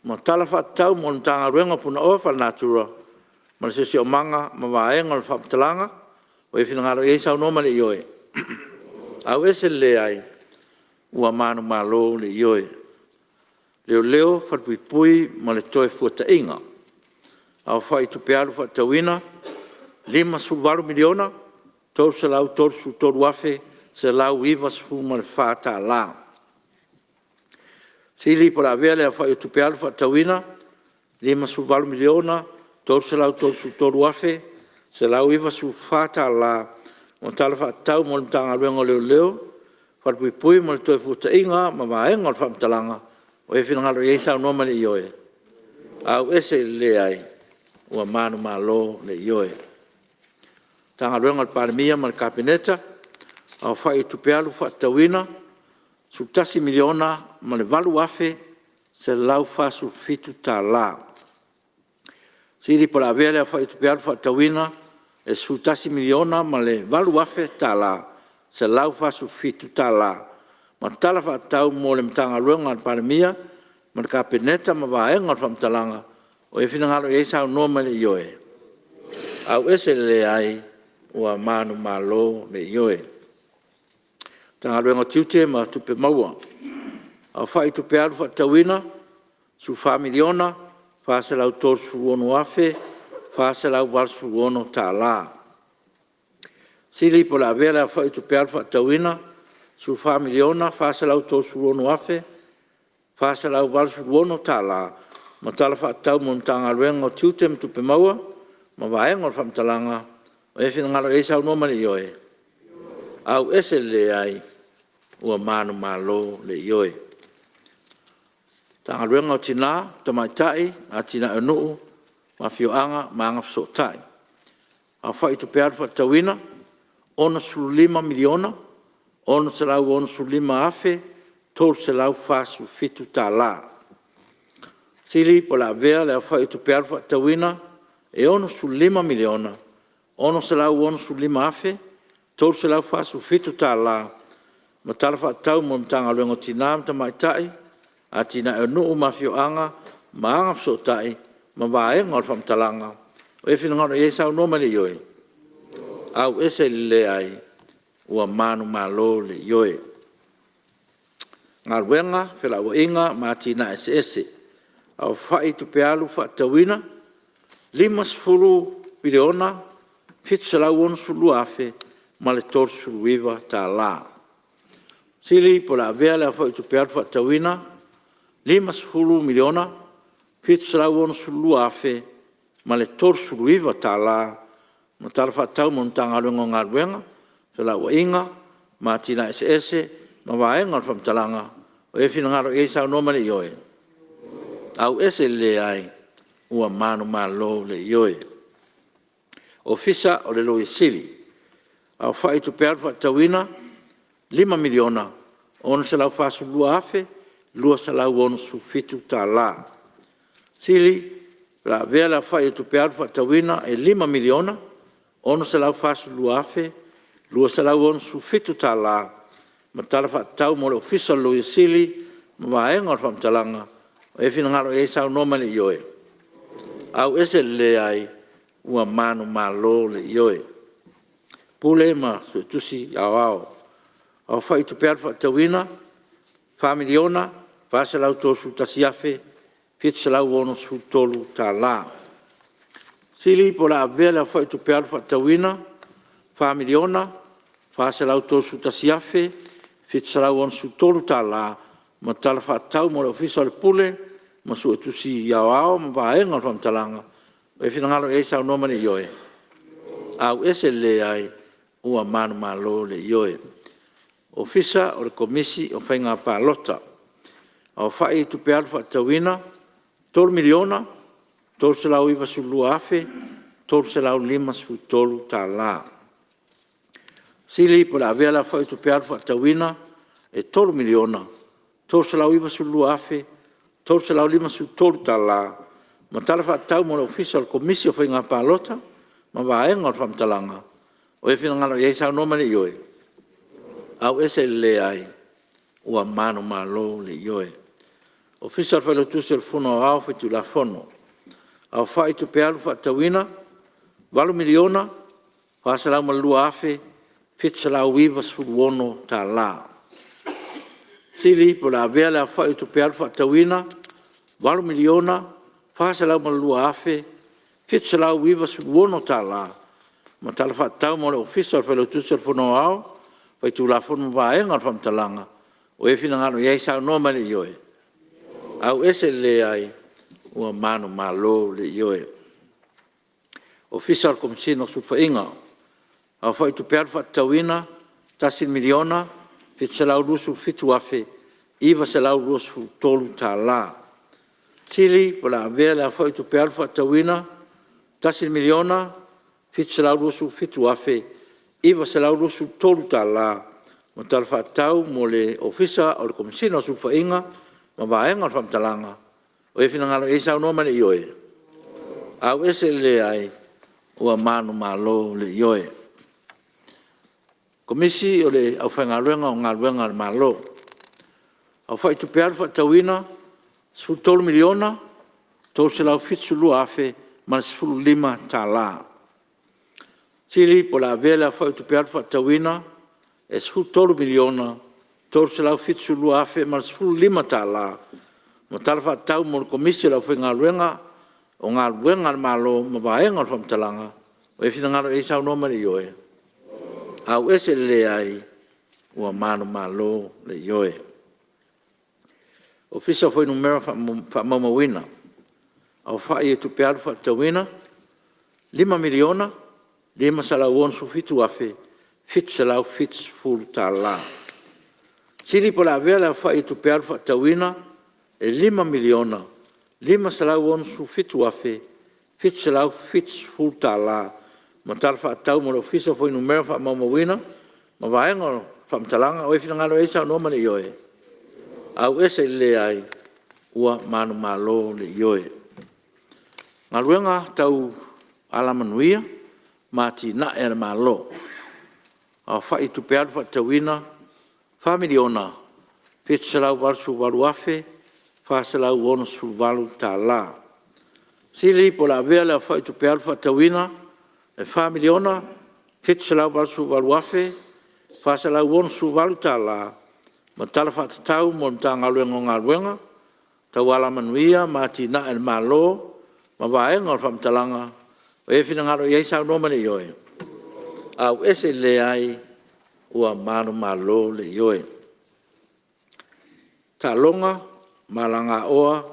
ma Tala Faatatau mo le Matagaluega o Punaoa Faalenatura ma le Siosiomaga ma Vaega o le Faamatalaga. Ua e finagalo i ai, saunoa ma le ioe. AUESE le LEAI. Ua manumalo le Ioe. Leoleo, Falepuipui ma le Toefuataiga. Aofai Tupe Alu faatatauina $58,333,194. Sili po o le a avea le aofai o Tupe Alu faatatauina $58,333,194 mo Tala Faatatau mo le Matagaluega o Leoleo, Falepuipui ma le Toefuataiga ma Vaega o le Faamatalaga. Ua e finagalo i ai, saunoa mai le Ioe. AUESE i le LEAI. Ua manumalo le Ioe. Matagaluega a le Palemia ma le Kapeneta, aofai o Tupe Alu faatatauina $11,008,147. Sili po o le a avea le aofai o Tupe Alu faatatauina e $11,008,147 ma Tala Faatatau mo le Matagaluega a le Palemia ma le Kapeneta ma Vaega o le Faamatalaga. Ua e finagalo i ai, saunoa mai le Ioe. AUESE le LEAI. Ua manumalo le Ioe. Matagaluega o Tiute ma Tupe Maua: Aofai o Tupe Alu faatatauina $14,436,486. Sili po o le a avea le aofai o Tupe Alu faatatauina $14,436,486 ma Tala Faatatau mo le Matagaluega o Tiute ma Tupe Maua ma Vaega o le Faamatalaga. Ua e finagalo i ai, saunoa mai le Ioe. AUESE le LEAI. Ua manumalo le Ioe. Matagaluega o Tina ma Tamaitai, Atinae o Nuu, Afioaga ma Agafesootai: Aofai o Tupe Alu faatatauina $65,665,347. Sili po o le a avea le aofai o Tupe Alu faatatauina e $65,665,347 ma Tala Faatatau mo le Matagaluega o Tina ma Tamaitai, Atinae o Nuu ma Afioaga ma Agafesootai ma Vaega o le Faamatalaga. Ua e finagalo i ai, saunoa mai le Ioe. AUESE i le LEAI. Ua manumalo le Ioe. Galuega, Felauaiga ma Atinae Eseese: Aofai Tupe Alu faatatauina $50,762,039. Sili po o le a avea le aofai o Tupe Alu faatatauina $50,762,039 ma Tala Faatatau mo le Matagaluega o Galuega, Felauaiga ma Atinae Eseese ma Vaega o le Faamatalaga. Ua e finagalo i ai, saunoa mai le Ioe. AUESE i le LEAI. Ua manumalo le Ioe. Ofisa o le Loia Sili: Aofai o Tupe Alu faatatauina $5,642,267. Sili o le a avea le aofai o Tupe Alu faatatauina e $5,642,267 ma Tala Faatatau mo le Ofisa o le Loia Sili ma Vaega o le Faamatalaga. Ua e finagalo i ai, saunoa mai le Ioe. AUESE i le LEAI. Ua manumalo le Ioe. Pule ma Suetusi Aoao. Aofai o Tupe Alu faatatauina $4,431,763. Sili po o le a avea le aofai o Tupe Alu faatatauina $4,431,763 ma Tala Faatatau mo le Ofisa o le Pule ma Suetusi Aoao ma Vaega o le Faamatalaga. Ua e finagalo i ai, saunoa mai le Ioe. AUESE i le LEAI. Ua manumalo le Ioe. Ofisa o le Komisi o Faiga Palota. Aofai o Tupe Alu faatatauina $3,392,353. Sili po o le a avea le aofai o Tupe Alu faatatauina e $3,392,353 ma ma Tala Faatatau mo le Ofisa o le Komisi o Faiga Palota ma Vaega o le Faamatalaga. O le a finagalo i ai saunoa ma le ioe. Auese i le leai. Ua manumalo le ioe. Ofisa o le Failautusi o le Fono Aoao Faitulafono. Aofai o Tupe Alu Faatatauina: $8,402,796. Sili po o le a avea le aofai o Tupe Alu Faatatauina $8,402,796 ma Tala Faatatau mo le Ofisa o le Failautusi o le Fono Aoao Faitulafono ma Vaega o le Faamatalaga ua e finagalo i ai, saunoa mai le ioe. Auese i le leai. Ua manumalo le ioe. Ofisa o le Komesina o Sulufaiga. Aofai o Tupe Alu Faatatauina: $1,727,923. Sili o le a avea le aofai o Tupe Alu Faatatauina $1,727,923 ma Tala Faatatau mo le Ofisa o le Komesina o Sulufaiga ma Vaega o le Faamatalaga ua e finagalo i ai, saunoa mai le ioe. Auese i le leai. Ua manumalo le ioe. Komisi o le Aufaigaluega o Galuega a le Malo. Aofai o Tupe Alu Faatatauina: $13,372,015. Sili po o le a avea le aofai o Tupe Alu Faatatauina e $13,372,015 ma Tala Faatatau mo le Komisi o le Aufaigaluega o Galuega a le Malo ma Vaega o le Faamatalaga ua e finagalo i ai, saunoa mai le ioe. Auese i le leai. Ua manumalo le ioe. Ofisa o Fuainumera Faamaumauina. Aofai o Tupe Alu Faatatauina: $5,567,770. Sili po o le a avea le aofai o Tupe Alu Faatatauina e $5,567,770 ma Tala Faatatau mo le Ofisa o Fuainumera Faamaumauina ma Vaega o Faamatalaga ua e finagalo i ai, saunoa ma le ioe. Auese i le leai. Ua manumalo le ioe. Galuega Tau Alamanuia ma Atinae a le Malo. Aofai o Tupe Alu Faatatauina: $4,788,468. Sili po o le a avea le aofai o Tupe Alu Faatatauina e $4,788,468 ma Tala Faatatau mo le Matagaluega o Galuega Tau Alamanuia ma Atinae a le Malo ma Vaega o le Faamatalaga ua e finagalo i ai, saunoa mai le ioe. Auese i le leai. Ua manumalo le ioe. Taaloga ma Alagaoa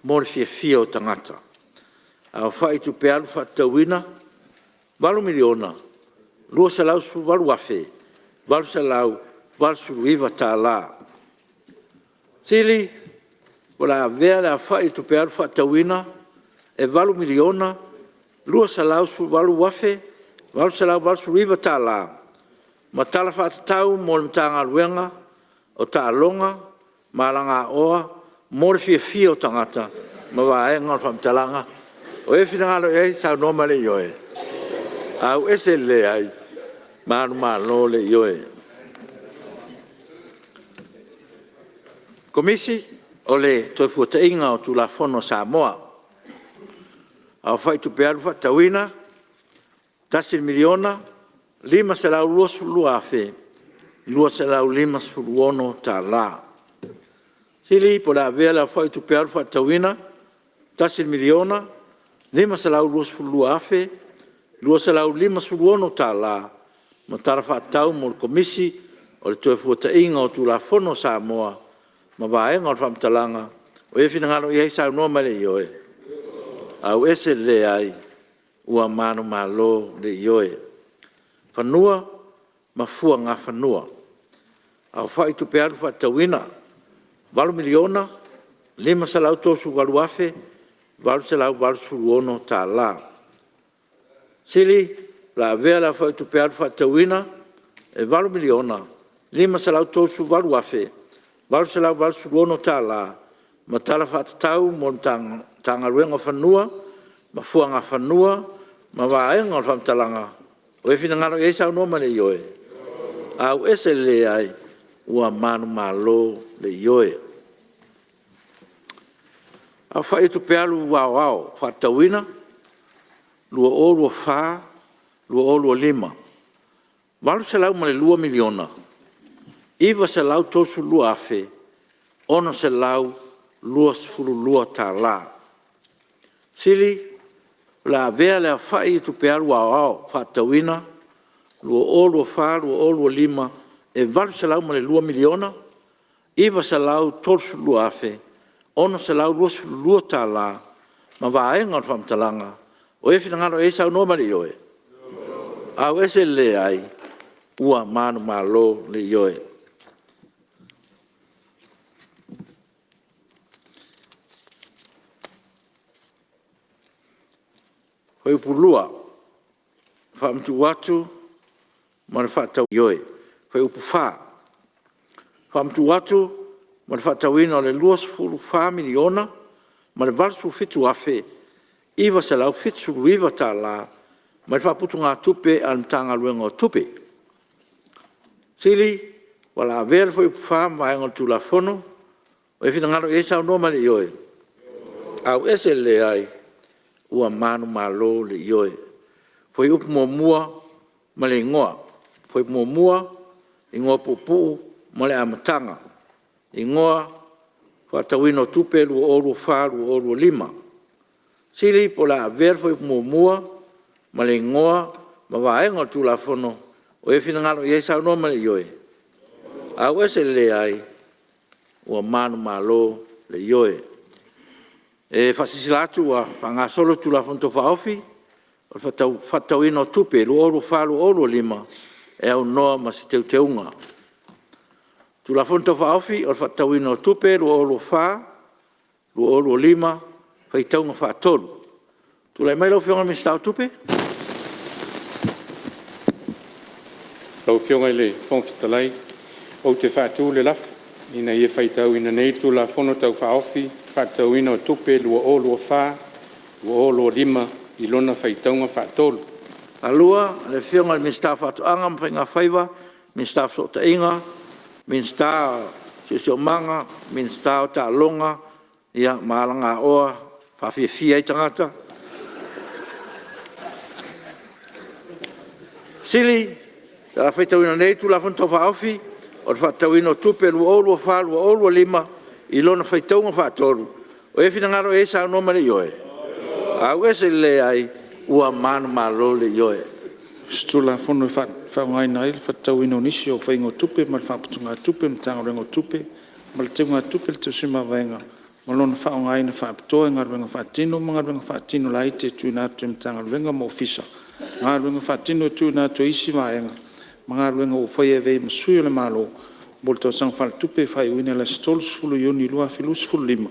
mo le Fiafia o Tagata. Aofai o Tupe Alu Faatatauina: $8,218,889. Sili o le a avea le aofai o Tupe Alu Faatatauina e $8,218,889 ma Tala Faatatau mo le Matagaluega o Taaloga ma Alagaoa mo le Fiafia o Tagata ma Vaega o le Faamatalaga ua e finagalo i ai, saunoa mai le ioe. Auese i le leai. Manumalo le ioe. Komisi o le Toefuataiga o Tulafono a Samoa. Aofai o Tupe Alu Faatatauina: $1,522,256. Sili po o le a avea le aofai o Tupe Alu Faatatauina $1,522,256 ma Tala Faatatau mo le Komisi o le Toefuataiga o Tulafono a Samoa ma Vaega o le Faamatalaga ua e finagalo i ai, saunoa mai le ioe. Auese i le leai. Ua manumalo le ioe. Fanua ma Fuagafanua, Aofai o Tupe Alu Faatatauina: $8,538,886. Sili o le a avea le aofai o Tupe Alu Faatatauina e $8,538,886 ma Tala Faatatau mo le Matagaluega o Fanua ma Fuagafanua ma vaega o le Faamatalaga. O e finagalo i ai saunoa ma le Ioe. Auese le Leai. Ua manumalo le Ioe. Aofai o Tupe Alu Aoao Faatatauina 2024/2025: $802,932,622. Sili, o le a avea le aofai o Tupe Alu Aoao Faatatauina 2024/2025 e $802,932,622 ma vaega o le Faamatalaga. O e finagalo i ai saunoa ma le Ioe. Auese le Leai. Ua manumalo le Ioe. Fuaiupu 2: Faamatuu atu ma le Ioe. Fuaiupu 4: Faamatuu atu mo le faatatauina o le $24,087,979 mai le Faaputugatupe a le Matagaluega o Tupe. Sili, o le a avea le Fuaiupu 4 ma vaega o le Tulafono. O ai e finagalo i ai saunoa ma le Ioe. Auese le Leai. Ua manumalo le Ioe. Fuaiupu 1 ma le Igoa: Fuaiupu 1, Igoa Puupuu mo le Amataga. Igoa: Faatatauina o Tupe 2024/2025. Sili po o le a avea le Fuaiupu 1 ma le Igoa ma Vaega o le Tulafono. O ai e finagalo i ai saunoa ma le Ioe. Auese le Leai. Ua manumalo le Ioe. E faasilasila atu ua faagasolo le Tulafono Tau Faaofi o le Faatatauina o Tupe 2024/2025 e aunoa ma se Teuteuga. Tulafono Tau Faaofi o le Faatatauina o Tupe 2024/2025 Faitauga Faatolu. Tulai mai lau Afioga i le Minisita o Tupe. Lau Afioga i le Fofoga Fetalai ou te faatu le lafo, Ina ia faitauina nei le Tulafono Tau Faaofi o le Faatatauina o Tupe 2024/2025 i lona faitauga faatolu. Le Afioga i le Minisita o Faatoaga ma Faiga Faiva, Minisita o Fesootaiga, Minisita o Siosiomaga, Minisita o Taaloga ma Alagaoa Faafiafia ai Tagata. Pe a faitauina nei le Tulafono Tau Faaofi o le Faatatauina o Tupe 2024/2025 i lona faitauga faatolu, o ai e finagalo i ai saunoa ma le Ioe? Auese le Leai. Ua manumalo le Ioe. Tulafono e Faaaogaina ai le Faatatauina o Nisi o Faiga o Tupe ma le Faaputugatupe a le Matagaluega o Tupe ma le Teugatupe o le Tusi Mavaega ma lona faaaogaina faapitoa i galuega faatino ma galuega faatino laiti e tuuina atu i Matagaluega ma Ofisa, galuega faatino e tuuina atu e isi vaega ma galuega ua faia e avea ai ma sui o le Malo mo le Tausaga Faaletupe faaiuina i le aso 30 Iuni 2025,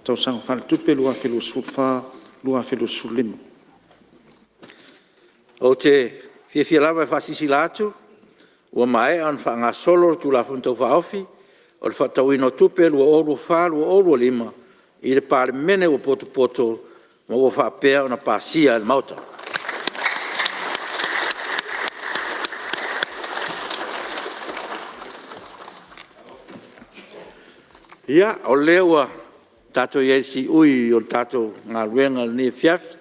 tausaga faaletupe 2024/2025. Ou te fiafia lava e faasilasila atu ua maea ona faagasolo le Tulafono Tau Faaofi o le Faatatauina o Tupe 2024/2025 i le Palemene ua potopoto ma ua faapea ona pasia e le Maota. Ia, o lea ua tatou i ai i le siui o le tatou galuega i lenei afiafi.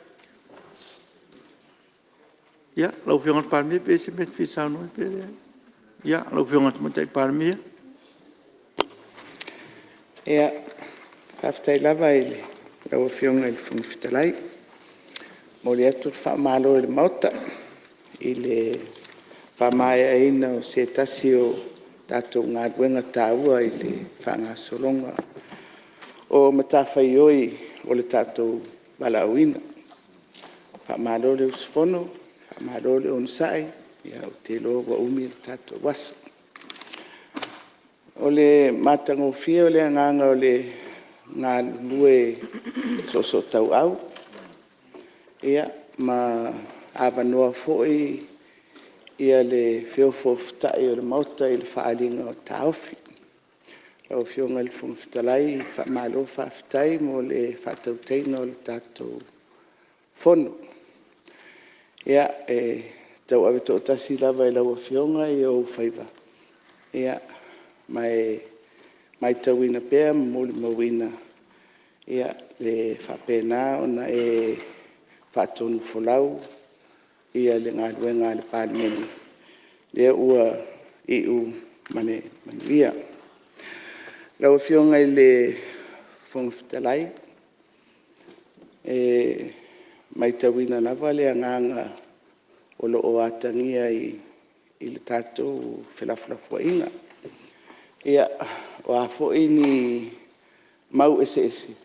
Ia, lau Afioga i le Palemia pe i ai se mea e te fia saunoa ai pe leai. Ia, lau Afioga i le Tamaitai Palemia. Faafetai lava i lau Afioga i le Fofoga Fetalai. E momoli atu le faamalo i le Maota i le faamaeaina o se tasi o tatou galuega taua i le faagasologa o matafaioi o le tatou valaauina. Faamalo le usufono, faamalo le onosai, ou te iloa ua umi le tatou aso. O le matagofie o le agaga o le galulue soosootauau ma avanoa foi le feofaoftai o le Maota i le faaaliga o taofi. Lau Afioga i le Fofoga Fetalai, faamalo faafetai mo le faatautaiga o le tatou Fono. Ia, e tauave toatasi lava e lau Afioga ou faiva, ma e matauina pea ma molimauina le faapena ona e faatonufolau le galuega a le Palemene, lea ua iu ma le manuia. Lau Afioga i le Fofoga Fetalai, e matauina lava le agaga o lo o atagia i le tatou felafolafoaiga. Ia, o a foi ni mau eseese,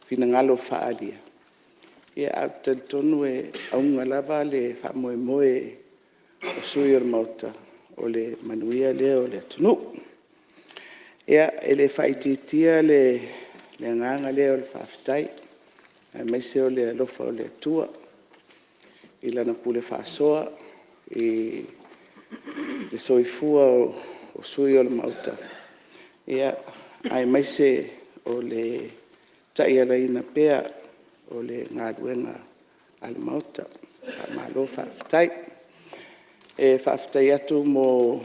finagalo faaalia, ae ou te talitonu e auga lava le faamoemoe o sui usufono o le Maota, o le manuia lea o le atunuu. Ia, e le faaitiitia le agaga lea o le faafetai aemaise o le alofa o le Atua i Lana pule faasoa i le soifua o sui usufono o le Maota, aemaise o le taialaina pea o le galuega a le Maota. Faamalo faafetai. E faafetai atu mo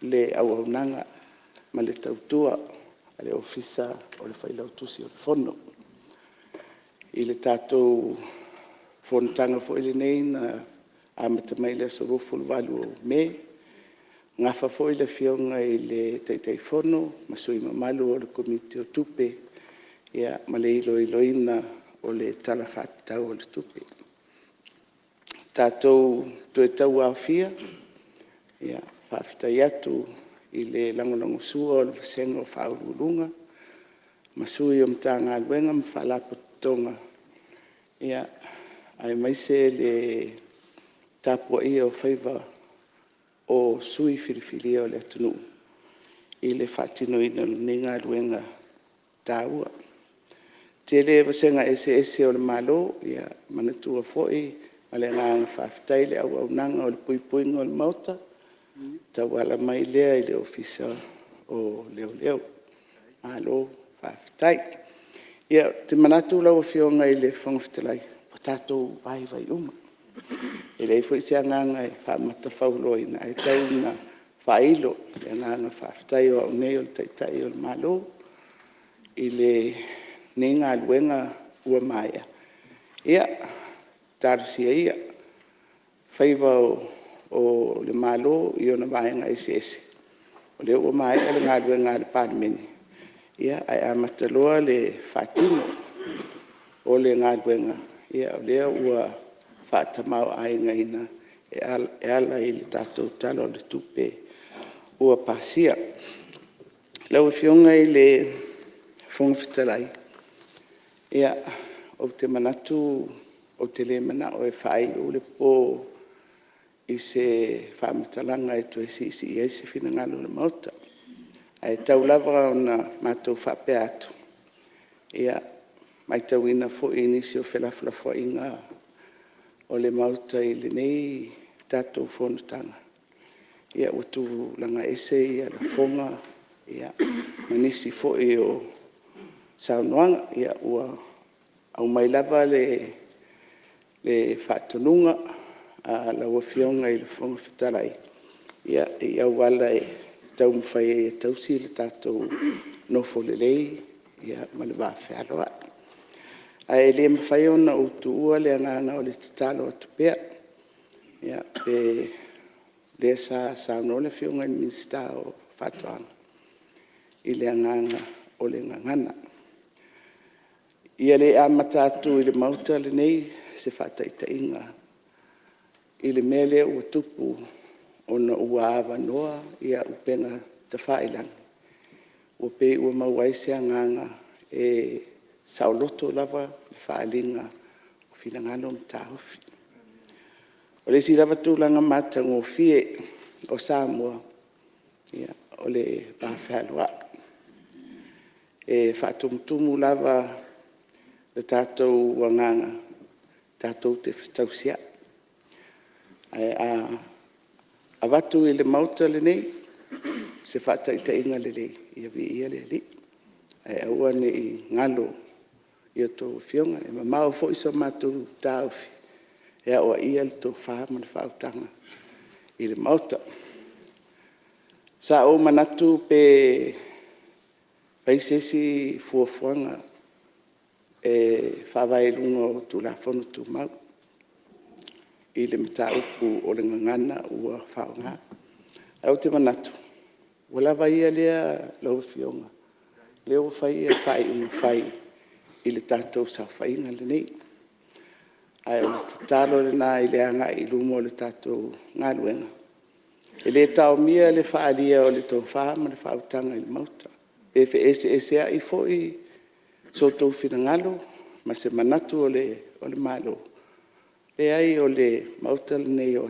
le auaunaga ma le tautua a le Ofisa o le Failautusi o le Fono i le tatou fonotaga foi lenei na amata mai le aso 28 Me, nafa foi le Afioga i le Taitaifono ma sui usufono mamalu o le Komiti o Tupe ma le iloiloina o le Tala Faatatau o le Tupe. Tatou toe tauaofia, e faafetai atu i le lagolagosua o le vasega o Ofisa Sili o Pulega ma sui o Matagaluega ma Faalapotopotoga, aemaise le tapuaia o faiva o sui usufono filifilia o le atunuu i le faatinoina o lenei galuega taua. E tele vasega eseese o le Malo, ia manatua foi ma le agaga faafetai le auaunaga o le puipuiga o le Maota e tauala mai lea i le Ofisa o Leoleo. Malo faafetai. Ia, ou te manatu lau Afioga i le Fofoga Fetalai, ua tatou vaivai uma. E leai foi se agaga e faamatafauloaina, ae tau ina faailo le agaga faafetai o au nei o le Taitai o le Malo i lenei galuega ua maea. Ia, talosia ia faiva o le Malo i ona vaega eseese, o lea ua maea le galuega a le Palemene, ae amata loa le faatino o le galuega, o lea ua faatamaoaigaina e ala i le tatou Tala o le Tupe ua pasia. Lau Afioga i le Fofoga Fetalai, ia, ou te manatu ou te le manao e faaiu le po i se faamatalaga e toe siisii ai se finagalo o le Maota. Ae tau lava ina matou faapea atu, ia, e matauina foi i nisi o felafolafoaiga o le Maota i lenei tatou fonotaga, ua tulaga ese lafoga ma nisi foi o saunoaga. Ia, ua aumai lava le faatonuga a lau Afioga i le Fofoga Fetalai i auala e taumafai ai e tausi le tatou nofo lelei ma le vafealoaloai. Ae le mafai ona ou tuua le agaga o le tatalo atu pea, o lea sa saunoa le Afioga i le Minisita o Faatoaga i le agaga o le gagana. Ia le amata atu i le Maota lenei se faataitaiga i le mea lea ua tupu ona ua avanoa upega tafailagi, ua pei ua maua ai se agaga e saoloto lava le faaaliga o finagalo ma taofi. O le isi lava tulaga matagofie o Samoa, o le vafealoai. E faatumutumu lava le tatou agaga tatou te fetausiai. Ae a avatu i le Maota lenei se faataitaiga lelei, ia viia le Alii, ae aua ne i galo i a outou Afioga. E mamao foi so matou taofi e aoaia le tofa ma le faautaga i le Maota. Sa ou manatu pe fai se isi fuafuaga e faavae i luga o Tulafono Tumau i le mataupu o le gagana ua faaaoga. Ae ou te manatu ua lava ia lea lau Afioga, o lea ua fai faaiuga fai i le tatou saofaiga lenei. Ae o le tatalo lena i le agai i luma o le tatou galuega, e le taomia le faaalia o le tofa ma le faautaga i le Maota. Pe feeseeseai foi so outou finagalo ma se manatu o le Malo, leai o le Maota lenei o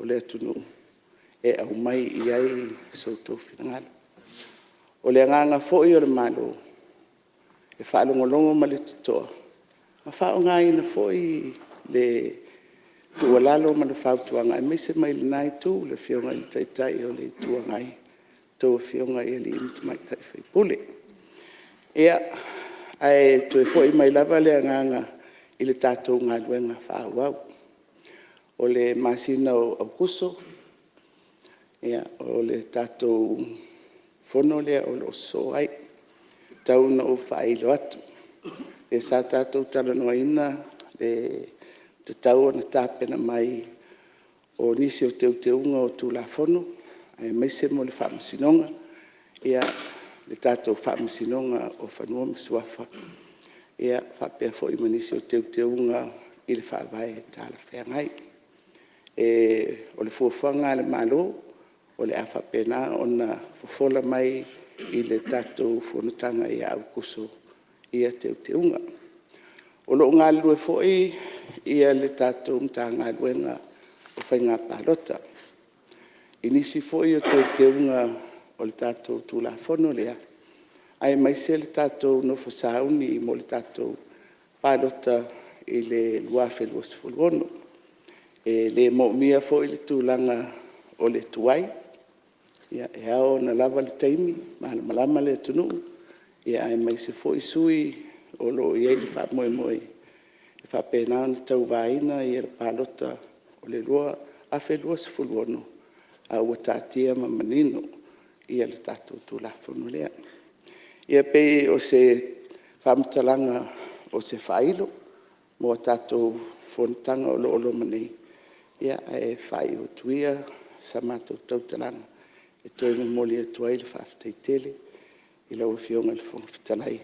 le atunuu e aumai i ai so outou finagalo. O le agaga foi o le Malo, e faalogologo ma le totoa ma faaaogaina foi le tuualalo ma le fautuaga, aemaise mai lena Itu, le Afioga i le Taitai o le Itu Agai, a outou Afioga i alii ma tamaitai sui usufono. Ia, ae toe foi mai lava le agaga i le tatou galuega faaauau. O le masina o Aokuso o le tatou Fono lea o lo o sosoo ai. Tau ina ou faailo atu, lea sa tatou talanoaina le tatau ona tapena mai o nisi o teuteuga o Tulafono aemaise mo le Faamasinoga, le tatou Faamasinoga o Fanua ma Suafa, faapea foi ma nisi o teuteuga i le Faavae talafeagai. O le fuafuaga a le Malo, o le a faapena ona fofola mai i le tatou fonotaga ia Aokuso ia teuteuga. O lo o galulue foi le tatou Matagaluega o Faiga Palota i nisi foi o teuteuga o le tatou Tulafono lea, aemaise le tatou nofo sauni mo le tatou palota i le 2026. E le moomia foi le tulaga o le tuai, e ao ona lava le taimi, malamalama le atunuu aemaise foi sui usufono o lo o i ai le faamoemoe e faapena ona tauvaina le palota o le 2026, a ua taatia ma manino le tatou Tulafono lea. Ia pei o se faamatalaga o se faailo mo a tatou fonotaga o lo o loma nei, ae faaiu atu ia sa matou tautalaga e toe momoli atu ai le faafetai tele i lau Afioga i le Fofoga Fetalai,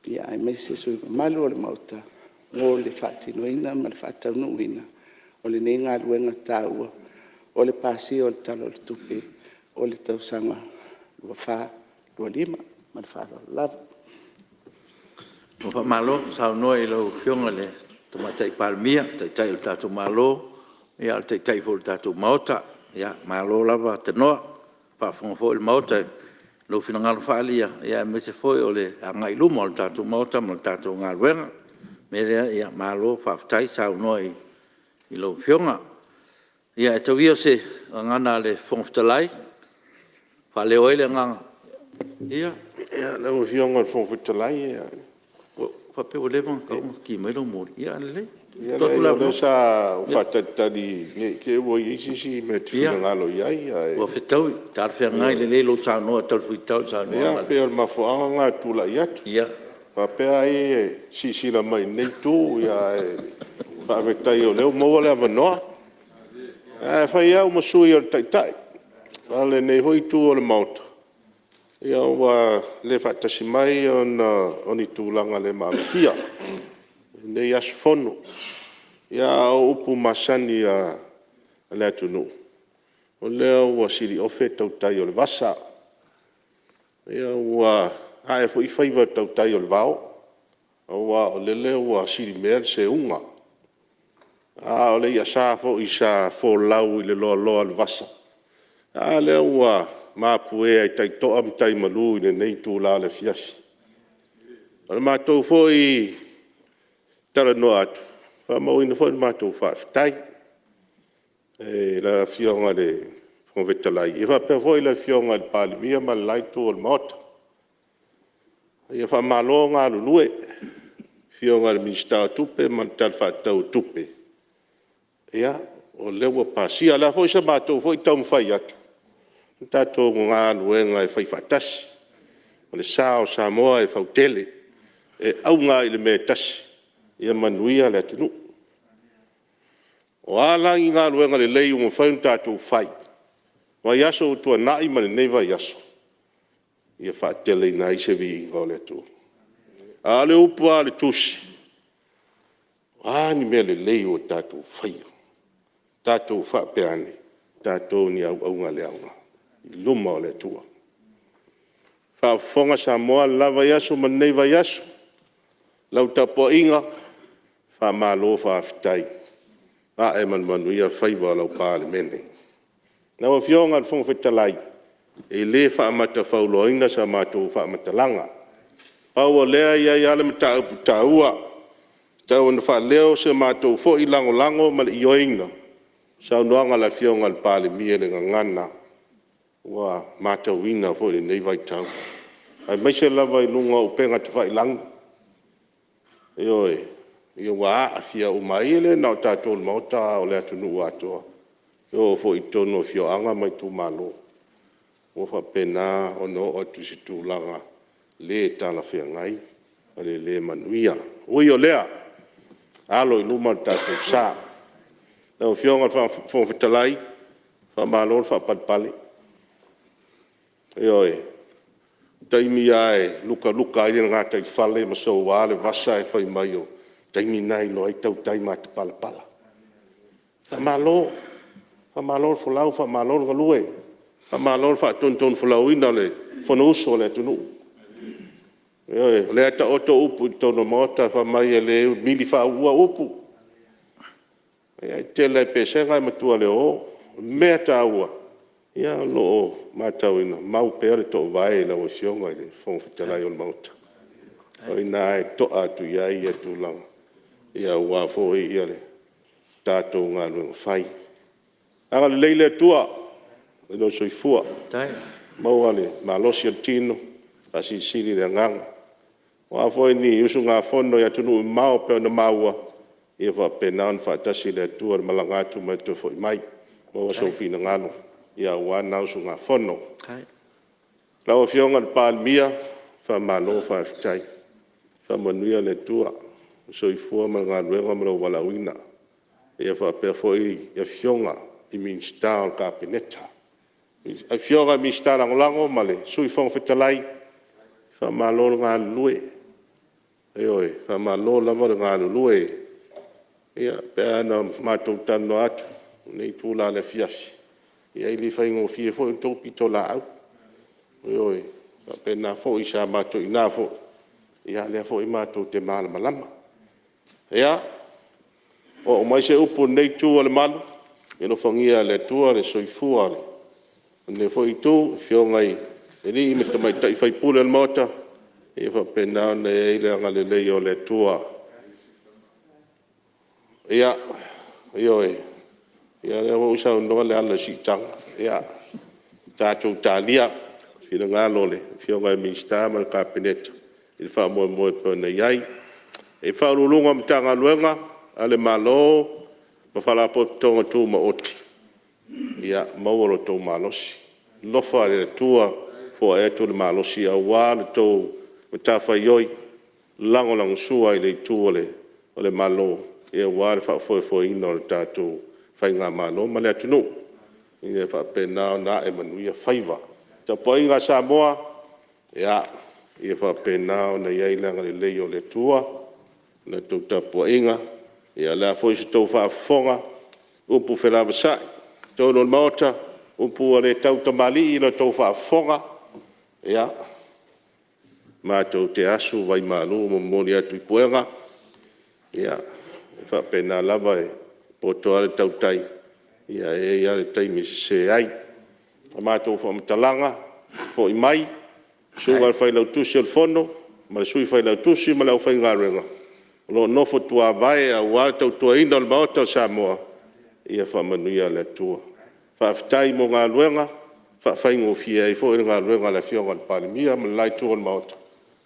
aemaise sui usufono mamalu o le Maota mo le faatinoina ma le faataunuuina o lenei galuega taua o le pasia o le Tala o le Tupe o le tausaga 2024/2025. Ma le faaaloalo lava. Ua faamalo saunoa i lau Afioga i le Tamaitai Palemia, o le Taitai o le tatou Malo, o le Taitai foi o le tatou Maota. Malo lava tanoa, ua faafofoga foi le Maota i lou finagalo faaalia aemaise foi o le agai i luma o le tatou Maota ma le tatou galuega. O le mea lea, malo faafetai saunoa i lau Afioga. Ia ae tau ia o se gagana a le Fofoga Fetalai e faaleo ai le agaga… Ia. Lau Afioga i le Fofoga Fetalai… Ua ou faapea ua leva ona ki mai lau moli, ae lelei. Ia leai o lea sa ou faatalitali ne i te i ua i ai se isi mea e te finagalo i ai ae… Ua fetaui talafeagai lelei lou saunoa talifuaitau i le saunoaga a le… Ia pei o le mafuaaga lena o le tulai atu, faapea ai e silasila mai i lenei itu, ae faafetai o lea ua maua le avanoa. Ae fai ai au ma sui o le Taitai o lenei foi itu o le Maota, ua le faatasi mai ona o ni tulaga le mafatia i lenei aso Fono. A o upu masani a le atunuu, o lea ua siliofe tautai o le vasa, ua ae foi faiva tautai o le vao, aua o lele ua silimea le seuga. A o le iasa foi sa folau i le loaloa o le vasa, a lea ua mapuea e taitoa ma tai malu i lenei itula o le afiafi. O le matou foi talanoa atu, e faamauina foi le matou faafetai i le Afioga i le Fofoga Fofoga Fetalai, e faapea foi le Afioga i le Palemia ma le la itu o le Maota. Ia faamalo galulue i le Afioga i le Minisita o Tupe ma le Tala Faatatau o Tupe, o lea ua pasia. O le a foi sa matou taumafai atu, o le tatou galuega e fai faatasi. O le sa o Samoa e fautele, e auga lava i le mea e tasi, ia manuia le atunuu. O a la ni galuega lelei ua mafai ona tatou fai i vaiaso ua tuanai ma lenei vaiaso, ia faateleina ai se viiga o le Atua. A o le upu lava a le Tusi, o a ni mea lelei ua tatou faia, tatou faapea ane, o tatou o ni auauna le aoga i luma o le Atua. Faafofoga Samoa i le la vaiaso ma lenei vaiaso, lau tapuaiga, faamalo faafetai, ua ae ma le manuia faiva o lau Palemene. Lau Afioga i le Fofoga Fetalai, e le faamatafauloaina sa matou faamatalaga, pau o lea e i ai lava le mataupu taua e tatau ona faaleo so matou foi lagolago ma le ioeina i le saunoaga a le Afioga i le Palemia i le gagana ua matauina foi i lenei vaitau, aemaise lava i luga o upega tafailagi. Ioe. Ua aafia uma ai, e le na o tatou o le Maota a o le atunuu atoa. E oo foi i totonu o afioaga ma itumalo ua faapena ona oo atu i se tulaga le talafeagai ma le le manuia. Ui o lea, alo i luma le tatou sa. Lau Afioga i le Fofoga Fetalai, faamalo le faapalepale. Ioe. O taimi lava e lukaluka ai le gataifale ma soua le vasa ae fai mai o le taimi lena e iloa ai tautai matapalapala. Faamalo. Faamalo le folau, faamalo le galue, faamalo le faatonutonufolauina o le Fonousu a le atunuu. Ioe. O lea e taoto upu i totonu o le Maota fai mai e le mili faauua upu. Ia e tetele lava i Pesega ae matua i le ōō. O le mea taua, o lo o matauina, mau pea le toovae i lau Afioga i le Fofoga Fetalai o le Maota. O i ina e to'a atu i ai tulaga aua foi le tatou galuega fai. Agalelei le Atua i lou soifua, maua le malosi o le tino, faasilisili le agaga. O a foi ni usugafono i atunuu e mamao e pei ona maua, ia faapena ona faatasi le Atua i le malaga atu ma le toe foi mai, maua sou finagalo aua lena usugafono. Lau Afioga i le Palemia, faamalo faafetai. Faamanuia le Atua i lou soifua ma le galuega ma lou valaauina. Ia faapea foi afioga i Minisita o le Kapeneta, Afioga i Minisita Lagolago ma le Sui Fofoga Fetalai, faamalo le galulue. Ioe. Faamalo lava le galulue. Ia pei lava ona matou talanoa atu i lenei itula o le afiafi, ia e le faigofie foi la outou pitolaau. Ioe. E faapena foi sa matou i ina foi, ia o lea foi matou te malamalama. Ia, oo mai se upu i lenei itu o le malu, ia alofagia e le Atua le soifua o lenei foi itu i afioga i alii ma tamaitai sui usufono o le Maota, ia faapena ona i ai le agalelei o le Atua. Ia, ioe, o lea foi ua saunoa Leala i le siitaga. Ia, tatou talia finagalo o le Afioga i le Minisita ma le Kapeneta i le faamoemoe e pei ona i ai. I Ofisa Sili o Pulega o Matagaluega a le Malo ma Faalapotopotoga Tumaoti, ia maua lo outou malosi. Alofa le Atua foai atu le malosi aua la outou matafaioi, lagolagosua i le itu o le Malo aua le faafoefoeina o le tatou faigamalo ma le atunuu ina ia faapena ona ae manuia faiva. Le tapuaiga a Samoa, ia faapena ona i ai le agalelei o le Atua i la outou tapuaiga. Ia o le a foi sa outou faafofoga i upu felavasai i totonu o le Maota, upu ua le tautamalii i la outou faafofoga, ia, matou te asu vaimalu momoli atu i puega. Ia, e faapena lava, e poto lava le tautai, ae i ai lava le taimi e sese ai. O la matou faamatalaga, foi mai le Susuga i le Failautusi o le Fono ma le Sui Failautusi ma le aufaigaluega o lo o nofo tuavae aua le tautuaina o le Maota o Samoa, ia faamanuia le Atua. Faafetai mo galuega, e faafaigofie ai foi le galuega a le Afioga i le Palemia ma le la itu o le Maota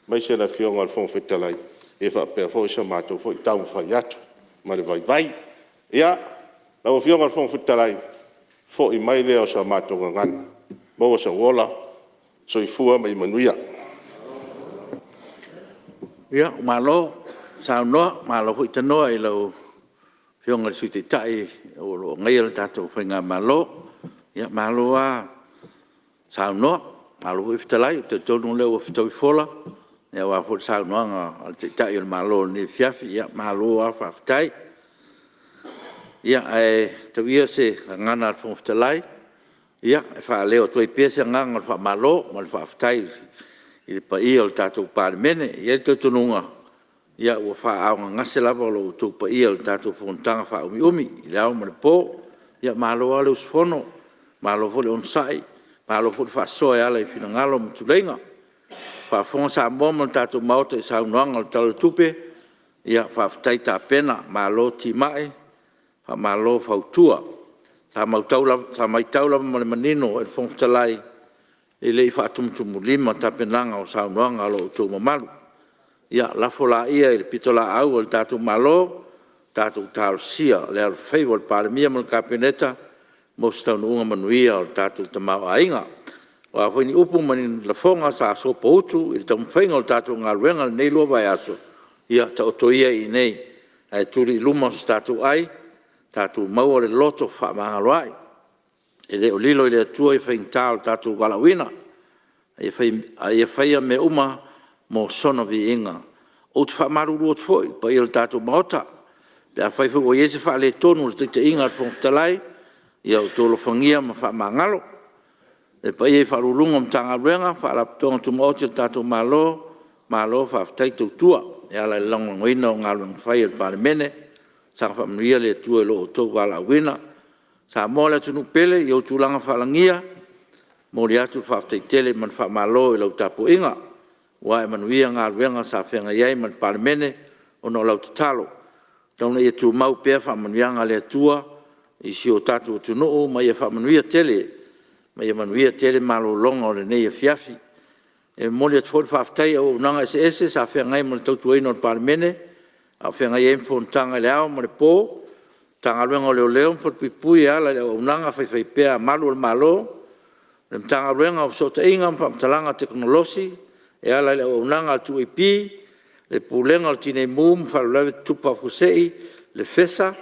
aemaise le Afioga i le Fofoga Fetalai, e faapea foi so matou foi taumafai atu ma le vaivai. Ia, lau Afioga i le Fofoga Fetalai, foi mai lea o sa matou gagana, maua sou ola. Soifua ma ia manuia. Ia, malo saunoa, malo foi tanoa i lau Afioga i le Sui Taitai o lo o agaia le tatou Faigamalo. Ia malo lava saunoa, malo foi fetalai. Ou te talitonu o lea ua fetaui fola aua foi le saunoaga a le Taitai o le Malo i lenei afiafi. Ia malo lava faafetai. Ia ae tau ia se gagana a le Fofoga Fetalai e faaleo atu ai pea se agaga o le faamalo ma le faafetai i le paia o le tatou Palemene. E i ai le talitonuga ua faaaaogagase lava lo outou paia i le tatou fonotaga faaumiumi i le ao ma le po. Ia malo lava le usufono, malo foi le onosai, malo foi le faasoa e ala i finagalo ma tuleiga. Ua faafofoga Samoa ma le tatou Maota i saunoaga o le Tala o le Tupe, ia faafetai tapena, malo timai, faamalo fautua. Sa matau lava ma le manino e le Fofoga Fetalai, e le i faatumutumulima tapenaga o saunoaga a lo outou mamalu. Ia lafo laia i le pitolaau a le tatou Malo, tatou talosia le alofaiva o le Palemia ma le Kapeneta mo se taunuuga manuia o le tatou tamaoaiga. O a foi ni upu ma ni lafoga sa sopoutu i le taumafaiga o le tatou galuega i lenei 2 vaiaso, ia taoto ia i inei ae tuli i luma so tatou ai, tatou maua le loto fefaamagaloa'i. E le o lilo i le Atua faigata o le tatou valaauina, a ia faia mea uma mo sona viiga. Ou te faamalulu atu foi i le paia o le tatou Maota, pe afai foi ua i ai se faaletonu o le taitaiga a le Fofoga Fetalai, ia outou alofagia ma faamagalo. Le paia i Ofisa Sili o Pulega o Matagaluega ma Faalapotopotoga Tumaoti a le tatou Malo, malo faafetai tautua e ala i le lagolagoina o galuega fai a le Palemene. Saga faamanuia le Atua i lo outou valaauina. Samoa le atunuu pele i ou tulaga faalagia, e momoli atu le faafetai tele ma le faamalo i lau tapuaiga, ua ae manuia galuega sa feagai ai ma le Palemene ona o lau tatalo. Tau ina ia tumau pea faamanuiaga a le Atua i si o tatou atunuu ma ia faamanuia tele ma ia manuia tele malologa o lenei afiafi. E momoli atu foi le faafetai i auaunaga eseese sa feagai ma le tautuaina o le Palemene a o feagai ai ma fonotaga i le ao ma le po, Matagaluega o Leoleo ma Falepuipui e ala i le auaunaga faifaipea a Malu o le Malo, le Matagaluega o Fesootaiga ma Faamatalaga Tekonolosi e ala i le auaunaga a le 2AP, le Pulega o le Tinei Mu ma Faalavelave Tutupu Faafuasei le FESA,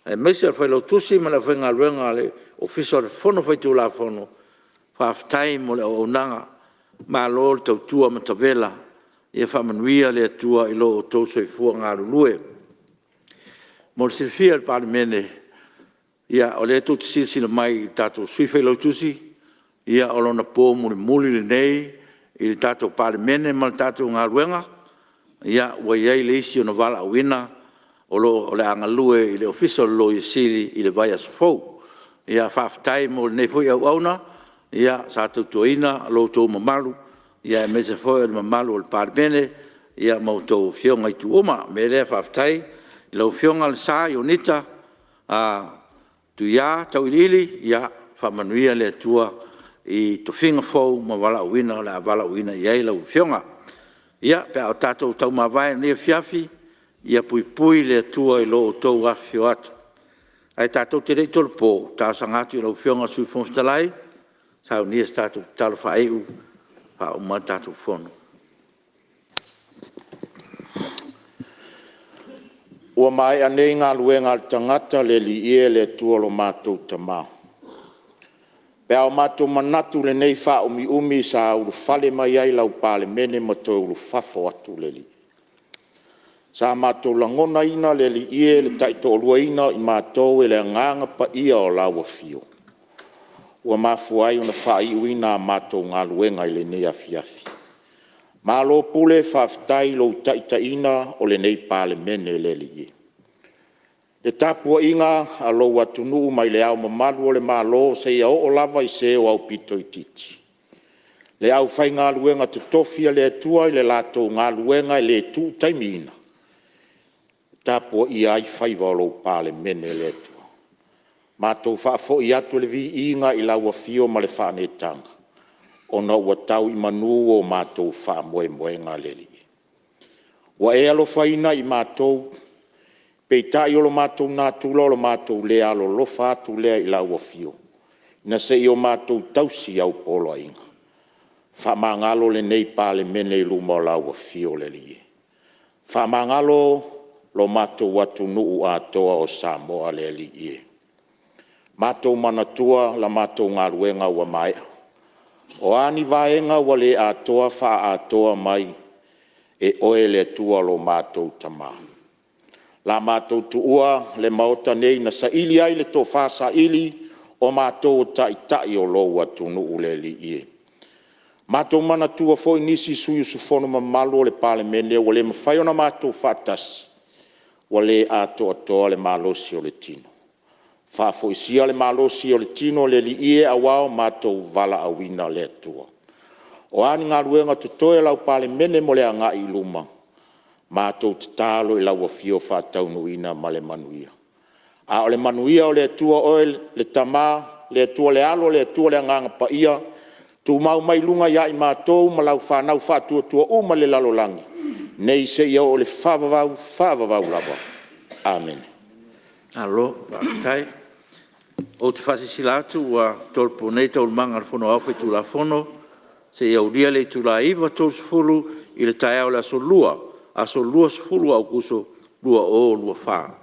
aemaise o le Failautusi ma le aufaigaluega a le Ofisa o le Fono Faitulafono, faafetai mo le auaunaga, malo le tautua matavela. Ia faamanuia le Atua i lo outou soifua galulue. Mo le silafia e le Palemene, o lea tou te silasila mai i le tatou Sui Failautusi, o lona po mulimuli lenei i le tatou Palemene ma le tatou galuega. Ua i ai le isi ona valaauina o le a galue i le Ofisa o le Loia Sili i le vaiaso fou. Ia faafetai mo lenei foi auauna sa tautuaina lo outou mamalu aemaise foi o le mamalu o le Palemene ma a outou afioga i itu uma. O le mea lea faafetai i lau Afioga Lesa Ionita Tuia Tauiliili, ia faamanuia le Atua i tofiga fou ma valaauina o le a valaauina i ai lau Afioga. Ia, pe a o tatou taumavae i lenei afiafi, ia puipui le Atua i lo outou afifio atu. Ae tatou te le i tolopo, ou te talosaga atu i lau Afioga i le Sui Fofoga Fetalai e saunia se tatou tatalo faaiu e faauma ai le tatou Fono. Ua maea nei galuega a le tagata le Alii e, le Atua lo matou Tama. Pe a o matou manatu i lenei faaumiumi sa ulufale mai ai lau Palemene ma toe ulufafo atu le Alii. Sa matou lagonaina le Alii e, le taitoaluaina o i matou e le Agaga Paia o lau Afio ua mafua ai ona faaiuina a matou galuega i lenei afiafi. Malo pule faafetai i lou taitaiina o lenei Palemene le Alii e. Le tapuaiga a lou atunuu mai Le Ao Mamalu o le Malo seia oo lava i se e aupito itiiti, le aufaigaluega totofi a le Atua i le latou galuega e le tuu taimiina, e tapuaia ai faiva o lou Palemene le Atua. Matou faafoi atu le viiga i lau Afio ma le faaneetaga ona ua tau i manu o matou faamoemoega le Alii. Ua e alofaina i matou, peitai o lo matou natura o lo matou le alolofa atu lea i lau Afio na se i o matou tausi au poloaiga. Faamagalo lenei Palemene i luma o lau Afio le Alii e. Faamagalo lo matou atunuu atoa o Samoa le Alii e. Matou manatua la matou galuega ua maea, o a ni vaega ua le atoa, faaatoa mai e oe le Atua lo matou Tama. O le a matou tuua le Maota nei na saili ai le tofa saili o matou o Taitai o lou atunuu le Alii e. Matou manatua foi nisi sui usufono mamalu o le Palemene ua le mafai ona matou faatasi, ua le atoatoa le malosi o le tino. Faafoisia le malosi o le tino le Alii e aua o matou valaauina le Atua. O a ni galuega totoe a lau Palemene mo le agai i luma, matou tatalo i lau Afio faataunuuina ma le manuia. A o le manuia o le Atua oe le Tama, le Atua le Alo, le Atua le Agaga Paia, tumau mai luga ia i matou ma lau fanau faatuatua uma i le lalolagi, nei seia oo i le faavavau, faavavau lava. Amene. Malo faafetai. Ou te faasilasila atu ua tolopo nei Taualumaga a le Fono Aoao Faitulafono seia aulia le itula e 9:30 i le taeao o le Aso Lua, aso 20 o Aokuso 2024.